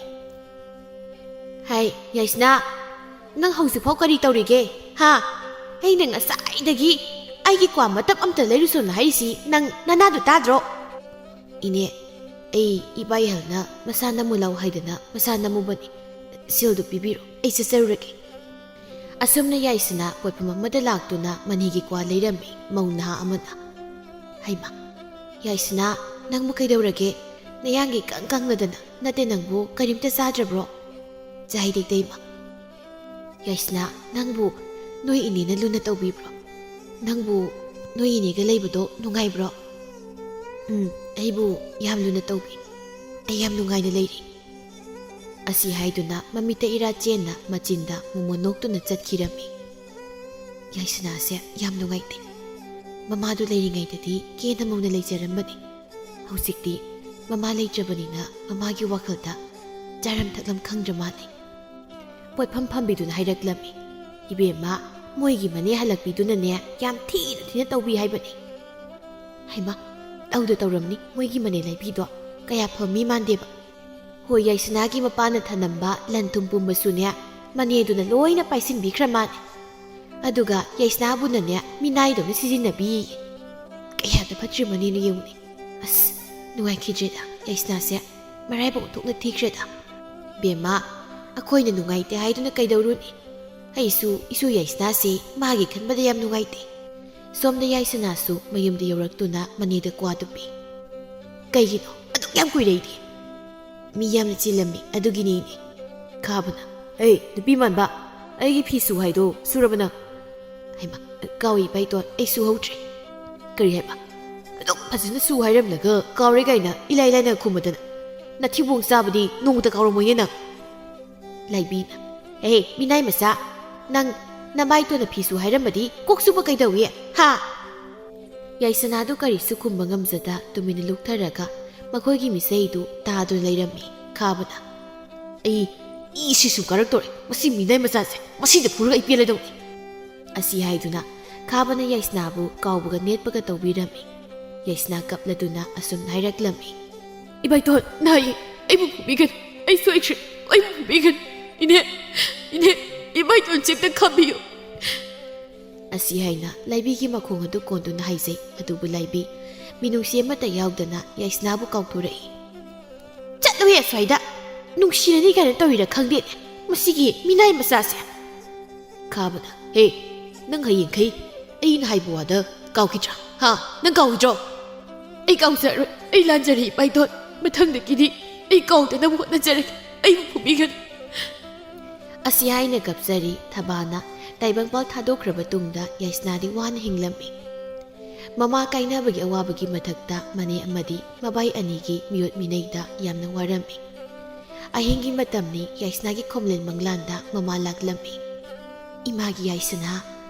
"ꯍꯥꯏ, ꯌꯥꯏꯁꯅꯥ, ꯅꯪ ꯍꯧꯖꯤꯛꯐꯥꯎ ꯀꯔꯤ ꯇꯧꯔꯤꯒꯦ? ꯍꯥ? ꯑꯩꯅ ꯉꯁꯥꯏꯗꯒꯤ ꯑꯩꯒꯤ ꯀ꯭ꯋꯥ ꯃꯇꯞ ꯑꯝꯇ ꯂꯩꯔꯨꯁꯣꯅ ꯍꯥꯏꯔꯤꯁꯤ ꯅꯪ ꯅꯅꯥꯗꯨ ꯇꯥꯗ꯭ꯔꯣ?" "ꯏꯅꯦ, ꯑꯩ ꯏꯕꯥꯏ ꯍꯜꯅ ꯃꯁꯥ ꯅꯝꯃꯨ ꯂꯥꯎ ꯍꯥꯏꯗꯅ ꯃꯁꯥ ꯅꯝꯃꯨꯕꯅꯤ꯫ ꯁꯦꯜꯗꯨ ꯄꯤꯕꯤꯔꯣ, ꯑꯩ ꯆꯠꯆꯔꯨꯔꯒꯦ꯫" ꯑꯁꯨꯝꯅ ꯌꯥꯏꯁꯅꯥ ꯄꯣꯠꯐꯝ ꯑꯃꯗ ꯂꯥꯛꯇꯨꯅ ꯃꯅꯤꯒꯤ ꯀ꯭ꯋꯥ ꯂꯩꯔꯝꯃꯤ꯫ ꯃꯧ ꯅꯍꯥ ꯑꯃꯅ, "ꯍꯩꯃꯥ, ꯌꯥꯏꯁꯅꯥ, ꯅꯪꯕꯨ ꯀꯩꯗꯧꯔꯒꯦ? ꯅꯌꯥꯡꯒꯤ ꯀꯪ ꯀꯪꯂꯗꯅ ꯅꯠꯇꯦ ꯅꯪꯕꯨ ꯀꯔꯤꯝꯇ ꯆꯥꯗ꯭ꯔꯕ꯭ꯔꯣ?" "ꯆꯥꯏ ꯏꯇꯩꯃ꯫" "ꯌꯥꯏꯁꯅꯥ, ꯅꯪꯕꯨ ꯅꯣꯏ ꯏꯅꯦꯅ ꯂꯨꯅ ꯇꯧꯕꯤꯕ꯭ꯔꯣ? ꯅꯪꯕꯨ ꯅꯣꯏ ꯏꯅꯦꯒ ꯂꯩꯕꯗꯣ ꯅꯨꯡꯉꯥꯏꯕ꯭ꯔꯣ?" "ꯎꯝ, ꯑꯩꯕꯨ ꯌꯥꯝ ꯂꯨꯅ ꯇꯧꯕꯤ꯫ ꯑꯩ ꯌꯥꯝ ꯅꯨꯡꯉꯥꯏꯅ ꯂꯩꯔꯤ꯫" ꯑꯁꯤ ꯍꯥꯏꯗꯨꯅ ꯃꯃꯤꯠꯇ ꯏꯔꯥ ꯆꯦꯟꯅ ꯃꯆꯤꯟꯗ ꯃꯣꯃꯣꯟ ꯅꯣꯛꯇꯨꯅ ꯆꯠꯈꯤꯔꯝꯃꯤ꯫ ꯌꯥꯏꯁꯅꯥꯁꯦ ꯌꯥꯝ ꯅꯨꯡꯉꯥꯏꯇꯦ꯫ ꯃꯃꯥꯗꯨ ꯂꯩꯔꯤꯉꯩꯗꯗꯤ ꯀꯦꯅ ꯃꯧꯅ ꯂꯩꯖꯔꯝꯕꯅꯤ꯫ ꯍꯧꯖꯤꯛꯇꯤ ꯃꯃꯥ ꯂꯩꯇ꯭ꯔꯕꯅꯤꯅ ꯃꯃꯥꯒꯤ ꯋꯥꯈꯜꯗ ꯆꯥꯔꯝ ꯊꯛꯂꯝ ꯈꯪꯗ꯭ꯔ ꯃꯥꯜꯂꯦ꯫ ꯄꯣꯠꯐꯝ ꯐꯝꯕꯤꯗꯨꯅ ꯍꯥꯏꯔꯛꯂꯝꯃꯤ, "ꯏꯕꯦꯝꯃ, ꯃꯣꯏꯒꯤ ꯃꯅꯦ ꯍꯜꯂꯛꯄꯤꯗꯨꯅꯅꯦ ꯌꯥꯝ ꯊꯤꯅ ꯊꯤꯅ ꯇꯧꯕꯤ ꯍꯥꯏꯕꯅꯤ꯫" ꯍꯩꯃꯥ, ꯇꯧꯗ ꯇꯧꯔꯝꯅꯤ ꯃꯣꯏꯒꯤ ꯃꯅꯦ ꯂꯩꯕꯤꯗꯣ꯫ ꯀꯌꯥ ꯐꯕ ꯃꯤ ꯃꯥꯟꯗꯦꯕ꯫ ꯍꯣꯏ, ꯌꯥꯏꯁꯅꯥꯒꯤ ꯃꯄꯥꯅ ꯊꯅꯝꯕ ꯂꯟ ꯊꯨꯝ ꯄꯨꯝꯕꯁꯨꯅꯦ ꯃꯅꯦꯗꯨꯅ ꯂꯣꯏꯅ ꯄꯥꯏꯁꯤꯟꯕꯤꯈ꯭ꯔ ꯃꯥꯜꯂꯦ꯫ ꯑꯗꯨꯒ ꯌꯥꯏꯁꯅꯥꯕꯨꯅꯅꯦ ꯃꯤꯅꯥꯏꯗꯧꯅ ꯁꯤꯖꯤꯟꯅꯕꯤ꯫ ꯀꯌꯥꯗ ꯐꯠꯇ꯭ꯔꯤꯕꯅꯤꯅ ꯌꯦꯡꯉꯨꯅꯦ꯫ ꯑꯁ, ꯅꯨꯡꯉꯥꯏꯈꯤꯗ꯭ꯔꯦꯗ ꯌꯥꯏꯁꯅꯥꯁꯦ꯫ ꯃꯔꯥꯏꯕꯛ ꯑꯣꯟꯊꯣꯛꯅ ꯊꯤꯈ꯭ꯔꯦꯗ꯫ ꯕꯦꯝꯃ, ꯑꯩꯈꯣꯏꯅ ꯅꯨꯡꯉꯥꯏꯇꯦ ꯍꯥꯏꯗꯨꯅ ꯀꯩꯗꯧꯔꯨꯅꯤ? ꯑꯩꯁꯨ ꯏꯁꯨ ꯌꯥꯏꯁꯅꯥꯁꯦ ꯃꯥꯒꯤ ꯈꯟꯕꯗ ꯌꯥꯝ ꯅꯨꯡꯉꯥꯏꯇꯦ꯫ ꯁꯣꯝꯗ ꯌꯥꯏꯁꯅꯥꯁꯨ ꯃꯌꯨꯝꯗ ꯌꯧꯔꯛꯇꯨꯅ ꯃꯅꯦꯗ ꯀ꯭ꯋꯥꯗꯨ ꯄꯤ꯫ "ꯀꯩꯒꯤꯅꯣ ꯑꯗꯨꯛ ꯌꯥꯝ ꯀꯨꯏꯔꯛꯏꯗꯤ?" "ꯃꯤ ꯌꯥꯝꯅ ꯆꯤꯜꯂꯝꯃꯤ, ꯑꯗꯨꯒꯤꯅꯤꯅꯦ꯫" ꯈꯥꯕꯅ, "ꯍꯦ, ꯅꯨꯄꯤ ꯃꯥꯟꯕ, ꯑꯩꯒꯤ ꯐꯤ ꯁꯨ ꯍꯥꯏꯗꯣ ꯁꯨꯔꯕ ꯅꯪ?" "ꯍꯩꯃꯥ, ꯀꯥꯎꯏ ꯏꯕꯥꯏꯇꯣꯟ, ꯑꯩ ꯁꯨꯍꯧꯗ꯭ꯔꯦ꯫" "ꯀꯔꯤ ꯍꯥꯏꯕ? ꯑꯗꯨꯛ ꯐꯖꯅ ꯁꯨ ꯍꯥꯏꯔꯝꯂꯒ ꯀꯥꯎꯔꯦ ꯀꯥꯏꯅ ꯏꯂꯥꯏ ꯂꯥꯏꯅ ꯈꯨꯝꯃꯗꯅ꯫ ꯅꯊꯤꯕꯣꯡ ꯆꯥꯕꯗꯤ ꯅꯣꯡꯃꯇ ꯀꯥꯎꯔꯝꯃꯣꯏꯅꯦ ꯅꯪ꯫" ꯂꯥꯏꯕꯤꯅ, "ꯑꯦ, ꯃꯤꯅꯥꯏ ꯃꯆꯥ, ꯅꯪ ꯅꯃꯥꯏꯇꯣꯟꯅ ꯐꯤ ꯁꯨ ꯍꯥꯏꯔꯝꯃꯗꯤ ꯀꯣꯛ ꯁꯨꯕ ꯀꯩꯗꯧꯏ? ꯍꯥ?" ꯌꯥꯏꯁꯅꯥꯗꯨ ꯀꯔꯤꯁꯨ ꯈꯨꯝꯕ ꯉꯝꯖꯗ ꯇꯨꯃꯤꯟꯅ ꯂꯨꯞꯊꯔꯒ ꯃꯈꯣꯏꯒꯤ ꯃꯤꯁꯩꯗꯨ ꯇꯥꯗꯨꯅ ꯂꯩꯔꯝꯃꯤ꯫ ꯈꯥꯕꯅ, "ꯑꯩ ꯏ ꯁꯤꯁꯨ ꯀꯥꯔꯛꯇꯧꯔꯦ꯫ ꯃꯁꯤ ꯃꯤꯅꯥꯏ ꯃꯆꯥꯁꯦ, ꯃꯁꯤꯗ ꯐꯨꯔꯒ ꯑꯩ ꯄꯦꯜꯂꯗꯧꯅꯤ꯫" ꯑꯁꯤ ꯍꯥꯏꯗꯨꯅ ꯈꯥꯕꯅ ꯌꯥꯏꯁꯅꯥꯕꯨ ꯀꯥꯎꯕꯒ ꯅꯦꯠꯄꯒ ꯇꯧꯕꯤꯔꯝꯃꯤ꯫ ꯌꯥꯏꯁꯅꯥ ꯀꯞꯂꯗꯨꯅ ꯑꯁꯨꯝꯅ ꯍꯥꯏꯔꯛꯂꯝꯃꯤ꯫ "ꯏꯕꯥꯏꯇꯣꯟ, ꯅꯥꯏꯌꯦ꯫ ꯑꯩꯕꯨ ꯐꯨꯕꯤꯒꯅꯨ꯫ ꯑꯩ ꯁꯣꯏꯈ꯭ꯔꯦ꯫ ꯑꯩꯕꯨ ꯐꯨꯕꯤꯒꯅꯨ꯫ ꯏꯅꯦ, ꯏꯅꯦ, ꯏꯕꯥꯏꯇꯣꯟꯁꯦ ꯑꯝꯇ ꯈꯥꯝꯕꯤꯌꯨ꯫" ꯑꯁꯤ ꯍꯥꯏꯅ ꯂꯥꯏꯕꯤꯒꯤ ꯃꯈꯣꯡ ꯑꯗꯨ ꯀꯣꯟꯗꯨꯅ ꯍꯥꯏꯖꯩ꯫ ꯑꯗꯨꯕꯨ ꯂꯥꯏꯕꯤ ꯃꯤꯅꯨꯡꯁꯤ ꯑꯃꯠꯇ ꯌꯥꯎꯗꯅ ꯌꯥꯏꯁꯅꯥꯕꯨ ꯀꯥꯎꯊꯣꯔꯛꯏ꯫ "ꯆꯠꯂꯨꯍꯦ ꯑꯁ꯭ꯋꯥꯏꯗ꯫ ꯅꯨꯡꯁꯤꯅꯅꯤ ꯀꯥꯏꯅ ꯇꯧꯔꯤꯔꯥ ꯈꯪꯗꯦꯅꯦ, ꯃꯁꯤꯒꯤ ꯃꯤꯅꯥꯏ ꯃꯆꯥꯁꯦ꯫" ꯈꯥꯕꯅ, "ꯍꯦ, ꯅꯪ ꯍꯌꯦꯡꯈꯩ ꯑꯩꯅ ꯍꯥꯏꯕ ꯋꯥꯗ ꯀꯥꯎꯈꯤꯗ꯭ꯔꯥ? ꯍꯥ? ꯅꯪ ꯀꯥꯎꯈꯤꯗ꯭ꯔꯣ?" "ꯑꯩ ꯀꯥꯎꯖꯔꯣꯏ꯫ ꯑꯩ ꯂꯥꯟꯖꯔꯦ ꯏꯄꯥꯏꯇꯣꯟ꯫ ꯃꯊꯪꯗꯒꯤꯗꯤ ꯑꯩ ꯀꯥꯎꯗꯅꯕ ꯍꯣꯠꯅꯖꯔꯒꯦ꯫ ꯑꯩꯕꯨ ꯐꯨꯕꯤꯒꯅꯨ꯫" ꯑꯁꯤ ꯍꯥꯏꯅ ꯀꯞꯆꯔꯤ꯫ ꯊꯕꯥꯅ ꯇꯥꯏꯕꯪꯄꯥꯜ ꯊꯥꯗꯣꯛꯈ꯭ꯔꯕ ꯇꯨꯡꯗ ꯌꯥꯏꯁꯅꯥꯗꯤ ꯋꯥꯅ ꯍꯤꯡꯂꯝꯃꯤ꯫ ꯃꯃꯥ ꯀꯥꯏꯅꯕꯒꯤ ꯑꯋꯥꯕꯒꯤ ꯃꯊꯛꯇ ꯃꯅꯦ ꯑꯃꯗꯤ ꯃꯕꯥꯏ ꯑꯅꯤꯒꯤ ꯃꯤꯑꯣꯠ ꯃꯤꯅꯩꯗ ꯌꯥꯝꯅ ꯋꯥꯔꯝꯃꯤ꯫ ꯑꯍꯤꯡꯒꯤ ꯃꯇꯝꯅꯤ꯫ ꯌꯥꯏꯁꯅꯥꯒꯤ ꯈꯣꯝꯂꯦꯟ ꯃꯪꯂꯥꯟꯗ ꯃꯃꯥ ꯂꯥꯛꯂꯝꯃꯤ꯫ "ꯏꯃꯥꯒꯤ ꯌꯥꯏꯁꯅꯥ,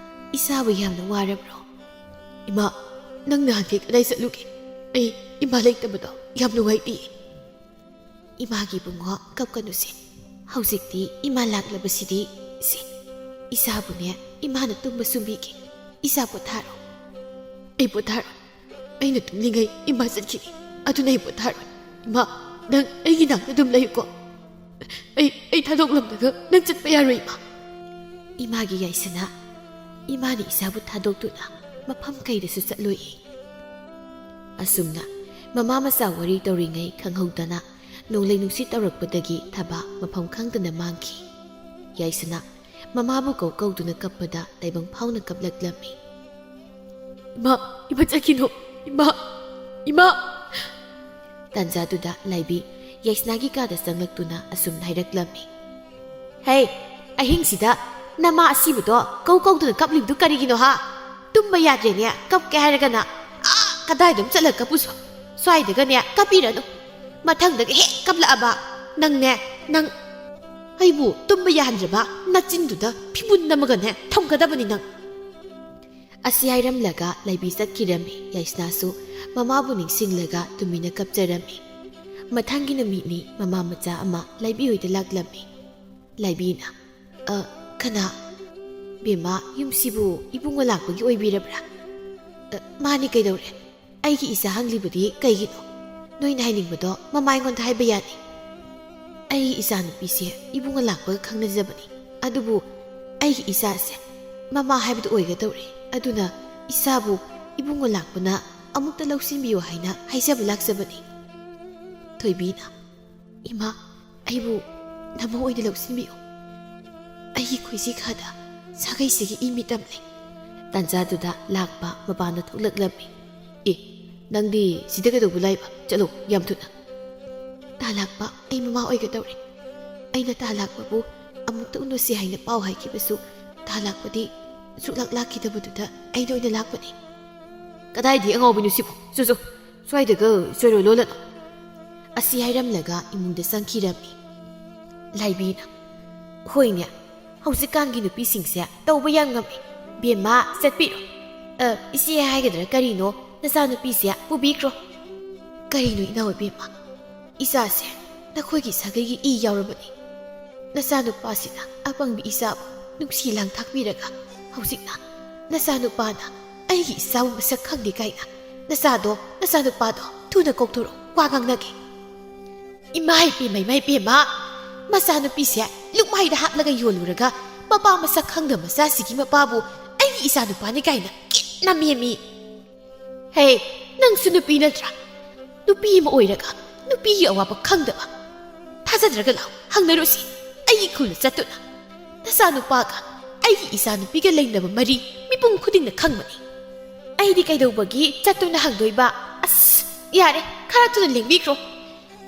ꯏꯆꯥꯕꯨ ꯌꯥꯝꯅ ꯋꯥꯔꯕ꯭ꯔꯣ?" "ꯏꯃꯥ, ꯅꯪ ꯅꯍꯥꯟꯈꯩ ꯀꯗꯥꯏ ꯆꯠꯂꯨꯒꯦ? ꯑꯩ ꯏꯃꯥ ꯂꯩꯇꯕꯗꯣ ꯌꯥꯝ ꯅꯨꯡꯉꯥꯏꯇꯦ꯫" "ꯏꯃꯥꯒꯤ ꯏꯕꯨꯡꯉꯣ, ꯀꯞꯀꯅꯨꯁꯦ꯫ ꯍꯧꯖꯤꯛꯇꯤ ꯏꯃꯥ ꯂꯥꯛꯂꯕꯁꯤꯗꯤ, ꯁꯦ, ꯏꯆꯥꯕꯨꯅꯦ, ꯏꯃꯥꯅ ꯇꯨꯝꯕ ꯁꯨꯝꯕꯤꯒꯦ꯫ ꯏꯆꯥ ꯄꯣꯊꯥꯔꯣ꯫" "ꯑꯩ ꯄꯣꯊꯥꯔꯣꯏ꯫ ꯑꯩꯅ ꯇꯨꯝꯂꯤꯉꯩ ꯏꯃꯥ ꯆꯠꯈꯤꯅꯤ꯫ ꯑꯗꯨꯅ ꯑꯩ ꯄꯣꯊꯥꯔꯣꯏ꯫ ꯏꯃꯥ, ꯅꯪ ꯑꯩꯒꯤ ꯅꯥꯛꯇ ꯑꯗꯨꯝ ꯂꯩꯌꯨꯀꯣ꯫ ꯑꯩ, ꯑꯩ ꯊꯥꯗꯣꯛꯂꯝꯂꯒ ꯅꯪ ꯆꯠꯄ ꯌꯥꯔꯣꯏ, ꯏꯃꯥ꯫" ꯏꯃꯥꯒꯤ ꯌꯥꯏꯁꯅꯥ, ꯏꯃꯥꯅ ꯏꯆꯥꯕꯨ ꯊꯥꯗꯣꯛꯇꯨꯅ ꯃꯐꯝ ꯀꯩꯗꯁꯨ ꯆꯠꯂꯣꯏꯌꯦ꯫ ꯑꯁꯨꯝꯅ ꯃꯃꯥ ꯃꯆꯥ ꯋꯥꯔꯤ ꯇꯧꯔꯤꯉꯩ ꯈꯪꯍꯧꯗꯅ ꯅꯣꯡꯂꯩ ꯅꯨꯡꯁꯤꯠ ꯇꯧꯔꯛꯄꯗꯒꯤ ꯊꯕꯥ ꯃꯐꯝ ꯈꯪꯗꯅ ꯃꯥꯡꯈꯤ꯫ ꯌꯥꯏꯁꯅꯥ ꯃꯃꯥꯕꯨ ꯀꯧ ꯀꯧꯗꯨꯅ ꯀꯞꯄꯗ ꯇꯥꯏꯕꯪ ꯐꯥꯎꯅ ꯀꯞꯂꯛꯂꯝꯃꯤ꯫ "ꯏꯃꯥ, ꯏꯃꯥ ꯆꯠꯈꯤꯅꯨ, ꯏꯃꯥ, ꯏꯃꯥ!" ꯇꯥꯟꯖꯥꯗꯨꯗ ꯂꯥꯏꯕꯤ ꯌꯥꯏꯁꯅꯥꯒꯤ ꯀꯥꯗ ꯆꯪꯂꯛꯇꯨꯅ ꯑꯁꯨꯝꯅ ꯍꯥꯏꯔꯛꯂꯝꯃꯤ꯫ "ꯍꯦ, ꯑꯍꯤꯡꯁꯤꯗ ꯅꯃꯥ ꯑꯁꯤꯕꯗꯣ ꯀꯧ ꯀꯧꯗꯨꯅ ꯀꯞꯂꯤꯕꯗꯨ ꯀꯔꯤꯒꯤꯅꯣ ꯍꯥ? ꯇꯨꯝꯕ ꯌꯥꯗ꯭ꯔꯦꯅꯦ, ꯀꯞꯀꯦ ꯍꯥꯏꯔꯒꯅ ꯑꯥ ꯀꯗꯥꯏꯗꯅꯣ ꯆꯠꯂꯒ ꯀꯞꯄꯨꯁꯣ꯫ ꯁ꯭ꯋꯥꯏꯗꯒꯅꯦ ꯀꯞꯄꯤꯔꯅꯨ꯫ ꯃꯊꯪꯗꯒ ꯍꯦꯛ ꯀꯞꯂꯛꯑꯕ ꯅꯪꯅꯦ, ꯅꯪ ꯑꯩꯕꯨ ꯇꯨꯝꯕ ꯌꯥꯍꯟꯗ꯭ꯔꯕ ꯅꯆꯤꯟꯗꯨꯗ ꯐꯤꯕꯨꯟ ꯅꯝꯃꯒꯅꯦ ꯊꯝꯒꯗꯕꯅꯤ ꯅꯪ!" ꯑꯁꯤ ꯍꯥꯏꯔꯝꯂꯒ ꯂꯥꯏꯕꯤ ꯆꯠꯈꯤꯔꯝꯃꯤ꯫ ꯌꯥꯏꯁꯅꯥꯁꯨ ꯃꯃꯥꯕꯨ ꯅꯤꯡꯁꯤꯡꯂꯒ ꯇꯨꯃꯤꯟꯅ ꯀꯞꯆꯔꯝꯃꯤ꯫ ꯃꯊꯪꯒꯤ ꯅꯨꯃꯤꯠꯅꯤ, ꯃꯃꯥ ꯃꯆꯥ ꯑꯃ ꯂꯥꯏꯕꯤ ꯍꯣꯏꯗ ꯂꯥꯛꯂꯝꯃꯤ꯫ ꯂꯥꯏꯕꯤꯅ, "ꯑ, ꯀꯅꯥ? ꯕꯦꯝꯃ, ꯌꯨꯝꯁꯤꯕꯨ ꯏꯕꯨꯡꯉꯣ ꯂꯥꯛꯄꯒꯤ ꯑꯣꯏꯕꯤꯔꯕ꯭ꯔꯥ? ꯑ, ꯃꯥꯅꯤ, ꯀꯩꯗꯧꯔꯦ? ꯑꯩꯒꯤ ꯏꯆꯥ ꯍꯪꯂꯤꯕꯗꯤ ꯀꯩꯒꯤꯅꯣ? ꯅꯣꯏꯅ ꯍꯥꯏꯅꯤꯡꯕꯗꯣ ꯃꯃꯥ ꯑꯩꯉꯣꯟꯗ ꯍꯥꯏꯕ ꯌꯥꯅꯤ꯫ ꯑꯩꯒꯤ ꯏꯆꯥꯅꯨꯄꯤꯁꯦ ꯏꯕꯨꯡꯉꯣ ꯂꯥꯛꯄꯒ ꯈꯪꯅꯖꯕꯅꯤ, ꯑꯗꯨꯕꯨ ꯑꯩꯒꯤ ꯏꯆꯥꯁꯦ ꯃꯃꯥ ꯍꯥꯏꯕꯗꯨ ꯑꯣꯏꯒꯗꯧꯔꯦ꯫ ꯑꯗꯨꯅ ꯏꯆꯥꯕꯨ ꯏꯕꯨꯡꯉꯣ ꯂꯥꯛꯄꯅ ꯑꯃꯨꯛꯇ ꯂꯧꯁꯤꯟꯕꯤꯌꯨ ꯍꯥꯏꯅ ꯍꯥꯏꯖꯕ ꯂꯥꯛꯆꯕꯅꯤ꯫" ꯊꯣꯏꯕꯤꯅ, "ꯏꯃꯥ, ꯑꯩꯕꯨ ꯅꯃꯧ ꯑꯣꯏꯅ ꯂꯧꯁꯤꯟꯕꯤꯌꯨ꯫ ꯑꯩꯒꯤ ꯈꯣꯏꯖꯤ ꯈꯥꯗ ꯁꯥꯒꯩꯁꯤꯒꯤ ꯏ ꯃꯤꯠ ꯑꯃ ꯂꯩ꯫" ꯇꯥꯟꯖꯥꯗꯨꯗ ꯂꯥꯛꯄ ꯃꯄꯥꯟꯗ ꯊꯣꯛꯂꯛꯂꯝꯃꯤ꯫ "ꯑꯦ, ꯅꯪꯗꯤ ꯁꯤꯗ ꯀꯩꯗꯧꯕ ꯂꯥꯛꯏꯕ? ꯆꯠꯂꯣ, ꯌꯥꯝ ꯊꯨꯅ!" "ꯇꯥ ꯂꯥꯛꯄ, ꯑꯩ ꯃꯃꯥ ꯑꯣꯏꯒꯗꯧꯔꯦ꯫ ꯑꯩꯅ ꯇꯥ ꯂꯥꯛꯄꯕꯨ ꯑꯃꯨꯛꯇ ꯎꯅꯁꯤ ꯍꯥꯏꯅ ꯄꯥꯎ ꯍꯥꯏꯈꯤꯕꯁꯨ ꯇꯥ ꯂꯥꯛꯄꯗꯤ ꯁꯨꯛꯂꯥꯛ ꯂꯥꯛꯈꯤꯗꯕꯗꯨꯗ ꯑꯩꯅ ꯑꯣꯏꯅ ꯂꯥꯛꯄꯅꯤ꯫" "ꯀꯗꯥꯏꯗꯒꯤ ꯑꯉꯥꯎꯕꯤꯅꯣ ꯁꯤꯕꯨ? ꯆꯨ, ꯆꯨ, ꯁ꯭ꯋꯥꯏꯗꯒ ꯆꯣꯏꯔꯣꯏ ꯂꯣꯜꯂꯅꯨ!" ꯑꯁꯤ ꯍꯥꯏꯔꯝꯂꯒ ꯏꯃꯨꯡꯗ ꯆꯪꯈꯤꯔꯝꯃꯤ꯫ ꯂꯥꯏꯕꯤꯅ, "ꯍꯣꯏꯅꯦ, ꯍꯧꯖꯤꯛꯀꯥꯟꯒꯤ ꯅꯨꯄꯤꯁꯤꯡꯁꯦ ꯇꯧꯕ ꯌꯥꯝ ꯉꯝꯃꯤ꯫ ꯕꯦꯝꯃ, ꯆꯠꯄꯤꯔꯣ꯫ ꯑ, ꯏꯆꯦ ꯍꯥꯏꯒꯗ꯭ꯔꯥ ꯀꯔꯤꯅꯣ, ꯅꯆꯥꯅꯨꯄꯤꯁꯦ ꯄꯨꯕꯤꯈ꯭ꯔꯣ꯫" "ꯀꯔꯤꯅꯣ ꯏꯅꯥꯎ ꯏꯕꯦꯝꯃ? ꯏꯆꯥꯁꯦ ꯅꯈꯣꯏꯒꯤ ꯁꯥꯒꯩꯒꯤ ꯏ ꯌꯥꯎꯔꯕꯅꯤ꯫ ꯅꯆꯥꯅꯨꯄꯥꯁꯤꯅ ꯑꯄꯪꯕꯤ ꯏꯆꯥꯕꯨ ꯅꯨꯡꯁꯤ ꯂꯥꯡ ꯊꯥꯛꯄꯤꯔꯒ ꯍꯧꯖꯤꯛꯅ ꯅꯆꯥꯅꯨꯄꯥꯅ ꯑꯩꯒꯤ ꯏꯆꯥꯕꯨ ꯃꯁꯛ ꯈꯪꯗꯦ ꯀꯥꯏꯅ ꯅꯆꯥꯗꯣ, ꯅꯆꯥꯅꯨꯄꯥꯗꯣ ꯊꯨꯅ ꯀꯧꯊꯣꯔꯛꯎ, ꯋꯥ ꯉꯥꯡꯅꯒꯦ꯫" "ꯏꯃꯥ ꯏꯄꯦꯝꯃ, ꯏꯃꯥ ꯏꯄꯦꯝꯃ! ꯃꯆꯥꯅꯨꯄꯤꯁꯦ ꯂꯨꯛꯃꯥꯏꯗ ꯍꯥꯞꯂꯒ ꯌꯣꯜꯂꯨꯔꯒ ꯃꯄꯥ ꯃꯁꯛ ꯈꯪꯗꯕ ꯃꯆꯥꯁꯤꯒꯤ ꯃꯄꯥꯕꯨ ꯑꯩꯒꯤ ꯏꯆꯥꯅꯨꯄꯥꯅꯤ ꯀꯥꯏꯅ ꯀꯤꯠꯅ ꯃꯦꯝꯃꯤ꯫ ꯍꯦ, ꯅꯪꯁꯨ ꯅꯨꯄꯤ ꯅꯠꯇ꯭ꯔꯥ? ꯅꯨꯄꯤ ꯑꯃ ꯑꯣꯏꯔꯒ ꯅꯨꯄꯤꯒꯤ ꯑꯋꯥꯕ ꯈꯪꯗꯕ? ꯊꯥꯖꯗ꯭ꯔꯒ ꯂꯥꯛꯑꯣ, ꯍꯪꯅꯔꯨꯁꯤ ꯑꯩꯒꯤ ꯈꯨꯜꯗ ꯆꯠꯇꯨꯅ꯫ ꯅꯆꯥꯅꯨꯄꯥꯒ ꯑꯩꯒꯤ ꯏꯆꯥꯅꯨꯄꯤꯒ ꯂꯩꯅꯕ ꯃꯔꯤ ꯃꯤꯄꯨꯝ ꯈꯨꯗꯤꯡꯅ ꯈꯪꯕꯅꯤ꯫ ꯑꯩꯗꯤ ꯀꯩꯗꯧꯕꯒꯤ ꯆꯠꯇꯨꯅ ꯍꯪꯗꯣꯏꯕ? ꯑꯁ, ꯌꯥꯔꯦ, ꯈꯔ ꯊꯨꯅ ꯂꯦꯡꯕꯤꯈ꯭ꯔꯣ꯫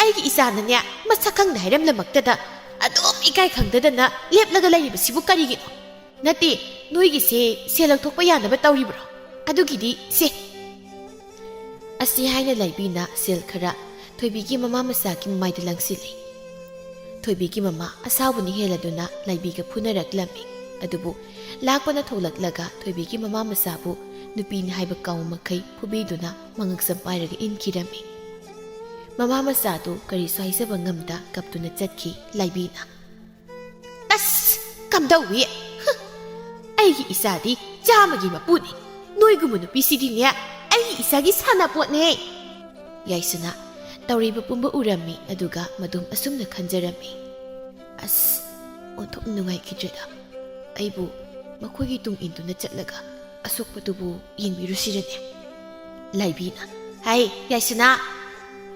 ꯑꯩꯒꯤ ꯏꯆꯥꯅꯅꯦ, ꯃꯁꯛ ꯈꯪꯗ ꯍꯥꯏꯔꯝꯂꯃꯛꯇꯗ ꯑꯗꯨꯝ ꯏꯀꯥꯏ ꯈꯪꯗꯗꯅ ꯂꯦꯞꯂꯒ ꯂꯩꯔꯤꯕꯁꯤꯕꯨ ꯀꯔꯤꯒꯤꯅꯣ? ꯅꯠꯇꯦ, ꯅꯣꯏꯒꯤꯁꯦ ꯁꯦꯜ ꯂꯧꯊꯣꯛꯄ ꯌꯥꯅꯕ ꯇꯧꯔꯤꯕ꯭ꯔꯣ? ꯑꯗꯨꯒꯤꯗꯤ ꯁꯦ꯫ ꯑꯁꯤ ꯍꯥꯏꯅ ꯂꯥꯏꯕꯤꯅ ꯁꯦꯜ ꯈꯔ ꯊꯣꯏꯕꯤꯒꯤ ꯃꯃꯥ ꯃꯆꯥꯒꯤ ꯃꯃꯥꯏꯗ ꯂꯪꯁꯤꯜꯂꯤ꯫ ꯊꯣꯏꯕꯤꯒꯤ ꯃꯃꯥ ꯑꯁꯥꯎꯕꯅ ꯍꯦꯜꯂꯗꯨꯅ ꯂꯥꯏꯕꯤꯒ ꯐꯨꯅꯔꯛꯂꯝꯃꯤ꯫ ꯑꯗꯨꯕꯨ ꯂꯥꯛꯄꯅ ꯊꯣꯛꯂꯛꯂꯒ ꯊꯣꯏꯕꯤꯒꯤ ꯃꯃꯥ ꯃꯆꯥꯕꯨ ꯅꯨꯄꯤꯅꯤ ꯍꯥꯏꯕ ꯀꯥꯎ ꯃꯈꯩ ꯐꯨꯕꯤꯗꯨꯅ ꯃꯉꯛꯁꯝ ꯄꯥꯏꯔꯒ ꯏꯟꯈꯤꯔꯝꯃꯤ꯫ ꯃꯃꯥ ꯃꯆꯥꯗꯨ ꯀꯔꯤꯁꯨ ꯍꯥꯏꯖꯕ ꯉꯝꯗ ꯀꯞꯇꯨꯅ ꯆꯠꯈꯤ ꯂꯥꯏꯕꯤꯅ꯫ ꯑꯁ! ꯀꯝꯗꯧꯏ? ꯍ! ꯑꯩꯒꯤ ꯏꯆꯥꯗꯤ ꯆꯥꯝꯃꯒꯤ ꯃꯄꯨꯅꯤ꯫ ꯅꯣꯏꯒꯨꯝꯕ ꯅꯨꯄꯤꯁꯤꯗꯤꯅꯦ, ꯑꯩꯒꯤ ꯏꯆꯥꯒꯤ ꯁꯥꯟꯅꯄꯣꯠꯅꯦ꯫ ꯌꯥꯏꯁꯅꯥ ꯇꯧꯔꯤꯕ ꯄꯨꯝꯕ ꯎꯔꯝꯃꯤ, ꯑꯗꯨꯒ ꯃꯗꯨꯝ ꯑꯁꯨꯝꯅ ꯈꯟꯖꯔꯝꯃꯤ꯫ ꯑꯁ! ꯑꯣꯟꯊꯣꯛꯅ ꯅꯨꯡꯉꯥꯏꯈꯤꯗ꯭ꯔꯦꯗ꯫ ꯑꯩꯕꯨ ꯃꯈꯣꯏꯒꯤ ꯇꯨꯡ ꯏꯟꯗꯨꯅ ꯆꯠꯂꯒ ꯑꯁꯣꯛꯄꯗꯨꯕꯨ ꯌꯦꯡꯕꯤꯔꯨꯁꯤꯔꯅꯦ? ꯂꯥꯏꯕꯤꯅ, ꯍꯥꯏ, ꯌꯥꯏꯁꯅꯥ,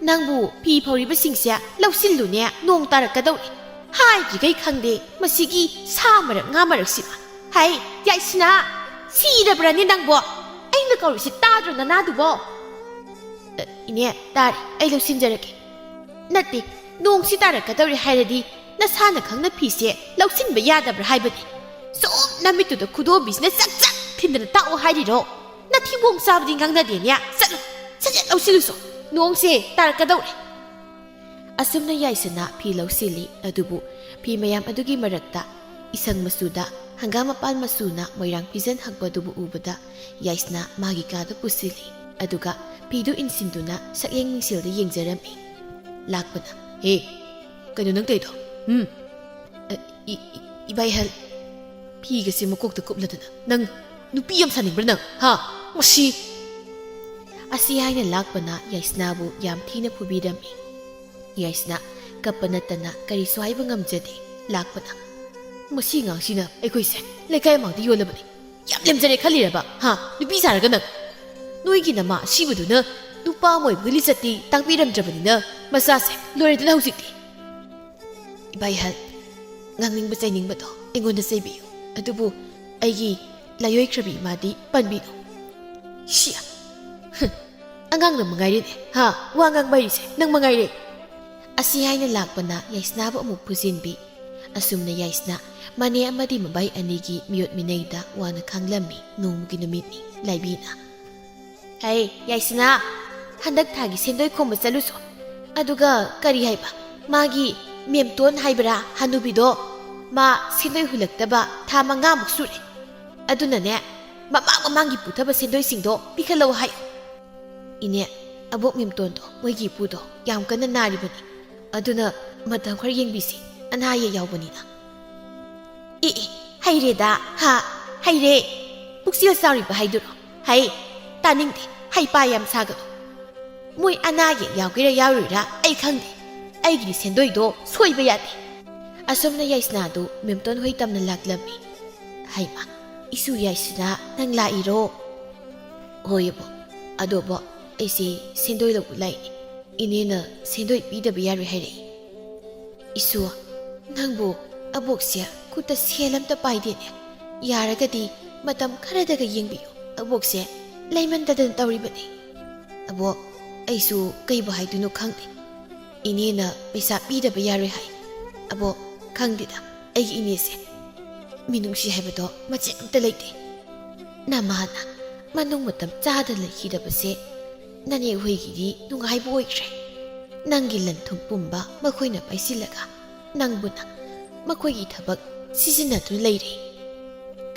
ꯅꯪꯕꯨ ꯐꯤ ꯐꯧꯔꯤꯕꯁꯤꯡꯁꯦ ꯂꯧꯁꯤꯜꯂꯨꯅꯦ, ꯅꯣꯡ ꯇꯥꯔꯛꯀꯗꯧꯔꯦ꯫ ꯍꯥꯏꯗ꯭ꯔꯤꯈꯩ ꯈꯪꯗꯦ, ꯃꯁꯤꯒꯤ ꯁꯥ ꯃꯔꯛ ꯉꯥ ꯃꯔꯛꯁꯤꯃ꯫ ꯍꯥꯏ, ꯌꯥꯏꯁꯅꯥ, ꯁꯤꯔꯕ꯭ꯔꯅꯦ ꯅꯪꯕꯣ? ꯑꯩꯅ ꯀꯧꯔꯤꯁꯤ ꯇꯥꯗ꯭ꯔꯣ ꯅꯅꯥꯗꯨꯕꯣ? ꯑ, ꯏꯅꯦ, ꯇꯥꯔꯦ, ꯑꯩ ꯂꯧꯁꯤꯟꯖꯔꯒꯦ꯫ ꯅꯠꯇꯦ, ꯅꯣꯡꯁꯤ ꯇꯥꯔꯛꯀꯗꯧꯔꯦ ꯍꯥꯏꯔꯗꯤ ꯅꯁꯥꯅ ꯈꯪꯅ ꯐꯤꯁꯦ ꯂꯧꯁꯤꯟꯕ ꯌꯥꯗꯕ꯭ꯔꯥ ꯍꯥꯏꯕꯅꯤ꯫ ꯁꯨꯝ ꯅꯃꯤꯠꯇꯨꯗ ꯈꯨꯗꯣꯝꯕꯤꯁꯤꯅ ꯆꯛ ꯆꯛ ꯊꯤꯟꯗꯅ ꯇꯥꯛꯑꯣ ꯍꯥꯏꯔꯤꯔꯣ? ꯅꯊꯤꯕꯣꯡ ꯆꯥꯕꯗꯤ ꯉꯥꯡꯅꯗꯦꯅꯦ꯫ ꯆꯠꯂꯣ, ꯁꯠ ꯁꯠ ꯂꯧꯁꯤꯜꯂꯨꯁꯣ꯫ ꯅꯣꯡꯁꯦ ꯇꯥꯔꯛꯀꯗꯧꯔꯦ꯫ ꯑꯁꯨꯝꯅ ꯌꯥꯏꯁꯅꯥ ꯐꯤ ꯂꯧꯁꯤꯜꯂꯤ, ꯑꯗꯨꯕꯨ ꯐꯤ ꯃꯌꯥꯝ ꯑꯗꯨꯒꯤ ꯃꯔꯛꯇ ꯏꯁꯪ ꯃꯆꯨꯗ ꯍꯪꯒꯥꯝ ꯃꯄꯥꯟ ꯃꯆꯨꯅ ꯃꯣꯏꯔꯥꯡ ꯐꯤꯖꯟ ꯍꯛꯄ ꯑꯗꯨꯕꯨ ꯎꯕꯗ ꯌꯥꯏꯁꯅꯥ ꯃꯥꯒꯤ ꯀꯥꯗ ꯄꯨꯁꯤꯜꯂꯤ꯫ ꯑꯗꯨꯒ ꯐꯤꯗꯨ ꯏꯟꯁꯤꯟꯗꯨꯅ ꯁꯛꯌꯦꯡ ꯃꯤꯡꯁꯦꯜꯗ ꯌꯦꯡꯖꯔꯝꯃꯤ꯫ ꯂꯥꯛꯄꯅ, "ꯍꯦ, ꯀꯩꯅꯣ ꯅꯪ ꯇꯧꯔꯤꯗꯣ? ꯎꯝ?" "ꯑ, ꯏ-, ꯏ-, ꯏꯕꯥꯏꯍꯜ, ꯐꯤꯒꯁꯦ ꯃꯀꯣꯛꯇ ꯀꯨꯞꯂꯗꯅ ꯅꯪ ꯅꯨꯄꯤ ꯌꯥꯝ ꯁꯥꯅꯤꯡꯕ꯭ꯔꯥ ꯅꯪ? ꯍꯥ? ꯃꯁꯤ!" ꯑꯁꯤ ꯍꯥꯏꯅ ꯂꯥꯛꯄꯅ ꯌꯥꯏꯁꯅꯥꯕꯨ ꯌꯥꯝ ꯊꯤꯅ ꯐꯨꯕꯤꯔꯝꯃꯤ꯫ ꯌꯥꯏꯁꯅꯥ ꯀꯞꯄ ꯅꯠꯇꯅ ꯀꯔꯤꯁꯨ ꯍꯥꯏꯕ ꯉꯝꯖꯗꯦ꯫ ꯂꯥꯛꯄꯅ, "ꯃꯁꯤ ꯑꯉꯥꯡꯁꯤꯅ ꯑꯩꯈꯣꯏꯁꯦ ꯂꯩꯀꯥꯏ ꯃꯥꯡꯗ ꯌꯣꯜꯂꯕꯅꯤ꯫ ꯌꯥꯝ ꯂꯦꯝꯖꯔꯦ ꯈꯜꯂꯤꯔꯕ? ꯍꯥ? ꯅꯨꯄꯤ ꯁꯥꯔꯒ ꯅꯪ? ꯅꯣꯏꯒꯤ ꯅꯃꯥ ꯑꯁꯤꯕꯗꯨꯅ ꯅꯨꯄꯥ ꯑꯃ ꯑꯣꯏꯕꯒꯤ ꯂꯤꯆꯠꯇꯤ ꯇꯥꯛꯄꯤꯔꯝꯗ꯭ꯔꯕꯅꯤꯅ ꯃꯆꯥꯁꯦ ꯂꯣꯏꯔꯦꯗꯅ ꯍꯧꯖꯤꯛꯇꯤ꯫ ꯏꯕꯥꯏꯍꯜ, ꯉꯥꯡꯅꯤꯡꯕ ꯆꯩꯅꯤꯡꯕꯗꯣ ꯑꯩꯉꯣꯟꯗ ꯆꯩꯕꯤꯌꯨ, ꯑꯗꯨꯕꯨ ꯑꯩꯒꯤ ꯂꯥꯏꯑꯣꯏꯈ꯭ꯔꯕꯤ ꯏꯃꯥꯗꯤ ꯄꯟꯕꯤꯅꯨ꯫ ꯁꯤꯌꯥ! ꯍꯨꯝ! ꯑꯉꯥꯡ ꯅꯪ ꯃꯉꯥꯏꯔꯦꯅꯦ, ꯍꯥ? ꯋꯥ ꯉꯥꯡꯕ ꯍꯩꯔꯤꯁꯦ ꯅꯪ ꯃꯉꯥꯏꯔꯦ꯫ ꯑꯁꯤ ꯍꯥꯏꯅ ꯂꯥꯛꯄꯅ ꯌꯥꯏꯁꯅꯥꯕꯨ ꯑꯃꯨꯛ ꯐꯨꯖꯤꯟꯕꯤ꯫ ꯑꯁꯨꯝꯅ ꯌꯥꯏꯁꯅꯥ ꯃꯅꯦ ꯑꯃꯗꯤ ꯃꯕꯥꯏ ꯑꯅꯤꯒꯤ ꯃꯤꯑꯣꯠ ꯃꯤꯅꯩꯗ ꯋꯥꯅ ꯈꯥꯡꯂꯝꯃꯤ꯫ ꯅꯣꯡꯃꯒꯤ ꯅꯨꯃꯤꯠꯅꯤ꯫ ꯂꯥꯏꯕꯤꯅ, "ꯍꯩ, ꯌꯥꯏꯁꯅꯥ, ꯍꯟꯗꯛ ꯊꯥꯒꯤ ꯁꯦꯟꯗꯣꯏ ꯈꯣꯝꯕ ꯆꯠꯂꯨꯁꯣ꯫ ꯑꯗꯨꯒ ꯀꯔꯤ ꯍꯥꯏꯕ, ꯃꯥꯒꯤ ꯃꯦꯝꯇꯣꯟ ꯍꯥꯏꯕ꯭ꯔꯥ, ꯍꯅꯨꯕꯤꯗꯣ, ꯃꯥ ꯁꯦꯟꯗꯣꯏ ꯍꯨꯜꯂꯛꯇꯕ ꯊꯥ ꯃꯉꯥꯃꯨꯛ ꯁꯨꯔꯦ꯫ ꯑꯗꯨꯅꯅꯦ, ꯃꯃꯥꯡ ꯃꯃꯥꯡꯒꯤ ꯄꯨꯊꯕ ꯁꯦꯟꯗꯣꯏꯁꯤꯡꯗꯣ ꯄꯤꯈꯠꯂꯛꯑꯣ ꯍꯥꯏꯌꯨ꯫" "ꯏꯅꯦ, ꯑꯕꯣꯛ ꯃꯦꯝꯇꯣꯟꯗꯣ, ꯃꯣꯏꯒꯤ ꯏꯄꯨꯗꯣ ꯌꯥꯝ ꯀꯟꯅ ꯅꯥꯔꯤꯕꯅꯤ꯫ ꯑꯗꯨꯅ ꯃꯇꯝ ꯈꯔ ꯌꯦꯡꯕꯤꯁꯤ, ꯑꯅꯥ ꯑꯌꯦꯛ ꯌꯥꯎꯕꯅꯤꯅ꯫" "ꯑꯦ, ꯑꯦ, ꯍꯩꯔꯦꯗ, ꯍꯥ, ꯍꯩꯔꯦ꯫ ꯄꯨꯛꯆꯦꯜ ꯆꯥꯎꯔꯤꯕ ꯍꯥꯏꯗꯨꯔꯣ? ꯍꯩ, ꯇꯥꯅꯤꯡꯗꯦ, ꯍꯩꯄꯥ ꯌꯥꯝ ꯁꯥꯒꯅꯨ꯫ ꯃꯣꯏ ꯑꯅꯥ ꯑꯌꯦꯛ ꯌꯥꯎꯒꯦꯔꯥ ꯌꯥꯎꯔꯣꯏꯔꯥ ꯑꯩ ꯈꯪꯗꯦ꯫ ꯑꯩꯒꯤꯗꯤ ꯁꯦꯟꯗꯣꯏꯗꯣ ꯁꯣꯏꯕ ꯌꯥꯗꯦ꯫" ꯑꯁꯨꯝꯅ ꯌꯥꯏꯁꯅꯥꯗꯨ ꯃꯦꯝꯇꯣꯟ ꯍꯣꯏ ꯇꯝꯅ ꯂꯥꯛꯂꯝꯃꯤ꯫ "ꯍꯩꯃꯥ, ꯏꯁꯨ ꯌꯥꯏꯁꯅꯥ, ꯅꯪ ꯂꯥꯛꯏꯔꯣ?" "ꯍꯣꯏ ꯑꯕꯣꯛ, ꯑꯗꯣ ꯑꯕꯣꯛ, ꯑꯩꯁꯦ ꯁꯦꯟꯗꯣꯏ ꯂꯧꯕ ꯂꯥꯛꯏꯅꯦ꯫ ꯏꯅꯦꯅ ꯁꯦꯟꯗꯣꯏ ꯄꯤꯗꯕ ꯌꯥꯔꯣꯏ ꯍꯥꯏꯔꯛꯏ꯫" "ꯏꯁꯨ, ꯅꯪꯕꯨ ꯑꯕꯣꯛꯁꯦ ꯈꯨꯠꯇ ꯁꯦꯜ ꯑꯝꯇ ꯄꯥꯏꯗꯦꯅꯦ꯫ ꯌꯥꯔꯒꯗꯤ ꯃꯇꯝ ꯈꯔꯗꯒ ꯌꯦꯡꯕꯤꯌꯨ꯫ ꯑꯕꯣꯛꯁꯦ ꯂꯩꯃꯟꯗꯗꯅ ꯇꯧꯔꯤꯕꯅꯤ꯫" "ꯑꯕꯣꯛ, ꯑꯩꯁꯨ ꯀꯩꯕꯨ ꯍꯥꯏꯗꯣꯏꯅꯣ ꯈꯪꯗꯦ꯫ ꯏꯅꯦꯅ ꯄꯩꯁꯥ ꯄꯤꯗꯕ ꯌꯥꯔꯣꯏ ꯍꯥꯏ꯫ ꯑꯕꯣꯛ, ꯈꯪꯗꯦꯗ, ꯑꯩꯒꯤ ꯏꯅꯦꯁꯦ꯫ ꯃꯤꯅꯨꯡꯁꯤ ꯍꯥꯏꯕꯗꯣ ꯃꯆꯦꯠ ꯑꯝꯇ ꯂꯩꯇꯦ꯫ ꯅꯃꯥꯅ ꯃꯅꯨꯡ ꯃꯇꯝ ꯆꯥꯗꯅ ꯂꯩꯈꯤꯗꯕꯁꯦ ꯅꯅꯦ ꯍꯣꯏꯒꯤꯗꯤ ꯅꯨꯡꯉꯥꯏꯕ ꯑꯣꯏꯈ꯭ꯔꯦ꯫ ꯅꯪꯒꯤ ꯂꯟ ꯊꯨꯝ ꯄꯨꯝꯕ ꯃꯈꯣꯏꯅ ꯄꯥꯏꯁꯤꯜꯂꯒ ꯅꯪꯕꯨꯅ ꯃꯈꯣꯏꯒꯤ ꯊꯕꯛ ꯁꯤꯖꯤꯟꯅꯗꯨꯅ ꯂꯩꯔꯦ꯫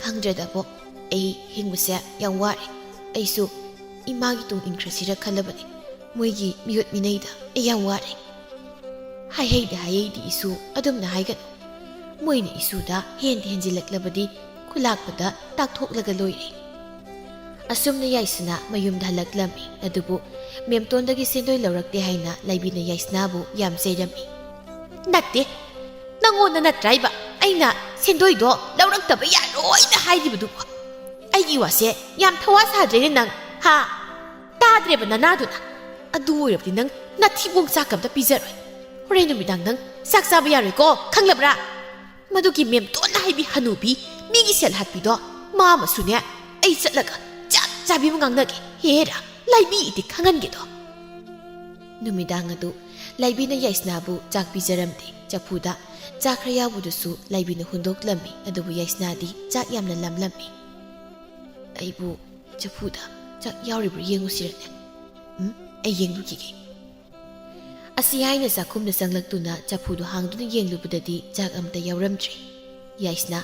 ꯈꯪꯗ꯭ꯔꯦꯗꯕꯣ, ꯑꯩ ꯍꯤꯡꯕꯁꯦ ꯌꯥꯝ ꯋꯥꯔꯦ꯫ ꯑꯩꯁꯨ ꯏꯃꯥꯒꯤ ꯇꯨꯡ ꯏꯟꯈ꯭ꯔꯁꯤꯔ ꯈꯜꯂꯕꯅꯦ꯫ ꯃꯣꯏꯒꯤ ꯃꯤꯑꯣꯠ ꯃꯤꯅꯩꯗ ꯑꯩ ꯌꯥꯝ ꯋꯥꯔꯦ꯫" "ꯍꯥꯏꯍꯩꯗꯦ ꯍꯥꯏꯍꯩꯗꯦ ꯏꯁꯨ, ꯑꯗꯨꯝꯅ ꯍꯥꯏꯒꯅꯨ꯫ ꯃꯣꯏꯅ ꯏꯁꯨꯗ ꯍꯦꯟꯗ ꯍꯦꯟꯖꯤꯜꯂꯛꯂꯕꯗꯤ ꯈꯨꯂꯥꯛꯄꯗ ꯇꯥꯛꯊꯣꯛꯂꯒ ꯂꯣꯏꯔꯦ꯫" ꯑꯁꯨꯝꯅ ꯌꯥꯏꯁꯅꯥ ꯃꯌꯨꯝꯗ ꯍꯜꯂꯛꯂꯝꯃꯤ꯫ ꯑꯗꯨꯕꯨ ꯃꯦꯝꯇꯣꯟꯗꯒꯤ ꯁꯦꯟꯗꯣꯏ ꯂꯧꯔꯛꯇꯦ ꯍꯥꯏꯅ ꯂꯥꯏꯕꯤꯅ ꯌꯥꯏꯁꯅꯥꯕꯨ ꯌꯥꯝ ꯆꯩꯔꯝꯃꯤ꯫ "ꯅꯠꯇꯦ, ꯅꯪꯉꯣꯟꯗ ꯅꯠꯇ꯭ꯔꯥ ꯍꯥꯏꯕ ꯑꯩꯅ ꯁꯦꯟꯗꯣꯏꯗꯣ ꯂꯧꯔꯛꯇꯕ ꯌꯥꯔꯣꯏꯅ ꯍꯥꯏꯔꯤꯕꯗꯨꯕꯣ? ꯑꯩꯒꯤ ꯋꯥꯁꯦ ꯌꯥꯝ ꯊꯋꯥ ꯁꯥꯗ꯭ꯔꯦꯅꯦ ꯅꯪ, ꯍꯥ? ꯇꯥꯗ꯭ꯔꯦꯕ ꯅꯅꯥꯗꯨꯅ꯫ ꯑꯗꯨ ꯑꯣꯏꯔꯕꯗꯤ ꯅꯪ ꯅꯊꯤꯕꯣꯡ ꯆꯥꯛ ꯑꯝꯇ ꯄꯤꯖꯔꯣꯏ꯫ ꯍꯣꯔꯦꯟ ꯅꯨꯃꯤꯗꯥꯡ ꯅꯪ ꯆꯥꯛ ꯆꯥꯕ ꯌꯥꯔꯣꯏꯀꯣ, ꯈꯪꯂꯕ꯭ꯔꯥ? ꯃꯗꯨꯒꯤ ꯃꯦꯝꯇꯣꯟꯅ ꯂꯥꯏꯕꯤ ꯍꯅꯨꯕꯤ, ꯃꯤꯒꯤ ꯁꯦꯜ ꯍꯥꯠꯄꯤꯗꯣ, ꯃꯥ ꯑꯃꯁꯨꯅꯦ, ꯑꯩ ꯆꯠꯂꯒ ꯆꯞ ꯆꯥꯕꯤ ꯑꯃ ꯉꯥꯡꯅꯒꯦ꯫ ꯍꯦꯔꯥ, ꯂꯥꯏꯕꯤ ꯏꯗꯤ ꯈꯪꯍꯟꯒꯦꯗꯣ꯫ ꯅꯨꯃꯤꯗꯥꯡ ꯑꯗꯨ ꯂꯥꯏꯕꯤꯅ ꯌꯥꯏꯁꯅꯥꯕꯨ ꯆꯥꯛ ꯄꯤꯖꯔꯝꯗꯦ꯫ ꯆꯐꯨꯗ ꯆꯥꯛ ꯈꯔ ꯌꯥꯎꯕꯗꯨꯁꯨ ꯂꯥꯏꯕꯤꯅ ꯍꯨꯟꯗꯣꯛꯂꯝꯃꯤ, ꯑꯗꯨꯕꯨ ꯌꯥꯏꯁꯅꯥꯗꯤ ꯆꯥꯛ ꯌꯥꯝꯅ ꯂꯥꯝꯂꯝꯃꯤ꯫ ꯑꯩꯕꯨ ꯆꯐꯨꯗ ꯆꯥꯛ ꯌꯥꯎꯔꯤꯕ꯭ꯔꯥ ꯌꯦꯡꯉꯨꯁꯤꯔꯅꯦ? ꯎꯝ, ꯑꯩ ꯌꯦꯡꯂꯨꯈꯤꯒꯦ꯫ ꯑꯁꯤ ꯍꯥꯏꯅ ꯆꯥꯛꯈꯨꯝꯗ ꯆꯪꯂꯛꯇꯨꯅ ꯆꯐꯨꯗꯨ ꯍꯥꯡꯗꯨꯅ ꯌꯦꯡꯂꯨꯕꯗꯗꯤ ꯆꯥꯛ ꯑꯝꯇ ꯌꯥꯎꯔꯝꯗ꯭ꯔꯦ꯫ ꯌꯥꯏꯁꯅꯥ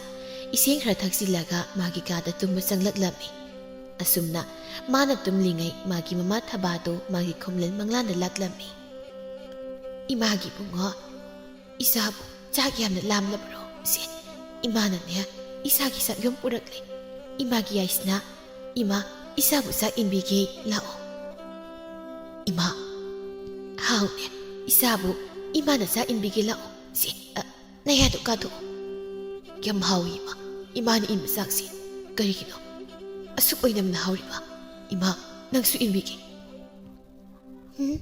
ꯏꯁꯤꯡ ꯈꯔ ꯊꯛꯆꯤꯜꯂꯒ ꯃꯥꯒꯤ ꯀꯥꯗ ꯇꯨꯝꯕ ꯆꯪꯂꯛꯂꯝꯃꯤ꯫ ꯑꯁꯨꯝꯅ ꯃꯥꯅ ꯇꯨꯝꯂꯤꯉꯩ ꯃꯥꯒꯤ ꯃꯃꯥ ꯊꯕꯥꯗꯨ ꯃꯥꯒꯤ ꯈꯣꯝꯂꯦꯟ ꯃꯪꯂꯥꯟꯗ ꯂꯥꯛꯂꯝꯃꯤ꯫ "ꯏꯃꯥꯒꯤ ꯏꯕꯨꯡꯉꯣ, ꯏꯆꯥꯕꯨ ꯆꯥꯛ ꯌꯥꯝꯅ ꯂꯥꯝꯂꯕ꯭ꯔꯣ? ꯁꯦ, ꯏꯃꯥꯅꯅꯦ, ꯏꯁꯥꯒꯤ ꯆꯥꯛ ꯌꯨꯝ ꯄꯨꯔꯛꯂꯦ꯫ ꯏꯃꯥꯒꯤ ꯌꯥꯏꯁꯅꯥ, ꯏꯃꯥ, ꯏꯆꯥꯕꯨ ꯆꯥꯛ ꯏꯟꯕꯤꯒꯦ, ꯂꯥꯛꯑꯣ꯫" "ꯏꯃꯥ?" "ꯍꯥꯎꯅꯦ, ꯏꯆꯥꯕꯨ ꯏꯃꯥꯅ ꯆꯥꯛ ꯏꯟꯕꯤꯒꯦ, ꯂꯥꯛꯑꯣ꯫" "ꯁꯦ, ꯑ, ꯅꯌꯥꯗꯨ ꯀꯥꯊꯣꯛꯑꯣ꯫" "ꯌꯥꯝ ꯍꯥꯎꯏ, ꯏꯃꯥ, ꯏꯃꯥꯅ ꯏꯟꯕ ꯆꯥꯛꯁꯦ꯫ ꯀꯔꯤꯒꯤꯅꯣ ꯑꯁꯨꯛ ꯑꯣꯏꯅꯝꯅ ꯍꯥꯎꯔꯤꯕ? ꯏꯃꯥ, ꯅꯪꯁꯨ ꯏꯟꯕꯤꯒꯦ꯫" "ꯎꯝ,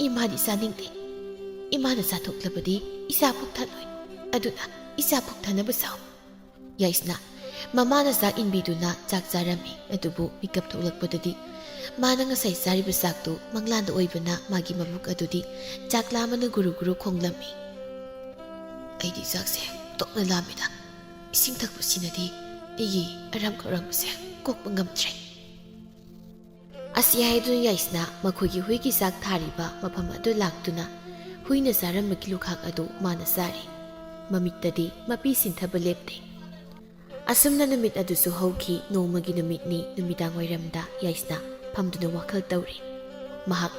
ꯏꯃꯥꯗꯤ ꯆꯥꯅꯤꯡꯗꯦ꯫ ꯏꯃꯥꯅ ꯆꯥꯊꯣꯛꯂꯕꯗꯤ ꯏꯆꯥ ꯄꯨꯛ ꯊꯜꯂꯣꯏ꯫ ꯑꯗꯨꯅ ꯏꯆꯥ ꯄꯨꯛ ꯊꯟꯅꯕ ꯆꯥꯎ꯫" ꯌꯥꯏꯁꯅꯥ ꯃꯃꯥꯅ ꯆꯥꯛ ꯏꯟꯕꯤꯗꯨꯅ ꯆꯥꯛ ꯆꯥꯔꯝꯃꯤ, ꯑꯗꯨꯕꯨ ꯃꯤꯀꯞ ꯊꯣꯛꯂꯛꯄꯗꯗꯤ ꯃꯥꯅ ꯉꯁꯥꯏ ꯆꯥꯔꯤꯕ ꯆꯥꯛꯇꯨ ꯃꯪꯂꯥꯟꯗ ꯑꯣꯏꯕꯅ ꯃꯥꯒꯤ ꯃꯕꯨꯛ ꯑꯗꯨꯗꯤ ꯆꯥꯛ ꯂꯥꯝꯕꯅ ꯒꯨꯔꯨ ꯒꯨꯔꯨ ꯈꯣꯡꯂꯝꯃꯤ꯫ "ꯑꯩꯗꯤ ꯆꯥꯛꯁꯦ ꯑꯣꯟꯊꯣꯛꯅ ꯂꯥꯝꯃꯤꯗ꯫ ꯏꯁꯤꯡ ꯊꯛꯄꯁꯤꯅꯗꯤ ꯑꯩꯒꯤ ꯑꯔꯝ ꯈꯧꯔꯥꯡꯕꯁꯦ ꯀꯣꯛꯄ ꯉꯝꯗ꯭ꯔꯦ꯫" ꯑꯁꯤ ꯍꯥꯏꯗꯨꯅ ꯌꯥꯏꯁꯅꯥ ꯃꯈꯣꯏꯒꯤ ꯍꯨꯏꯒꯤ ꯆꯥꯛ ꯊꯥꯔꯤꯕ ꯃꯐꯝ ꯑꯗꯨ ꯂꯥꯛꯇꯨꯅ ꯍꯨꯏꯅ ꯆꯥꯔꯝꯕꯒꯤ ꯂꯨꯈꯥꯛ ꯑꯗꯨ ꯃꯥꯅ ꯆꯥꯔꯤ꯫ ꯃꯃꯤꯠꯇꯗꯤ ꯃꯄꯤ ꯁꯤꯟꯊꯕ ꯂꯦꯞꯇꯦ꯫ ꯑꯁꯨꯝꯅ ꯅꯨꯃꯤꯠ ꯑꯗꯨꯁꯨ ꯍꯧꯈꯤ꯫ ꯅꯣꯡꯃꯒꯤ ꯅꯨꯃꯤꯠꯅꯤ꯫ ꯅꯨꯃꯤꯗꯥꯡ ꯋꯥꯏꯔꯝꯗ ꯌꯥꯏꯁꯅꯥ ꯐꯝꯗꯨꯅ ꯋꯥꯈꯜ ꯇꯧꯔꯤ꯫ ꯃꯍꯥꯛ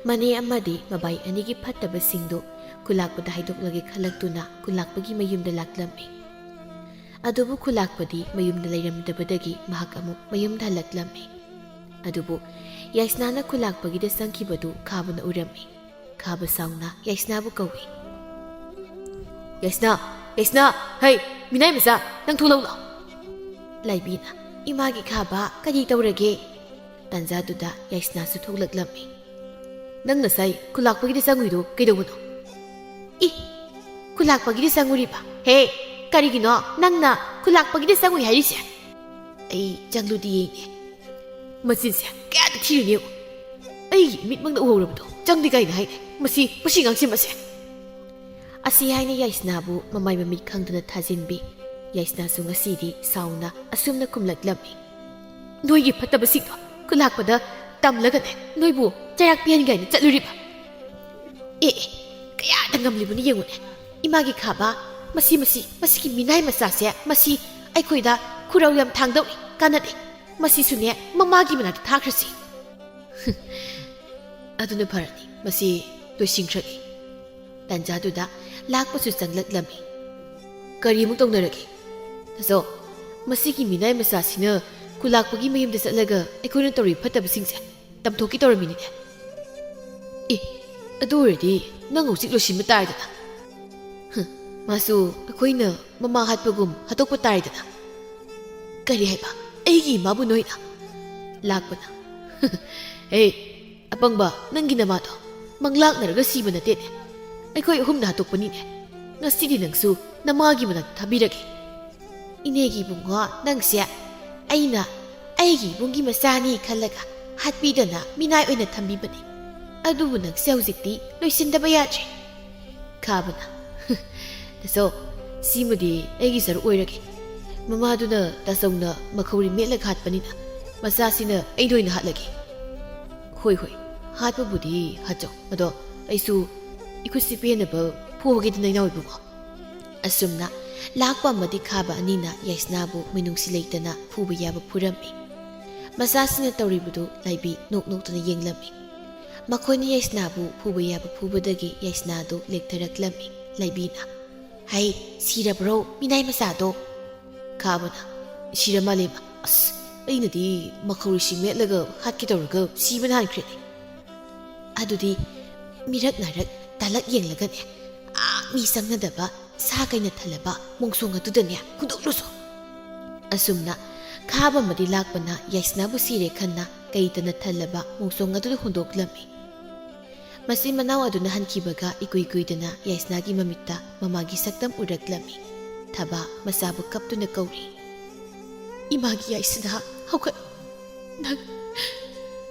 ꯃꯅꯦ ꯑꯃꯗꯤ ꯃꯕꯥꯏ ꯑꯅꯤꯒꯤ ꯐꯠꯇꯕꯁꯤꯡꯗꯨ ꯈꯨꯂꯥꯛꯄꯗ ꯍꯥꯏꯗꯣꯛꯂꯒꯦ ꯈꯜꯂꯛꯇꯨꯅ ꯈꯨꯂꯥꯛꯄꯒꯤ ꯃꯌꯨꯝꯗ ꯂꯥꯛꯂꯝꯃꯤ꯫ ꯑꯗꯨꯕꯨ ꯈꯨꯂꯥꯛꯄꯗꯤ ꯃꯌꯨꯝꯗ ꯂꯩꯔꯝꯗꯕꯗꯒꯤ ꯃꯍꯥꯛ ꯑꯃꯨꯛ ꯃꯌꯨꯝꯗ ꯍꯜꯂꯛꯂꯝꯃꯤ꯫ ꯑꯗꯨꯕꯨ ꯌꯥꯏꯁꯅꯥꯅ ꯈꯨꯂꯥꯛꯄꯒꯤꯗ ꯆꯪꯈꯤꯕꯗꯨ ꯈꯥꯕꯅ ꯎꯔꯝꯃꯤ꯫ ꯈꯥꯕ ꯁꯥꯎꯅ ꯌꯥꯏꯁꯅꯥꯕꯨ ꯀꯧꯏ꯫ "ꯌꯥꯏꯁꯅꯥ! ꯌꯥꯏꯁꯅꯥ! ꯍꯩ, ꯃꯤꯅꯥꯏ ꯃꯆꯥ, ꯅꯪ ꯊꯣꯛꯂꯛꯎ ꯂꯥꯎ!" ꯂꯥꯏꯕꯤꯅ, "ꯏꯃꯥꯒꯤ ꯈꯥꯕ, ꯀꯔꯤ ꯇꯧꯔꯒꯦ?" ꯇꯥꯟꯖꯥꯗꯨꯗ ꯌꯥꯏꯁꯅꯥꯁꯨ ꯊꯣꯛꯂꯛꯂꯝꯃꯤ꯫ "ꯅꯪ ꯉꯁꯥꯏ ꯈꯨꯂꯥꯛꯄꯒꯤꯗ ꯆꯪꯉꯨꯏꯗꯣ ꯀꯩꯗꯧꯕꯅꯣ?" "ꯏ, ꯈꯨꯂꯥꯛꯄꯒꯤꯗ ꯆꯪꯉꯨꯔꯤꯕ? ꯍꯦ, ꯀꯔꯤꯒꯤꯅꯣ ꯅꯪꯅ ꯈꯨꯂꯥꯛꯄꯒꯤꯗ ꯆꯪꯉꯨꯏ ꯍꯥꯏꯔꯤꯁꯦ? ꯑꯩ ꯆꯪꯂꯨꯗꯦ ꯌꯦꯡꯉꯦ꯫ ꯃꯆꯤꯟꯁꯦ ꯀꯌꯥꯗ ꯊꯤꯔꯨꯅꯤ ꯌꯦꯡꯉꯨ꯫ ꯑꯩꯒꯤ ꯃꯤꯠꯃꯛꯅ ꯎꯍꯧꯔꯕꯗꯣ ꯆꯪꯗꯦ ꯀꯥꯏꯅ ꯍꯥꯏꯅꯦ꯫ ꯃꯁꯤ, ꯃꯁꯤ ꯉꯥꯡꯁꯤꯟꯕꯁꯦ꯫ ꯑꯁꯤ ꯍꯥꯏꯅ ꯌꯥꯏꯁꯅꯥꯕꯨ ꯃꯃꯥꯏ ꯃꯃꯤꯠ ꯈꯪꯗꯅ ꯊꯥꯖꯤꯟꯕꯤ꯫ ꯌꯥꯏꯁꯅꯥꯁꯨ ꯉꯁꯤꯗꯤ ꯁꯥꯎꯅ ꯑꯁꯨꯝꯅ ꯈꯨꯝꯂꯛꯂꯝꯃꯤ꯫ ꯅꯣꯏꯒꯤ ꯐꯠꯇꯕꯁꯤꯡꯗꯣ ꯈꯨꯂꯥꯛꯄꯗ ꯇꯝꯂꯒꯅꯦ ꯅꯣꯏꯕꯨ ꯆꯩꯔꯥꯛ ꯄꯤꯍꯟꯒꯦ ꯍꯥꯏꯅ ꯆꯠꯂꯨꯔꯤꯕ꯫ ꯑꯦ, ꯑꯦ, ꯀꯌꯥꯗ ꯉꯝꯂꯤꯕꯅꯣ ꯌꯦꯡꯉꯨꯅꯦ꯫ ꯏꯃꯥꯒꯤ ꯈꯥꯕ, ꯃꯁꯤ, ꯃꯁꯤ, ꯃꯁꯤꯒꯤ ꯃꯤꯅꯥꯏ ꯃꯆꯥꯁꯦ, ꯃꯁꯤ ꯑꯩꯈꯣꯏꯗ ꯈꯨꯔꯧ ꯌꯥꯝ ꯊꯥꯡꯗꯧꯔꯤ, ꯀꯥꯟꯅꯗꯦ꯫ ꯃꯁꯤꯁꯨꯅꯦ ꯃꯃꯥꯒꯤ ꯃꯅꯥꯛꯇ ꯊꯥꯈ꯭ꯔꯁꯤ꯫ ꯑꯗꯨꯅ ꯐꯔꯅꯤ, ꯃꯁꯤ ꯂꯣꯏꯁꯤꯟꯈ꯭ꯔꯒꯦ꯫ ꯇꯥꯟꯖꯥꯗꯨꯗ ꯂꯥꯛꯄꯁꯨ ꯆꯪꯂꯛꯂꯝꯃꯤ꯫ ꯀꯔꯤꯃꯨꯛ ꯇꯧꯅꯔꯒꯦ? ꯇꯥꯆꯧ, ꯃꯁꯤꯒꯤ ꯃꯤꯅꯥꯏ ꯃꯆꯥꯁꯤꯅ ꯈꯨꯂꯥꯛꯄꯒꯤ ꯃꯌꯨꯝꯗ ꯆꯠꯂꯒ ꯑꯩꯈꯣꯏꯅ ꯇꯧꯔꯤꯕ ꯐꯠꯇꯕꯁꯤꯡꯁꯦ ꯇꯝꯊꯣꯛꯀꯦ ꯇꯧꯔꯝꯃꯤꯅꯤꯅꯦ꯫ ꯑꯦ, ꯑꯗꯨ ꯑꯣꯏꯔꯗꯤ ꯅꯪ ꯍꯧꯖꯤꯛ ꯂꯣꯏꯁꯤꯟꯕ ꯇꯥꯔꯦꯗꯅ꯫ ꯍꯝ, ꯃꯥꯁꯨ ꯑꯩꯈꯣꯏꯅ ꯃꯃꯥ ꯍꯥꯠꯄꯒꯨꯝ ꯍꯥꯠꯇꯣꯛꯄ ꯇꯥꯔꯦꯗꯅ꯫ ꯀꯔꯤ ꯍꯥꯏꯕ? ꯑꯩꯒꯤ ꯏꯃꯥꯕꯨ ꯅꯣꯏꯅ? ꯂꯥꯛꯄꯅ꯫ ꯍꯦ, ꯑꯄꯪꯕ, ꯅꯪꯒꯤ ꯅꯃꯥꯗꯣ ꯃꯪꯂꯥꯛꯅꯔꯒ ꯁꯤꯕ ꯅꯠꯇꯦꯅꯦ꯫ ꯑꯩꯈꯣꯏ ꯑꯍꯨꯝꯅ ꯍꯥꯠꯇꯣꯛꯄꯅꯤꯅꯦ꯫ ꯉꯁꯤꯗꯤ ꯅꯪꯁꯨ ꯅꯃꯥꯒꯤ ꯃꯅꯥꯛꯇ ꯊꯥꯕꯤꯔꯒꯦ꯫ ꯏꯅꯦꯒꯤ ꯏꯕꯨꯡꯉꯣ, ꯅꯪꯁꯦ ꯑꯩꯅ ꯑꯩꯒꯤ ꯏꯕꯨꯡꯒꯤ ꯃꯆꯥꯅꯤ ꯈꯜꯂꯒ ꯍꯥꯠꯄꯤꯗꯅ ꯃꯤꯅꯥꯏ ꯑꯣꯏꯅ ꯊꯝꯕꯤꯕꯅꯤ꯫ ꯑꯗꯨꯕꯨ ꯅꯪꯁꯦ ꯍꯧꯖꯤꯛꯇꯤ ꯂꯣꯏꯁꯤꯟꯗꯕ ꯌꯥꯗ꯭ꯔꯦ꯫ ꯈꯥꯕꯅ꯫ ꯇꯥꯆꯧ, ꯁꯤꯃꯗꯤ ꯑꯩꯒꯤ ꯁꯔꯨꯛ ꯑꯣꯏꯔꯒꯦ꯫ ꯃꯃꯥꯗꯨꯅ ꯇꯥꯆꯧꯅ ꯃꯈꯧꯔꯤ ꯃꯦꯠꯂꯒ ꯍꯥꯠꯄꯅꯤꯅ ꯃꯆꯥꯁꯤꯅ ꯑꯩꯅ ꯑꯣꯏꯅ ꯍꯥꯠꯂꯒꯦ꯫ ꯍꯣꯏ, ꯍꯣꯏ, ꯍꯥꯠꯄꯕꯨꯗꯤ ꯍꯥꯠꯆꯧ꯫ ꯑꯗꯣ ꯑꯩꯁꯨ ꯏꯈꯨꯠꯁꯤ ꯄꯦꯟꯅꯕ ꯐꯨꯍꯧꯒꯦꯗꯅ, ꯏꯅꯥꯎ ꯏꯕꯨꯡꯉꯣ꯫ ꯑꯁꯨꯝꯅ ꯂꯥꯛꯄ ꯑꯃꯗꯤ ꯈꯥꯕ ꯑꯅꯤꯅ ꯌꯥꯏꯁꯅꯥꯕꯨ ꯃꯤꯅꯨꯡꯁꯤ ꯂꯩꯇꯅ ꯐꯨꯕ ꯌꯥꯕ ꯐꯨꯔꯝꯃꯤ꯫ ꯃꯆꯥꯁꯤꯡꯅ ꯇꯧꯔꯤꯕꯗꯨ ꯂꯥꯏꯕꯤ ꯅꯣꯛ ꯅꯣꯛꯇꯨꯅ ꯌꯦꯡꯂꯝꯃꯤ꯫ ꯃꯈꯣꯏꯅ ꯌꯥꯏꯁꯅꯥꯕꯨ ꯐꯨꯕ ꯌꯥꯕ ꯐꯨꯕꯗꯒꯤ ꯌꯥꯏꯁꯅꯥꯗꯨ ꯂꯦꯛꯊꯔꯛꯂꯝꯃꯤ꯫ ꯂꯥꯏꯕꯤꯅ, "ꯍꯩ, ꯁꯤꯔꯕ꯭ꯔꯣ, ꯃꯤꯅꯥꯏ ꯃꯆꯥꯗꯣ?" ꯈꯥꯕꯅ, "ꯁꯤꯔ ꯃꯥꯜꯂꯦ, ꯏꯃꯥ꯫ ꯑꯁ, ꯑꯩꯅꯗꯤ ꯃꯈꯧꯔꯤꯁꯤ ꯃꯦꯠꯂꯒ ꯍꯥꯠꯀꯦ ꯇꯧꯔꯒ ꯁꯤꯕꯅ ꯍꯥꯟꯈ꯭ꯔꯦꯅꯦ꯫ ꯑꯗꯨꯗꯤ ꯃꯤꯔꯛ ꯅꯥꯏꯔꯛ ꯇꯥꯂꯛ ꯌꯦꯡꯂꯒꯅꯦ, ꯑꯥ, ꯃꯤ ꯆꯪꯅꯗꯕ ꯁꯥ ꯀꯩꯅ ꯊꯜꯂꯕ ꯃꯣꯡꯁꯣꯡ ꯑꯗꯨꯗꯅꯦ ꯍꯨꯟꯗꯣꯛꯂꯨꯁꯣ꯫" ꯑꯁꯨꯝꯅ ꯈꯥꯕ ꯑꯃꯗꯤ ꯂꯥꯛꯄꯅ ꯌꯥꯏꯁꯅꯥꯕꯨ ꯁꯤꯔꯦ ꯈꯟꯅ ꯀꯩꯇꯅ ꯊꯜꯂꯕ ꯃꯣꯡꯁꯣꯡ ꯑꯗꯨꯗ ꯍꯨꯟꯗꯣꯛꯂꯝꯃꯤ꯫ ꯃꯆꯤꯟ ꯃꯅꯥꯎ ꯑꯗꯨꯅ ꯍꯟꯈꯤꯕꯒ ꯏꯀꯨꯏ ꯀꯨꯏꯗꯅ ꯌꯥꯏꯁꯅꯥꯒꯤ ꯃꯃꯤꯠꯇ ꯃꯃꯥꯒꯤ ꯁꯛꯇꯝ ꯎꯔꯛꯂꯝꯃꯤ꯫ ꯊꯕꯥ ꯃꯆꯥꯕꯨ ꯀꯞꯇꯨꯅ ꯀꯧꯔꯤ꯫ "ꯏꯃꯥꯒꯤ ꯌꯥꯏꯁꯅꯥ, ꯍꯧꯒꯠ꯫ ꯅꯪ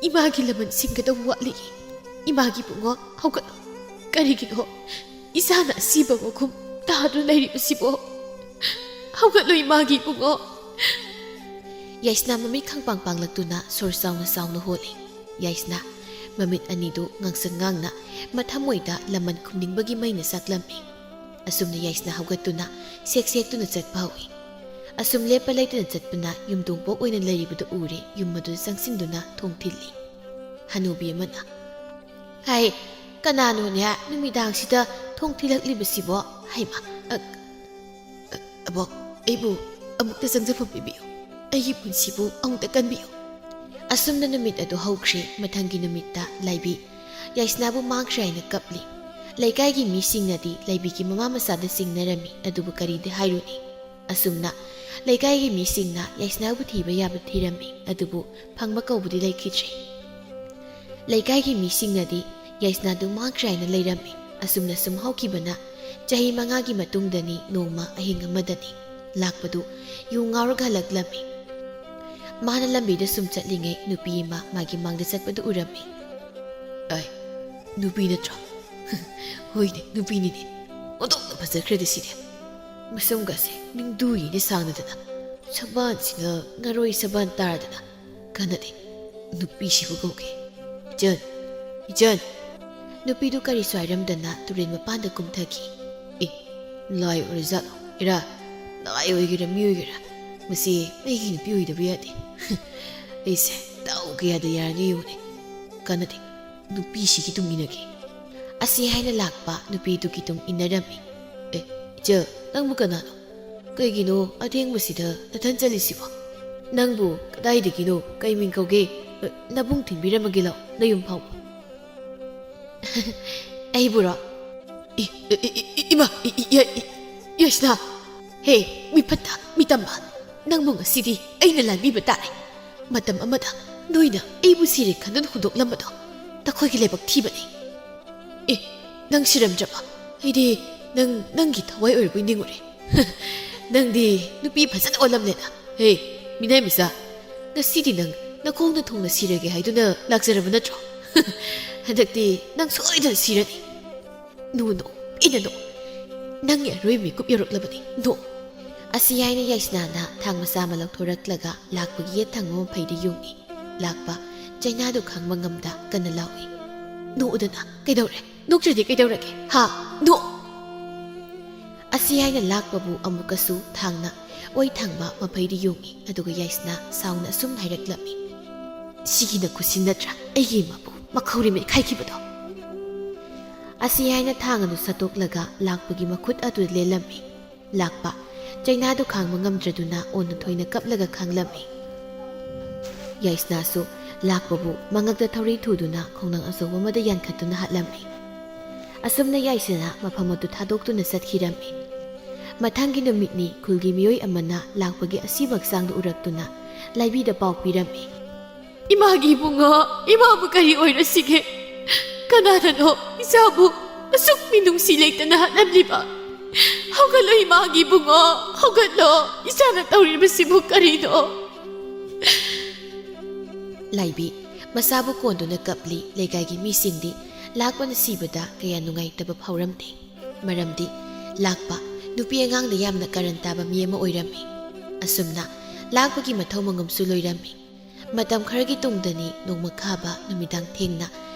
ꯏꯃꯥꯒꯤ ꯂꯃꯟ ꯁꯤꯡꯒꯗꯕ ꯋꯥꯠꯂꯤ꯫ ꯏꯃꯥꯒꯤ ꯕꯨꯡꯉꯣ, ꯍꯧꯒꯠꯂꯣ꯫ ꯀꯔꯤꯒꯤꯅꯣ ꯏꯆꯥꯅ ꯑꯁꯤꯕ ꯃꯈꯨꯝ ꯇꯥꯗꯨꯅ ꯂꯩꯔꯤꯕꯁꯤꯕꯣ? ꯍꯧꯒꯠꯂꯣ ꯏꯃꯥꯒꯤ ꯕꯨꯡꯉꯣ!" ꯌꯥꯏꯁꯅꯥ ꯃꯃꯤꯠ ꯈꯪꯄꯥꯡ ꯄꯥꯡꯂꯛꯇꯨꯅ ꯁꯣꯔ ꯆꯥꯎꯅ ꯆꯥꯎꯅ ꯍꯣꯜꯂꯤ꯫ ꯌꯥꯏꯁꯅꯥ ꯃꯃꯤꯠ ꯑꯅꯤꯗꯨ ꯉꯥꯡꯁꯪ ꯉꯥꯡꯅ ꯃꯊꯃꯣꯏꯗ ꯂꯃꯟ ꯈꯨꯝꯅꯤꯡꯕꯒꯤ ꯃꯩꯅ ꯆꯥꯛꯂꯝꯃꯤ꯫ ꯑꯁꯨꯝꯅ ꯌꯥꯏꯁꯅꯥ ꯍꯧꯒꯠꯇꯨꯅ ꯁꯦꯛ ꯁꯦꯛꯇꯨꯅ ꯆꯠꯄ ꯍꯧꯏ꯫ ꯑꯁꯨꯝ ꯂꯦꯞꯄ ꯂꯩꯇꯅ ꯆꯠꯄꯅ ꯌꯨꯝ ꯇꯣꯡꯄꯣꯛ ꯑꯣꯏꯅ ꯂꯩꯔꯤꯕꯗꯨ ꯎꯔꯦ ꯌꯨꯝ ꯑꯗꯨꯗ ꯆꯪꯁꯤꯟꯗꯨꯅ ꯊꯣꯡ ꯊꯤꯜꯂꯤ꯫ ꯍꯅꯨꯕꯤ ꯑꯃꯅ, "ꯍꯥꯏ, ꯀꯅꯥꯅꯣꯅꯦ ꯅꯨꯃꯤꯗꯥꯡꯁꯤꯗ ꯊꯣꯡ ꯊꯤꯜꯂꯛꯂꯤꯕꯁꯤꯕꯣ? ꯍꯩꯃꯥ, ꯑ, ꯑ, ꯑꯕꯣꯛ, ꯑꯩꯕꯨ ꯑꯃꯨꯛꯇ ꯆꯪꯖꯐꯝ ꯄꯤꯕꯤꯌꯨ꯫ ꯑꯩꯒꯤ ꯄꯨꯟꯁꯤꯕꯨ ꯑꯃꯨꯛꯇ ꯀꯟꯕꯤꯌꯨ꯫" ꯑꯁꯨꯝꯅ ꯅꯨꯃꯤꯠ ꯑꯗꯨ ꯍꯧꯈ꯭ꯔꯦ꯫ ꯃꯊꯪꯒꯤ ꯅꯨꯃꯤꯠꯇ ꯂꯥꯏꯕꯤ ꯌꯥꯏꯁꯅꯥꯕꯨ ꯃꯥꯡꯈ꯭ꯔꯦ ꯍꯥꯏꯅ ꯀꯞꯂꯤ꯫ ꯂꯩꯀꯥꯏꯒꯤ ꯃꯤꯁꯤꯡꯅꯗꯤ ꯂꯥꯏꯕꯤꯒꯤ ꯃꯃꯥ ꯃꯆꯥꯗ ꯆꯤꯡꯅꯔꯝꯃꯤ, ꯑꯗꯨꯕꯨ ꯀꯔꯤꯗꯤ ꯍꯥꯏꯔꯨꯅꯤ? ꯑꯁꯨꯝꯅ ꯂꯩꯀꯥꯏꯒꯤ ꯃꯤꯁꯤꯡꯅ ꯌꯥꯏꯁꯅꯥꯕꯨ ꯊꯤꯕ ꯌꯥꯕ ꯊꯤꯔꯝꯃꯤ, ꯑꯗꯨꯕꯨ ꯐꯪꯕ ꯀꯧꯕꯗꯤ ꯂꯩꯈꯤꯗ꯭ꯔꯦ꯫ ꯂꯩꯀꯥꯏꯒꯤ ꯃꯤꯁꯤꯡꯅꯗꯤ ꯌꯥꯏꯁꯅꯥꯗꯨ ꯃꯥꯡꯈ꯭ꯔꯦ ꯍꯥꯏꯅ ꯂꯩꯔꯝꯃꯤ꯫ ꯑꯁꯨꯝꯅ ꯁꯨꯝ ꯍꯧꯈꯤꯕꯅ ꯆꯍꯤ ꯃꯉꯥꯒꯤ ꯃꯇꯨꯡꯗꯅꯤ ꯅꯣꯡꯃ ꯑꯍꯤꯡ ꯑꯃꯗꯅꯤ ꯂꯥꯛꯄꯗꯨ ꯌꯨ ꯉꯥꯎꯔꯒ ꯍꯜꯂꯛꯂꯝꯃꯤ꯫ ꯃꯥꯅ ꯂꯝꯕꯤꯗ ꯁꯨꯝ ꯆꯠꯂꯤꯉꯩ ꯅꯨꯄꯤ ꯑꯃ ꯃꯥꯒꯤ ꯃꯥꯡꯗ ꯆꯠꯄꯗꯨ ꯎꯔꯝꯃꯤ꯫ "ꯑꯩ, ꯅꯨꯄꯤ ꯅꯠꯇ꯭ꯔꯣ?" "ꯍꯣꯏꯅꯦ, ꯅꯨꯄꯤꯅꯤꯅꯦ꯫ ꯑꯣꯟꯊꯣꯛꯅ ꯐꯖꯈ꯭ꯔꯦꯗ ꯁꯤꯗꯤ꯫ ꯃꯁꯝꯒꯁꯦ ꯅꯤꯡꯗꯨ ꯌꯦꯡꯅ ꯁꯥꯡꯅꯗꯅ, ꯁꯕꯥꯟꯁꯤꯅ ꯉꯔꯣꯏ ꯁꯕꯥꯟ ꯇꯥꯔꯗꯅ꯫ ꯀꯥꯟꯅꯗꯦ, ꯅꯨꯄꯤꯁꯤꯕꯨ ꯀꯧꯒꯦ꯫ ꯏꯆꯟ, ꯏꯆꯟ!" ꯅꯨꯄꯤꯗꯨ ꯀꯔꯤꯁꯨ ꯍꯥꯏꯔꯝꯗꯅ ꯇꯨꯔꯦꯜ ꯃꯄꯥꯟꯗ ꯀꯨꯝꯊꯈꯤ꯫ ꯑꯦ, ꯂꯥꯏ ꯑꯣꯏꯔꯖꯥꯠꯂꯣ? ꯏꯔꯥ, ꯂꯥꯏ ꯑꯣꯏꯒꯦꯔꯥ ꯃꯤ ꯑꯣꯏꯒꯦꯔꯥ, ꯃꯁꯤ ꯑꯩꯒꯤ ꯅꯨꯄꯤ ꯑꯣꯏꯗꯕ ꯌꯥꯗꯦ꯫ ꯑꯩꯁꯦ ꯗꯥꯎ ꯀꯌꯥꯗ ꯌꯥꯔꯅꯤ ꯌꯦꯡꯉꯨꯅꯦ꯫ ꯀꯥꯟꯅꯗꯦ, ꯅꯨꯄꯤꯁꯤꯒꯤ ꯇꯨꯡ ꯏꯟꯅꯒꯦ꯫ ꯑꯁꯤ ꯍꯥꯏꯅ ꯂꯥꯛꯄ ꯅꯨꯄꯤꯗꯨꯒꯤ ꯇꯨꯡ ꯏꯟꯅꯔꯝꯃꯤ꯫ "ꯑꯦ, ꯏꯆꯜ, ꯅꯪꯕꯨ ꯀꯅꯥꯅꯣ? ꯀꯩꯒꯤꯅꯣ ꯑꯊꯦꯡꯕꯁꯤꯗ ꯅꯊꯟ ꯆꯠꯂꯤꯁꯤꯕꯣ? ꯅꯪꯕꯨ ꯀꯗꯥꯏꯗꯒꯤꯅꯣ? ꯀꯩ ꯃꯤꯡ ꯀꯧꯒꯦ? ꯑꯦ, ꯅꯕꯨꯡ ꯊꯤꯟꯕꯤꯔꯝꯃꯒꯦ ꯂꯥꯎ, ꯅꯌꯨꯝ ꯐꯥꯎꯕ꯫" "ꯑꯩꯕꯨꯔꯣ?" "ꯏ, ꯏ, ꯏ, ꯏ, ꯏꯃꯥ, ꯏ, ꯏ, ꯌꯥ-, ꯏ, ꯌꯥꯏꯁꯅꯥ! ꯍꯦ, ꯃꯤ ꯐꯠꯇ, ꯃꯤ ꯇꯝꯕ, ꯅꯪꯕꯨ ꯉꯁꯤꯗꯤ ꯑꯩꯅ ꯂꯥꯟꯕꯤꯕ ꯇꯥꯔꯦ꯫ ꯃꯇꯝ ꯑꯃꯗ ꯅꯣꯏꯅ ꯑꯩꯕꯨ ꯁꯤꯔꯦ ꯈꯟꯗꯨꯅ ꯍꯨꯟꯗꯣꯛꯂꯝꯕꯗꯣ ꯅꯈꯣꯏꯒꯤ ꯂꯥꯏꯕꯛ ꯊꯤꯕꯅꯤ꯫ ꯑꯦ, ꯅꯪ ꯁꯤꯔꯝꯗ꯭ꯔꯕ? ꯑꯩꯗꯤ ꯅꯪ, ꯅꯪꯒꯤ ꯊꯋꯥꯏ ꯑꯣꯏꯔꯕꯣꯏ ꯅꯤꯡꯉꯨꯔꯦ꯫ ꯅꯪꯗꯤ ꯅꯨꯄꯤ ꯐꯖꯅ ꯑꯣꯜꯂꯝꯂꯦꯅ꯫ ꯍꯦ, ꯃꯤꯅꯥꯏ ꯃꯆꯥ, ꯉꯁꯤꯗꯤ ꯅꯪ ꯅꯈꯣꯡꯅ ꯊꯨꯡꯅ ꯁꯤꯔꯒꯦ ꯍꯥꯏꯗꯨꯅ ꯂꯥꯛꯆꯔꯕ ꯅꯠꯇ꯭ꯔꯣ? ꯍꯟꯗꯛꯇꯤ ꯅꯪ ꯁꯣꯏꯗꯅ ꯁꯤꯔꯅꯤ꯫ ꯅꯣ, ꯅꯣ, ꯄꯦꯟꯅ ꯅꯣ꯫ ꯅꯪꯒꯤ ꯑꯔꯣꯏꯕ ꯃꯤꯀꯨꯞ ꯌꯧꯔꯛꯂꯕꯅꯤ꯫ ꯅꯣ꯫ ꯑꯁꯤ ꯍꯥꯏꯅ ꯌꯥꯏꯁꯅꯥꯅ ꯊꯥꯡ ꯃꯆꯥ ꯑꯃ ꯂꯧꯊꯣꯔꯛꯂꯒ ꯂꯥꯛꯄꯒꯤ ꯌꯦꯠ ꯊꯪꯕ ꯃꯐꯩꯗ ꯌꯨꯡꯏ꯫ ꯂꯥꯛꯄ ꯆꯩꯅꯥꯗꯨ ꯈꯥꯡꯕ ꯉꯝꯗ ꯀꯟꯅ ꯂꯥꯎꯏ꯫ ꯅꯣꯛꯎꯗꯅ꯫ ꯀꯩꯗꯧꯔꯦ? ꯅꯣꯛꯇ꯭ꯔꯗꯤ ꯀꯩꯗꯧꯔꯒꯦ? ꯍꯥ? ꯅꯣꯛ! ꯑꯁꯤ ꯍꯥꯏꯅ ꯂꯥꯛꯄꯕꯨ ꯑꯃꯨꯛꯀꯁꯨ ꯊꯥꯡꯅ ꯑꯣꯏ ꯊꯪꯕ ꯃꯐꯩꯗ ꯌꯨꯡꯏ, ꯑꯗꯨꯒ ꯌꯥꯏꯁꯅꯥ ꯁꯥꯎꯅ ꯑꯁꯨꯝ ꯍꯥꯏꯔꯛꯂꯝꯃꯤ꯫ "ꯁꯤꯒꯤ ꯅꯈꯨꯠꯁꯤ ꯅꯠꯇ꯭ꯔꯥ ꯑꯩꯒꯤ ꯏꯃꯥꯕꯨ ꯃꯈꯧꯔꯤ ꯃꯦꯠꯈꯥꯏꯈꯤꯕꯗꯣ?" ꯑꯁꯤ ꯍꯥꯏꯅ ꯊꯥꯡ ꯑꯗꯨ ꯁꯠꯇꯣꯛꯂꯒ ꯂꯥꯛꯄꯒꯤ ꯃꯈꯨꯠ ꯑꯗꯨ ꯂꯦꯜꯂꯝꯃꯤ꯫ ꯂꯥꯛꯄ ꯆꯩꯅꯥꯗꯨ ꯈꯥꯡꯕ ꯉꯝꯗ꯭ꯔꯗꯨꯅ ꯑꯣꯟꯅ ꯊꯣꯏꯅ ꯀꯞꯂꯒ ꯈꯥꯡꯂꯝꯃꯤ꯫ ꯌꯥꯏꯁꯅꯥꯁꯨ ꯂꯥꯛꯄꯕꯨ ꯃꯉꯛꯇ ꯊꯧꯔꯤ ꯊꯨꯗꯨꯅ ꯈꯣꯡꯅꯥꯡ ꯑꯆꯧꯕ ꯑꯃꯗ ꯌꯥꯟꯈꯠꯇꯨꯅ ꯍꯥꯠꯂꯝꯃꯤ꯫ ꯑꯁꯨꯝꯅ ꯌꯥꯏꯁꯅꯥ ꯃꯐꯝ ꯑꯗꯨ ꯊꯥꯗꯣꯛꯇꯨꯅ ꯆꯠꯈꯤꯔꯝꯃꯤ꯫ ꯃꯊꯪꯒꯤ ꯅꯨꯃꯤꯠꯅꯤ ꯈꯨꯜꯒꯤ ꯃꯤꯑꯣꯏ ꯑꯃꯅ ꯂꯥꯛꯄꯒꯤ ꯑꯁꯤꯕ ꯍꯛꯆꯥꯡꯗꯨ ꯎꯔꯛꯇꯨꯅ ꯂꯥꯏꯕꯤꯗ ꯄꯥꯎ ꯄꯤꯔꯝꯃꯤ꯫ "ꯏꯃꯥꯒꯤ ꯏꯕꯨꯡꯉꯣ, ꯏꯃꯥꯕꯨ ꯀꯔꯤ ꯑꯣꯏꯔꯁꯤꯒꯦ? ꯀꯅꯥꯅꯅꯣ ꯏꯆꯥꯕꯨ ꯑꯁꯨꯛ ꯃꯤꯅꯨꯡꯁꯤ ꯂꯩꯇꯅ ꯍꯥꯠꯂꯝꯂꯤꯕ? ꯍꯧꯒꯠꯂꯣ ꯏꯃꯥꯒꯤ ꯏꯕꯨꯡꯉꯣ, ꯍꯧꯒꯠꯂꯣ, ꯏꯆꯥꯅ ꯇꯧꯔꯤꯕꯁꯤꯕꯨ ꯀꯔꯤꯅꯣ?" ꯂꯥꯏꯕꯤ ꯃꯁꯥꯕꯨ ꯀꯣꯟꯗꯨꯅ ꯀꯞꯂꯤ꯫ ꯂꯩꯀꯥꯏꯒꯤ ꯃꯤꯁꯤꯡꯗꯤ ꯂꯥꯛꯄꯅ ꯁꯤꯕꯗ ꯀꯌꯥ ꯅꯨꯡꯉꯥꯏꯇꯕ ꯐꯥꯎꯔꯝꯗꯦ꯫ ꯃꯔꯝꯗꯤ ꯂꯥꯛꯄ ꯅꯨꯄꯤ ꯑꯉꯥꯡꯗ ꯌꯥꯝꯅ ꯀꯔꯟ ꯇꯥꯕ ꯃꯤ ꯑꯃ ꯑꯣꯏꯔꯝꯃꯤ꯫ ꯑꯁꯨꯝꯅ ꯂꯥꯛꯄꯒꯤ ꯃꯊꯧ ꯃꯉꯝꯁꯨ ꯂꯣꯏꯔꯝꯃꯤ꯫ ꯃꯇꯝ ꯈꯔꯒꯤ ꯇꯨꯡꯗꯅꯤ ꯅꯣꯡꯃ ꯈꯥꯕ ꯅꯨꯃꯤꯗꯥꯡ ꯊꯦꯡꯅ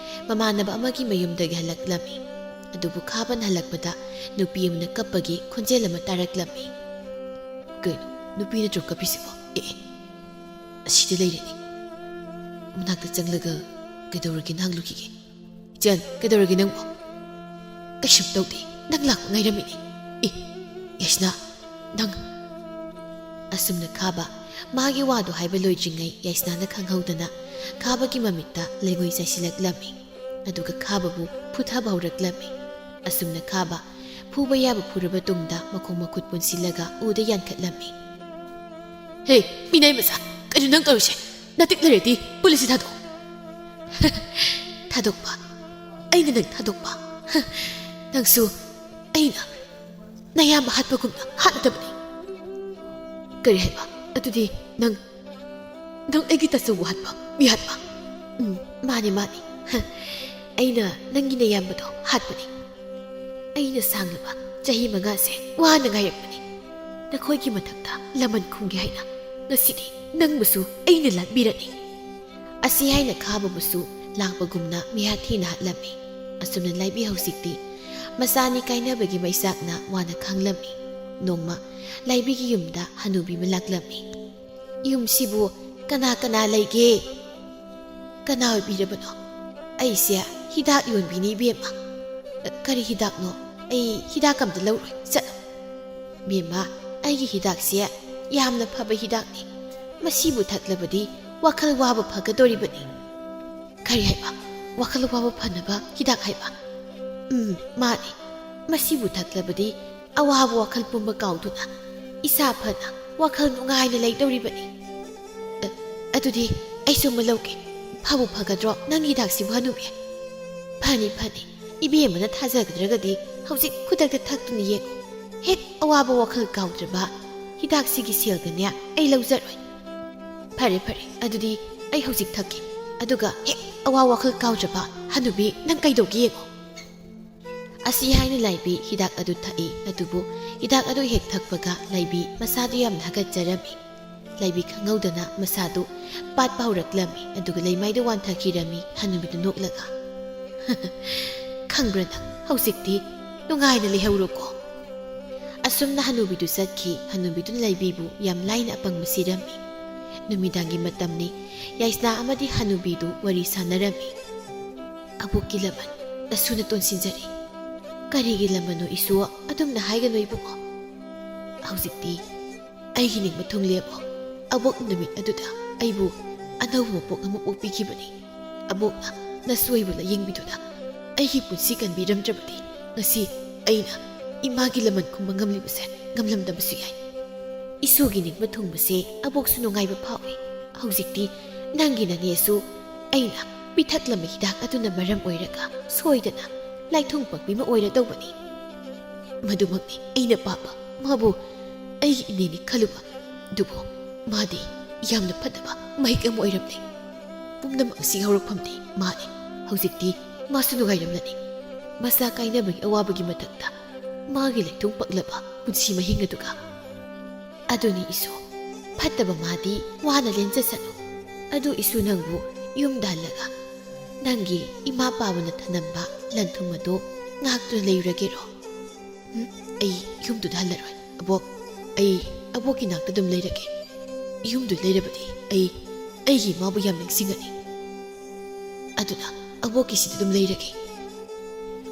ꯃꯃꯥꯟꯅꯕ ꯑꯃꯒꯤ ꯃꯌꯨꯝꯗꯒꯤ ꯍꯜꯂꯛꯂꯝꯃꯤ꯫ ꯑꯗꯨꯕꯨ ꯈꯥꯕꯅ ꯍꯜꯂꯛꯄꯗ ꯅꯨꯄꯤ ꯑꯃꯅ ꯀꯞꯄꯒꯤ ꯈꯣꯟꯖꯦꯜ ꯑꯃ ꯇꯥꯔꯛꯂꯝꯃꯤ꯫ "ꯀꯩꯅꯣ, ꯅꯨꯄꯤ ꯅꯠꯇ꯭ꯔꯣ ꯀꯞꯄꯤꯁꯤꯕꯣ? ꯑꯦ, ꯑꯦ, ꯑꯁꯤꯗ ꯂꯩꯔꯦꯅꯦ꯫ ꯃꯅꯥꯛꯇ ꯆꯪꯂꯒ ꯀꯩꯗꯧꯔꯒꯦꯅ ꯍꯪꯂꯨꯈꯤꯒꯦ꯫ ꯏꯆꯟ, ꯀꯩꯗꯧꯔꯒꯦ ꯅꯪꯕꯣ?" "ꯀꯩꯁꯨꯝ ꯇꯧꯗꯦ, ꯅꯪ ꯂꯥꯛꯄ ꯉꯥꯏꯔꯝꯃꯤꯅꯦ꯫ ꯑꯦ, ꯌꯥꯏꯁꯅꯥ, ꯅꯪ..." ꯑꯁꯨꯝꯅ ꯈꯥꯕ ꯃꯥꯒꯤ ꯋꯥꯗꯨ ꯍꯥꯏꯕ ꯂꯣꯏꯗ꯭ꯔꯤꯉꯩ ꯌꯥꯏꯁꯅꯥꯅ ꯈꯪꯍꯧꯗꯅ ꯈꯥꯕꯒꯤ ꯃꯃꯤꯠꯇ ꯂꯩꯉꯣꯏ ꯆꯥꯏꯁꯤꯜꯂꯛꯂꯝꯃꯤ꯫ ꯑꯗꯨꯒ ꯈꯥꯕꯕꯨ ꯐꯨꯊꯕ ꯍꯧꯔꯛꯂꯝꯃꯤ꯫ ꯑꯁꯨꯝꯅ ꯈꯥꯕ ꯐꯨꯕ ꯌꯥꯕ ꯐꯨꯔꯕ ꯇꯨꯡꯗ ꯃꯈꯣꯡ ꯃꯈꯨꯠ ꯄꯨꯟꯁꯤꯜꯂꯒ ꯎꯗ ꯌꯥꯟꯈꯠꯂꯝꯃꯤ꯫ "ꯍꯦ, ꯃꯤꯅꯥꯏ ꯃꯆꯥ, ꯀꯩꯅꯣ ꯅꯪ ꯇꯧꯔꯤꯁꯦ? ꯅꯇꯤꯛ ꯂꯩꯔꯗꯤ ꯄꯨꯂꯤꯁꯁꯤ ꯊꯥꯗꯣꯛꯑꯣ꯫" "ꯊꯥꯗꯣꯛꯄ? ꯑꯩꯅ ꯅꯪ ꯊꯥꯗꯣꯛꯄ? ꯅꯪꯁꯨ ꯑꯩꯅ..." ꯅꯌꯥꯝꯕ ꯍꯥꯠꯄꯒꯨꯝꯅ ꯍꯥꯠꯂꯗꯕꯅꯤ꯫ ꯀꯔꯤ ꯍꯥꯏꯕ? ꯑꯗꯨꯗꯤ ꯅꯪ, ꯅꯪ ꯑꯩꯒꯤ ꯇꯥꯆꯧꯕꯨ ꯍꯥꯠꯄ, ꯃꯤ ꯍꯥꯠꯄ? ꯎꯝ, ꯃꯥꯅꯤ, ꯃꯥꯅꯤ꯫ ꯍ, ꯑꯩꯅ ꯅꯪꯒꯤ ꯅꯌꯥꯝꯕꯗꯣ ꯍꯥꯠꯄꯅꯤ꯫ ꯑꯩꯅ ꯁꯥꯡꯂꯕ ꯆꯍꯤ ꯃꯉꯥꯁꯦ ꯋꯥꯅ ꯉꯥꯏꯔꯛꯄꯅꯤ꯫ ꯅꯈꯣꯏꯒꯤ ꯃꯊꯛꯇ ꯂꯃꯟ ꯈꯨꯝꯒꯦ ꯍꯥꯏꯅ꯫ ꯉꯁꯤꯗꯤ ꯅꯪꯕꯨꯁꯨ ꯑꯩꯅ ꯂꯥꯠꯄꯤꯔꯅꯤ꯫ ꯑꯁꯤ ꯍꯥꯏꯅ ꯈꯥꯕꯕꯨꯁꯨ ꯂꯥꯛꯄꯒꯨꯝꯅ ꯃꯤꯍꯥꯠ ꯊꯤꯅ ꯍꯥꯠꯂꯝꯃꯤ꯫ ꯑꯁꯨꯝꯅ ꯂꯥꯏꯕꯤ ꯍꯧꯖꯤꯛꯇꯤ ꯃꯆꯥꯅꯤ ꯀꯥꯏꯅꯕꯒꯤ ꯃꯩꯆꯥꯛꯅ ꯋꯥꯅ ꯈꯥꯡꯂꯝꯃꯤ꯫ ꯅꯣꯡꯃ ꯂꯥꯏꯕꯤꯒꯤ ꯌꯨꯝꯗ ꯍꯅꯨꯕꯤ ꯑꯃ ꯂꯥꯛꯂꯝꯃꯤ꯫ "ꯌꯨꯝꯁꯤꯕꯨ ꯀꯅꯥ ꯀꯅꯥ ꯂꯩꯒꯦ? ꯀꯅꯥ ꯑꯣꯏꯕꯤꯔꯕꯅꯣ? ꯑꯩꯁꯦ ꯍꯤꯗꯥꯛ ꯌꯣꯟꯕꯤꯅꯤ, ꯏꯕꯦꯝꯃ꯫" "ꯀꯔꯤ ꯍꯤꯗꯥꯛꯅꯣ? ꯑꯩ ꯍꯤꯗꯥꯛ ꯑꯝꯇ ꯂꯧꯔꯣꯏ, ꯆꯠꯂꯣ꯫" "ꯏꯕꯦꯝꯃ, ꯑꯩꯒꯤ ꯍꯤꯗꯥꯛꯁꯦ ꯌꯥꯝꯅ ꯐꯕ ꯍꯤꯗꯥꯛꯅꯤ꯫ ꯃꯁꯤꯕꯨ ꯊꯛꯂꯕꯗꯤ ꯋꯥꯈꯜ ꯋꯥꯕ ꯐꯒꯗꯧꯔꯤꯕꯅꯤ꯫" "ꯀꯔꯤ ꯍꯥꯏꯕ? ꯋꯥꯈꯜ ꯋꯥꯕ ꯐꯅꯕ ꯍꯤꯗꯥꯛ ꯍꯥꯏꯕ?" "ꯎꯝ, ꯃꯥꯅꯤ꯫ ꯃꯁꯤꯕꯨ ꯊꯛꯂꯕꯗꯤ ꯑꯋꯥꯕ ꯋꯥꯈꯜ ꯄꯨꯝꯕ ꯀꯥꯎꯗꯨꯅ ꯏꯁꯥ ꯐꯅ ꯋꯥꯈꯜ ꯅꯨꯡꯉꯥꯏꯅ ꯂꯩꯗꯧꯔꯤꯕꯅꯤ꯫" "ꯑ, ꯑꯗꯨꯗꯤ ꯑꯩꯁꯨ ꯑꯃ ꯂꯧꯒꯦ꯫ ꯐꯕꯨ ꯐꯒꯗ꯭ꯔꯣ ꯅꯪꯒꯤ ꯍꯤꯗꯥꯛꯁꯤꯕꯨ, ꯍꯅꯨꯕꯤ?" "ꯐꯅꯤ, ꯐꯅꯤ꯫ ꯏꯕꯦꯝꯃꯅ ꯊꯥꯖꯒꯗ꯭ꯔꯒꯗꯤ ꯍꯧꯖꯤꯛ ꯈꯨꯗꯛꯇ ꯊꯛꯇꯨꯅ ꯌꯦꯡꯉꯨ꯫ ꯍꯦꯛ ꯑꯋꯥꯕ ꯋꯥꯈꯜ ꯀꯥꯎꯗ꯭ꯔꯕ ꯍꯤꯗꯥꯛꯁꯤꯒꯤ ꯁꯦꯜꯒꯅꯦ ꯑꯩ ꯂꯧꯖꯔꯣꯏ꯫" "ꯐꯔꯦ, ꯐꯔꯦ꯫ ꯑꯗꯨꯗꯤ ꯑꯩ ꯍꯧꯖꯤꯛ ꯊꯛꯀꯦ꯫ ꯑꯗꯨꯒ ꯍꯦꯛ ꯑꯋꯥ ꯋꯥꯈꯜ ꯀꯥꯎꯗ꯭ꯔꯕ ꯍꯅꯨꯕꯤ ꯅꯪ ꯀꯩꯗꯧꯒꯦ ꯌꯦꯡꯉꯨ꯫" ꯑꯁꯤ ꯍꯥꯏꯅ ꯂꯥꯏꯕꯤ ꯍꯤꯗꯥꯛ ꯑꯗꯨ ꯊꯛꯏ꯫ ꯑꯗꯨꯕꯨ ꯍꯤꯗꯥꯛ ꯑꯗꯨ ꯍꯦꯛ ꯊꯛꯄꯒ ꯂꯥꯏꯕꯤ ꯃꯁꯥꯗꯨ ꯌꯥꯝꯅ ꯍꯥꯒꯠꯆꯔꯝꯃꯤ꯫ ꯂꯥꯏꯕꯤ ꯈꯪꯍꯧꯗꯅ ꯃꯁꯥꯗꯨ ꯄꯥꯠꯄ ꯍꯧꯔꯛꯂꯝꯃꯤ꯫ ꯑꯗꯨꯒ ꯂꯩꯃꯥꯏꯗ ꯋꯥꯟꯊꯈꯤꯔꯝꯃꯤ꯫ ꯍꯅꯨꯕꯤꯗꯨ ꯅꯣꯛꯂꯒ, "ꯈꯪꯕ꯭ꯔꯥ ꯅꯪ, ꯍꯧꯖꯤꯛꯇꯤ ꯅꯨꯡꯉꯥꯏꯅ ꯂꯩꯍꯧꯔꯣꯀꯣ꯫" ꯑꯁꯨꯝꯅ ꯍꯅꯨꯕꯤꯗꯨ ꯆꯠꯈꯤ꯫ ꯍꯅꯨꯕꯤꯗꯨꯅ ꯂꯥꯏꯕꯤꯕꯨ ꯌꯥꯝ ꯂꯥꯏꯅ ꯑꯄꯪꯕ ꯁꯤꯔꯝꯃꯤ꯫ ꯅꯨꯃꯤꯗꯥꯡꯒꯤ ꯃꯇꯝꯅꯤ꯫ ꯌꯥꯏꯁꯅꯥ ꯑꯃꯗꯤ ꯍꯅꯨꯕꯤꯗꯨ ꯋꯥꯔꯤ ꯁꯥꯟꯅꯔꯝꯃꯤ꯫ "ꯑꯕꯣꯛꯀꯤ ꯂꯃꯟ, ꯅꯁꯨ ꯅꯇꯣꯟ ꯁꯤꯟꯖꯔꯤ꯫" "ꯀꯔꯤꯒꯤ ꯂꯃꯟꯅꯣ ꯏꯁꯨ? ꯑꯗꯨꯝꯅ ꯍꯥꯏꯒꯅꯨ ꯏꯕꯨꯡꯉꯣ꯫" "ꯍꯧꯖꯤꯛꯇꯤ ꯑꯩꯒꯤ ꯅꯤꯡꯕ ꯊꯨꯡꯂꯦ ꯑꯕꯣꯛ꯫ ꯑꯕꯣꯛ ꯅꯨꯃꯤꯠ ꯑꯗꯨꯗ ꯑꯩꯕꯨ ꯑꯅꯧꯕ ꯃꯄꯣꯛ ꯑꯃ ꯄꯣꯛꯄꯤꯈꯤꯕꯅꯤ꯫ ꯑꯕꯣꯛꯅ ꯅꯁꯨ ꯑꯩꯕꯨ ꯂꯥꯌꯦꯡꯕꯤꯗꯨꯅ ꯑꯩꯒꯤ ꯄꯨꯟꯁꯤ ꯀꯟꯕꯤꯔꯝꯗ꯭ꯔꯕꯗꯤ ꯉꯁꯤ ꯑꯩꯅ ꯏꯃꯥꯒꯤ ꯂꯃꯟ ꯈꯨꯝꯕ ꯉꯝꯂꯤꯕꯁꯦ ꯉꯝꯂꯝꯗꯕꯁꯨ ꯌꯥꯏ꯫ ꯏꯁꯨꯒꯤ ꯅꯤꯡꯕ ꯊꯨꯡꯕꯁꯦ ꯑꯕꯣꯛꯁꯨ ꯅꯨꯡꯉꯥꯏꯕ ꯐꯥꯎꯏ꯫ ꯍꯧꯖꯤꯛꯇꯤ ꯅꯪꯒꯤ ꯅꯅꯦꯁꯨ ꯑꯩꯅ ꯄꯤꯊꯛꯂꯝꯕ ꯍꯤꯗꯥꯛ ꯑꯗꯨꯅ ꯃꯔꯝ ꯑꯣꯏꯔꯒ ꯁꯣꯏꯗꯅ ꯂꯥꯏꯊꯨꯡ ꯄꯛꯄꯤ ꯑꯃ ꯑꯣꯏꯔꯗꯧꯕꯅꯤ꯫" ꯃꯗꯨꯃꯛꯅꯤ ꯑꯩꯅ ꯄꯥꯝꯕ꯫ ꯃꯥꯕꯨ ꯑꯩꯒꯤ ꯏꯅꯦꯅꯤ ꯈꯜꯂꯨꯕ꯫ ꯑꯗꯨꯕꯨ ꯃꯥꯗꯤ ꯌꯥꯝꯅ ꯐꯠꯇꯕ ꯃꯍꯤꯛ ꯑꯃ ꯑꯣꯏꯔꯝꯂꯦ꯫ ꯄꯨꯝꯅꯃꯛ ꯑꯁꯤꯒꯤ ꯍꯧꯔꯛꯐꯝꯗꯤ ꯃꯥꯅꯤ꯫ ꯍꯧꯖꯤꯛꯇꯤ ꯃꯥꯁꯨ ꯅꯨꯡꯉꯥꯏꯔꯝꯂꯅꯤ꯫ ꯃꯆꯥ ꯀꯥꯏꯅꯕꯒꯤ ꯑꯋꯥꯕꯒꯤ ꯃꯊꯛꯇ ꯃꯥꯒꯤ ꯂꯩꯊꯨꯡ ꯄꯛꯂꯕ ꯄꯨꯟꯁꯤ ꯃꯍꯤꯡ ꯑꯗꯨꯒ꯫ ꯑꯗꯨꯅꯤ ꯏꯁꯨ, ꯐꯠꯇꯕ ꯃꯥꯗꯤ ꯋꯥꯅ ꯂꯦꯟꯖꯁꯅꯨ꯫ ꯑꯗꯨ ꯏꯁꯨ, ꯅꯪꯕꯨ ꯌꯨꯝꯗ ꯍꯜꯂꯒ ꯅꯪꯒꯤ ꯏꯃꯥ ꯄꯥꯕꯅ ꯊꯅꯝꯕ ꯂꯟ ꯊꯨꯝ ꯑꯗꯨ ꯉꯥꯛꯇꯨꯅ ꯂꯩꯔꯒꯦꯔꯣ? ꯎꯝ, ꯑꯩ ꯌꯨꯝꯗꯨꯗ ꯍꯜꯂꯔꯣꯏ꯫ ꯑꯕꯣꯛ, ꯑꯩ ꯑꯕꯣꯛꯀꯤ ꯅꯥꯛꯇ ꯑꯗꯨꯝ ꯂꯩꯔꯒꯦ꯫ ꯌꯨꯝꯗꯨ ꯂꯩꯔꯕꯗꯤ ꯑꯩ ꯑꯩꯒꯤ ꯏꯃꯥꯕꯨ ꯌꯥꯝ ꯅꯤꯡꯁꯤꯡꯒꯅꯤ꯫ ꯑꯗꯨꯅ ꯑꯕꯣꯛꯀꯤꯁꯤꯗ ꯑꯗꯨꯝ ꯂꯩꯔꯒꯦ꯫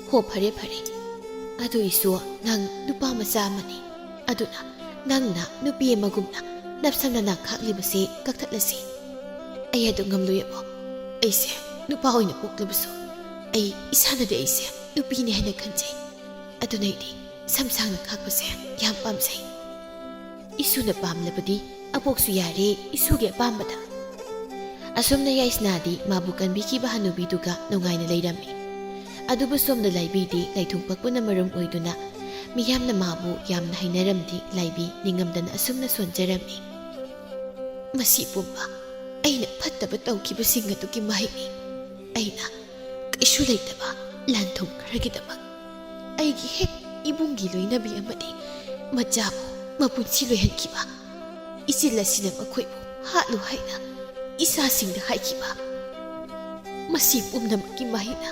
ꯍꯣ, ꯐꯔꯦ, ꯐꯔꯦ꯫ ꯑꯗꯨ ꯏꯁꯨ, ꯅꯪ ꯅꯨꯄꯥ ꯃꯆꯥ ꯑꯃꯅꯤ꯫ ꯑꯗꯨꯅ ꯅꯪꯅ ꯅꯨꯄꯤ ꯑꯃꯒꯨꯝꯅ ꯅꯞꯁꯝꯅ ꯅꯥ ꯈꯥꯛꯂꯤꯕꯁꯦ ꯀꯛꯊꯠꯂꯁꯤ꯫ ꯑꯩ ꯑꯗꯨ ꯉꯝꯂꯣꯏ ꯑꯕꯣꯛ꯫ ꯑꯩꯁꯦ ꯅꯨꯄꯥ ꯑꯣꯏꯅ ꯄꯣꯛꯂꯕꯁꯨ ꯑꯩ ꯏꯁꯥꯅꯗꯤ ꯑꯩꯁꯦ ꯅꯨꯄꯤꯅꯤ ꯍꯥꯏꯅ ꯈꯟꯖꯩ꯫ ꯑꯗꯨꯅ ꯑꯩꯗꯤ ꯁꯝ ꯁꯥꯡꯅ ꯈꯥꯛꯄꯁꯦ ꯌꯥꯝ ꯄꯥꯝꯖꯩ꯫ ꯏꯁꯨꯅ ꯄꯥꯝꯂꯕꯗꯤ ꯑꯕꯣꯛꯁꯨ ꯌꯥꯔꯦ ꯏꯁꯨꯒꯤ ꯑꯄꯥꯝꯕꯗ꯫ ꯑꯁꯨꯝꯅ ꯌꯥꯏꯁꯅꯥꯗꯤ ꯃꯥꯕꯨ ꯀꯟꯕꯤꯈꯤꯕ ꯍꯅꯨꯕꯤꯗꯨꯒ ꯅꯨꯡꯉꯥꯏꯅ ꯂꯩꯔꯝꯃꯤ꯫ ꯑꯗꯨꯕꯨ ꯁꯣꯝꯗ ꯂꯥꯏꯕꯤꯗꯤ ꯂꯩꯊꯨꯡ ꯄꯛꯄꯅ ꯃꯔꯝ ꯑꯣꯏꯗꯨꯅ ꯃꯤꯌꯥꯝꯅ ꯃꯥꯕꯨ ꯌꯥꯝꯅ ꯍꯩꯅꯔꯝꯗꯤ ꯂꯥꯏꯕꯤ ꯅꯤꯡꯉꯝꯗꯅ ꯑꯁꯨꯝꯅ ꯁꯣꯟꯖꯔꯝꯃꯤ꯫ ꯃꯁꯤ ꯄꯨꯝꯕ ꯑꯩꯅ ꯐꯠꯇꯕ ꯇꯧꯈꯤꯕꯁꯤꯡ ꯑꯗꯨꯒꯤ ꯃꯍꯩꯅꯤ꯫ ꯑꯩꯅ ꯀꯩꯁꯨ ꯂꯩꯇꯕ ꯂꯟ ꯊꯨꯝ ꯈꯔꯒꯤꯗꯃꯛ ꯑꯩꯒꯤ ꯍꯦꯛ ꯏꯕꯨꯡꯒꯤ ꯂꯣꯏꯅꯕꯤ ꯑꯃꯗꯤ ꯃꯆꯥꯕꯨ ꯃꯄꯨꯟꯁꯤ ꯂꯣꯏꯍꯟꯈꯤꯕ꯫ ꯏꯆꯤꯜ ꯑꯁꯤꯅ ꯃꯈꯣꯏꯕꯨ ꯍꯥꯠꯂꯨ ꯍꯥꯏꯅ ꯏꯆꯥꯁꯤꯡꯗ ꯍꯥꯏꯈꯤꯕ꯫ ꯃꯁꯤ ꯄꯨꯝꯅꯃꯛꯀꯤ ꯃꯍꯩꯅ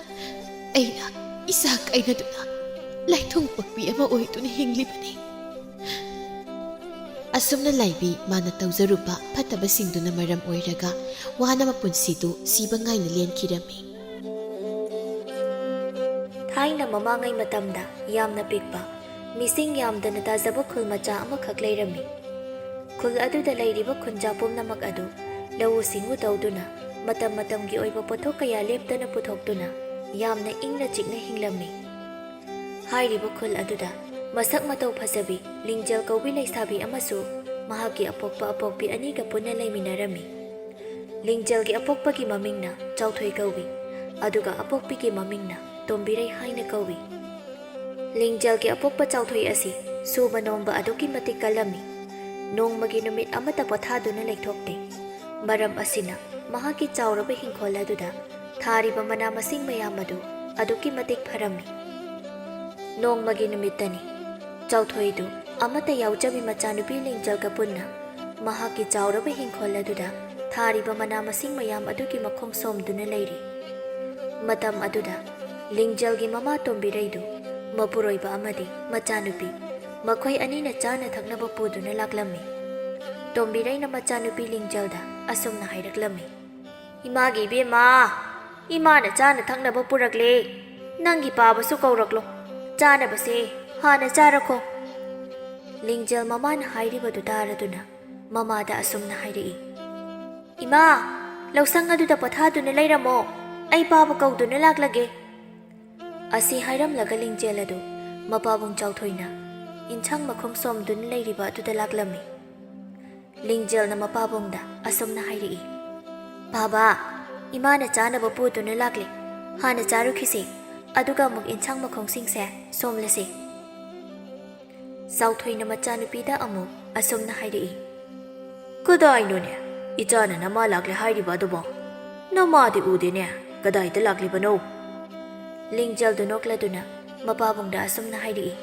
ꯑꯩꯅ ꯏꯆꯥ ꯀꯥꯏꯅꯗꯨꯅ ꯂꯥꯏꯊꯨꯡ ꯄꯛꯄꯤ ꯑꯃ ꯑꯣꯏꯗꯨꯅ ꯍꯤꯡꯂꯤꯕꯅꯤ꯫ ꯑꯁꯨꯝꯅ ꯂꯥꯏꯕꯤ ꯃꯥꯅ ꯇꯧꯖꯔꯨꯕ ꯐꯠꯇꯕꯁꯤꯡꯗꯨꯅ ꯃꯔꯝ ꯑꯣꯏꯔꯒ ꯋꯥꯅ ꯃꯄꯨꯟꯁꯤꯗꯨ ꯁꯤꯕ ꯉꯥꯏꯅ ꯂꯦꯟꯈꯤꯔꯝꯃꯤ꯫ ꯊꯥꯏꯅ ꯃꯃꯥꯡꯉꯩ ꯃꯇꯝꯗ ꯌꯥꯝꯅ ꯄꯤꯛꯄ, ꯃꯤꯁꯤꯡ ꯌꯥꯝꯗꯅ ꯇꯥꯖꯕ ꯈꯨꯜ ꯃꯆꯥ ꯑꯃꯈꯛ ꯂꯩꯔꯝꯃꯤ꯫ ꯈꯨꯜ ꯑꯗꯨꯗ ꯂꯩꯔꯤꯕ ꯈꯨꯟꯖꯥ ꯄꯨꯝꯅꯃꯛ ꯑꯗꯨ ꯂꯧꯎ ꯁꯤꯡꯎ ꯇꯧꯗꯨꯅ ꯃꯇꯝ ꯃꯇꯝꯒꯤ ꯑꯣꯏꯕ ꯄꯣꯠꯊꯣꯛ ꯀꯌꯥ ꯂꯦꯞꯇꯅ ꯄꯨꯊꯣꯛꯇꯨꯅ ꯌꯥꯝꯅ ꯏꯪꯅ ꯆꯤꯛꯅ ꯍꯤꯡꯂꯝꯃꯤ꯫ ꯍꯥꯏꯔꯤꯕ ꯈꯨꯜ ꯑꯗꯨꯗ ꯃꯁꯛ ꯃꯇꯧ ꯐꯖꯕꯤ ꯂꯤꯡꯖꯦꯜ ꯀꯧꯕꯤ ꯂꯩꯁꯥꯕꯤ ꯑꯃꯁꯨ ꯃꯍꯥꯛꯀꯤ ꯑꯄꯣꯛꯄ ꯑꯄꯣꯛꯄꯤ ꯑꯅꯤꯒ ꯄꯨꯟꯅ ꯂꯩꯃꯤꯟꯅꯔꯝꯃꯤ꯫ ꯂꯤꯡꯖꯦꯜꯒꯤ ꯑꯄꯣꯛꯄꯒꯤ ꯃꯃꯤꯡꯅ ꯆꯥꯎꯊꯣꯏ ꯀꯧꯏ, ꯑꯗꯨꯒ ꯑꯄꯣꯛꯄꯤꯒꯤ ꯃꯃꯤꯡꯅ ꯇꯣꯝꯕꯤꯔꯩ ꯍꯥꯏꯅ ꯀꯧꯏ꯫ ꯂꯤꯡꯖꯦꯜꯒꯤ ꯑꯄꯣꯛꯄ ꯆꯥꯎꯊꯣꯏ ꯑꯁꯤ ꯁꯨꯕ ꯅꯣꯝꯕ ꯑꯗꯨꯛꯀꯤ ꯃꯇꯤꯛ ꯀꯜꯂꯝꯃꯤ꯫ ꯅꯣꯡꯃꯒꯤ ꯅꯨꯃꯤꯠ ꯑꯃꯠꯇ ꯄꯣꯊꯥꯗꯨꯅ ꯂꯩꯊꯣꯛꯇꯦ꯫ ꯃꯔꯝ ꯑꯁꯤꯅ ꯃꯍꯥꯛꯀꯤ ꯆꯥꯎꯔꯕ ꯍꯤꯡꯈꯣꯜ ꯑꯗꯨꯗ ꯊꯥꯔꯤꯕ ꯃꯅꯥ ꯃꯁꯤꯡ ꯃꯌꯥꯝ ꯑꯗꯨ ꯑꯗꯨꯛꯀꯤ ꯃꯇꯤꯛ ꯐꯔꯝꯃꯤ꯫ ꯅꯣꯡꯃꯒꯤ ꯅꯨꯃꯤꯠꯇꯅꯤ꯫ ꯆꯥꯎꯊꯣꯏꯗꯨ ꯑꯃꯠꯇ ꯌꯥꯎꯖꯕꯤ ꯃꯆꯥꯅꯨꯄꯤ ꯂꯤꯡꯖꯦꯜꯒ ꯄꯨꯟꯅ ꯃꯍꯥꯛꯀꯤ ꯆꯥꯎꯔꯕ ꯍꯤꯡꯈꯣꯜ ꯑꯗꯨꯗ ꯊꯥꯔꯤꯕ ꯃꯅꯥ ꯃꯁꯤꯡ ꯃꯌꯥꯝ ꯑꯗꯨꯒꯤ ꯃꯈꯣꯡ ꯁꯣꯝꯗꯨꯅ ꯂꯩꯔꯤ꯫ ꯃꯇꯝ ꯑꯗꯨꯗ ꯂꯤꯡꯖꯦꯜꯒꯤ ꯃꯃꯥ ꯇꯣꯝꯕꯤꯔꯩꯗꯨ ꯃꯄꯨꯔꯣꯏꯕ ꯑꯃꯗꯤ ꯃꯆꯥꯅꯨꯄꯤ, ꯃꯈꯣꯏ ꯑꯅꯤꯅ ꯆꯥꯅ ꯊꯛꯅꯕ ꯄꯨꯗꯨꯅ ꯂꯥꯛꯂꯝꯃꯤ꯫ ꯇꯣꯝꯕꯤꯔꯩꯅ ꯃꯆꯥꯅꯨꯄꯤ ꯂꯤꯡꯖꯦꯜꯗ ꯑꯁꯨꯝꯅ ꯍꯥꯏꯔꯛꯂꯝꯃꯤ, "ꯏꯃꯥꯒꯤ ꯏꯕꯦꯝꯃ, ꯏꯃꯥꯅ ꯆꯥꯅ ꯊꯛꯅꯕ ꯄꯨꯔꯛꯂꯦ꯫ ꯅꯪꯒꯤ ꯄꯥꯕꯁꯨ ꯀꯧꯔꯛꯂꯣ꯫ ꯆꯥꯅꯕꯁꯦ ꯍꯥꯟꯅ ꯆꯥꯔꯈꯣ꯫" ꯂꯤꯡꯖꯦꯜ ꯃꯃꯥꯅ ꯍꯥꯏꯔꯤꯕꯗꯨ ꯇꯥꯔꯗꯨꯅ ꯃꯃꯥꯗ ꯑꯁꯨꯝꯅ ꯍꯥꯏꯔꯛꯏ, "ꯏꯃꯥ, ꯂꯧꯁꯪ ꯑꯗꯨꯗ ꯄꯣꯊꯥꯗꯨꯅ ꯂꯩꯔꯝꯃꯣ꯫ ꯑꯩ ꯄꯥꯕ ꯀꯧꯗꯨꯅ ꯂꯥꯛꯂꯒꯦ꯫" ꯑꯁꯤ ꯍꯥꯏꯔꯝꯂꯒ ꯂꯤꯡꯖꯦꯜ ꯑꯗꯨ ꯃꯄꯥꯕꯨꯡ ꯆꯥꯎꯊꯣꯏꯅ ꯏꯟꯁꯥꯡ ꯃꯈꯣꯡ ꯁꯣꯝꯗꯨꯅ ꯂꯩꯔꯤꯕ ꯑꯗꯨꯗ ꯂꯥꯛꯂꯝꯃꯤ꯫ ꯂꯤꯡꯖꯦꯜꯅ ꯃꯄꯥꯕꯨꯡꯗ ꯑꯁꯨꯝꯅ ꯍꯥꯏꯔꯛꯏ, "ꯄꯥꯕ, ꯏꯃꯥꯅ ꯆꯥꯅꯕ ꯄꯨꯗꯨꯅ ꯂꯥꯛꯂꯦ꯫ ꯍꯥꯟꯅ ꯆꯥꯔꯨꯈꯤꯁꯦ, ꯑꯗꯨꯒ ꯑꯃꯨꯛ ꯏꯟꯁꯥꯡ ꯃꯈꯣꯡꯁꯤꯡꯁꯦ ꯁꯣꯝꯂꯁꯦ꯫" ꯆꯥꯎꯊꯣꯏꯅ ꯃꯆꯥꯅꯨꯄꯤꯗ ꯑꯃꯨꯛ ꯑꯁꯨꯝꯅ ꯍꯥꯏꯔꯛꯏ, "ꯀꯗꯥꯏꯅꯣꯅꯦ ꯏꯆꯥꯅ ꯅꯃꯥ ꯂꯥꯛꯂꯦ ꯍꯥꯏꯔꯤꯕ ꯑꯗꯨꯕꯣ? ꯅꯃꯥꯗꯤ ꯎꯗꯦꯅꯦ, ꯀꯗꯥꯏꯗ ꯂꯥꯛꯂꯤꯕꯅꯣ?" ꯂꯤꯡꯖꯦꯜꯗꯨ ꯅꯣꯛꯂꯗꯨꯅ ꯃꯄꯥꯕꯨꯡꯗ ꯑꯁꯨꯝꯅ ꯍꯥꯏꯔꯛꯏ,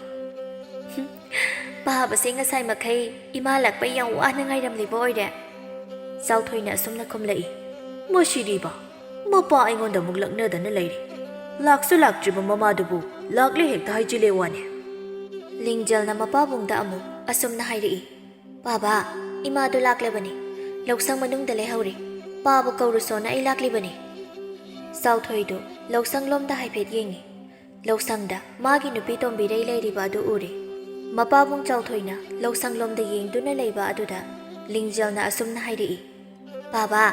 "ꯄꯥꯕꯁꯦ ꯉꯁꯥꯏ ꯃꯈꯩ ꯏꯃꯥ ꯂꯥꯛꯄ ꯌꯥꯝ ꯋꯥꯅ ꯉꯥꯏꯔꯝꯂꯤꯕ ꯑꯣꯏꯔꯦ꯫" ꯆꯥꯎꯊꯣꯏꯅ ꯑꯁꯨꯝꯅ ꯈꯨꯝꯂꯛꯏ, "ꯃꯁꯤꯗꯤꯕ, ꯃꯄꯥ ꯑꯩꯉꯣꯟꯗ ꯑꯃꯨꯛ ꯂꯛꯅꯗꯅ ꯂꯩꯔꯦ꯫ ꯂꯥꯛꯁꯨ ꯂꯥꯛꯇ꯭ꯔꯤꯕ ꯃꯃꯥꯗꯨꯕꯨ ꯂꯥꯛꯂꯦ ꯍꯦꯛꯇ ꯍꯥꯏꯖꯤꯜꯂꯦ ꯋꯥꯅꯦ꯫" ꯂꯤꯡꯖꯦꯜꯅ ꯃꯄꯥꯕꯨꯡꯗ ꯑꯃꯨꯛ ꯑꯁꯨꯝꯅ ꯍꯥꯏꯔꯛꯏ, "ꯄꯥꯕ, ꯏꯃꯥꯗꯣ ꯂꯥꯛꯂꯕꯅꯤ꯫ ꯂꯧꯁꯪ ꯃꯅꯨꯡꯗ ꯂꯩꯍꯧꯔꯤ꯫ ꯄꯥꯕ ꯀꯧꯔꯨꯁꯣꯅ ꯑꯩ ꯂꯥꯛꯂꯤꯕꯅꯤ꯫" ꯆꯥꯎꯊꯣꯏꯗꯨ ꯂꯧꯁꯪꯂꯣꯝꯗ ꯍꯥꯏꯐꯦꯠ ꯌꯦꯡꯉꯤ꯫ ꯂꯧꯁꯪꯗ ꯃꯥꯒꯤ ꯅꯨꯄꯤ ꯇꯣꯝꯕꯤꯔꯩ ꯂꯩꯔꯤꯕ ꯑꯗꯨ ꯎꯔꯦ꯫ ꯃꯄꯥꯕꯨꯡ ꯆꯥꯎꯊꯣꯏꯅ ꯂꯧꯁꯪꯂꯣꯝꯗ ꯌꯦꯡꯗꯨꯅ ꯂꯩꯕ ꯑꯗꯨꯗ ꯂꯤꯡꯖꯦꯜꯅ ꯑꯁꯨꯝꯅ ꯍꯥꯏꯔꯛꯏ, "ꯄꯥꯕ,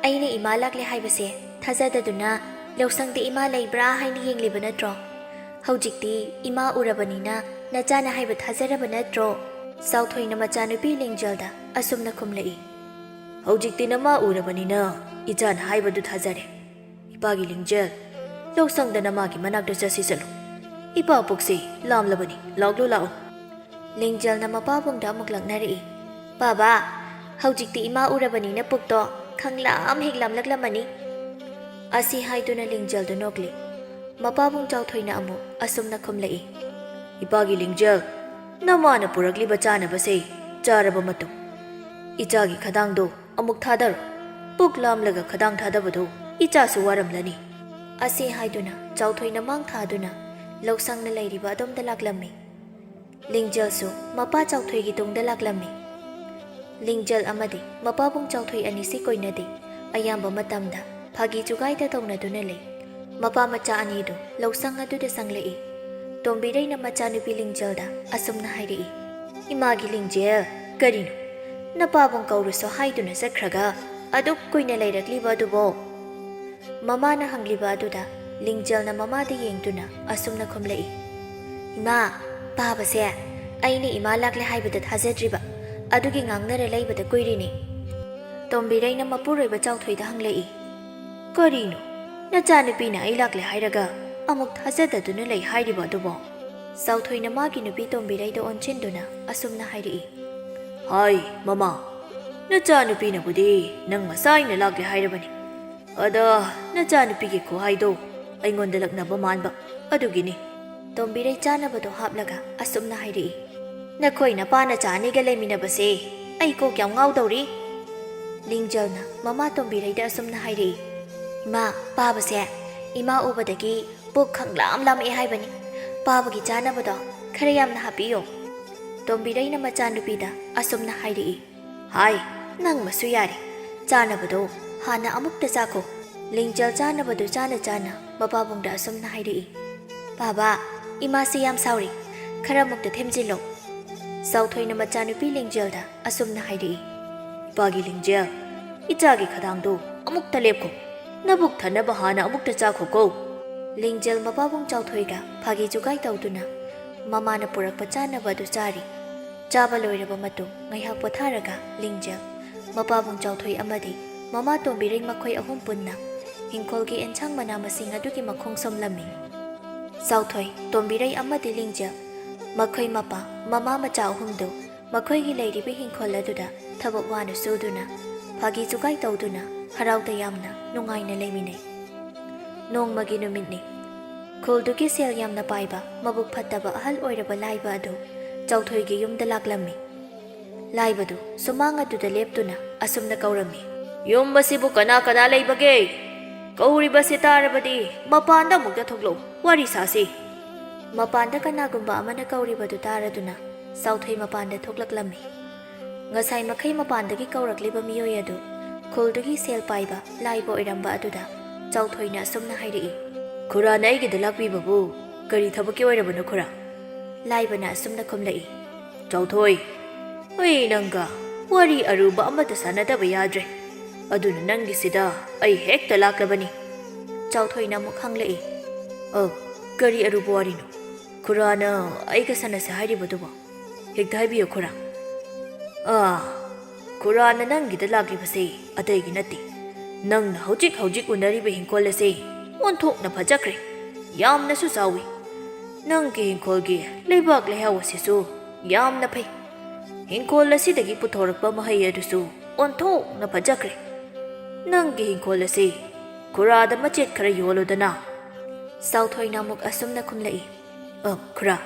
ꯑꯩꯅ ꯏꯃꯥ ꯂꯥꯛꯂꯦ ꯍꯥꯏꯕꯁꯦ ꯊꯥꯖꯗꯗꯨꯅ ꯂꯧꯁꯪꯗ ꯏꯃꯥ ꯂꯩꯕ꯭ꯔꯥ ꯍꯥꯏꯅ ꯌꯦꯡꯂꯤꯕ ꯅꯠꯇ꯭ꯔꯣ? ꯍꯧꯖꯤꯛꯇꯤ ꯏꯃꯥ ꯎꯔꯕꯅꯤꯅ ꯅꯆꯥꯅ ꯍꯥꯏꯕ ꯊꯥꯖꯔꯕ ꯅꯠꯇ꯭ꯔꯣ?" ꯆꯥꯎꯊꯣꯏꯅ ꯃꯆꯥꯅꯨꯄꯤ ꯂꯤꯡꯖꯦꯜꯗ ꯑꯁꯨꯝꯅ ꯈꯨꯝꯂꯛꯏ, "ꯍꯧꯖꯤꯛꯇꯤ ꯅꯃꯥ ꯎꯔꯕꯅꯤꯅ ꯏꯆꯥꯅ ꯍꯥꯏꯕꯗꯨ ꯊꯥꯖꯔꯦ꯫ ꯏꯄꯥꯒꯤ ꯂꯤꯡꯖꯦꯜ, ꯂꯧꯁꯪꯗ ꯅꯃꯥꯒꯤ ꯃꯅꯥꯛꯇ ꯆꯠꯁꯤ ꯆꯠꯂꯨ꯫ "ꯏꯄꯥ ꯄꯨꯛꯁꯤ ꯂꯥꯝꯂꯕꯅꯤ, ꯂꯥꯛꯂꯨ ꯂꯥꯛꯎ꯫" ꯂꯤꯡꯖꯦꯜꯅ ꯃꯄꯥꯕꯨꯡꯗ ꯑꯃꯨꯛ ꯂꯛꯅꯔꯛꯏ꯫ "ꯄꯥꯕꯥ, ꯍꯧꯖꯤꯛꯇꯤ ꯏꯃꯥ ꯎꯔꯕꯅꯤꯅ ꯄꯨꯛꯇꯣ ꯈꯪꯂꯥꯝ ꯍꯦꯛ ꯂꯥꯝꯂꯛꯂꯝꯃꯅꯤ꯫" ꯑꯁꯤ ꯍꯥꯏꯗꯨꯅ ꯂꯤꯡꯖꯦꯜꯗꯨ ꯅꯣꯛꯂꯤ꯫ ꯃꯄꯥꯕꯨꯡ ꯆꯥꯎꯊꯣꯏꯅ ꯑꯃꯨꯛ ꯑꯁꯨꯝꯅ ꯈꯨꯝꯂꯛꯏ꯫ "ꯏꯄꯥꯒꯤ ꯂꯤꯡꯖꯦꯜ, ꯅꯃꯥꯅ ꯄꯨꯔꯛꯂꯤꯕ ꯆꯥꯅꯕꯁꯦ ꯆꯥꯔꯕ ꯃꯇꯨꯡ ꯏꯆꯥꯒꯤ ꯈꯗꯥꯡꯗꯣ ꯑꯃꯨꯛ ꯊꯥꯗꯔꯣ꯫ ꯄꯨꯛ ꯂꯥꯝꯂꯒ ꯈꯗꯥꯡ ꯊꯥꯗꯕꯗꯣ ꯏꯆꯥꯁꯨ ꯋꯥꯔꯝꯂꯅꯤ꯫" ꯑꯁꯤ ꯍꯥꯏꯗꯨꯅ ꯆꯥꯎꯊꯣꯏꯅ ꯃꯥꯡ ꯊꯥꯗꯨꯅ ꯂꯧꯁꯪꯅ ꯂꯩꯔꯤꯕ ꯑꯗꯣꯝꯗ ꯂꯥꯛꯂꯝꯃꯤ꯫ ꯂꯤꯡꯖꯦꯜꯁꯨ ꯃꯄꯥ ꯆꯥꯎꯊꯣꯏꯒꯤ ꯇꯨꯡꯗ ꯂꯥꯛꯂꯝꯃꯤ꯫ ꯂꯤꯡꯖꯦꯜ ꯑꯃꯗꯤ ꯃꯄꯥꯕꯨꯡ ꯆꯥꯎꯊꯣꯏ ꯑꯅꯤꯁꯤ ꯀꯣꯏꯅꯗꯦ꯫ ꯑꯌꯥꯝꯕ ꯃꯇꯝꯗ ꯐꯥꯒꯤ ꯖꯨꯒꯥꯏꯗ ꯇꯧꯅꯗꯨꯅ ꯂꯩ꯫ ꯃꯄꯥ ꯃꯆꯥ ꯑꯅꯤꯗꯨ ꯂꯧꯁꯪ ꯑꯗꯨꯗ ꯆꯪꯂꯛꯏ꯫ ꯇꯣꯝꯕꯤꯔꯩꯅ ꯃꯆꯥꯅꯨꯄꯤ ꯂꯤꯡꯖꯦꯜꯗ ꯑꯁꯨꯝꯅ ꯍꯥꯏꯔꯛꯏ꯫ "ꯏꯃꯥꯒꯤ ꯂꯤꯡꯖꯦꯜ, ꯀꯔꯤꯅꯣ? ꯅꯄꯥꯕꯨꯡ ꯀꯧꯔꯨꯁꯣ ꯍꯥꯏꯗꯨꯅ ꯆꯠꯈ꯭ꯔꯒ ꯑꯗꯨꯛ ꯀꯨꯏꯅ ꯂꯩꯔꯛꯂꯤꯕ ꯑꯗꯨꯕꯣ?" ꯃꯃꯥꯅ ꯍꯪꯂꯤꯕ ꯑꯗꯨꯗ ꯂꯤꯡꯖꯦꯜꯅ ꯃꯃꯥꯗ ꯌꯦꯡꯗꯨꯅ ꯑꯁꯨꯝꯅ ꯈꯨꯝꯂꯛꯏ꯫ "ꯏꯃꯥ, ꯄꯥꯕꯁꯦ ꯑꯩꯅ ꯏꯃꯥ ꯂꯥꯛꯂꯦ ꯍꯥꯏꯕꯗ ꯊꯥꯖꯗ꯭ꯔꯤꯕ, ꯑꯗꯨꯒꯤ ꯉꯥꯡꯅꯔ ꯂꯩꯕꯗ ꯀꯨꯏꯔꯤꯅꯤ꯫" ꯇꯣꯝꯕꯤꯔꯩꯅ ꯃꯄꯨꯔꯣꯏꯕ ꯆꯥꯎꯊꯣꯏꯗ ꯍꯪꯂꯛꯏ꯫ "ꯀꯔꯤꯅꯣ? ꯅꯆꯥꯅꯨꯄꯤꯅ ꯑꯩ ꯂꯥꯛꯂꯦ ꯍꯥꯏꯔꯒ ꯑꯃꯨꯛ ꯊꯥꯖꯗꯗꯨꯅ ꯂꯩ ꯍꯥꯏꯔꯤꯕ ꯑꯗꯨꯕꯣ?" ꯆꯥꯎꯊꯣꯏꯅ ꯃꯥꯒꯤ ꯅꯨꯄꯤ ꯇꯣꯝꯕꯤꯔꯩꯗ ꯑꯣꯟꯁꯤꯟꯗꯨꯅ ꯑꯁꯨꯝꯅ ꯍꯥꯏꯔꯛꯏ꯫ "ꯍꯥꯏ, ꯃꯃꯥ, ꯅꯆꯥꯅꯨꯄꯤꯅꯕꯨꯗꯤ ꯅꯪ ꯉꯁꯥꯏꯅ ꯂꯥꯛꯂꯦ ꯍꯥꯏꯔꯕꯅꯤ꯫ ꯑꯗ ꯅꯆꯥꯅꯨꯄꯤꯒꯤ ꯈꯨꯍꯥꯏꯗꯣ ꯑꯩꯉꯣꯟꯗ ꯂꯛꯅꯕ ꯃꯥꯟꯕ ꯑꯗꯨꯒꯤꯅꯤ꯫" ꯇꯣꯝꯕꯤꯔꯩ ꯆꯥꯅꯕꯗꯣ ꯍꯥꯞꯂꯒ ꯑꯁꯨꯝꯅ ꯍꯥꯏꯔꯛꯏ꯫ "ꯅꯈꯣꯏ ꯅꯄꯥ ꯅꯆꯥ ꯑꯅꯤꯒ ꯂꯩꯃꯤꯟꯅꯕꯁꯦ ꯑꯩ ꯀꯣꯛ ꯌꯥꯝ ꯉꯥꯎꯗꯧꯔꯤ꯫" ꯂꯤꯡꯖꯦꯜꯅ ꯃꯃꯥ ꯇꯣꯝꯕꯤꯔꯩꯗ ꯑꯁꯨꯝꯅ ꯍꯥꯏꯔꯛꯏ꯫ "ꯏꯃꯥ, ꯄꯥꯕꯁꯦ ꯏꯃꯥ ꯎꯕꯗꯒꯤ ꯄꯨꯛ ꯈꯪꯂꯥꯝ ꯂꯥꯝꯃꯛꯑꯦ ꯍꯥꯏꯕꯅꯤ꯫ ꯄꯥꯕꯒꯤ ꯆꯥꯅꯕꯗꯣ ꯈꯔ ꯌꯥꯝꯅ ꯍꯥꯞꯄꯤꯌꯣ꯫" ꯇꯣꯝꯕꯤꯔꯩꯅ ꯃꯆꯥꯅꯨꯄꯤꯗ ꯑꯁꯨꯝꯅ ꯍꯥꯏꯔꯛꯏ꯫ "ꯍꯥꯏ, ꯅꯪ ꯃꯁꯨ ꯌꯥꯔꯦ꯫ ꯆꯥꯅꯕꯗꯣ ꯍꯥꯟꯅ ꯑꯃꯨꯛꯇ ꯆꯥꯈꯣ꯫" ꯂꯤꯡꯖꯦꯜ ꯆꯥꯅꯕꯗꯨ ꯆꯥꯅ ꯆꯥꯅ ꯃꯄꯥꯕꯨꯡꯗ ꯑꯁꯨꯝꯅ ꯍꯥꯏꯔꯛꯏ꯫ "ꯄꯥꯕ, ꯏꯃꯥꯁꯤ ꯌꯥꯝ ꯁꯥꯎꯔꯤ꯫ ꯈꯔ ꯑꯃꯨꯛꯇ ꯊꯦꯝꯖꯤꯜꯂꯣ꯫" ꯆꯥꯎꯊꯣꯏꯅ ꯃꯆꯥꯅꯨꯄꯤ ꯂꯤꯡꯖꯦꯜꯗ ꯑꯁꯨꯝꯅ ꯍꯥꯏꯔꯛꯏ꯫ "ꯏꯄꯥꯒꯤ ꯂꯤꯡꯖꯦꯜ, ꯏꯆꯥꯒꯤ ꯈꯗꯥꯡꯗꯨ ꯑꯃꯨꯛꯇ ꯂꯦꯞꯈꯣ꯫ ꯅꯕꯨꯛ ꯊꯟꯅꯕ ꯍꯥꯟꯅ ꯑꯃꯨꯛꯇ ꯆꯥꯈꯣꯀꯣ꯫" ꯂꯤꯡꯖꯦꯜ ꯃꯄꯥꯕꯨꯡ ꯆꯥꯎꯊꯣꯏꯒ ꯐꯥꯒꯤ ꯖꯨꯒꯥꯏ ꯇꯧꯗꯨꯅ ꯃꯃꯥꯅ ꯄꯨꯔꯛꯄ ꯆꯥꯅꯕ ꯑꯗꯨ ꯆꯥꯔꯤ꯫ ꯆꯥꯕ ꯂꯣꯏꯔꯕ ꯃꯇꯨꯡ ꯉꯥꯏꯍꯥꯛ ꯄꯣꯊꯥꯔꯒ ꯂꯤꯡꯖꯦꯜ, ꯃꯄꯥꯕꯨꯡ ꯆꯥꯎꯊꯣꯏ ꯑꯃꯗꯤ ꯃꯃꯥ ꯇꯣꯝꯕꯤꯔꯩ ꯃꯈꯣꯏ ꯑꯍꯨꯝ ꯄꯨꯟꯅ ꯏꯪꯈꯣꯜꯒꯤ ꯑꯦꯟꯁꯥꯡ ꯃꯅꯥ ꯃꯁꯤꯡ ꯑꯗꯨꯒꯤ ꯃꯈꯣꯡ ꯁꯣꯝꯂꯝꯃꯤ꯫ ꯆꯥꯎꯊꯣꯏ, ꯇꯣꯝꯕꯤꯔꯩ ꯑꯃꯗꯤ ꯂꯤꯡꯖꯦꯜ, ꯃꯈꯣꯏ ꯃꯄꯥ ꯃꯃꯥ ꯃꯆꯥ ꯑꯍꯨꯝꯗꯨ ꯃꯈꯣꯏꯒꯤ ꯂꯩꯔꯤꯕ ꯏꯪꯈꯣꯜ ꯑꯗꯨꯗ ꯊꯕꯛ ꯋꯥꯅ ꯁꯨꯗꯨꯅ, ꯐꯥꯒꯤ ꯖꯨꯒꯥꯏ ꯇꯧꯗꯨꯅ ꯍꯔꯥꯎ ꯇꯌꯥꯝꯅ ꯅꯨꯡꯉꯥꯏꯅ ꯂꯩꯃꯤꯟꯅꯩ꯫ ꯅꯣꯡꯃꯒꯤ ꯅꯨꯃꯤꯠꯅꯤ꯫ ꯈꯨꯜꯗꯨꯒꯤ ꯁꯦꯜ ꯌꯥꯝꯅ ꯄꯥꯏꯕ, ꯃꯕꯨꯛ ꯐꯠꯇꯕ ꯑꯍꯜ ꯑꯣꯏꯔꯕ ꯂꯥꯏꯕ ꯑꯗꯨ ꯆꯥꯎꯊꯣꯏꯒꯤ ꯌꯨꯝꯗ ꯂꯥꯛꯂꯝꯃꯤ꯫ ꯂꯥꯏꯕꯗꯨ ꯁꯨꯃꯥꯡ ꯑꯗꯨꯗ ꯂꯦꯞꯇꯨꯅ ꯑꯁꯨꯝꯅ ꯀꯧꯔꯝꯃꯤ, "ꯌꯨꯝ ꯑꯁꯤꯕꯨ ꯀꯅꯥ ꯀꯅꯥ ꯂꯩꯕꯒꯦ? ꯀꯧꯔꯤꯕꯁꯤ ꯇꯥꯔꯕꯗꯤ ꯃꯄꯥꯟꯗ ꯑꯃꯨꯛꯇ ꯊꯣꯛꯂꯛꯎ, ꯋꯥꯔꯤ ꯁꯥꯁꯤ꯫" ꯃꯄꯥꯟꯗ ꯀꯅꯥꯒꯨꯝꯕ ꯑꯃꯅ ꯀꯧꯔꯤꯕꯗꯨ ꯇꯥꯔꯗꯨꯅ ꯆꯥꯎꯊꯣꯏ ꯃꯄꯥꯟꯗ ꯊꯣꯛꯂꯛꯂꯝꯃꯤ꯫ ꯉꯁꯥꯏ ꯃꯈꯩ ꯃꯄꯥꯟꯗꯒꯤ ꯀꯧꯔꯛꯂꯤꯕ ꯃꯤꯑꯣꯏ ꯑꯗꯨ ꯈꯨꯜꯗꯨꯒꯤ ꯁꯦꯜ ꯄꯥꯏꯕ ꯂꯥꯏꯕ ꯑꯣꯏꯔꯝꯕ ꯑꯗꯨꯗ ꯆꯥꯎꯊꯣꯏꯅ ꯑꯁꯨꯝꯅ ꯍꯥꯏꯔꯛꯏ, "ꯈꯨꯔꯥꯅ ꯑꯩꯒꯤꯗ ꯂꯥꯛꯄꯤꯕꯕꯨ ꯀꯔꯤ ꯊꯕꯛꯀꯤ ꯑꯣꯏꯔꯕꯅꯣ, ꯈꯨꯔꯥ?" ꯂꯥꯏꯕꯅ ꯑꯁꯨꯝꯅ ꯈꯨꯝꯂꯛꯏ, "ꯆꯥꯎꯊꯣꯏ, ꯑꯩ ꯅꯪꯒ ꯋꯥꯔꯤ ꯑꯔꯨꯕ ꯑꯃꯠꯇ ꯁꯥꯟꯅꯗꯕ ꯌꯥꯗ꯭ꯔꯦ꯫ ꯑꯗꯨꯅ ꯅꯪꯒꯤꯁꯤꯗ ꯑꯩ ꯍꯦꯛꯇ ꯂꯥꯛꯂꯕꯅꯤ꯫" ꯆꯥꯎꯊꯣꯏꯅ ꯑꯃꯨꯛ ꯍꯪꯂꯛꯏ, "ꯑ, ꯀꯔꯤ ꯑꯔꯨꯕ ꯋꯥꯔꯤꯅꯣ? ꯈꯨꯔꯥꯅ ꯑꯩꯒ ꯁꯥꯟꯅꯁꯦ ꯍꯥꯏꯔꯤꯕꯗꯨꯕꯣ? ꯍꯦꯛꯇ ꯍꯥꯏꯕꯤꯌꯨ, ꯈꯨꯔꯥ꯫" "ꯑꯥ, ꯈꯨꯔꯥꯅ ꯅꯪꯒꯤꯗ ꯂꯥꯛꯂꯤꯕꯁꯦ ꯑꯇꯩꯒꯤ ꯅꯠꯇꯦ꯫ ꯅꯪꯅ ꯍꯧꯖꯤꯛ ꯍꯧꯖꯤꯛ ꯎꯅꯔꯤꯕ ꯍꯤꯡꯈꯣꯜ ꯑꯁꯦ ꯑꯣꯟꯊꯣꯛꯅ ꯐꯖꯈ꯭ꯔꯦ꯫ ꯌꯥꯝꯅꯁꯨ ꯆꯥꯎꯏ꯫ ꯅꯪꯒꯤ ꯍꯤꯡꯈꯣꯜꯒꯤ ꯂꯩꯕꯥꯛ ꯂꯩꯍꯥꯎ ꯑꯁꯤꯁꯨ ꯌꯥꯝꯅ ꯐꯩ꯫ ꯍꯤꯡꯈꯣꯜ ꯑꯁꯤꯗꯒꯤ ꯄꯨꯊꯣꯔꯛꯄ ꯃꯍꯩ ꯑꯗꯨꯁꯨ ꯑꯣꯟꯊꯣꯛꯅ ꯐꯖꯈ꯭ꯔꯦ꯫ ꯅꯪꯒꯤ ꯍꯤꯡꯈꯣꯜ ꯑꯁꯤ ꯈꯨꯔꯥꯗ ꯃꯆꯦꯠ ꯈꯔ ꯌꯣꯜꯂꯨꯗꯅ꯫" ꯆꯥꯎꯊꯣꯏꯅ ꯑꯃꯨꯛ ꯑꯁꯨꯝꯅ ꯈꯨꯝꯂꯛꯏ, "ꯑ, ꯈꯨꯔꯥ,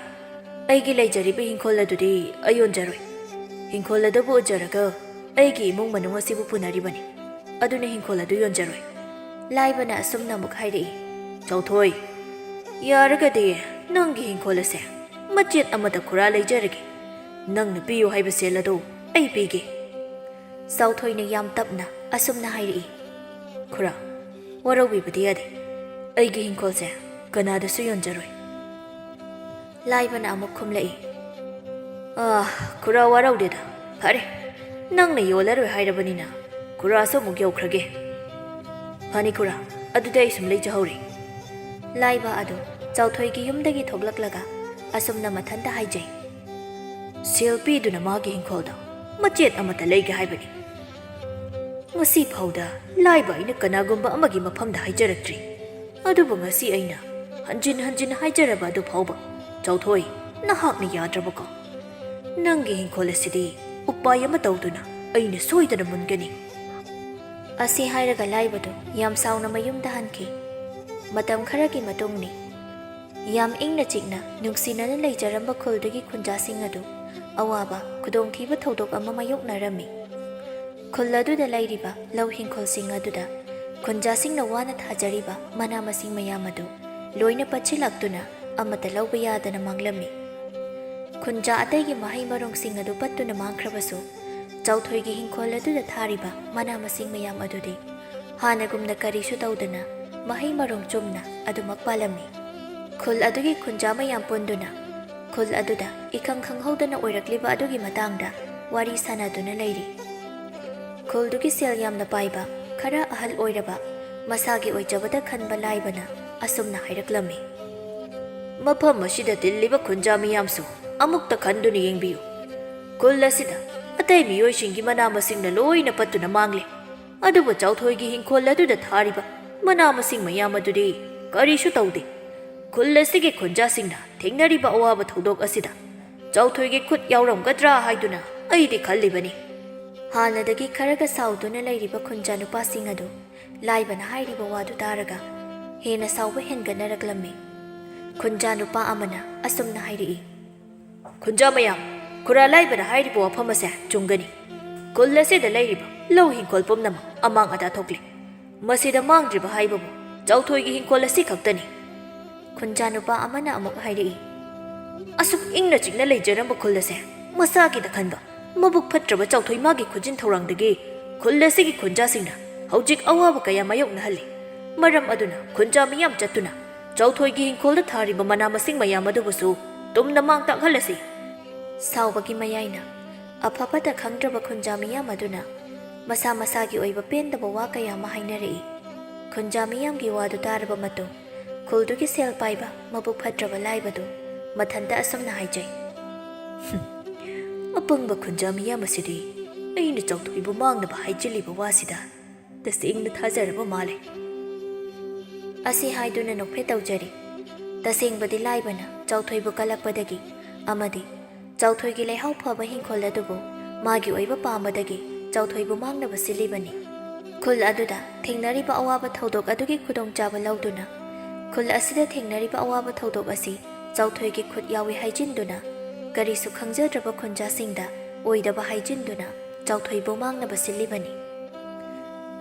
ꯑꯩꯒꯤ ꯂꯩꯖꯔꯤꯕ ꯍꯤꯡꯈꯣꯜ ꯑꯗꯨꯗꯤ ꯑꯩ ꯌꯣꯟꯖꯔꯣꯏ꯫ ꯍꯤꯡꯈꯣꯜ ꯑꯗꯨꯕꯨ ꯎꯖꯔꯒ ꯑꯩꯒꯤ ꯏꯃꯨꯡ ꯃꯅꯨꯡ ꯑꯁꯤꯕꯨ ꯄꯨꯅꯔꯤꯕꯅꯤ꯫ ꯑꯗꯨꯅ ꯍꯤꯡꯈꯣꯜ ꯑꯗꯨ ꯌꯣꯟꯖꯔꯣꯏ꯫" ꯂꯥꯏꯕꯅ ꯑꯁꯨꯝꯅ ꯑꯃꯨꯛ ꯍꯥꯏꯔꯛꯏ, "ꯆꯥꯎꯊꯣꯏ, ꯌꯥꯔꯒꯗꯤ ꯅꯪꯒꯤ ꯍꯤꯡꯈꯣꯜ ꯑꯁꯦ ꯃꯆꯦꯠ ꯑꯃꯇ ꯈꯨꯔꯥ ꯂꯩꯖꯔꯒꯦ꯫ ꯅꯪꯅ ꯄꯤꯌꯨ ꯍꯥꯏꯕ ꯁꯦꯜ ꯑꯗꯨ ꯑꯩ ꯄꯤꯒꯦ꯫" ꯆꯥꯎꯊꯣꯏꯅ ꯌꯥꯝ ꯇꯞꯅ ꯑꯁꯨꯝꯅ ꯍꯥꯏꯔꯛꯏ, "ꯈꯨꯔꯥ, ꯋꯥꯔꯧꯕꯤꯕꯗꯤ ꯌꯥꯗꯦ꯫ ꯑꯩꯒꯤ ꯍꯤꯡꯈꯣꯜꯁꯦ ꯀꯅꯥꯗꯁꯨ ꯌꯣꯟꯖꯔꯣꯏ꯫" ꯂꯥꯏꯕꯅ ꯑꯃꯨꯛ ꯈꯨꯝꯂꯛꯏ, "ꯑꯥ, ꯈꯨꯔꯥ ꯋꯥꯔꯧꯗꯦꯗ꯫ ꯐꯔꯦ, ꯅꯪꯅ ꯌꯣꯜꯂꯔꯣꯏ ꯍꯥꯏꯔꯕꯅꯤꯅ ꯈꯨꯔꯥꯁꯨ ꯑꯃꯨꯛ ꯌꯧꯈ꯭ꯔꯒꯦ꯫ ꯐꯅꯤ ꯈꯨꯔꯥ, ꯑꯗꯨꯗꯤ ꯑꯩ ꯁꯨꯝ ꯂꯩꯖꯍꯧꯔꯦ꯫" ꯂꯥꯏꯕ ꯑꯗꯨ ꯆꯥꯎꯊꯣꯏꯒꯤ ꯌꯨꯝꯗꯒꯤ ꯊꯣꯛꯂꯛꯂꯒ ꯑꯁꯨꯝꯅ ꯃꯊꯟꯇ ꯍꯥꯏꯖꯩ, "ꯁꯦꯜ ꯄꯤꯗꯨꯅ ꯃꯥꯒꯤ ꯍꯤꯡꯈꯣꯜꯗ ꯃꯆꯦꯠ ꯑꯃꯠꯇ ꯂꯩꯒꯦ ꯍꯥꯏꯕꯅꯤ꯫ ꯉꯁꯤ ꯐꯥꯎꯗ ꯂꯥꯏꯕ ꯑꯩꯅ ꯀꯅꯥꯒꯨꯝꯕ ꯑꯃꯒꯤ ꯃꯐꯝꯗ ꯍꯥꯏꯖꯔꯛꯇ꯭ꯔꯤ꯫ ꯑꯗꯨꯕꯨ ꯉꯁꯤ ꯑꯩꯅ ꯍꯟꯖꯤꯟ ꯍꯟꯖꯤꯟ ꯍꯥꯏꯖꯔꯕ ꯑꯗꯨ ꯐꯥꯎꯕ꯫ ꯆꯥꯎꯊꯣꯏ, ꯅꯍꯥꯛꯅ ꯌꯥꯗ꯭ꯔꯕꯀꯣ? ꯅꯪꯒꯤ ꯍꯤꯡꯈꯣꯜ ꯑꯁꯤꯗꯤ ꯎꯄꯥꯏ ꯑꯃ ꯇꯧꯗꯨꯅ ꯑꯩꯅ ꯁꯣꯏꯗꯅ ꯃꯨꯟꯒꯅꯤ꯫ ꯑꯁꯤ ꯍꯥꯏꯔꯒ ꯂꯥꯏꯕꯗꯨ ꯌꯥꯝ ꯁꯥꯎꯅ ꯃꯌꯨꯝꯗ ꯍꯟꯈꯤ꯫ ꯃꯇꯝ ꯈꯔꯒꯤ ꯃꯇꯨꯡꯅꯤ꯫ ꯌꯥꯝ ꯏꯪꯅ ꯆꯤꯛꯅ ꯅꯨꯡꯁꯤꯅꯅ ꯂꯩꯖꯔꯝꯕ ꯈꯨꯜꯗꯨꯒꯤ ꯈꯨꯟꯖꯥꯁꯤꯡ ꯑꯗꯨ ꯑꯋꯥꯕ, ꯈꯨꯗꯣꯡꯊꯤꯕ ꯊꯧꯗꯣꯛ ꯑꯃ ꯃꯥꯌꯣꯛꯅꯔꯝꯃꯤ꯫ ꯈꯨꯜ ꯑꯗꯨꯗ ꯂꯩꯔꯤꯕ ꯂꯧ ꯍꯤꯡꯈꯣꯜꯁꯤꯡ ꯑꯗꯨꯗ ꯈꯨꯟꯖꯥꯁꯤꯡꯅ ꯋꯥꯅ ꯊꯥꯖꯔꯤꯕ ꯃꯅꯥ ꯃꯁꯤꯡ ꯃꯌꯥꯝ ꯑꯗꯨ ꯂꯣꯏꯅ ꯄꯠꯁꯤꯜꯂꯛꯇꯨꯅ ꯑꯃꯠꯇ ꯂꯧꯕ ꯌꯥꯗꯅ ꯃꯥꯡꯂꯝꯃꯤ꯫ ꯈꯨꯟꯖꯥ ꯑꯇꯩꯒꯤ ꯃꯍꯩ ꯃꯔꯣꯡꯁꯤꯡ ꯑꯗꯨ ꯄꯠꯇꯨꯅ ꯃꯥꯡꯈ꯭ꯔꯕꯁꯨ, ꯆꯥꯎꯊꯣꯏꯒꯤ ꯍꯤꯡꯈꯣꯜ ꯑꯗꯨꯗ ꯊꯥꯔꯤꯕ ꯃꯅꯥ ꯃꯁꯤꯡ ꯃꯌꯥꯝ ꯑꯗꯨꯗꯤ ꯍꯥꯟꯅꯒꯨꯝꯅ ꯀꯔꯤꯁꯨ ꯇꯧꯗꯅ ꯃꯍꯩ ꯃꯔꯣꯡ ꯆꯨꯝꯅ ꯑꯗꯨꯃꯛ ꯄꯥꯜꯂꯝꯃꯤ꯫ ꯈꯨꯜ ꯑꯗꯨꯒꯤ ꯈꯨꯟꯖꯥ ꯃꯌꯥꯝ ꯄꯨꯟꯗꯨꯅ ꯈꯨꯜ ꯑꯗꯨꯗ ꯏꯈꯪ ꯈꯪꯍꯧꯗꯅ ꯑꯣꯏꯔꯛꯂꯤꯕ ꯑꯗꯨꯒꯤ ꯃꯇꯥꯡꯗ ꯋꯥꯔꯤ ꯁꯥꯅꯗꯨꯅ ꯂꯩꯔꯤ꯫ ꯈꯨꯜꯗꯨꯒꯤ ꯁꯦꯜ ꯌꯥꯝꯅ ꯄꯥꯏꯕ, ꯈꯔ ꯑꯍꯜ ꯑꯣꯏꯔꯕ, ꯃꯁꯥꯒꯤ ꯑꯣꯏꯖꯕꯗ ꯈꯟꯕ ꯂꯥꯏꯕꯅ ꯑꯁꯨꯝꯅ ꯍꯥꯏꯔꯛꯂꯝꯃꯤ: "ꯃꯐꯝ ꯑꯁꯤꯗ ꯇꯤꯜꯂꯤꯕ ꯈꯨꯟꯖꯥ ꯃꯤꯌꯥꯝꯁꯨ ꯑꯃꯨꯛꯇ ꯈꯟꯗꯨꯅ ꯌꯦꯡꯕꯤꯌꯨ꯫ ꯈꯨꯜ ꯑꯁꯤꯗ ꯑꯇꯩ ꯃꯤꯑꯣꯏꯁꯤꯡꯒꯤ ꯃꯅꯥ ꯃꯁꯤꯡꯅ ꯂꯣꯏꯅ ꯄꯠꯇꯨꯅ ꯃꯥꯡꯂꯦ, ꯑꯗꯨꯕꯨ ꯆꯥꯎꯊꯣꯏꯒꯤ ꯍꯤꯡꯈꯣꯜ ꯑꯗꯨꯗ ꯊꯥꯔꯤꯕ ꯃꯅꯥ ꯃꯁꯤꯡ ꯃꯌꯥꯝ ꯑꯗꯨꯗꯤ ꯀꯔꯤꯁꯨ ꯇꯧꯗꯦ꯫ ꯈꯨꯜ ꯑꯁꯤꯒꯤ ꯈꯨꯟꯖꯥꯁꯤꯡꯅ ꯊꯦꯡꯅꯔꯤꯕ ꯑꯋꯥꯕ ꯊꯧꯗꯣꯛ ꯑꯁꯤꯗ ꯆꯥꯎꯊꯣꯏꯒꯤ ꯈꯨꯠ ꯌꯥꯎꯔꯝꯒꯗ꯭ꯔꯥ ꯍꯥꯏꯗꯨꯅ ꯑꯩꯗꯤ ꯈꯜꯂꯤꯕꯅꯤ"꯫ ꯍꯥꯟꯅꯗꯒꯤ ꯈꯔꯒ ꯁꯥꯎꯗꯨꯅ ꯂꯩꯔꯤꯕ ꯈꯨꯟꯖꯥ ꯅꯨꯄꯥꯁꯤꯡ ꯑꯗꯨ ꯂꯥꯏꯕꯅ ꯍꯥꯏꯔꯤꯕ ꯋꯥꯗꯨ ꯇꯥꯔꯒ ꯍꯦꯟꯅ ꯁꯥꯎꯕ ꯍꯦꯟꯒꯠꯅꯔꯛꯂꯝꯃꯤ꯫ ꯈꯨꯟꯖꯥ ꯅꯨꯄꯥ ꯑꯃꯅ ꯑꯁꯨꯝꯅ ꯍꯥꯏꯔꯛꯏ: "ꯈꯨꯟꯖꯥ ꯃꯌꯥꯝ, ꯈꯨꯔꯥ ꯂꯥꯏꯕꯅ ꯍꯥꯏꯔꯤꯕ ꯋꯥꯐꯝ ꯑꯁꯦ ꯆꯨꯝꯒꯅꯤ꯫ ꯈꯨꯜ ꯑꯁꯤꯗ ꯂꯩꯔꯤꯕ ꯂꯧ ꯍꯤꯡꯈꯣꯜ ꯄꯨꯝꯅꯃꯛ ꯑꯃꯥꯡ ꯑꯇꯥ ꯊꯣꯛꯂꯦ꯫ ꯃꯁꯤꯗ ꯃꯥꯡꯗ꯭ꯔꯤꯕ ꯍꯥꯏꯕꯕꯨ ꯆꯥꯎꯊꯣꯏꯒꯤ ꯍꯤꯡꯈꯣꯜ ꯑꯁꯤ ꯈꯛꯇꯅꯤ"꯫ ꯈꯨꯟꯖꯥ ꯅꯨꯄꯥ ꯑꯃꯅ ꯑꯃꯨꯛ ꯍꯥꯏꯔꯛꯏ: "ꯑꯁꯨꯛ ꯏꯪꯅ ꯆꯤꯛꯅ ꯂꯩꯖꯔꯝꯕ ꯈꯨꯜ ꯑꯁꯦ ꯃꯁꯥꯒꯤꯗ ꯈꯟꯕ ꯃꯕꯨꯛ ꯐꯠꯇ꯭ꯔꯕ ꯆꯥꯎꯊꯣꯏ ꯃꯥꯒꯤ ꯈꯨꯖꯤꯟ ꯊꯧꯔꯥꯡꯗꯒꯤ ꯈꯨꯜ ꯑꯁꯤꯒꯤ ꯈꯨꯟꯖꯥꯁꯤꯡꯅ ꯍꯧꯖꯤꯛ ꯑꯋꯥꯕ ꯀꯌꯥ ꯃꯥꯌꯣꯛꯅꯍꯜꯂꯤ꯫ ꯃꯔꯝ ꯑꯗꯨꯅ ꯈꯨꯟꯖꯥ ꯃꯤꯌꯥꯝ ꯆꯠꯇꯨꯅ ꯆꯥꯎꯊꯣꯏꯒꯤ ꯍꯤꯡꯈꯣꯜꯗ ꯊꯥꯔꯤꯕ ꯃꯅꯥ ꯃꯁꯤꯡ ꯃꯌꯥꯝ ꯑꯗꯨꯕꯨꯁꯨ ꯇꯨꯝꯅ ꯃꯥꯡ ꯇꯥꯛꯍꯜꯂꯁꯤ"꯫ ꯁꯥꯎꯕꯒꯤ ꯃꯌꯥꯏꯅ ꯑꯐ ꯐꯠꯇ ꯈꯪꯗ꯭ꯔꯕ ꯈꯨꯟꯖꯥ ꯃꯤꯌꯥꯝ ꯑꯗꯨꯅ ꯃꯁꯥ ꯃꯁꯥꯒꯤ ꯑꯣꯏꯕ ꯄꯦꯟꯗꯕ ꯋꯥ ꯀꯌꯥ ꯑꯃ ꯍꯥꯏꯅꯔꯛꯏ꯫ ꯈꯨꯟꯖꯥ ꯃꯤꯌꯥꯝꯒꯤ ꯋꯥꯗꯨ ꯇꯥꯔꯕ ꯃꯇꯨꯡ, ꯈꯨꯜꯗꯨꯒꯤ ꯁꯦꯜ ꯄꯥꯏꯕ ꯃꯕꯨꯛ ꯐꯠꯇ꯭ꯔꯕ ꯂꯥꯏꯕꯗꯨ ꯃꯊꯟꯇ ꯑꯁꯨꯝꯅ ꯍꯥꯏꯖꯩ: "ꯍꯨꯝ, ꯑꯄꯪꯕ ꯈꯨꯟꯖꯥ ꯃꯤꯌꯥꯝ ꯑꯁꯤꯗꯤ ꯑꯩꯅ ꯆꯥꯎꯊꯣꯏꯕꯨ ꯃꯥꯡꯅꯕ ꯍꯥꯏꯖꯤꯜꯂꯤꯕ ꯋꯥꯁꯤꯗ ꯇꯁꯦꯡꯅ ꯊꯥꯖꯔꯕ ꯃꯥꯜꯂꯦ"꯫ ꯑꯁꯤ ꯍꯥꯏꯗꯨꯅ ꯅꯣꯛꯐꯦꯠ ꯇꯧꯖꯔꯤ꯫ ꯇꯁꯦꯡꯕꯗꯤ ꯂꯥꯏꯕꯅ ꯆꯥꯎꯊꯣꯏꯕꯨ ꯀꯜꯂꯛꯄꯗꯒꯤ ꯑꯃꯗꯤ ꯆꯥꯎꯊꯣꯏꯒꯤ ꯂꯩꯍꯥꯎ ꯐꯕ ꯍꯤꯡꯈꯣꯜ ꯑꯗꯨꯕꯨ ꯃꯥꯒꯤ ꯑꯣꯏꯕ ꯄꯥꯝꯕꯗꯒꯤ ꯆꯥꯎꯊꯣꯏꯕꯨ ꯃꯥꯡꯅꯕ ꯁꯤꯜꯂꯤꯕꯅꯤ꯫ ꯈꯨꯜ ꯑꯗꯨꯗ ꯊꯦꯡꯅꯔꯤꯕ ꯑꯋꯥꯕ ꯊꯧꯗꯣꯛ ꯑꯗꯨꯒꯤ ꯈꯨꯗꯣꯡꯆꯥꯕ ꯂꯧꯗꯨꯅ, ꯈꯨꯜ ꯑꯁꯤꯗ ꯊꯦꯡꯅꯔꯤꯕ ꯑꯋꯥꯕ ꯊꯧꯗꯣꯛ ꯑꯁꯤ ꯆꯥꯎꯊꯣꯏꯒꯤ ꯈꯨꯠ ꯌꯥꯎꯏ ꯍꯥꯏꯖꯤꯟꯗꯨꯅ, ꯀꯔꯤꯁꯨ ꯈꯪꯖꯗ꯭ꯔꯕ ꯈꯨꯟꯖꯥꯁꯤꯡꯗ ꯑꯣꯏꯗꯕ ꯍꯥꯏꯖꯤꯟꯗꯨꯅ ꯆꯥꯎꯊꯣꯏꯕꯨ ꯃꯥꯡꯅꯕ ꯁꯤꯜꯂꯤꯕꯅꯤ꯫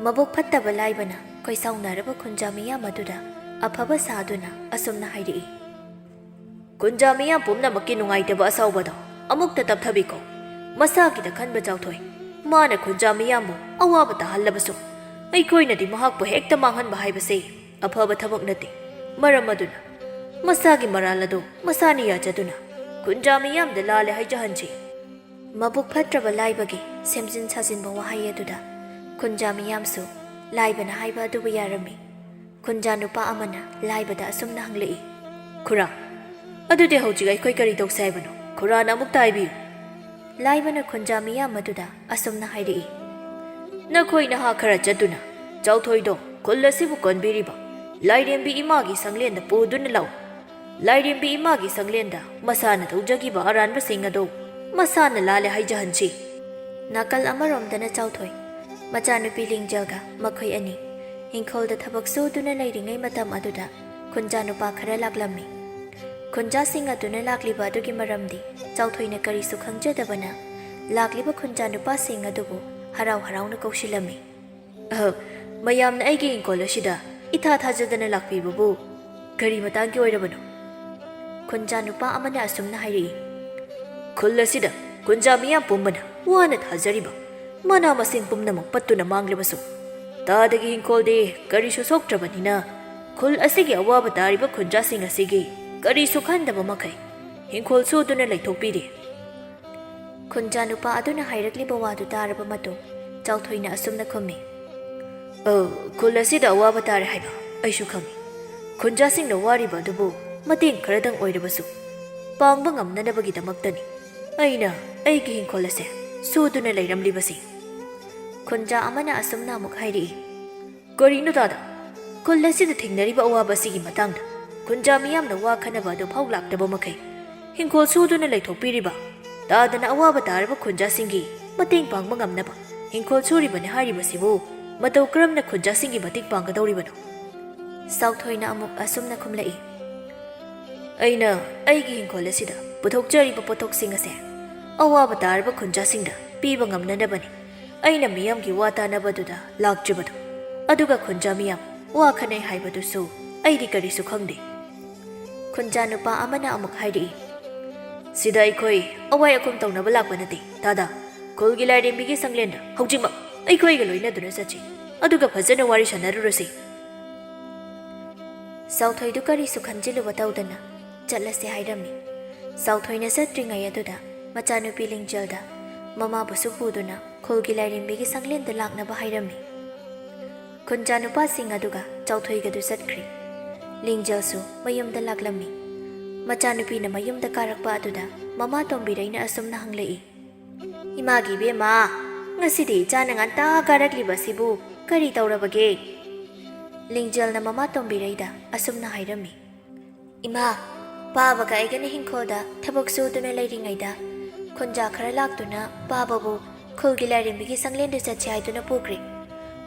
ꯃꯕꯨꯛ ꯐꯠꯇꯕ ꯂꯥꯏꯕꯅ ꯈꯣꯏꯁꯥꯎꯅꯔꯕ ꯈꯨꯟꯖꯥ ꯃꯤꯌꯥꯝ ꯑꯗꯨꯗ ꯑꯐꯕ ꯁꯥꯗꯨꯅ ꯑꯁꯨꯝꯅ ꯍꯥꯏꯔꯛꯏ꯫ ꯈꯨꯟꯖꯥ ꯃꯤꯌꯥꯝ ꯄꯨꯝꯅꯃꯛꯀꯤ ꯅꯨꯡꯉꯥꯏꯇꯕ ꯑꯁꯥꯎꯕꯗꯣ ꯑꯃꯨꯛꯇ ꯇꯞꯊꯕꯤꯈꯣ꯫ ꯃꯁꯥꯒꯤꯗ ꯈꯟꯕ ꯆꯥꯎꯊꯣꯏ꯫ ꯃꯥꯅ ꯈꯨꯟꯖꯥ ꯃꯤꯌꯥꯝꯕꯨ ꯑꯋꯥꯕ ꯇꯥꯍꯜꯂꯕꯁꯨ ꯑꯩꯈꯣꯏꯅꯗꯤ ꯃꯍꯥꯛꯄꯨ ꯍꯦꯛꯇ ꯃꯥꯡꯍꯟꯕ ꯍꯥꯏꯕꯁꯦ ꯑꯐꯕ ꯊꯕꯛ ꯅꯠꯇꯦ꯫ ꯃꯔꯝ ꯑꯗꯨꯅ ꯃꯁꯥꯒꯤ ꯃꯔꯥꯜ ꯑꯗꯨ ꯃꯁꯥꯅ ꯌꯥꯖꯗꯨꯅ ꯈꯨꯟꯖꯥ ꯃꯤꯌꯥꯝꯗ ꯂꯥꯜꯂꯦ ꯍꯥꯏꯖꯍꯟꯁꯤ꯫ ꯃꯕꯨꯛ ꯐꯠꯇ꯭ꯔꯕ ꯂꯥꯏꯕꯒꯤ ꯁꯦꯝꯖꯤꯟ ꯁꯥꯖꯤꯟꯕ ꯋꯥꯍꯩ ꯑꯗꯨꯗ ꯈꯨꯟꯖꯥ ꯃꯤꯌꯥꯝꯁꯨ ꯂꯥꯏꯕꯅ ꯍꯥꯏꯕ ꯑꯗꯨꯕꯨ ꯌꯥꯔꯝꯃꯤ꯫ ꯈꯨꯟꯖꯥ ꯅꯨꯄꯥ ꯑꯃꯅ ꯂꯥꯏꯕꯗ ꯑꯁꯨꯝꯅ ꯍꯪꯂꯛꯏ, "ꯈꯨꯔꯥ, ꯑꯗꯨꯗꯤ ꯍꯧꯖꯤꯛ ꯑꯩꯈꯣꯏ ꯀꯔꯤ ꯇꯧꯁꯦ ꯍꯥꯏꯕꯅꯣ? ꯈꯨꯔꯥꯅ ꯑꯃꯨꯛꯇ ꯍꯥꯏꯕꯤꯌꯨ꯫" ꯂꯥꯏꯕꯅ ꯈꯨꯟꯖꯥ ꯃꯤꯌꯥꯝ ꯑꯗꯨꯗ ꯑꯁꯨꯝꯅ ꯍꯥꯏꯔꯛꯏ, "ꯅꯈꯣꯏ ꯅꯍꯥ ꯈꯔ ꯆꯠꯇꯨꯅ ꯆꯥꯎꯊꯣꯏꯗꯣ ꯈꯨꯜ ꯑꯁꯤꯕꯨ ꯀꯣꯟꯕꯤꯔꯤꯕ ꯂꯥꯏꯔꯦꯝꯕꯤ ꯏꯃꯥꯒꯤ ꯁꯪꯂꯦꯟꯗ ꯄꯨꯗꯨꯅ ꯂꯥꯛꯎ꯫ ꯂꯥꯏꯔꯦꯝꯕꯤ ꯏꯃꯥꯒꯤ ꯁꯪꯂꯦꯟꯗ ꯃꯁꯥꯅ ꯇꯧꯖꯈꯤꯕ ꯑꯔꯥꯟꯕꯁꯤꯡ ꯑꯗꯨ ꯃꯁꯥꯅ ꯂꯥꯜꯂꯦ ꯍꯥꯏꯖꯍꯟꯁꯤ꯫" ꯅꯥꯀꯜ ꯑꯃꯔꯣꯝꯗꯅ ꯆꯥꯎꯊꯣꯏ ꯃꯆꯥꯅꯨꯄꯤ ꯂꯤꯡꯖꯦꯜꯒ ꯃꯈꯣꯏ ꯑꯅꯤ ꯏꯪꯈꯣꯜꯗ ꯊꯕꯛ ꯁꯨꯗꯨꯅ ꯂꯩꯔꯤꯉꯩ ꯃꯇꯝ ꯑꯗꯨꯗ ꯈꯨꯟꯖꯥ ꯅꯨꯄꯥ ꯈꯔ ꯂꯥꯛꯂꯝꯃꯤ꯫ ꯈꯨꯟꯖꯥꯁꯤꯡ ꯑꯗꯨꯅ ꯂꯥꯛꯂꯤꯕ ꯑꯗꯨꯒꯤ ꯃꯔꯝꯗꯤ ꯆꯥꯎꯊꯣꯏꯅ ꯀꯔꯤꯁꯨ ꯈꯪꯖꯗꯕꯅ ꯂꯥꯛꯂꯤꯕ ꯈꯨꯟꯖꯥ ꯅꯨꯄꯥꯁꯤꯡ ꯑꯗꯨꯕꯨ ꯍꯔꯥꯎ ꯍꯔꯥꯎꯅ ꯀꯧꯁꯤꯜꯂꯝꯃꯤ꯫ "ꯑꯍ, ꯃꯌꯥꯝꯅ ꯑꯩꯒꯤ ꯏꯪꯈꯣꯜ ꯑꯁꯤꯗ ꯏꯊꯥ ꯊꯥꯖꯗꯅ ꯂꯥꯛꯄꯤꯕꯕꯨ ꯀꯔꯤ ꯃꯇꯥꯡꯒꯤ ꯑꯣꯏꯔꯕꯅꯣ?" ꯈꯨꯟꯖꯥ ꯅꯨꯄꯥ ꯑꯃꯅ ꯑꯁꯨꯝꯅ ꯍꯥꯏꯔꯛꯏ, "ꯈꯨꯜ ꯑꯁꯤꯗ ꯈꯨꯟꯖꯥ ꯃꯤꯌꯥꯝ ꯄꯨꯝꯕꯅ ꯋꯥꯅ ꯊꯥꯖꯔꯤꯕ ꯃꯅꯥ ꯃꯁꯤꯡ ꯄꯨꯝꯅꯃꯛ ꯄꯠꯇꯨꯅ ꯃꯥꯡꯂꯕꯁꯨ, ꯇꯥꯗꯒꯤ ꯏꯪꯈꯣꯜꯗꯤ ꯀꯔꯤꯁꯨ ꯁꯣꯛꯇ꯭ꯔꯕꯅꯤꯅ, ꯈꯨꯜ ꯑꯁꯤꯒꯤ ꯑꯋꯥꯕ ꯇꯥꯔꯤꯕ ꯈꯨꯟꯖꯥꯁꯤꯡ ꯑꯁꯤꯒꯤ ꯀꯔꯤꯁꯨ ꯈꯟꯗꯕ ꯃꯈꯩ ꯏꯪꯈꯣꯜ ꯁꯨꯗꯨꯅ ꯂꯩꯊꯣꯛꯄꯤꯔꯤ꯫" ꯈꯨꯟꯖꯥ ꯅꯨꯄꯥ ꯑꯗꯨꯅ ꯍꯥꯏꯔꯛꯂꯤꯕ ꯋꯥꯗꯨ ꯇꯥꯔꯕ ꯃꯇꯨꯡ ꯆꯥꯎꯊꯣꯏꯅ ꯑꯁꯨꯝꯅ ꯈꯨꯝꯃꯤ, "ꯑ, ꯈꯨꯜ ꯑꯁꯤꯗ ꯑꯋꯥꯕ ꯇꯥꯔꯦ ꯍꯥꯏꯕ ꯑꯩꯁꯨ ꯈꯪꯏ꯫ ꯈꯨꯟꯖꯥꯁꯤꯡꯅ ꯋꯥꯔꯤꯕ ꯑꯗꯨꯕꯨ ꯃꯇꯦꯡ ꯈꯔꯗꯪ ꯑꯣꯏꯔꯕꯁꯨ ꯄꯥꯡꯕ ꯉꯝꯅꯅꯕꯒꯤꯗꯃꯛꯇꯅꯤ ꯑꯩꯅ ꯑꯩꯒꯤ ꯏꯪꯈꯣꯜ ꯑꯁꯦ ꯁꯨꯗꯨꯅ ꯂꯩꯔꯝꯂꯤꯕꯁꯤ꯫" ꯈꯨꯟꯖꯥ ꯑꯃꯅ ꯑꯁꯨꯝꯅ ꯑꯃꯨꯛ ꯍꯥꯏꯔꯛꯏ, "ꯀꯔꯤꯅꯣ ꯇꯥꯗ? ꯈꯨꯜ ꯑꯁꯤꯗ ꯊꯦꯡꯅꯔꯤꯕ ꯑꯋꯥꯕ ꯑꯁꯤꯒꯤ ꯃꯇꯥꯡꯗ ꯈꯨꯟꯖꯥ ꯃꯤꯌꯥꯝꯅ ꯋꯥ ꯈꯟꯅꯕ ꯑꯗꯨ ꯐꯥꯎ ꯂꯥꯛꯇꯕ ꯃꯈꯩ ꯍꯤꯡꯈꯣꯜ ꯁꯨꯗꯨꯅ ꯂꯩꯊꯣꯛꯄꯤꯔꯤꯕ, ꯇꯥꯗꯅ ꯑꯋꯥꯕ ꯇꯥꯔꯕ ꯈꯨꯟꯖꯥꯁꯤꯡꯒꯤ ꯃꯇꯦꯡ ꯄꯥꯡꯕ ꯉꯝꯅꯕ ꯍꯤꯡꯈꯣꯜ ꯁꯨꯔꯤꯕꯅꯤ ꯍꯥꯏꯔꯤꯕꯁꯤꯕꯨ ꯃꯇꯧ ꯀꯔꯝꯅ ꯈꯨꯟꯖꯥꯁꯤꯡꯒꯤ ꯃꯇꯦꯡ ꯄꯥꯡꯒꯗꯧꯔꯤꯕꯅꯣ? ꯆꯥꯎꯊꯣꯏꯅ ꯑꯃꯨꯛ ꯑꯁꯨꯝꯅ ꯈꯨꯝꯂꯛꯏ, ꯑꯩꯅ ꯑꯩꯒꯤ ꯍꯤꯡꯈꯣꯜ ꯑꯁꯤꯗ ꯄꯨꯊꯣꯛꯆꯔꯤꯕ ꯄꯣꯠꯊꯣꯛꯁꯤꯡ ꯑꯁꯦ ꯑꯋꯥꯕ ꯇꯥꯔꯕ ꯈꯨꯟꯖꯥꯁꯤꯡꯗ ꯄꯤꯕ ꯉꯝꯅꯅꯕꯅꯤ ꯑꯩꯅ ꯃꯤꯌꯥꯝꯒꯤ ꯋꯥ ꯇꯥꯅꯕꯗꯨꯗ ꯂꯥꯛꯇ꯭ꯔꯤꯕꯗꯨ꯫ ꯑꯗꯨꯒ ꯈꯨꯟꯖꯥ ꯃꯤꯌꯥꯝ ꯋꯥ ꯈꯟꯅꯩ ꯍꯥꯏꯕꯗꯨꯁꯨ ꯑꯩꯗꯤ ꯀꯔꯤꯁꯨ ꯈꯪꯗꯦ꯫ ꯈꯨꯟꯖꯥ ꯅꯨꯄꯥ ꯑꯃꯅ ꯑꯃꯨꯛ ꯍꯥꯏꯔꯛꯏ, ꯁꯤꯗ ꯑꯩꯈꯣꯏ ꯑꯋꯥꯏ ꯑꯈꯨꯝ ꯇꯧꯅꯕ ꯂꯥꯛꯄ ꯅꯠꯇꯦ, ꯇꯥꯗ꯫ ꯈꯨꯜꯒꯤ ꯂꯥꯏꯔꯦꯝꯕꯤꯒꯤ ꯁꯪꯂꯦꯟꯗ ꯍꯧꯖꯤꯛꯃꯛ ꯑꯩꯈꯣꯏꯒ ꯂꯣꯏꯅꯗꯨꯅ ꯆꯠꯁꯤ, ꯑꯗꯨꯒ ꯐꯖꯅ ꯋꯥꯔꯤ ꯁꯥꯟꯅꯔꯨꯔꯁꯤ꯫ ꯆꯥꯎꯊꯣꯏꯗꯨ ꯀꯔꯤꯁꯨ ꯈꯟꯖꯤꯜꯂꯨꯕ ꯇꯧꯗꯅ ꯆꯠꯂꯁꯤ ꯍꯥꯏꯔꯝꯃꯤ꯫ ꯆꯥꯎꯊꯣꯏꯅ ꯆꯠꯇ꯭ꯔꯤꯉꯩ ꯑꯗꯨꯗ ꯃꯆꯥꯅꯨꯄꯤ ꯂꯤꯡꯖꯦꯜꯗ ꯃꯃꯥꯕꯨꯁꯨ ꯄꯨꯗꯨꯅ ꯈꯨꯜꯒꯤ ꯂꯥꯏꯔꯦꯝꯕꯤꯒꯤ ꯁꯪꯂꯦꯟꯗ ꯂꯥꯛꯅꯕ ꯍꯥꯏꯔꯝꯃꯤ꯫ ꯈꯨꯟꯖꯥ ꯅꯨꯄꯥꯁꯤꯡ ꯑꯗꯨꯒ ꯆꯥꯎꯊꯣꯏꯒꯗꯨ ꯆꯠꯈ꯭ꯔꯦ꯫ ꯂꯤꯡꯖꯦꯜꯁꯨ ꯃꯌꯨꯝꯗ ꯂꯥꯛꯂꯝꯃꯤ꯫ ꯃꯆꯥꯅꯨꯄꯤꯅ ꯃꯌꯨꯝꯗ ꯀꯥꯔꯛꯄ ꯑꯗꯨꯗ ꯃꯃꯥ ꯇꯣꯝꯕꯤꯔꯩꯅ ꯑꯁꯨꯝꯅ ꯍꯪꯂꯛꯏ, ꯏꯃꯥꯒꯤ ꯏꯕꯦꯝꯃ, ꯉꯁꯤꯗꯤ ꯏꯆꯥꯅ ꯉꯟꯇꯥ ꯀꯥꯔꯛꯂꯤꯕ ꯑꯁꯤꯕꯨ ꯀꯔꯤ ꯇꯧꯔꯕꯒꯦ? ꯂꯤꯡꯖꯦꯜꯅ ꯃꯃꯥ ꯇꯣꯝꯕꯤꯔꯩꯗ ꯑꯁꯨꯝꯅ ꯍꯥꯏꯔꯝꯃꯤ, ꯏꯃꯥ, ꯄꯥꯕꯒ ꯑꯩꯒꯅ ꯍꯤꯡꯈꯣꯜꯗ ꯊꯕꯛ ꯁꯨꯗꯨꯅ ꯂꯩꯔꯤꯉꯩꯗ ꯈꯨꯟꯖꯥ ꯈꯔ ꯂꯥꯛꯇꯨꯅ ꯄꯥꯕꯕꯨ ꯈꯨꯜꯒꯤ ꯂꯥꯏꯔꯦꯝꯕꯤꯒꯤ ꯁꯪꯂꯦꯟꯗ ꯆꯠꯁꯤ ꯍꯥꯏꯗꯨꯅ ꯄꯨꯈ꯭ꯔꯦ꯫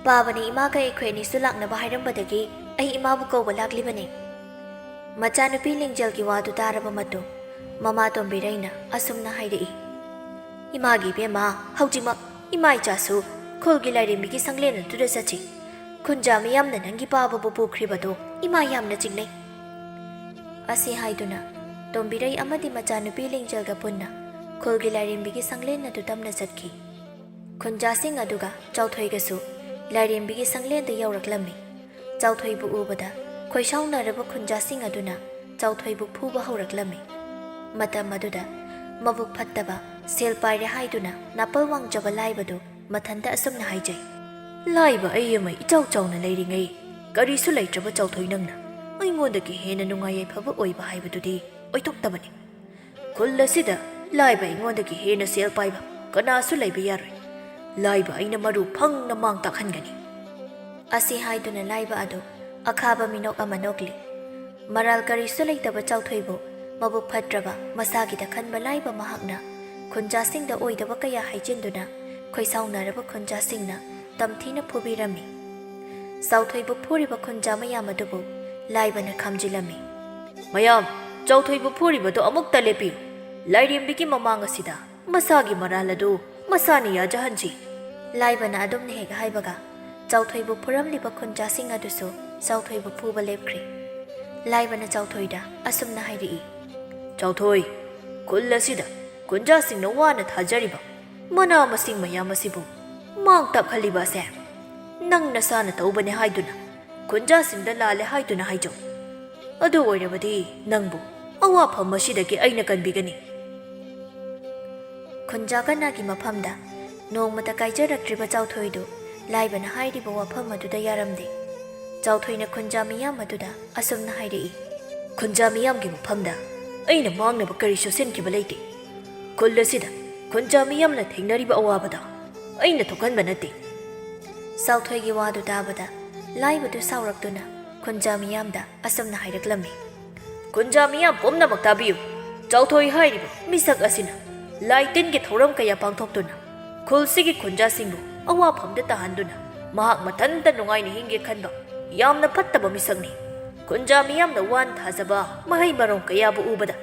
ꯄꯥꯕꯅ ꯏꯃꯥꯒ ꯑꯩꯈꯣꯏ ꯑꯅꯤꯁꯨ ꯂꯥꯛꯅꯕ ꯍꯥꯏꯔꯝꯕꯗꯒꯤ ꯑꯩ ꯏꯃꯥꯕꯨ ꯀꯧꯕ ꯂꯥꯛꯂꯤꯕꯅꯤ꯫ ꯃꯆꯥꯅꯨꯄꯤ ꯂꯤꯡꯖꯦꯜꯒꯤ ꯋꯥꯗꯨ ꯇꯥꯔꯕ ꯃꯇꯨꯡ ꯃꯃꯥ ꯇꯣꯝꯕꯤꯔꯩꯅ ꯑꯁꯨꯝꯅ ꯍꯥꯏꯔꯛꯏ, ꯏꯃꯥꯒꯤ ꯏꯕꯦꯝꯃ, ꯍꯧꯖꯤꯛꯃꯛ ꯏꯃꯥ ꯏꯆꯥꯁꯨ ꯈꯨꯜꯒꯤ ꯂꯥꯏꯔꯦꯝꯕꯤꯒꯤ ꯁꯪꯂꯦꯟ ꯑꯗꯨꯗ ꯆꯠꯁꯤ꯫ ꯈꯨꯟꯖꯥ ꯃꯤꯌꯥꯝꯅ ꯅꯪꯒꯤ ꯄꯥꯕꯕꯨ ꯄꯨꯈ꯭ꯔꯤꯕꯗꯨ ꯏꯃꯥ ꯌꯥꯝꯅ ꯆꯤꯡꯅꯩ꯫ ꯑꯁꯤ ꯍꯥꯏꯗꯨꯅ ꯇꯣꯝꯕꯤꯔꯩ ꯑꯃꯗꯤ ꯃꯆꯥꯅꯨꯄꯤ ꯂꯤꯡꯖꯦꯜꯒ ꯄꯨꯟꯅ ꯈꯨꯜꯒꯤ ꯂꯥꯏꯔꯦꯝꯕꯤꯒꯤ ꯁꯪꯂꯦꯟ ꯑꯗꯨ ꯇꯝꯅ ꯆꯠꯈꯤ꯫ ꯈꯨꯟꯖꯥꯁꯤꯡ ꯑꯗꯨꯒ ꯆꯥꯎꯊꯣꯏꯒꯁꯨ ꯂꯥꯏꯔꯦꯝꯕꯤꯒꯤ ꯁꯪꯂꯦꯟꯗ ꯌꯧꯔꯛꯂꯝꯃꯤ꯫ ꯆꯥꯎꯊꯣꯏꯕꯨ ꯎꯕꯗ ꯈꯣꯏꯁꯥꯎꯅꯔꯕ ꯈꯨꯟꯖꯥꯁꯤꯡ ꯑꯗꯨꯅ ꯆꯥꯎꯊꯣꯏꯕꯨ ꯐꯨꯕ ꯍꯧꯔꯛꯂꯝꯃꯤ꯫ ꯃꯇꯝ ꯑꯗꯨꯗ ꯃꯕꯨꯛ ꯐꯠꯇꯕ, ꯁꯦꯜ ꯄꯥꯏꯔꯦ ꯍꯥꯏꯗꯨꯅ ꯅꯥꯄꯜ ꯋꯥꯡꯖꯕ ꯂꯥꯏꯕꯗꯨ ꯃꯊꯟꯇ ꯑꯁꯨꯝꯅ ꯍꯥꯏꯖꯩ, ꯂꯥꯏꯕ ꯑꯩ ꯑꯃ ꯏꯆꯥꯎ ꯆꯥꯎꯅ ꯂꯩꯔꯤꯉꯩ, ꯀꯔꯤꯁꯨ ꯂꯩꯇ꯭ꯔꯕ ꯆꯥꯎꯊꯣꯏ ꯅꯪꯅ ꯑꯩꯉꯣꯟꯗꯒꯤ ꯍꯦꯟꯅ ꯅꯨꯡꯉꯥꯏ ꯌꯥꯏꯐꯕ ꯑꯣꯏꯕ ꯍꯥꯏꯕꯗꯨꯗꯤ ꯑꯣꯏꯊꯣꯛꯇꯕꯅꯤ꯫ ꯈꯨꯜ ꯑꯁꯤꯗ ꯂꯥꯏꯕ ꯑꯩꯉꯣꯟꯗꯒꯤ ꯍꯦꯟꯅ ꯁꯦꯜ ꯄꯥꯏꯕ ꯀꯅꯥꯁꯨ ꯂꯩꯕ ꯌꯥꯔꯣꯏ꯫ ꯂꯥꯏꯕ ꯑꯩꯅ ꯃꯔꯨ ꯐꯪꯅ ꯃꯥꯡ ꯇꯥꯛꯍꯟꯒꯅꯤ꯫ ꯑꯁꯤ ꯍꯥꯏꯗꯨꯅ ꯂꯥꯏꯕ ꯑꯗꯨ ꯑꯈꯥꯕ ꯃꯤꯅꯣꯛ ꯑꯃ ꯅꯣꯛꯂꯤ꯫ ꯃꯔꯥꯜ ꯀꯔꯤꯁꯨ ꯂꯩꯇꯕ ꯆꯥꯎꯊꯣꯏꯕꯨ ꯃꯕꯨꯛ ꯐꯠꯇ꯭ꯔꯕ, ꯃꯁꯥꯒꯤꯗ ꯈꯟꯕ ꯂꯥꯏꯕ ꯃꯍꯥꯛꯅ ꯈꯨꯟꯖꯥꯁꯤꯡꯗ ꯑꯣꯏꯗꯕ ꯀꯌꯥ ꯍꯥꯏꯖꯤꯟꯗꯨꯅ ꯈꯣꯏꯁꯥꯎꯅꯔꯕ ꯈꯨꯟꯖꯥꯁꯤꯡꯅ ꯇꯝꯊꯤꯅ ꯐꯨꯕꯤꯔꯝꯃꯤ꯫ ꯆꯥꯎꯊꯣꯏꯕꯨ ꯐꯨꯔꯤꯕ ꯈꯨꯟꯖꯥ ꯃꯌꯥꯝ ꯑꯗꯨꯕꯨ ꯂꯥꯏꯕꯅ ꯈꯥꯝꯖꯤꯜꯂꯝꯃꯤ꯫ "ꯃꯌꯥꯝ, ꯆꯥꯎꯊꯣꯏꯕꯨ ꯐꯨꯔꯤꯕꯗꯨ ꯑꯃꯨꯛꯇ ꯂꯦꯞꯄꯤꯌꯨ꯫ ꯂꯥꯏꯔꯦꯝꯕꯤꯒꯤ ꯃꯃꯥꯡ ꯑꯁꯤꯗ ꯃꯁꯥꯒꯤ ꯃꯔꯥꯜ ꯑꯗꯨ ꯃꯁꯥꯅ ꯌꯥꯖꯍꯟꯁꯤ꯫" ꯂꯥꯏꯕꯅ ꯑꯗꯨꯝꯅ ꯍꯦꯛ ꯍꯥꯏꯕꯒ, ꯆꯥꯎꯊꯣꯏꯕꯨ ꯐꯨꯔꯝꯂꯤꯕ ꯈꯨꯟꯖꯥꯁꯤꯡ ꯑꯗꯨꯁꯨ ꯆꯥꯎꯊꯣꯏꯕꯨ ꯐꯨꯕ ꯂꯦꯞꯈ꯭ꯔꯦ꯫ ꯂꯥꯏꯕꯅ ꯆꯥꯎꯊꯣꯏꯗ ꯑꯁꯨꯝꯅ ꯍꯥꯏꯔꯛꯏ꯫ "ꯆꯥꯎꯊꯣꯏ, ꯈꯨꯜ ꯑꯁꯤꯗ ꯈꯨꯟꯖꯥꯁꯤꯡꯅ ꯋꯥꯅ ꯊꯥꯖꯔꯤꯕ ꯃꯅꯥ ꯃꯁꯤꯡ ꯃꯌꯥꯝ ꯑꯁꯤꯕꯨ ꯃꯥꯡ ꯇꯥꯛꯍꯜꯂꯤꯕ ꯑꯁꯦ ꯅꯪ ꯅꯁꯥꯅ ꯇꯧꯕꯅꯦ ꯍꯥꯏꯗꯨꯅ ꯈꯨꯟꯖꯥꯁꯤꯡꯗ ꯂꯥꯜꯂꯦ ꯍꯥꯏꯗꯨꯅ ꯍꯥꯏꯖꯧ꯫ ꯑꯗꯨ ꯑꯣꯏꯔꯕꯗꯤ ꯅꯪꯕꯨ ꯑꯋꯥꯐꯝ ꯑꯁꯤꯗꯒꯤ ꯑꯩꯅ ꯀꯟꯕꯤꯒꯅꯤ꯫" ꯈꯨꯟꯖꯥ ꯀꯅꯥꯒꯤ ꯃꯐꯝꯗ ꯅꯣꯡꯃꯇ ꯀꯥꯏꯖꯔꯛꯇ꯭ꯔꯤꯕ ꯆꯥꯎꯊꯣꯏꯗꯨ ꯂꯥꯏꯕꯅ ꯍꯥꯏꯔꯤꯕ ꯋꯥꯐꯝ ꯑꯗꯨꯗ ꯌꯥꯔꯝꯗꯦ꯫ ꯆꯥꯎꯊꯣꯏꯅ ꯈꯨꯟꯖꯥ ꯃꯤꯌꯥꯝ ꯑꯗꯨꯗ ꯑꯁꯨꯝꯅ ꯍꯥꯏꯔꯛꯏ꯫ "ꯈꯨꯟꯖꯥ ꯃꯤꯌꯥꯝꯒꯤ ꯃꯐꯝꯗ ꯑꯩꯅ ꯃꯥꯡꯅꯕ ꯀꯔꯤꯁꯨ ꯁꯤꯟꯈꯤꯕ ꯂꯩꯇꯦ꯫ ꯈꯨꯜ ꯑꯁꯤꯗ ꯈꯨꯟꯖꯥ ꯃꯤꯌꯥꯝꯅ ꯊꯦꯡꯅꯔꯤꯕ ꯑꯋꯥꯕꯗ ꯑꯩꯅ ꯊꯣꯛꯍꯟꯕ ꯅꯠꯇꯦ꯫" ꯆꯥꯎꯊꯣꯏꯒꯤ ꯋꯥꯗꯨ ꯇꯥꯕꯗ ꯂꯥꯏꯕꯗꯨ ꯁꯥꯎꯔꯛꯇꯨꯅ ꯈꯨꯟꯖꯥ ꯃꯤꯌꯥꯝꯗ ꯑꯁꯨꯝꯅ ꯍꯥꯏꯔꯛꯂꯝꯃꯤ꯫ "ꯈꯨꯟꯖꯥ ꯃꯤꯌꯥꯝ ꯄꯨꯝꯅꯃꯛ ꯇꯥꯕꯤꯌꯨ꯫ ꯆꯥꯎꯊꯣꯏ ꯍꯥꯏꯔꯤꯕ ꯃꯤꯁꯛ ꯑꯁꯤꯅ ꯂꯥꯏ ꯇꯤꯟꯒꯤ ꯊꯧꯔꯝ ꯀꯌꯥ ꯄꯥꯡꯊꯣꯛꯇꯨꯅ ꯈꯨꯜꯁꯤꯒꯤ ꯈꯨꯟꯖꯥꯁꯤꯡꯕꯨ ꯑꯋꯥꯐꯝꯗ ꯇꯥꯍꯟꯗꯨꯅ ꯃꯍꯥꯛ ꯃꯊꯟꯇ ꯅꯨꯡꯉꯥꯏꯅ ꯍꯤꯡꯒꯦ ꯈꯟꯕ ꯌꯥꯝꯅ ꯐꯠꯇꯕ ꯃꯤꯁꯛꯅꯤ꯫ ꯈꯨꯟꯖꯥ ꯃꯤꯌꯥꯝꯅ ꯋꯥꯅ ꯊꯥꯖꯕ ꯃꯍꯩ ꯃꯔꯣꯡ ꯀꯌꯥꯕꯨ ꯎꯕꯗ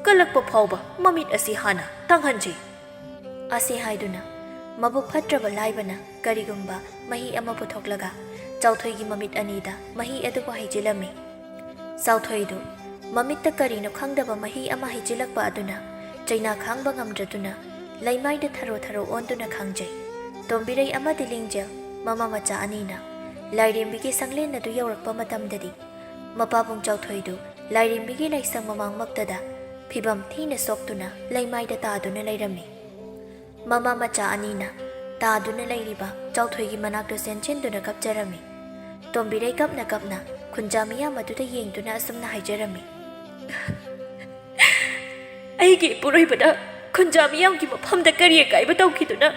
ꯀꯜꯂꯛꯄ ꯐꯥꯎꯕ ꯃꯃꯤꯠ ꯑꯁꯤ ꯍꯥꯟꯅ ꯇꯥꯡꯍꯟꯖꯩ꯫" ꯑꯁꯤ ꯍꯥꯏꯗꯨꯅ ꯃꯕꯨꯛ ꯐꯠꯇ꯭ꯔꯕ ꯂꯥꯏꯕꯅ ꯀꯔꯤꯒꯨꯝꯕ ꯃꯍꯤ ꯑꯃ ꯄꯨꯊꯣꯛꯂꯒ ꯆꯥꯎꯊꯣꯏꯒꯤ ꯃꯃꯤꯠ ꯑꯅꯤꯗ ꯃꯍꯤ ꯑꯗꯨꯕꯨ ꯍꯩꯖꯤꯜꯂꯝꯃꯤ꯫ ꯆꯥꯎꯊꯣꯏꯗꯨ ꯃꯃꯤꯠꯇ ꯀꯔꯤꯅꯣ ꯈꯪꯗꯕ ꯃꯍꯤ ꯑꯃ ꯍꯩꯖꯤꯜꯂꯛꯄ ꯑꯗꯨꯅ ꯆꯩꯅꯥ ꯈꯥꯡꯕ ꯉꯝꯗ꯭ꯔꯗꯨꯅ ꯂꯩꯃꯥꯏꯗ ꯊꯔꯣ ꯊꯔꯣ ꯑꯣꯟꯗꯨꯅ ꯈꯥꯡꯖꯩ꯫ ꯇꯣꯝꯕꯤꯔꯩ ꯑꯃꯗꯤ ꯂꯤꯡꯖꯦꯜ ꯃꯃꯥ ꯃꯆꯥ ꯑꯅꯤꯅ ꯂꯥꯏꯔꯦꯝꯕꯤꯒꯤ ꯁꯪꯂꯦꯟ ꯑꯗꯨ ꯌꯧꯔꯛꯄ ꯃꯇꯝꯗꯗꯤ ꯃꯄꯥꯕꯨꯡ ꯆꯥꯎꯊꯣꯏꯗꯨ ꯂꯥꯏꯔꯦꯝꯕꯤꯒꯤ ꯂꯥꯏꯁꯪ ꯃꯃꯥꯡꯃꯛꯇꯗ ꯐꯤꯕꯝ ꯊꯤꯅ ꯁꯣꯛꯇꯨꯅ ꯂꯩꯃꯥꯏꯗ ꯇꯥꯗꯨꯅ ꯂꯩꯔꯝꯃꯤ꯫ ꯃꯃꯥ ꯃꯆꯥ ꯑꯅꯤꯅ ꯇꯥꯗꯨꯅ ꯂꯩꯔꯤꯕ ꯆꯥꯎꯊꯣꯏꯒꯤ ꯃꯅꯥꯛꯇ ꯆꯦꯟꯁꯤꯟꯗꯨꯅ ꯀꯞꯆꯔꯝꯃꯤ꯫ ꯇꯣꯝꯕꯤꯔꯩ ꯀꯞꯅ ꯀꯞꯅ ꯈꯨꯟꯖꯥ ꯃꯤꯌꯥꯝ ꯑꯗꯨꯗ ꯌꯦꯡꯗꯨꯅ ꯑꯁꯨꯝꯅ ꯍꯥꯏꯖꯔꯝꯃꯤ꯫ "ꯑꯩꯒꯤ ꯏꯄꯨꯔꯣꯏꯕꯗ ꯈꯨꯟꯖꯥ ꯃꯤꯌꯥꯝꯒꯤ ꯃꯐꯝꯗ ꯀꯔꯤ ꯑꯀꯥꯏꯕ ꯇꯧꯈꯤꯗꯨꯅ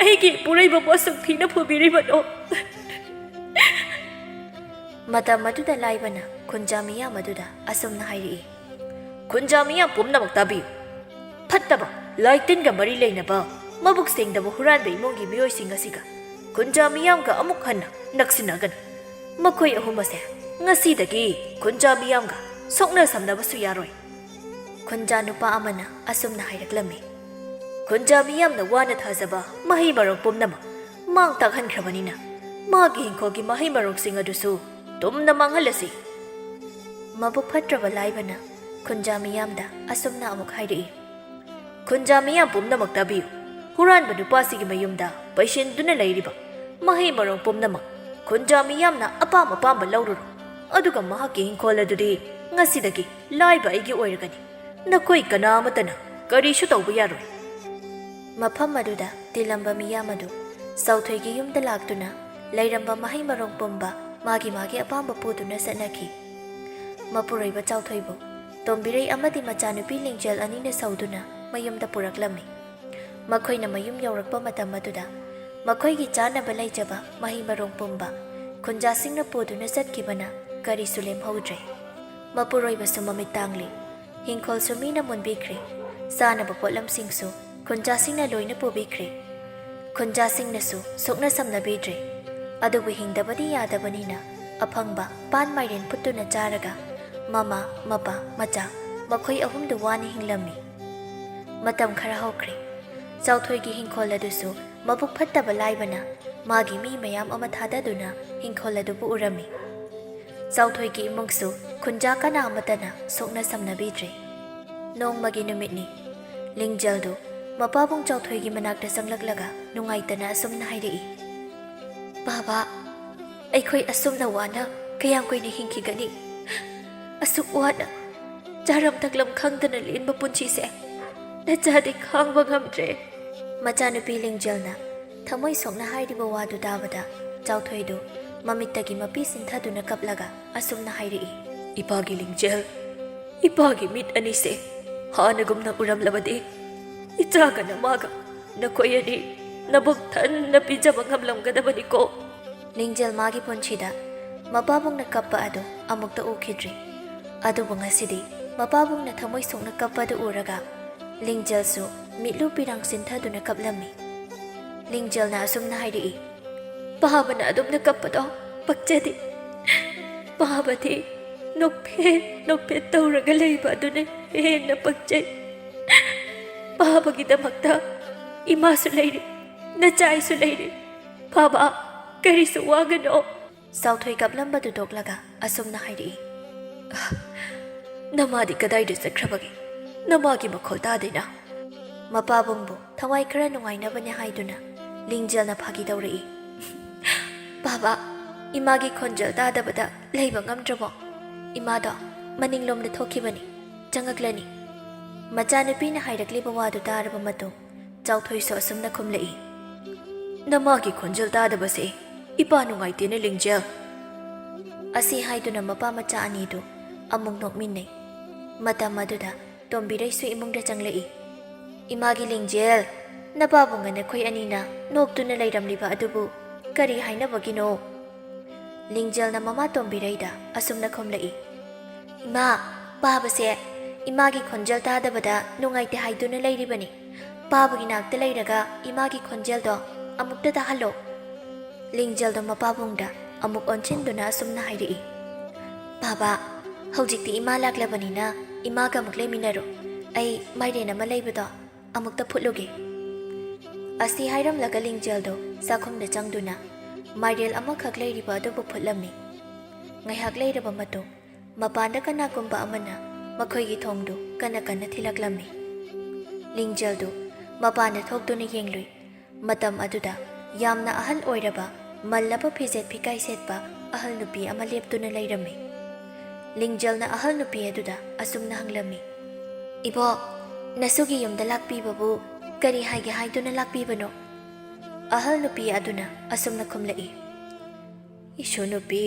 ꯑꯩꯒꯤ ꯏꯄꯨꯔꯣꯏꯕꯕꯨ ꯑꯁꯨꯛ ꯊꯤꯅ ꯐꯨꯕꯤꯔꯤꯕꯅꯣ?" ꯃꯇꯝ ꯑꯗꯨꯗ ꯂꯥꯏꯕꯅ ꯈꯨꯟꯖꯥ ꯃꯤꯌꯥꯝ ꯑꯗꯨꯗ ꯑꯁꯨꯝꯅ ꯍꯥꯏꯔꯛꯏ, "ꯈꯨꯟꯖꯥ ꯃꯤꯌꯥꯝ ꯄꯨꯝꯅꯃꯛ ꯇꯥꯕꯤꯌꯨ꯫ ꯐꯠꯇꯕ, ꯂꯥꯏꯇꯤꯟꯒ ꯃꯔꯤ ꯂꯩꯅꯕ, ꯃꯕꯨꯛ ꯁꯦꯡꯗꯕ ꯍꯨꯔꯥꯟꯕ ꯏꯃꯨꯡꯒꯤ ꯃꯤꯑꯣꯏꯁꯤꯡ ꯑꯁꯤꯒ ꯈꯨꯟꯖꯥ ꯃꯤꯌꯥꯝꯒ ꯑꯃꯨꯛ ꯍꯟꯅ ꯅꯛꯁꯤꯟꯅꯒꯅꯨ꯫ ꯃꯈꯣꯏ ꯑꯍꯨꯝ ꯑꯁꯦ ꯉꯁꯤꯗꯒꯤ ꯈꯨꯟꯖꯥ ꯃꯤꯌꯥꯝꯒ ꯁꯣꯛꯅ ꯁꯝꯅꯕꯁꯨ ꯌꯥꯔꯣꯏ꯫" ꯈꯨꯟꯖꯥ ꯅꯨꯄꯥ ꯑꯃꯅ ꯑꯁꯨꯝꯅ ꯍꯥꯏꯔꯛꯂꯝꯃꯤ, "ꯈꯨꯟꯖꯥ ꯃꯤꯌꯥꯝꯅ ꯋꯥꯅ ꯊꯥꯖꯕ ꯃꯍꯩ ꯃꯔꯣꯡ ꯄꯨꯝꯅꯃꯛ ꯃꯥꯡ ꯇꯥꯛꯍꯟꯈ꯭ꯔꯕꯅꯤꯅ, ꯃꯥꯒꯤ ꯏꯪꯈꯣꯜꯒꯤ ꯃꯍꯩ ꯃꯔꯣꯡꯁꯤꯡ ꯑꯗꯨꯁꯨ ꯇꯨꯝꯅ ꯃꯥꯡꯍꯜꯂꯁꯤ꯫" ꯃꯕꯨꯛ ꯐꯠꯇ꯭ꯔꯕ ꯂꯥꯏꯕꯅ ꯈꯨꯟꯖꯥ ꯃꯤꯌꯥꯝꯗ ꯑꯁꯨꯝꯅ ꯑꯃꯨꯛ ꯍꯥꯏꯔꯛꯏ, "ꯈꯨꯟꯖꯥ ꯃꯤꯌꯥꯝ ꯄꯨꯝꯅꯃꯛ ꯇꯥꯕꯤꯌꯨ꯫ ꯍꯨꯔꯥꯟꯕ ꯅꯨꯄꯥꯁꯤꯒꯤ ꯃꯌꯨꯝꯗ ꯄꯩꯁꯤꯟꯗꯨꯅ ꯂꯩꯔꯤꯕ ꯃꯍꯩ ꯃꯔꯣꯡ ꯄꯨꯝꯅꯃꯛ ꯈꯨꯟꯖꯥ ꯃꯤꯌꯥꯝꯅ ꯑꯄꯥꯝ ꯑꯄꯥꯝꯕ ꯂꯧꯔꯨꯔꯣ꯫ ꯑꯗꯨꯒ ꯃꯍꯥꯛꯀꯤ ꯏꯪꯈꯣꯜ ꯑꯗꯨꯗꯤ ꯉꯁꯤꯗꯒꯤ ꯂꯥꯏꯕ ꯑꯩꯒꯤ ꯑꯣꯏꯔꯒꯅꯤ꯫ ꯅꯈꯣꯏ ꯀꯅꯥ ꯑꯃꯠꯇꯅ ꯀꯔꯤꯁꯨ ꯇꯧꯕ ꯌꯥꯔꯣꯏ꯫" ꯃꯐꯝ ꯑꯗꯨꯗ ꯇꯤꯜꯂꯝꯕ ꯃꯤꯌꯥꯝ ꯑꯗꯨ ꯆꯥꯎꯊꯣꯏꯒꯤ ꯌꯨꯝꯗ ꯂꯥꯛꯇꯨꯅ ꯂꯩꯔꯝꯕ ꯃꯍꯩ ꯃꯔꯣꯡ ꯄꯨꯝꯕ ꯃꯥꯒꯤ ꯃꯥꯒꯤ ꯑꯄꯥꯝꯕ ꯄꯨꯗꯨꯅ ꯆꯠꯅꯈꯤ꯫ ꯃꯄꯨꯔꯣꯏꯕ ꯆꯥꯎꯊꯣꯏꯕꯨ ꯇꯣꯝꯕꯤꯔꯩ ꯑꯃꯗꯤ ꯃꯆꯥꯅꯨꯄꯤ ꯂꯤꯡꯖꯦꯜ ꯑꯅꯤꯅ ꯁꯧꯗꯨꯅ ꯃꯌꯨꯝꯗ ꯄꯨꯔꯛꯂꯝꯃꯤ꯫ ꯃꯈꯣꯏꯅ ꯃꯌꯨꯝ ꯌꯧꯔꯛꯄ ꯃꯇꯝ ꯑꯗꯨꯗ ꯃꯈꯣꯏꯒꯤ ꯆꯥꯅꯕ ꯂꯩꯖꯕ ꯃꯍꯩ ꯃꯔꯣꯡ ꯄꯨꯝꯕ ꯈꯨꯟꯖꯥꯁꯤꯡꯅ ꯄꯨꯗꯨꯅ ꯆꯠꯈꯤꯕꯅ ꯀꯔꯤꯁꯨ ꯂꯦꯝꯍꯧꯗ꯭ꯔꯦ꯫ ꯃꯄꯨꯔꯣꯏꯕꯁꯨ ꯃꯃꯤꯠ ꯇꯥꯡꯂꯤ꯫ ꯍꯤꯡꯈꯣꯜꯁꯨ ꯃꯤꯅ ꯃꯨꯟꯕꯤꯈ꯭ꯔꯦ꯫ ꯆꯥꯅꯕ ꯄꯣꯠꯂꯝꯁꯤꯡꯁꯨ ꯈꯨꯟꯖꯥꯁꯤꯡꯅ ꯂꯣꯏꯅ ꯄꯨꯕꯤꯈ꯭ꯔꯦ꯫ ꯈꯨꯟꯖꯥꯁꯤꯡꯅꯁꯨ ꯁꯣꯛꯅ ꯁꯝꯅꯕꯤꯗ꯭ꯔꯦ꯫ ꯑꯗꯨꯕꯨ ꯍꯤꯡꯗꯕꯗꯤ ꯌꯥꯗꯕꯅꯤꯅ ꯑꯐꯪꯕ ꯄꯥꯟ ꯃꯥꯏꯔꯦꯟ ꯐꯨꯠꯇꯨꯅ ꯆꯥꯔꯒ ꯃꯃꯥ, ꯃꯄꯥ, ꯃꯆꯥ ꯃꯈꯣꯏ ꯑꯍꯨꯝꯗꯨ ꯋꯥꯅ ꯍꯤꯡꯂꯝꯃꯤ꯫ ꯃꯇꯝ ꯈꯔ ꯍꯧꯈ꯭ꯔꯦ꯫ ꯆꯥꯎꯊꯣꯏꯒꯤ ꯍꯤꯡꯈꯣꯜ ꯑꯗꯨꯁꯨ ꯃꯕꯨꯛ ꯐꯠꯇꯕ ꯂꯥꯏꯕꯅ ꯃꯥꯒꯤ ꯃꯤ ꯃꯌꯥꯝ ꯑꯃ ꯊꯥꯗꯗꯨꯅ ꯍꯤꯡꯈꯣꯜ ꯑꯗꯨꯕꯨ ꯎꯔꯝꯃꯤ꯫ ꯆꯥꯎꯊꯣꯏꯒꯤ ꯏꯃꯨꯡꯁꯨ ꯈꯨꯟꯖꯥ ꯀꯅꯥ ꯑꯃꯠꯇꯅ ꯁꯣꯛꯅ ꯁꯝꯅꯕꯤꯗ꯭ꯔꯦ꯫ ꯅꯣꯡꯃꯒꯤ ꯅꯨꯃꯤꯠꯅꯤ꯫ ꯂꯤꯡꯖꯦꯜꯗꯨ ꯃꯄꯥꯕꯨꯡ ꯆꯥꯎꯊꯣꯏꯒꯤ ꯃꯅꯥꯛꯇ ꯆꯪꯂꯛꯂꯒ ꯅꯨꯡꯉꯥꯏꯇꯅ ꯑꯁꯨꯝꯅ ꯍꯥꯏꯔꯛꯏ, "ꯕꯥꯕꯥ, ꯑꯩꯈꯣꯏ ꯑꯁꯨꯝꯅ ꯋꯥꯅ ꯀꯌꯥꯝ ꯀꯨꯏꯅ ꯍꯤꯡꯈꯤꯒꯅꯤ? ꯑꯁꯨꯛ ꯋꯥꯅ ꯆꯥꯔꯝ ꯊꯛꯂꯝ ꯈꯪꯗꯅ ꯂꯦꯟꯕ ꯄꯨꯟꯁꯤꯁꯦ ꯅꯆꯥꯗꯤ ꯈꯥꯡꯕ ꯉꯝꯗ꯭ꯔꯦ꯫" ꯃꯆꯥꯅꯨꯄꯤ ꯂꯤꯡꯖꯦꯜꯅ ꯊꯃꯣꯏ ꯁꯣꯛꯅ ꯍꯥꯏꯔꯤꯕ ꯋꯥꯗꯨ ꯇꯥꯕꯗ ꯆꯥꯎꯊꯣꯏꯗꯨ ꯃꯃꯤꯠꯇꯒꯤ ꯃꯄꯤ ꯆꯤꯟꯊꯗꯨꯅ ꯀꯞꯂꯒ ꯑꯁꯨꯝꯅ ꯍꯥꯏꯔꯛꯏ, "ꯏꯄꯥꯒꯤ ꯂꯤꯡꯖꯦꯜ, ꯏꯄꯥꯒꯤ ꯃꯤꯠ ꯑꯅꯤꯁꯦ ꯍꯥꯟꯅꯒꯨꯝꯅ ꯎꯔꯝꯂꯕꯗꯤ ꯏꯆꯥꯒ ꯅꯃꯥꯒ ꯅꯈꯣꯏ ꯑꯅꯤ ꯅꯕꯨꯛ ꯊꯟꯅ ꯄꯤꯖꯕ ꯉꯝꯂꯝꯒꯗꯕꯅꯤꯀꯣ꯫" ꯂꯤꯡꯖꯦꯜ ꯃꯥꯒꯤ ꯄꯨꯟꯁꯤꯗ ꯃꯄꯥꯕꯨꯡꯅ ꯀꯞꯄ ꯑꯗꯨ ꯑꯃꯨꯛꯇ ꯎꯈꯤꯗ꯭ꯔꯤ꯫ ꯑꯗꯨꯕꯨ ꯉꯁꯤꯗꯤ ꯃꯄꯥꯕꯨꯡꯅ ꯊꯃꯣꯏ ꯁꯣꯛꯅ ꯀꯞꯄ ꯑꯗꯨ ꯎꯔꯒ ꯂꯤꯡꯖꯦꯜꯁꯨ ꯃꯤꯠꯂꯨ ꯄꯤꯔꯥꯡ ꯆꯤꯟꯊꯗꯨꯅ ꯀꯞꯂꯝꯃꯤ꯫ ꯂꯤꯡꯖꯦꯜꯅ ꯑꯁꯨꯝꯅ ꯍꯥꯏꯔꯛꯏ, "ꯄꯥꯕꯅ ꯑꯗꯨꯝꯅ ꯀꯞꯄꯗꯣ ꯄꯛꯆꯗꯦ꯫ ꯄꯥꯕꯗꯤ ꯅꯣꯛꯐꯦꯠ ꯅꯣꯛꯐꯦꯠ ꯇꯧꯔꯒ ꯂꯩꯕ ꯑꯗꯨꯅ ꯍꯦꯟꯅ ꯄꯛꯆꯩ꯫ ꯄꯥꯕꯒꯤꯗꯃꯛꯇ ꯏꯃꯥꯁꯨ ꯂꯩꯔꯤ, ꯅꯆꯥꯏꯁꯨ ꯂꯩꯔꯤ꯫ ꯄꯥꯕ, ꯀꯔꯤꯁꯨ ꯋꯥꯒꯅꯣ꯫" ꯆꯥꯎꯊꯣꯏ ꯀꯞꯂꯝꯕꯗꯨ ꯇꯣꯛꯂꯒ ꯑꯁꯨꯝꯅ ꯍꯥꯏꯔꯛꯏ, "ꯑ, ꯅꯃꯥꯗꯤ ꯀꯗꯥꯏꯗ ꯆꯠꯈ꯭ꯔꯕꯒꯦ? ꯅꯃꯥꯒꯤ ꯃꯈꯣꯜ ꯇꯥꯗꯦꯅ?" ꯃꯄꯥꯕꯨꯡꯕꯨ ꯊꯋꯥꯏ ꯈꯔ ꯅꯨꯡꯉꯥꯏꯅꯕꯅꯦ ꯍꯥꯏꯗꯨꯅ ꯂꯤꯡꯖꯦꯜꯅ ꯐꯥꯒꯤ ꯇꯧꯔꯛꯏ, "ꯄꯥꯕ, ꯏꯃꯥꯒꯤ ꯈꯣꯟꯖꯦꯜ ꯇꯥꯗꯕꯗ ꯂꯩꯕ ꯉꯝꯗ꯭ꯔꯕꯣ? ꯏꯃꯥꯗꯣ ꯃꯅꯤꯡꯂꯣꯝꯗ ꯊꯣꯛꯈꯤꯕꯅꯤ, ꯆꯪꯉꯛꯂꯅꯤ꯫" ꯃꯆꯥꯅꯨꯄꯤꯅ ꯍꯥꯏꯔꯛꯂꯤꯕ ꯋꯥꯗꯨ ꯇꯥꯔꯕ ꯃꯇꯨꯡ ꯆꯥꯎꯊꯣꯏꯁꯨ ꯑꯁꯨꯝꯅ ꯈꯨꯝꯂꯛꯏ, "ꯅꯃꯥꯒꯤ ꯈꯣꯟꯖꯦꯜ ꯇꯥꯗꯕꯁꯦ ꯏꯄꯥ ꯅꯨꯡꯉꯥꯏꯇꯦꯅꯦ, ꯂꯤꯡꯖꯦꯜ꯫" ꯑꯁꯤ ꯍꯥꯏꯗꯨꯅ ꯃꯄꯥ ꯃꯆꯥ ꯑꯅꯤꯗꯨ ꯑꯃꯨꯛ ꯅꯣꯛꯃꯤꯟꯅꯩ꯫ ꯃꯇꯝ ꯑꯗꯨꯗ ꯇꯣꯝꯕꯤꯔꯩꯁꯨ ꯏꯃꯨꯡꯗ ꯆꯪꯂꯛꯏ꯫ "ꯏꯃꯥꯒꯤ ꯂꯤꯡꯖꯦꯜ, ꯅꯄꯥꯕꯨꯡꯒ ꯅꯈꯣꯏ ꯑꯅꯤꯅ ꯅꯣꯛꯇꯨꯅ ꯂꯩꯔꯝꯂꯤꯕ ꯑꯗꯨꯕꯨ ꯀꯔꯤ ꯍꯥꯏꯅꯕꯒꯤꯅꯣ?" ꯂꯤꯡꯖꯦꯜꯅ ꯃꯃꯥ ꯇꯣꯝꯕꯤꯔꯩꯗ ꯑꯁꯨꯝꯅ ꯈꯨꯝꯂꯛꯏ, "ꯏꯃꯥ, ꯄꯥꯕꯁꯦ ꯏꯃꯥꯒꯤ ꯈꯣꯟꯖꯦꯜ ꯇꯥꯗꯕꯗ ꯅꯨꯡꯉꯥꯏꯇꯦ ꯍꯥꯏꯗꯨꯅ ꯂꯩꯔꯤꯕꯅꯤ꯫ ꯄꯥꯕꯒꯤ ꯅꯥꯛꯇ ꯂꯩꯔꯒ ꯏꯃꯥꯒꯤ ꯈꯣꯟꯖꯦꯜꯗꯣ ꯑꯃꯨꯛꯇ ꯇꯥꯍꯜꯂꯣ꯫" ꯂꯤꯡꯖꯦꯜꯗꯣ ꯃꯄꯥꯕꯨꯡꯗ ꯑꯃꯨꯛ ꯑꯣꯟꯁꯤꯟꯗꯨꯅ ꯑꯁꯨꯝꯅ ꯍꯥꯏꯔꯛꯏ, "ꯄꯥꯕ, ꯍꯧꯖꯤꯛꯇꯤ ꯏꯃꯥ ꯂꯥꯛꯂꯕꯅꯤꯅ ꯏꯃꯥꯒ ꯑꯃꯨꯛ ꯂꯩꯃꯤꯟꯅꯔꯣ꯫ ꯑꯩ ꯃꯥꯏꯔꯦꯟ ꯑꯃ ꯂꯩꯕꯗꯣ ꯑꯃꯨꯛꯇ ꯐꯨꯠꯂꯨꯒꯦ꯫" ꯑꯁꯤ ꯍꯥꯏꯔꯝꯂꯒ ꯂꯤꯡꯖꯦꯜꯗꯣ ꯆꯥꯛꯈꯨꯝꯗ ꯆꯪꯗꯨꯅ ꯃꯥꯏꯔꯦꯜ ꯑꯃꯈꯛ ꯂꯩꯔꯤꯕ ꯑꯗꯨꯕꯨ ꯐꯨꯠꯂꯝꯃꯤ꯫ ꯉꯥꯏꯍꯥꯛ ꯂꯩꯔꯕ ꯃꯇꯨꯡ ꯃꯄꯥꯟꯗ ꯀꯅꯥꯒꯨꯝꯕ ꯑꯃꯅ ꯃꯈꯣꯏꯒꯤ ꯊꯣꯡꯗꯨ ꯀꯟꯅ ꯀꯟꯅ ꯊꯤꯜꯂꯛꯂꯝꯃꯤ꯫ ꯂꯤꯡꯖꯦꯜꯗꯨ ꯃꯄꯥꯟꯗ ꯊꯣꯛꯇꯨꯅ ꯌꯦꯡꯂꯨꯏ꯫ ꯃꯇꯝ ꯑꯗꯨꯗ ꯌꯥꯝꯅ ꯑꯍꯜ ꯑꯣꯏꯔꯕ, ꯃꯜꯂꯕ ꯐꯤꯖꯦꯠ ꯐꯤꯀꯥꯏ ꯁꯦꯠꯄ ꯑꯍꯜ ꯅꯨꯄꯤ ꯑꯃ ꯂꯦꯞꯇꯨꯅ ꯂꯩꯔꯝꯃꯤ꯫ ꯂꯤꯡꯖꯦꯜꯅ ꯑꯍꯜ ꯅꯨꯄꯤ ꯑꯗꯨꯗ ꯑꯁꯨꯝꯅ ꯍꯪꯂꯝꯃꯤ, "ꯏꯕꯣꯛ, ꯅꯁꯨꯒꯤ ꯌꯨꯝꯗ ꯂꯥꯛꯄꯤꯕꯕꯨ ꯀꯔꯤ ꯍꯥꯏꯒꯦ ꯍꯥꯏꯗꯨꯅ ꯂꯥꯛꯄꯤꯕꯅꯣ?" ꯑꯍꯜ ꯅꯨꯄꯤ ꯑꯗꯨꯅ ꯑꯁꯨꯝꯅ ꯈꯨꯝꯂꯛꯏ, "ꯏꯁꯨ ꯅꯨꯄꯤ,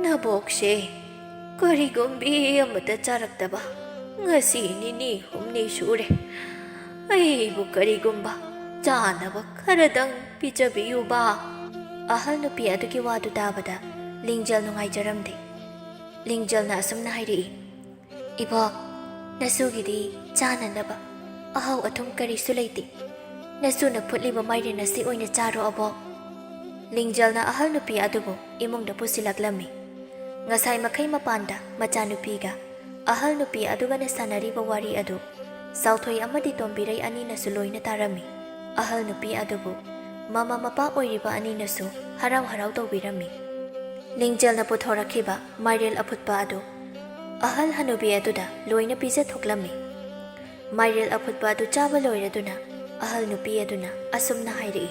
ꯅꯕꯣꯛꯁꯦ ꯀꯔꯤꯒꯨꯝꯕꯤ ꯑꯃꯠꯇ ꯆꯥꯔꯛꯇꯕ ꯉꯁꯤ ꯅꯤꯅꯤ ꯍꯨꯝꯅꯤ ꯁꯨꯔꯦ꯫ ꯑꯩꯕꯨ ꯀꯔꯤꯒꯨꯝꯕ ꯆꯥꯅꯕ ꯈꯔꯗꯪ ꯄꯤꯖꯕꯤꯌꯨꯕ꯫" ꯑꯍꯜ ꯅꯨꯄꯤ ꯑꯗꯨꯒꯤ ꯋꯥꯗꯨ ꯇꯥꯕꯗ ꯂꯤꯡꯖꯦꯜ ꯅꯨꯡꯉꯥꯏꯖꯔꯝꯗꯦ꯫ ꯂꯤꯡꯖꯦꯜꯅ ꯑꯁꯨꯝꯅ ꯍꯥꯏꯔꯛꯏ, "ꯏꯕꯣꯛ, ꯅꯁꯨꯒꯤꯗꯤ ꯆꯥꯅꯅꯕ ꯑꯍꯥꯎ ꯑꯊꯨꯝ ꯀꯔꯤꯁꯨ ꯂꯩꯇꯦ꯫ ꯅꯁꯨꯅ ꯐꯨꯠꯂꯤꯕ ꯃꯥꯏꯔꯦꯟ ꯑꯁꯤ ꯑꯣꯏꯅ ꯆꯥꯔꯣ ꯑꯕꯣꯛ꯫" ꯂꯤꯡꯖꯦꯜꯅ ꯑꯍꯜ ꯅꯨꯄꯤ ꯑꯗꯨꯕꯨ ꯏꯃꯨꯡꯗ ꯄꯨꯁꯤꯜꯂꯛꯂꯝꯃꯤ꯫ ꯉꯁꯥꯏ ꯃꯈꯩ ꯃꯄꯥꯟꯗ ꯃꯆꯥꯅꯨꯄꯤꯒ ꯑꯍꯜ ꯅꯨꯄꯤ ꯑꯗꯨꯒꯅ ꯁꯥꯟꯅꯔꯤꯕ ꯋꯥꯔꯤ ꯑꯗꯨ ꯆꯥꯎꯊꯣꯏ ꯑꯃꯗꯤ ꯇꯣꯝꯕꯤꯔꯩ ꯑꯅꯤꯅꯁꯨ ꯂꯣꯏꯅ ꯇꯥꯔꯝꯃꯤ꯫ ꯑꯍꯜ ꯅꯨꯄꯤ ꯑꯗꯨꯕꯨ ꯃꯃꯥ ꯃꯄꯥ ꯑꯣꯏꯔꯤꯕ ꯑꯅꯤꯅꯁꯨ ꯍꯔꯥꯎ ꯍꯔꯥꯎ ꯇꯧꯕꯤꯔꯝꯃꯤ꯫ ꯂꯤꯡꯖꯦꯜꯅ ꯄꯨꯊꯣꯔꯛꯈꯤꯕ ꯃꯥꯏꯔꯦꯜ ꯑꯐꯨꯠꯄ ꯑꯗꯨ ꯑꯍꯜ ꯍꯅꯨꯕꯤ ꯑꯗꯨꯗ ꯂꯣꯏꯅ ꯄꯤꯖꯊꯣꯛꯂꯝꯃꯤ꯫ ꯃꯥꯏꯔꯦꯜ ꯑꯐꯨꯠꯄ ꯑꯗꯨ ꯆꯥꯕ ꯂꯣꯏꯔꯗꯨꯅ ꯑꯍꯜ ꯅꯨꯄꯤ ꯑꯗꯨꯅ ꯑꯁꯨꯝꯅ ꯍꯥꯏꯔꯛꯏ,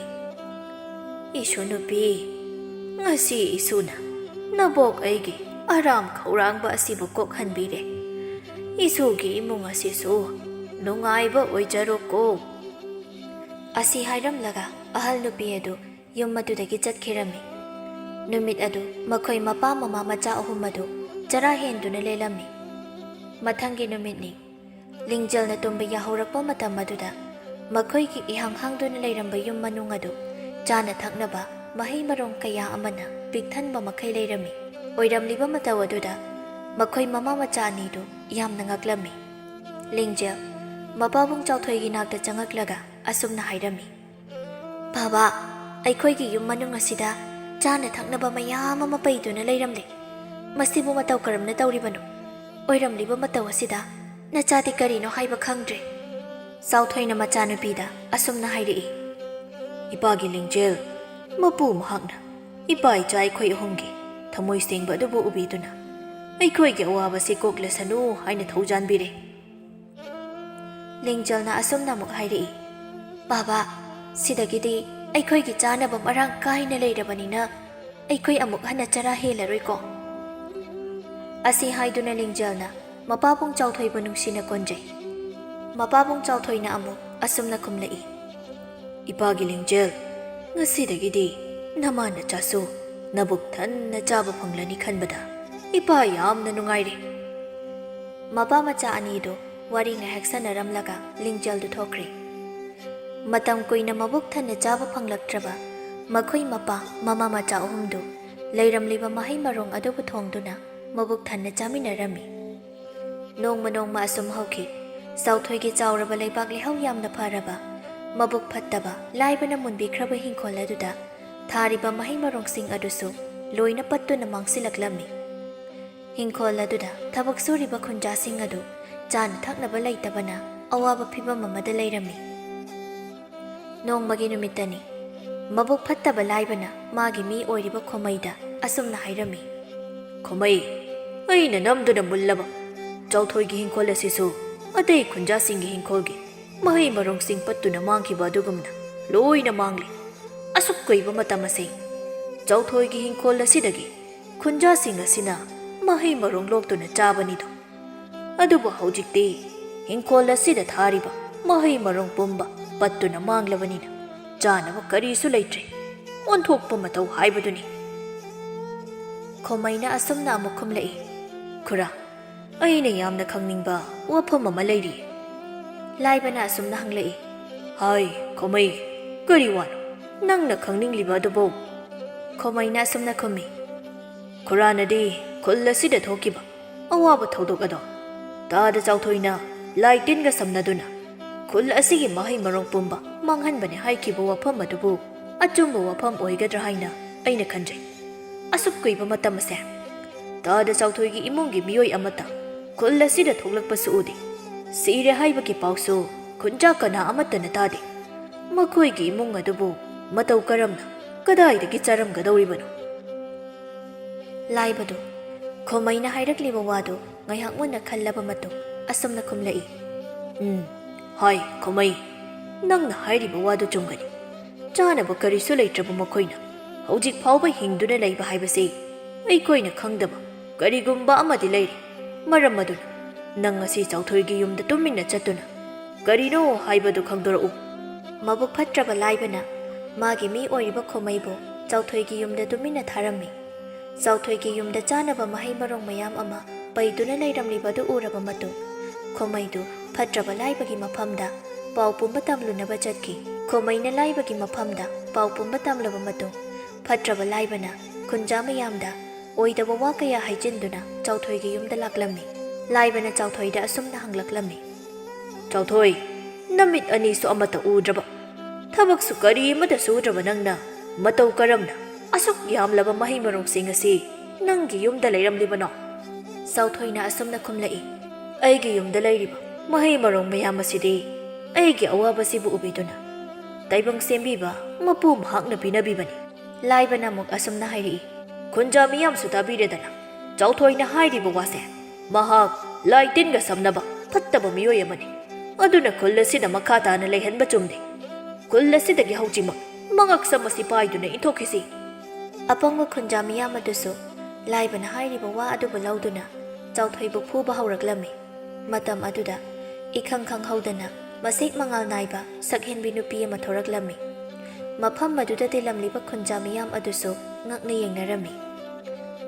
"ꯏꯁꯨ ꯅꯨꯄꯤ, ꯉꯁꯤ ꯏꯁꯨꯅ ꯅꯕꯣꯛ ꯑꯩꯒꯤ ꯑꯔꯥꯝ ꯈꯧꯔꯥꯡꯕ ꯑꯁꯤꯕꯨ ꯀꯣꯛꯍꯟꯕꯤꯔꯦ꯫ ꯏꯁꯨꯒꯤ ꯏꯃꯨꯡ ꯑꯁꯤꯁꯨ ꯅꯨꯡꯉꯥꯏꯕ ꯑꯣꯏꯖꯔꯣꯀꯣ꯫" ꯑꯁꯤ ꯍꯥꯏꯔꯝꯂꯒ ꯑꯍꯜ ꯅꯨꯄꯤ ꯑꯗꯨ ꯌꯨꯝ ꯑꯗꯨꯗꯒꯤ ꯆꯠꯈꯤꯔꯝꯃꯤ꯫ ꯅꯨꯃꯤꯠ ꯑꯗꯨ ꯃꯈꯣꯏ ꯃꯄꯥ ꯃꯃꯥ ꯃꯆꯥ ꯑꯍꯨꯝ ꯑꯗꯨ ꯆꯔꯥ ꯍꯦꯟꯗꯨꯅ ꯂꯦꯜꯂꯝꯃꯤ꯫ ꯃꯊꯪꯒꯤ ꯅꯨꯃꯤꯠꯅꯤ꯫ ꯂꯤꯡꯖꯦꯜꯅ ꯇꯨꯝꯕ ꯌꯥꯍꯧꯔꯛꯄ ꯃꯇꯝ ꯑꯗꯨꯗ ꯃꯈꯣꯏꯒꯤ ꯏꯍꯥꯡ ꯍꯥꯡꯗꯨꯅ ꯂꯩꯔꯝꯕ ꯌꯨꯝ ꯃꯅꯨꯡ ꯑꯗꯨ ꯆꯥꯅ ꯊꯛꯅꯕ ꯃꯍꯩ ꯃꯔꯣꯡ ꯀꯌꯥ ꯑꯃꯅ ꯄꯤꯛꯊꯟꯕ ꯃꯈꯩ ꯂꯩꯔꯝꯃꯤ꯫ ꯑꯣꯏꯔꯝꯂꯤꯕ ꯃꯇꯧ ꯑꯗꯨꯗ ꯃꯈꯣꯏ ꯃꯃꯥ ꯃꯆꯥ ꯑꯅꯤꯗꯨ ꯌꯥꯝꯅ ꯉꯛꯂꯝꯃꯤ꯫ ꯂꯤꯡꯖꯦꯜ ꯃꯄꯥꯕꯨꯡ ꯆꯥꯎꯊꯣꯏꯒꯤ ꯅꯥꯛꯇ ꯆꯪꯉꯛꯂꯒ ꯑꯁꯨꯝꯅ ꯍꯥꯏꯔꯝꯃꯤ, "ꯕꯥꯕꯥ, ꯑꯩꯈꯣꯏꯒꯤ ꯌꯨꯝ ꯃꯅꯨꯡ ꯑꯁꯤꯗ ꯆꯥꯅ ꯊꯛꯅꯕ ꯃꯌꯥꯝ ꯑꯃ ꯄꯩꯗꯨꯅ ꯂꯩꯔꯝꯂꯦ꯫ ꯃꯁꯤꯕꯨ ꯃꯇꯧ ꯀꯔꯝꯅ ꯇꯧꯔꯤꯕꯅꯣ? ꯑꯣꯏꯔꯝꯂꯤꯕ ꯃꯇꯧ ꯑꯁꯤꯗ ꯅꯆꯥꯗꯤ ꯀꯔꯤꯅꯣ ꯍꯥꯏꯕ ꯈꯪꯗ꯭ꯔꯦ꯫" ꯆꯥꯎꯊꯣꯏꯅ ꯃꯆꯥꯅꯨꯄꯤꯗ ꯑꯁꯨꯝꯅ ꯍꯥꯏꯔꯛꯏ, "ꯏꯄꯥꯒꯤ ꯂꯤꯡꯖꯦꯜ, ꯃꯄꯨ ꯃꯍꯥꯛꯅ ꯏꯄꯥ ꯏꯆꯥ ꯑꯩꯈꯣꯏ ꯑꯍꯨꯝꯒꯤ ꯊꯃꯣꯏ ꯁꯦꯡꯕ ꯑꯗꯨꯕꯨ ꯎꯕꯤꯗꯨꯅ ꯑꯩꯈꯣꯏꯒꯤ ꯑꯋꯥꯕꯁꯤ ꯀꯣꯛꯂꯁꯅꯨ ꯍꯥꯏꯅ ꯊꯧꯖꯥꯟꯕꯤꯔꯦ꯫" ꯂꯤꯡꯖꯦꯜꯅ ꯑꯁꯨꯝꯅ ꯑꯃꯨꯛ ꯍꯥꯏꯔꯛꯏ, "ꯕꯥꯕꯥ, ꯁꯤꯗꯒꯤꯗꯤ ꯑꯩꯈꯣꯏꯒꯤ ꯆꯥꯅꯕ ꯃꯔꯥꯡ ꯀꯥꯏꯅ ꯂꯩꯔꯕꯅꯤꯅ ꯑꯩꯈꯣꯏ ꯑꯃꯨꯛ ꯍꯟꯅ ꯆꯔꯥ ꯍꯦꯜꯂꯔꯣꯏꯀꯣ?" ꯑꯁꯤ ꯍꯥꯏꯗꯨꯅ ꯂꯤꯡꯖꯦꯜꯅ ꯃꯄꯥꯕꯨꯡ ꯆꯥꯎꯊꯣꯏꯕꯨ ꯅꯨꯡꯁꯤꯅ ꯀꯣꯟꯖꯩ꯫ ꯃꯄꯥꯕꯨꯡ ꯆꯥꯎꯊꯣꯏꯅ ꯑꯃꯨꯛ ꯑꯁꯨꯝꯅ ꯈꯨꯝꯂꯛꯏ, "ꯏꯄꯥꯒꯤ ꯂꯤꯡꯖꯦꯜ, ꯉꯁꯤꯗꯒꯤꯗꯤ ꯅꯃꯥ ꯅꯆꯥꯁꯨ ꯅꯕꯨꯛ ꯊꯟꯅ ꯆꯥꯕ ꯐꯪꯂꯅꯤ ꯈꯟꯕꯗ ꯏꯄꯥ ꯌꯥꯝꯅ ꯅꯨꯡꯉꯥꯏꯔꯦ꯫" ꯃꯄꯥ ꯃꯆꯥ ꯑꯅꯤꯗꯨ ꯋꯥꯔꯤ ꯉꯥꯏꯍꯥꯛ ꯁꯥꯟꯅꯔꯝꯂꯒ ꯂꯤꯡꯖꯦꯜꯗꯨ ꯊꯣꯛꯈ꯭ꯔꯦ꯫ ꯃꯇꯝ ꯀꯨꯏꯅ ꯃꯕꯨꯛ ꯊꯟꯅ ꯆꯥꯕ ꯐꯪꯂꯛꯇ꯭ꯔꯕ ꯃꯈꯣꯏ ꯃꯄꯥ ꯃꯃꯥ ꯃꯆꯥ ꯑꯍꯨꯝꯗꯨ ꯂꯩꯔꯝꯂꯤꯕ ꯃꯍꯩ ꯃꯔꯣꯡ ꯑꯗꯨꯕꯨ ꯊꯣꯡꯗꯨꯅ ꯃꯕꯨꯛ ꯊꯟꯅ ꯆꯥꯃꯤꯟꯅꯔꯝꯃꯤ꯫ ꯅꯣꯡꯃ ꯅꯣꯡꯃ ꯑꯁꯨꯝ ꯍꯧꯈꯤ꯫ ꯆꯥꯎꯊꯣꯏꯒꯤ ꯆꯥꯎꯔꯕ ꯂꯩꯕꯥꯛ ꯂꯩꯍꯥꯎ ꯌꯥꯝꯅ ꯐꯔꯕ, ꯃꯕꯨꯛ ꯐꯠꯇꯕ ꯂꯥꯏꯕꯅ ꯃꯨꯟꯕꯤꯈ꯭ꯔꯕ ꯍꯤꯡꯈꯣꯜ ꯑꯗꯨꯗ ꯊꯥꯔꯤꯕ ꯃꯍꯩ ꯃꯔꯣꯡꯁꯤꯡ ꯑꯗꯨꯁꯨ ꯂꯣꯏꯅ ꯄꯠꯇꯨꯅ ꯃꯥꯡꯁꯤꯜꯂꯛꯂꯝꯃꯤ꯫ ꯍꯤꯡꯈꯣꯜ ꯑꯗꯨꯗ ꯊꯕꯛ ꯁꯨꯔꯤꯕ ꯈꯨꯟꯖꯥꯁꯤꯡ ꯑꯗꯨ ꯆꯥꯅ ꯊꯛꯅꯕ ꯂꯩꯇꯕꯅ ꯑꯋꯥꯕ ꯐꯤꯚꯝ ꯑꯃꯗ ꯂꯩꯔꯝꯃꯤ꯫ ꯅꯣꯡꯃꯒꯤ ꯅꯨꯃꯤꯠꯇꯅꯤ꯫ ꯃꯕꯨꯛ ꯐꯠꯇꯕ ꯂꯥꯏꯕꯅ ꯃꯥꯒꯤ ꯃꯤ ꯑꯣꯏꯔꯤꯕ ꯈꯣꯃꯩꯗ ꯑꯁꯨꯝꯅ ꯍꯥꯏꯔꯝꯃꯤ꯫ "ꯈꯣꯃꯩ, ꯑꯩꯅ ꯅꯝꯗꯨꯅ ꯃꯨꯜꯂꯕ ꯆꯥꯎꯊꯣꯏꯒꯤ ꯍꯤꯡꯈꯣꯜ ꯑꯁꯤꯁꯨ ꯑꯇꯩ ꯈꯨꯟꯖꯥꯁꯤꯡꯒꯤ ꯍꯤꯡꯈꯣꯜꯒꯤ ꯃꯍꯩ ꯃꯔꯣꯡꯁꯤꯡ ꯄꯠꯇꯨꯅ ꯃꯥꯡꯈꯤꯕ ꯑꯗꯨꯒꯨꯝꯅ ꯂꯣꯏꯅ ꯃꯥꯡꯂꯦ꯫ ꯑꯁꯨꯛ ꯀꯨꯏꯕ ꯃꯇꯝ ꯑꯁꯤ ꯆꯥꯎꯊꯣꯏꯒꯤ ꯍꯤꯡꯈꯣꯜ ꯑꯁꯤꯗꯒꯤ ꯈꯨꯟꯖꯥꯁꯤꯡ ꯑꯁꯤꯅ ꯃꯍꯩ ꯃꯔꯣꯡ ꯂꯣꯛꯇꯨꯅ ꯆꯥꯕꯅꯤꯗꯣ꯫ ꯑꯗꯨꯕꯨ ꯍꯧꯖꯤꯛꯇꯤ ꯍꯤꯡꯈꯣꯜ ꯑꯁꯤꯗ ꯊꯥꯔꯤꯕ ꯃꯍꯩ ꯃꯔꯣꯡ ꯄꯨꯝꯕ ꯄꯠꯇꯨꯅ ꯃꯥꯡꯂꯕꯅꯤꯅ ꯆꯥꯅꯕ ꯀꯔꯤꯁꯨ ꯂꯩꯇ꯭ꯔꯦ꯫ ꯑꯣꯟꯊꯣꯛꯄ ꯃꯇꯧ ꯍꯥꯏꯕꯗꯨꯅꯤ꯫" ꯈꯣꯃꯩꯅ ꯑꯁꯨꯝꯅ ꯑꯃꯨꯛ ꯈꯨꯝꯂꯛꯏ꯫ "ꯈꯨꯔꯥ, ꯑꯩꯅ ꯌꯥꯝꯅ ꯈꯪꯅꯤꯡꯕ ꯋꯥꯐꯝ ꯑꯃ ꯂꯩꯔꯤ꯫" ꯂꯥꯏꯕꯅ ꯑꯁꯨꯝꯅ ꯍꯪꯂꯛꯏ꯫ "ꯍꯥꯏ, ꯈꯣꯃꯩ, ꯀꯔꯤ ꯋꯥꯅꯣ ꯅꯪꯅ ꯈꯪꯅꯤꯡꯂꯤꯕ ꯑꯗꯨꯕꯨ?" ꯈꯣꯃꯩꯅ ꯑꯁꯨꯝꯅ ꯈꯨꯝꯃꯤ꯫ "ꯈꯨꯔꯥꯅꯗꯤ ꯈꯨꯜ ꯑꯁꯤꯗ ꯊꯣꯛꯈꯤꯕ ꯑꯋꯥꯕ ꯊꯧꯗꯣꯛ ꯑꯗꯣ ꯇꯥꯗ ꯆꯥꯎꯊꯣꯏꯅ ꯂꯥꯏ ꯇꯤꯟꯒ ꯁꯝꯅꯗꯨꯅ ꯈꯨꯜ ꯑꯁꯤꯒꯤ ꯃꯍꯩ ꯃꯔꯣꯡ ꯄꯨꯝꯕ ꯃꯥꯡꯍꯟꯕꯅꯦ ꯍꯥꯏꯈꯤꯕ ꯋꯥꯐꯝ ꯑꯗꯨꯕꯨ ꯑꯆꯨꯝꯕ ꯋꯥꯐꯝ ꯑꯣꯏꯒꯗ꯭ꯔꯥ ꯍꯥꯏꯅ ꯑꯩꯅ ꯈꯟꯖꯩ꯫ ꯑꯁꯨꯛ ꯀꯨꯏꯕ ꯃꯇꯝ ꯑꯁꯦ ꯇꯥꯗ ꯆꯥꯎꯊꯣꯏꯒꯤ ꯏꯃꯨꯡꯒꯤ ꯃꯤꯑꯣꯏ ꯑꯃꯠꯇ ꯈꯨꯜ ꯑꯁꯤꯗ ꯊꯣꯛꯂꯛꯄꯁꯨ ꯎꯗꯦ꯫ ꯁꯤꯔꯦ ꯍꯥꯏꯕꯒꯤ ꯄꯥꯎꯁꯨ ꯈꯨꯟꯖꯥ ꯀꯅꯥ ꯑꯃꯠꯇꯅ ꯇꯥꯗꯦ꯫ ꯃꯈꯣꯏꯒꯤ ꯏꯃꯨꯡ ꯑꯗꯨꯕꯨ ꯃꯇꯧ ꯀꯔꯝꯅ, ꯀꯗꯥꯏꯗꯒꯤ ꯆꯥꯔꯝꯒꯗꯧꯔꯤꯕꯅꯣ?" ꯂꯥꯏꯕꯗꯨ ꯈꯣꯃꯩꯅ ꯍꯥꯏꯔꯛꯂꯤꯕ ꯋꯥꯗꯨ ꯉꯥꯏꯍꯥꯛ ꯃꯨꯟꯅ ꯈꯜꯂꯕ ꯃꯇꯨꯡ ꯑꯁꯨꯝꯅ ꯈꯨꯝꯂꯛꯏ꯫ "ꯎꯝ, ꯍꯣꯏ, ꯈꯣꯃꯩ, ꯅꯪꯅ ꯍꯥꯏꯔꯤꯕ ꯋꯥꯗꯨ ꯆꯨꯝꯒꯅꯤ꯫ ꯆꯥꯅꯕ ꯀꯔꯤꯁꯨ ꯂꯩꯇ꯭ꯔꯕ ꯃꯈꯣꯏꯅ ꯍꯧꯖꯤꯛ ꯐꯥꯎꯕ ꯍꯤꯡꯗꯨꯅ ꯂꯩꯕ ꯍꯥꯏꯕꯁꯤ ꯑꯩꯈꯣꯏꯅ ꯈꯪꯗꯕ ꯀꯔꯤꯒꯨꯝꯕ ꯑꯃꯗꯤ ꯂꯩꯔꯤ꯫ ꯃꯔꯝ ꯑꯗꯨꯅ ꯅꯪ ꯉꯁꯤ ꯆꯥꯎꯊꯣꯏꯒꯤ ꯌꯨꯝꯗ ꯇꯨꯃꯤꯟꯅ ꯆꯠꯇꯨꯅ ꯀꯔꯤꯅꯣ ꯍꯥꯏꯕꯗꯨ ꯈꯪꯗꯣꯔꯛꯎ꯫" ꯃꯕꯨꯛ ꯐꯠꯇ꯭ꯔꯕ ꯂꯥꯏꯕꯅ ꯃꯥꯒꯤ ꯃꯤ ꯑꯣꯏꯔꯤꯕ ꯈꯣꯃꯩꯕꯨ ꯆꯥꯎꯊꯣꯏꯒꯤ ꯌꯨꯝꯗ ꯇꯨꯃꯤꯟꯅ ꯊꯥꯔꯝꯃꯤ꯫ ꯆꯥꯎꯊꯣꯏꯒꯤ ꯌꯨꯝꯗ ꯆꯥꯅꯕ ꯃꯍꯩ ꯃꯔꯣꯡ ꯃꯌꯥꯝ ꯑꯃ ꯄꯩꯗꯨꯅ ꯂꯩꯔꯝꯂꯤꯕꯗꯨ ꯎꯔꯕ ꯃꯇꯨꯡ, ꯈꯣꯃꯩꯗꯨ ꯐꯠꯇ꯭ꯔꯕ ꯂꯥꯏꯕꯒꯤ ꯃꯐꯝꯗ ꯄꯥꯎ ꯄꯨꯝꯕ ꯇꯝꯂꯨꯅꯕ ꯆꯠꯈꯤ꯫ ꯈꯣꯃꯩꯅ ꯂꯥꯏꯕꯒꯤ ꯃꯐꯝꯗ ꯄꯥꯎ ꯄꯨꯝꯕ ꯇꯝꯂꯕ ꯃꯇꯨꯡ, ꯐꯠꯇ꯭ꯔꯕ ꯂꯥꯏꯕꯅ ꯈꯨꯟꯖꯥ ꯃꯌꯥꯝꯗ ꯑꯣꯏꯗꯕ ꯋꯥ ꯀꯌꯥ ꯍꯥꯏꯖꯤꯟꯗꯨꯅ ꯆꯥꯎꯊꯣꯏꯒꯤ ꯌꯨꯝꯗ ꯂꯥꯛꯂꯝꯃꯤ꯫ ꯂꯥꯏꯕꯅ ꯆꯥꯎꯊꯣꯏꯗ ꯑꯁꯨꯝꯅ ꯍꯪꯂꯛꯂꯝꯃꯤ, "ꯆꯥꯎꯊꯣꯏ, ꯅꯃꯤꯠ ꯑꯅꯤꯁꯨ ꯑꯃꯠꯇ ꯎꯗ꯭ꯔꯕ, ꯊꯕꯛꯁꯨ ꯀꯔꯤ ꯑꯃꯠꯇ ꯁꯨꯗ꯭ꯔꯕ ꯅꯪꯅ ꯃꯇꯧ ꯀꯔꯝꯅ ꯑꯁꯨꯛ ꯌꯥꯝꯂꯕ ꯃꯍꯩ ꯃꯔꯣꯡꯁꯤꯡ ꯑꯁꯤ ꯅꯪꯒꯤ ꯌꯨꯝꯗ ꯂꯩꯔꯝꯂꯤꯕꯅꯣ?" ꯆꯥꯎꯊꯣꯏꯅ ꯑꯁꯨꯝꯅ ꯈꯨꯝꯂꯛꯏ, "ꯑꯩꯒꯤ ꯌꯨꯝꯗ ꯂꯩꯔꯤꯕ ꯃꯍꯩ ꯃꯔꯣꯡ ꯃꯌꯥꯝ ꯑꯁꯤꯗꯤ ꯑꯩꯒꯤ ꯑꯋꯥꯕꯁꯤꯕꯨ ꯎꯕꯤꯗꯨꯅ ꯇꯥꯏꯕꯪ ꯁꯦꯝꯕꯤꯕ ꯃꯄꯨ ꯃꯍꯥꯛꯅ ꯄꯤꯅꯕꯤꯕꯅꯤ꯫" ꯂꯥꯏꯕꯅ ꯑꯃꯨꯛ ꯑꯁꯨꯝꯅ ꯍꯥꯏꯔꯛꯏ, "ꯈꯨꯟꯖꯥ ꯃꯤꯌꯥꯝꯁꯨ ꯇꯥꯕꯤꯔꯦꯗꯅ, ꯆꯥꯎꯊꯣꯏꯅ ꯍꯥꯏꯔꯤꯕ ꯋꯥꯁꯦ꯫ ꯃꯍꯥꯛ ꯂꯥꯏ ꯇꯤꯟꯒ ꯁꯝꯅꯕ ꯐꯠꯇꯕ ꯃꯤꯑꯣꯏ ꯑꯃꯅꯤ꯫ ꯑꯗꯨꯅ ꯈꯨꯜ ꯑꯁꯤꯗ ꯃꯈꯥ ꯇꯥꯅ ꯂꯩꯍꯟꯕ ꯆꯨꯝꯗꯦ꯫ ꯈꯨꯜ ꯑꯁꯤꯗꯒꯤ ꯍꯧꯖꯤꯛꯃꯛ ꯃꯉꯛꯁꯝ ꯑꯁꯤ ꯄꯥꯏꯗꯨꯅ ꯏꯟꯊꯣꯛꯈꯤꯁꯤ꯫" ꯑꯄꯪꯕ ꯈꯨꯟꯖꯥ ꯃꯤꯌꯥꯝ ꯑꯗꯨꯁꯨ ꯂꯥꯏꯕꯅ ꯍꯥꯏꯔꯤꯕ ꯋꯥ ꯑꯗꯨꯕꯨ ꯂꯧꯗꯨꯅ ꯆꯥꯎꯊꯣꯏꯕꯨ ꯐꯨꯕ ꯍꯧꯔꯛꯂꯝꯃꯤ꯫ ꯃꯇꯝ ꯑꯗꯨꯗ ꯏꯈꯪ ꯈꯪꯍꯧꯗꯅ ꯃꯁꯦꯛ ꯃꯉꯥꯜ ꯅꯥꯏꯕ ꯁꯛꯍꯦꯟꯕꯤ ꯅꯨꯄꯤ ꯑꯃ ꯊꯣꯔꯛꯂꯝꯃꯤ꯫ ꯃꯐꯝ ꯑꯗꯨꯗ ꯇꯤꯜꯂꯝꯂꯤꯕ ꯈꯨꯟꯖꯥ ꯃꯤꯌꯥꯝ ꯑꯗꯨꯁꯨ ꯉꯛꯅ ꯌꯦꯡꯅꯔꯝꯃꯤ꯫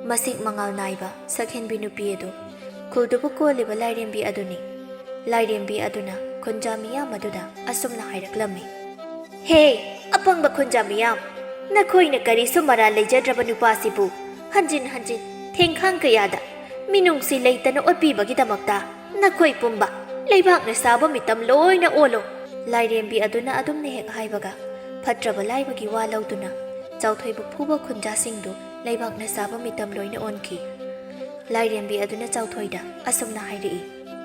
ꯃꯁꯦꯛ ꯃꯉꯥꯜ ꯅꯥꯏꯕ ꯁꯛꯍꯦꯟꯕꯤ ꯅꯨꯄꯤ ꯑꯗꯨ ꯈꯨꯜꯗꯨꯕꯨ ꯀꯣꯜꯂꯤꯕ ꯂꯥꯏꯔꯦꯝꯕꯤ ꯑꯗꯨꯅꯤ꯫ ꯂꯥꯏꯔꯦꯝꯕꯤ ꯑꯗꯨꯅ ꯈꯨꯟꯖꯥ ꯃꯤꯌꯥꯝ ꯑꯗꯨꯗ ꯑꯁꯨꯝꯅ ꯍꯥꯏꯔꯛꯂꯝꯃꯤ, "ꯍꯦ, ꯑꯄꯪꯕ ꯈꯨꯟꯖꯥ ꯃꯤꯌꯥꯝ, ꯅꯈꯣꯏꯅ ꯀꯔꯤꯁꯨ ꯃꯔꯥꯜ ꯂꯩꯖꯗ꯭ꯔꯕ ꯅꯨꯄꯥꯁꯤꯕꯨ ꯍꯟꯖꯤꯟ ꯍꯟꯖꯤꯟ ꯊꯦꯡꯈꯥꯡ ꯀꯌꯥꯗ ꯃꯤꯅꯨꯡꯁꯤ ꯂꯩꯇꯅ ꯑꯣꯠꯄꯤꯕꯒꯤꯗꯃꯛꯇ ꯅꯈꯣꯏ ꯄꯨꯝꯕ ꯂꯩꯕꯥꯛꯅ ꯁꯥꯕ ꯃꯤꯇꯝ ꯂꯣꯏꯅ ꯑꯣꯜꯂꯣ꯫" ꯂꯥꯏꯔꯦꯝꯕꯤ ꯑꯗꯨꯅ ꯑꯗꯨꯝꯅ ꯍꯦꯛ ꯍꯥꯏꯕꯒ ꯐꯠꯇ꯭ꯔꯕ ꯂꯥꯏꯕꯒꯤ ꯋꯥ ꯂꯧꯗꯨꯅ ꯆꯥꯎꯊꯣꯏꯕꯨ ꯐꯨꯕ ꯈꯨꯟꯖꯥꯁꯤꯡꯗꯨ ꯂꯩꯕꯥꯛꯅ ꯁꯥꯕ ꯃꯤꯇꯝ ꯂꯣꯏꯅ ꯑꯣꯟꯈꯤ꯫ ꯂꯥꯏꯔꯦꯝꯕꯤ ꯑꯗꯨꯅ ꯆꯥꯎꯊꯣꯏꯗ ꯑꯁꯨꯝꯅ ꯍꯥꯏꯔꯛꯏ,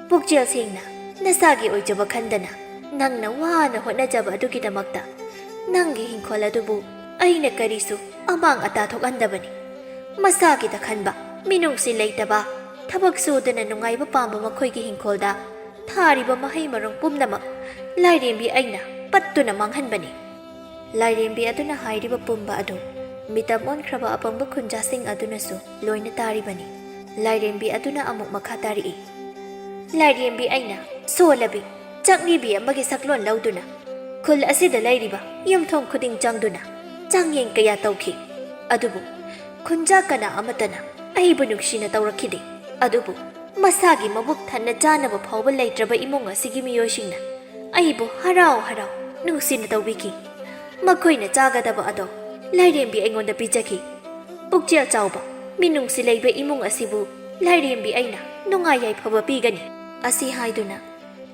"ꯄꯨꯛꯆꯦꯜ ꯁꯦꯡꯅ ꯅꯁꯥꯒꯤ ꯑꯣꯏꯖꯕ ꯈꯟꯗꯅ ꯅꯪꯅ ꯋꯥꯅ ꯍꯣꯠꯅꯖꯕ ꯑꯗꯨꯒꯤꯗꯃꯛꯇ ꯅꯪꯒꯤ ꯍꯤꯡꯈꯣꯜ ꯑꯗꯨꯕꯨ ꯑꯩꯅ ꯀꯔꯤꯁꯨ ꯑꯃꯥꯡ ꯑꯇꯥ ꯊꯣꯛꯍꯟꯗꯕꯅꯤ꯫ ꯃꯁꯥꯒꯤꯗ ꯈꯟꯕ, ꯃꯤꯅꯨꯡꯁꯤ ꯂꯩꯇꯕ, ꯊꯕꯛ ꯁꯨꯗꯅ ꯅꯨꯡꯉꯥꯏꯕ ꯄꯥꯝꯕ ꯃꯈꯣꯏꯒꯤ ꯍꯤꯡꯈꯣꯜꯗ ꯊꯥꯔꯤꯕ ꯃꯍꯩ ꯃꯔꯣꯡ ꯄꯨꯝꯅꯃꯛ ꯂꯥꯏꯔꯦꯝꯕꯤ ꯑꯩꯅ ꯄꯠꯇꯨꯅ ꯃꯥꯡꯍꯟꯕꯅꯤ꯫" ꯂꯥꯏꯔꯦꯝꯕꯤ ꯑꯗꯨꯅ ꯍꯥꯏꯔꯤꯕ ꯄꯨꯝꯕ ꯑꯗꯨ ꯃꯤꯇꯝ ꯑꯣꯟꯈ꯭ꯔꯕ ꯑꯄꯪꯕ ꯈꯨꯟꯖꯥꯁꯤꯡ ꯑꯗꯨꯅꯁꯨ ꯂꯣꯏꯅ ꯇꯥꯔꯤꯕꯅꯤ꯫ ꯂꯥꯏꯔꯦꯝꯕꯤ ꯑꯗꯨꯅ ꯑꯃꯨꯛ ꯃꯈꯥ ꯇꯥꯔꯛꯏ, "ꯂꯥꯏꯔꯦꯝꯕꯤ ꯑꯩꯅ ꯁꯣꯜꯂꯕꯤ ꯆꯥꯛꯅꯤꯕꯤ ꯑꯃꯒꯤ ꯁꯛꯂꯣꯟ ꯂꯧꯗꯨꯅ ꯈꯨꯜ ꯑꯁꯤꯗ ꯂꯩꯔꯤꯕ ꯌꯨꯝꯊꯣꯡ ꯈꯨꯗꯤꯡ ꯆꯪꯗꯨꯅ ꯆꯥꯡꯌꯦꯡ ꯀꯌꯥ ꯇꯧꯈꯤ꯫ ꯑꯗꯨꯕꯨ ꯈꯨꯟꯖꯥ ꯀꯅꯥ ꯑꯃꯠꯇꯅ ꯑꯩꯕꯨ ꯅꯨꯡꯁꯤꯅ ꯇꯧꯔꯛꯈꯤꯗꯦ꯫ ꯑꯗꯨꯕꯨ ꯃꯁꯥꯒꯤ ꯃꯕꯨꯛ ꯊꯟꯅ ꯆꯥꯅꯕ ꯐꯥꯎꯕ ꯂꯩꯇ꯭ꯔꯕ ꯏꯃꯨꯡ ꯑꯁꯤꯒꯤ ꯃꯤꯑꯣꯏꯁꯤꯡꯅ ꯑꯩꯕꯨ ꯍꯔꯥꯎ ꯍꯔꯥꯎ ꯅꯨꯡꯁꯤꯅ ꯇꯧꯕꯤꯈꯤ꯫ ꯃꯈꯣꯏꯅ ꯆꯥꯒꯗꯕ ꯑꯗꯣ ꯂꯥꯏꯔꯦꯝꯕꯤ ꯑꯩꯉꯣꯟꯗ ꯄꯤꯖꯈꯤ꯫ "ꯄꯨꯛꯆꯦꯜ ꯆꯥꯎꯕ, ꯃꯤꯅꯨꯡꯁꯤ ꯂꯩꯕ ꯏꯃꯨꯡ ꯑꯁꯤꯕꯨ ꯂꯥꯏꯔꯦꯝꯕꯤ ꯑꯩꯅ ꯅꯨꯡꯉꯥꯏ ꯌꯥꯏꯐꯕ ꯄꯤꯒꯅꯤ" ꯑꯁꯤ ꯍꯥꯏꯗꯨꯅ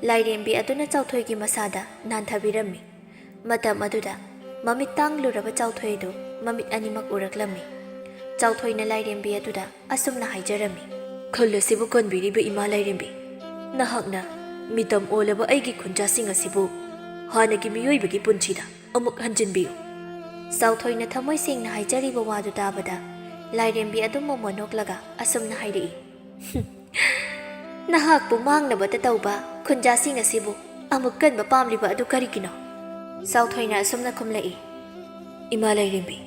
ꯂꯥꯏꯔꯦꯝꯕꯤ ꯑꯗꯨꯅ ꯆꯥꯎꯊꯣꯏꯒꯤ ꯃꯁꯥꯗ ꯅꯥꯟꯊꯕꯤꯔꯝꯃꯤ꯫ ꯃꯇꯝ ꯑꯗꯨꯗ ꯃꯃꯤꯠ ꯇꯥꯡꯂꯨꯔꯕ ꯆꯥꯎꯊꯣꯏ ꯑꯗꯨ ꯃꯃꯤꯠ ꯑꯅꯤꯃꯛ ꯎꯔꯛꯂꯝꯃꯤ꯫ ꯆꯥꯎꯊꯣꯏꯅ ꯂꯥꯏꯔꯦꯝꯕꯤ ꯑꯗꯨꯗ ꯑꯁꯨꯝꯅ ꯍꯥꯏꯖꯔꯝꯃꯤ, "ꯈꯨꯜ ꯑꯁꯤꯕꯨ ꯀꯟꯕꯤꯔꯤꯕ ꯏꯃꯥ ꯂꯥꯏꯔꯦꯝꯕꯤ, ꯅꯍꯥꯛꯅ ꯃꯤꯇꯝ ꯑꯣꯜꯂꯕ ꯑꯩꯒꯤ ꯈꯨꯟꯖꯥꯁꯤꯡ ꯑꯁꯤꯕꯨ ꯍꯥꯟꯅꯒꯤ ꯃꯤꯑꯣꯏꯕꯒꯤ ꯄꯨꯟꯁꯤꯗ ꯑꯃꯨꯛ ꯍꯟꯖꯤꯟꯕꯤꯌꯨ"꯫ ꯆꯥꯎꯊꯣꯏꯅ ꯊꯃꯣꯏ ꯁꯦꯡꯅ ꯍꯥꯏꯖꯔꯤꯕ ꯋꯥꯗꯨ ꯇꯥꯕꯗ ꯂꯥꯏꯔꯦꯝꯕꯤ ꯑꯗꯨ ꯃꯣꯃꯣꯟ ꯅꯣꯛꯂꯒ ꯑꯁꯨꯝꯅ ꯍꯥꯏꯔꯛꯏ, "ꯅꯍꯥꯛꯄꯨ ꯃꯥꯡꯅꯕꯇ ꯇꯧꯕ ꯈꯨꯟꯖꯥꯁꯤꯡ ꯑꯁꯤꯕꯨ ꯑꯃꯨꯛ ꯀꯟꯕ ꯄꯥꯝꯂꯤꯕ ꯑꯗꯨ ꯀꯔꯤꯒꯤꯅꯣ?" ꯆꯥꯎꯊꯣꯏꯅ ꯑꯁꯨꯝꯅ ꯈꯨꯝꯂꯛꯏ, "ꯏꯃꯥ ꯂꯥꯏꯔꯦꯝꯕꯤ,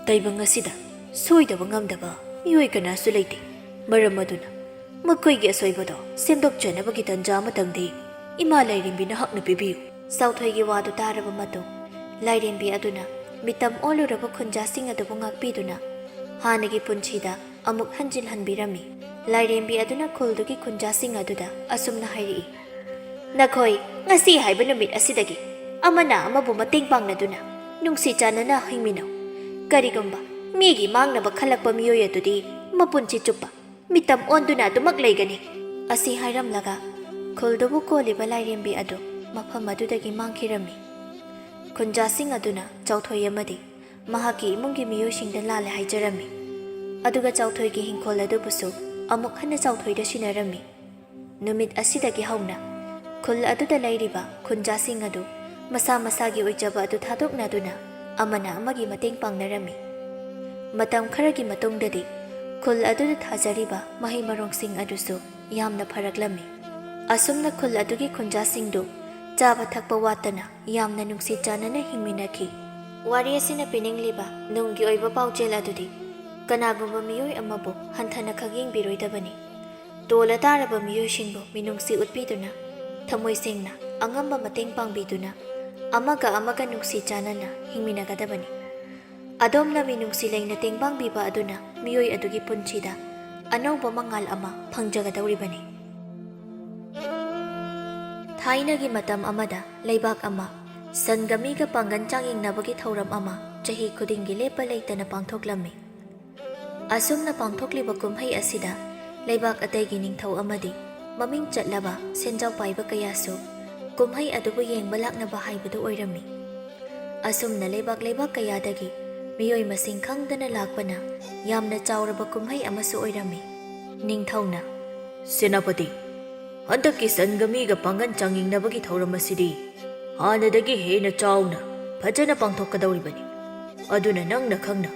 ꯇꯥꯏꯕꯪ ꯑꯁꯤꯗ ꯁꯣꯏꯗꯕ ꯉꯝꯗꯕ ꯃꯤꯑꯣꯏ ꯀꯅꯥꯁꯨ ꯂꯩꯇꯦ꯫ ꯃꯔꯝ ꯑꯗꯨꯅ ꯃꯈꯣꯏꯒꯤ ꯑꯁꯣꯏꯕꯗꯣ ꯁꯦꯝꯗꯣꯛꯆꯅꯕꯒꯤ ꯇꯟꯖꯥ ꯑꯃꯇꯪꯗꯤ ꯏꯃꯥ ꯂꯥꯏꯔꯦꯝꯕꯤ ꯅꯍꯥꯛꯅ ꯄꯤꯕꯤꯌꯨ"꯫ ꯆꯥꯎꯊꯣꯏꯒꯤ ꯋꯥꯗꯨ ꯇꯥꯔꯕ ꯃꯇꯨꯡ ꯂꯥꯏꯔꯦꯝꯕꯤ ꯑꯗꯨꯅ ꯃꯤꯇꯝ ꯑꯣꯜꯂꯨꯔꯕ ꯈꯨꯟꯖꯥꯁꯤꯡ ꯑꯗꯨꯕꯨ ꯉꯥꯛꯄꯤꯗꯨꯅ ꯍꯥꯟꯅꯒꯤ ꯄꯨꯟꯁꯤꯗ ꯑꯃꯨꯛ ꯍꯟꯖꯤꯜꯍꯟꯕꯤꯔꯝꯃꯤ꯫ ꯂꯥꯏꯔꯦꯝꯕꯤ ꯑꯗꯨꯅ ꯈꯨꯜꯗꯨꯒꯤ ꯈꯨꯟꯖꯥꯁꯤꯡ ꯑꯗꯨꯗ ꯑꯁꯨꯝꯅ ꯍꯥꯏꯔꯛꯏ, "ꯅꯈꯣꯏ ꯉꯁꯤ ꯍꯥꯏꯕ ꯅꯨꯃꯤꯠ ꯑꯁꯤꯗꯒꯤ ꯑꯃꯅ ꯑꯃꯕꯨ ꯃꯇꯦꯡ ꯄꯥꯡꯅꯗꯨꯅ ꯅꯨꯡꯁꯤ ꯆꯥꯟꯅꯅ ꯍꯤꯡꯃꯤꯟꯅꯧ꯫ ꯀꯔꯤꯒꯨꯝꯕ ꯃꯤꯒꯤ ꯃꯥꯡꯅꯕ ꯈꯜꯂꯛꯄ ꯃꯤꯑꯣꯏ ꯑꯗꯨꯗꯤ ꯃꯄꯨꯟꯁꯤ ꯆꯨꯞꯄ ꯃꯤꯇꯝ ꯑꯣꯟꯗꯨꯅ ꯑꯗꯨꯃꯛ ꯂꯩꯒꯅꯤ"꯫ ꯑꯁꯤ ꯍꯥꯏꯔꯝꯂꯒ ꯈꯨꯜꯗꯨꯕꯨ ꯀꯣꯜꯂꯤꯕ ꯂꯥꯏꯔꯦꯝꯕꯤ ꯑꯗꯨ ꯃꯐꯝ ꯑꯗꯨꯗꯒꯤ ꯃꯥꯡꯈꯤꯔꯝꯃꯤ꯫ ꯈꯨꯟꯖꯥꯁꯤꯡ ꯑꯗꯨꯅ ꯆꯥꯎꯊꯣꯏ ꯑꯃꯗꯤ ꯃꯍꯥꯛꯀꯤ ꯏꯃꯨꯡꯒꯤ ꯃꯤꯑꯣꯏꯁꯤꯡꯗ ꯂꯥꯜꯂꯦ ꯍꯥꯏꯖꯔꯝꯃꯤ꯫ ꯑꯗꯨꯒ ꯆꯥꯎꯊꯣꯏꯒꯤ ꯍꯤꯡꯈꯣꯜ ꯑꯗꯨꯕꯨꯁꯨ ꯑꯃꯨꯛ ꯍꯟꯅ ꯆꯥꯎꯊꯣꯏꯗ ꯁꯤꯟꯅꯔꯝꯃꯤ꯫ ꯅꯨꯃꯤꯠ ꯑꯁꯤꯗꯒꯤ ꯍꯧꯅ ꯈꯨꯜ ꯑꯗꯨꯗ ꯂꯩꯔꯤꯕ ꯈꯨꯟꯖꯥꯁꯤꯡ ꯑꯗꯨ ꯃꯁꯥ ꯃꯁꯥꯒꯤ ꯑꯣꯏꯖꯕ ꯑꯗꯨ ꯊꯥꯗꯣꯛꯅꯗꯨꯅ ꯑꯃꯅ ꯑꯃꯒꯤ ꯃꯇꯦꯡ ꯄꯥꯡꯅꯔꯝꯃꯤ꯫ ꯃꯇꯝ ꯈꯔꯒꯤ ꯃꯇꯨꯡꯗꯗꯤ ꯈꯨꯜ ꯑꯗꯨꯗ ꯊꯥꯖꯔꯤꯕ ꯃꯍꯩ ꯃꯔꯣꯡꯁꯤꯡ ꯑꯗꯨꯁꯨ ꯌꯥꯝꯅ ꯐꯔꯛꯂꯝꯃꯤ꯫ ꯑꯁꯨꯝꯅ ꯈꯨꯜ ꯑꯗꯨꯒꯤ ꯈꯨꯟꯖꯥꯁꯤꯡꯗꯨ ꯆꯥꯕ ꯊꯛꯄ ꯋꯥꯠꯇꯅ ꯌꯥꯝꯅ ꯅꯨꯡꯁꯤ ꯆꯥꯟꯅꯅ ꯍꯤꯡꯃꯤꯟꯅꯈꯤ꯫ ꯋꯥꯔꯤ ꯑꯁꯤꯅ ꯄꯤꯅꯤꯡꯂꯤꯕ ꯅꯨꯡꯒꯤ ꯑꯣꯏꯕ ꯄꯥꯎꯖꯦꯜ ꯑꯗꯨꯗꯤ ꯀꯅꯥꯒꯨꯝꯕ ꯃꯤꯑꯣꯏ ꯑꯃꯕꯨ ꯍꯟꯊꯅ ꯈꯛ ꯌꯦꯡꯕꯤꯔꯣꯏꯗꯕꯅꯤ꯫ ꯇꯣꯜꯂ ꯇꯥꯔꯕ ꯃꯤꯑꯣꯏꯁꯤꯡꯕꯨ ꯃꯤꯅꯨꯡꯁꯤ ꯎꯠꯄꯤꯗꯨꯅ, ꯊꯃꯣꯏ ꯁꯦꯡꯅ ꯑꯉꯝꯕ ꯃꯇꯦꯡ ꯄꯥꯡꯕꯤꯗꯨꯅ, ꯑꯃꯒ ꯑꯃꯒ ꯅꯨꯡꯁꯤ ꯆꯥꯟꯅꯅ ꯍꯤꯡꯃꯤꯟꯅꯒꯗꯕꯅꯤ꯫ ꯑꯗꯣꯝꯅ ꯃꯤꯅꯨꯡꯁꯤ ꯂꯩꯅ ꯇꯦꯡꯕꯥꯡꯕꯤꯕ ꯑꯗꯨꯅ ꯃꯤꯑꯣꯏ ꯑꯗꯨꯒꯤ ꯄꯨꯟꯁꯤꯗ ꯑꯅꯧꯕ ꯃꯉꯥꯜ ꯑꯃ ꯐꯪꯖꯒꯗꯧꯔꯤꯕꯅꯤ꯫ ꯊꯥꯏꯅꯒꯤ ꯃꯇꯝ ꯑꯃꯗ ꯂꯩꯕꯥꯛ ꯑꯃ, ꯁꯟꯒ ꯃꯤꯒ ꯄꯥꯡꯒꯜ ꯆꯥꯡꯌꯦꯡꯅꯕꯒꯤ ꯊꯧꯔꯝ ꯑꯃ ꯆꯍꯤ ꯈꯨꯗꯤꯡꯒꯤ ꯂꯦꯞꯄ ꯂꯩꯇꯅ ꯄꯥꯡꯊꯣꯛꯂꯝꯃꯤ꯫ ꯑꯁꯨꯝꯅ ꯄꯥꯡꯊꯣꯛꯂꯤꯕ ꯀꯨꯝꯍꯩ ꯑꯁꯤꯗ ꯂꯩꯕꯥꯛ ꯑꯇꯩꯒꯤ ꯅꯤꯡꯊꯧ ꯑꯃꯗꯤ ꯃꯃꯤꯡ ꯆꯠꯂꯕ ꯁꯦꯟꯖꯥꯎ ꯄꯥꯏꯕ ꯀꯌꯥꯁꯨ ꯀꯨꯝꯍꯩ ꯑꯗꯨꯕꯨ ꯌꯦꯡꯕ ꯂꯥꯛꯅꯕ ꯍꯥꯏꯕꯗꯨ ꯑꯣꯏꯔꯝꯃꯤ꯫ ꯑꯁꯨꯝꯅ ꯂꯩꯕꯥꯛ ꯂꯩꯕꯥꯛ ꯀꯌꯥꯗꯒꯤ ꯃꯤꯑꯣꯏ ꯃꯁꯤꯡ ꯈꯪꯗꯅ ꯂꯥꯛꯄꯅ ꯌꯥꯝꯅ ꯆꯥꯎꯔꯕ ꯀꯨꯝꯍꯩ ꯑꯃꯁꯨ ꯑꯣꯏꯔꯝꯃꯤ꯫ ꯅꯤꯡꯊꯧꯅ, "ꯁꯦꯅꯥꯄꯇꯤ, ꯍꯟꯗꯛꯀꯤ ꯁꯟꯒ ꯃꯤꯒ ꯄꯥꯡꯒꯜ ꯆꯥꯡꯌꯦꯡꯅꯕꯒꯤ ꯊꯧꯔꯝ ꯑꯁꯤꯗꯤ ꯍꯥꯟꯅꯗꯒꯤ ꯍꯦꯟꯅ ꯆꯥꯎꯅ ꯐꯖꯅ ꯄꯥꯡꯊꯣꯛꯀꯗꯧꯔꯤꯕꯅꯤ꯫ ꯑꯗꯨꯅ ꯅꯪꯅ ꯈꯪꯅ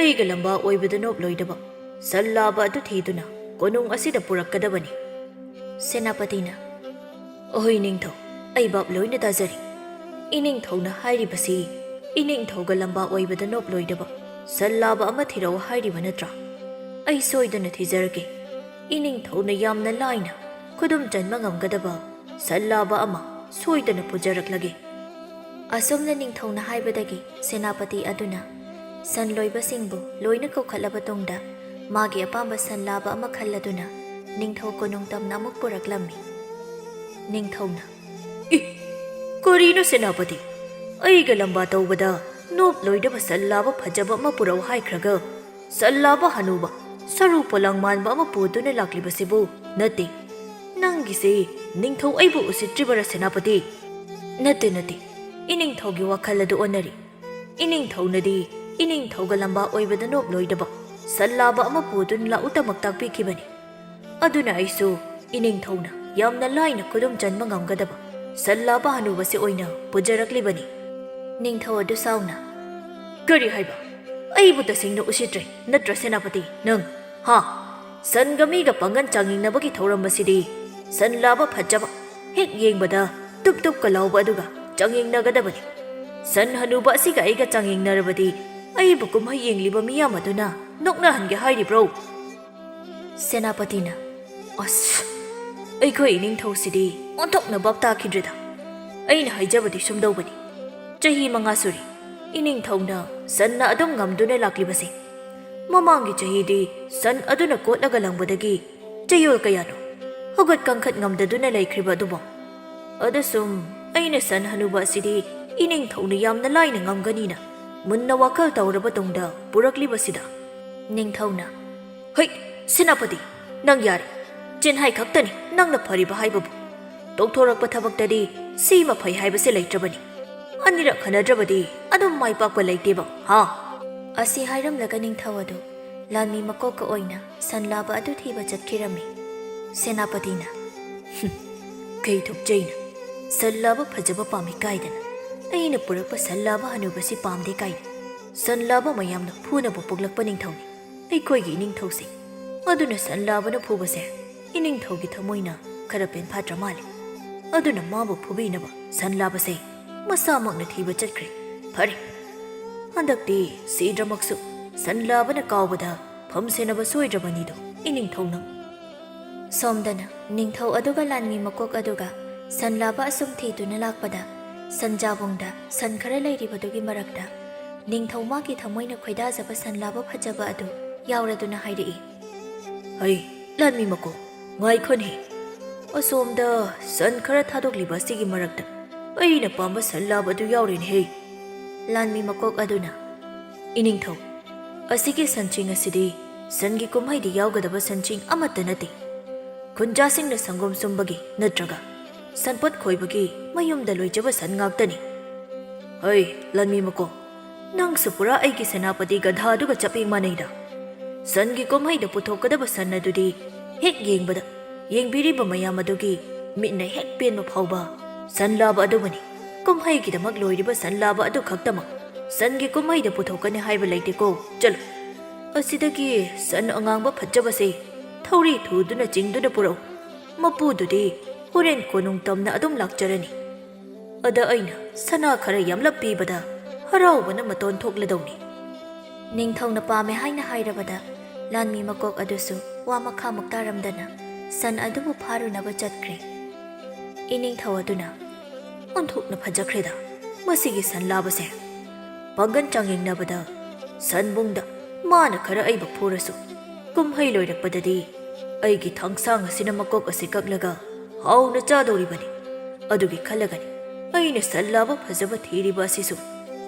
ꯑꯩꯒ ꯂꯝꯕꯥ ꯑꯣꯏꯕꯗ ꯅꯣꯞꯂꯣꯏꯗꯕ ꯁꯟ ꯂꯥꯕ ꯑꯗꯨ ꯊꯤꯗꯨꯅ ꯀꯣꯅꯨꯡ ꯑꯁꯤꯗ ꯄꯨꯔꯛꯀꯗꯕꯅꯤ꯫" ꯁꯦꯅꯥꯄꯇꯤꯅ, "ꯑꯍꯣꯏ ꯅꯤꯡꯊꯧ, ꯑꯩ ꯚꯥꯞ ꯂꯣꯏꯅ ꯇꯥꯖꯔꯤ꯫ ꯏꯅꯤꯡꯊꯧꯅ ꯍꯥꯏꯔꯤꯕꯁꯤ ꯏꯅꯤꯡꯊꯧꯒ ꯂꯝꯕꯥ ꯑꯣꯏꯕꯗ ꯅꯣꯞꯂꯣꯏꯗꯕ ꯁꯟ ꯂꯥꯕ ꯑꯃ ꯊꯤꯔꯛꯎ ꯍꯥꯏꯔꯤꯕ ꯅꯠꯇ꯭ꯔꯥ? ꯑꯩ ꯁꯣꯏꯗꯅ ꯊꯤꯖꯔꯛꯀꯦ꯫ ꯏꯅꯤꯡꯊꯧꯅ ꯌꯥꯝꯅ ꯂꯥꯏꯅ ꯈꯨꯗꯨꯝ ꯆꯟꯕ ꯉꯝꯒꯗꯕ ꯁꯟ ꯂꯥꯕ ꯑꯃ ꯁꯣꯏꯗꯅ ꯄꯨꯖꯔꯛꯂꯒꯦ꯫" ꯑꯁꯨꯝꯅ ꯅꯤꯡꯊꯧꯅ ꯍꯥꯏꯕꯗꯒꯤ ꯁꯦꯅꯥꯄꯇꯤ ꯑꯗꯨꯅ ꯁꯟ ꯂꯣꯏꯕꯁꯤꯡꯕꯨ ꯂꯣꯏꯅ ꯀꯧꯈꯠꯂꯕ ꯇꯨꯡꯗ ꯃꯥꯒꯤ ꯑꯄꯥꯝꯕ ꯁꯟ ꯂꯥꯕ ꯑꯃ ꯈꯜꯂꯗꯨꯅ ꯅꯤꯡꯊꯧ ꯀꯣꯅꯨꯡ ꯇꯝꯅ ꯑꯃꯨꯛ ꯄꯨꯔꯛꯂꯝꯃꯤ꯫ ꯅꯤꯡꯊꯧꯅ, "ꯏ! ꯀꯔꯤꯅꯣ ꯁꯦꯅꯥꯄꯇꯤ? ꯑꯩꯒ ꯂꯝꯕꯥ ꯇꯧꯕꯗ ꯅꯣꯞꯂꯣꯏꯗꯕ ꯁꯟ ꯂꯥꯕ ꯐꯖꯕ ꯑꯃ ꯄꯨꯔꯛꯎ ꯍꯥꯏꯈ꯭ꯔꯒ ꯁꯟ ꯂꯥꯕ ꯍꯅꯨꯕ ꯁꯔꯨ ꯄꯣꯂꯥꯡ ꯃꯥꯟꯕ ꯑꯃ ꯄꯨꯗꯨꯅ ꯂꯥꯛꯂꯤꯕꯁꯤꯕꯨ? ꯅꯠꯇꯦ, ꯅꯪꯒꯤꯁꯦ ꯅꯤꯡꯊꯧ ꯑꯩꯕꯨ ꯎꯁꯤꯠꯇ꯭ꯔꯤꯕꯔꯥ ꯁꯦꯅꯥꯄꯇꯤ?" "ꯅꯠꯇꯦ, ꯅꯠꯇꯦ, ꯏꯅꯤꯡꯊꯧꯒꯤ ꯋꯥꯈꯜ ꯑꯗꯨ ꯑꯣꯟꯅꯔꯤ꯫ ꯏꯅꯤꯡꯊꯧꯅꯗꯤ ꯏꯅꯤꯡꯊꯧꯒ ꯂꯝꯕꯥ ꯑꯣꯏꯕꯗ ꯅꯣꯞꯂꯣꯏꯗꯕ ꯁꯟ ꯂꯥꯕ ꯑꯃ ꯄꯨꯗꯨꯅ ꯂꯥꯛꯎꯇꯃꯛ ꯇꯥꯛꯄꯤꯈꯤꯕꯅꯤ꯫ ꯑꯗꯨꯅ ꯑꯩꯁꯨ ꯏꯅꯤꯡꯊꯧꯅ ꯌꯥꯝꯅ ꯂꯥꯏꯅ ꯈꯨꯗꯨꯝ ꯆꯟꯕ ꯉꯝꯒꯗꯕ ꯁꯟ ꯂꯥꯕ ꯍꯅꯨꯕꯁꯤ ꯑꯣꯏꯅ ꯄꯨꯖꯔꯛꯂꯤꯕꯅꯤ꯫" ꯅꯤꯡꯊꯧ ꯑꯗꯨ ꯁꯥꯎꯅ, "ꯀꯔꯤ ꯍꯥꯏꯕ? ꯑꯩꯕꯨ ꯇꯁꯦꯡꯅ ꯎꯁꯤꯠꯇ꯭ꯔꯦ ꯅꯠꯇ꯭ꯔꯥ ꯁꯦꯅꯥꯄꯇꯤ ꯅꯪ? ꯍꯥ? ꯁꯟꯒ ꯃꯤꯒ ꯄꯥꯡꯒꯜ ꯆꯥꯡꯌꯦꯡꯅꯕꯒꯤ ꯊꯧꯔꯝ ꯑꯁꯤꯗꯤ ꯁꯟ ꯂꯥꯕ ꯐꯖꯕ, ꯍꯦꯛ ꯌꯦꯡꯕꯗ ꯇꯨꯞ ꯇꯨꯞꯀ ꯂꯥꯎꯕ ꯑꯗꯨꯒ ꯆꯥꯡꯌꯦꯡꯅꯒꯗꯕꯅꯤ꯫ ꯁꯟ ꯍꯅꯨꯕ ꯑꯁꯤꯒ ꯑꯩꯒ ꯆꯥꯡꯌꯦꯡꯅꯔꯕꯗꯤ ꯑꯩꯕꯨ ꯀꯨꯝꯍꯩ ꯌꯦꯡꯂꯤꯕ ꯃꯤꯌꯥꯝ ꯑꯗꯨꯅ ꯅꯣꯛꯅꯍꯟꯒꯦ ꯍꯥꯏꯔꯤꯕ꯭ꯔꯣ?" ꯁꯦꯅꯥꯄꯇꯤꯅ, "ꯑꯁ, ꯑꯩꯈꯣꯏ ꯏꯅꯤꯡꯊꯧꯁꯤꯗꯤ ꯑꯣꯟꯊꯣꯛꯅ ꯚꯥꯞ ꯇꯥꯈꯤꯗ꯭ꯔꯦꯗ꯫ ꯑꯩꯅ ꯍꯥꯏꯖꯕꯗꯤ ꯁꯨꯝꯗꯧꯕꯅꯤ, ꯆꯍꯤ ꯃꯉꯥ ꯁꯨꯔꯦ ꯏꯅꯤꯡꯊꯧꯅ ꯁꯟꯅ ꯑꯗꯨꯝ ꯉꯝꯗꯨꯅ ꯂꯥꯛꯂꯤꯕꯁꯦ꯫ ꯃꯃꯥꯡꯒꯤ ꯆꯍꯤꯗꯤ ꯁꯟ ꯑꯗꯨꯅ ꯀꯣꯠꯂꯒ ꯂꯪꯕꯗꯒꯤ ꯆꯌꯣꯜ ꯀꯌꯥꯅꯣ ꯍꯧꯒꯠ ꯀꯥꯡꯈꯠ ꯉꯝꯗꯗꯨꯅ ꯂꯩꯈ꯭ꯔꯤꯕ ꯑꯗꯨꯕꯨ꯫ ꯑꯗꯨꯁꯨꯝ ꯑꯩꯅ ꯁꯟ ꯍꯅꯨꯕ ꯑꯁꯤꯗꯤ ꯏꯅꯤꯡꯊꯧꯅ ꯌꯥꯝꯅ ꯂꯥꯏꯅ ꯉꯝꯒꯅꯤꯅ ꯃꯨꯟꯅ ꯋꯥꯈꯜ ꯇꯧꯔꯕ ꯇꯨꯡꯗ ꯄꯨꯔꯛꯂꯤꯕꯁꯤꯗ ꯅꯤꯡꯊꯧꯅ, "ꯍꯩ, ꯁꯦꯅꯥꯄꯇꯤ, ꯅꯪ ꯌꯥꯔꯦ꯫ ꯆꯤꯟꯍꯥꯏ ꯈꯛꯇꯅꯤ ꯅꯪꯅ ꯐꯔꯤꯕ ꯍꯥꯏꯕꯕꯨ꯫ ꯇꯧꯊꯣꯔꯛꯄ ꯊꯕꯛꯇꯗꯤ ꯁꯤꯃ ꯐꯩ ꯍꯥꯏꯕꯁꯦ ꯂꯩꯇ꯭ꯔꯕꯅꯤ꯫ ꯑꯅꯤꯔꯛ ꯍꯟꯅꯗ꯭ꯔꯕꯗꯤ ꯑꯗꯨꯝ ꯃꯥꯏ ꯄꯥꯛꯄ ꯂꯩꯇꯦꯕ, ꯍꯥ?" ꯑꯁꯤ ꯍꯥꯏꯔꯝꯂꯒ ꯅꯤꯡꯊꯧ ꯑꯗꯨ ꯂꯥꯟꯃꯤ ꯃꯀꯣꯛꯀ ꯑꯣꯏꯅ ꯁꯟ ꯂꯥꯕ ꯑꯗꯨ ꯊꯤꯕ ꯆꯠꯈꯤꯔꯝꯃꯤ꯫ ꯁꯦꯅꯥꯄꯇꯤꯅ, "ꯍꯨꯝ, ꯀꯩ ꯊꯣꯛꯆꯩꯅ? ꯁꯟ ꯂꯥꯕ ꯐꯖꯕ ꯄꯥꯝꯃꯤ ꯀꯥꯏꯗꯅ? ꯑꯩꯅ ꯄꯨꯔꯛꯄ ꯁꯟ ꯂꯥꯕ ꯍꯅꯨꯕꯁꯤ ꯄꯥꯝꯗꯦ ꯀꯥꯏꯅ? ꯁꯟ ꯂꯥꯕ ꯃꯌꯥꯝꯅ ꯐꯨꯅꯕ ꯄꯣꯛꯂꯛꯄ ꯅꯤꯡꯊꯧꯅꯤ ꯑꯩꯈꯣꯏꯒꯤ ꯏꯅꯤꯡꯊꯧꯁꯦ꯫ ꯑꯗꯨꯅ ꯁꯟ ꯂꯥꯕꯅ ꯐꯨꯕꯁꯦ ꯏꯅꯤꯡꯊꯧꯒꯤ ꯊꯃꯣꯏꯅ ꯈꯔ ꯄꯦꯟꯐꯥꯠꯇ꯭ꯔ ꯃꯥꯜꯂꯦ꯫ ꯑꯗꯨꯅ ꯃꯥꯕꯨ ꯐꯨꯕꯤꯅꯕ ꯁꯟ ꯂꯥꯕꯁꯦ ꯃꯁꯥꯃꯛꯅ ꯊꯤꯕ ꯆꯠꯈ꯭ꯔꯦ꯫ ꯐꯔꯦ, ꯍꯟꯗꯛꯇꯤ ꯁꯤꯗ꯭ꯔꯃꯛꯁꯨ ꯁꯟ ꯂꯥꯕꯅ ꯀꯥꯎꯕꯗ ꯐꯝ ꯁꯦꯟꯅꯕ ꯁꯣꯏꯗ꯭ꯔꯕꯅꯤꯗꯣ ꯏꯅꯤꯡꯊꯧ ꯅꯪ꯫" ꯁꯣꯝꯗꯅ ꯅꯤꯡꯊꯧ ꯑꯗꯨꯒ ꯂꯥꯟꯃꯤ ꯃꯀꯣꯛ ꯑꯗꯨꯒ ꯁꯟ ꯂꯥꯕ ꯑꯁꯨꯝ ꯊꯤꯗꯨꯅ ꯂꯥꯛꯄꯗ, ꯁꯟꯖꯥꯕꯨꯡꯗ ꯁꯟ ꯈꯔ ꯂꯩꯔꯤꯕꯗꯨꯒꯤ ꯃꯔꯛꯇ ꯅꯤꯡꯊꯧ ꯃꯥꯒꯤ ꯊꯃꯣꯏꯅ ꯈꯣꯏꯗꯥꯖꯕ ꯁꯟ ꯂꯥꯕ ꯐꯖꯕ ꯑꯗꯨ ꯌꯥꯎꯔꯗꯨꯅ ꯍꯥꯏꯔꯛꯏ, "ꯍꯩ, ꯂꯥꯟꯃꯤ ꯃꯀꯣꯛ, ꯉꯥꯏꯈꯣꯅꯦ꯫ ꯑꯁꯣꯝꯗ ꯁꯟ ꯈꯔ ꯊꯥꯗꯣꯛꯂꯤꯕ ꯑꯁꯤꯒꯤ ꯃꯔꯛꯇ ꯑꯩꯅ ꯄꯥꯝꯕ ꯁꯟ ꯂꯥꯕ ꯑꯗꯨ ꯌꯥꯎꯔꯦꯅꯦꯍꯦ꯫" ꯂꯥꯟꯃꯤ ꯃꯀꯣꯛ ꯑꯗꯨꯅ, "ꯏꯅꯤꯡꯊꯧ, ꯑꯁꯤꯒꯤ ꯁꯟꯁꯤꯡ ꯑꯁꯤꯗꯤ ꯁꯟꯒꯤ ꯀꯨꯝꯍꯩꯗ ꯌꯥꯎꯒꯗꯕ ꯁꯟꯁꯤꯡ ꯑꯃꯠꯇ ꯅꯠꯇꯦ꯫ ꯈꯨꯟꯖꯥꯁꯤꯡꯅ ꯁꯪꯒꯣꯝ ꯁꯨꯝꯕꯒꯤ ꯅꯠꯇ꯭ꯔꯒ ꯁꯟꯄꯣꯠ ꯈꯣꯏꯕꯒꯤ ꯃꯌꯨꯝꯗ ꯂꯣꯏꯖꯕ ꯁꯟ ꯉꯥꯛꯇꯅꯤ꯫" "ꯍꯩ, ꯂꯥꯟꯃꯤ ꯃꯀꯣꯛ, ꯅꯪꯁꯨ ꯄꯨꯔꯥ ꯑꯩꯒꯤ ꯁꯦꯅꯥꯄꯇꯤ ꯒꯙꯥ ꯑꯗꯨꯒ ꯆꯞ ꯍꯦꯛ ꯃꯥꯟꯅꯩꯗ꯫ ꯁꯟꯒꯤ ꯀꯨꯝꯍꯩꯗ ꯄꯨꯊꯣꯛꯀꯗꯕ ꯁꯟ ꯑꯗꯨꯗꯤ ꯍꯦꯛ ꯌꯦꯡꯕꯗ ꯌꯦꯡꯕꯤꯔꯤꯕ ꯃꯌꯥꯝ ꯑꯗꯨꯒꯤ ꯃꯤꯠꯅ ꯍꯦꯛ ꯄꯦꯟꯕ ꯐꯥꯎꯕ ꯁꯟ ꯂꯥꯕ ꯑꯗꯨꯕꯨꯅꯤ꯫ ꯀꯨꯝꯍꯩꯒꯤꯗꯃꯛ ꯂꯣꯏꯔꯤꯕ ꯁꯟ ꯂꯥꯕ ꯑꯗꯨ ꯈꯛꯇꯃꯛ ꯁꯟꯒꯤ ꯀꯨꯝꯍꯩꯗ ꯄꯨꯊꯣꯛꯀꯅꯤ ꯍꯥꯏꯕ ꯂꯩꯇꯦꯀꯣ꯫ ꯆꯠꯂꯨ, ꯑꯁꯤꯗꯒꯤ ꯁꯟ ꯑꯉꯥꯡꯕ ꯐꯖꯕꯁꯦ ꯊꯧꯔꯤ ꯊꯨꯗꯨꯅ ꯆꯤꯡꯗꯨꯅ ꯄꯨꯔꯛꯎ꯫ ꯃꯄꯨꯗꯨꯗꯤ ꯍꯣꯔꯦꯟ ꯀꯣꯅꯨꯡ ꯇꯝꯅ ꯑꯗꯨꯝ ꯂꯥꯛꯆꯔꯅꯤ꯫ ꯑꯗ ꯑꯩꯅ ꯁꯅꯥ ꯈꯔ ꯌꯥꯝꯂꯞ ꯄꯤꯕꯗ ꯍꯔꯥꯎꯕꯅ ꯃꯇꯣꯟ ꯊꯣꯛꯂꯗꯧꯅꯤ꯫" ꯅꯤꯡꯊꯧꯅ ꯄꯥꯝꯃꯦ ꯍꯥꯏꯅ ꯍꯥꯏꯔꯕꯗ ꯂꯥꯟꯃꯤ ꯃꯀꯣꯛ ꯑꯗꯨꯁꯨ ꯋꯥ ꯃꯈꯥꯃꯨꯛ ꯇꯥꯔꯝꯗꯅ ꯁꯟ ꯑꯗꯨꯕꯨ ꯐꯥꯔꯨꯅꯕ ꯆꯠꯈ꯭ꯔꯦ꯫ ꯏꯅꯤꯡꯊꯧ ꯑꯗꯨꯅ, "ꯑꯣꯟꯊꯣꯛꯅ ꯐꯖꯈ꯭ꯔꯦꯗ ꯃꯁꯤꯒꯤ ꯁꯟ ꯂꯥꯕꯁꯦ꯫ ꯄꯥꯡꯒꯜ ꯆꯥꯡꯌꯦꯡꯅꯕꯗ ꯁꯟꯕꯨꯡꯗ ꯃꯥꯅ ꯈꯔ ꯑꯩꯕꯨ ꯐꯨꯔꯁꯨ, ꯀꯨꯝꯍꯩ ꯂꯣꯏꯔꯛꯄꯗꯗꯤ ꯑꯩꯒꯤ ꯊꯥꯡꯁꯥꯡ ꯑꯁꯤꯅ ꯃꯀꯣꯛ ꯑꯁꯤ ꯀꯛꯂꯒ ꯍꯥꯎꯅ ꯆꯥꯗꯧꯔꯤꯕꯅꯤ꯫ ꯑꯗꯨꯒꯤ ꯈꯜꯂꯒꯅꯤ ꯑꯩꯅ ꯁꯟ ꯂꯥꯕ ꯐꯖꯕ ꯊꯤꯔꯤꯕ ꯑꯁꯤꯁꯨ꯫"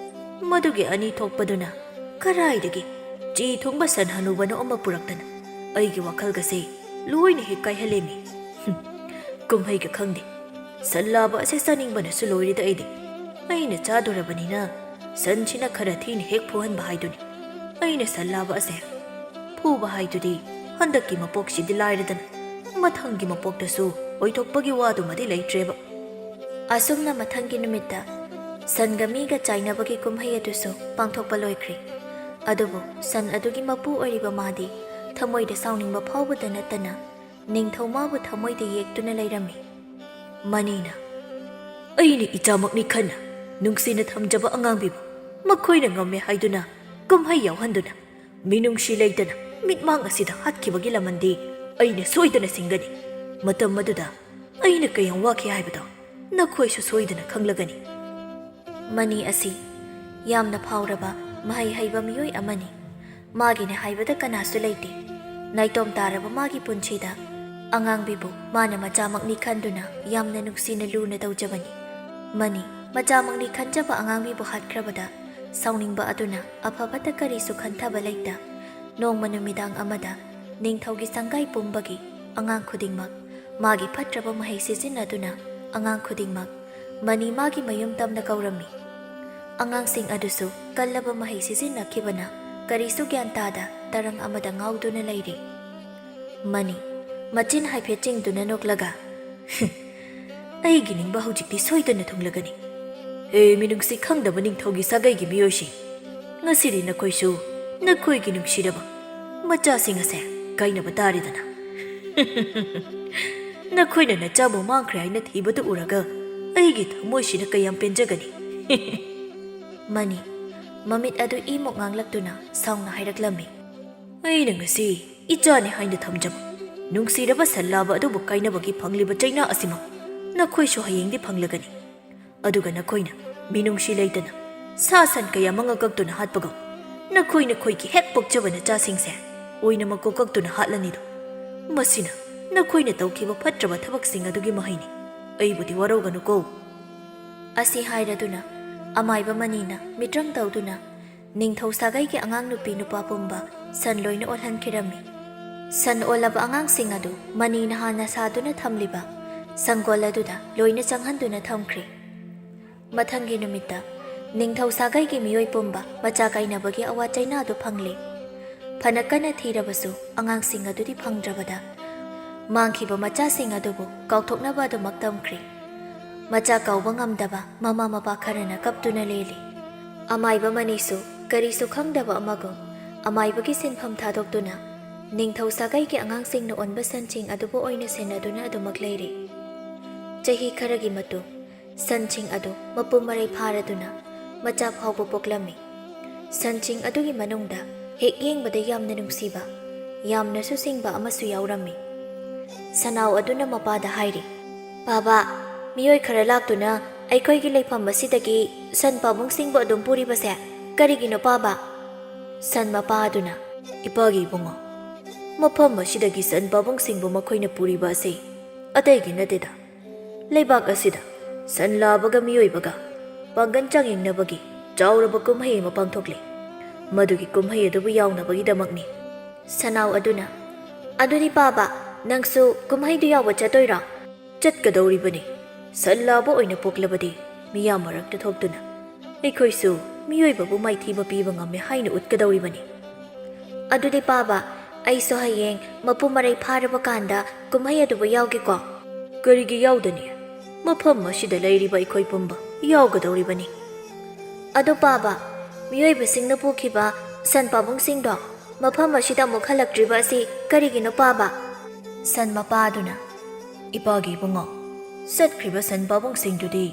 ꯃꯗꯨꯒꯤ ꯑꯅꯤ ꯊꯣꯛꯄꯗꯨꯅ ꯀꯔꯥꯏꯗꯒꯤ ꯆꯤ ꯊꯨꯡꯕ ꯁꯟ ꯍꯅꯨꯕꯅ ꯑꯃ ꯄꯨꯔꯛꯇꯅ ꯑꯩꯒꯤ ꯋꯥꯈꯜꯒꯁꯦ ꯂꯣꯏꯅ ꯍꯦꯛ ꯀꯥꯏꯍꯜꯂꯦꯃꯤ꯫ ꯍꯨꯝ, ꯀꯨꯝꯍꯩꯒ ꯈꯪꯗꯦ꯫ ꯁꯟ ꯂꯥꯕ ꯑꯁꯦ ꯆꯥꯅꯤꯡꯕꯅꯁꯨ ꯂꯣꯏꯔꯦꯗ ꯑꯩꯗꯤ꯫ ꯑꯩꯅ ꯆꯥꯗꯣꯔꯕꯅꯤꯅ ꯁꯟꯁꯤꯅ ꯈꯔ ꯊꯤꯅ ꯍꯦꯛ ꯐꯨꯍꯟꯕ ꯍꯥꯏꯗꯨꯅꯤ꯫ ꯑꯩꯅ ꯁꯟ ꯂꯥꯕ ꯑꯁꯦ ꯐꯨꯕ ꯍꯥꯏꯗꯨꯗꯤ ꯍꯟꯗꯛꯀꯤ ꯃꯄꯣꯛꯁꯤꯗꯤ ꯂꯥꯏꯔꯗꯅ ꯃꯊꯪꯒꯤ ꯃꯄꯣꯛꯇꯁꯨ ꯑꯣꯏꯊꯣꯛꯄꯒꯤ ꯋꯥꯗꯨꯃꯗꯤ ꯂꯩꯇ꯭ꯔꯦꯕ꯫ ꯑꯁꯨꯝꯅ ꯃꯊꯪꯒꯤ ꯅꯨꯃꯤꯠꯇ ꯁꯟꯒ ꯃꯤꯒ ꯆꯥꯏꯅꯕꯒꯤ ꯀꯨꯝꯍꯩ ꯑꯗꯨꯁꯨ ꯄꯥꯡꯊꯣꯛꯄ ꯂꯣꯏꯈ꯭ꯔꯦ꯫ ꯑꯗꯨꯕꯨ ꯁꯟ ꯑꯗꯨꯒꯤ ꯃꯄꯨ ꯑꯣꯏꯔꯤꯕ ꯃꯥꯗꯤ ꯊꯃꯣꯏꯗ ꯁꯥꯎꯅꯤꯡꯕ ꯐꯥꯎꯕꯗ ꯅꯠꯇꯅ ꯅꯤꯡꯊꯧ ꯃꯥꯕꯨ ꯊꯃꯣꯏꯗ ꯌꯦꯛꯇꯨꯅ ꯂꯩꯔꯝꯃꯤ꯫ ꯃꯅꯤꯅ, "ꯑꯩꯅ ꯏꯆꯥꯃꯛꯅꯤ ꯈꯟꯅ ꯅꯨꯡꯁꯤꯅ ꯊꯝꯖꯕ ꯑꯉꯥꯡꯕꯤꯕꯨ ꯃꯈꯣꯏꯅ ꯉꯝꯃꯦ ꯍꯥꯏꯗꯨꯅ ꯀꯨꯝꯍꯩ ꯌꯥꯎꯍꯟꯗꯨꯅ ꯃꯤꯅꯨꯡꯁꯤ ꯂꯩꯇꯅ ꯃꯤꯠꯃꯥꯡ ꯑꯁꯤꯗ ꯍꯥꯠꯈꯤꯕꯒꯤ ꯂꯃꯟꯗꯤ ꯑꯩꯅ ꯁꯣꯏꯗꯅ ꯁꯤꯡꯒꯅꯤ꯫ ꯃꯇꯝ ꯑꯗꯨꯗ ꯑꯩꯅ ꯀꯌꯥꯝ ꯋꯥꯈꯤ ꯍꯥꯏꯕꯗꯣ ꯅꯈꯣꯏꯁꯨ ꯁꯣꯏꯗꯅ ꯈꯪꯂꯒꯅꯤ꯫" ꯃꯅꯤ ꯑꯁꯤ ꯌꯥꯝꯅ ꯐꯥꯎꯔꯕ ꯃꯍꯩ ꯍꯩꯕ ꯃꯤꯑꯣꯏ ꯑꯃꯅꯤ꯫ ꯃꯥꯒꯤꯅꯦ ꯍꯥꯏꯕꯗ ꯀꯅꯥꯁꯨ ꯂꯩꯇꯦ꯫ ꯅꯥꯏꯇꯣꯝ ꯇꯥꯔꯕ ꯃꯥꯒꯤ ꯄꯨꯟꯁꯤꯗ ꯑꯉꯥꯡꯕꯤꯕꯨ ꯃꯥꯅ ꯃꯆꯥꯃꯛꯅꯤ ꯈꯟꯗꯨꯅ ꯌꯥꯝꯅ ꯅꯨꯡꯁꯤꯅ ꯂꯨꯅ ꯇꯧꯖꯕꯅꯤ꯫ ꯃꯅꯤ ꯃꯆꯥꯃꯛꯅꯤ ꯈꯟꯖꯕ ꯑꯉꯥꯡꯕꯤꯕꯨ ꯍꯥꯠꯈ꯭ꯔꯕꯗ ꯁꯥꯎꯅꯤꯡꯕ ꯑꯗꯨꯅ ꯑꯐꯕꯇ ꯀꯔꯤꯁꯨ ꯈꯟꯊꯕ ꯂꯩꯇ, ꯅꯣꯡꯃ ꯅꯨꯃꯤꯗꯥꯡ ꯑꯃꯗ ꯅꯤꯡꯊꯧꯒꯤ ꯁꯪꯒꯥꯏ ꯄꯨꯝꯕꯒꯤ ꯑꯉꯥꯡ ꯈꯨꯗꯤꯡꯃꯛ ꯃꯥꯒꯤ ꯐꯠꯇ꯭ꯔꯕ ꯃꯍꯩ ꯁꯤꯖꯤꯟꯅꯗꯨꯅ ꯑꯉꯥꯡ ꯈꯨꯗꯤꯡꯃꯛ ꯃꯅꯤ ꯃꯥꯒꯤ ꯃꯌꯨꯝ ꯇꯝꯅ ꯀꯧꯔꯝꯃꯤ꯫ ꯑꯉꯥꯡꯁꯤꯡ ꯑꯗꯨꯁꯨ ꯀꯜꯂꯕ ꯃꯍꯩ ꯁꯤꯖꯤꯟꯅꯈꯤꯕꯅ ꯀꯔꯤꯁꯨ ꯒ꯭ꯌꯥꯟ ꯇꯥꯗ ꯇꯔꯪ ꯑꯃꯗ ꯉꯥꯎꯗꯨꯅ ꯂꯩꯔꯤ꯫ ꯃꯅꯤ ꯃꯆꯤꯟ ꯍꯥꯏꯐꯦꯠ ꯆꯤꯡꯗꯨꯅ ꯅꯣꯛꯂꯒ, "ꯑꯩꯒꯤ ꯅꯤꯡꯕ ꯍꯧꯖꯤꯛꯇꯤ ꯁꯣꯏꯗꯅ ꯊꯨꯡꯂꯒꯅꯤ꯫ ꯍꯦ ꯃꯤꯅꯨꯡꯁꯤ ꯈꯪꯗꯕ ꯅꯤꯡꯊꯧꯒꯤ ꯁꯥꯒꯩꯒꯤ ꯃꯤꯑꯣꯏꯁꯤꯡ, ꯉꯁꯤꯗꯤ ꯅꯈꯣꯏꯁꯨ ꯅꯈꯣꯏꯒꯤ ꯅꯨꯡꯁꯤꯔꯕ ꯃꯆꯥꯁꯤꯡ ꯑꯁꯦ ꯀꯥꯏꯅꯕ ꯇꯥꯔꯦꯗꯅ꯫ ꯅꯈꯣꯏꯅ ꯅꯆꯥꯕꯨ ꯃꯥꯡꯈ꯭ꯔꯦ ꯍꯥꯏꯅ ꯊꯤꯕꯗꯨ ꯎꯔꯒ ꯑꯩꯒꯤ ꯊꯃꯣꯏꯁꯤꯅ ꯀꯌꯥꯝ ꯄꯦꯟꯖꯒꯅꯤ꯫" ꯃꯅꯤ ꯃꯃꯤꯠ ꯑꯗꯨ ꯏꯃꯨꯛ ꯉꯥꯡꯂꯛꯇꯨꯅ ꯁꯥꯎꯅ ꯍꯥꯏꯔꯛꯂꯝꯃꯤ꯫ "ꯑꯩꯅ ꯉꯁꯤ ꯏꯆꯥꯅꯤ ꯍꯥꯏꯅ ꯊꯝꯖꯕ ꯅꯨꯡꯁꯤꯔꯕ ꯁꯟ ꯂꯥꯕ ꯑꯗꯨꯕꯨ ꯀꯥꯏꯅꯕꯒꯤ ꯐꯪꯂꯤꯕ ꯆꯩꯅꯥ ꯑꯁꯤꯃꯛ ꯅꯈꯣꯏꯁꯨ ꯍꯌꯦꯡꯗꯤ ꯐꯪꯂꯒꯅꯤ꯫ ꯑꯗꯨꯒ ꯅꯈꯣꯏꯅ ꯃꯤꯅꯨꯡꯁꯤ ꯂꯩꯇꯅ ꯁꯥ ꯁꯟ ꯀꯌꯥ ꯃꯉꯛ ꯀꯛꯇꯨꯅ ꯍꯥꯠꯄꯒꯨꯝ ꯅꯈꯣꯏ ꯅꯈꯣꯏꯒꯤ ꯍꯦꯛ ꯄꯣꯛꯆꯕ ꯅꯆꯥꯁꯤꯡꯁꯦ ꯑꯣꯏꯅ ꯃꯀꯣꯛ ꯀꯛꯇꯨꯅ ꯍꯥꯠꯂꯅꯤꯗꯣ꯫ ꯃꯁꯤꯅ ꯅꯈꯣꯏꯅ ꯇꯧꯈꯤꯕ ꯐꯠꯇ꯭ꯔꯕ ꯊꯕꯛꯁꯤꯡ ꯑꯗꯨꯒꯤ ꯃꯍꯩꯅꯤ꯫ ꯑꯩꯕꯨꯗꯤ ꯋꯥꯔꯧꯒꯅꯨꯀꯣ꯫" ꯑꯁꯤ ꯍꯥꯏꯔꯗꯨꯅ ꯑꯃꯥꯏꯕ ꯃꯅꯤꯅ ꯃꯤꯇ꯭ꯔꯪ ꯇꯧꯗꯨꯅ ꯅꯤꯡꯊꯧ ꯁꯥꯒꯩꯒꯤ ꯑꯉꯥꯡ ꯅꯨꯄꯤ ꯅꯨꯄꯥ ꯄꯨꯝꯕ ꯁꯟ ꯂꯣꯏꯅ ꯑꯣꯜꯍꯟꯈꯤꯔꯝꯃꯤ꯫ ꯁꯟ ꯑꯣꯜꯂꯕ ꯑꯉꯥꯡꯁꯤꯡ ꯑꯗꯨ ꯃꯅꯤꯅ ꯍꯥꯟꯅ ꯁꯥꯗꯨꯅ ꯊꯝꯂꯤꯕ ꯁꯪꯒꯣꯜ ꯑꯗꯨꯗ ꯂꯣꯏꯅ ꯆꯪꯍꯟꯗꯨꯅ ꯊꯝꯈ꯭ꯔꯦ꯫ ꯃꯊꯪꯒꯤ ꯅꯨꯃꯤꯠꯇ ꯅꯤꯡꯊꯧ ꯁꯥꯒꯩꯒꯤ ꯃꯤꯑꯣꯏ ꯄꯨꯝꯕ ꯃꯆꯥ ꯀꯥꯏꯅꯕꯒꯤ ꯑꯋꯥ ꯆꯩꯅꯥ ꯑꯗꯨ ꯐꯪꯂꯦ꯫ ꯐꯅ ꯀꯟꯅ ꯊꯤꯔꯕꯁꯨ ꯑꯉꯥꯡꯁꯤꯡ ꯑꯗꯨꯗꯤ ꯐꯪꯗ꯭ꯔꯕꯗ, ꯃꯥꯡꯈꯤꯕ ꯃꯆꯥꯁꯤꯡ ꯑꯗꯨꯕꯨ ꯀꯥꯎꯊꯣꯛꯅꯕ ꯑꯗꯨꯃꯛ ꯇꯝꯈ꯭ꯔꯦ꯫ ꯃꯆꯥ ꯀꯥꯎꯕ ꯉꯝꯗꯕ ꯃꯃꯥ ꯃꯄꯥ ꯈꯔꯅ ꯀꯞꯇꯨꯅ ꯂꯦꯜꯂꯤ꯫ ꯑꯃꯥꯏꯕ ꯃꯅꯤꯁꯨ ꯀꯔꯤꯁꯨ ꯈꯪꯗꯕ ꯑꯃꯒꯨꯝ ꯑꯃꯥꯏꯕꯒꯤ ꯁꯤꯟꯐꯝ ꯊꯥꯗꯣꯛꯇꯨꯅ ꯅꯤꯡꯊꯧ ꯁꯥꯒꯩꯒꯤ ꯑꯉꯥꯡꯁꯤꯡꯅ ꯑꯣꯟꯕ ꯁꯟꯁꯤꯡ ꯑꯗꯨꯕꯨ ꯑꯣꯏꯅ ꯁꯦꯟꯅꯗꯨꯅ ꯑꯗꯨꯃꯛ ꯂꯩꯔꯤ꯫ ꯆꯍꯤ ꯈꯔꯒꯤ ꯃꯇꯨꯡ ꯁꯟꯁꯤꯡ ꯑꯗꯨ ꯃꯄꯨꯡ ꯃꯔꯩ ꯐꯥꯔꯗꯨꯅ ꯃꯆꯥ ꯐꯥꯎꯕ ꯄꯣꯛꯂꯝꯃꯤ꯫ ꯁꯟꯁꯤꯡ ꯑꯗꯨꯒꯤ ꯃꯅꯨꯡꯗ ꯍꯦꯛ ꯌꯦꯡꯕꯗ ꯌꯥꯝꯅ ꯅꯨꯡꯁꯤꯕ, ꯌꯥꯝꯅꯁꯨ ꯁꯤꯡꯕ ꯑꯃꯁꯨ ꯌꯥꯎꯔꯝꯃꯤ꯫ ꯁꯅꯥꯎ ꯑꯗꯨꯅ ꯃꯄꯥꯗ ꯍꯥꯏꯔꯤ, "ꯄꯥꯕꯥ, ꯃꯤꯑꯣꯏ ꯈꯔ ꯂꯥꯛꯇꯨꯅ ꯑꯩꯈꯣꯏꯒꯤ ꯂꯩꯐꯝ ꯑꯁꯤꯗꯒꯤ ꯁꯟ ꯄꯥꯕꯨꯡꯁꯤꯡꯕꯨ ꯑꯗꯨꯝ ꯄꯨꯔꯤꯕꯁꯦ ꯀꯔꯤꯒꯤꯅꯣ ꯄꯥꯕꯥ?" ꯁꯟ ꯃꯄꯥ ꯑꯗꯨꯅ, "ꯏꯄꯥꯒꯤ ꯏꯕꯨꯡꯉꯣ, ꯃꯐꯝ ꯑꯁꯤꯗꯒꯤ ꯁꯟ ꯄꯥꯕꯨꯡꯁꯤꯡꯕꯨ ꯃꯈꯣꯏꯅ ꯄꯨꯔꯤꯕ ꯑꯁꯤ ꯑꯇꯩꯒꯤ ꯅꯠꯇꯦꯗ꯫ ꯂꯩꯕꯥꯛ ꯑꯁꯤꯗ ꯁꯟ ꯂꯥꯕꯒ ꯃꯤꯑꯣꯏꯕꯒ ꯄꯥꯡꯒꯜ ꯆꯥꯡꯌꯦꯡꯅꯕꯒꯤ ꯆꯥꯎꯔꯕ ꯀꯨꯝꯍꯩ ꯑꯃ ꯄꯥꯡꯊꯣꯛꯂꯤ꯫ ꯃꯗꯨꯒꯤ ꯀꯨꯝꯍꯩ ꯑꯗꯨꯕꯨ ꯌꯥꯎꯅꯕꯒꯤꯗꯃꯛꯅꯤ꯫" ꯁꯅꯥꯎ ꯑꯗꯨꯅ, "ꯑꯗꯨꯗꯤ ꯄꯥꯕ, ꯅꯪꯁꯨ ꯀꯨꯝꯍꯩꯗꯨ ꯌꯥꯎꯕ ꯆꯠꯇꯣꯏꯔꯣ?" "ꯆꯠꯀꯗꯧꯔꯤꯕꯅꯤ꯫ ꯁꯟ ꯂꯥꯕ ꯑꯣꯏꯅ ꯄꯣꯛꯂꯕꯗꯤ ꯃꯤꯌꯥꯝ ꯃꯔꯛꯇ ꯊꯣꯛꯇꯨꯅ ꯑꯩꯈꯣꯏꯁꯨ ꯃꯤꯑꯣꯏꯕꯕꯨ ꯃꯥꯏꯊꯤꯕ ꯄꯤꯕ ꯉꯝꯃꯦ ꯍꯥꯏꯅ ꯎꯠꯀꯗꯧꯔꯤꯕꯅꯤ꯫" "ꯑꯗꯨꯗꯤ ꯄꯥꯕ, ꯑꯩꯁꯨ ꯍꯌꯦꯡ ꯃꯄꯨꯡ ꯃꯔꯩ ꯐꯥꯔꯕ ꯀꯥꯟꯗ ꯀꯨꯝꯍꯩ ꯑꯗꯨꯕꯨ ꯌꯥꯎꯒꯦꯀꯣ?" "ꯀꯔꯤꯒꯤ ꯌꯥꯎꯗꯅꯤ? ꯃꯐꯝ ꯑꯁꯤꯗ ꯂꯩꯔꯤꯕ ꯑꯩꯈꯣꯏ ꯄꯨꯝꯕ ꯌꯥꯎꯒꯗꯧꯔꯤꯕꯅꯤ꯫" "ꯑꯗꯨ ꯄꯥꯕ, ꯃꯤꯑꯣꯏꯕꯁꯤꯡꯅ ꯄꯨꯈꯤꯕ ꯁꯟ ꯄꯥꯕꯨꯡꯁꯤꯡꯗꯣ ꯃꯐꯝ ꯑꯁꯤꯗ ꯑꯃꯨꯛ ꯍꯜꯂꯛꯇ꯭ꯔꯤꯕ ꯑꯁꯤ ꯀꯔꯤꯒꯤꯅꯣ ꯄꯥꯕ?" ꯁꯟ ꯃꯄꯥ ꯑꯗꯨꯅ, "ꯏꯄꯥꯒꯤ ꯏꯕꯨꯡꯉꯣ, ꯆꯠꯈ꯭ꯔꯤꯕ ꯁꯟ ꯄꯥꯕꯨꯡꯁꯤꯡꯗꯨꯗꯤ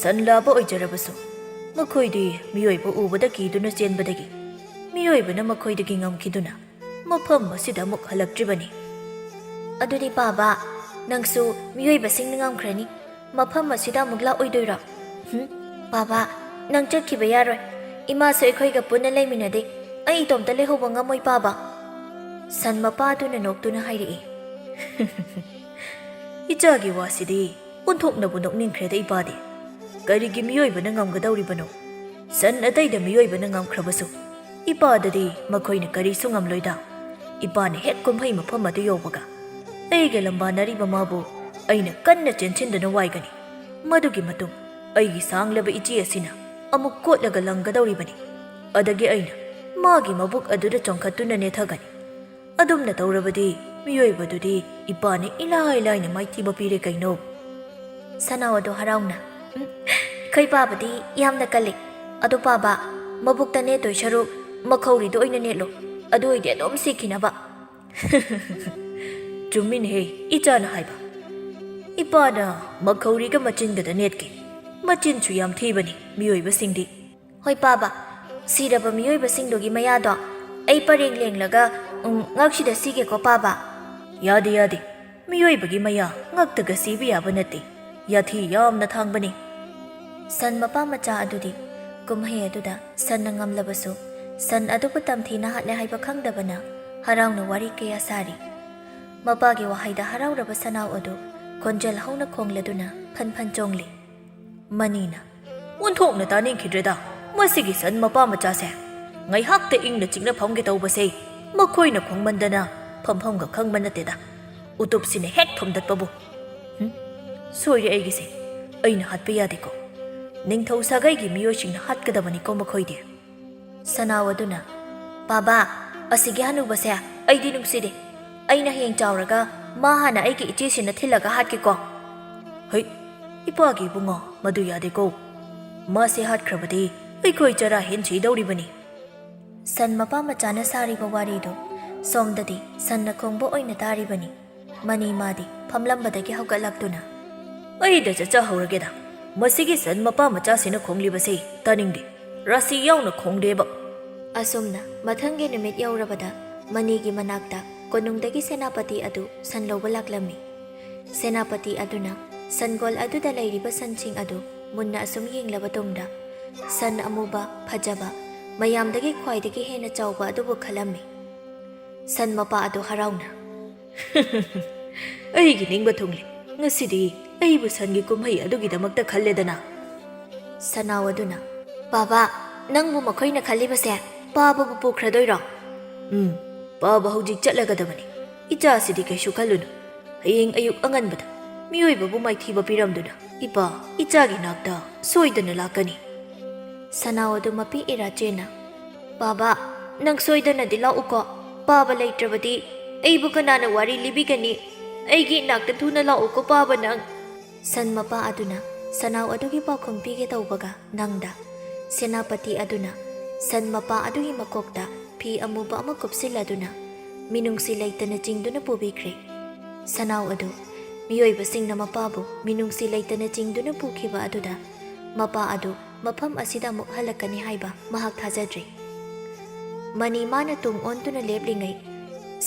ꯁꯟ ꯂꯥꯕ ꯑꯣꯏꯖꯔꯕꯁꯨ, ꯃꯈꯣꯏꯗꯤ ꯃꯤꯑꯣꯏꯕ ꯎꯕꯗ ꯀꯤꯗꯨꯅ ꯆꯦꯟꯕꯗꯒꯤ ꯃꯤꯑꯣꯏꯕꯅ ꯃꯈꯣꯏꯗꯒꯤ ꯉꯝꯈꯤꯗꯨꯅ ꯃꯐꯝ ꯑꯁꯤꯗ ꯑꯃꯨꯛ ꯍꯜꯂꯛꯇ꯭ꯔꯤꯕꯅꯤ꯫" "ꯑꯗꯨꯗꯤ ꯄꯥꯕ, ꯅꯪꯁꯨ ꯃꯤꯑꯣꯏꯕꯁꯤꯡꯅ ꯉꯝꯈ꯭ꯔꯅꯤ꯫ ꯃꯐꯝ ꯑꯁꯤꯗ ꯑꯃꯨꯛ ꯂꯥꯛꯑꯣꯏꯗꯣꯏꯔꯣ?" "ꯍꯨꯝ, ꯄꯥꯕ, ꯅꯪ ꯆꯠꯈꯤꯕ ꯌꯥꯔꯣꯏ꯫ ꯏꯃꯥꯁꯨ ꯑꯩꯈꯣꯏꯒ ꯄꯨꯟꯅ ꯂꯩꯃꯤꯟꯅꯗꯦ꯫ ꯑꯩ ꯏꯇꯣꯝꯇ ꯂꯩꯍꯧꯕ ꯉꯝꯃꯣꯏ ꯄꯥꯕ꯫" ꯁꯟ ꯃꯄꯥ ꯑꯗꯨꯅ ꯅꯣꯛꯇꯨꯅ ꯍꯥꯏꯔꯛꯏ꯫ "ꯏꯆꯥꯒꯤ ꯋꯥꯁꯤꯗꯤ ꯑꯣꯟꯊꯣꯛꯅꯕꯨ ꯅꯣꯛꯅꯤꯡꯈ꯭ꯔꯦꯗ ꯏꯄꯥꯗꯤ꯫ ꯀꯔꯤꯒꯤ ꯃꯤꯑꯣꯏꯕꯅ ꯉꯝꯒꯗꯧꯔꯤꯕꯅꯣ? ꯁꯟ ꯑꯇꯩꯗ ꯃꯤꯑꯣꯏꯕꯅ ꯉꯝꯈ꯭ꯔꯕꯁꯨ, ꯏꯄꯥꯗꯗꯤ ꯃꯈꯣꯏꯅ ꯀꯔꯤꯁꯨ ꯉꯝꯂꯣꯏꯗ꯫ ꯏꯄꯥꯅ ꯍꯦꯛ ꯀꯨꯝꯍꯩ ꯃꯐꯝ ꯑꯗꯨ ꯌꯧꯕꯒ, ꯑꯩꯒ ꯂꯝꯕꯥꯅꯔꯤꯕ ꯃꯥꯕꯨ ꯑꯩꯅ ꯀꯟꯅ ꯆꯦꯟꯁꯤꯟꯗꯨꯅ ꯋꯥꯏꯒꯅꯤ꯫ ꯃꯗꯨꯒꯤ ꯃꯇꯨꯡ ꯑꯩꯒꯤ ꯁꯥꯡꯂꯕ ꯏꯆꯦ ꯑꯁꯤꯅ ꯑꯃꯨꯛ ꯀꯣꯠꯂꯒ ꯂꯪꯒꯗꯧꯔꯤꯕꯅꯤ꯫ ꯑꯗꯒꯤ ꯑꯩꯅ ꯃꯥꯒꯤ ꯃꯕꯨꯛ ꯑꯗꯨꯗ ꯆꯣꯡꯈꯠꯇꯨꯅ ꯅꯦꯠꯊꯒꯅꯤ꯫ ꯑꯗꯨꯝꯅ ꯇꯧꯔꯕꯗꯤ ꯃꯤꯑꯣꯏꯕꯗꯨꯗꯤ ꯏꯄꯥꯅ ꯏꯂꯥꯏ ꯂꯥꯏꯅ ꯃꯥꯏꯊꯤꯕ ꯄꯤꯔꯦ ꯀꯩꯅꯣ꯫ ꯁꯅꯥꯎ ꯑꯗꯣ ꯍꯔꯥꯎꯅ, "ꯎꯝ, ꯑꯩꯈꯣꯏ ꯄꯥꯕꯗꯤ ꯌꯥꯝꯅ ꯀꯜꯂꯤ꯫ ꯑꯗꯣ ꯄꯥꯕ, ꯃꯕꯨꯛꯇ ꯅꯦꯠꯇꯣꯏ ꯁꯔꯨꯛ ꯃꯈꯧꯔꯤꯗ ꯑꯣꯏꯅ ꯅꯦꯠꯂꯣ꯫ ꯑꯗꯨ ꯑꯣꯏꯗꯤ ꯑꯗꯨꯝ ꯁꯤꯈꯤꯅꯕ꯫" "ꯆꯨꯝꯃꯤꯅꯦꯍꯦ ꯏꯆꯥꯅ ꯍꯥꯏꯕ꯫ ꯏꯄꯥꯅ ꯃꯈꯧꯔꯤꯒ ꯃꯆꯤꯟꯒꯗ ꯅꯦꯠꯀꯦ꯫ ꯃꯆꯤꯟꯁꯨ ꯌꯥꯝ ꯊꯤꯕꯅꯤ ꯃꯤꯑꯣꯏꯕꯁꯤꯡꯗꯤ꯫" "ꯍꯣꯏ ꯄꯥꯕ, ꯁꯤꯔꯕ ꯃꯤꯑꯣꯏꯕꯁꯤꯡꯗꯨꯒꯤ ꯃꯌꯥꯗꯣ ꯑꯩ ꯄꯔꯦꯡ ꯂꯦꯡꯂꯒ, ꯎꯝ, ꯉꯛꯁꯤꯗ ꯁꯤꯒꯦꯀꯣ ꯄꯥꯕ꯫" "ꯌꯥꯗꯦ, ꯌꯥꯗꯦ꯫ ꯃꯤꯑꯣꯏꯕꯒꯤ ꯃꯌꯥ ꯉꯛꯇꯒ ꯁꯤꯕ ꯌꯥꯕ ꯅꯠꯇꯦ꯫ ꯌꯥꯊꯤ ꯌꯥꯝꯅ ꯊꯥꯡꯕꯅꯤ꯫" ꯁꯟ ꯃꯄꯥ ꯃꯆꯥ ꯑꯗꯨꯗꯤ ꯀꯨꯝꯍꯩ ꯑꯗꯨꯗ ꯁꯟꯅ ꯉꯝꯂꯕꯁꯨ, ꯁꯟ ꯑꯗꯨꯕꯨ ꯇꯝꯊꯤꯅ ꯍꯥꯠꯂꯦ ꯍꯥꯏꯕ ꯈꯪꯗꯕꯅ ꯍꯔꯥꯎꯅ ꯋꯥꯔꯤ ꯀꯌꯥ ꯁꯥꯔꯤ꯫ ꯃꯄꯥꯒꯤ ꯋꯥꯍꯩꯗ ꯍꯔꯥꯎꯔꯕ ꯁꯅꯥꯎ ꯑꯗꯨ ꯈꯣꯟꯖꯦꯜ ꯍꯧꯅ ꯈꯣꯡꯂꯗꯨꯅ ꯐꯟ ꯐꯟ ꯆꯣꯡꯂꯤ꯫ ꯃꯅꯤꯅ, "ꯑꯣꯟꯊꯣꯛꯅ ꯇꯥꯅꯤꯡꯈꯤꯗ꯭ꯔꯦꯗ ꯃꯁꯤꯒꯤ ꯁꯟ ꯃꯄꯥ ꯃꯆꯥꯁꯦ꯫ ꯉꯥꯏꯍꯥꯛꯇ ꯏꯪꯅ ꯆꯤꯛꯅ ꯐꯝꯒꯦ ꯇꯧꯕꯁꯦ ꯃꯈꯣꯏꯅ ꯈꯣꯡꯃꯟꯗꯅ ꯐꯝꯐꯝꯒ ꯈꯪꯕ ꯅꯠꯇꯦꯗ꯫ ꯎꯇꯨꯞꯁꯤꯅ ꯍꯦꯛ ꯊꯣꯝꯗꯠꯄꯕꯨ꯫ ꯍꯨꯝ, ꯁꯣꯏꯔꯦ ꯑꯩꯒꯤꯁꯦ꯫ ꯑꯩꯅ ꯍꯥꯠꯄ ꯌꯥꯗꯦꯀꯣ꯫ ꯅꯤꯡꯊꯧ ꯁꯥꯒꯩꯒꯤ ꯃꯤꯑꯣꯏꯁꯤꯡꯅ ꯍꯥꯠꯀꯗꯕꯅꯤꯀꯣ ꯃꯈꯣꯏꯗꯤ꯫" ꯁꯅꯥꯎ ꯑꯗꯨꯅ, "ꯄꯥꯕꯥ, ꯑꯁꯤꯒꯤ ꯍꯅꯨꯕꯁꯦ ꯑꯩꯗꯤ ꯅꯨꯡꯁꯤꯗꯦ꯫ ꯑꯩꯅ ꯍꯌꯦꯡ ꯆꯥꯎꯔꯒ ꯃꯥ ꯍꯥꯟꯅ ꯑꯩꯒꯤ ꯏꯆꯦꯁꯤꯅ ꯊꯤꯜꯂꯒ ꯍꯥꯠꯀꯦꯀꯣ꯫" "ꯍꯩ, ꯏꯄꯥꯒꯤ ꯏꯕꯨꯡꯉꯣ, ꯃꯗꯨ ꯌꯥꯗꯦꯀꯣ꯫ ꯃꯥꯁꯦ ꯍꯥꯠꯈ꯭ꯔꯕꯗꯤ ꯑꯩꯈꯣꯏ ꯆꯔꯥ ꯍꯦꯟ ꯁꯤꯗꯧꯔꯤꯕꯅꯤ꯫" ꯁꯟ ꯃꯄꯥ ꯃꯆꯥꯅ ꯁꯥꯔꯤꯕ ꯋꯥꯔꯤꯗꯨ ꯁꯣꯝꯗꯗꯤ ꯁꯟꯅ ꯈꯣꯡꯕ ꯑꯣꯏꯅ ꯇꯥꯔꯤꯕꯅꯤ꯫ ꯃꯅꯤ ꯃꯥꯗꯤ ꯐꯝꯂꯝꯕꯗꯒꯤ ꯍꯧꯒꯠꯂꯛꯇꯨꯅ, "ꯑꯩꯗ ꯆꯠꯆꯍꯧꯔꯒꯦꯗ꯫ ꯃꯁꯤꯒꯤ ꯁꯟ ꯃꯄꯥ ꯃꯆꯥꯁꯤꯅ ꯈꯣꯡꯂꯤꯕꯁꯤ ꯇꯥꯅꯤꯡꯗꯦ꯫ ꯔꯥꯁꯤ ꯌꯥꯎꯅ ꯈꯣꯡꯗꯦꯕ꯫" ꯑꯁꯨꯝꯅ ꯃꯊꯪꯒꯤ ꯅꯨꯃꯤꯠ ꯌꯧꯔꯕꯗ ꯃꯅꯤꯒꯤ ꯃꯅꯥꯛꯇ ꯀꯣꯅꯨꯡꯗꯒꯤ ꯁꯦꯅꯥꯄꯇꯤ ꯑꯗꯨ ꯁꯟ ꯂꯧꯕ ꯂꯥꯛꯂꯝꯃꯤ꯫ ꯁꯦꯅꯥꯄꯇꯤ ꯑꯗꯨꯅ ꯁꯟꯒꯣꯜ ꯑꯗꯨꯗ ꯂꯩꯔꯤꯕ ꯁꯟꯁꯤꯡ ꯑꯗꯨ ꯃꯨꯟꯅ ꯑꯁꯨꯝ ꯌꯦꯡꯂꯕ ꯇꯨꯡꯗ, ꯁꯟ ꯑꯃꯨꯕ, ꯐꯖꯕ, ꯃꯌꯥꯝꯗꯒꯤ ꯈ꯭ꯋꯥꯏꯗꯒꯤ ꯍꯦꯟꯅ ꯆꯥꯎꯕ ꯑꯗꯨꯕꯨ ꯈꯜꯂꯝꯃꯤ꯫ ꯁꯟ ꯃꯄꯥ ꯑꯗꯨ ꯍꯔꯥꯎꯅ, "ꯑꯩꯒꯤ ꯅꯤꯡꯕ ꯊꯨꯡꯂꯦ꯫ ꯉꯁꯤꯗꯤ ꯑꯩꯕꯨ ꯁꯟꯒꯤ ꯀꯨꯝꯍꯩ ꯑꯗꯨꯒꯤꯗꯃꯛꯇ ꯈꯜꯂꯦꯗꯅ꯫" ꯁꯅꯥꯎ ꯑꯗꯨꯅ, ꯕꯥꯕꯥ, ꯅꯪꯕꯨ ꯃꯈꯣꯏꯅ ꯈꯜꯂꯤꯕꯁꯦ ꯄꯥꯕꯕꯨ ꯄꯨꯈ꯭ꯔꯗꯣꯏꯔꯣ? ꯎꯝ, ꯄꯥꯕ ꯍꯧꯖꯤꯛ ꯆꯠꯂꯒꯗꯕꯅꯤ꯫ ꯏꯆꯥꯁꯤꯗꯤ ꯀꯩꯁꯨ ꯈꯜꯂꯨꯅꯨ꯫ ꯍꯌꯦꯡ ꯑꯌꯨꯛ ꯑꯉꯟꯕꯗ ꯃꯤꯑꯣꯏꯕꯕꯨ ꯃꯥꯏꯊꯤꯕ ꯄꯤꯔꯝꯗꯨꯅ ꯏꯄꯥ ꯏꯆꯥꯒꯤ ꯅꯥꯛꯇ ꯁꯣꯏꯗꯅ ꯂꯥꯛꯀꯅꯤ꯫ ꯁꯅꯥꯎ ꯑꯗꯨ ꯃꯄꯤ ꯏꯔꯥ ꯆꯦꯟꯅ, "ꯕꯥꯕꯥ, ꯅꯪ ꯁꯣꯏꯗꯅꯗꯤ ꯂꯥꯛꯎꯀꯣ꯫ ꯄꯥꯕ ꯂꯩꯇ꯭ꯔꯕꯗꯤ ꯑꯩꯕꯨ ꯀꯅꯥꯅ ꯋꯥꯔꯤ ꯂꯤꯕꯤꯒꯅꯤ? ꯑꯩꯒꯤ ꯏꯅꯥꯛꯇ ꯊꯨꯅ ꯂꯥꯛꯎꯀꯣ ꯄꯥꯕ ꯅꯪ꯫" ꯁꯟ ꯃꯄꯥ ꯑꯗꯨꯅ ꯁꯅꯥꯎ ꯑꯗꯨꯒꯤ ꯄꯥꯎꯈꯨꯝ ꯄꯤꯒꯦ ꯇꯧꯕꯒ ꯅꯪꯗ ꯁꯦꯅꯥꯄꯇꯤ ꯑꯗꯨꯅ ꯁꯟ ꯃꯄꯥ ꯑꯗꯨꯒꯤ ꯃꯀꯣꯛꯇ ꯐꯤ ꯑꯃꯨꯕ ꯑꯃ ꯀꯨꯞꯁꯤꯜꯂꯗꯨꯅ ꯃꯤꯅꯨꯡꯁꯤ ꯂꯩꯇꯅ ꯆꯤꯡꯗꯨꯅ ꯄꯨꯕꯤꯈ꯭ꯔꯦ꯫ ꯁꯅꯥꯎ ꯑꯗꯨ ꯃꯤꯑꯣꯏꯕꯁꯤꯡꯅ ꯃꯄꯥꯕꯨ ꯃꯤꯅꯨꯡꯁꯤ ꯂꯩꯇꯅ ꯆꯤꯡꯗꯨꯅ ꯄꯨꯈꯤꯕ ꯑꯗꯨꯗ ꯃꯄꯥ ꯑꯗꯨ ꯃꯐꯝ ꯑꯁꯤꯗ ꯑꯃꯨꯛ ꯍꯜꯂꯛꯀꯅꯤ ꯍꯥꯏꯕ ꯃꯍꯥꯛ ꯊꯥꯖꯗ꯭ꯔꯤ꯫ ꯃꯅꯤ ꯃꯥꯅ ꯇꯨꯡ ꯑꯣꯟꯗꯨꯅ ꯂꯦꯞꯂꯤꯉꯩ,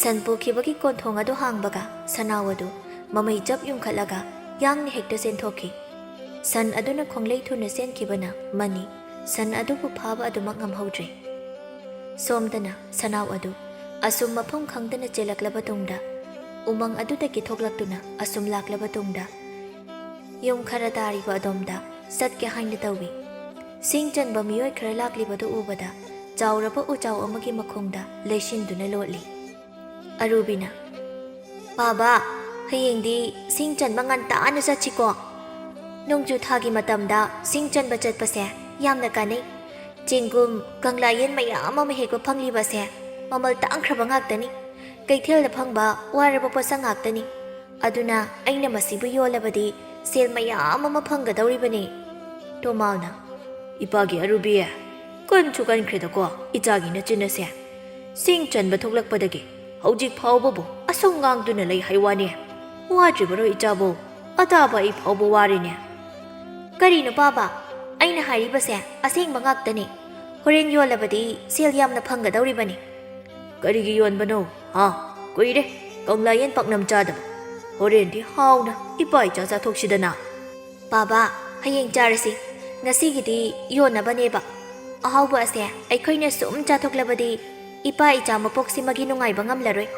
ꯁꯟ ꯄꯨꯈꯤꯕꯒꯤ ꯀꯣꯟꯊꯣꯡ ꯑꯗꯨ ꯍꯥꯡꯕꯒ ꯁꯅꯥꯎ ꯑꯗꯨ ꯃꯃꯩ ꯆꯞ ꯌꯨꯡꯈꯠꯂꯒ ꯌꯥꯡꯅ ꯍꯦꯛꯇ ꯆꯦꯟꯊꯣꯛꯈꯤ꯫ ꯁꯟ ꯑꯗꯨꯅ ꯈꯣꯡꯂꯩ ꯊꯨꯅ ꯆꯦꯟꯈꯤꯕꯅ ꯃꯅꯤ ꯁꯟ ꯑꯗꯨꯕꯨ ꯐꯥꯕ ꯑꯗꯨꯃꯛ ꯉꯝꯍꯧꯗ꯭ꯔꯦ꯫ ꯁꯣꯝꯗꯅ ꯁꯅꯥꯎ ꯑꯗꯨ ꯑꯁꯨꯝ ꯃꯐꯝ ꯈꯪꯗꯅ ꯆꯦꯜꯂꯛꯂꯕ ꯇꯨꯡꯗ, ꯎꯃꯪ ꯑꯗꯨꯗꯒꯤ ꯊꯣꯛꯂꯛꯇꯨꯅ ꯑꯁꯨꯝ ꯂꯥꯛꯂꯕ ꯇꯨꯡꯗ, ꯌꯨꯝ ꯈꯔ ꯇꯥꯔꯤꯕ ꯑꯗꯣꯝꯗ ꯆꯠꯀꯦ ꯍꯥꯏꯅ ꯇꯧꯏ꯫ ꯁꯤꯡ ꯆꯟꯕ ꯃꯤꯑꯣꯏ ꯈꯔ ꯂꯥꯛꯂꯤꯕꯗꯨ ꯎꯕꯗ ꯆꯥꯎꯔꯕ ꯎꯆꯥꯎ ꯑꯃꯒꯤ ꯃꯈꯣꯡꯗ ꯂꯩꯁꯤꯟꯗꯨꯅ ꯂꯣꯠꯂꯤ꯫ ꯑꯔꯨꯕꯤꯅ, "ꯄꯥꯕ, ꯍꯌꯦꯡꯗꯤ ꯁꯤꯡ ꯆꯟꯕ ꯉꯟꯇꯥꯅ ꯆꯠꯁꯤꯀꯣ꯫ ꯅꯣꯡꯖꯨ ꯊꯥꯒꯤ ꯃꯇꯝꯗ ꯁꯤꯡ ꯆꯟꯕ ꯆꯠꯄꯁꯦ ꯌꯥꯝꯅ ꯀꯥꯟꯅꯩ꯫ ꯆꯦꯡꯒꯨꯝ, ꯀꯪꯂꯥ ꯌꯦꯟ ꯃꯌꯥꯝ ꯑꯃ ꯍꯦꯛꯄ ꯐꯪꯂꯤꯕꯁꯦ ꯃꯃꯜ ꯇꯥꯡꯈ꯭ꯔꯕ ꯉꯥꯛꯇꯅꯤ꯫ ꯀꯩꯊꯦꯜꯗ ꯐꯪꯕ ꯋꯥꯔꯕ ꯄꯣꯠꯁꯛ ꯉꯥꯛꯇꯅꯤ꯫ ꯑꯗꯨꯅ ꯑꯩꯅ ꯃꯁꯤꯕꯨ ꯌꯣꯜꯂꯕꯗꯤ ꯁꯦꯜ ꯃꯌꯥꯝ ꯑꯃ ꯐꯪꯒꯗꯧꯔꯤꯕꯅꯤ꯫" ꯇꯣꯃꯥꯎꯅ, "ꯏꯄꯥꯒꯤ ꯑꯔꯨꯕꯤ, ꯀꯟꯁꯨ ꯀꯟꯈ꯭ꯔꯦꯗꯀꯣ ꯏꯆꯥꯒꯤ ꯅꯆꯤꯟ ꯑꯁꯦ꯫ ꯁꯤꯡ ꯆꯟꯕ ꯊꯣꯛꯂꯛꯄꯗꯒꯤ ꯍꯧꯖꯤꯛ ꯐꯥꯎꯕꯕꯨ ꯑꯁꯨꯝ ꯉꯥꯡꯗꯨꯅ ꯂꯩ ꯍꯥꯏ ꯋꯥꯅꯤ꯫ ꯋꯥꯗ꯭ꯔꯤꯕꯔꯣ ꯏꯆꯥꯕꯨ? ꯑꯇꯥꯕ ꯑꯩ ꯐꯥꯎꯕ ꯋꯥꯔꯦꯅꯦ꯫" "ꯀꯔꯤꯅꯣ ꯄꯥꯕ? ꯑꯩꯅ ꯍꯥꯏꯔꯤꯕꯁꯦ ꯑꯁꯦꯡꯕ ꯉꯥꯛꯇꯅꯤ꯫ ꯍꯣꯔꯦꯟ ꯌꯣꯜꯂꯕꯗꯤ ꯁꯦꯜ ꯌꯥꯝꯅ ꯐꯪꯒꯗꯧꯔꯤꯕꯅꯤ꯫" "ꯀꯔꯤꯒꯤ ꯌꯣꯟꯕꯅꯣ? ꯍꯥ? ꯀꯨꯏꯔꯦ ꯀꯪꯂꯥ ꯌꯦꯟ ꯄꯥꯛꯅꯝ ꯆꯥꯗꯕ꯫ ꯍꯣꯔꯦꯟꯗꯤ ꯍꯥꯎꯅ ꯏꯄꯥ ꯏꯆꯥ ꯆꯥꯊꯣꯛꯁꯤꯗꯅ꯫" "ꯄꯥꯕ, ꯍꯌꯦꯡ ꯆꯥꯔꯁꯤ꯫ ꯉꯁꯤꯒꯤꯗꯤ ꯌꯣꯟꯅꯕꯅꯦꯕ꯫ ꯑꯍꯥꯎꯕ ꯑꯁꯦ ꯑꯩꯈꯣꯏꯅ ꯁꯨꯝ ꯆꯥꯊꯣꯛꯂꯕꯗꯤ ꯏꯄꯥ ꯏꯆꯥ ꯃꯄꯣꯛꯁꯤꯃꯒꯤ ꯅꯨꯡꯉꯥꯏꯕ ꯉꯝꯂꯔꯣꯏ꯫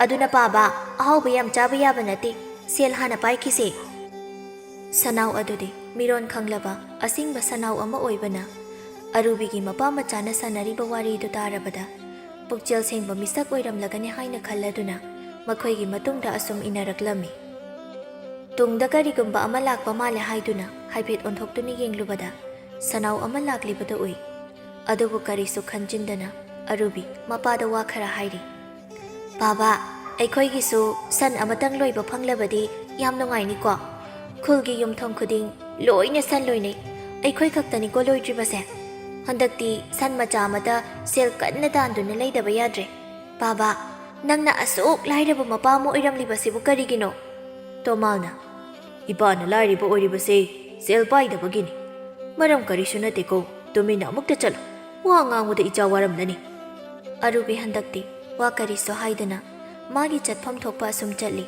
ꯑꯗꯨꯅ ꯄꯥꯕ, ꯑꯍꯥꯎꯕ ꯌꯥꯝ ꯆꯥꯕ ꯌꯥꯕ ꯅꯠꯇꯦ꯫ ꯁꯦꯜ ꯍꯥꯟꯅ ꯄꯥꯏꯈꯤꯁꯦ꯫" ꯁꯅꯥꯎ ꯑꯗꯨꯗꯤ ꯃꯤꯔꯣꯟ ꯈꯪꯂꯕ ꯑꯁꯤꯡꯕ ꯁꯅꯥꯎ ꯑꯃ ꯑꯣꯏꯕꯅ ꯑꯔꯨꯕꯤꯒꯤ ꯃꯄꯥ ꯃꯆꯥꯅ ꯁꯥꯟꯅꯔꯤꯕ ꯋꯥꯔꯤꯗꯨ ꯇꯥꯔꯕꯗ ꯄꯨꯛꯆꯦꯜ ꯁꯦꯡꯕ ꯃꯤꯁꯛ ꯑꯣꯏꯔꯝꯂꯒꯅꯤ ꯍꯥꯏꯅ ꯈꯜꯂꯗꯨꯅ ꯃꯈꯣꯏꯒꯤ ꯃꯇꯨꯡꯗ ꯑꯁꯨꯝ ꯏꯟꯅꯔꯛꯂꯝꯃꯤ꯫ ꯇꯨꯡꯗ ꯀꯔꯤꯒꯨꯝꯕ ꯑꯃ ꯂꯥꯛꯄ ꯃꯥꯜꯂꯦ ꯍꯥꯏꯗꯨꯅ ꯍꯥꯏꯐꯦꯠ ꯑꯣꯟꯊꯣꯛꯇꯨꯅ ꯌꯦꯡꯂꯨꯕꯗ ꯁꯅꯥꯎ ꯑꯃ ꯂꯥꯛꯂꯤꯕꯗꯨ ꯎꯏ꯫ ꯑꯗꯨꯕꯨ ꯀꯔꯤꯁꯨ ꯈꯟꯖꯤꯟꯗꯅ ꯑꯔꯨꯕꯤ ꯃꯄꯥꯗ ꯋꯥ ꯈꯔ ꯍꯥꯏꯔꯤ꯫ "ꯕꯥꯕꯥ, ꯑꯩꯈꯣꯏꯒꯤꯁꯨ ꯁꯟ ꯑꯃꯇꯪ ꯂꯣꯏꯕ ꯐꯪꯂꯕꯗꯤ ꯌꯥꯝ ꯅꯨꯡꯉꯥꯏꯅꯤꯀꯣ꯫ ꯈꯨꯜꯒꯤ ꯌꯨꯝꯊꯣꯡ ꯈꯨꯗꯤꯡ ꯂꯣꯏꯅ ꯁꯟ ꯂꯣꯏꯅꯩ꯫ ꯑꯩꯈꯣꯏ ꯈꯛꯇꯅꯤꯀꯣ ꯂꯣꯏꯗ꯭ꯔꯤꯕꯁꯦ꯫ ꯍꯟꯗꯛꯇꯤ ꯁꯟ ꯃꯆꯥ ꯑꯃꯗ ꯁꯦꯜ ꯀꯟꯅ ꯇꯥꯟꯗꯨꯅ ꯂꯩꯗꯕ ꯌꯥꯗ꯭ꯔꯦ꯫ ꯕꯥꯕꯥ, ꯅꯪꯅ ꯑꯁꯨꯛ ꯂꯥꯏꯔꯕ ꯃꯄꯥ ꯑꯃ ꯑꯣꯏꯔꯝꯂꯤꯕꯁꯤꯕꯨ ꯀꯔꯤꯒꯤꯅꯣ?" ꯇꯣꯃꯥꯜꯅ, "ꯏꯄꯥꯅ ꯂꯥꯏꯔꯕ ꯑꯣꯏꯔꯤꯕꯁꯦ ꯁꯦꯜ ꯄꯥꯏꯗꯕꯒꯤꯅꯤ꯫ ꯃꯔꯝ ꯀꯔꯤꯁꯨ ꯅꯠꯇꯦꯀꯣ, ꯇꯨꯃꯤꯟꯅ ꯑꯃꯨꯛꯇ ꯆꯠꯂꯨ꯫ ꯋꯥ ꯉꯥꯡꯕꯗ ꯏꯆꯥ ꯋꯥꯔꯝꯂꯅꯤ꯫" ꯑꯔꯨꯕꯤ ꯍꯟꯗꯛꯇꯤ ꯋꯥ ꯀꯔꯤꯁꯨ ꯍꯥꯏꯗꯅ ꯃꯥꯒꯤ ꯆꯠꯐꯝ ꯊꯣꯛꯄ ꯑꯁꯨꯝ ꯆꯠꯂꯤ꯫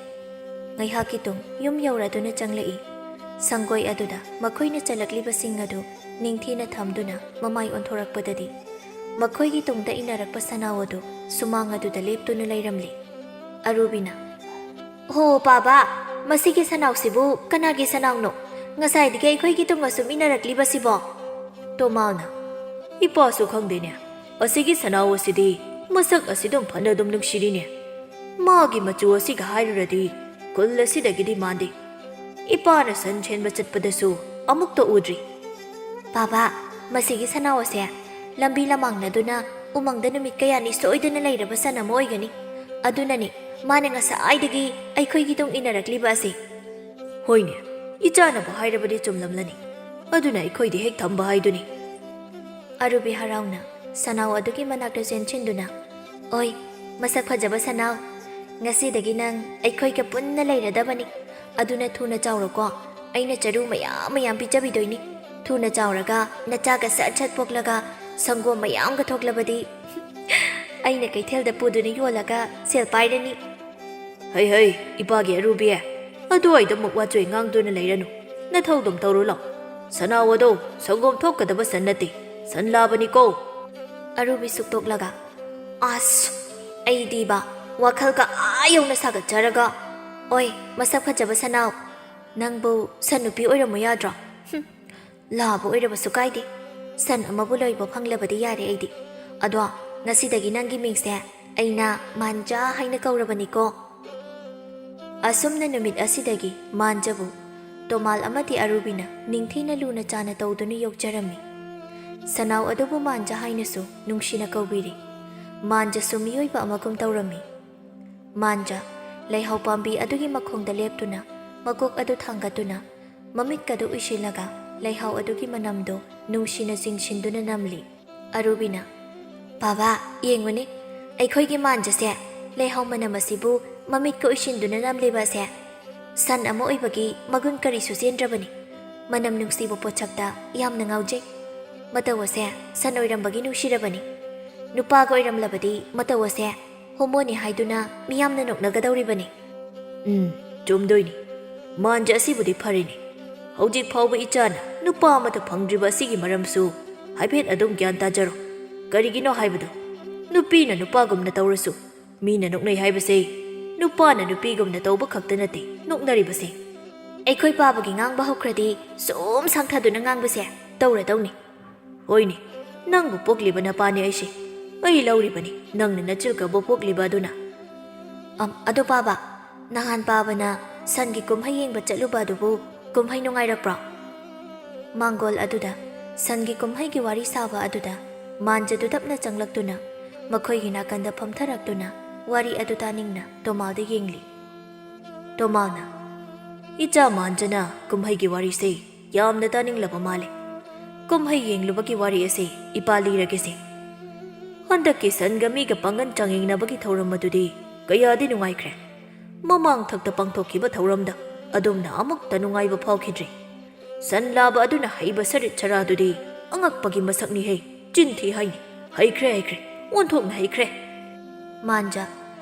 ꯉꯥꯏꯍꯥꯛꯀꯤ ꯇꯨꯡ ꯌꯨꯝ ꯌꯧꯔꯗꯨꯅ ꯆꯪꯂꯛꯏ꯫ ꯁꯪꯒꯣꯏ ꯑꯗꯨꯗ ꯃꯈꯣꯏꯅ ꯆꯠꯂꯛꯂꯤꯕꯁꯤꯡ ꯑꯗꯨ ꯅꯤꯡꯊꯤꯅ ꯊꯝꯗꯨꯅ ꯃꯃꯥꯏ ꯑꯣꯟꯊꯣꯔꯛꯄꯗꯗꯤ ꯃꯈꯣꯏꯒꯤ ꯇꯨꯡꯗ ꯏꯟꯅꯔꯛꯄ ꯁꯅꯥꯎ ꯑꯗꯨ ꯁꯨꯃꯥꯡ ꯑꯗꯨꯗ ꯂꯦꯞꯇꯨꯅ ꯂꯩꯔꯝꯂꯤ꯫ ꯑꯔꯨꯕꯤꯅ, "ꯍꯣ ꯄꯥꯕ, ꯃꯁꯤꯒꯤ ꯁꯅꯥꯎꯁꯤꯕꯨ ꯀꯅꯥꯒꯤ ꯁꯅꯥꯎꯅꯣ? ꯉꯁꯥꯏꯗꯒꯤ ꯑꯩꯈꯣꯏꯒꯤ ꯇꯨꯡ ꯑꯁꯨꯝ ꯏꯟꯅꯔꯛꯂꯤꯕꯁꯤꯕꯣ?" ꯇꯣꯃꯥꯜꯅ, "ꯏꯄꯥꯁꯨ ꯈꯪꯗꯦꯅꯦ꯫ ꯑꯁꯤꯒꯤ ꯁꯅꯥꯎ ꯑꯁꯤꯗꯤ ꯃꯁꯛ ꯑꯁꯤ ꯑꯗꯨꯝ ꯐꯅ ꯑꯗꯨꯝ ꯅꯨꯡꯁꯤꯔꯤꯅꯦ꯫ ꯃꯥꯒꯤ ꯃꯆꯨ ꯑꯁꯤꯒ ꯍꯥꯏꯔꯨꯔꯗꯤ ꯈꯨꯜ ꯑꯁꯤꯗꯒꯤꯗꯤ ꯃꯥꯟꯗꯦ꯫ ꯏꯄꯥꯅ ꯁꯟ ꯁꯦꯟꯕ ꯆꯠꯄꯗꯁꯨ ꯑꯃꯨꯛꯇ ꯎꯗ꯭ꯔꯤ꯫" "ꯄꯥꯕ, ꯃꯁꯤꯒꯤ ꯁꯅꯥꯎ ꯑꯁꯦ ꯂꯝꯕꯤ ꯂꯃꯥꯡꯅꯗꯨꯅ ꯎꯃꯪꯗ ꯅꯨꯃꯤꯠ ꯀꯌꯥꯅꯤ ꯁꯣꯏꯗꯅ ꯂꯩꯔꯕ ꯁꯟ ꯑꯃ ꯑꯣꯏꯒꯅꯤ꯫ ꯑꯗꯨꯅꯅꯤ ꯃꯥꯅ ꯉꯁꯥꯏꯗꯒꯤ ꯑꯩꯈꯣꯏꯒꯤ ꯇꯨꯡ ꯏꯟꯅꯔꯛꯂꯤꯕ ꯑꯁꯤ꯫" "ꯍꯣꯏꯅꯦ, ꯏꯆꯥꯅꯕꯨ ꯍꯥꯏꯔꯕꯗꯤ ꯆꯨꯝꯂꯝꯂꯅꯤ꯫ ꯑꯗꯨꯅ ꯑꯩꯈꯣꯏꯗꯤ ꯍꯦꯛ ꯊꯝꯕ ꯍꯥꯏꯗꯨꯅꯤ꯫" ꯑꯔꯨꯕꯤ ꯍꯔꯥꯎꯅ ꯁꯅꯥꯎ ꯑꯗꯨꯒꯤ ꯃꯅꯥꯛꯇ ꯆꯦꯟꯁꯤꯟꯗꯨꯅ, "ꯑꯣꯏ, ꯃꯁꯛ ꯐꯖꯕ ꯁꯅꯥꯎ, ꯉꯁꯤꯗꯒꯤ ꯅꯪ ꯑꯩꯈꯣꯏꯒ ꯄꯨꯟꯅ ꯂꯩꯔꯗꯕꯅꯤ꯫ ꯑꯗꯨꯅ ꯊꯨꯅ ꯆꯥꯎꯔꯣꯀꯣ꯫ ꯑꯩꯅ ꯆꯔꯨ ꯃꯌꯥꯝ ꯃꯌꯥꯝ ꯄꯤꯖꯕꯤꯗꯣꯏꯅꯤ꯫ ꯊꯨꯅ ꯆꯥꯎꯔꯒ ꯅꯆꯥꯒ ꯁꯠ ꯁꯠ ꯄꯣꯛꯂꯒ ꯁꯪꯒꯣꯝ ꯃꯌꯥꯝꯒ ꯊꯣꯛꯂꯕꯗꯤ ꯑꯩꯅ ꯀꯩꯊꯦꯜꯗ ꯄꯨꯗꯨꯅ ꯌꯣꯜꯂꯒ ꯁꯦꯜ ꯄꯥꯏꯔꯅꯤ꯫" "ꯍꯩ ꯍꯩ, ꯏꯄꯥꯒꯤ ꯑꯔꯨꯕꯤ, ꯑꯗꯨꯋꯥꯏꯗ ꯑꯃꯨꯛ ꯋꯥꯆꯣꯏ ꯉꯥꯡꯗꯨꯅ ꯂꯩꯔꯅꯨ꯫ ꯅꯊꯧꯗꯨꯝ ꯇꯧꯔꯨ ꯂꯥꯎ꯫ ꯁꯅꯥꯎ ꯑꯗꯣ ꯁꯪꯒꯣꯝ ꯊꯣꯛꯀꯗꯕ ꯁꯟ ꯅꯠꯇꯦ, ꯁꯟ ꯂꯥꯕꯅꯤꯀꯣ꯫" ꯑꯔꯨꯕꯤ ꯁꯨꯛꯇꯣꯛꯂꯒ, "ꯑꯁ, ꯑꯩꯗꯤꯕ ꯋꯥꯈꯜꯒ ꯑꯥ ꯌꯧꯅ ꯁꯥꯒꯠꯆꯔꯒ꯫ ꯑꯣꯏ, ꯃꯁꯛ ꯐꯖꯕ ꯁꯅꯥꯎ, ꯅꯪꯕꯨ ꯁꯟ ꯅꯨꯄꯤ ꯑꯣꯏꯔꯝꯃꯨ ꯌꯥꯗ꯭ꯔꯣ? ꯍꯨꯝ, ꯂꯥꯕ ꯑꯣꯏꯔꯕꯁꯨ ꯀꯥꯏꯗꯦ꯫ ꯁꯟ ꯑꯃꯕꯨ ꯂꯣꯏꯕ ꯐꯪꯂꯕꯗꯤ ꯌꯥꯔꯦ ꯑꯩꯗꯤ꯫ ꯑꯗꯣ, ꯉꯁꯤꯗꯒꯤ ꯅꯪꯒꯤ ꯃꯤꯡꯁꯦ ꯑꯩꯅ ꯃꯥꯟꯖꯥ ꯍꯥꯏꯅ ꯀꯧꯔꯕꯅꯤꯀꯣ꯫ ꯑꯁꯨꯝꯅ ꯅꯨꯃꯤꯠ ꯑꯁꯤꯗꯒꯤ ꯃꯥꯟꯖꯕꯨ ꯇꯣꯃꯥꯜ ꯑꯃꯗꯤ ꯑꯔꯨꯕꯤꯅ ꯅꯤꯡꯊꯤꯅ ꯂꯨꯅ ꯆꯥꯅ ꯇꯧꯗꯨꯅ ꯌꯣꯛꯆꯔꯝꯃꯤ꯫ ꯁꯅꯥꯎ ꯑꯗꯨꯕꯨ ꯃꯥꯟꯖ ꯍꯥꯏꯅꯁꯨ ꯅꯨꯡꯁꯤꯅ ꯀꯧꯕꯤꯔꯤ꯫ ꯃꯥꯟꯖꯁꯨ ꯃꯤꯑꯣꯏꯕ ꯑꯃꯒꯨꯝ ꯇꯧꯔꯝꯃꯤ꯫ ꯃꯥꯟꯖ ꯂꯩꯍꯥꯎ ꯄꯥꯝꯕꯤ ꯑꯗꯨꯒꯤ ꯃꯈꯣꯡꯗ ꯂꯦꯞꯇꯨꯅ, ꯃꯀꯣꯛ ꯑꯗꯨ ꯊꯥꯡꯒꯠꯇꯨꯅ, ꯃꯃꯤꯠꯀꯗꯨ ꯎꯏꯁꯤꯜꯂꯒ ꯂꯩꯍꯥꯎ ꯑꯗꯨꯒꯤ ꯃꯅꯝꯗꯨ ꯅꯨꯡꯁꯤꯅ ꯆꯤꯡꯁꯤꯟꯗꯨꯅ ꯅꯝꯂꯤ꯫ ꯑꯔꯨꯕꯤꯅ, "ꯕꯥꯕꯥ, ꯌꯦꯡꯉꯨꯅꯦ, ꯑꯩꯈꯣꯏꯒꯤ ꯃꯥꯟꯖꯁꯦ ꯂꯩꯍꯥꯎ ꯃꯅꯝ ꯑꯁꯤꯕꯨ ꯃꯃꯤꯠꯀ ꯎꯏꯁꯤꯟꯗꯨꯅ ꯅꯝꯂꯤꯕ ꯑꯁꯦ꯫ ꯁꯟ ꯑꯃ ꯑꯣꯏꯕꯒꯤ ꯃꯒꯨꯟ ꯀꯔꯤꯁꯨ ꯆꯦꯟꯗ꯭ꯔꯕꯅꯤ꯫ ꯃꯅꯝ ꯅꯨꯡꯁꯤꯕ ꯄꯣꯠꯁꯛꯇ ꯌꯥꯝꯅ ꯉꯥꯎꯖꯩ꯫ ꯃꯇꯧ ꯑꯁꯦ ꯁꯟ ꯑꯣꯏꯔꯝꯕꯒꯤ ꯅꯨꯡꯁꯤꯔꯕꯅꯤ꯫ ꯅꯨꯄꯥꯒ ꯑꯣꯏꯔꯝꯂꯕꯗꯤ ꯃꯇꯧ ꯑꯁꯦ ꯍꯣꯃꯣꯅꯤ ꯍꯥꯏꯗꯨꯅ ꯃꯤꯌꯥꯝꯅ ꯅꯣꯛꯅꯒꯗꯧꯔꯤꯕꯅꯤ꯫" "ꯎꯝ, ꯆꯨꯝꯗꯣꯏꯅꯤ꯫ ꯃꯥꯟꯖ ꯑꯁꯤꯕꯨꯗꯤ ꯐꯔꯤꯅꯤ꯫ ꯍꯧꯖꯤꯛ ꯐꯥꯎꯕ ꯏꯆꯥꯅ ꯅꯨꯄꯥ ꯑꯃꯠꯇ ꯐꯪꯗ꯭ꯔꯤꯕ ꯑꯁꯤꯒꯤ ꯃꯔꯝꯁꯨ ꯍꯥꯏꯐꯦꯠ ꯑꯗꯨꯝ ꯒ꯭ꯌꯥꯟ ꯇꯥꯖꯔꯣ꯫ ꯀꯔꯤꯒꯤꯅꯣ ꯍꯥꯏꯕꯗ, ꯅꯨꯄꯤꯅ ꯅꯨꯄꯥꯒꯨꯝꯅ ꯇꯧꯔꯁꯨ ꯃꯤꯅ ꯅꯣꯛꯅꯩ ꯍꯥꯏꯕꯁꯦ ꯅꯨꯄꯥꯅ ꯅꯨꯄꯤꯒꯨꯝꯅ ꯇꯧꯕ ꯈꯛꯇ ꯅꯠꯇꯦ ꯅꯣꯛꯅꯔꯤꯕꯁꯦ꯫" "ꯑꯩꯈꯣꯏ ꯄꯥꯕꯒꯤ ꯉꯥꯡꯕ ꯍꯧꯈ꯭ꯔꯗꯤ ꯁꯨꯝ ꯁꯥꯡꯊꯗꯨꯅ ꯉꯥꯡꯕꯁꯦ ꯇꯧꯔꯗꯧꯅꯤ꯫" "ꯍꯣꯏꯅꯦ, ꯅꯪꯕꯨ ꯄꯣꯛꯂꯤꯕ ꯅꯄꯥꯅꯦ ꯑꯩꯁꯦ꯫ ꯑꯩ ꯂꯧꯔꯤꯕꯅꯤ, ꯅꯪꯅ ꯅꯆꯤꯜꯀꯕꯨ ꯄꯣꯛꯂꯤꯕ ꯑꯗꯨꯅ꯫" "ꯑꯝ, ꯑꯗꯣ ꯄꯥꯕ, ꯅꯍꯥꯟ ꯄꯥꯕꯅ ꯁꯟꯒꯤ ꯀꯨꯝꯍꯩ ꯌꯦꯡꯕ ꯆꯠꯂꯨꯕ ꯑꯗꯨꯕꯨ ꯀꯨꯝꯍꯩ ꯅꯨꯡꯉꯥꯏꯔꯛꯄ꯭ꯔꯣ?" ꯃꯥꯡꯒꯣꯜ ꯑꯗꯨꯗ ꯁꯟꯒꯤ ꯀꯨꯝꯍꯩꯒꯤ ꯋꯥꯔꯤ ꯁꯥꯕ ꯑꯗꯨꯗ ꯃꯥꯟꯖꯗꯨ ꯇꯞꯅ ꯆꯪꯂꯛꯇꯨꯅ ꯃꯈꯣꯏꯒꯤ ꯅꯥꯀꯟꯗ ꯐꯝꯊꯔꯛꯇꯨꯅ ꯋꯥꯔꯤ ꯑꯗꯨ ꯇꯥꯅꯤꯡꯅ ꯇꯣꯃꯥꯜꯗ ꯌꯦꯡꯂꯤ꯫ ꯇꯣꯃꯥꯜꯅ, "ꯏꯆꯥ ꯃꯥꯟꯖꯅ ꯀꯨꯝꯍꯩꯒꯤ ꯋꯥꯔꯤꯁꯦ ꯌꯥꯝꯅ ꯇꯥꯅꯤꯡꯂꯕ ꯃꯥꯜꯂꯦ꯫ ꯀꯨꯝꯍꯩ ꯌꯦꯡꯂꯨꯕꯒꯤ ꯋꯥꯔꯤ ꯑꯁꯦ ꯏꯄꯥ ꯂꯤꯔꯒꯦꯁꯦ꯫ ꯍꯟꯗꯛꯀꯤ ꯁꯟꯒ ꯃꯤꯒ ꯄꯥꯡꯒꯟ ꯆꯥꯡꯌꯦꯡꯅꯕꯒꯤ ꯊꯧꯔꯝ ꯑꯗꯨꯗꯤ ꯀꯌꯥꯗꯤ ꯅꯨꯡꯉꯥꯏꯈ꯭ꯔꯦ꯫ ꯃꯃꯥꯡ ꯊꯛꯇ ꯄꯥꯡꯊꯣꯛꯈꯤꯕ ꯊꯧꯔꯝꯗ ꯑꯗꯨꯝꯅ ꯑꯃꯨꯛꯇ ꯅꯨꯡꯉꯥꯏꯕ ꯐꯥꯎꯈꯤꯗ꯭ꯔꯤ꯫ ꯁꯟ ꯂꯥꯕ ꯑꯗꯨꯅ ꯍꯩꯕ ꯁꯔꯤꯠ ꯁꯔꯥꯗꯨꯗꯤ ꯑꯉꯛꯄꯒꯤ ꯃꯁꯛꯅꯤꯍꯦ꯫ ꯆꯤꯟ ꯊꯤ ꯍꯥꯏꯅꯤ꯫ ꯍꯩꯈ꯭ꯔꯦ, ꯍꯩꯈ꯭ꯔꯦ꯫ ꯑꯣꯟꯊꯣꯛꯅ ꯍꯩꯈ꯭ꯔꯦ꯫" ꯃꯥꯟꯖ,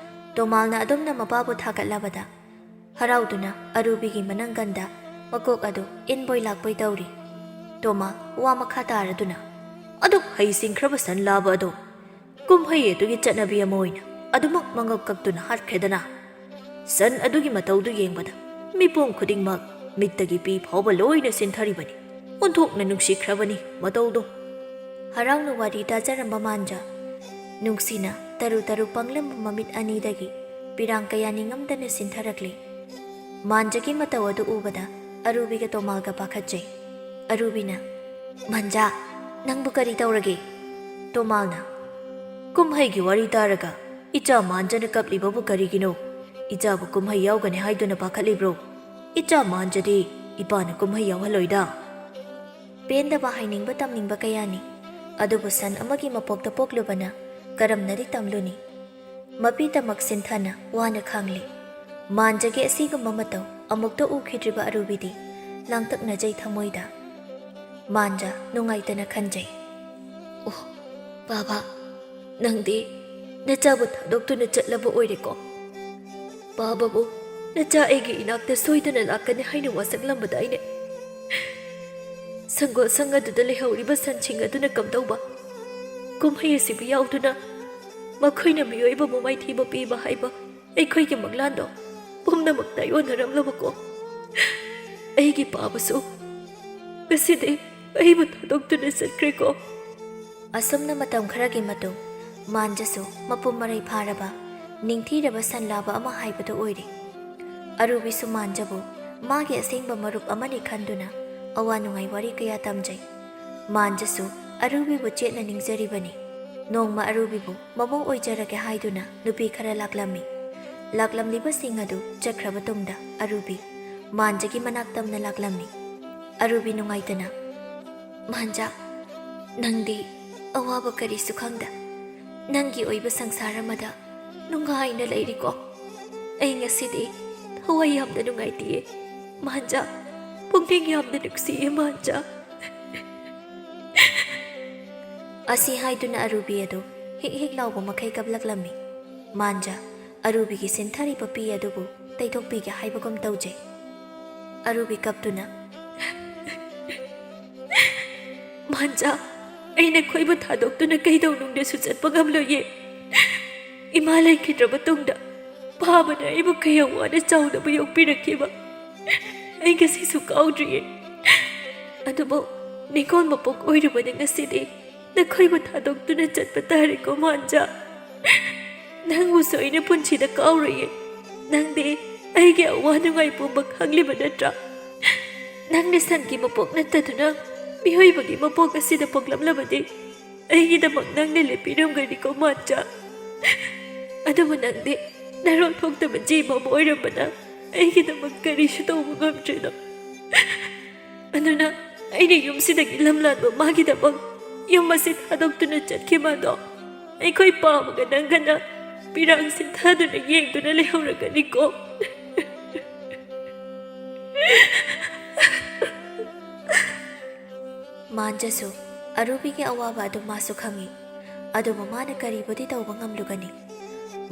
ꯇꯣꯃꯥꯜꯅ ꯑꯗꯨꯝꯅ ꯃꯄꯥꯕꯨ ꯊꯥꯒꯠꯂꯕꯗ ꯍꯔꯥꯎꯗꯨꯅ ꯑꯔꯨꯕꯤꯒꯤ ꯃꯅꯪꯒꯟꯗ ꯃꯀꯣꯛ ꯑꯗꯨ ꯏꯟꯕꯣꯏ ꯂꯥꯛꯄꯣꯏ ꯇꯧꯔꯤ꯫ ꯇꯣꯃꯥꯜ ꯋꯥ ꯃꯈꯥ ꯇꯥꯔꯗꯨꯅ, "ꯑꯗꯨꯛ ꯍꯩꯁꯤꯡꯈ꯭ꯔꯕ ꯁꯟ ꯂꯥꯕ ꯑꯗꯣ ꯀꯨꯝꯍꯩ ꯑꯗꯨꯒꯤ ꯆꯠꯅꯕꯤ ꯑꯃ ꯑꯣꯏꯅ ꯑꯗꯨꯃꯛ ꯃꯉꯛ ꯀꯛꯇꯨꯅ ꯍꯥꯠꯈ꯭ꯔꯦꯗꯅ꯫ ꯁꯟ ꯑꯗꯨꯒꯤ ꯃꯇꯧꯗꯨ ꯌꯦꯡꯕꯗ ꯃꯤꯄꯨꯝ ꯈꯨꯗꯤꯡꯃꯛ ꯃꯤꯠꯇꯒꯤ ꯄꯤ ꯐꯥꯎꯕ ꯂꯣꯏꯅ ꯁꯤꯟꯊꯔꯤꯕꯅꯤ꯫ ꯑꯣꯟꯊꯣꯛꯅ ꯅꯨꯡꯁꯤꯈ꯭ꯔꯕꯅꯤ ꯃꯇꯧꯗꯣ꯫ ꯍꯔꯥꯎꯅ ꯋꯥꯔꯤ ꯇꯥꯖꯔꯝꯕ ꯃꯥꯟꯖ ꯅꯨꯡꯁꯤꯅ ꯇꯔꯨ ꯇꯔꯨ ꯄꯪꯂꯝꯕ ꯃꯃꯤꯠ ꯑꯅꯤꯗꯒꯤ ꯄꯤꯔꯥꯡ ꯀꯌꯥ ꯅꯤꯡꯉꯝꯗꯅ ꯁꯤꯟꯊꯔꯛꯂꯤ꯫ ꯃꯥꯟꯖꯒꯤ ꯃꯇꯧ ꯑꯗꯨ ꯎꯕꯗ ꯑꯔꯨꯕꯤꯒ ꯇꯣꯃꯥꯜꯒ ꯄꯥꯈꯠꯆꯩ꯫ ꯑꯔꯨꯕꯤꯅ, "ꯃꯥꯟꯖ, ꯅꯪꯕꯨ ꯀꯔꯤ ꯇꯧꯔꯒꯦ?" ꯇꯣꯃꯥꯜꯅ, "ꯀꯨꯝꯍꯩꯒꯤ ꯋꯥꯔꯤ ꯇꯥꯔꯒ ꯏꯆꯥ ꯃꯥꯟꯖꯅ ꯀꯞꯂꯤꯕꯕꯨ ꯀꯔꯤꯒꯤꯅꯣ? ꯏꯆꯥꯕꯨ ꯀꯨꯝꯍꯩ ꯌꯥꯎꯒꯅꯤ ꯍꯥꯏꯗꯨꯅ ꯄꯥꯈꯠꯂꯤꯕ꯭ꯔꯣ? ꯏꯆꯥ ꯃꯥꯟꯖꯗꯤ ꯏꯄꯥꯅ ꯀꯨꯝꯍꯩ ꯌꯥꯎꯍꯜꯂꯣꯏꯗ꯫" ꯄꯦꯟꯗꯕ ꯍꯥꯏꯅꯤꯡꯕ ꯇꯝꯅꯤꯡꯕ ꯀꯌꯥꯅꯤ, ꯑꯗꯨꯕꯨ ꯁꯟ ꯑꯃꯒꯤ ꯃꯄꯣꯛꯇ ꯄꯣꯛꯂꯨꯕꯅ ꯀꯔꯝꯅꯗꯤ ꯇꯝꯂꯨꯅꯤ? ꯃꯄꯤꯇꯃꯛ ꯁꯤꯟꯊꯅ ꯋꯥꯅ ꯈꯥꯡꯂꯤ꯫ ꯃꯥꯟꯖꯒꯤ ꯑꯁꯤꯒꯨꯝꯕ ꯃꯇꯧ ꯑꯃꯨꯛꯇ ꯎꯈꯤꯗ꯭ꯔꯤꯕ ꯑꯔꯨꯕꯤꯗꯤ ꯂꯥꯡꯇꯛꯅꯖꯩ ꯊꯃꯣꯏꯗ꯫ ꯃꯥꯟꯖ ꯅꯨꯡꯉꯥꯏꯇꯅ ꯈꯟꯖꯩ꯫ "ꯑꯣ, ꯕꯥꯕꯥ, ꯅꯪꯗꯤ ꯅꯆꯥꯕꯨ ꯊꯥꯗꯣꯛꯇꯨꯅ ꯆꯠꯂꯕ ꯑꯣꯏꯔꯦꯀꯣ? ꯕꯥꯕꯥꯕꯨ ꯅꯆꯥ ꯑꯩꯒꯤ ꯏꯅꯥꯛꯇ ꯁꯣꯏꯗꯅ ꯂꯥꯛꯀꯅꯤ ꯍꯥꯏꯅ ꯋꯥꯁꯛꯂꯝꯕꯗꯥꯏꯅꯦ? ꯁꯪꯒꯣꯜ ꯁꯪ ꯑꯗꯨꯗ ꯂꯩꯍꯧꯔꯤꯕ ꯁꯟꯁꯤꯡ ꯑꯗꯨꯅ ꯀꯝꯗꯧꯕ? ꯀꯨꯝꯍꯩ ꯑꯁꯤꯕꯨ ꯌꯥꯎꯗꯨꯅ ꯃꯈꯣꯏꯅ ꯃꯤꯑꯣꯏꯕꯕꯨ ꯃꯥꯏꯊꯤꯕ ꯄꯤꯕ ꯍꯥꯏꯕ ꯑꯩꯈꯣꯏꯒꯤ ꯃꯪꯂꯥꯟꯗꯣ ꯄꯨꯝꯅꯃꯛ ꯇꯥꯏꯑꯣꯟꯅꯔꯝꯂꯕꯀꯣ? ꯑꯩꯒꯤ ꯄꯥꯕꯁꯨ ꯉꯁꯤꯗꯤ ꯑꯩꯕꯨ ꯊꯥꯗꯣꯛꯇꯨꯅ ꯆꯠꯈ꯭ꯔꯦꯀꯣ?" ꯑꯁꯨꯝꯅ ꯃꯇꯝ ꯈꯔꯒꯤ ꯃꯇꯨꯡ ꯃꯥꯟꯖꯁꯨ ꯃꯄꯨꯡ ꯃꯔꯩ ꯐꯥꯔꯕ, ꯅꯤꯡꯊꯤꯔꯕ ꯁꯟꯂꯥꯕ ꯑꯃ ꯍꯥꯏꯕꯗꯨ ꯑꯣꯏꯔꯦ꯫ ꯑꯔꯨꯕꯤꯁꯨ ꯃꯥꯟꯖꯕꯨ ꯃꯥꯒꯤ ꯑꯁꯦꯡꯕ ꯃꯔꯨꯞ ꯑꯃꯅꯤ ꯈꯟꯗꯨꯅ ꯑꯋꯥ ꯅꯨꯡꯉꯥꯏ ꯋꯥꯔꯤ ꯀꯌꯥ ꯇꯝꯖꯩ꯫ ꯃꯥꯟꯖꯁꯨ ꯑꯔꯨꯕꯤꯕꯨ ꯆꯦꯠꯅ ꯅꯤꯡꯖꯔꯤꯕꯅꯤ꯫ ꯅꯣꯡꯃ ꯑꯔꯨꯕꯤꯕꯨ ꯃꯃꯧ ꯑꯣꯏꯖꯔꯒꯦ ꯍꯥꯏꯗꯨꯅ ꯅꯨꯄꯤ ꯈꯔ ꯂꯥꯛꯂꯝꯃꯤ꯫ ꯂꯥꯛꯂꯝꯂꯤꯕꯁꯤꯡ ꯑꯗꯨ ꯆꯠꯈ꯭ꯔꯕ ꯇꯨꯡꯗ ꯑꯔꯨꯕꯤ ꯃꯥꯟꯖꯒꯤ ꯃꯅꯥꯛ ꯇꯝꯅ ꯂꯥꯛꯂꯝꯃꯤ꯫ ꯑꯔꯨꯕꯤ ꯅꯨꯡꯉꯥꯏꯇꯅ, "ꯃꯥꯟꯖ, ꯅꯪꯗꯤ ꯑꯋꯥꯕ ꯀꯔꯤꯁꯨ ꯈꯪꯗ ꯅꯪꯒꯤ ꯑꯣꯏꯕ ꯁꯪꯁꯥꯔ ꯑꯃꯗ ꯅꯨꯡꯉꯥꯏꯅ ꯂꯩꯔꯤꯀꯣ? ꯑꯩ ꯉꯁꯤꯗꯤ ꯊꯋꯥꯏ ꯌꯥꯝꯅ ꯅꯨꯡꯉꯥꯏꯇꯤꯌꯦ ꯃꯥꯟꯖ, ꯄꯨꯛꯅꯤꯡ ꯌꯥꯝꯅ ꯅꯨꯡꯁꯤꯌꯦ ꯃꯥꯟꯖ꯫" ꯑꯁꯤ ꯍꯥꯏꯗꯨꯅ ꯑꯔꯨꯕꯤ ꯑꯗꯨ ꯍꯤꯛ ꯍꯤꯛ ꯂꯥꯎꯕ ꯃꯈꯩ ꯀꯞꯂꯛꯂꯝꯃꯤ꯫ ꯃꯥꯟꯖ ꯑꯔꯨꯕꯤꯒꯤ ꯁꯤꯟꯊꯔꯤꯕ ꯄꯤ ꯑꯗꯨꯕꯨ ꯇꯩꯊꯣꯛꯄꯤꯒꯦ ꯍꯥꯏꯕꯒꯨꯝ ꯇꯧꯖꯩ꯫ ꯑꯔꯨꯕꯤ ꯀꯞꯇꯨꯅ, "ꯃꯥꯟꯖ, ꯑꯩꯅ ꯈꯣꯏꯕꯨ ꯊꯥꯗꯣꯛꯇꯨꯅ ꯀꯩꯗꯧꯅꯨꯡꯗꯁꯨ ꯆꯠꯄ ꯉꯝꯂꯣꯏꯌꯦ꯫ ꯏꯃꯥ ꯂꯩꯈꯤꯗ꯭ꯔꯕ ꯇꯨꯡꯗ ꯄꯥꯕꯅ ꯑꯩꯕꯨ ꯀꯌꯥꯝ ꯋꯥꯅ ꯆꯥꯎꯅꯕ ꯌꯣꯛꯄꯤꯔꯛꯈꯤꯕ ꯑꯩ ꯉꯁꯤꯁꯨ ꯀꯥꯎꯗ꯭ꯔꯤꯌꯦ꯫ ꯑꯗꯨꯕꯨ ꯅꯤꯡꯉꯣꯜ ꯃꯄꯣꯛ ꯑꯣꯏꯔꯨꯕꯅ ꯉꯁꯤꯗꯤ ꯅꯈꯣꯏꯕꯨ ꯊꯥꯗꯣꯛꯇꯨꯅ ꯆꯠꯄ ꯇꯥꯔꯦꯀꯣ ꯃꯥꯟꯖꯥ꯫ ꯅꯪꯕꯨꯁꯨ ꯑꯩꯅ ꯄꯨꯟꯁꯤꯗ ꯀꯥꯎꯔꯣꯏꯌꯦ꯫ ꯅꯪꯗꯤ ꯑꯩꯒꯤ ꯑꯋꯥ ꯅꯨꯡꯉꯥꯏ ꯄꯨꯝꯕ ꯈꯪꯂꯤꯕ ꯅꯠꯇ꯭ꯔꯥ? ꯅꯪꯅ ꯁꯟꯒꯤ ꯃꯄꯣꯛ ꯅꯠꯇꯗꯨꯅ ꯃꯤꯑꯣꯏꯕꯒꯤ ꯃꯄꯣꯛ ꯑꯁꯤꯗ ꯄꯣꯛꯂꯝꯂꯕꯗꯤ ꯑꯩꯒꯤꯗꯃꯛ ꯅꯪꯅ ꯂꯦꯞꯄꯤꯔꯝꯒꯅꯤꯀꯣ ꯃꯥꯟꯖꯥ꯫ ꯑꯗꯨꯕꯨ ꯅꯪꯗꯤ ꯅꯔꯣꯟ ꯊꯣꯛꯇꯕ ꯖꯤꯕ ꯑꯃ ꯑꯣꯏꯔꯝꯕꯅ ꯑꯩꯒꯤꯗꯃꯛ ꯀꯔꯤꯁꯨ ꯇꯧꯕ ꯉꯝꯗ꯭ꯔꯤꯅꯣ꯫ ꯑꯗꯨꯅ ꯑꯩꯅ ꯌꯨꯝꯁꯤꯗꯒꯤ ꯂꯝ ꯂꯥꯟꯕ ꯃꯥꯒꯤꯗꯃꯛ ꯌꯨꯝ ꯑꯁꯤ ꯊꯥꯗꯣꯛꯇꯨꯅ ꯆꯠꯈꯤꯕ ꯑꯗꯣ ꯑꯩꯈꯣꯏ ꯄꯥꯕꯒ ꯅꯪꯒꯅ ꯄꯤꯔꯥꯡ ꯁꯤꯟꯊꯗꯨꯅ ꯌꯦꯡꯗꯨꯅ ꯂꯩꯍꯧꯔꯒꯅꯤꯀꯣ꯫ ꯃꯥꯟꯖꯁꯨ ꯑꯔꯨꯕꯤꯒꯤ ꯑꯋꯥꯕ ꯑꯗꯨ ꯃꯥꯁꯨ ꯈꯪꯏ꯫ ꯑꯗꯨꯕꯨ ꯃꯥꯅ ꯀꯔꯤꯕꯨꯗꯤ ꯇꯧꯕ ꯉꯝꯂꯨꯒꯅꯤ?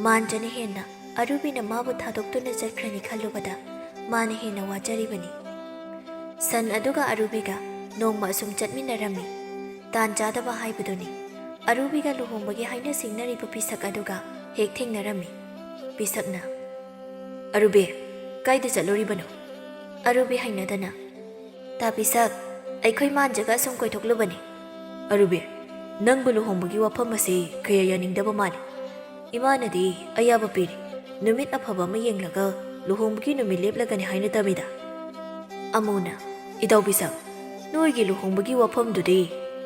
ꯃꯥꯟꯖꯅ ꯍꯦꯟꯅ ꯑꯔꯨꯕꯤꯅ ꯃꯥꯕꯨ ꯊꯥꯗꯣꯛꯇꯨꯅ ꯆꯠꯈ꯭ꯔꯅꯤ ꯈꯜꯂꯨꯕꯗ ꯃꯥꯅ ꯍꯦꯟꯅ ꯋꯥꯖꯔꯤꯕꯅꯤ꯫ ꯁꯟ ꯑꯗꯨꯒ ꯑꯔꯨꯕꯤꯒ ꯅꯣꯡꯃ ꯑꯁꯨꯝ ꯆꯠꯃꯤꯟꯅꯔꯝꯃꯤ꯫ ꯇꯥꯟ ꯆꯥꯗꯕ ꯍꯥꯏꯕꯗꯨꯅꯤ꯫ ꯑꯔꯨꯕꯤꯒ ꯂꯨꯍꯣꯡꯕꯒꯤ ꯍꯥꯏꯅ ꯁꯤꯡꯅꯔꯤꯕ ꯄꯤꯁꯛ ꯑꯗꯨꯒ ꯍꯦꯛ ꯊꯦꯡꯅꯔꯝꯃꯤ꯫ ꯄꯤꯁꯛꯅ, "ꯑꯔꯨꯕꯤ, ꯀꯥꯏꯗ ꯆꯠꯂꯨꯔꯤꯕꯅꯣ?" ꯑꯔꯨꯕꯤ ꯍꯩꯅꯗꯅ, "ꯇꯥ ꯄꯤꯁꯛ, ꯑꯩꯈꯣꯏ ꯃꯥꯟꯖꯒ ꯑꯁꯨꯝ ꯀꯣꯏꯊꯣꯛꯂꯨꯕꯅꯤ꯫" "ꯑꯔꯨꯕꯤ, ꯅꯪꯕꯨ ꯂꯨꯍꯣꯡꯕꯒꯤ ꯋꯥꯐꯝ ꯑꯁꯤ ꯀꯌꯥ ꯌꯥꯅꯤꯡꯗꯕ ꯃꯥꯜꯂꯤ꯫ ꯏꯃꯥꯅꯗꯤ ꯑꯌꯥꯕ ꯄꯤꯔꯤ꯫ ꯅꯨꯃꯤꯠ ꯑꯐꯕ ꯑꯃ ꯌꯦꯡꯂꯒ ꯂꯨꯍꯣꯡꯕꯒꯤ ꯅꯨꯃꯤꯠ ꯂꯦꯞꯂꯒꯅꯤ ꯍꯥꯏꯅ ꯇꯝꯃꯤꯗ꯫" ꯑꯃꯨꯅ, "ꯏꯇꯥꯎ ꯄꯤꯁꯛ, ꯅꯣꯏꯒꯤ ꯂꯨꯍꯣꯡꯕꯒꯤ ꯋꯥꯐꯝꯗꯨꯗꯤ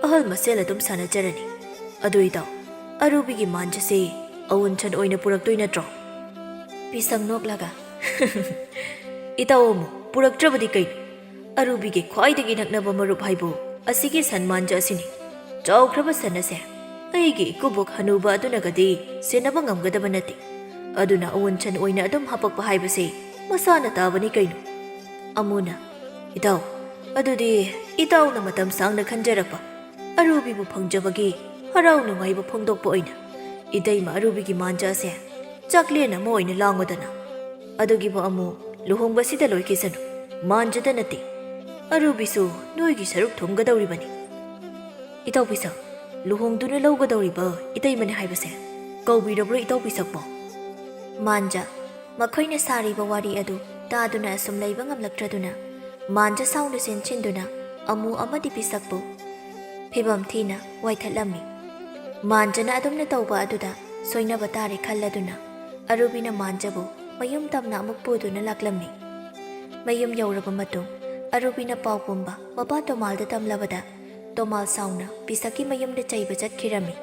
ꯑꯍꯜ ꯃꯁꯦꯜ ꯑꯗꯨꯝ ꯁꯥꯟꯅꯖꯔꯅꯤ꯫ ꯑꯗꯨ ꯏꯇꯥꯎ, ꯑꯔꯨꯕꯤꯒꯤ ꯃꯥꯟꯖꯁꯦ ꯑꯋꯨꯟꯁꯟ ꯑꯣꯏꯅ ꯄꯨꯔꯛꯇꯣꯏ ꯅꯠꯇ꯭ꯔꯣ?" ꯄꯤꯁꯛ ꯅꯣꯛꯂꯒ, "ꯏꯇꯥꯎ ꯑꯃꯨ, ꯄꯨꯔꯛꯇ꯭ꯔꯕꯗꯤ ꯀꯩꯅꯣ? ꯑꯔꯨꯕꯤꯒꯤ ꯈ꯭ꯋꯥꯏꯗꯒꯤ ꯅꯛꯅꯕ ꯃꯔꯨꯞ ꯍꯥꯏꯕꯨ ꯑꯁꯤꯒꯤ ꯁꯟ ꯃꯥꯟꯖ ꯑꯁꯤꯅꯤ꯫ ꯆꯥꯎꯈ꯭ꯔꯕ ꯁꯟ ꯑꯁꯦ ꯑꯩꯒꯤ ꯏꯀꯨꯕꯣꯛ ꯍꯅꯨꯕ ꯑꯗꯨꯅꯒꯗꯤ ꯁꯦꯟꯅꯕ ꯉꯝꯒꯗꯕ ꯅꯠꯇꯦ꯫ ꯑꯗꯨꯅ ꯑꯋꯨꯟꯁꯟ ꯑꯣꯏꯅ ꯑꯗꯨꯝ ꯍꯥꯄꯛꯄ ꯍꯥꯏꯕꯁꯦ ꯃꯁꯥꯅ ꯇꯥꯕꯅꯤ ꯀꯩꯅꯣ꯫" ꯑꯃꯨꯅ, "ꯏꯇꯥꯎ, ꯑꯗꯨꯗꯤ ꯏꯇꯥꯎꯅ ꯃꯇꯝ ꯁꯥꯡꯅ ꯈꯟꯖꯔꯛꯄ ꯑꯔꯨꯕꯤꯕꯨ ꯐꯪꯖꯕꯒꯤ ꯍꯔꯥꯎ ꯅꯨꯡꯉꯥꯏꯕ ꯐꯣꯡꯗꯣꯛꯄ ꯑꯣꯏꯅ ꯏꯇꯩꯃ ꯑꯔꯨꯕꯤꯒꯤ ꯃꯥꯟꯖ ꯑꯁꯦ ꯆꯥꯛꯂꯦꯟ ꯑꯃ ꯑꯣꯏꯅ ꯂꯥꯡꯉꯨꯗꯅ꯫ ꯑꯗꯨꯒꯤꯕꯨ ꯑꯃꯨ ꯂꯨꯍꯣꯡꯕꯁꯤꯗ ꯂꯣꯏꯈꯤꯁꯅꯨ, ꯃꯥꯟꯖꯗ ꯅꯠꯇꯦ, ꯑꯔꯨꯕꯤꯁꯨ ꯅꯣꯏꯒꯤ ꯁꯔꯨꯛ ꯊꯨꯡꯒꯗꯧꯔꯤꯕꯅꯤ꯫" "ꯏꯇꯥꯎ ꯄꯤꯁꯛ, ꯂꯨꯍꯣꯡꯗꯨꯅ ꯂꯧꯒꯗꯧꯔꯤꯕ ꯏꯇꯩꯃꯅꯤ ꯍꯥꯏꯕꯁꯦ ꯀꯧꯕꯤꯔꯕ꯭ꯔꯣ ꯏꯇꯥꯎ ꯄꯤꯁꯛꯄꯣ?" ꯃꯥꯟꯖ ꯃꯈꯣꯏꯅ ꯁꯥꯔꯤꯕ ꯋꯥꯔꯤ ꯑꯗꯨ ꯇꯥꯗꯨꯅ ꯑꯁꯨꯝ ꯂꯩꯕ ꯉꯝꯂꯛꯇ꯭ꯔꯗꯨꯅ ꯃꯥꯟꯖ ꯁꯥꯎꯅ ꯆꯦꯟꯁꯤꯟꯗꯨꯅ ꯑꯃꯨ ꯑꯃꯗꯤ ꯄꯤꯁꯛꯄꯨ ꯐꯤꯕꯝ ꯊꯤꯅ ꯋꯥꯏꯊꯠꯂꯝꯃꯤ꯫ ꯃꯥꯟꯖꯅ ꯑꯗꯨꯝꯅ ꯇꯧꯕ ꯑꯗꯨꯗ ꯁꯣꯏꯅꯕ ꯇꯥꯔꯦ ꯈꯜꯂꯗꯨꯅ ꯑꯔꯨꯕꯤꯅ ꯃꯥꯟꯖꯕꯨ ꯃꯌꯨꯝ ꯇꯝꯅ ꯑꯃꯨꯛ ꯄꯨꯗꯨꯅ ꯂꯥꯛꯂꯝꯃꯤ꯫ ꯃꯌꯨꯝ ꯌꯧꯔꯕ ꯃꯇꯨꯡ ꯑꯔꯨꯕꯤꯅ ꯄꯥꯎ ꯄꯨꯝꯕ ꯃꯄꯥ ꯇꯣꯃꯥꯜꯗ ꯇꯝꯂꯕꯗ ꯇꯣꯃꯥꯜ ꯁꯥꯎꯅ ꯄꯤꯁꯛꯀꯤ ꯃꯌꯨꯝꯗ ꯆꯩꯕ ꯆꯠꯈꯤꯔꯝꯃꯤ꯫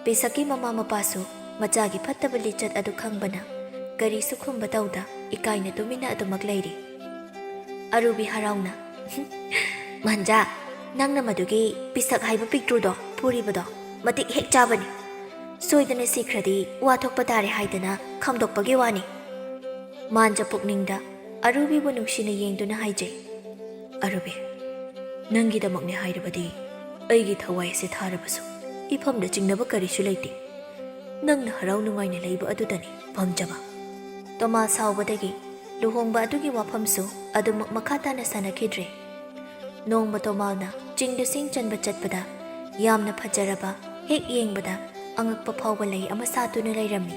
ꯄꯤꯁꯛꯀꯤ ꯃꯃꯥ ꯃꯄꯥꯁꯨ ꯃꯆꯥꯒꯤ ꯐꯠꯇꯕ ꯂꯤꯆꯠ ꯑꯗꯨ ꯈꯪꯕꯅ ꯀꯔꯤꯁꯨ ꯈꯨꯝꯕ ꯇꯧꯗ ꯏꯀꯥꯏꯅ ꯇꯨꯃꯤꯟꯅ ꯑꯗꯨꯃꯛ ꯂꯩꯔꯤ꯫ ꯑꯔꯨꯕꯤ ꯍꯔꯥꯎꯅ, "ꯃꯟꯖꯥ, ꯅꯪꯅ ꯃꯗꯨꯒꯤ ꯄꯤꯁꯛ ꯍꯥꯏꯕ ꯄꯤꯛꯇ꯭ꯔꯨꯗꯣ ꯄꯨꯔꯤꯕꯗꯣ ꯃꯇꯤꯛ ꯍꯦꯛ ꯆꯥꯕꯅꯤ꯫ ꯁꯣꯏꯗꯅ ꯁꯤꯈ꯭ꯔꯗꯤ ꯋꯥ ꯊꯣꯛꯄ ꯇꯥꯔꯦ ꯍꯥꯏꯗꯅ ꯈꯥꯝꯗꯣꯛꯄꯒꯤ ꯋꯥꯅꯤ꯫" ꯃꯥꯟꯖ ꯄꯨꯛꯅꯤꯡꯗ ꯑꯔꯨꯕꯤꯕꯨ ꯅꯨꯡꯁꯤꯅ ꯌꯦꯡꯗꯨꯅ ꯍꯥꯏꯖꯩ, "ꯑꯔꯨꯕꯤ, ꯅꯪꯒꯤꯗꯃꯛꯅꯦ ꯍꯥꯏꯔꯕꯗꯤ ꯑꯩꯒꯤ ꯊꯋꯥꯏ ꯑꯁꯤ ꯊꯥꯔꯕꯁꯨ ꯏꯐꯝꯗ ꯆꯤꯡꯅꯕ ꯀꯔꯤꯁꯨ ꯂꯩꯇꯦ꯫ ꯅꯪꯅ ꯍꯔꯥꯎ ꯅꯨꯡꯉꯥꯏꯅ ꯂꯩꯕ ꯑꯗꯨꯗꯅꯤ ꯄꯥꯝꯖꯕ꯫" ꯇꯣꯃꯥꯜ ꯁꯥꯎꯕꯗꯒꯤ ꯂꯨꯍꯣꯡꯕ ꯑꯗꯨꯒꯤ ꯋꯥꯐꯝꯁꯨ ꯑꯗꯨꯃꯛ ꯃꯈꯥ ꯇꯥꯅ ꯁꯥꯟꯅꯈꯤꯗ꯭ꯔꯦ꯫ ꯅꯣꯡꯃ ꯇꯣꯃꯥꯜꯅ ꯆꯤꯡꯗ ꯁꯤꯡ ꯆꯟꯕ ꯆꯠꯄꯗ ꯌꯥꯝꯅ ꯐꯖꯔꯕ, ꯍꯦꯛ ꯌꯦꯡꯕꯗ ꯑꯉꯛꯄ ꯐꯥꯎꯕ ꯂꯩ ꯑꯃ ꯁꯥꯠꯇꯨꯅ ꯂꯩꯔꯝꯃꯤ꯫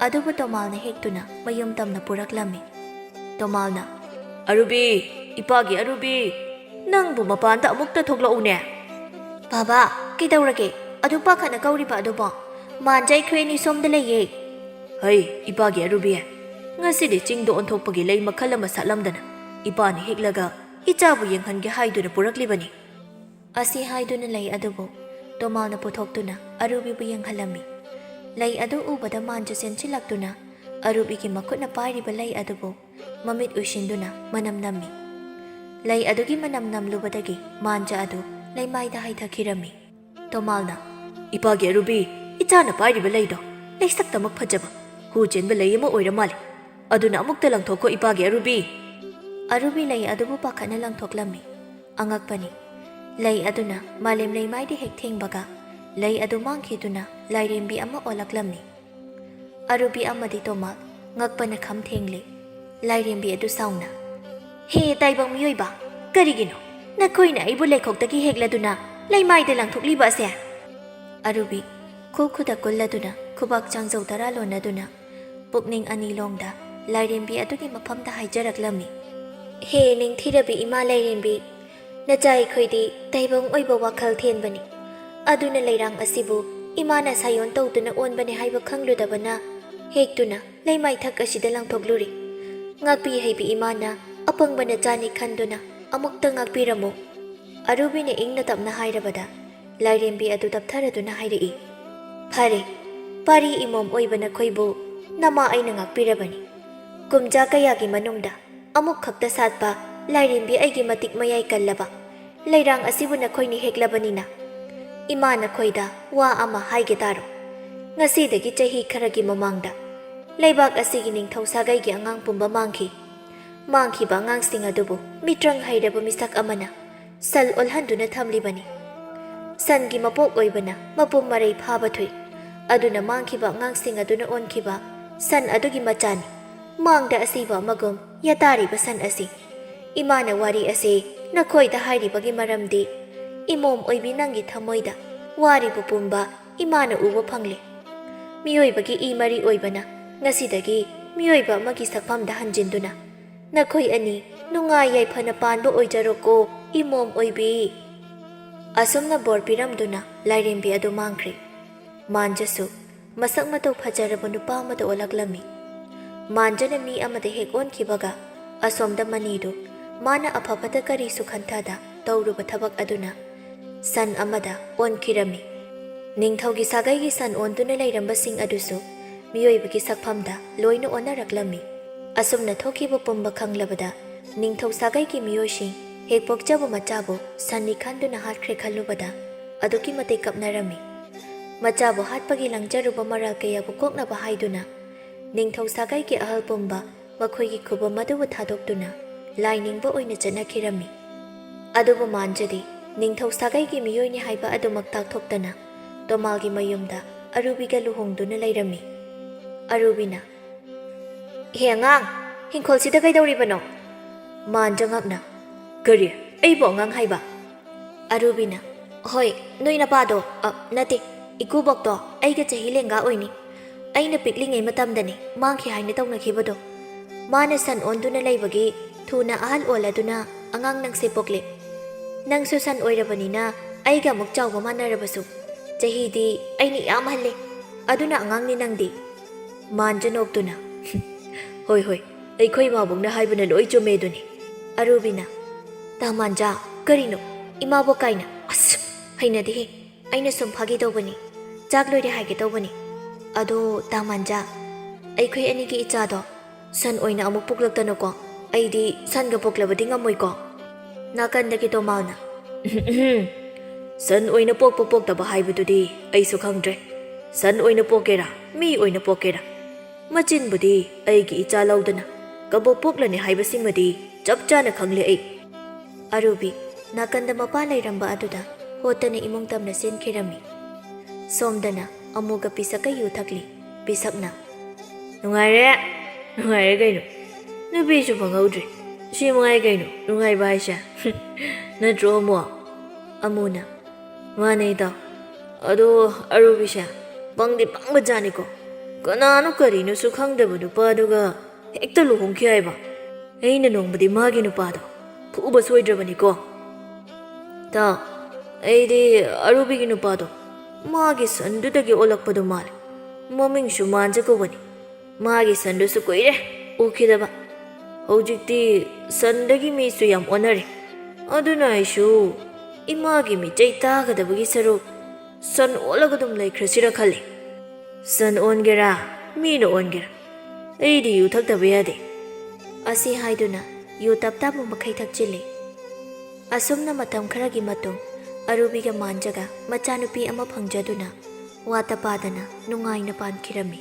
ꯑꯗꯨꯕꯨ ꯇꯣꯃꯥꯜꯅ ꯍꯦꯛꯇꯨꯅ ꯃꯌꯨꯝ ꯇꯝꯅ ꯄꯨꯔꯛꯂꯝꯃꯤ꯫ ꯇꯣꯃꯥꯜꯅ, "ꯑꯔꯨꯕꯤ, ꯏꯄꯥꯒꯤ ꯑꯔꯨꯕꯤ, ꯅꯪꯕꯨ ꯃꯄꯥꯟꯗ ꯑꯃꯨꯛꯇ ꯊꯣꯛꯂꯛꯎꯅꯦ꯫" "ꯕꯥꯕꯥ, ꯀꯩꯗꯧꯔꯒꯦ? ꯑꯗꯨ ꯄꯥꯈꯠꯅ ꯀꯧꯔꯤꯕ ꯑꯗꯨꯕꯣ? ꯃꯥꯟꯖ ꯑꯩꯈꯣꯏ ꯑꯅꯤ ꯁꯣꯝꯗ ꯂꯩꯌꯦ꯫" "ꯍꯩ, ꯏꯄꯥꯒꯤ ꯑꯔꯨꯕꯤ, ꯉꯁꯤꯗꯤ ꯆꯤꯡꯗ ꯑꯣꯟꯊꯣꯛꯄꯒꯤ ꯂꯩ ꯃꯈꯜ ꯑꯃ ꯁꯥꯠꯂꯝꯗꯅ ꯏꯄꯥꯅ ꯍꯦꯛꯂꯒ ꯏꯆꯥꯕꯨ ꯌꯦꯡꯍꯟꯒꯦ ꯍꯥꯏꯗꯨꯅ ꯄꯨꯔꯛꯂꯤꯕꯅꯤ꯫" ꯑꯁꯤ ꯍꯥꯏꯗꯨꯅ ꯂꯩ ꯑꯗꯨꯕꯨ ꯇꯣꯃꯥꯜꯅ ꯄꯨꯊꯣꯛꯇꯨꯅ ꯑꯔꯨꯕꯤꯕꯨ ꯌꯦꯡꯍꯜꯂꯝꯃꯤ꯫ ꯂꯩ ꯑꯗꯨ ꯎꯕꯗ ꯃꯥꯟꯖ ꯆꯦꯟꯁꯤꯜꯂꯛꯇꯨꯅ ꯑꯔꯨꯕꯤꯒꯤ ꯃꯈꯨꯠꯅ ꯄꯥꯏꯔꯤꯕ ꯂꯩ ꯑꯗꯨꯕꯨ ꯃꯃꯤꯠ ꯎꯏꯁꯤꯟꯗꯨꯅ ꯃꯅꯝ ꯅꯝꯃꯤ꯫ ꯂꯩ ꯑꯗꯨꯒꯤ ꯃꯅꯝ ꯅꯝꯂꯨꯕꯗꯒꯤ ꯃꯥꯟꯖ ꯑꯗꯨ ꯂꯩꯃꯥꯏꯗ ꯍꯥꯏꯊꯈꯤꯔꯝꯃꯤ꯫ ꯇꯣꯃꯥꯜꯅ, "ꯏꯄꯥꯒꯤ ꯑꯔꯨꯕꯤ, ꯏꯆꯥꯅ ꯄꯥꯏꯔꯤꯕ ꯂꯩꯗꯣ ꯂꯩꯁꯛꯇꯃꯛ ꯐꯖꯕ, ꯍꯨ ꯆꯦꯟꯕ ꯂꯩ ꯑꯃ ꯑꯣꯏꯔ ꯃꯥꯜꯂꯦ꯫ ꯑꯗꯨꯅ ꯑꯃꯨꯛꯇ ꯂꯪꯊꯣꯛꯈꯣ, ꯏꯄꯥꯒꯤ ꯑꯔꯨꯕꯤ꯫" ꯑꯔꯨꯕꯤ ꯂꯩ ꯑꯗꯨꯕꯨ ꯄꯥꯈꯠꯅ ꯂꯪꯊꯣꯛꯂꯝꯃꯤ꯫ ꯑꯉꯛꯄꯅꯤ, ꯂꯩ ꯑꯗꯨꯅ ꯃꯥꯂꯦꯝ ꯂꯩꯃꯥꯏꯗ ꯍꯦꯛ ꯊꯦꯡꯕꯒ ꯂꯩ ꯑꯗꯨ ꯃꯥꯡꯈꯤꯗꯨꯅ ꯂꯥꯏꯔꯦꯝꯕꯤ ꯑꯃ ꯑꯣꯜꯂꯛꯂꯝꯃꯤ꯫ ꯑꯔꯨꯕꯤ ꯑꯃꯗꯤ ꯇꯣꯃꯥꯜ ꯉꯛꯄꯅ ꯈꯝ ꯊꯦꯡꯂꯦ꯫ ꯂꯥꯏꯔꯦꯝꯕꯤ ꯑꯗꯨ ꯁꯥꯎꯅ, "ꯍꯦ ꯇꯥꯏꯕꯪ ꯃꯤꯑꯣꯏꯕ, ꯀꯔꯤꯒꯤꯅꯣ ꯅꯈꯣꯏꯅ ꯑꯩꯕꯨ ꯂꯩꯈꯣꯛꯇꯒꯤ ꯍꯦꯛꯂꯗꯨꯅ ꯂꯩꯃꯥꯏꯗ ꯂꯪꯊꯣꯛꯂꯤꯕ ꯑꯁꯦ?" ꯑꯔꯨꯕꯤ ꯈꯨ ꯈꯨꯗ ꯀꯨꯜꯂꯗꯨꯅ ꯈꯨꯕꯥꯛ ꯆꯥꯡꯖꯧ ꯇꯔꯥ ꯂꯣꯟꯅꯗꯨꯅ ꯄꯨꯛꯅꯤꯡ ꯑꯅꯤ ꯂꯣꯡꯗ ꯂꯥꯏꯔꯦꯝꯕꯤ ꯑꯗꯨꯒꯤ ꯃꯐꯝꯗ ꯍꯥꯏꯖꯔꯛꯂꯝꯃꯤ꯫ "ꯍꯦ ꯅꯤꯡꯊꯤꯔꯕꯤ ꯏꯃꯥ ꯂꯥꯏꯔꯦꯝꯕꯤ, ꯅꯆꯥ ꯑꯩꯈꯣꯏꯗꯤ ꯇꯥꯏꯕꯪ ꯑꯣꯏꯕ ꯋꯥꯈꯜ ꯊꯦꯟꯕꯅꯤ꯫ ꯑꯗꯨꯅ ꯂꯩꯔꯥꯡ ꯑꯁꯤꯕꯨ ꯏꯃꯥꯅ ꯁꯥꯌꯣꯟ ꯇꯧꯗꯨꯅ ꯑꯣꯟꯕꯅꯤ ꯍꯥꯏꯕ ꯈꯪꯂꯨꯗꯕꯅ ꯍꯦꯛꯇꯨꯅ ꯂꯩꯃꯥꯏꯊꯛ ꯑꯁꯤꯗ ꯂꯪꯊꯣꯛꯂꯨꯔꯦ꯫ ꯉꯥꯛꯄꯤ ꯍꯩꯕꯤ ꯏꯃꯥꯅ ꯑꯄꯪꯕ ꯅꯆꯥꯅꯤ ꯈꯟꯗꯨꯅ ꯑꯃꯨꯛꯇ ꯉꯥꯛꯄꯤꯔꯝꯃꯨ꯫ ꯑꯔꯨꯕꯤꯅ ꯏꯪꯅ ꯇꯞꯅ ꯍꯥꯏꯔꯕꯗ ꯂꯥꯏꯔꯦꯝꯕꯤ ꯑꯗꯨ ꯇꯞꯊꯔꯗꯨꯅ ꯍꯥꯏꯔꯛꯏ, "ꯐꯔꯦ, ꯄꯥꯔꯤ ꯏꯃꯣꯝ ꯑꯣꯏꯕ ꯅꯈꯣꯏꯕꯨ ꯅꯃꯥ ꯑꯩꯅ ꯉꯥꯛꯄꯤꯔꯕꯅꯤ꯫ ꯀꯨꯝꯖꯥ ꯀꯌꯥꯒꯤ ꯃꯅꯨꯡꯗ ꯑꯃꯨꯛ ꯈꯛꯇ ꯁꯥꯠꯄ ꯂꯥꯏꯔꯦꯝꯕꯤ ꯑꯩꯒꯤ ꯃꯇꯤꯛ ꯃꯌꯥꯏ ꯀꯜꯂꯕ ꯂꯩꯔꯥꯡ ꯑꯁꯤꯕꯨ ꯅꯈꯣꯏꯅ ꯍꯦꯛꯂꯕꯅꯤꯅ, ꯏꯃꯥ ꯅꯈꯣꯏꯗ ꯋꯥ ꯑꯃ ꯍꯥꯏꯒꯦ ꯇꯥꯔꯣ꯫ ꯉꯁꯤꯗꯒꯤ ꯆꯍꯤ ꯈꯔꯒꯤ ꯃꯃꯥꯡꯗ ꯂꯩꯕꯥꯛ ꯑꯁꯤꯒꯤ ꯅꯤꯡꯊꯧ ꯁꯥꯒꯩꯒꯤ ꯑꯉꯥꯡ ꯄꯨꯝꯕ ꯃꯥꯡꯈꯤ꯫ ꯃꯥꯡꯈꯤꯕ ꯑꯉꯥꯡꯁꯤꯡ ꯑꯗꯨꯕꯨ ꯃꯤꯇ꯭ꯔꯪ ꯍꯩꯔꯕ ꯃꯤꯁꯛ ꯑꯃꯅ ꯁꯟ ꯑꯣꯜꯍꯟꯗꯨꯅ ꯊꯝꯂꯤꯕꯅꯤ꯫ ꯁꯟꯒꯤ ꯃꯄꯣꯛ ꯑꯣꯏꯕꯅ ꯃꯄꯨꯝ ꯃꯔꯩ ꯐꯥꯕ ꯊꯨꯏ꯫ ꯑꯗꯨꯅ ꯃꯥꯡꯈꯤꯕ ꯑꯉꯥꯡꯁꯤꯡ ꯑꯗꯨꯅ ꯑꯣꯟꯈꯤꯕ ꯁꯟ ꯑꯗꯨꯒꯤ ꯃꯆꯥꯅꯤ꯫ ꯃꯥꯡꯗ ꯑꯁꯤꯕ ꯑꯃꯒꯨꯝ ꯌꯥꯇꯥꯔꯤꯕ ꯁꯟ ꯑꯁꯤ꯫ ꯏꯃꯥꯅ ꯋꯥꯔꯤ ꯑꯁꯤ ꯅꯈꯣꯏꯗ ꯍꯥꯏꯔꯤꯕꯒꯤ ꯃꯔꯝꯗꯤ, ꯏꯃꯣꯝ ꯑꯣꯏꯕꯤ ꯅꯪꯒꯤ ꯊꯃꯣꯏꯗ ꯋꯥꯔꯤꯕ ꯄꯨꯝꯕ ꯏꯃꯥꯅ ꯎꯕ ꯐꯪꯂꯦ꯫ ꯃꯤꯑꯣꯏꯕꯒꯤ ꯏ ꯃꯔꯤ ꯑꯣꯏꯕꯅ ꯉꯁꯤꯗꯒꯤ ꯃꯤꯑꯣꯏꯕ ꯑꯃꯒꯤ ꯁꯛꯐꯝꯗ ꯍꯟꯖꯤꯟꯗꯨꯅ ꯅꯈꯣꯏ ꯑꯅꯤ ꯅꯨꯡꯉꯥꯏ ꯌꯥꯏꯐꯅ ꯄꯥꯟꯕ ꯑꯣꯏꯖꯔꯣꯀꯣ, ꯏꯃꯣꯝ ꯑꯣꯏꯕꯤ꯫" ꯑꯁꯨꯝꯅ ꯕꯣꯔ ꯄꯤꯔꯝꯗꯨꯅ ꯂꯥꯏꯔꯦꯝꯕꯤ ꯑꯗꯨ ꯃꯥꯡꯈ꯭ꯔꯦ꯫ ꯃꯥꯟꯖꯁꯨ ꯃꯁꯛ ꯃꯇꯧ ꯐꯖꯔꯕ ꯅꯨꯄꯥ ꯑꯃꯗ ꯑꯣꯜꯂꯛꯂꯝꯃꯤ꯫ ꯃꯥꯟꯖꯅ ꯃꯤ ꯑꯃꯗ ꯍꯦꯛ ꯑꯣꯟꯈꯤꯕꯒ ꯑꯁꯣꯝꯗ ꯃꯅꯤꯗꯨ ꯃꯥꯅ ꯑꯐ ꯐꯠꯇ ꯀꯔꯤꯁꯨ ꯈꯟꯊꯗ ꯇꯧꯔꯨꯕ ꯊꯕꯛ ꯑꯗꯨꯅ ꯁꯟ ꯑꯃꯗ ꯑꯣꯟꯈꯤꯔꯝꯃꯤ꯫ ꯅꯤꯡꯊꯧꯒꯤ ꯁꯥꯒꯩꯒꯤ ꯁꯟ ꯑꯣꯟꯗꯨꯅ ꯂꯩꯔꯝꯕꯁꯤꯡ ꯑꯗꯨꯁꯨ ꯃꯤꯑꯣꯏꯕꯒꯤ ꯁꯛꯐꯝꯗ ꯂꯣꯏꯅ ꯑꯣꯟꯅꯔꯛꯂꯝꯃꯤ꯫ ꯑꯁꯨꯝꯅ ꯊꯣꯛꯈꯤꯕ ꯄꯨꯝꯕ ꯈꯪꯂꯕꯗ ꯅꯤꯡꯊꯧ ꯁꯥꯒꯩꯒꯤ ꯃꯤꯑꯣꯏꯁꯤꯡ ꯍꯦꯛ ꯄꯣꯛꯆꯕ ꯃꯆꯥꯕꯨ ꯁꯟꯅꯤ ꯈꯟꯗꯨꯅ ꯍꯥꯠꯈ꯭ꯔꯦ ꯈꯜꯂꯨꯕꯗ ꯑꯗꯨꯛꯀꯤ ꯃꯇꯤꯛ ꯀꯞꯅꯔꯝꯃꯤ꯫ ꯃꯆꯥꯕꯨ ꯍꯥꯠꯄꯒꯤ ꯂꯪꯖꯔꯨꯕ ꯃꯔꯥꯜ ꯀꯌꯥꯕꯨ ꯀꯣꯛꯅꯕ ꯍꯥꯏꯗꯨꯅ ꯅꯤꯡꯊꯧ ꯁꯥꯒꯩꯒꯤ ꯑꯍꯜ ꯄꯨꯝꯕ ꯃꯈꯣꯏꯒꯤ ꯈꯨꯕꯝ ꯑꯗꯨꯕꯨ ꯊꯥꯗꯣꯛꯇꯨꯅ ꯂꯥꯏ ꯅꯤꯡꯕ ꯑꯣꯏꯅ ꯆꯠꯅꯈꯤꯔꯝꯃꯤ꯫ ꯑꯗꯨꯕꯨ ꯃꯥꯟꯖꯗꯤ ꯅꯤꯡꯊꯧ ꯁꯥꯒꯩꯒꯤ ꯃꯤꯑꯣꯏꯅꯤ ꯍꯥꯏꯕ ꯑꯗꯨꯃꯛ ꯇꯥꯛꯊꯣꯛꯇꯅ ꯇꯣꯃꯥꯜꯒꯤ ꯃꯌꯨꯝꯗ ꯑꯔꯨꯕꯤꯒ ꯂꯨꯍꯣꯡꯗꯨꯅ ꯂꯩꯔꯝꯃꯤ꯫ ꯑꯔꯨꯕꯤꯅ, "ꯍꯦ ꯑꯉꯥꯡ, ꯍꯤꯡꯈꯣꯜꯁꯤꯗ ꯀꯩꯗꯧꯔꯤꯕꯅꯣ?" ꯃꯥꯟꯖ ꯉꯛꯅ, "ꯀꯔꯤ? ꯑꯩꯕꯨ ꯑꯉꯥꯡ ꯍꯥꯏꯕ?" ꯑꯔꯨꯕꯤꯅ, "ꯍꯣꯏ, ꯅꯣꯏ ꯅꯄꯥꯗꯣ, ꯑ, ꯅꯠꯇꯦ, ꯏꯀꯨꯕꯣꯛꯇꯣ ꯑꯩꯒ ꯆꯍꯤ ꯂꯦꯡꯒꯥ ꯑꯣꯏꯅꯤ꯫ ꯑꯩꯅ ꯄꯤꯛꯂꯤꯉꯩ ꯃꯇꯝꯗꯅꯤ ꯃꯥꯡꯈꯤ ꯍꯥꯏꯅ ꯇꯧꯅꯈꯤꯕꯗꯣ꯫ ꯃꯥꯅ ꯁꯟ ꯑꯣꯟꯗꯨꯅ ꯂꯩꯕꯒꯤ ꯊꯨꯅ ꯑꯍꯜ ꯑꯣꯜꯂꯗꯨꯅ ꯑꯉꯥꯡ ꯅꯪꯁꯦ ꯄꯣꯛꯂꯦ꯫ "ꯅꯪꯁꯨ ꯁꯟ ꯑꯣꯏꯔꯕꯅꯤꯅ ꯑꯩꯒ ꯑꯃꯨꯛ ꯆꯥꯎꯕ ꯃꯥꯟꯅꯔꯕꯁꯨ ꯆꯍꯤꯗꯤ ꯑꯩꯅ ꯌꯥꯝ ꯍꯜꯂꯦ꯫ ꯑꯗꯨꯅ ꯑꯉꯥꯡꯅꯤ ꯅꯪꯗꯤ꯫" ꯃꯥꯟꯖ ꯅꯣꯛꯇꯨꯅ, "ꯍꯣꯏ, ꯍꯣꯏ, ꯑꯩꯈꯣꯏ ꯏꯃꯥꯕꯣꯛꯅ ꯍꯥꯏꯕꯅ ꯂꯣꯏ ꯆꯨꯝꯃꯦ ꯑꯗꯨꯅꯤ꯫" ꯑꯔꯨꯕꯤꯅ, "ꯇꯥ ꯃꯥꯟꯖꯥ, ꯀꯔꯤꯅꯣ? ꯏꯃꯥꯕꯣꯛ ꯀꯥꯏꯅ? ꯑꯁ, ꯍꯩꯅꯗꯦꯍꯦ꯫ ꯑꯩꯅ ꯁꯨꯝ ꯐꯥꯒꯤ ꯇꯧꯕꯅꯤ꯫ ꯆꯥꯛ ꯂꯣꯏꯔꯦ ꯍꯥꯏꯒꯦ ꯇꯧꯕꯅꯤ꯫ ꯑꯗꯣ ꯇꯥ ꯃꯥꯟꯖꯥ, ꯑꯩꯈꯣꯏ ꯑꯅꯤꯒꯤ ꯏꯆꯥꯗꯣ ꯁꯟ ꯑꯣꯏꯅ ꯑꯃꯨꯛ ꯄꯣꯛꯂꯛꯇꯅꯀꯣ꯫ ꯑꯩꯗꯤ ꯁꯟꯒ ꯄꯣꯛꯂꯕꯗꯤ ꯉꯝꯃꯣꯏꯀꯣ꯫" ꯅꯥꯀꯟꯗꯒꯤ ꯇꯣꯃꯥꯎꯅ, "ꯁꯟ ꯑꯣꯏꯅ ꯄꯣꯛꯄ ꯄꯣꯛꯇꯕ ꯍꯥꯏꯕꯗꯨꯗꯤ ꯑꯩꯁꯨ ꯈꯪꯗ꯭ꯔꯦ꯫ ꯁꯟ ꯑꯣꯏꯅ ꯄꯣꯛꯀꯦꯔꯥ, ꯃꯤ ꯑꯣꯏꯅ ꯄꯣꯛꯀꯦꯔꯥ, ꯃꯆꯤꯟꯕꯨꯗꯤ ꯑꯩꯒꯤ ꯏꯆꯥ ꯂꯧꯗꯅ ꯀꯕꯣꯛ ꯄꯣꯛꯂꯅꯤ ꯍꯥꯏꯕꯁꯤꯃꯗꯤ ꯆꯞ ꯆꯥꯅ ꯈꯪꯂꯦ ꯑꯩ꯫" ꯑꯔꯨꯕꯤ ꯅꯥꯀꯟꯗ ꯃꯄꯥ ꯂꯩꯔꯝꯕ ꯑꯗꯨꯗ ꯍꯣꯠꯇꯅ ꯏꯃꯨꯡ ꯇꯝꯅ ꯆꯦꯟꯈꯤꯔꯝꯃꯤ꯫ ꯁꯣꯝꯗꯅ ꯑꯃꯨꯒ ꯄꯤꯁꯛꯀ ꯌꯨ ꯊꯛꯂꯤ꯫ ꯄꯤꯁꯛꯅ, "ꯅꯨꯡꯉꯥꯏꯔꯦ, ꯅꯨꯡꯉꯥꯏꯔꯦ ꯀꯩꯅꯣ꯫ ꯅꯨꯄꯤꯁꯨ ꯐꯪꯍꯧꯗ꯭ꯔꯦ꯫ ꯁꯤ ꯃꯉꯥꯏ ꯀꯩꯅꯣ ꯅꯨꯡꯉꯥꯏꯕ ꯍꯥꯏꯁꯦ꯫ ꯅꯠꯇ꯭ꯔꯣ, ꯑꯃꯨ?" ꯑꯃꯨꯅ, "ꯃꯥꯅꯦ, ꯏꯇꯥꯎ꯫ ꯑꯗꯣ ꯑꯔꯨꯕꯤꯁꯦ ꯄꯪꯗꯤ ꯄꯪꯕꯖꯥꯠꯅꯤꯀꯣ꯫ ꯀꯅꯥꯅꯣ ꯀꯔꯤꯅꯣꯁꯨ ꯈꯪꯗꯕ ꯅꯨꯄꯥꯗꯨꯒ ꯍꯦꯛꯇ ꯂꯨꯍꯣꯡꯈꯤ ꯍꯥꯏꯕ꯫ ꯑꯩꯅ ꯅꯣꯡꯃꯗꯤ ꯃꯥꯒꯤ ꯅꯨꯄꯥꯗꯣ ꯐꯨꯕ ꯁꯣꯏꯗ꯭ꯔꯕꯅꯤꯀꯣ꯫ ꯏꯇꯥꯎ, ꯑꯩꯗꯤ ꯑꯔꯨꯕꯤꯒꯤ ꯅꯨꯄꯥꯗꯣ ꯃꯥꯒꯤ ꯁꯟꯗꯨꯗꯒꯤ ꯑꯣꯜꯂꯛꯄꯗꯣ ꯃꯥꯜꯂꯦ꯫ ꯃꯃꯤꯡꯁꯨ ꯃꯥꯟꯖ ꯀꯧꯕꯅꯤ꯫ ꯃꯥꯒꯤ ꯁꯟꯗꯨꯁꯨ ꯀꯨꯏꯔꯦ ꯎꯈꯤꯗꯕ꯫ ꯍꯧꯖꯤꯛꯇꯤ ꯁꯟꯗꯒꯤ ꯃꯤꯁꯨ ꯌꯥꯝ ꯑꯣꯟꯅꯔꯦ꯫ ꯑꯗꯨꯅ ꯑꯩꯁꯨ ꯏꯃꯥꯒꯤ ꯃꯤꯆꯩ ꯇꯥꯒꯗꯕꯒꯤ ꯁꯔꯨꯛ ꯁꯟ ꯑꯣꯜꯂꯒ ꯑꯗꯨꯝ ꯂꯩꯈ꯭ꯔꯁꯤꯔ ꯈꯜꯂꯤ꯫ ꯁꯟ ꯑꯣꯟꯒꯦꯔꯥ, ꯃꯤꯅ ꯑꯣꯟꯒꯦꯔꯥ, ꯑꯩꯗꯤ ꯌꯨ ꯊꯛꯇꯕ ꯌꯥꯗꯦ꯫" ꯑꯁꯤ ꯍꯥꯏꯗꯨꯅ ꯌꯨ ꯇꯞ ꯇꯥꯕ ꯃꯈꯩ ꯊꯛꯆꯤꯜꯂꯤ꯫ ꯑꯁꯨꯝꯅ ꯃꯇꯝ ꯈꯔꯒꯤ ꯃꯇꯨꯡ ꯑꯔꯨꯕꯤꯒ ꯃꯥꯟꯖꯒ ꯃꯆꯥꯅꯨꯄꯤ ꯑꯃ ꯐꯪꯖꯗꯨꯅ ꯋꯥꯇ ꯄꯥꯗꯅ ꯅꯨꯡꯉꯥꯏꯅ ꯄꯥꯟꯈꯤꯔꯝꯃꯤ꯫